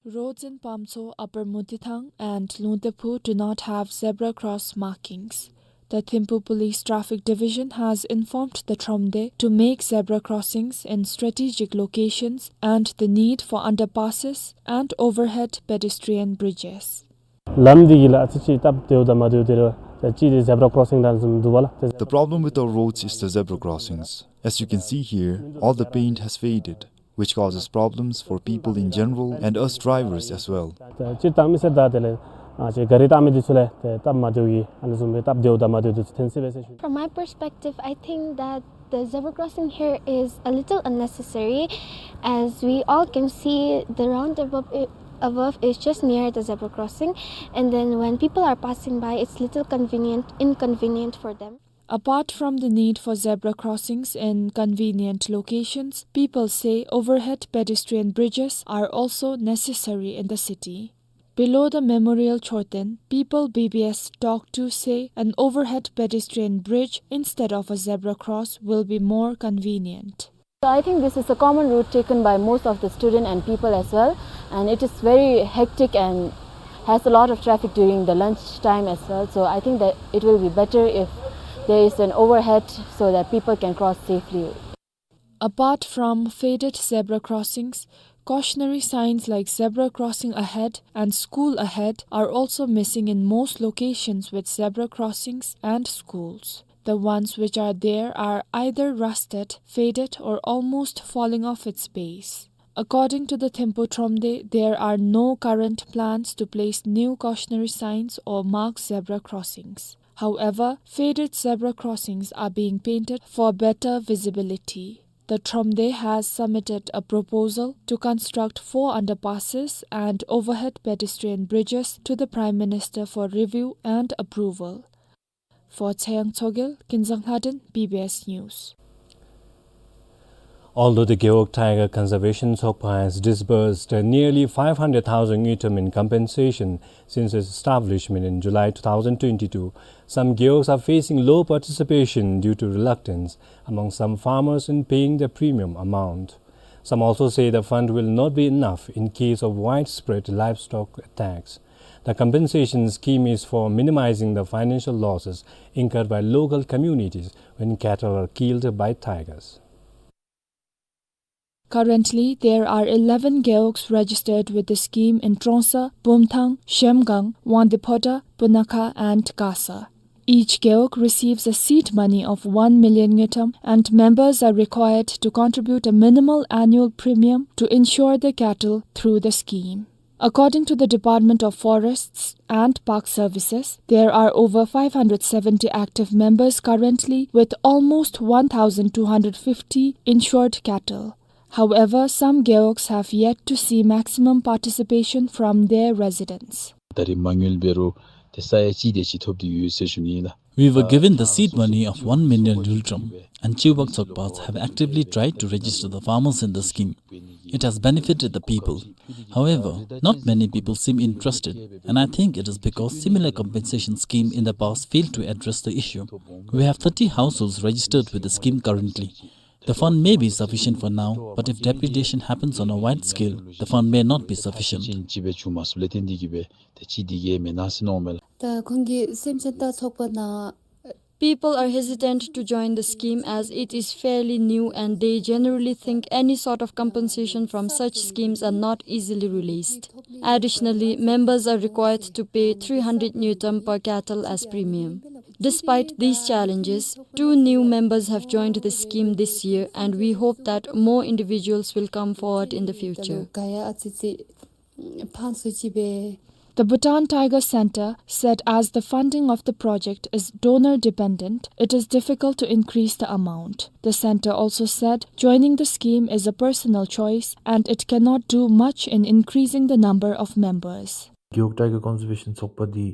Roads in Pamtso, Upper Motithang and Lungtephu do not have zebra cross markings. The Thimphu Police Traffic Division has informed the Thromde to make zebra crossings in strategic locations and the need for underpasses and overhead pedestrian bridges. ལམ་འདི་གི་ལ་ཨ་ཙི་ཅིག་སྟབས་བདེཝ་དང་མ་བདེཝ་འདི་ར་ད་ཅི་འདི་zebra crossing དང་བཟུམ་འདུག་པ་ལགས། The problem with our roads is the zebra crossings. As you can see here, all the paint has faded, which causes problems for people in general and us drivers as well. ད་སྤྱིར་བཏང་མི་སེར་དང་དེ་ལས་ཨ་ཅེ་ག་རི་བཏང་མི་འདི་ཚུ་ལས་ཏེ་སྟབས་མ་བདེཝ་གི་ཨ་ནི་བཟུམ་སྦེ་སྟབས་བདེཝ་དང་མ་བདེཝ་འདི་ཚུ་ཐོན་སྲིད་པས་ཟེར་ཞུ། From my perspective, I think that the zebra crossing here is a little unnecessary, as we all can see the roundabout i-, above is just near the zebra crossing, and then when people are passing by, it's little convenient, inconvenient for them. Apart from the need for zebra crossings in convenient locations, people say overhead pedestrian bridges are also necessary in the city. Below the Memorial Chorten, people B B S talked to say an overhead pedestrian bridge instead of a zebra cross will be more convenient. So I think this is a common route taken by most of the student and people as well, and it is very hectic and has a lot of traffic during the lunch time as well. So I think that it will be better if there is an overhead so that people can cross safely. Apart from faded zebra crossings, cautionary signs like zebra crossing ahead and school ahead are also missing in most locations with zebra crossings and schools. The ones which are there are either rusted, faded, or almost falling off its base. According to the Thimphu Thromde, there are no current plans to place new cautionary signs or mark zebra crossings. However, faded zebra crossings are being painted for better visibility. The Thromde has submitted a proposal to construct four underpasses and overhead pedestrian bridges to the Prime Minister for review and approval. For Chayang Tshogel, Kinzang Lhaden, B B S News. Although the Gewog Tiger Conservation Tshogpa has disbursed nearly five hundred thousand ngultrum in compensation since its establishment in July two thousand twenty-two, some Gewogs are facing low participation due to reluctance among some farmers in paying the premium amount. Some also say the fund will not be enough in case of widespread livestock attacks. The compensation scheme is for minimizing the financial losses incurred by local communities when cattle are killed by tigers. Currently, there are eleven gewogs registered with the scheme in Trongsa, Bumthang, Zhemgang, Wangdue Phodrang, Punakha, and Gasa. Each gewog receives a seed money of one million ngultrum, and members are required to contribute a minimal annual premium to insure their cattle through the scheme. According to the Department of Forests and Park Services, there are over five hundred seventy active members currently, with almost one thousand two hundred fifty insured cattle. However, some gewogs have yet to see maximum participation from their residents. ད་རེས་མ་དངུལ་འབད་རུང་ཏེ་ས་ཡ་གཅིག་དེ་ཅིག་ཐོབ་སྟེ་ཡོད་ཟེར་ཞུ་ནི་ལགས། We were given the seed money of one million ngultrum, and Chiwag Chokpas have actively tried to register the farmers in the scheme. It has benefited the people. However, not many people seem interested, and I think it is because similar compensation scheme in the past failed to address the issue. We have thirty households registered with the scheme currently. The fund may be sufficient for now, but if depredation happens on a wide scale, the fund may not be sufficient. ད་ཁོང་གིས་སེམས་ཅན་ལྟ་ཚོགས་པ་ནང་། People are hesitant to join the scheme as it is fairly new and they generally think any sort of compensation from such schemes are not easily released. Additionally, members are required to pay three hundred ngultrum per cattle as premium. Despite these challenges, two new members have joined the scheme this year, and we hope that more individuals will come forward in the future. The Bhutan Tiger Center said as the funding of the project is donor dependent, it is difficult to increase the amount. The center also said joining the scheme is a personal choice and it cannot do much in increasing the number of members. Gewog Tiger Conservation ཚོགས་པ་འདི་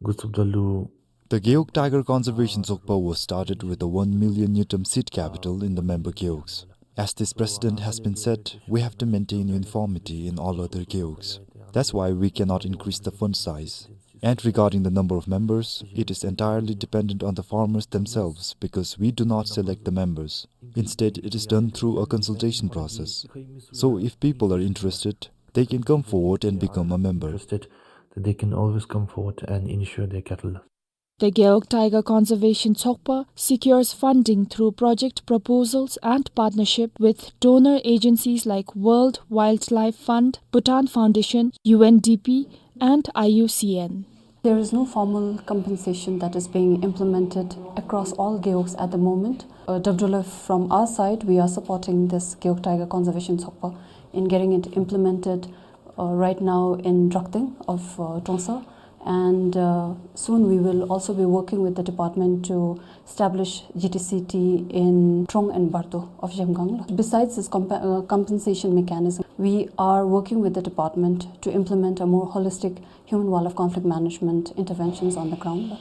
འགོ་བཙུགསཔ་ད་ལུ། The Gewog Tiger Conservation Tsokpa was started with a one million ngultrum seed capital in the member gewogs. As this precedent has been set, we have to maintain uniformity in all other gewogs. That's why we cannot increase the fund size. And regarding the number of members, it is entirely dependent on the farmers themselves because we do not select the members. Instead, it is done through a consultation process. So if people are interested, they can come forward and become a member. Interested, that they can always come forward and insure their cattle. The Gewog Tiger Conservation Tsokpa secures funding through project proposals and partnership with donor agencies like World Wildlife Fund, Bhutan Foundation, U N D P, and I U C N. There is no formal compensation that is being implemented across all gewogs at the moment. Uh, W W F, from our side, we are supporting this Gewog Tiger Conservation Tsokpa in getting it implemented uh, right now in Drokten of uh, Trongsa. And uh, soon we will also be working with the department to establish G T C T in Trong and Bardo of Zhemgang. Besides this compa- uh, compensation mechanism, we are working with the department to implement a more holistic human-wildlife conflict management interventions on the ground.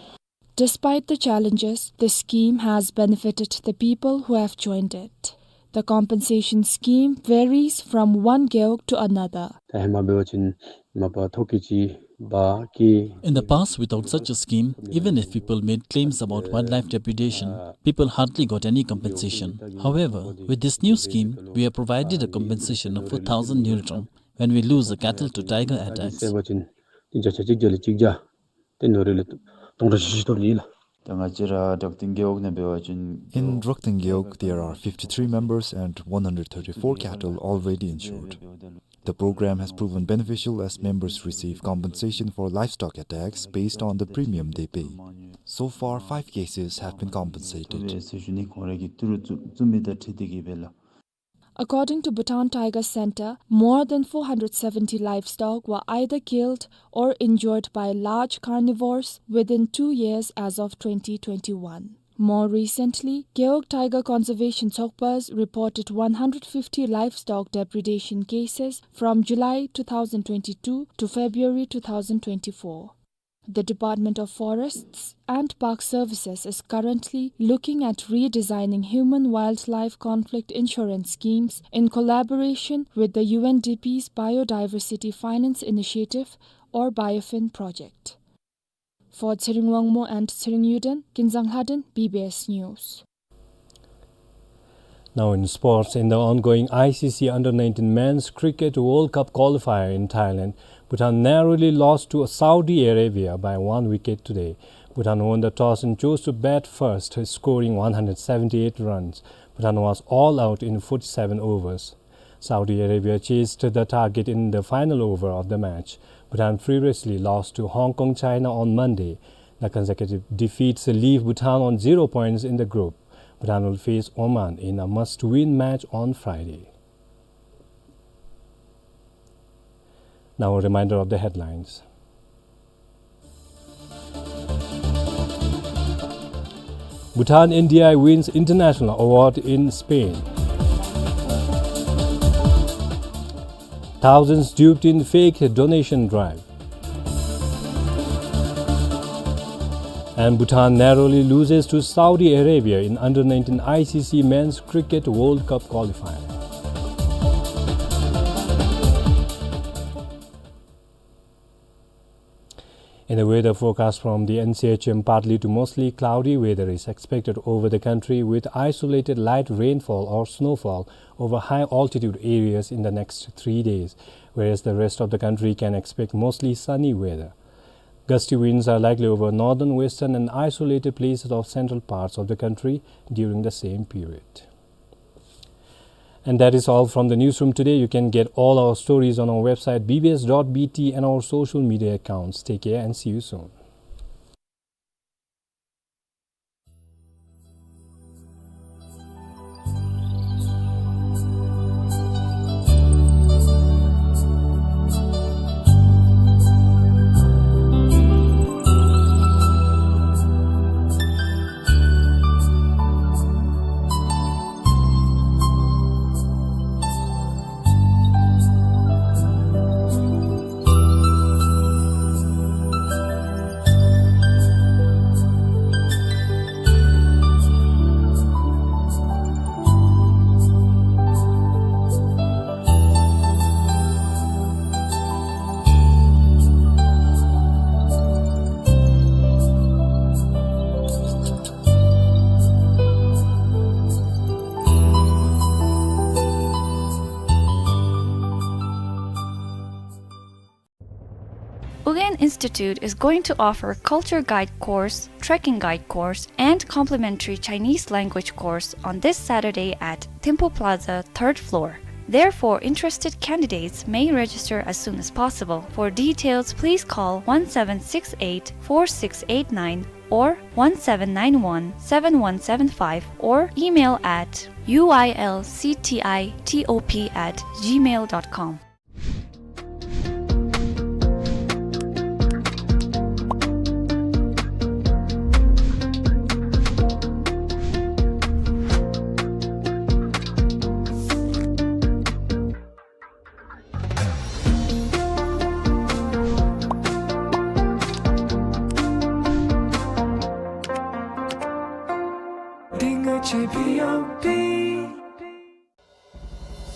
Despite the challenges, the scheme has benefited the people who have joined it. The compensation scheme varies from one gewog to another. ད་ཧེ་མ་འབད་བ་ཅིན་མ་པ་ཐོ་ཀི་ཅིག་འབག་སྐྱེས། In the past, without such a scheme, even if people made claims about wildlife depredation, people hardly got any compensation. However, with this new scheme, we are provided a compensation of four thousand ngultrum when we lose a cattle to tiger attacks. འབད་བ་ཅིན་བརྒྱ་ཆ་གཅིག་བརྒྱ་ལས་གཅིག་བརྒྱ། ཏེ་ནོར་ལས་སྟོང་ཕྲག་བཞི་བཅུ་ཐོབ་ནི་ལགས། ད་ང་བཅས་ར་འབྲོག་སྟེང་རྒེད་འོག་ནང་འབད་བ་ཅིན། In Drokten Gewog, there are fifty-three members and one hundred thirty-four cattle already insured. The program has proven beneficial as members receive compensation for livestock attacks based on the premium they pay. So far, five cases have been compensated. ཟེར་ཞུ་ནི་ཁོང་ར་གིས་ཏི་རུ་བཙུགས་བཙུགས་མི་དང་འཁྲིལ་ཏེ་གིས་སྦེ་ལགས། According to Bhutan Tiger Center, more than four hundred seventy livestock were either killed or injured by large carnivores within two years as of twenty twenty-one. More recently, Gewog Tiger Conservation Tsokpas reported one hundred fifty livestock depredation cases from July two thousand twenty-two to February two thousand twenty-four. The Department of Forests and Park Services is currently looking at redesigning human-wildlife conflict insurance schemes in collaboration with the U N D P's Biodiversity Finance Initiative, or BioFin project. For Tshering Wangmo and Tshering Yuden, Kinzang Lhaden, B B S News. Now in sports, in the ongoing I C C Under nineteen Men's Cricket World Cup qualifier in Thailand, Bhutan narrowly lost to Saudi Arabia by one wicket today. Bhutan won the toss and chose to bat first, scoring one hundred seventy-eight runs. Bhutan was all out in forty-seven overs. Saudi Arabia chased the target in the final over of the match. Bhutan furiously lost to Hong Kong China on Monday. The consecutive defeats leave Bhutan on zero points in the group. Bhutan will face Oman in a must-win match on Friday. Now a reminder of the headlines. Bhutan N D I wins international award in Spain. Thousands duped in fake donation drive. And Bhutan narrowly loses to Saudi Arabia in under nineteen I C C Men's Cricket World Cup qualifier. In the weather forecast from the N C H M, partly to mostly cloudy weather is expected over the country with isolated light rainfall or snowfall over high altitude areas in the next three days, whereas the rest of the country can expect mostly sunny weather. Gusty winds are likely over northern, western and isolated places of central parts of the country during the same period. And that is all from the newsroom today. You can get all our stories on our website B B S dot B T and our social media accounts. Take care and see you soon. Ugyen Institute is going to offer culture guide course, trekking guide course, and complimentary Chinese language course on this Saturday at Thimphu Plaza, third floor. Therefore, interested candidates may register as soon as possible. For details, please call one seven six eight, four six eight nine or one seven nine one, seven one seven five or email at U I L C T I T O P at gmail dot com.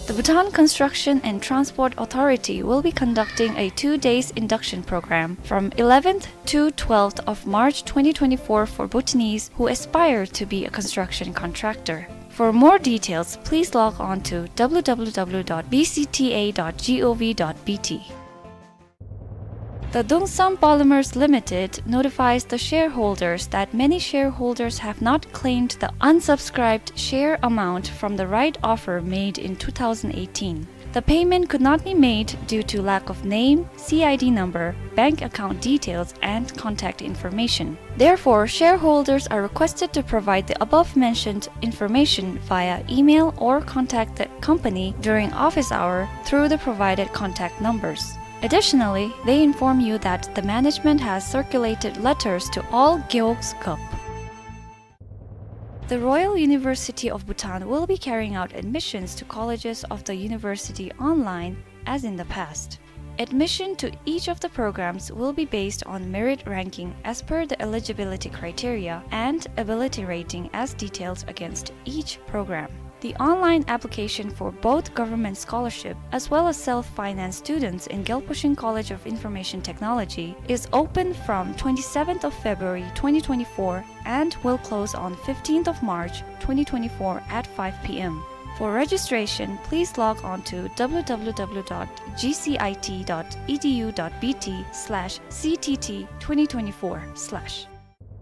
The Bhutan Construction and Transport Authority will be conducting a two days induction program from eleventh to twelfth of March twenty twenty-four for Bhutanese who aspire to be a construction contractor. For more details, please log on to W W W dot B C T A dot gov dot B T. The Dungsam Polymers Limited notifies the shareholders that many shareholders have not claimed the unsubscribed share amount from the right offer made in two thousand eighteen. The payment could not be made due to lack of name, C I D number, bank account details, and contact information. Therefore, shareholders are requested to provide the above mentioned information via email or contact the company during office hour through the provided contact numbers. Additionally, they inform you that the management has circulated letters to all Gewog Kap. The Royal University of Bhutan will be carrying out admissions to colleges of the university online as in the past. Admission to each of the programs will be based on merit ranking as per the eligibility criteria and ability rating as detailed against each program. The online application for both government scholarship as well as self-finance students in Gyalpo Shing College of Information Technology is open from twenty-seventh of February twenty twenty-four and will close on fifteenth of March twenty twenty-four at five P M. For registration, please log on to w w w dot g c i t dot e d u dot b t slash c t t twenty twenty-four slash.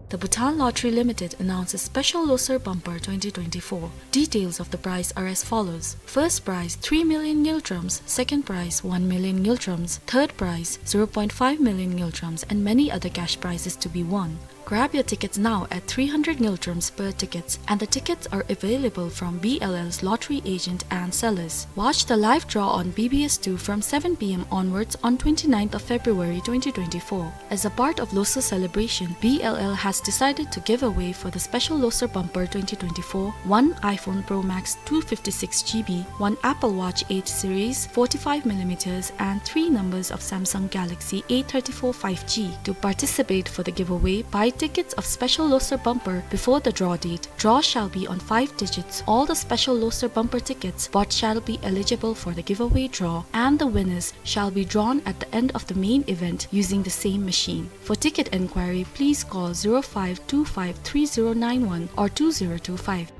The Bhutan Lottery Limited announces special Losar Bumper twenty twenty-four. Details of the prize are as follows. First prize, three million ngultrums. Second prize, one million ngultrums. Third prize, zero point five million ngultrums, and many other cash prizes to be won. Grab your tickets now at three hundred ngultrums per tickets, and the tickets are available from B L L's lottery agent and sellers. Watch the live draw on B B S two from seven p m onwards on twenty-ninth of February twenty twenty-four. As a part of Losar celebration, B L L has decided to give away for the special Losar Bumper twenty twenty-four, one iPhone Pro Max two fifty-six G B, one Apple Watch eight series forty-five millimeters, and three numbers of Samsung Galaxy A thirty-four five G. To participate for the giveaway, buy tickets of special Losar Bumper before the draw date. Draw shall be on five digits. All the special Losar Bumper tickets bought shall be eligible for the giveaway draw, and the winners shall be drawn at the end of the main event using the same machine. For ticket enquiry, please call zero five two five three zero nine one or two zero two five.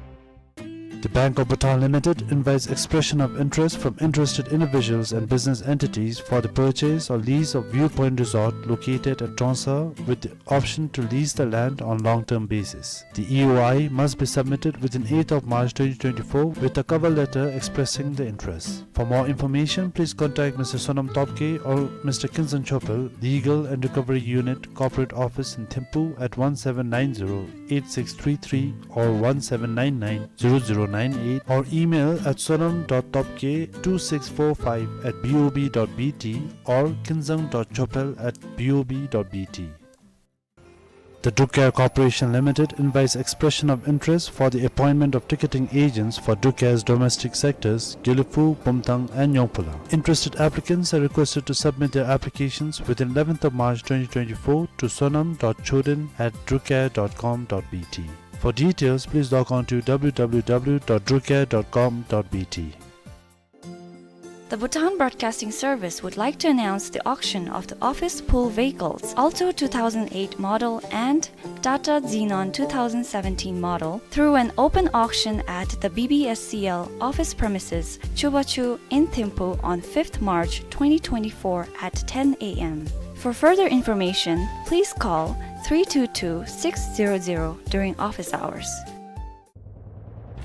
The Bank of Bhutan Limited invites expression of interest from interested individuals and business entities for the purchase or lease of Viewpoint Resort located at Tongsa, with the option to lease the land on long-term basis. The E O I must be submitted within eighth of March twenty twenty-four, with a cover letter expressing the interest. For more information, please contact Mister Sonam Topke or Mister Kinzang Chopel, Legal and Recovery Unit, Corporate Office in Thimphu at one seven nine zero eight six three three or one seven nine nine zero zero nine eight, or email at sonam dot topke two six four five at B O B dot B T or kinzang dot chopel at B O B dot B T. The Druk Air Corporation Limited invites expression of interest for the appointment of ticketing agents for Druk Air's domestic sectors, Gelephu, Bumthang, and Nyongphula. Interested applicants are requested to submit their applications within eleventh of March twenty twenty-four to sonam dot choden at drukair dot com dot B T. For details, please log on to w w w dot drukair dot com dot b t. The Bhutan Broadcasting Service would like to announce the auction of the office pool vehicles Alto two thousand eight model and Tata Xenon two thousand seventeen model through an open auction at the B B S C L office premises, Chubachu in Thimphu on fifth March twenty twenty-four at ten a m. For further information, please call three two two six zero zero during office hours.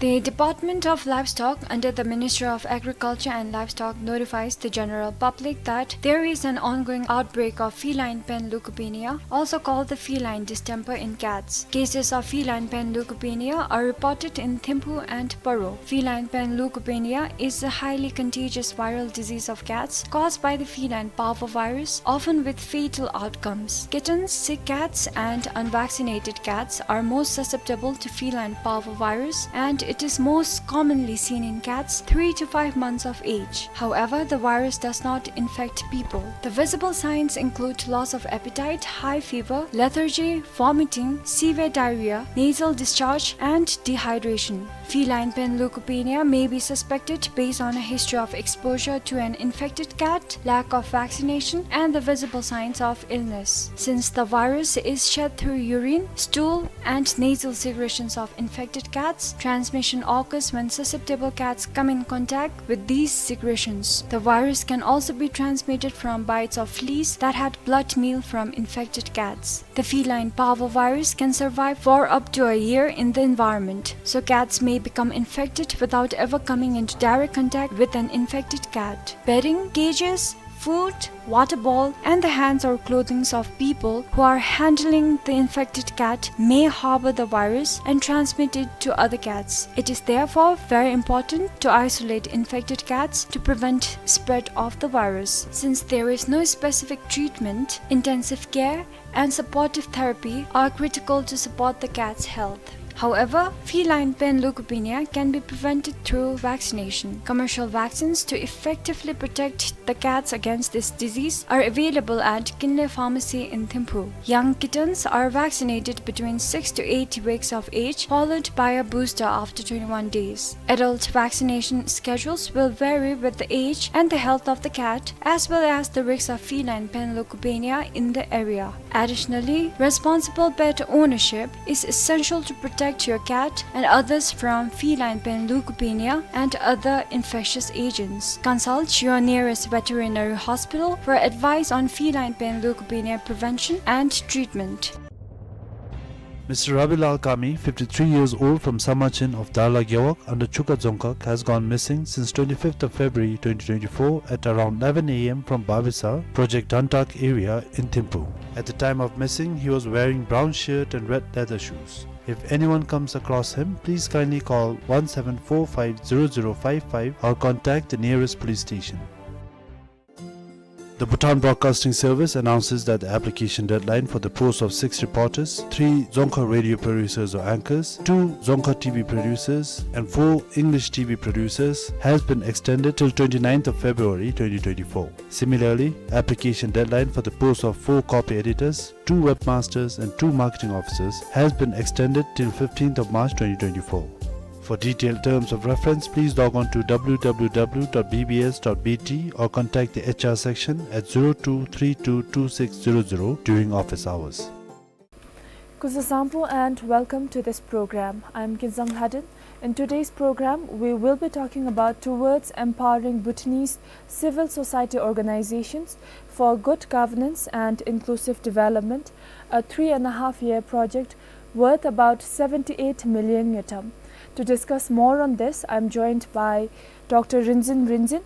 The Department of Livestock under the Ministry of Agriculture and Livestock notifies the general public that there is an ongoing outbreak of feline panleukopenia, also called the feline distemper, in cats. Cases of feline panleukopenia are reported in Thimphu and Paro. Feline panleukopenia is a highly contagious viral disease of cats caused by the feline parvovirus, often with fatal outcomes. Kittens, sick cats, and unvaccinated cats are most susceptible to feline parvovirus, and it is most commonly seen in cats three to five months of age. However, the virus does not infect people. The visible signs include loss of appetite, high fever, lethargy, vomiting, severe diarrhea, nasal discharge, and dehydration. Feline panleukopenia may be suspected based on a history of exposure to an infected cat, lack of vaccination, and the visible signs of illness. Since the virus is shed through urine, stool, and nasal secretions of infected cats, transmission occurs when susceptible cats come in contact with these secretions. The virus can also be transmitted from bites of fleas that had blood meal from infected cats. The feline parvovirus can survive for up to a year in the environment, so cats may become infected without ever coming into direct contact with an infected cat. Bedding, cages, food, water bowl, and the hands or clothings of people who are handling the infected cat may harbor the virus and transmit it to other cats. It is therefore very important to isolate infected cats to prevent spread of the virus. Since there is no specific treatment, intensive care and supportive therapy are critical to support the cat's health. However, feline panleukopenia can be prevented through vaccination. Commercial vaccines to effectively protect the cats against this disease are available at Kinley Pharmacy in Thimphu. Young kittens are vaccinated between six to eight weeks of age, followed by a booster after twenty-one days. Adult vaccination schedules will vary with the age and the health of the cat, as well as the risk of feline panleukopenia in the area. Additionally, responsible pet ownership is essential to protect Protect your cat and others from feline Panleukopenia and other infectious agents. Consult your nearest veterinary hospital for advice on feline Panleukopenia prevention and treatment. Mister Rabilal Kami, fifty-three years old, from Samachin of Darla Gewog under Chuka Dzongkhag, has gone missing since twenty-fifth of February twenty twenty-four at around eleven A M from Babisar, Project Dhantak area in Thimphu. At the time of missing, he was wearing brown shirt and red leather shoes. If anyone comes across him, please kindly call one seven four five zero zero five five or contact the nearest police station. The Bhutan Broadcasting Service announces that the application deadline for the post of six reporters, three Dzongkha radio producers or anchors, two Dzongkha T V producers, and four English T V producers has been extended till twenty-ninth of February twenty twenty-four. Similarly, application deadline for the post of four copy editors, two webmasters, and two marketing officers has been extended till fifteenth of March twenty twenty-four. For detailed terms of reference, please log on to W W W dot B B S dot B T or contact the H R section at zero two three two two six zero zero during office hours. Kuzuzangpo and welcome to this program. I'm Kinzang Lhaden. In today's program, we will be talking about Towards Empowering Bhutanese Civil Society Organizations for Good Governance and Inclusive Development, a three and a half year project worth about seventy-eight million ngultrum. To discuss more on this, I'm joined by Doctor Rinzin Rinzin,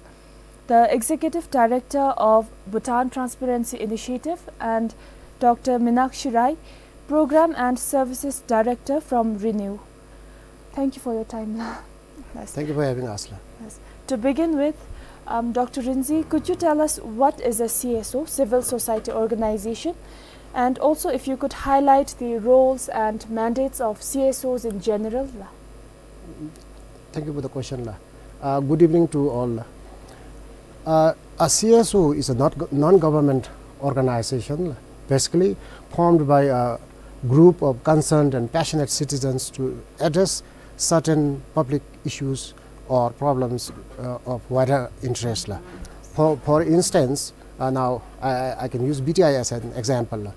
the Executive Director of Bhutan Transparency Initiative, and Doctor Minakshi Rai, Program and Services Director from Renew. Thank you for your time, la. Yes. Thank you for having us, la. Yes. To begin with, um, Doctor Rinzin, could you tell us what is a C S O, civil society organization, and also if you could highlight the roles and mandates of C S Os in general, la? Thank you for the question, la. Uh, good evening to all. Uh, a C S O is a not, non-government organization, basically formed by a group of concerned and passionate citizens to address certain public issues or problems, uh, of wider interest, la. For, for instance, uh, now I, I can use B T I as an example, la.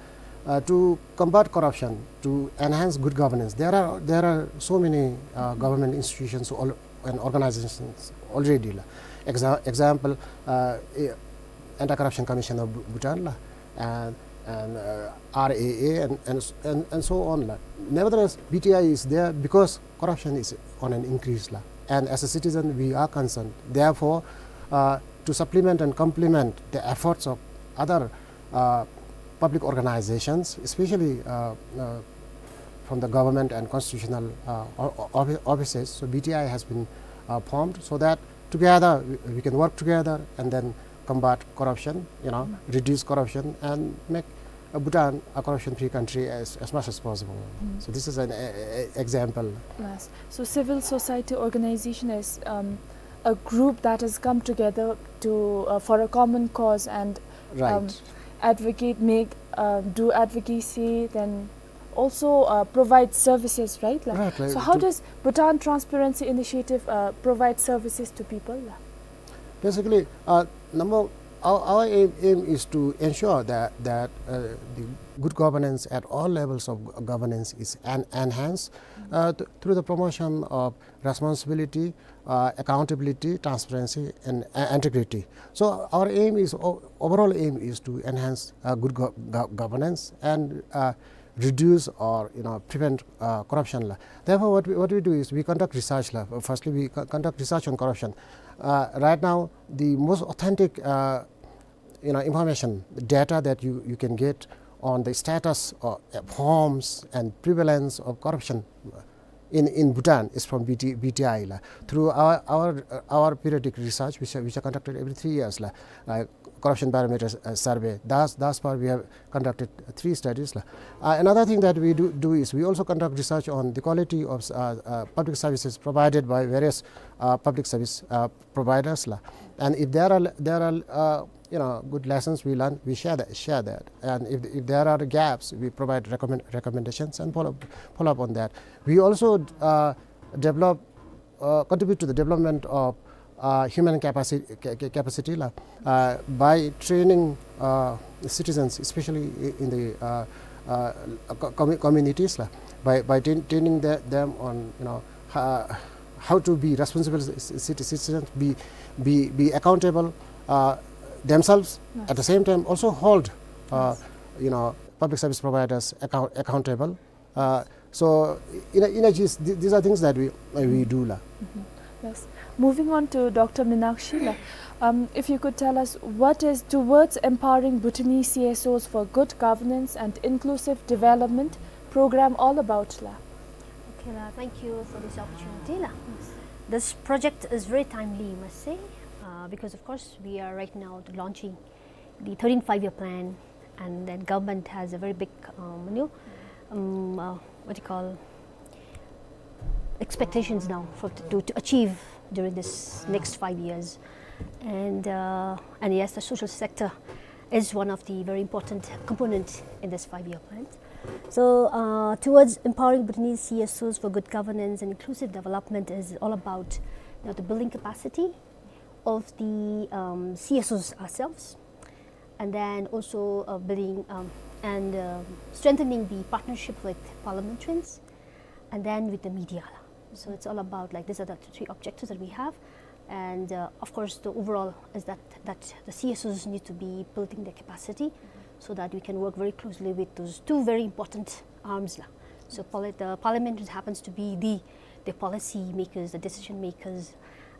Uh, to combat corruption, to enhance good governance, there are, there are so many, uh, government institutions all, and organizations already, la. Exa-, example, uh, eh, Anti-Corruption Commission of Bhu-, Bhutan, la, and, and, uh, R A A, and, and, and, and so on, la. Nevertheless, B T I is there because corruption is on an increase, la. And as a citizen, we are concerned. Therefore, uh, to supplement and complement the efforts of other, uh, public organizations, especially, uh, uh, from the government and constitutional, uh, o-, o-, offi-, offices, so B T I has been, uh, formed so that together we, we can work together and then combat corruption, you know, reduce corruption and make, uh, Bhutan a corruption-free country as, as much as possible. Mm. So this is an, a, a, a example. Yes. So civil society organization is, um, a group that has come together to, uh, for a common cause and, um, right, advocate, make, uh, do advocacy, then also, uh, provide services, right? Like, right, right. So how does Bhutan Transparency Initiative, uh, provide services to people? Basically, uh, number, our, our aim, aim is to ensure that, that, uh, the good governance at all levels of g-, governance is en-, enhanced, uh, th-, through the promotion of responsibility, uh, accountability, transparency, and, uh, integrity. So our aim is, o-, overall aim is to enhance, uh, good go-, go-, governance and, uh, reduce or, you know, prevent, uh, corruption, la. Therefore, what we, what we do is we conduct research, la. Firstly, we co-, conduct research on corruption. Uh, right now, the most authentic, uh, you know, information, data that you, you can get on the status of, uh, forms and prevalence of corruption in, in Bhutan is from B T, B T I, la. Through our, our, uh, our periodic research, which are, which are conducted every three years, la, uh, corruption barometer, uh, survey. Thus, thus far we have conducted three studies, la. Uh, another thing that we do, do is we also conduct research on the quality of, uh, uh, public services provided by various, uh, public service, uh, providers, la. And if there are, there are, uh, you know, good lessons we learn, we share that, share that. And if, if there are gaps, we provide recommend, recommendations and follow, follow up on that. We also, uh, develop, uh, contribute to the development of, uh, human capacity, ca-, ca-, capacity, la, uh, by training, uh, citizens, especially i-, in the, uh, uh, co-, commu-, communities, la. by, by train-, training the, them on, you know, ho-, how to be responsible ci-, citi-, citizens, be, be, be accountable, uh, themselves, at the same time also hold, uh, you know, public service providers account-, accountable. Uh, so, in a, in a gist, th-, these are things that we, uh, we do la. Yes. Moving on to Doctor Minakshi la, um, if you could tell us what is Towards Empowering Bhutanese C S Os for Good Governance and Inclusive Development program all about la? Okay la, thank you for this opportunity la. This project is very timely, I must say, uh, because of course we are right now launching the thirteenth five-year plan, and then government has a very big, um, you know, um, uh, what do you call, expectations now for to, to achieve during this next five years. And, uh, and yes, the social sector is one of the very important component in this five-year plan. So, uh, Towards Empowering Bhutanese C S Os for Good Governance and Inclusive Development is all about, you know, the building capacity of the, um, C S Os ourselves, and then also, uh, building, um, and, um, strengthening the partnership with parliamentarians, and then with the media. So it's all about, like, these are the three objectives that we have. And, uh, of course, the overall is that, that the C S Os need to be building their capacity so that we can work very closely with those two very important arms la. So parli-, the parliament happens to be the, the policy makers, the decision makers,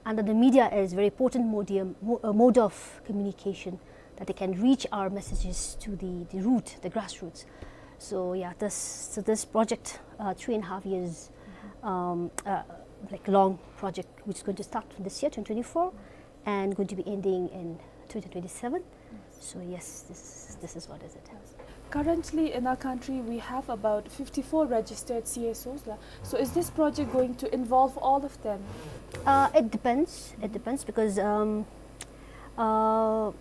and then the media is very potent modium, mo-, uh, mode of communication that they can reach our messages to the, the root, the grassroots. So yeah, this, so this project, uh, three and a half years, um, uh, like, long project, which is going to start from this year, twenty twenty-four, and going to be ending in twenty twenty-seven. So yes, this is, this is what is it. Currently in our country, we have about fifty-four registered C S Os la. So is this project going to involve all of them? Uh, it depends. It depends because, um, uh,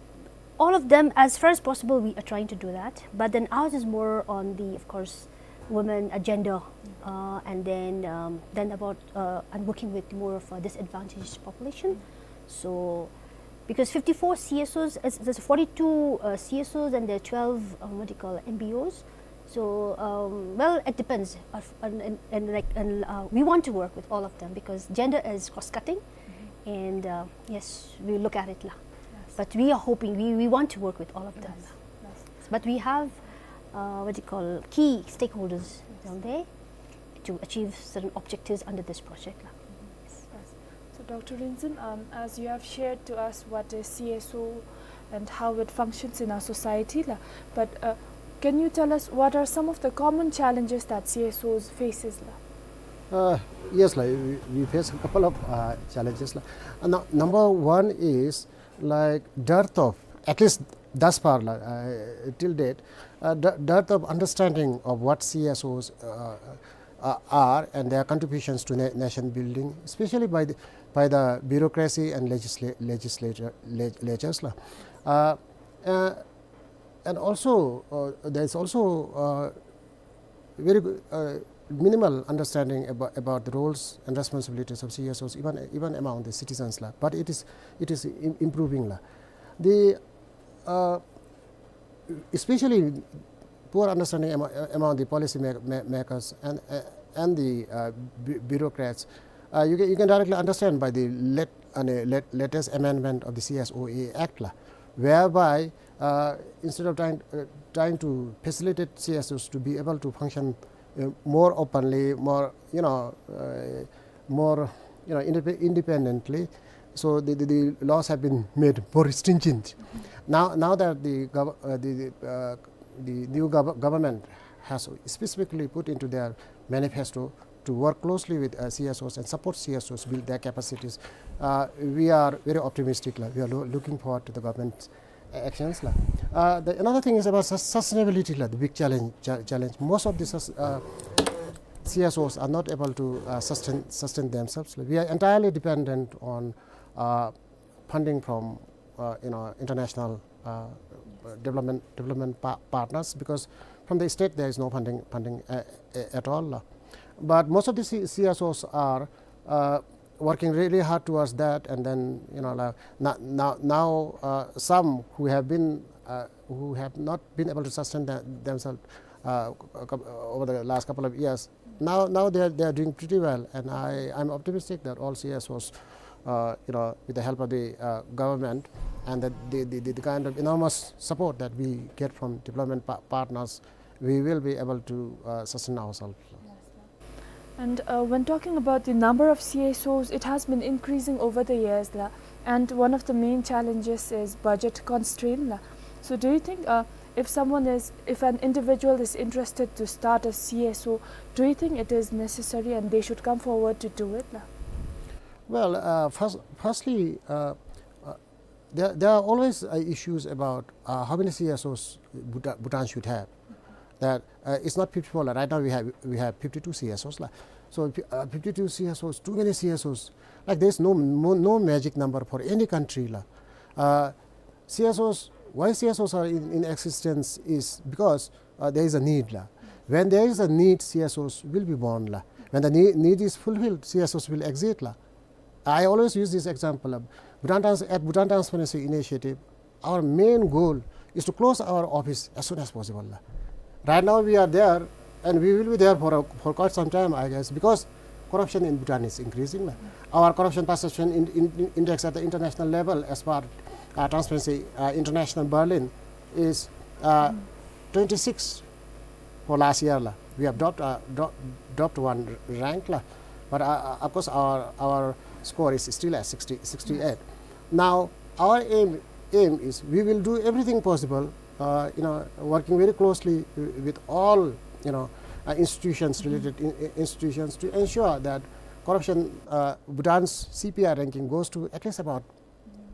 all of them, as far as possible, we are trying to do that. But then ours is more on the, of course, women agenda, uh, and then, um, then about, uh, and working with more of a disadvantaged population. So, because fifty-four C S Os, it's, there's forty-two, uh, C S Os and there are twelve, um, what do you call, M B Os. So, um, well, it depends. Uh, and, and, and, like, and, uh, we want to work with all of them because gender is cross-cutting, and, uh, yes, we look at it la. But we are hoping, we, we want to work with all of them la. But we have, uh, what do you call, key stakeholders down there to achieve certain objectives under this project la. Yes. So, Doctor Rinzin, um, as you have shared to us what is C S O and how it functions in our society la, but, uh, can you tell us what are some of the common challenges that C S Os faces la? Uh, yes la, we, we face a couple of, uh, challenges la. Uh, nu-, number one is, like, dearth of, at least thus far la, uh, till date, uh, de-, dearth of understanding of what C S Os, uh, uh, are and their contributions to na-, nation building, especially by the, by the bureaucracy and legisla-, legislature, leg-, legislatures la. Uh, uh, and also, uh, there is also, uh, very, uh, minimal understanding about, about the roles and responsibilities of C S Os, even, even among the citizens la. But it is, it is im-, improving la. The, uh, especially poor understanding amo-, among the policy ma-, ma-, makers and, uh, and the, uh, bu-, bureaucrats. Uh, you can, you can directly understand by the lat-, uh, lat-, latest amendment of the C S O A Act la, whereby, uh, instead of trying, uh, trying to facilitate C S Os to be able to function, uh, more openly, more, you know, uh, more, you know, indep-, independently. So the, the, the laws have been made more stringent. Now, now that the gov-, uh, the, the, uh, the new gov-, government has specifically put into their manifesto to work closely with, uh, C S Os and support C S Os build their capacities, uh, we are very optimistic la. We are loo-, looking forward to the government's actions la. Uh, the, another thing is about sus-, sustainability la, the big challenge, cha-, challenge. Most of the sus-, uh, C S Os are not able to, uh, sustain, sustain themselves la. We are entirely dependent on, uh, funding from, uh, you know, international, uh, development, development pa-, partners, because from the state there is no funding, funding, uh, uh, at all la. But most of the C-, C S Os are, uh, working really hard towards that, and then, you know, la, na-, now, now, uh, some who have been, uh, who have not been able to sustain the, themselves, uh, a coup-, over the last couple of years, now, now they are, they are doing pretty well, and I, I'm optimistic that all C S Os, uh, you know, with the help of the, uh, government and the, the, the, the kind of enormous support that we get from development pa-, partners, we will be able to, uh, sustain ourselves. Yes, sir. And, uh, when talking about the number of C S Os, it has been increasing over the years, la. And one of the main challenges is budget constraint, la. So do you think, uh, if someone is, if an individual is interested to start a C S O, do you think it is necessary and they should come forward to do it, la? Well, uh, first, firstly, uh, uh, there, there are always, uh, issues about, uh, how many C S Os Bhuta-, Bhutan should have. That, uh, it's not fifty-four, la. Right now we have, we have fifty-two C S Os, la. So, uh, fifty-two C S Os, too many C S Os. Like, there's no, no, no magic number for any country, la. Uh, C S Os, why C S Os are in, in existence is because, uh, there is a need, la. When there is a need, C S Os will be born, la. When the need, need is fulfilled, C S Os will exist, la. I always use this example of Bhutan Trans-, at Bhutan Transparency Initiative, our main goal is to close our office as soon as possible, la. Right now we are there, and we will be there for a, for quite some time, I guess, because corruption in Bhutan is increasing, la. Our corruption perception in, in, in index at the international level, as per, uh, Transparency, uh, International Berlin, is, uh, twenty-six for last year, la. We have dropped, uh, dro-, dropped one rank, la. But, uh, uh, of course, our, our score is still at sixty, sixty-eight. Now, our aim, aim is we will do everything possible, uh, you know, working very closely wi-, with all, you know, uh, institutions, related in-, in-, institutions to ensure that corruption, uh, Bhutan's C P I ranking goes to at least about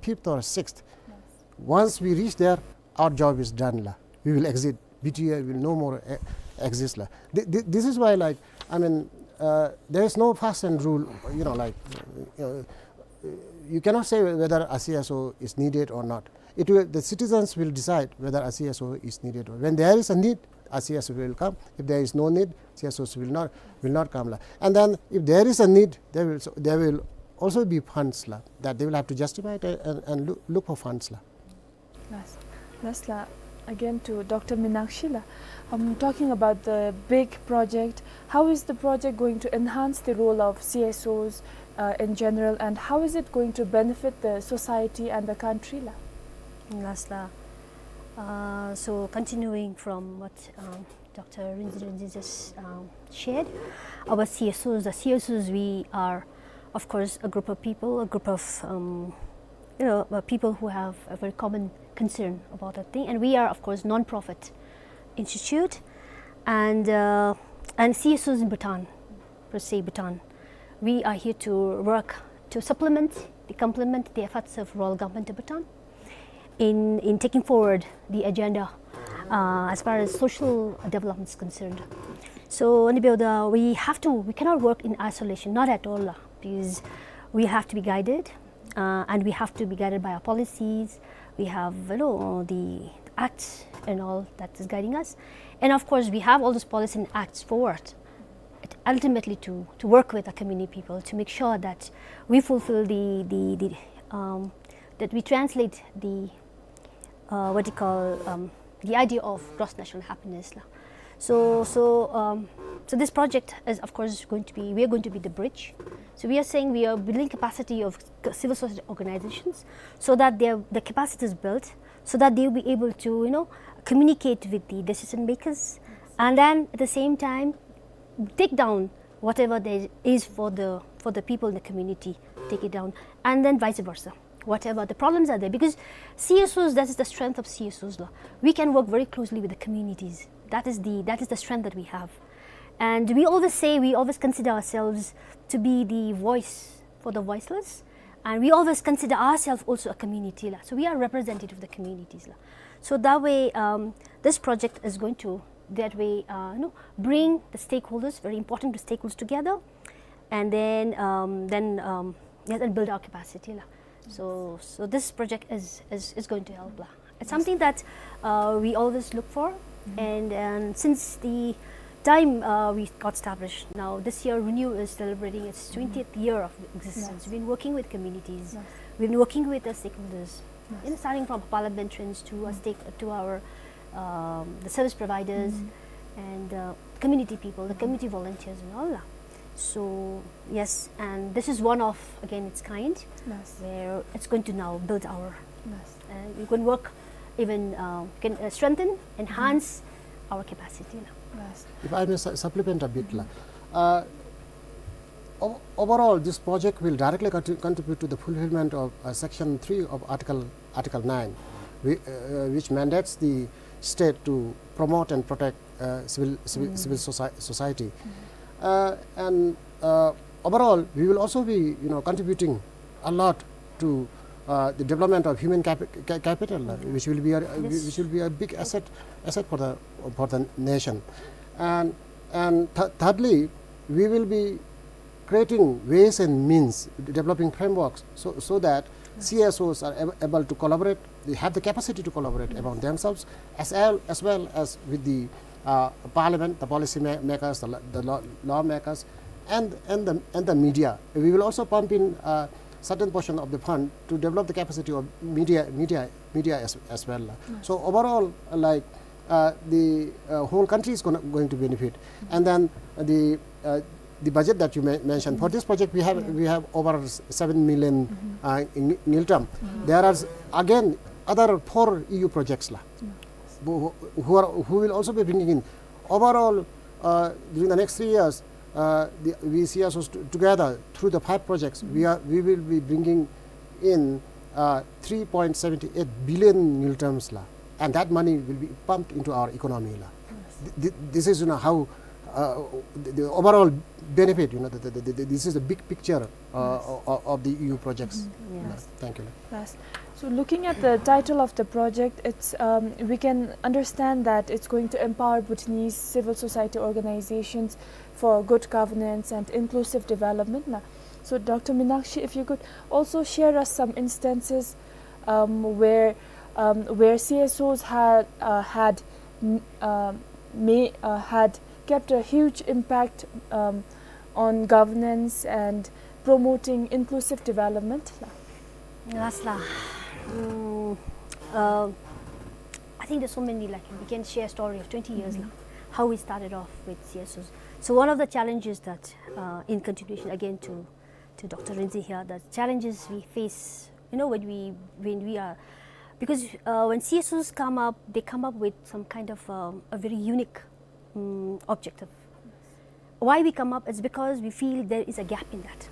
fifth or sixth. Yes. Once we reach there, our job is done, la. We will exit. B T A will no more, eh, exist, la. Th-, th-, this is why, like, I mean, uh, there is no fast and rule, you know, like, uh, you cannot say whether a C S O is needed or not. It will, the citizens will decide whether a C S O is needed. When there is a need, a C S O will come. If there is no need, C S Os will not, will not come, la. And then if there is a need, there will, there will also be funds, la, that they will have to justify it and, and look, look for funds, la. Yes. Yes, la. Again to Doctor Minakshi, la. Um, talking about the big project, how is the project going to enhance the role of C S Os, uh, in general, and how is it going to benefit the society and the country, la? Yes, la. Uh, so continuing from what, um, Doctor Rinzin Rinzin just, um, shared, our C S Os, the C S Os, we are, of course, a group of people, a group of, um, you know, uh, people who have a very common concern about that thing. And we are, of course, non-profit institute, and, uh, and C S Os in Bhutan, per se Bhutan, we are here to work to supplement, to complement the efforts of Royal Government of Bhutan in, in taking forward the agenda, uh, as far as social development is concerned. So, ane beu da, we have to, we cannot work in isolation, not at all, uh, because we have to be guided, uh, and we have to be guided by our policies. We have, you know, the acts and all that is guiding us. And of course, we have all those policies and acts for what? Ultimately to, to work with the community people to make sure that we fulfill the, the, the, um, that we translate the, uh, what you call, um, the idea of gross national happiness, la. So, so, um, so this project is, of course, going to be, we are going to be the bridge. So we are saying we are building capacity of c-, civil society organizations so that their, the capacity is built, so that they will be able to, you know, communicate with the decision makers, and then at the same time, take down whatever there is for the, for the people in the community, take it down, and then vice versa, whatever the problems are there, because C S Os, that is the strength of C S Os, la. We can work very closely with the communities. That is the, that is the strength that we have. And we always say, we always consider ourselves to be the voice for the voiceless, and we always consider ourselves also a community, la. So we are representative of the communities, la. So that way, um, this project is going to, that way, uh, you know, bring the stakeholders, very important stakeholders together, and then, um, then, um, yes, and build our capacity, la. So, so this project is, is, is going to help, la. It's something that, uh, we always look for, and, and since the time, uh, we got established, now this year RENEW is celebrating its twentieth year of existence. Yes. We've been working with communities. Yes. We've been working with the stakeholders, yes, you know, starting from parliamentarians to our stake, to our, um, the service providers, and, uh, community people, the community volunteers and all. So, yes, and this is one of, again, its kind, yes, where it's going to now build our, yes, uh, you can work even, uh, can, uh, strengthen, enhance our capacity. Yes. If I may su-, supplement a bit, la. Uh, o-, overall, this project will directly contri-, contribute to the fulfillment of, uh, Section three of Article, Article nine, whi-, uh, which mandates the state to promote and protect, uh, civil, civil, civil soci-, society. Uh, and, uh, overall, we will also be, you know, contributing a lot to, uh, the development of human capi-, ca-, capital, uh, which will be a, uh, which will be a big asset, asset for the, for the nation. And, and th-, thirdly, we will be creating ways and means, developing frameworks so, so that C S Os are ab-, able to collaborate, they have the capacity to collaborate among themselves, as well, as well as with the, uh, parliament, the policy ma-, makers, the, la-, the law, lawmakers, and, and the, and the media. We will also pump in, uh, certain portion of the fund to develop the capacity of media, media, media as, as well. So overall, like, uh, the, uh, whole country is gonna, going to benefit. And then the, uh, the budget that you men-, mentioned, for this project, we have, we have over s-, seven million, uh, ng-, ngultrum. There are s-, again, other four E U projects, la, who, who are, who will also be bringing in. Overall, uh, during the next three years, uh, the, we C S Os t-, together through the five projects, we are, we will be bringing in, uh, three point seven eight billion ngultrums, la, and that money will be pumped into our economy, la. Th-, th-, this is, you know, how, uh, the, the overall benefit, you know, the, the, the, the, this is the big picture, uh, o-, o-, of the E U projects. La. Thank you, la. Yes. So looking at the title of the project, it's, um, we can understand that it's going to empower Bhutanese civil society organizations for good governance and inclusive development, na. So Doctor Minakshi, if you could also share us some instances, um, where, um, where C S Os had, uh, had, mm, uh, may, uh, had kept a huge impact, um, on governance and promoting inclusive development, la. Yes, la. Mm, uh, I think there's so many, like, we can share a story of twenty years, la, how we started off with C S Os. So one of the challenges that, uh, in continuation again to, to Doctor Rinzin here, the challenges we face, you know, when we, when we are, because, uh, when C S Os come up, they come up with some kind of, um, a very unique, um, objective. Why we come up is because we feel there is a gap in that.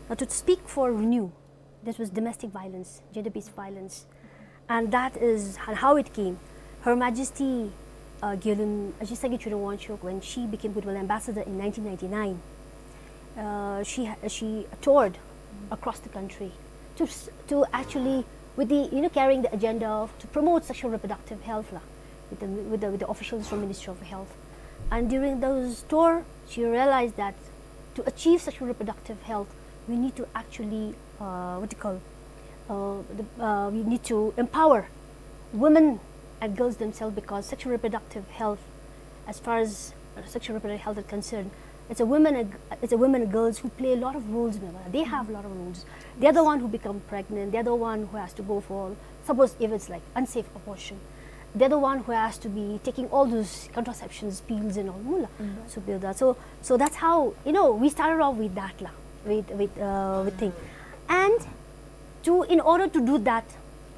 Now, to speak for Renew, this was domestic violence, gender-based violence. And that is ho-, how it came. Her Majesty, uh, Gyalem Ashi Sangay Churen Wangchuck, when she became Goodwill Ambassador in nineteen ninety-nine, uh, she ha-, she toured across the country to s-, to actually, with the, you know, carrying the agenda of, to promote sexual reproductive health, la, with the, with the, with the officials from Ministry of Health. And during those tour, she realized that to achieve sexual reproductive health, we need to actually, uh, what do you call, uh, the, uh, we need to empower women and girls themselves, because sexual reproductive health, as far as, uh, sexual reproductive health is concerned, it's a women and, it's a women and girls who play a lot of roles in the world. They have a lot of roles. They're the one who become pregnant. They're the one who has to go for, suppose if it's like unsafe abortion, they're the one who has to be taking all those contraceptions, pills and all, mula. So, build that. So, so that's how, you know, we started off with that, la, with, with, uh, with thing. And to, in order to do that,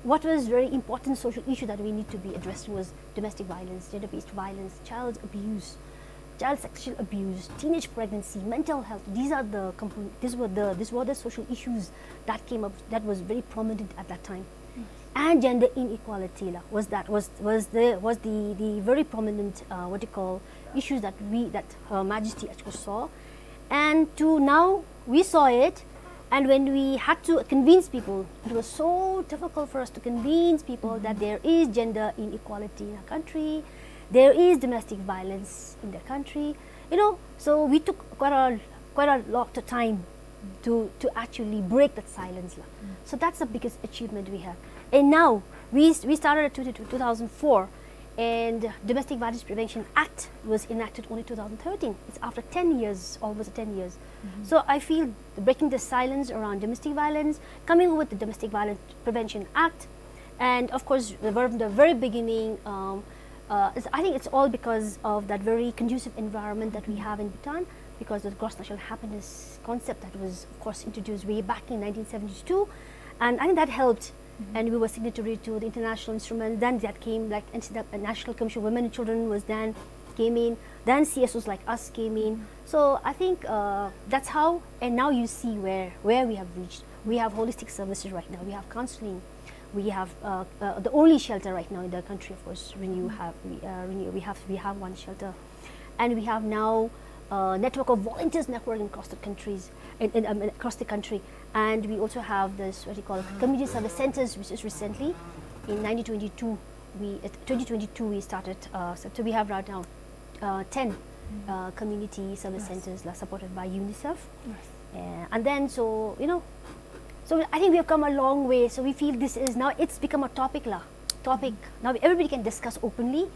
what was very important social issue that we need to be addressing was domestic violence, gender-based violence, child abuse, child sexual abuse, teenage pregnancy, mental health. These are the compo-, these were the, these were the social issues that came up, that was very prominent at that time. And gender inequality, la, was that, was, was the, was the, the very prominent, uh, what you call, issues that we, that Her Majesty actually saw. And to now, we saw it, and when we had to convince people, it was so difficult for us to convince people that there is gender inequality in our country, there is domestic violence in the country, you know. So we took quite a, quite a lot of time to, to actually break that silence, la. So that's the biggest achievement we have. And now, we, we started at two, two thousand four, and Domestic Violence Prevention Act was enacted only two thousand thirteen. It's after ten years, almost ten years. So I feel the breaking the silence around domestic violence, coming with the Domestic Violence Prevention Act, and of course, the, from the very beginning, um, Uh, it's, I think it's all because of that very conducive environment that we have in Bhutan, because of the gross national happiness concept that was, of course, introduced way back in nineteen seventy-two. And I think that helped. And we were signatory to the international instruments. Then that came, like, N C W, National Commission of Women and Children was then came in. Then C S Os like us came in. So I think, uh, that's how, and now you see where, where we have reached. We have holistic services right now. We have counseling. We have, uh, uh, the only shelter right now in the country, of course, Renew have, we, uh, Renew, we have, we have one shelter. And we have now a network of volunteers networking across the countries, in, in, um, across the country. And we also have this, what do you call it, community service centers, which is recently, in nineteen twenty-two, we, uh, twenty twenty-two we started. Uh, so, so we have right now, uh, ten, uh, community service centers, la, supported by UNICEF. Uh, and then, so, you know, so I think we have come a long way. So we feel this is now, it's become a topic, la. Topic. Now everybody can discuss openly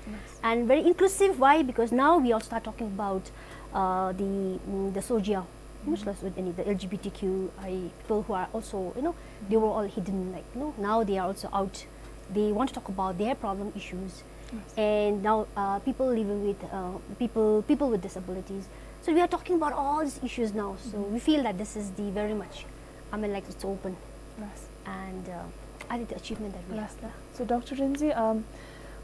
and very inclusive. Why? Because now we also start talking about, uh, the, mm, the SOGIA, much less with any, the L G B T Q I people who are also, you know, they were all hidden, like, you know, now they are also out. They want to talk about their problem issues. And now, uh, people living with, uh, people, people with disabilities. So we are talking about all these issues now. So we feel that this is the very much, I mean, like, it's open. And, uh, I think the achievement that we have. So, Doctor Rinzin, um,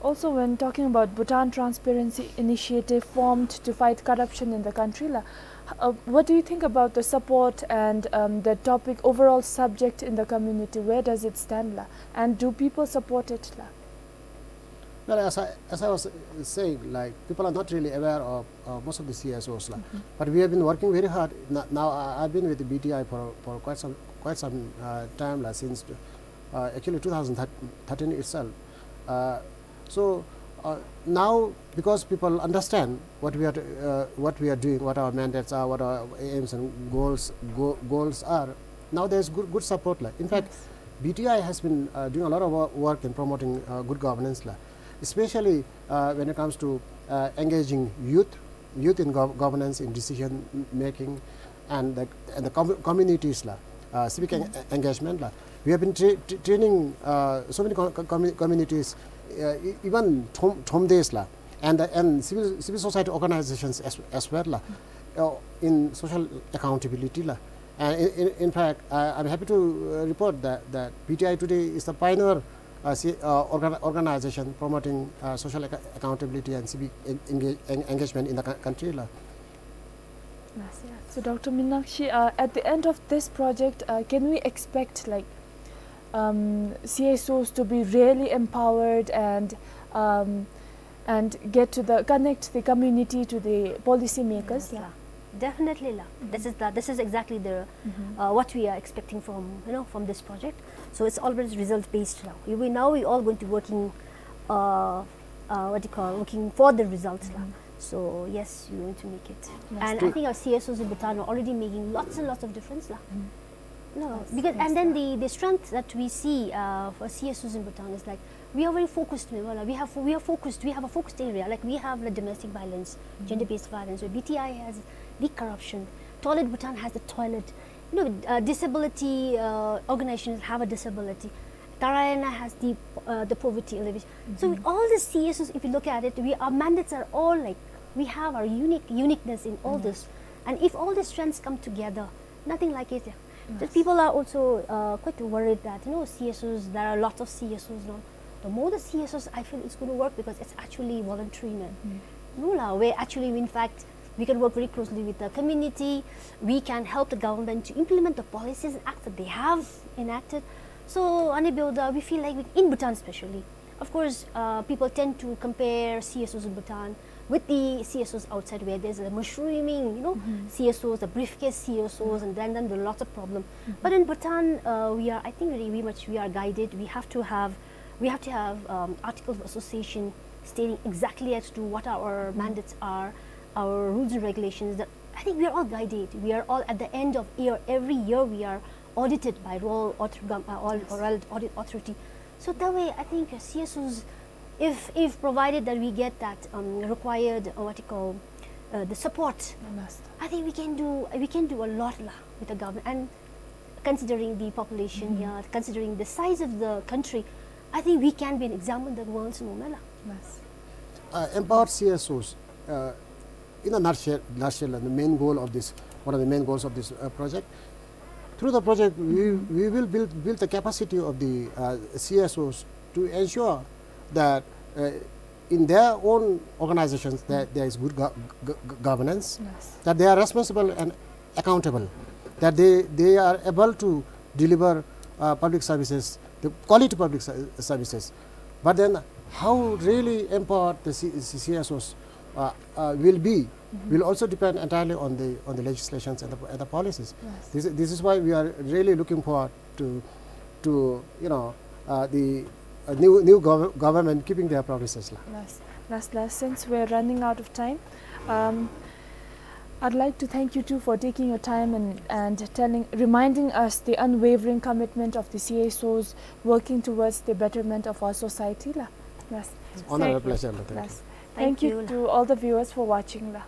also when talking about Bhutan Transparency Initiative formed to fight corruption in the country, la, uh, what do you think about the support and, um, the topic, overall subject in the community? Where does it stand, la? And do people support it, la? Well, as I, as I was, uh, saying, like, people are not really aware of, uh, most of the C S Os, la. But we have been working very hard. N-, now I, I've been with the B T I for, for quite some, quite some, uh, time, la, since, uh, actually two thousand thirteen itself. Uh, so, uh, now because people understand what we are, uh, what we are doing, what our mandates are, what our aims and goals, go-, goals are, now there's good, good support, la. In fact, B T I has been, uh, doing a lot of wo-, work in promoting, uh, good governance, la, especially, uh, when it comes to, uh, engaging youth, youth in gov-, governance, in decision m-, making, and the, and the com-, communities, la, uh, civic en-, engagement, la. We have been tra-, tra-, training, uh, so many co-, co-, commu-, communities, uh, e-, even Thom-, Thomdes, la, and, uh, and civil, civil society organizations as, as well, la, uh, in social accountability, la. And in, in, in fact, I, I'm happy to, uh, report that, that B T I today is the pioneer, uh, ci-, uh, organ-, organization promoting, uh, social acco-, accountability and civic en-, enga-, en-, engagement in the cou-, country, la. So, Doctor Minakshi, uh, at the end of this project, uh, can we expect, like, um, C S Os to be really empowered and, um, and get to the, connect the community to the policy makers? Yes, la. Definitely, la. This is the, this is exactly the, uh, what we are expecting from, you know, from this project. So it's always result based now. We, we, now we all going to working, uh, uh, what do you call, working for the results, la. So yes, we want to make it. And I think our C S Os in Bhutan are already making lots and lots of difference, la. No, because, and then the, the strength that we see, uh, for C S Os in Bhutan is, like, we are very focused, we are, we have, we are focused, we have a focused area, like, we have the domestic violence, gender-based violence, where B T I has the corruption, Toilet Bhutan has the toilet, you know, uh, disability, uh, organizations have a disability, Tarayana has the, uh, the poverty alleviation. So all the C S Os, if you look at it, we, our mandates are all, like, we have our unique, uniqueness in all this. And if all the strengths come together, nothing like it. Just people are also, uh, quite worried that, you know, C S Os, there are lots of C S Os now. The more the C S Os, I feel it's gonna work because it's actually voluntary, man. No, la, where actually, in fact, we can work very closely with the community. We can help the government to implement the policies and acts that they have enacted. So, ane byoda, we feel like we, in Bhutan especially, of course, uh, people tend to compare C S Os in Bhutan with the C S Os outside, where there's a mushrooming, you know, C S Os, the briefcase C S Os, and then, then there are lots of problems. But in Bhutan, uh, we are, I think, really, we much, we are guided. We have to have, we have to have, um, articles of association stating exactly as to what our mandates are, our rules and regulations. That, I think we are all guided. We are all, at the end of year, every year we are audited by royal author-, gov-, uh, all, royal audit authority. So that way, I think, uh, C S Os, if, if provided that we get that, um, required, uh, what you call, uh, the support, I think we can do, we can do a lot, la, with the government. And considering the population here, considering the size of the country, I think we can be an example in the world, no, la. Uh, empower C S Os, uh, in a nutshell, nutshell, the main goal of this, one of the main goals of this, uh, project. Through the project, we, we will build, build the capacity of the, uh, C S Os to ensure that, uh, in their own organizations, that there is good go-, go-, go-, governance, yes, that they are responsible and accountable, that they, they are able to deliver, uh, public services, the quality public ser-, services. But then, how really empowered the C-, C-, C S Os, uh, uh, will be, mm-hmm, will also depend entirely on the, on the legislations and the, and the policies. Yes. This, this is why we are really looking forward to, to, you know, uh, the, uh, new, new gov-, government keeping their promises la. Yes. Last, last, since we're running out of time, um, I'd like to thank you too for taking your time and, and telling, reminding us the unwavering commitment of the C S Os working towards the betterment of our society la. Yes. Honor and pleasure. Thank you. Yes. Thank you to all the viewers for watching la.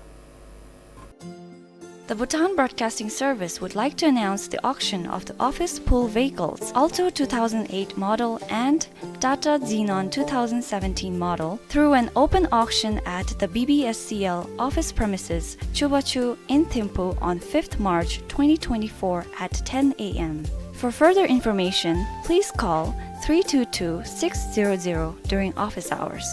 The Bhutan Broadcasting Service would like to announce the auction of the office pool vehicles Alto two thousand eight model and Tata Xenon two thousand seventeen model through an open auction at the B B S C L office premises, Chubachu in Thimphu on fifth March twenty twenty-four at ten A M. For further information, please call three two two six zero zero during office hours.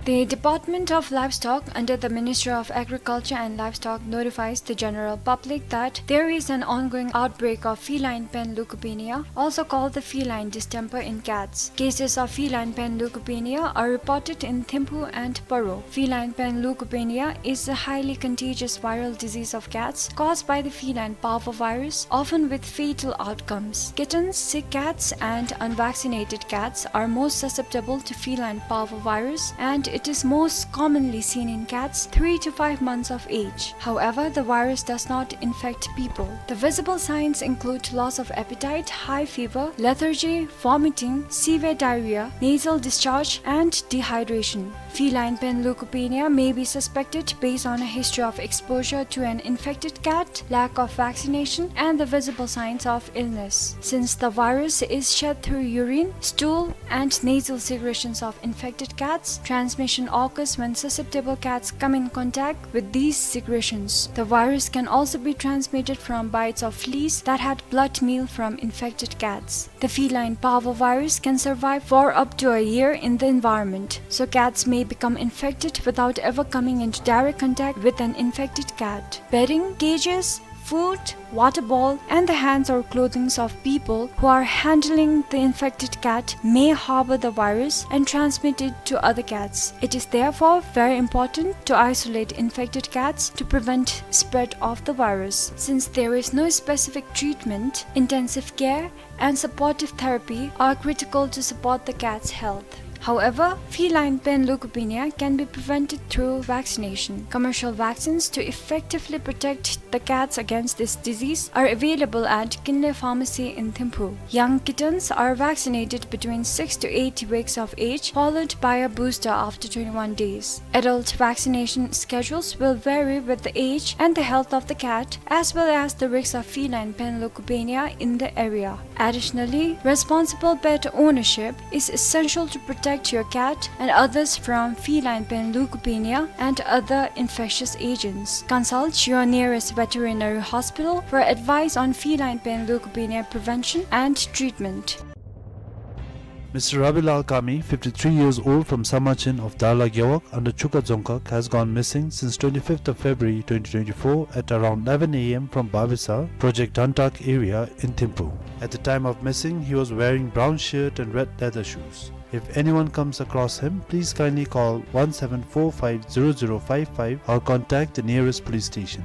The Department of Livestock under the Ministry of Agriculture and Livestock notifies the general public that there is an ongoing outbreak of feline panleukopenia, also called the feline distemper, in cats. Cases of feline panleukopenia are reported in Thimphu and Paro. Feline panleukopenia is a highly contagious viral disease of cats caused by the feline parvovirus, often with fatal outcomes. Kittens, sick cats, and unvaccinated cats are most susceptible to feline parvovirus, and it is most commonly seen in cats three to five months of age. However, the virus does not infect people. The visible signs include loss of appetite, high fever, lethargy, vomiting, severe diarrhea, nasal discharge, and dehydration. Feline panleukopenia may be suspected based on a history of exposure to an infected cat, lack of vaccination, and the visible signs of illness. Since the virus is shed through urine, stool, and nasal secretions of infected cats, transmission occurs when susceptible cats come in contact with these secretions. The virus can also be transmitted from bites of fleas that had blood meal from infected cats. The feline parvovirus can survive for up to a year in the environment, so cats may become infected without ever coming into direct contact with an infected cat. Bedding, cages, food, water bowl, and the hands or clothings of people who are handling the infected cat may harbor the virus and transmit it to other cats. It is therefore very important to isolate infected cats to prevent spread of the virus. Since there is no specific treatment, intensive care and supportive therapy are critical to support the cat's health. However, feline panleukopenia can be prevented through vaccination. Commercial vaccines to effectively protect the cats against this disease are available at Kinley Pharmacy in Thimphu. Young kittens are vaccinated between six to eight weeks of age, followed by a booster after twenty-one days. Adult vaccination schedules will vary with the age and the health of the cat, as well as the risk of feline panleukopenia in the area. Additionally, responsible pet ownership is essential to protect your cat and others from feline panleukopenia and other infectious agents. Consult your nearest veterinary hospital for advice on feline panleukopenia prevention and treatment. Mister Rabilal Kami, fifty-three years old, from Samachin of Darla Gewog under Chuka Dzongkhag, has gone missing since twenty-fifth of February twenty twenty-four at around eleven A M from Babisa, Project Dhantak area in Thimphu. At the time of missing, he was wearing brown shirt and red leather shoes. If anyone comes across him, please kindly call one seven four five zero zero five five or contact the nearest police station.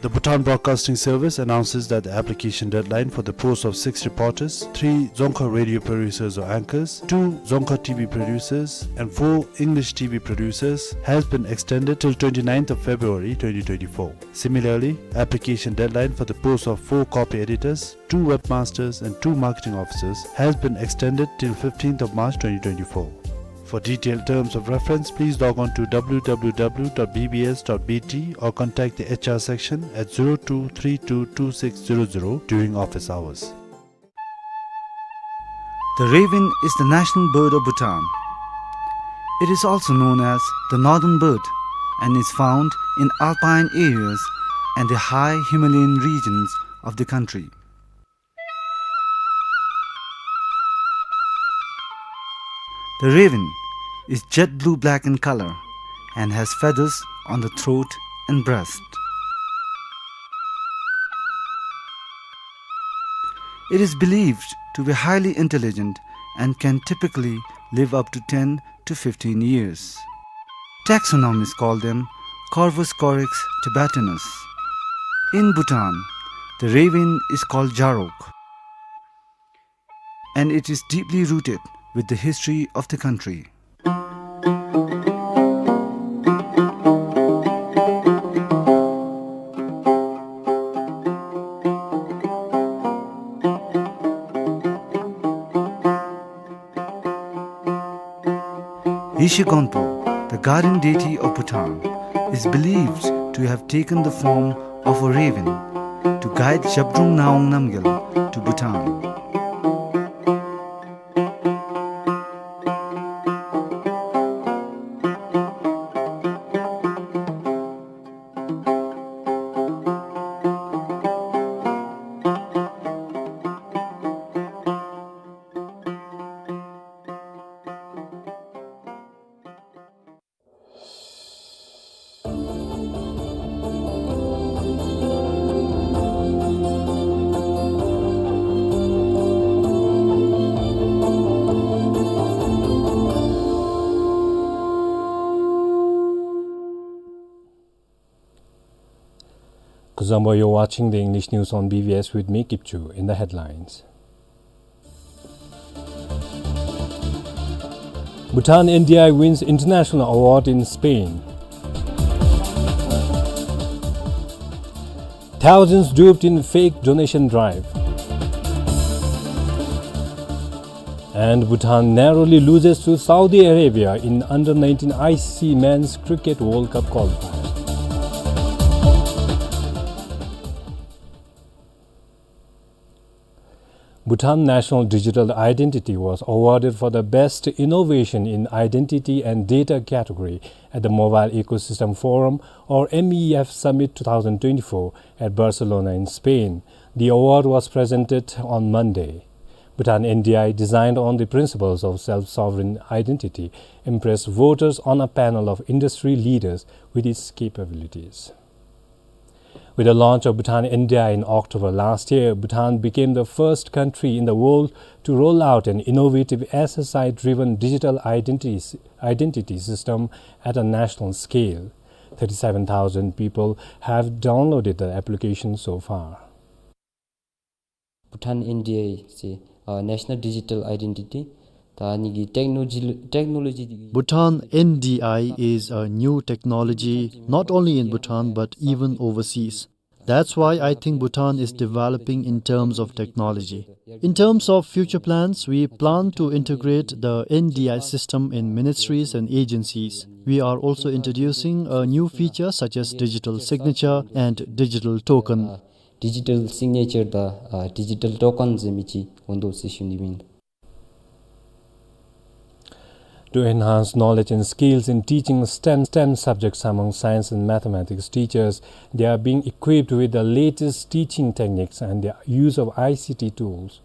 The Bhutan Broadcasting Service announces that the application deadline for the post of six reporters, three Dzongkhag radio producers or anchors, two Dzongkhag T V producers, and four English T V producers has been extended till twenty-ninth of February twenty twenty-four. Similarly, application deadline for the post of four copy editors, two webmasters, and two marketing officers has been extended till fifteenth of March twenty twenty-four. For detailed terms of reference, please log on to W W W dot B B S dot B T or contact the H R section at zero two three two two six zero zero during office hours. The raven is the national bird of Bhutan. It is also known as the northern bird and is found in alpine areas and the high Himalayan regions of the country. The raven is jet blue black in color and has feathers on the throat and breast. It is believed to be highly intelligent and can typically live up to ten to fifteen years. Taxonomists call them Corvus corax tibetanus. In Bhutan, the raven is called Jarok, and it is deeply rooted with the history of the country. Yeshe Gonpo, the guardian deity of Bhutan, is believed to have taken the form of a raven to guide Zhabdrung Ngawang Namgyal to Bhutan. Kuzuzangpo, you're watching the English news on B B S with me, Kipchu. In the headlines: Bhutan N D I wins international award in Spain. Thousands duped in fake donation drive. And Bhutan narrowly loses to Saudi Arabia in under nineteen I C C Men's Cricket World Cup qualifier. Bhutan National Digital Identity was awarded for the best innovation in identity and data category at the Mobile Ecosystem Forum, or M E F Summit two thousand twenty-four, at Barcelona in Spain. The award was presented on Monday. Bhutan N D I, designed on the principles of self-sovereign identity, impressed voters on a panel of industry leaders with its capabilities. With the launch of Bhutan N D I in October last year, Bhutan became the first country in the world to roll out an innovative S S I-driven digital identity, identity system at a national scale. Thirty-seven thousand people have downloaded the application so far. Bhutan N D I is a, uh, national digital identity. ད་ཨ་ནི་གི་ཊེཀ་ནོ་ལོ་ཇི་ཊེཀ་ནོ་ལོ་ཇི། Bhutan N D I is a new technology, not only in Bhutan but even overseas. That's why I think Bhutan is developing in terms of technology. In terms of future plans, we plan to integrate the N D I system in ministries and agencies. We are also introducing a new feature such as digital signature and digital token. Digital signature དང་digital token ཟེར་མི་ཅིག་འོང་དོ་ཟེར་ཞུ་ནི་ཨིན། To enhance knowledge and skills in teaching STEM, STEM subjects among science and mathematics teachers, they are being equipped with the latest teaching techniques and the use of I C T tools.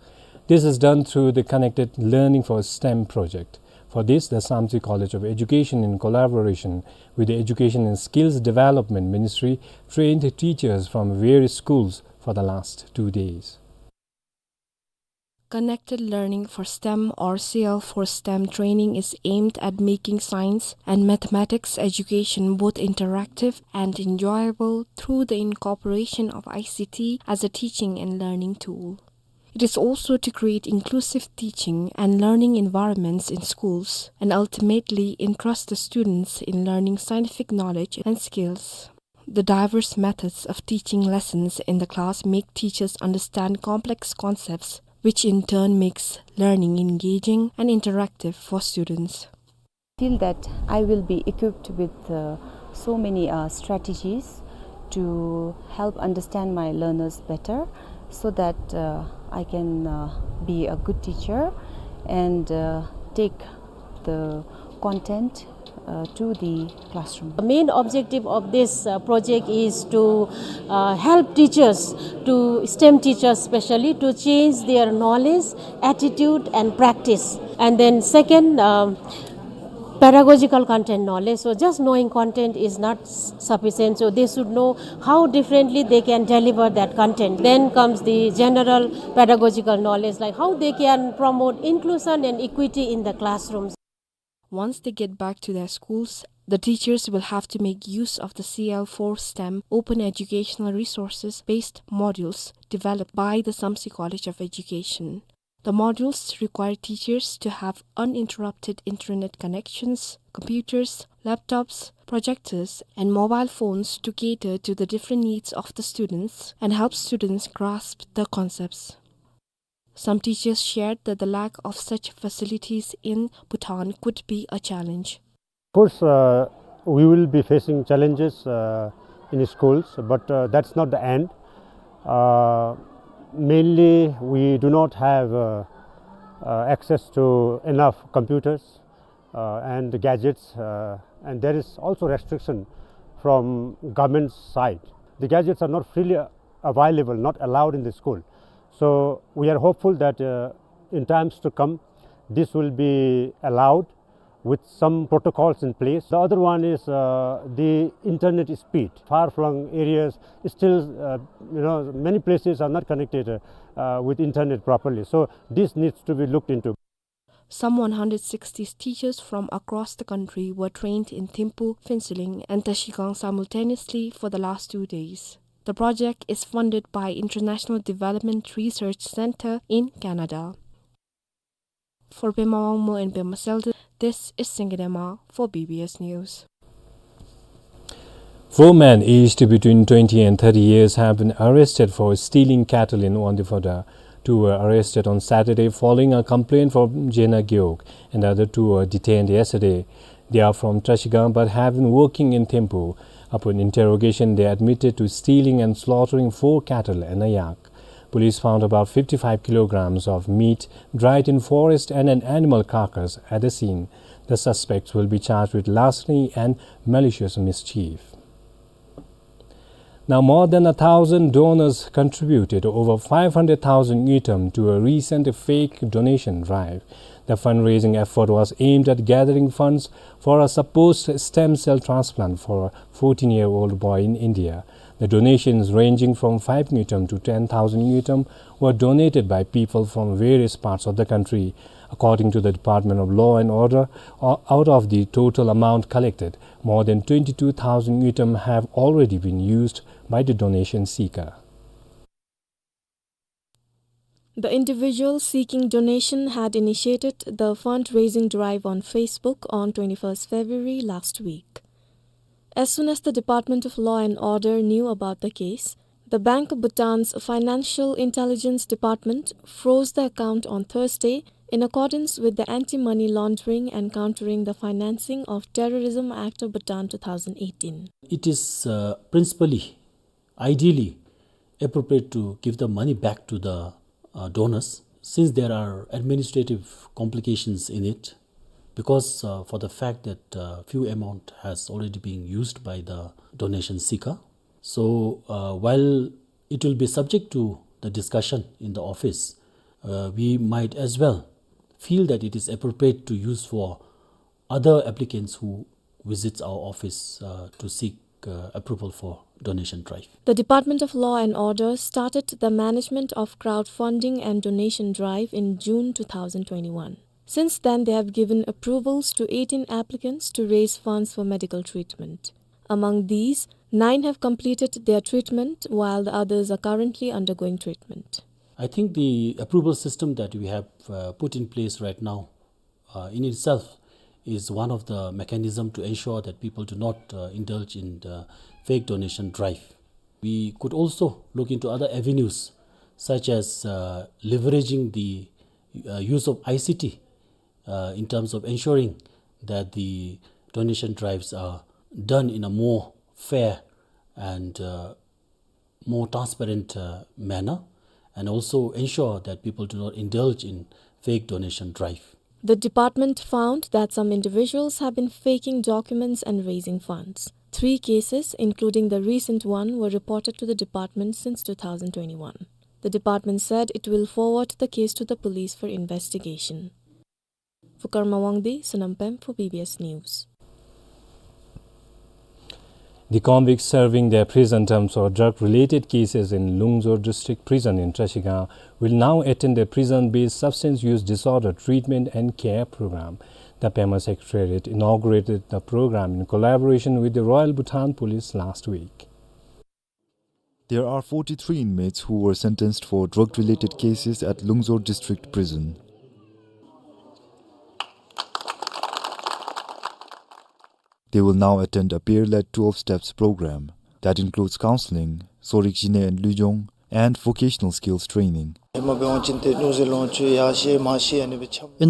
This is done through the Connected Learning for STEM project. For this, the Samtse College of Education, in collaboration with the Education and Skills Development Ministry, trained teachers from various schools for the last two days. Connected Learning for STEM, or C L for STEM training, is aimed at making science and mathematics education both interactive and enjoyable through the incorporation of I C T as a teaching and learning tool. It is also to create inclusive teaching and learning environments in schools and ultimately entrust the students in learning scientific knowledge and skills. The diverse methods of teaching lessons in the class make teachers understand complex concepts, which in turn makes learning engaging and interactive for students. Feel that I will be equipped with, uh, so many, uh, strategies to help understand my learners better, so that, uh, I can, uh, be a good teacher and, uh, take the content uh, to the classroom. The main objective of this uh, project is to uh, help teachers, to STEM teachers specially, to change their knowledge, attitude, and practice. And then, second, um, pedagogical content knowledge. So, just knowing content is not s- sufficient. So, they should know how differently they can deliver that content. Then comes the general pedagogical knowledge, like how they can promote inclusion and equity in the classrooms. Once they get back to their schools, the teachers will have to make use of the C L four STEM open educational resources based modules developed by the Samtse College of Education. The modules require teachers to have uninterrupted internet connections, computers, laptops, projectors, and mobile phones to cater to the different needs of the students and help students grasp the concepts. Some teachers shared that the lack of such facilities in Bhutan could be a challenge. Of course, uh, we will be facing challenges uh, in schools, but uh, that's not the end. Uh, mainly, we do not have uh, uh, access to enough computers uh, and gadgets, uh, and there is also restriction from government side. The gadgets are not freely available, not allowed in the school. So we are hopeful that uh, in times to come, this will be allowed with some protocols in place. The other one is uh, the internet speed. Far-flung areas, still, uh, you know, many places are not connected uh, with internet properly. So this needs to be looked into. Some one hundred sixty teachers from across the country were trained in Thimphu, Phuentsholing, and Trashigang simultaneously for the last two days. The project is funded by International Development Research Center in Canada. For Pema Wangmo and Pema Seldon, this is Singye Dema for B B S News. Four men aged between twenty and thirty years have been arrested for stealing cattle in Wangdue Phodrang. Two were arrested on Saturday following a complaint from Jena Gewog, and the other two were detained yesterday. They are from Trashigang but have been working in Thimphu. Upon interrogation, they admitted to stealing and slaughtering four cattle and a yak. Police found about fifty-five kilograms of meat dried in forest and an animal carcass at the scene. The suspects will be charged with larceny and malicious mischief. Now, more than a thousand donors contributed over five hundred thousand ngultrum to a recent fake donation drive. The fundraising effort was aimed at gathering funds for a supposed stem cell transplant for a fourteen-year-old boy in India. The donations, ranging from five ngultrum to ten thousand ngultrum, were donated by people from various parts of the country. According to the Department of Law and Order, o- out of the total amount collected, more than twenty-two thousand ngultrum have already been used by the donation seeker. The individual seeking donation had initiated the fundraising drive on Facebook on twenty-first February last week. As soon as the Department of Law and Order knew about the case, the Bank of Bhutan's Financial Intelligence Department froze the account on Thursday in accordance with the Anti-Money Laundering and Countering the Financing of Terrorism Act of Bhutan two thousand eighteen. It is uh, principally, ideally, appropriate to give the money back to the uh, donors, since there are administrative complications in it, because uh, for the fact that uh, few amount has already been used by the donation seeker. So uh, while it will be subject to the discussion in the office, uh, we might as well feel that it is appropriate to use for other applicants who visits our office uh, to seek uh, approval for donation drive. The Department of Law and Order started the management of crowdfunding and donation drive in June two thousand twenty-one. Since then, they have given approvals to eighteen applicants to raise funds for medical treatment. Among these, nine have completed their treatment, while the others are currently undergoing treatment. I think the approval system that we have uh, put in place right now uh, in itself is one of the mechanism to ensure that people do not uh, indulge in the fake donation drive. We could also look into other avenues, such as uh, leveraging the uh, use of I C T uh, in terms of ensuring that the donation drives are done in a more fair and uh, more transparent uh, manner, and also ensure that people do not indulge in fake donation drive. The department found that some individuals have been faking documents and raising funds. Three cases, including the recent one, were reported to the department since two thousand twenty-one. The department said it will forward the case to the police for investigation. For Karma Wangdi, Sonam Pem for B B S News. The convicts serving their prison terms for drug-related cases in Lungzor District Prison in Trashigang will now attend a prison-based substance use disorder treatment and care program. The Pema Secretariat inaugurated the program in collaboration with the Royal Bhutan Police last week. There are forty-three inmates who were sentenced for drug-related cases at Lungzor District Prison. They will now attend a peer-led twelve steps program that includes counseling, Sorik Jine and Lujong, and vocational skills training. In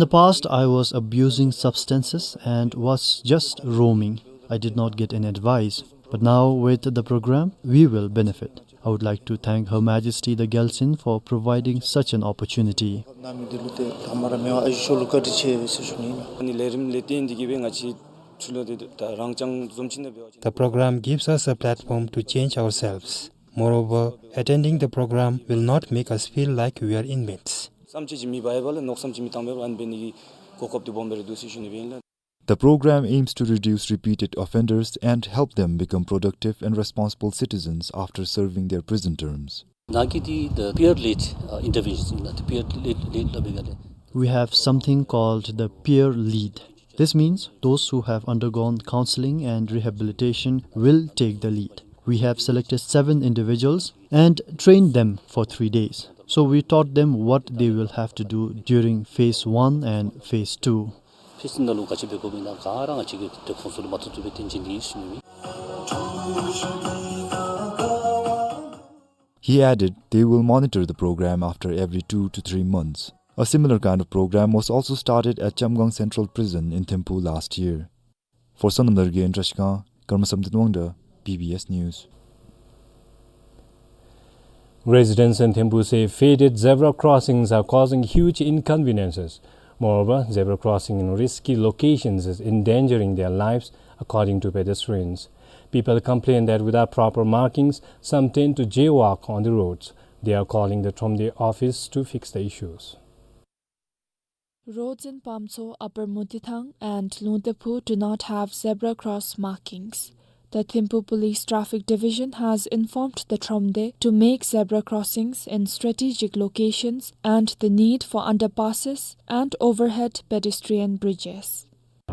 the past, I was abusing substances and was just roaming. I did not get any advice. But now, with the program, we will benefit. I would like to thank Her Majesty the Gyaltsuen for providing such an opportunity. The program gives us a platform to change ourselves. Moreover, attending the program will not make us feel like we are inmates. བསམ་སྤྱོད་ཅིག་མེད་པ་ཡོད་པ་ལས་མནོ་བསམ་ཅིག་མི་བཏང་བས་ཨ་ནི་འབད་ནི་གི་གོ་སྐབས་འདི་སྦོམ་སྦེ་ར་འདུག་ཟེར་ཞུ་ནི་སྦེ་ཨིན་ལགས། The program aims to reduce repeated offenders and help them become productive and responsible citizens after serving their prison terms. ནཱ་གི་འདི་the peer led, uh, interventions in the peer led, led སླབ་པའི་སྒང་ལས། We have something called the peer lead. This means those who have undergone counseling and rehabilitation will take the lead. We have selected seven individuals and trained them for three days. So we taught them what they will have to do during phase one and phase two. ཕིས་ནཱ་ལུ་ག་ཅི་འབད་དགོཔ་ཨིན་ན་ག་ར་ང་བཅས་ཀྱིས་དེ་ཁོང་ཚུ་ལུ་མ་ཐུབ་ཐུབ་སྦེ་སྟོན་བྱིན་ནི་ཨིན་ཟེར་ཞུ་ནི་ཨིན། He added, they will monitor the program after every two to three months. A similar kind of program was also started at Chamgang Central Prison in Thimphu last year. For Sonam Dargay in Trashigang, Karma Samten Wangda, B B S News. Residents in Thimphu say faded zebra crossings are causing huge inconveniences. Moreover, zebra crossing in risky locations is endangering their lives, according to pedestrians. People complain that without proper markings, some tend to jaywalk on the roads. They are calling the Thromde office to fix the issues. Roads in Pamtso, Upper Motithang and Lungtephu do not have zebra cross markings. The Thimphu Police Traffic Division has informed the Thromde to make zebra crossings in strategic locations and the need for underpasses and overhead pedestrian bridges.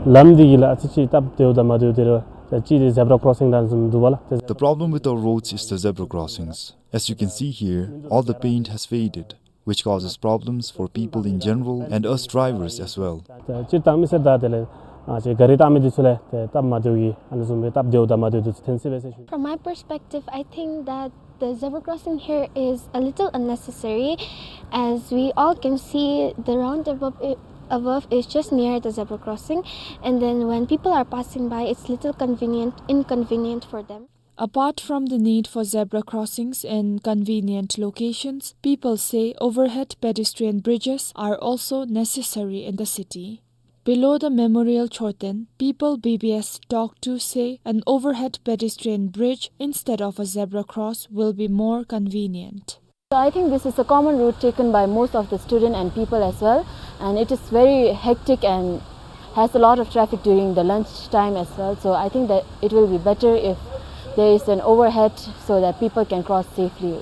ལམ་འདི་གི་ལགས་ཅི་ཅིག་སྟབས་བདེཝ་དང་མ་བདེཝ་དེ་ར་ཅི་དེ་zebra crossing དང་བཟུམ་འདུག་པ་ལགས། The problem with our roads is the zebra crossings. As you can see here, all the paint has faded, which causes problems for people in general and us drivers as well. སྤྱིར་བཏང་མི་སེར་དང་དེ་ལས་ཨ་ཅེ་ག་རི་བཏང་མི་འདི་ཚུ་ལས་ཏེ་སྟབས་མ་བདེཝ་གི་ཨ་ནི་བཟུམ་སྦེ་སྟབས་བདེཝ་དང་མ་བདེཝ་འདི་ཚུ་ཐོན་སྲིད་པས་ཟེར་ཞུ། From my perspective, I think that the zebra crossing here is a little unnecessary, as we all can see the roundabout i-, above is just near the zebra crossing, and then when people are passing by, it's little convenient, inconvenient for them. Apart from the need for zebra crossings in convenient locations, people say overhead pedestrian bridges are also necessary in the city. Below the Memorial Chorten, people B B S talked to say an overhead pedestrian bridge instead of a zebra cross will be more convenient. So I think this is a common route taken by most of the student and people as well, and it is very hectic and has a lot of traffic during the lunch time as well. So I think that it will be better if there is an overhead so that people can cross safely.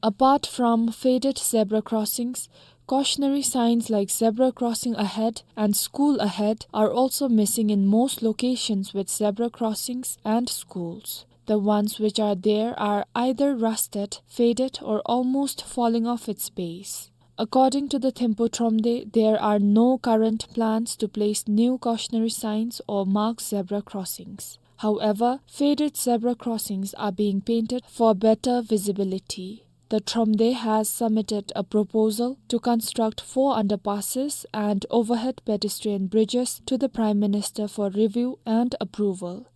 Apart from faded zebra crossings, cautionary signs like "Zebra crossing ahead" and "School ahead" are also missing in most locations with zebra crossings and schools. The ones which are there are either rusted, faded, or almost falling off its base. According to the Thimphu Thromde, there are no current plans to place new cautionary signs or mark zebra crossings. However, faded zebra crossings are being painted for better visibility. The Thromde has submitted a proposal to construct four underpasses and overhead pedestrian bridges to the Prime Minister for review and approval.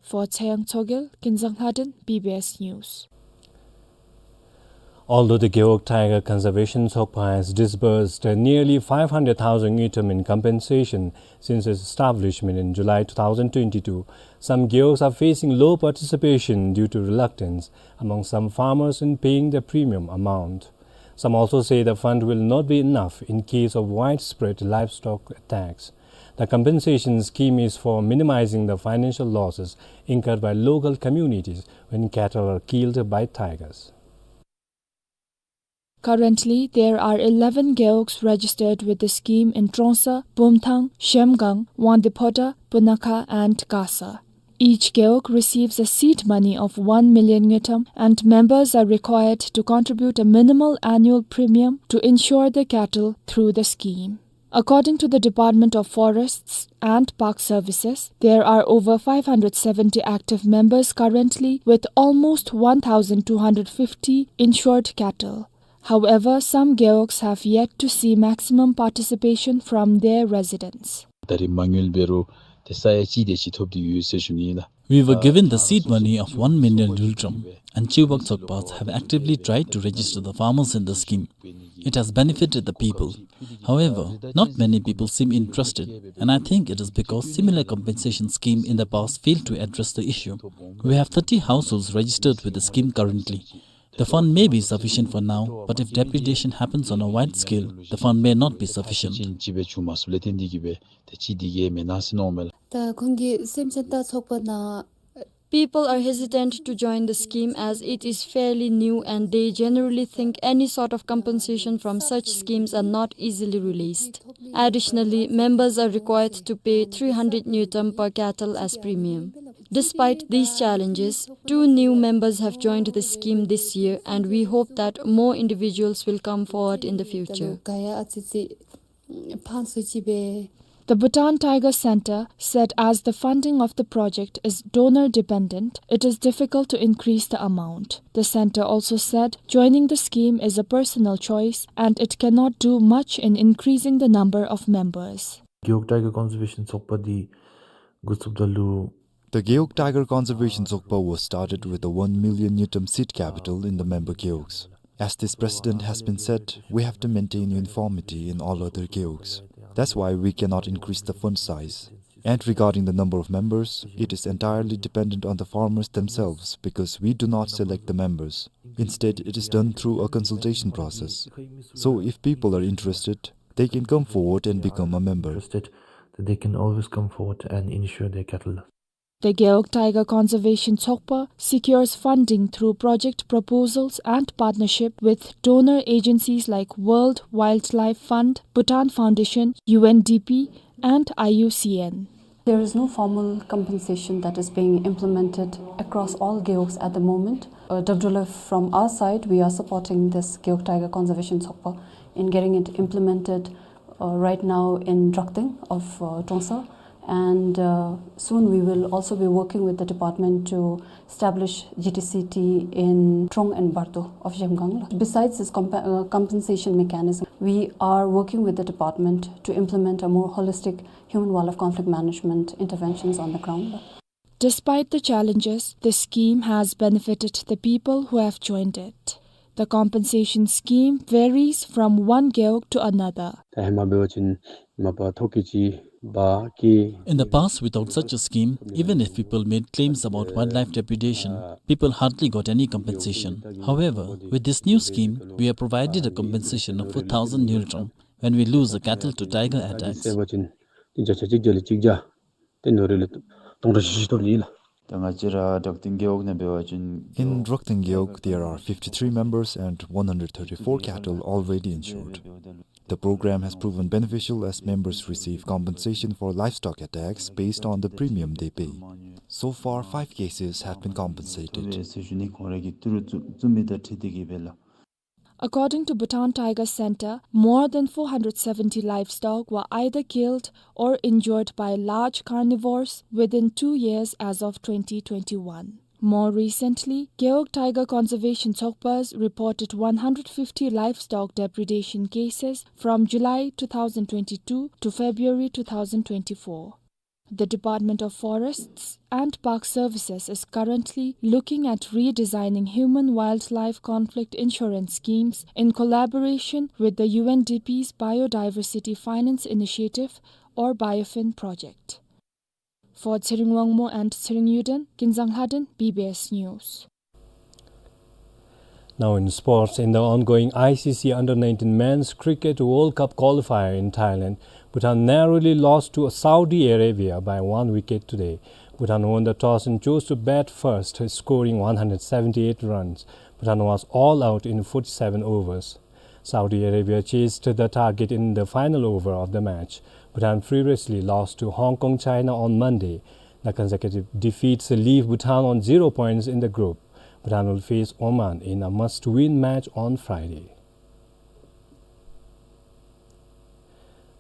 For Tsayang Tshogel, Kinzang Lhaden, B B S News. Although the Gewog Tiger Conservation Tshogpa has disbursed nearly five hundred thousand ngultrum in compensation since its establishment in July two thousand twenty-two, some gewogs are facing low participation due to reluctance among some farmers in paying the premium amount. Some also say the fund will not be enough in case of widespread livestock attacks. The compensation scheme is for minimizing the financial losses incurred by local communities when cattle are killed by tigers. Currently, there are eleven gewogs registered with the scheme in Trongsa, Bumthang, Zhemgang, Wangdue Phodrang, Punakha and Khasa. Each gewog receives a seed money of one million ngultrum, and members are required to contribute a minimal annual premium to insure their cattle through the scheme. According to the Department of Forests and Park Services, there are over five hundred seventy active members currently, with almost one thousand two hundred fifty insured cattle. However, some gewogs have yet to see maximum participation from their residents. ད་རེས་མ་དངུལ་འབད་རུང་ཏེ་ས་ཡ་གཅིག་དེ་ཅིག་ཐོབ་སྟེ་ཡོད་ཟེར་ཞུ་ནི་ལགས། We were given the seed money of one million ngultrum, and Chewbak Tshogpas have actively tried to register the farmers in the scheme. It has benefited the people. However, not many people seem interested, and I think it is because similar compensation scheme in the past failed to address the issue. We have thirty households registered with the scheme currently. The fund may be sufficient for now, but if depredation happens on a wide scale, the fund may not be sufficient. ད་ཁོང་གིས་སེམས་ཅན་ལྟ་ཚོགས་པ་ནང་People are hesitant to join the scheme as it is fairly new and they generally think any sort of compensation from such schemes are not easily released. Additionally, members are required to pay three hundred ngultrum per cattle as premium. Despite these challenges, two new members have joined the scheme this year and we hope that more individuals will come forward in the future. The Bhutan Tiger Center said as the funding of the project is donor dependent, it is difficult to increase the amount. The center also said joining the scheme is a personal choice and it cannot do much in increasing the number of members. Gewog Tiger Conservation Tshogpa འདི་འགོ་བཙུགསཔ་ད་ལུ། The Gewog Tiger Conservation Tshogpa was started with a one million ngultrum seed capital in the member gewogs. As this precedent has been set, we have to maintain uniformity in all other gewogs. That's why we cannot increase the fund size. And regarding the number of members, it is entirely dependent on the farmers themselves because we do not select the members. Instead, it is done through a consultation process. So if people are interested, they can come forward and become a member. Interested, they can always come forward and insure their cattle. The Gewog Tiger Conservation Tshogpa secures funding through project proposals and partnership with donor agencies like World Wildlife Fund, Bhutan Foundation, U N D P, and I U C N. There is no formal compensation that is being implemented across all gewogs at the moment. Uh, W W F, from our side, we are supporting this Gewog Tiger Conservation Tshogpa in getting it implemented, uh, right now in Drokten of, uh, Trongsa. And, uh, soon we will also be working with the department to establish G T C T in Trong and Bardo of Zhemgang. Besides this compa-, uh, compensation mechanism, we are working with the department to implement a more holistic human-wildlife conflict management interventions on the ground. Despite the challenges, the scheme has benefited the people who have joined it. The compensation scheme varies from one gewog to another. ད་ཧེ་མ་འབད་བ་ཅིན་མ་པ་ཐོ་ཀི་ཅིག་འབག་སྐྱེས། In the past, without such a scheme, even if people made claims about wildlife depredation, people hardly got any compensation. However, with this new scheme, we are provided a compensation of four thousand ngultrum when we lose a cattle to tiger attacks. བརྩིས་པ་ཅིན་ཏེ་བརྒྱ་ཆ་གཅིག་བརྒྱ་ལས་གཅིག་བརྒྱ། ཏེ་ནོར་ལས་སྟོང་ཕྲག་བཞི་བཅུ་ཐོབ་ནི་ལགས། ད་ང་བཅས་ར་འབྲོག་སྟེང་རྒེད་འོག་ནང་འབད་བ་ཅིན། In Drokten Gewog, there are fifty-three members and one hundred thirty-four cattle already insured. The program has proven beneficial as members receive compensation for livestock attacks based on the premium they pay. So far, five cases have been compensated. According to Bhutan Tiger Center, more than four hundred seventy livestock were either killed or injured by large carnivores within two years as of twenty twenty-one. More recently, Gewog Tiger Conservation Tshogpas reported one hundred fifty livestock depredation cases from July two thousand twenty-two to February two thousand twenty-four. The Department of Forests and Park Services is currently looking at redesigning human-wildlife conflict insurance schemes in collaboration with the U N D P's Biodiversity Finance Initiative or BioFin project. For Tshering Wangmo and Tshering Yuden, Kinzang Lhaden, B B S News. Now in sports, in the ongoing I C C Under nineteen Men's Cricket World Cup qualifier in Thailand, Bhutan narrowly lost to Saudi Arabia by one wicket today. Bhutan won the toss and chose to bat first, scoring one hundred seventy-eight runs. Bhutan was all out in forty-seven overs. Saudi Arabia chased the target in the final over of the match. Bhutan furiously lost to Hong Kong, China on Monday. The consecutive defeats leave Bhutan on zero points in the group. Bhutan will face Oman in a must-win match on Friday.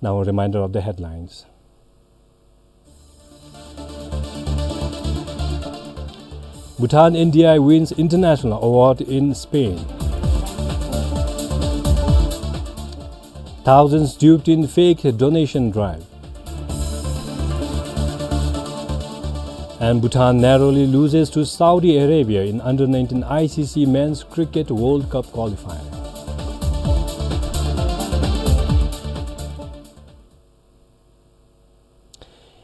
Now a reminder of the headlines. Bhutan N D I wins international award in Spain. Thousands duped in fake donation drive. And Bhutan narrowly loses to Saudi Arabia in under nineteen I C C Men's Cricket World Cup qualifier.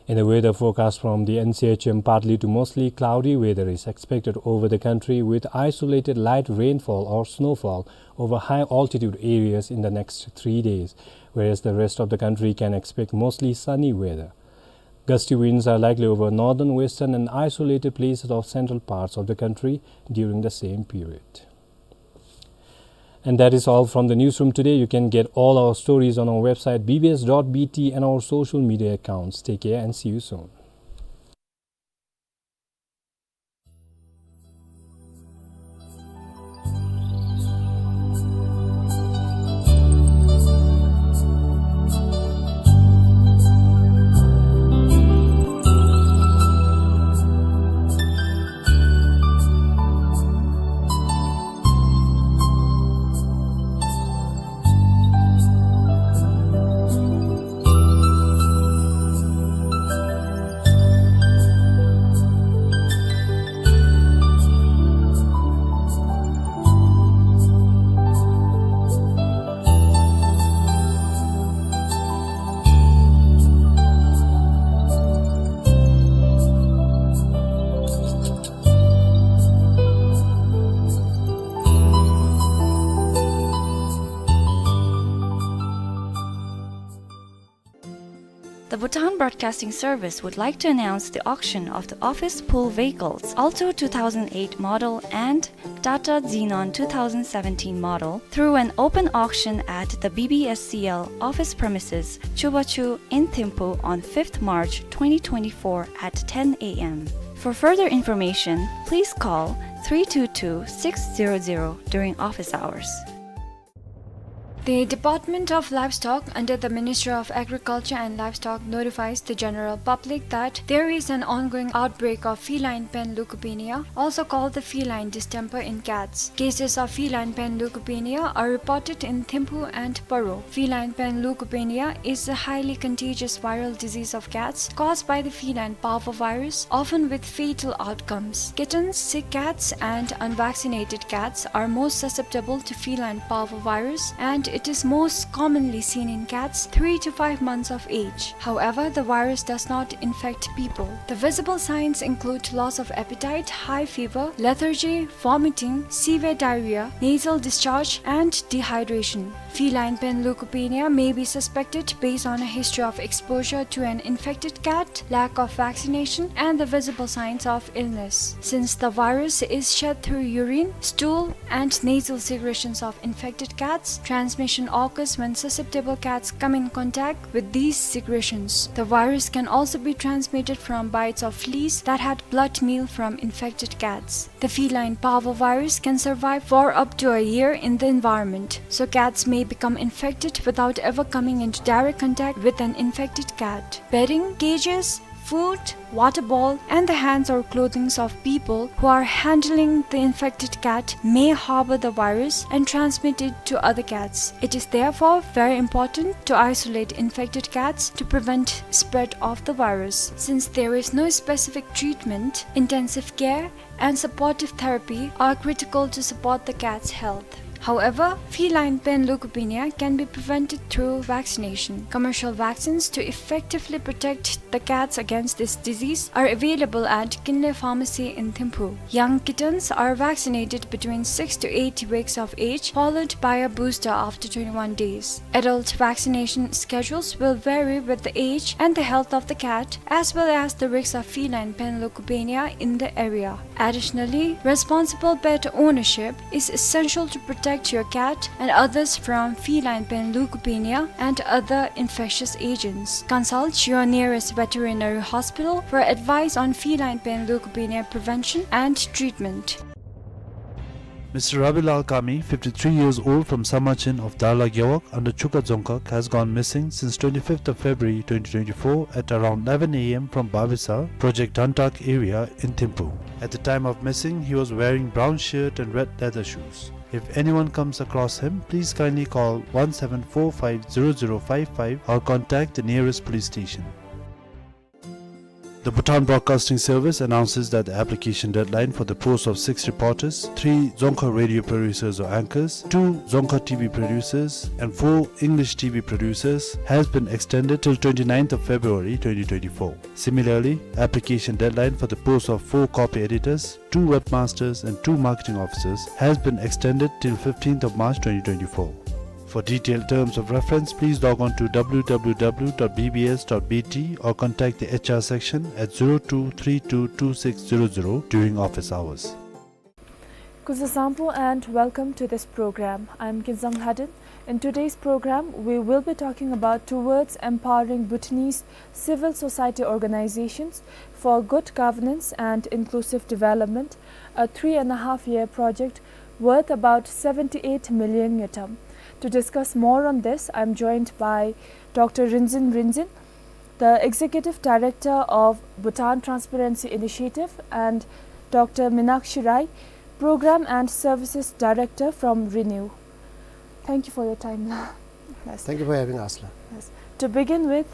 In the weather forecast from the N C H M, partly to mostly cloudy weather is expected over the country, with isolated light rainfall or snowfall over high altitude areas in the next three days, whereas the rest of the country can expect mostly sunny weather. Gusty winds are likely over northern, western, and isolated places of central parts of the country during the same period. And that is all from the newsroom today. You can get all our stories on our website, B B S dot B T, and our social media accounts. Take care and see you soon. The Bhutan Broadcasting Service would like to announce the auction of the office pool vehicles Alto two thousand eight model and Tata Xenon two thousand seventeen model through an open auction at the B B S C L office premises, Chubachu in Thimphu on fifth March twenty twenty-four at ten A M. For further information, please call three two two six zero zero during office hours. The Department of Livestock under the Ministry of Agriculture and Livestock notifies the general public that there is an ongoing outbreak of feline pan leukopenia, also called the feline distemper, in cats. Cases of feline pan leukopenia are reported in Thimphu and Paro. Feline pan leukopenia is a highly contagious viral disease of cats caused by the feline parvovirus, often with fatal outcomes. Kittens, sick cats, and unvaccinated cats are most susceptible to feline parvovirus, and it is most commonly seen in cats three to five months of age. However, the virus does not infect people. The visible signs include loss of appetite, high fever, lethargy, vomiting, severe diarrhea, nasal discharge, and dehydration. Feline pan leukopenia may be suspected based on a history of exposure to an infected cat, lack of vaccination, and the visible signs of illness. Since the virus is shed through urine, stool, and nasal secretions of infected cats, transmission occurs when susceptible cats come in contact with these secretions. The virus can also be transmitted from bites of fleas that had blood meal from infected cats. The feline parvovirus can survive for up to a year in the environment, so cats may become infected without ever coming into direct contact with an infected cat. Bedding, cages, Food, water bowl, and the hands or clothing of people who are handling the infected cat may harbor the virus and transmit it to other cats. It is therefore very important to isolate infected cats to prevent spread of the virus. Since there is no specific treatment, intensive care and supportive therapy are critical to support the cat's health. However, feline panleukopenia can be prevented through vaccination. Commercial vaccines to effectively protect the cats against this disease are available at Kinley Pharmacy in Thimphu. Young kittens are vaccinated between six to eight weeks of age, followed by a booster after twenty-one days. Adult vaccination schedules will vary with the age and the health of the cat, as well as the risk of feline panleukopenia in the area. Additionally, responsible pet ownership is essential to protect your cat and others from feline panleukopenia and other infectious agents. Consult your nearest veterinary hospital for advice on feline panleukopenia prevention and treatment. Mister Rabilal Kami, fifty-three years old, from Samachin of Darla Gewog under Chuka Dzongkhag, has gone missing since twenty-fifth of February twenty twenty-four at around eleven A M from Babisa, Project Dhantak area in Thimphu. At the time of missing, he was wearing brown shirt and red leather shoes. If anyone comes across him, please kindly call one seven four five zero zero five five or contact the nearest police station. The Bhutan Broadcasting Service announces that the application deadline for the post of six reporters, three Dzongkhag radio producers or anchors, two Dzongkhag T V producers, and four English T V producers has been extended till twenty-ninth of February twenty twenty-four. Similarly, application deadline for the post of four copy editors, two webmasters, and two marketing officers has been extended till fifteenth of March twenty twenty-four. For detailed terms of reference, please log on to W W W dot B B S dot B T or contact the H R section at zero two three two two six zero zero during office hours. Kuzu Sampo and welcome to this program. I'm Kinzang Lhaden. In today's program, we will be talking about Towards Empowering Bhutanese Civil Society Organizations for Good Governance and Inclusive Development, a three and a half year project worth about seventy-eight million ngultrum. To discuss more on this, I'm joined by Doctor Rinzin Rinzin, the Executive Director of Bhutan Transparency Initiative, and Doctor Minakshi Rai, Program and Services Director from Renew. Thank you for your time. Yes. Thank you for having us. Yes. To begin with,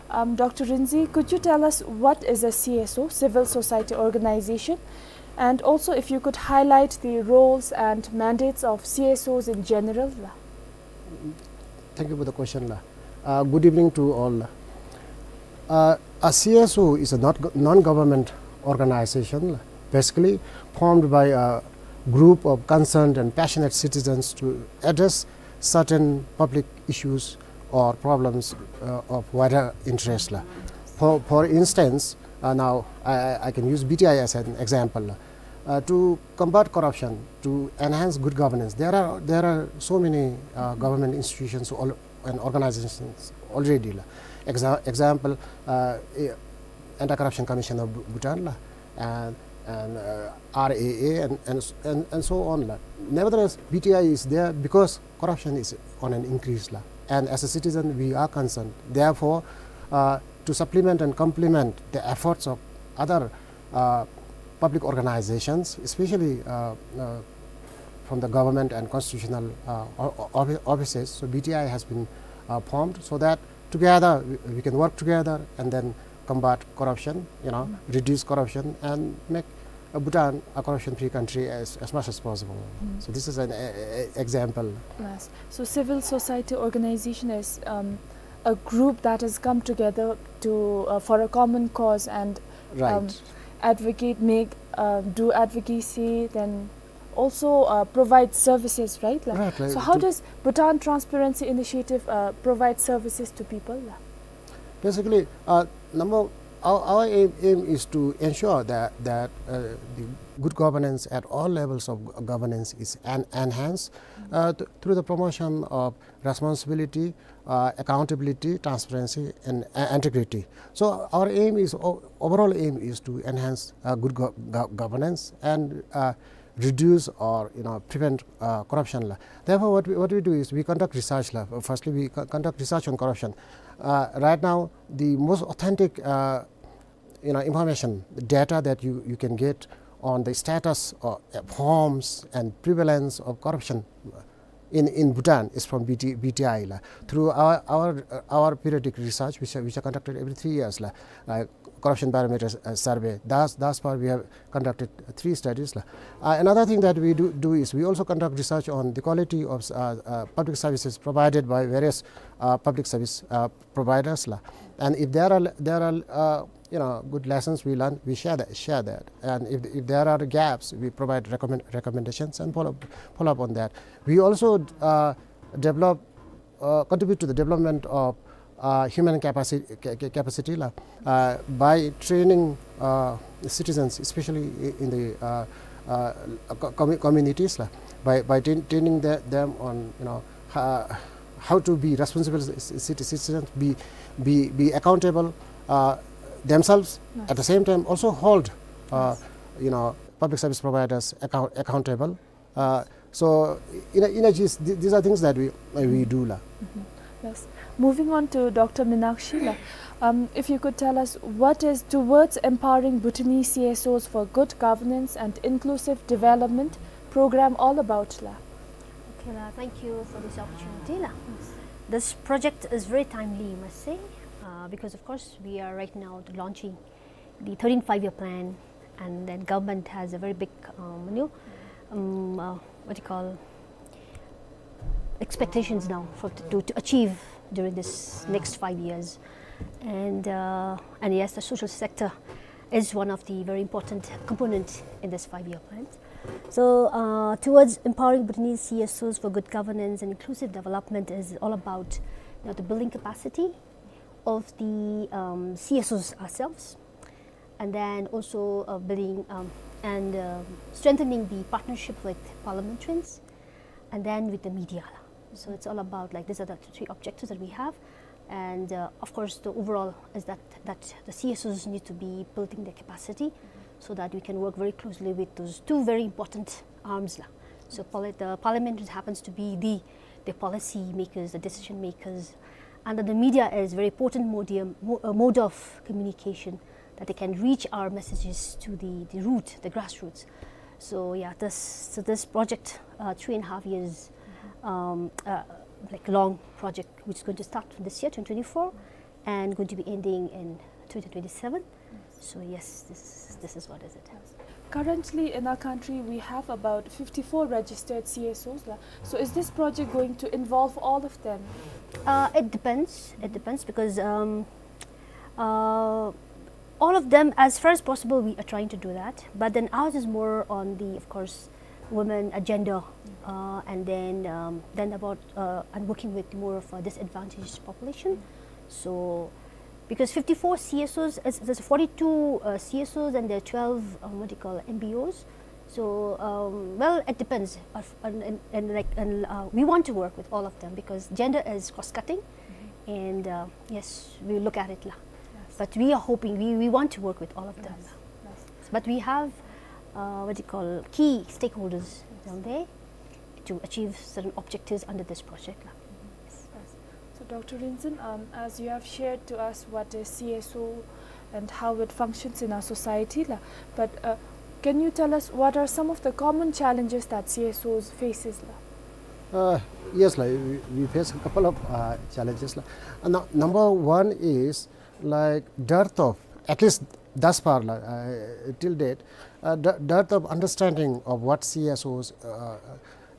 um, Doctor Rinzin, could you tell us what is a C S O, civil society organization, and also if you could highlight the roles and mandates of C S Os in general? Thank you for the question. Uh, good evening to all. Uh, a C S O is a not, non-government organization, basically formed by a group of concerned and passionate citizens to address certain public issues or problems, uh, of wider interest. For, for instance, uh, now I, I can use B T I as an example. Uh, to combat corruption, to enhance good governance, there are, there are so many, uh, government institutions al-, and organizations already. Exa-, example, uh, eh, Anti-Corruption Commission of Bhu-, Bhutan, and, and, uh, R A A, and, and, and, and so on. Nevertheless, B T I is there because corruption is on an increase, and as a citizen, we are concerned. Therefore, uh, to supplement and complement the efforts of other, uh, public organizations, especially, uh, uh, from the government and constitutional, uh, o-, o-, offi-, offices, so B T I has been, uh, formed so that together we, we can work together and then combat corruption, you know, reduce corruption and make, uh, Bhutan a corruption-free country as, as much as possible. So this is an, a, a, a example. Yes. So civil society organization is, um, a group that has come together to, uh, for a common cause and, um, advocate, make, uh, do advocacy, then also, uh, provide services, right? Like, right, right. So how does Bhutan Transparency Initiative, uh, provide services to people? Basically, uh, number, our, our aim, aim is to ensure that, that, uh, the good governance at all levels of g-, governance is en-, enhanced, uh, th-, through the promotion of responsibility, uh, accountability, transparency, and, uh, integrity. So our aim is, o-, overall aim is to enhance, uh, good go-, go-, governance and, uh, reduce or, you know, prevent, uh, corruption la. Therefore, what we, what we do is we conduct research la. Firstly, we co-, conduct research on corruption. Uh, right now, the most authentic, uh, you know, information, data that you, you can get on the status of, uh, forms and prevalence of corruption in, in Bhutan is from B T, B T I la. Through our, our, uh, our periodic research, which are, which are conducted every three years la, uh, corruption barometer, uh, survey. Thus, thus far we have conducted three studies la. Uh, another thing that we do, do is we also conduct research on the quality of, uh, uh, public services provided by various, uh, public service, uh, providers la. And if there are, there are, uh, you know, good lessons we learn, we share that, share that. And if, if there are gaps, we provide recommend, recommendations and follow, follow up on that. We also, uh, develop, uh, contribute to the development of, uh, human capacity, ca-, ca-, capacity la, uh, by training, uh, citizens, especially i-, in the, uh, uh, co-, commu-, communities la, by, by train-, training the, them on, you know, ho-, how to be responsible ci-, citi-, citizens, be, be, be accountable, uh, themselves. At the same time, also hold, uh, you know, public service providers account-, accountable. Uh, so, in a, in a gist, th-, these are things that we, uh, we do la. Yes. Moving on to Doctor Minakshi la, um, if you could tell us what is Towards Empowering Bhutanese C S Os for Good Governance and Inclusive Development program all about la? Okay la, thank you for this opportunity la. This project is very timely, I must say, uh, because of course we are right now launching the thirteenth five-year plan, and then government has a very big, um, you know, um, uh, what do you call, expectations now for to, to achieve during this next five years. And, uh, and yes, the social sector is one of the very important component in this five-year plan. So, uh, Towards Empowering Bhutanese C S Os for Good Governance and Inclusive Development is all about, you know, the building capacity of the, um, C S Os ourselves, and then also, uh, building, um, and, um, strengthening the partnership with parliamentarians, and then with the media. So it's all about, like, these are the three objectives that we have. And, uh, of course, the overall is that, that the C S Os need to be building their capacity so that we can work very closely with those two very important arms la. So parli-, the parliament happens to be the, the policy makers, the decision makers, and that the media is very potent modium, mo-, uh, mode of communication that they can reach our messages to the, the root, the grassroots. So yeah, this, so this project, uh, three and a half years, um, uh, like, long project, which is going to start from this year, twenty twenty-four, and going to be ending in twenty twenty-seven. So yes, this, this is what is it. Currently in our country, we have about fifty-four registered C S Os la. So is this project going to involve all of them? Uh, it depends. It depends because, um, uh, all of them, as far as possible, we are trying to do that. But then ours is more on the, of course, women agenda, uh, and then, um, then about, uh, and working with more of a disadvantaged population. So, because fifty-four C S Os, is, there's forty-two, uh, C S Os and there are twelve, um, what do you call, M B Os. So, um, well, it depends. Uh, and, and, and, like, and, uh, we want to work with all of them because gender is cross-cutting, and, uh, yes, we look at it la. But we are hoping, we, we want to work with all of them la. But we have, uh, what do you call, key stakeholders down there to achieve certain objectives under this project la. Yes. So, Doctor Rinzin, um, as you have shared to us what is C S O and how it functions in our society la, but, uh, can you tell us what are some of the common challenges that C S Os faces la? Uh, yes la, we, we face a couple of, uh, challenges la. Uh, nu-, number one is, like, dearth of, at least thus far la, uh, till date, uh, de-, dearth of understanding of what C S Os, uh,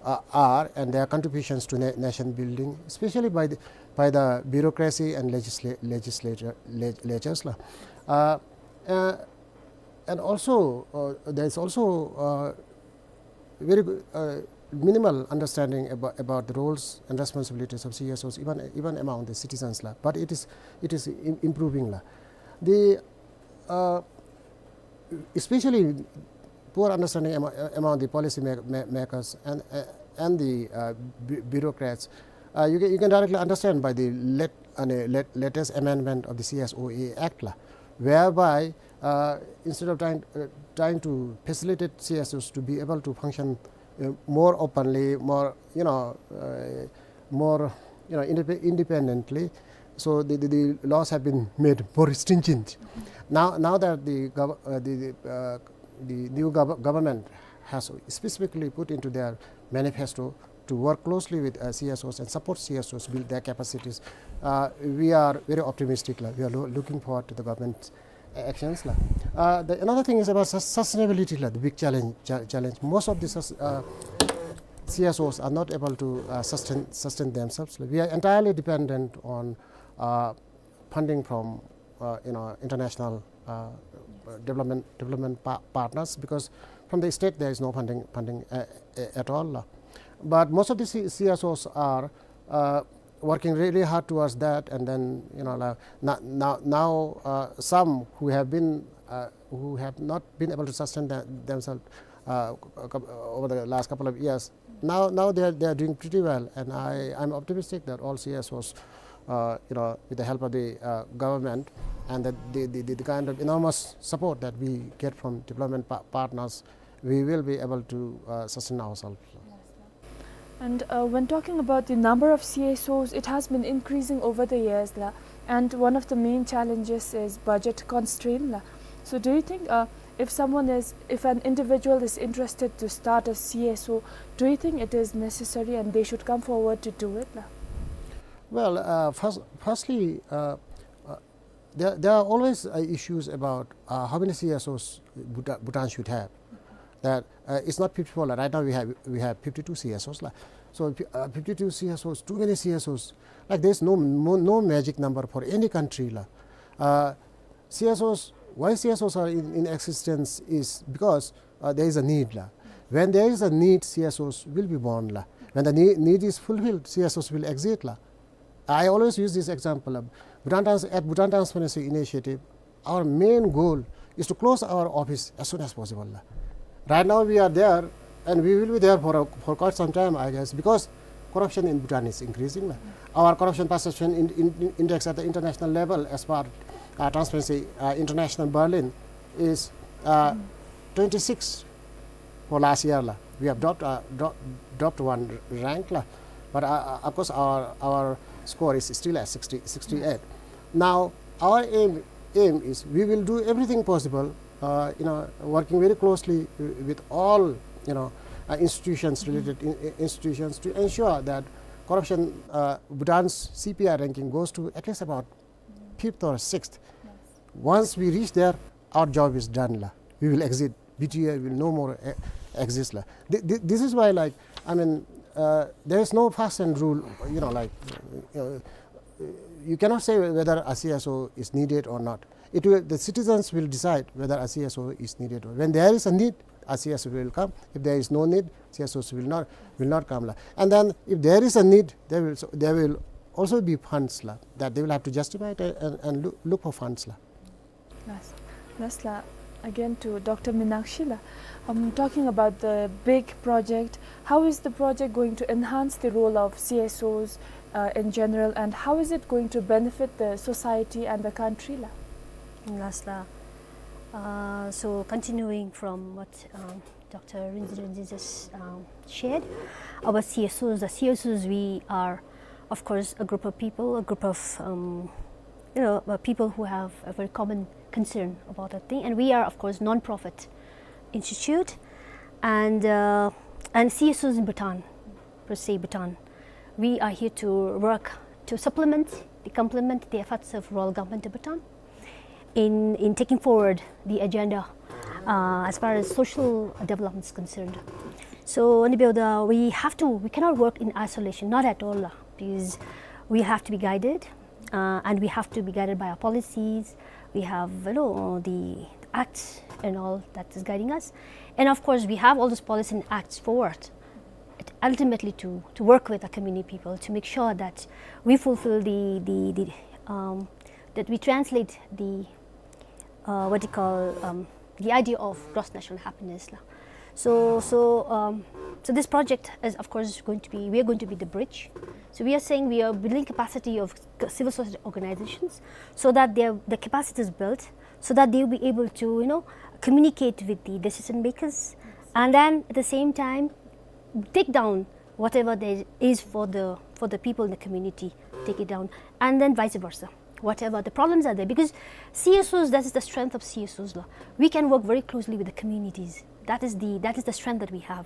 uh, are and their contributions to na-, nation building, especially by the, by the bureaucracy and legisla-, legislature, leg-, legislatures la. Uh, uh, and also, uh, there is also, uh, very good, uh, minimal understanding about, about the roles and responsibilities of C S Os, even, even among the citizens la. But it is, it is im-, improving la. The, uh, especially poor understanding amo-, among the policy ma-, ma-, makers and, uh, and the, uh, bu-, bureaucrats. Uh, you can, you can directly understand by the lat-, uh, lat-, latest amendment of the C S O A Act la, whereby, uh, instead of trying, uh, trying to facilitate C S Os to be able to function, uh, more openly, more, you know, uh, more, you know, indep-, independently, So the, the, the laws have been made more stringent. Now, now that the gov-, uh, the, the, uh, the new gov-, government has specifically put into their manifesto to work closely with, uh, C S Os and support C S Os build their capacities, uh, we are very optimistic, la. We are loo-, looking forward to the government actions, la. Uh, the, another thing is about sus-, sustainability, la, the big challenge, cha-, challenge. Most of the sus-, uh, C S Os are not able to, uh, sustain, sustain themselves. We are entirely dependent on, uh, funding from, uh, you know, international, uh, development, development pa-, partners, because from the state there is no funding, funding, uh, uh, at all, la. But most of the C-, C S Os are, uh, working really hard towards that, and then, you know, la-, na-, now, now, uh, some who have been, uh, who have not been able to sustain the-, themselves, uh, over the last couple of years, now, now they are, they are doing pretty well, and I, I'm optimistic that all C S Os, uh, you know, with the help of the, uh, government and the, the, the, the kind of enormous support that we get from development pa-, partners, we will be able to, uh, sustain ourselves. And, uh, when talking about the number of C S Os, it has been increasing over the years, la, and one of the main challenges is budget constraint, la. So do you think, uh, if someone is, if an individual is interested to start a C S O, do you think it is necessary and they should come forward to do it, la? Well, uh, first, firstly, uh, uh, there, there are always, uh, issues about, uh, how many C S Os Bhuta-, Bhutan should have. That, uh, it's not fifty-four. Like, right now we have, we have fifty-two C S Os, la. So, uh, fifty-two C S Os, too many C S Os. Like, there's no, no, no magic number for any country, la. Uh, C S Os, why C S Os are in, in existence is because, uh, there is a need, la. When there is a need, C S Os will be born, la. When the need, need is fulfilled, C S Os will exist, la. I always use this example of Bhutan Trans-, at Bhutan Transparency Initiative, our main goal is to close our office as soon as possible, la. Right now we are there, and we will be there for a, for quite some time, I guess, because corruption in Bhutan is increasing, la. Our corruption perception in-, in-, index at the international level, as per, uh, Transparency, uh, International Berlin, is, uh, twenty-six for last year, la. We have dropped, uh, dro-, dropped one rank, la. But, uh, uh, of course, our, our score is still at sixty, sixty-eight. Now, our aim, aim is we will do everything possible, uh, you know, working very closely wi-, with all, you know, uh, institutions, related in-, in-, institutions, to ensure that corruption, uh, Bhutan's C P I ranking goes to at least about fifth or sixth. Once we reach there, our job is done, la. We will exit. B T A will no more, eh, exist, la. Th-, th-, this is why, like, I mean, uh, there is no fast and rule, you know, like, uh, you cannot say whether a C S O is needed or not. It will, the citizens will decide whether a C S O is needed. When there is a need, a C S O will come. If there is no need, C S Os will not, will not come, la. And then if there is a need, there will, there will also be funds, la, that they will have to justify it and, and look, look for funds, la. Yes. Last, la, again to Doctor Minakshi, la. Um, talking about the big project, how is the project going to enhance the role of C S Os, uh, in general, and how is it going to benefit the society and the country, la? Last, la. Uh, so continuing from what, um, Doctor Rinzin Rinzin just, um, shared, our C S Os, the C S Os, we are, of course, a group of people, a group of, um, you know, uh, people who have a very common concern about a thing. And we are, of course, non-profit institute. And, uh, and C S Os in Bhutan, per se Bhutan, we are here to work to supplement, to complement the efforts of Royal Government of Bhutan in, in taking forward the agenda, uh, as far as social development is concerned. So, Ani Beuda, we have to, we cannot work in isolation, not at all, uh, because we have to be guided, uh, and we have to be guided by our policies. We have, you know, the act and all that is guiding us. And of course, we have all those policies and acts for what? It ultimately to, to work with the community people to make sure that we fulfill the, the, the, um, that we translate the, uh, what do you call, um, the idea of gross national happiness, la. So, so, um, so this project is, of course, going to be, we are going to be the bridge. So we are saying we are building capacity of c-, civil society organizations so that their, the capacity is built, so that they will be able to, you know, communicate with the decision makers, and then at the same time, take down whatever there is for the, for the people in the community. take it down, and then vice versa. Whatever the problems are there, because C S Os, that is the strength of C S Os la. We can work very closely with the communities. That is the, that is the strength that we have.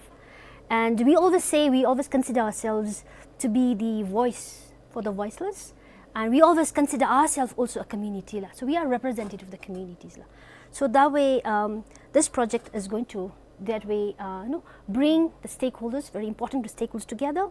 And we always say, we always consider ourselves to be the voice for the voiceless, and we always consider ourselves also a community la. So we are representative of the communities la. So that way, um, this project is going to, that way, uh, you know, bring the stakeholders, very important stakeholders together,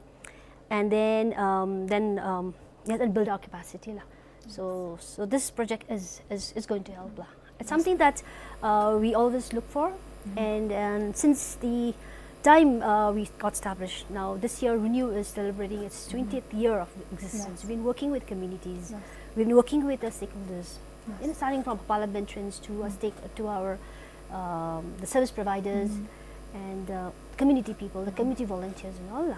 and then, um, then, um, yeah, and build our capacity la. So, so this project is, is, is going to help la. It's something that, uh, we always look for, and, and since the time, uh, we got established, now this year Renew is celebrating its twentieth year of existence. Yes. We've been working with communities. Yes. We've been working with the stakeholders. Yes. You know, starting from parliament entrance to our stake, to our, um, the service providers and, uh, community people, the community volunteers and all la.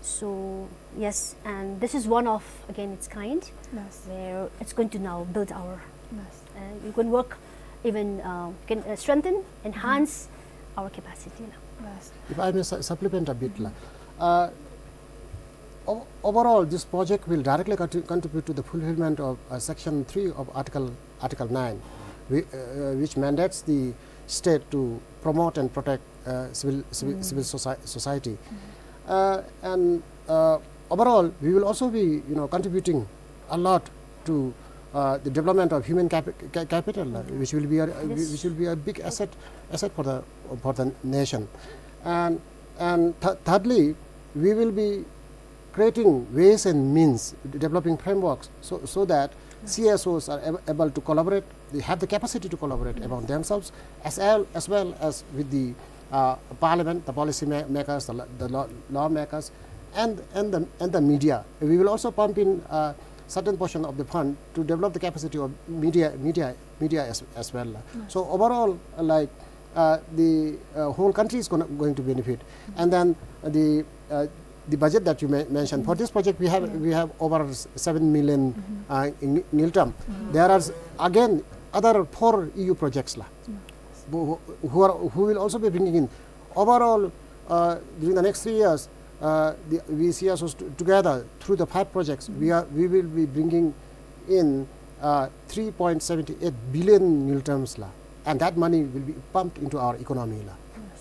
So, yes, and this is one of, again, its kind, yes, where it's going to now build our, yes, uh, you can work even, uh, can, uh, strengthen, enhance our capacity la. Yes. If I may su-, supplement a bit la. Uh, o-, overall, this project will directly contri-, contribute to the fulfillment of, uh, Section three of Article, Article nine, whi-, uh, which mandates the state to promote and protect, uh, civil, civil, civil soci-, society. Uh, and, uh, overall, we will also be, you know, contributing a lot to, uh, the development of human capi-, ca-, capital, uh, which will be a, which will be a big asset, asset for the, for the nation. And, and th-, thirdly, we will be creating ways and means, developing frameworks so, so that C S Os are ab-, able to collaborate, they have the capacity to collaborate among themselves, as well, as well as with the, uh, parliament, the policy ma-, makers, the, la-, the law, lawmakers, and, and the, and the media. We will also pump in, uh, certain portion of the fund to develop the capacity of media, media, media as, as well. Yes. So overall, uh, like, uh, the, uh, whole country is gonna, going to benefit. And then the, uh, the budget that you men-, mentioned, for this project, we have, we have over s-, seven million, uh, ng-, ngultrum. There are s-, again, other four E U projects la, who, who are, who will also be bringing in. Overall, uh, during the next three years, uh, the, we C S Os t-, together through the five projects, we are, we will be bringing in, uh, three point seven eight billion ngultrums la, and that money will be pumped into our economy la.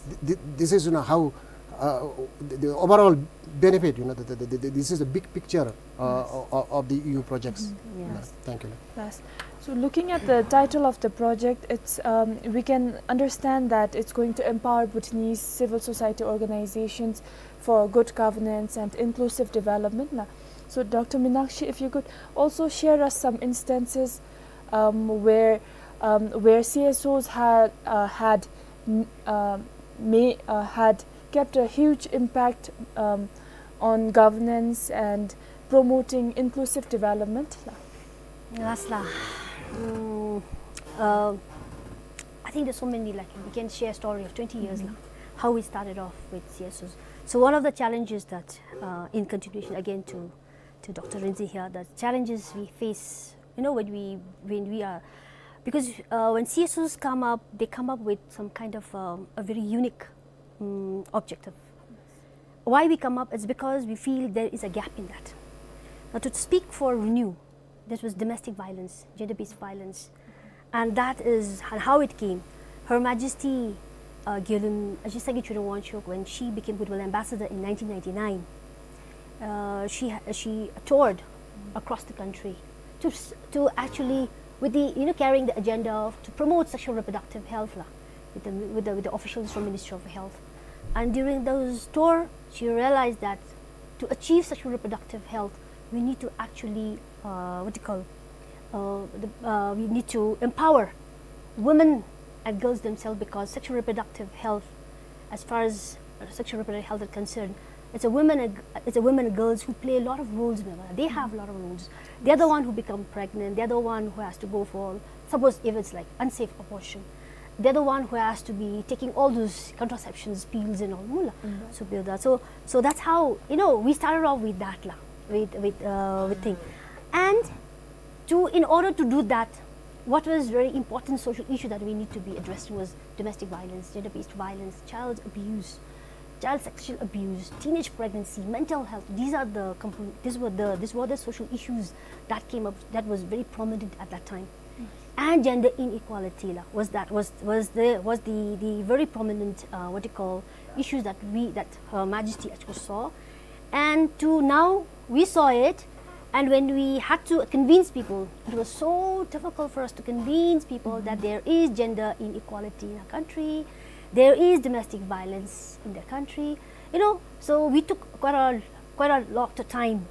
Th-, th-, this is, you know, how, uh, the, the overall benefit, you know, the, the, the, the, this is the big picture, uh, o-, o-, of the E U projects. Yes. Thank you. Yes. So looking at the title of the project, it's, um, we can understand that it's going to empower Bhutanese civil society organizations for good governance and inclusive development la. So Doctor Minakshi, if you could also share us some instances, um, where, um, where C S Os had, uh, had, n-, uh, may, uh, had kept a huge impact, um, on governance and promoting inclusive development la. Yes la. Mm, uh, I think there's so many, like, we can share a story of twenty years la, how we started off with C S Os. So one of the challenges that, uh, in continuation again to, to Doctor Rinzin here, the challenges we face, you know, when we, when we are, because, uh, when C S Os come up, they come up with some kind of, um, a very unique, um, objective. Why we come up is because we feel there is a gap in that. Now, to speak for Renew, this was domestic violence, gender-based violence. And that is, and how it came. Her Majesty, uh, Gyalem Ajit Sangay Chöden Wangchuck, when she became Goodwill Ambassador in nineteen ninety-nine, uh, she ha-, she toured across the country to s-, to actually, with the, you know, carrying the agenda of, to promote sexual reproductive health la, with the, with the, with the officials from Ministry of Health. And during those tour, she realized that to achieve sexual reproductive health, we need to actually, uh, what do you call, uh, the, uh, we need to empower women and girls themselves, because sexual reproductive health, as far as, uh, sexual reproductive health is concerned, it's a women and, it's a women and girls who play a lot of roles in the world. They have a lot of roles. They're the one who become pregnant. They're the one who has to go for, suppose if it's like unsafe abortion, they're the one who has to be taking all those contraceptions, pills and all, mula. So build that. So, so that's how, you know, we started off with that la, with, with, uh, with thing. And to, in order to do that, what was very important social issue that we need to be addressing was domestic violence, gender-based violence, child abuse. child sexual abuse, teenage pregnancy, mental health. These are the compon- these were the these were the social issues that came up, that was very prominent at that time. And gender inequality la, was that was was the was the the very prominent, uh, what you call, issues that we that Her Majesty actually saw. And to now we saw it, and when we had to convince people, it was so difficult for us to convince people that there is gender inequality in our country, there is domestic violence in the country, you know. So we took quite a quite a lot of time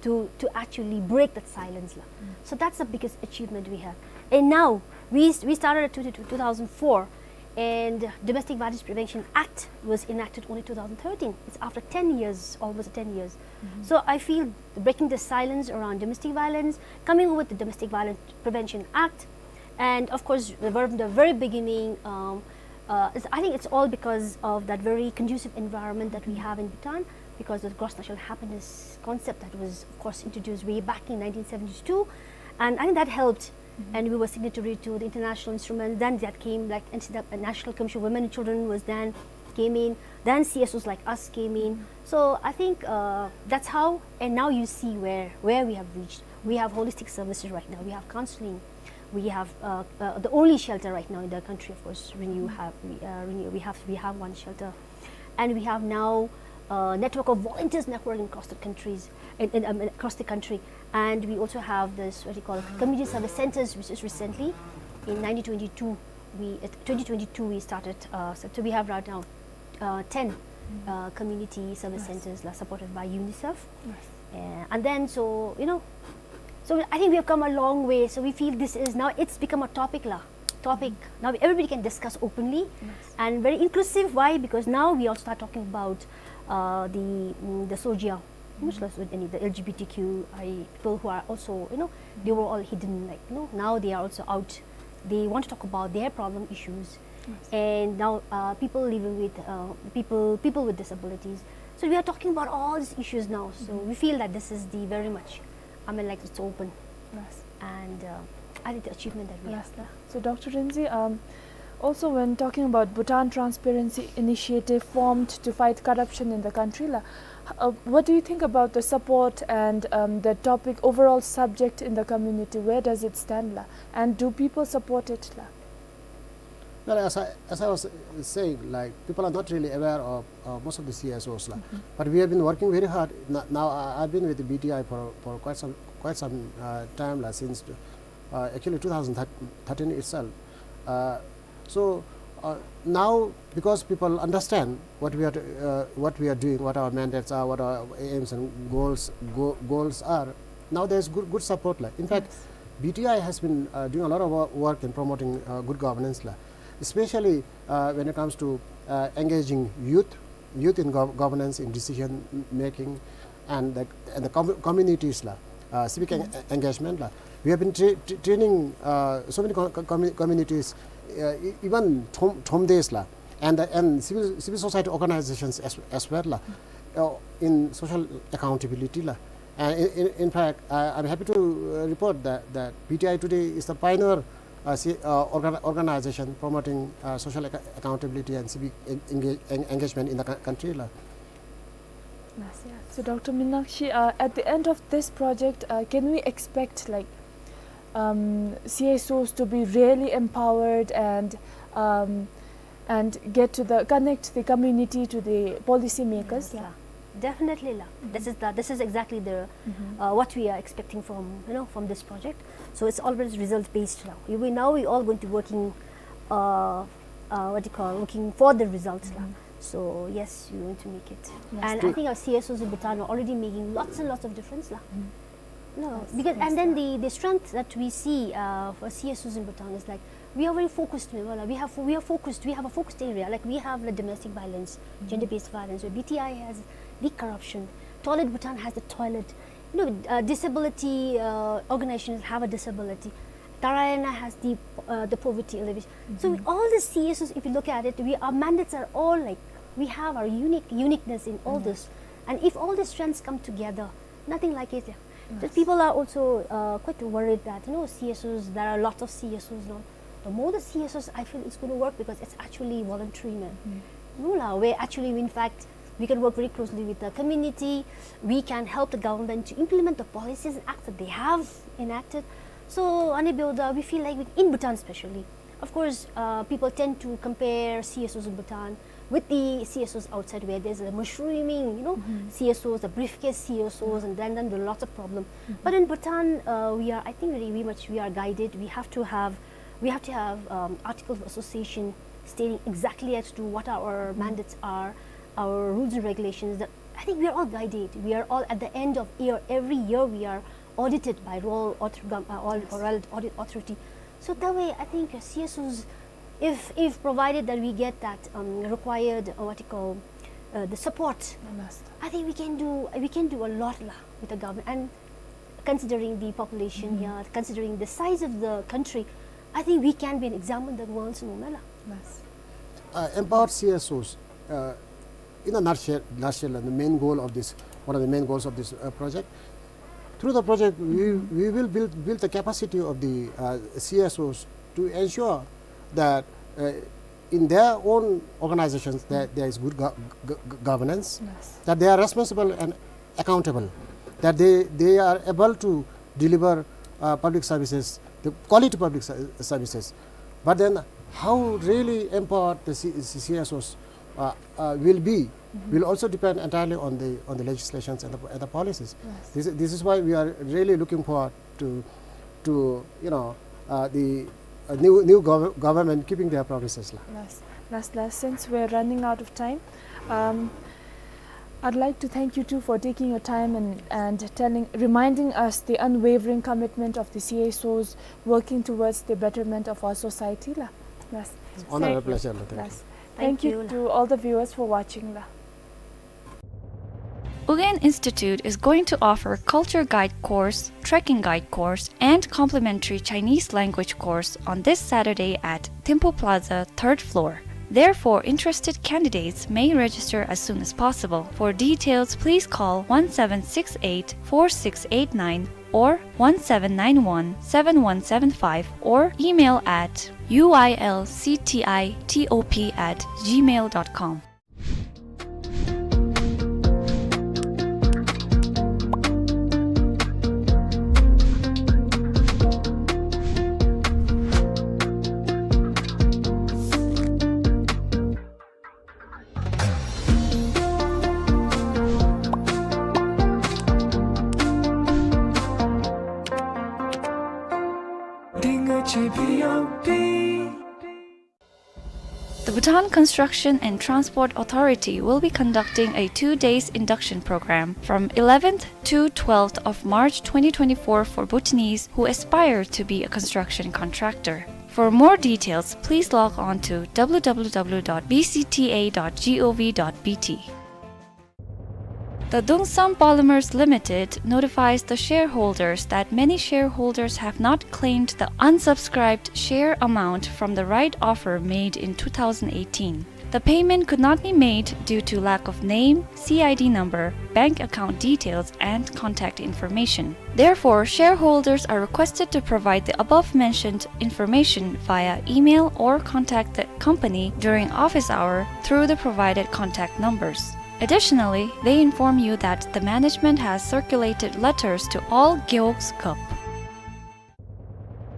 to to actually break that silence la. So that's the biggest achievement we have. And now we we started at two, two thousand four, and Domestic Violence Prevention Act was enacted only two thousand thirteen. It's after ten years, almost ten years. So I feel breaking the silence around domestic violence, coming up with the Domestic Violence Prevention Act, and of course, from the very beginning, um, uh, it's, I think it's all because of that very conducive environment that we have in Bhutan, because of the gross national happiness concept that was, of course, introduced way back in nineteen seventy-two, and I think that helped. And we were signatory to the international instruments. Then that came, like, N C W, National Commission on Women and Children was then came in. Then C S Os like us came in. So I think, uh, that's how. And now you see where where we have reached. We have holistic services right now. We have counseling. We have, uh, uh, the only shelter right now in the country, of course. Renew have we, uh, Renew, we have we have one shelter, and we have now a network of volunteers networking across the countries, in, in, um, across the country. And we also have this, what do you call it, community service centers, which is recently in nineteen twenty-two, we, uh, twenty twenty-two we started. Uh, so, so we have right now, uh, ten, uh, community service centers la, supported by UNICEF. Uh, and then, so, you know, so I think we have come a long way. So we feel this is now, it's become a topic la, topic. Now everybody can discuss openly and very inclusive. Why? Because now we also start talking about, uh, the, mm, the SOGIA, much less with any the L G B T Q I people who are also, you know, they were all hidden, like, you know, now they are also out. They want to talk about their problem issues. And now, uh, people living with, uh, people people with disabilities. So we are talking about all these issues now. So we feel that this is the very much, I mean, like, it's open. And, uh, I think the achievement that we have. So, Doctor Rinzin, um, also when talking about Bhutan Transparency Initiative formed to fight corruption in the country la, uh, what do you think about the support and, um, the topic, overall subject in the community? Where does it stand la? And do people support it la? Well, as I, as I was, uh, saying, like, people are not really aware of, uh, most of the C S Os la. But we have been working very hard. N-, now I, I've been with the B T I for, for quite some, quite some, uh, time la, since, uh, actually two thousand thirteen itself. Uh, so, uh, now because people understand what we are, uh, what we are doing, what our mandates are, what our aims and goals go- goals are, now there is good good support la. In fact, B T I has been, uh, doing a lot of wo- work in promoting, uh, good governance la, especially, uh, when it comes to, uh, engaging youth, youth in gov- governance, in decision making, and the and the com- communities la, uh, civic en- engagement la. We have been tra- tra- training, uh, so many co- co- commu- communities, uh, e- even Thom- Thomdes la, and the, and civil civil society organizations as as well la, uh, in social accountability la. And in, in, in fact, I, I'm happy to, uh, report that, that B T I today is the pioneer, uh, si- uh, organ- organization promoting, uh, social ac- accountability and civic en- enga- en- engagement in the cou- country la. So, Doctor Minakshi, uh, at the end of this project, uh, can we expect, like, um, C S Os to be really empowered and, um, and get to the, connect the community to the policy makers la? Definitely la. This is the, this is exactly the, uh, what we are expecting from, you know, from this project. So it's always result based now. We, we now we all going to working, uh, uh, what do you call, working for the results la. So yes, we want to make it. And I think our C S Os in Bhutan are already making lots and lots of difference la. No, because, and then the, the strength that we see, uh, for C S Os in Bhutan is, like, we are very focused, we have, we are focused, we have a focused area, like, we have the domestic violence, gender-based violence, where B T I has the corruption, Toilet Bhutan has the toilet, you know, uh, disability, uh, organizations have a disability, Dharayana has the, uh, the poverty alleviation. So all the C S Os, if you look at it, we, our mandates are all, like, we have our unique uniqueness in all this, and if all the strengths come together, nothing like it. But people are also, uh, quite worried that, you know, C S Os, there are lots of C S Os now. The more the C S Os, I feel it's going to work because it's actually voluntary, man. Nula, where actually, in fact, we can work very closely with the community. We can help the government to implement the policies and acts that they have enacted. So, ཨ་ནི་འབདཝ་ད་we feel like, with, in Bhutan especially, of course, uh, people tend to compare C S Os in Bhutan with the C S Os outside, where there's a mushrooming, you know, Mm-hmm. C S Os, the briefcase C S Os, Mm-hmm. and then, then there are lots of problem. Mm-hmm. But in Bhutan, uh, we are, I think, very, very much we are guided. We have to have, we have to have, um, articles of association stating exactly as to what our Mm-hmm. mandates are, our rules and regulations. That, I think we are all guided. We are all, at the end of year, every year we are audited by Royal Author-, Gov-, uh, Audit, Yes. Royal Audit Authority. So that way, I think, uh, C S Os, if, if provided that we get that, um, required, uh, what you call, uh, the support, Yes. I think we can do, we can do a lot la with the government. And considering the population Mm-hmm. here, considering the size of the country, I think we can be an example in the world, no, la. Yes. Uh, empowered C S Os, uh, in a nutshell, nutshell, the main goal of this, one of the main goals of this, uh, project. Through the project, we, Mm-hmm. we will build, build the capacity of the, uh, C S Os to ensure that, uh, in their own organizations, that Mm. there is good go-, go-, go-, governance, Yes. that they are responsible and accountable, that they, they are able to deliver, uh, public services, the quality public ser-, services. But then, how really empowered the C-, C-, C S Os, uh, uh, will be, Mm-hmm. will also depend entirely on the, on the legislations and the, and the policies. Yes. This, this is why we are really looking forward to, to, you know, uh, the, uh, new, new gov-, government keeping their promises la. Yes. Last, last, since we're running out of time, um, I'd like to thank you too for taking your time and, and telling, reminding us the unwavering commitment of the C S Os working towards the betterment of our society la. Yes. Honor and Thank you. pleasure la. Thank you. Yes. Thank Thank you you. to all the viewers for watching la. Ugyen Institute is going to offer culture guide course, trekking guide course, and complimentary Chinese language course on this Saturday at Thimphu Plaza, third floor. Therefore, interested candidates may register as soon as possible. For details, please call one seven six eight, four six eight nine or one seven nine one, seven one seven five or email at U I L C T I T O P at gmail dot com. The Bhutan Construction and Transport Authority will be conducting a two days induction program from eleventh to twelfth of March twenty twenty-four for Bhutanese who aspire to be a construction contractor. For more details, please log on to W W W dot B C T A dot gov dot B T. The Dungsam Polymers Limited notifies the shareholders that many shareholders have not claimed the unsubscribed share amount from the right offer made in two thousand eighteen. The payment could not be made due to lack of name, C I D number, bank account details, and contact information. Therefore, shareholders are requested to provide the above mentioned information via email or contact the company during office hour through the provided contact numbers. Additionally, they inform you that the management has circulated letters to all Gewog Kap.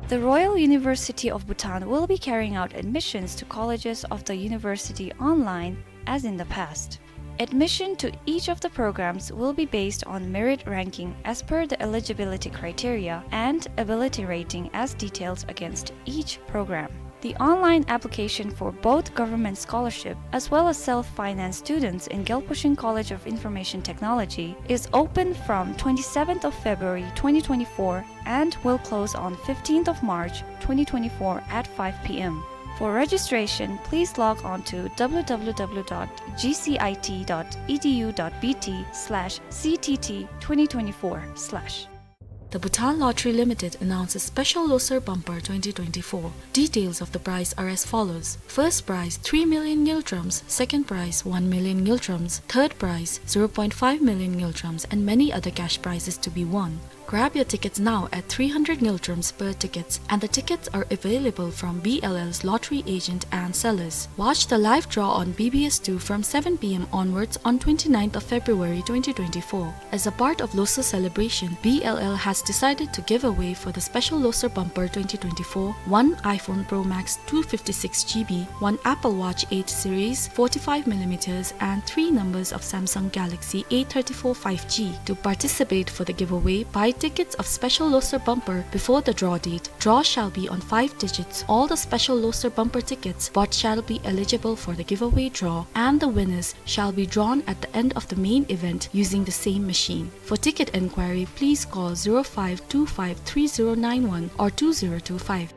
The Royal University of Bhutan will be carrying out admissions to colleges of the university online as in the past. Admission to each of the programs will be based on merit ranking as per the eligibility criteria and ability rating as detailed against each program. The online application for both government scholarship as well as self-finance students in Gyalpo Shing College of Information Technology is open from twenty-seventh of February twenty twenty-four and will close on fifteenth of March twenty twenty-four at five P M. For registration, please log on to W W W dot G C I T dot E D U dot B T slash C T T twenty twenty-four slash. The Bhutan Lottery Limited announces special Losar Bumper twenty twenty-four. Details of the prize are as follows. First prize, three million ngultrums. Second prize, one million ngultrums. Third prize, zero point five million ngultrums, and many other cash prizes to be won. Grab your tickets now at three hundred ngultrums per tickets, and the tickets are available from B L L's lottery agent and sellers. Watch the live draw on B B S two from seven P M onwards on twenty-ninth of February twenty twenty-four. As a part of Losar celebration, B L L has decided to give away for the special Losar Bumper twenty twenty-four, one iPhone Pro Max two fifty-six G B, one Apple Watch eight series forty-five millimeters, and three numbers of Samsung Galaxy A thirty-four five G. To participate for the giveaway, buy tickets of special Losar Bumper before the draw date. Draw shall be on five digits. All the special Losar Bumper tickets bought shall be eligible for the giveaway draw, and the winners shall be drawn at the end of the main event using the same machine. For ticket enquiry, please call zero five two five three zero nine one or two zero two five.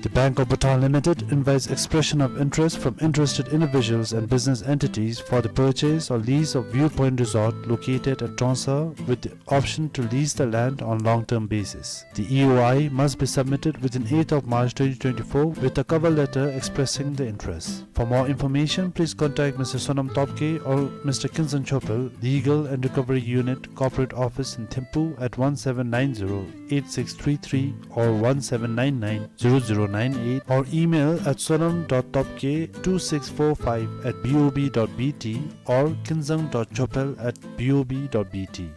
The Bank of Bhutan Limited invites expression of interest from interested individuals and business entities for the purchase or lease of Viewpoint Resort located at Tongsa, with the option to lease the land on long-term basis. The E O I must be submitted within eighth of March twenty twenty-four with a cover letter expressing the interest. For more information, please contact Mister Sonam Topke or Mister Kinzang Chopel, Legal and Recovery Unit, Corporate Office in Thimphu at one seven nine zero eight six three three or one seven nine nine zero zero nine eight, or email at sonam dot topke two six four five at B O B dot B T or kinzang dot chopel at B O B dot B T.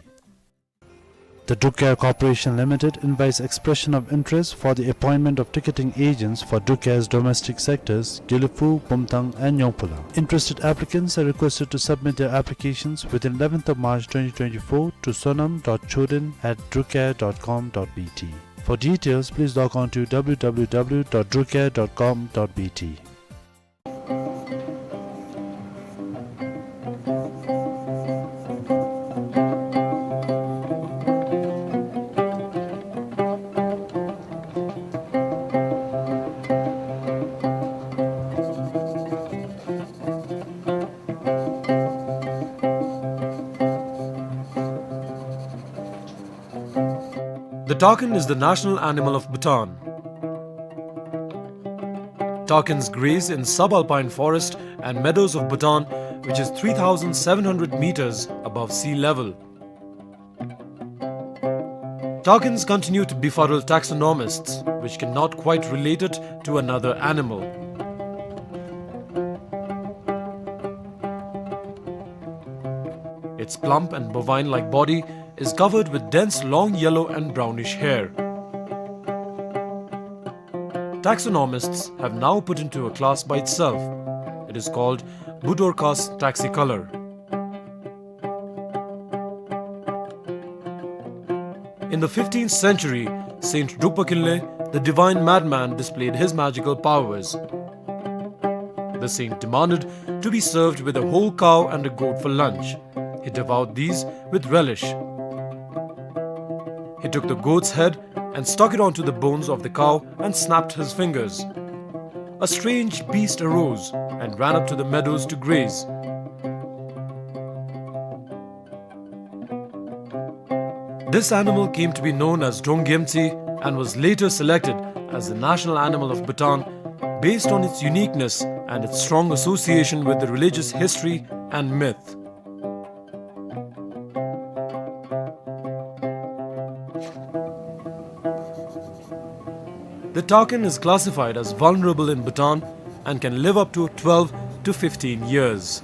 The Druk Air Corporation Limited invites expression of interest for the appointment of ticketing agents for Druk Air's domestic sectors, Gelephu, Bumthang, and Nyongphula. Interested applicants are requested to submit their applications within eleventh of March twenty twenty-four to sonam dot choden at drukair dot com dot B T. For details, please log on to W W W dot drukair dot com dot B T. The takin is the national animal of Bhutan. Takins graze in subalpine forest and meadows of Bhutan, which is three thousand seven hundred meters above sea level. Takins continue to befuddle taxonomists, which cannot quite relate it to another animal. Its plump and bovine-like body is covered with dense long yellow and brownish hair. Taxonomists have now put into a class by itself. It is called Budorcas taxicolor. In the fifteenth century, Saint Drukpa Kinley, the divine madman, displayed his magical powers. The saint demanded to be served with a whole cow and a goat for lunch. He devoured these with relish. He took the goat's head and stuck it onto the bones of the cow and snapped his fingers. A strange beast arose and ran up to the meadows to graze. This animal came to be known as Dronggyemtsi and was later selected as the national animal of Bhutan based on its uniqueness and its strong association with the religious history and myth. The takin is classified as vulnerable in Bhutan and can live up to twelve to fifteen years.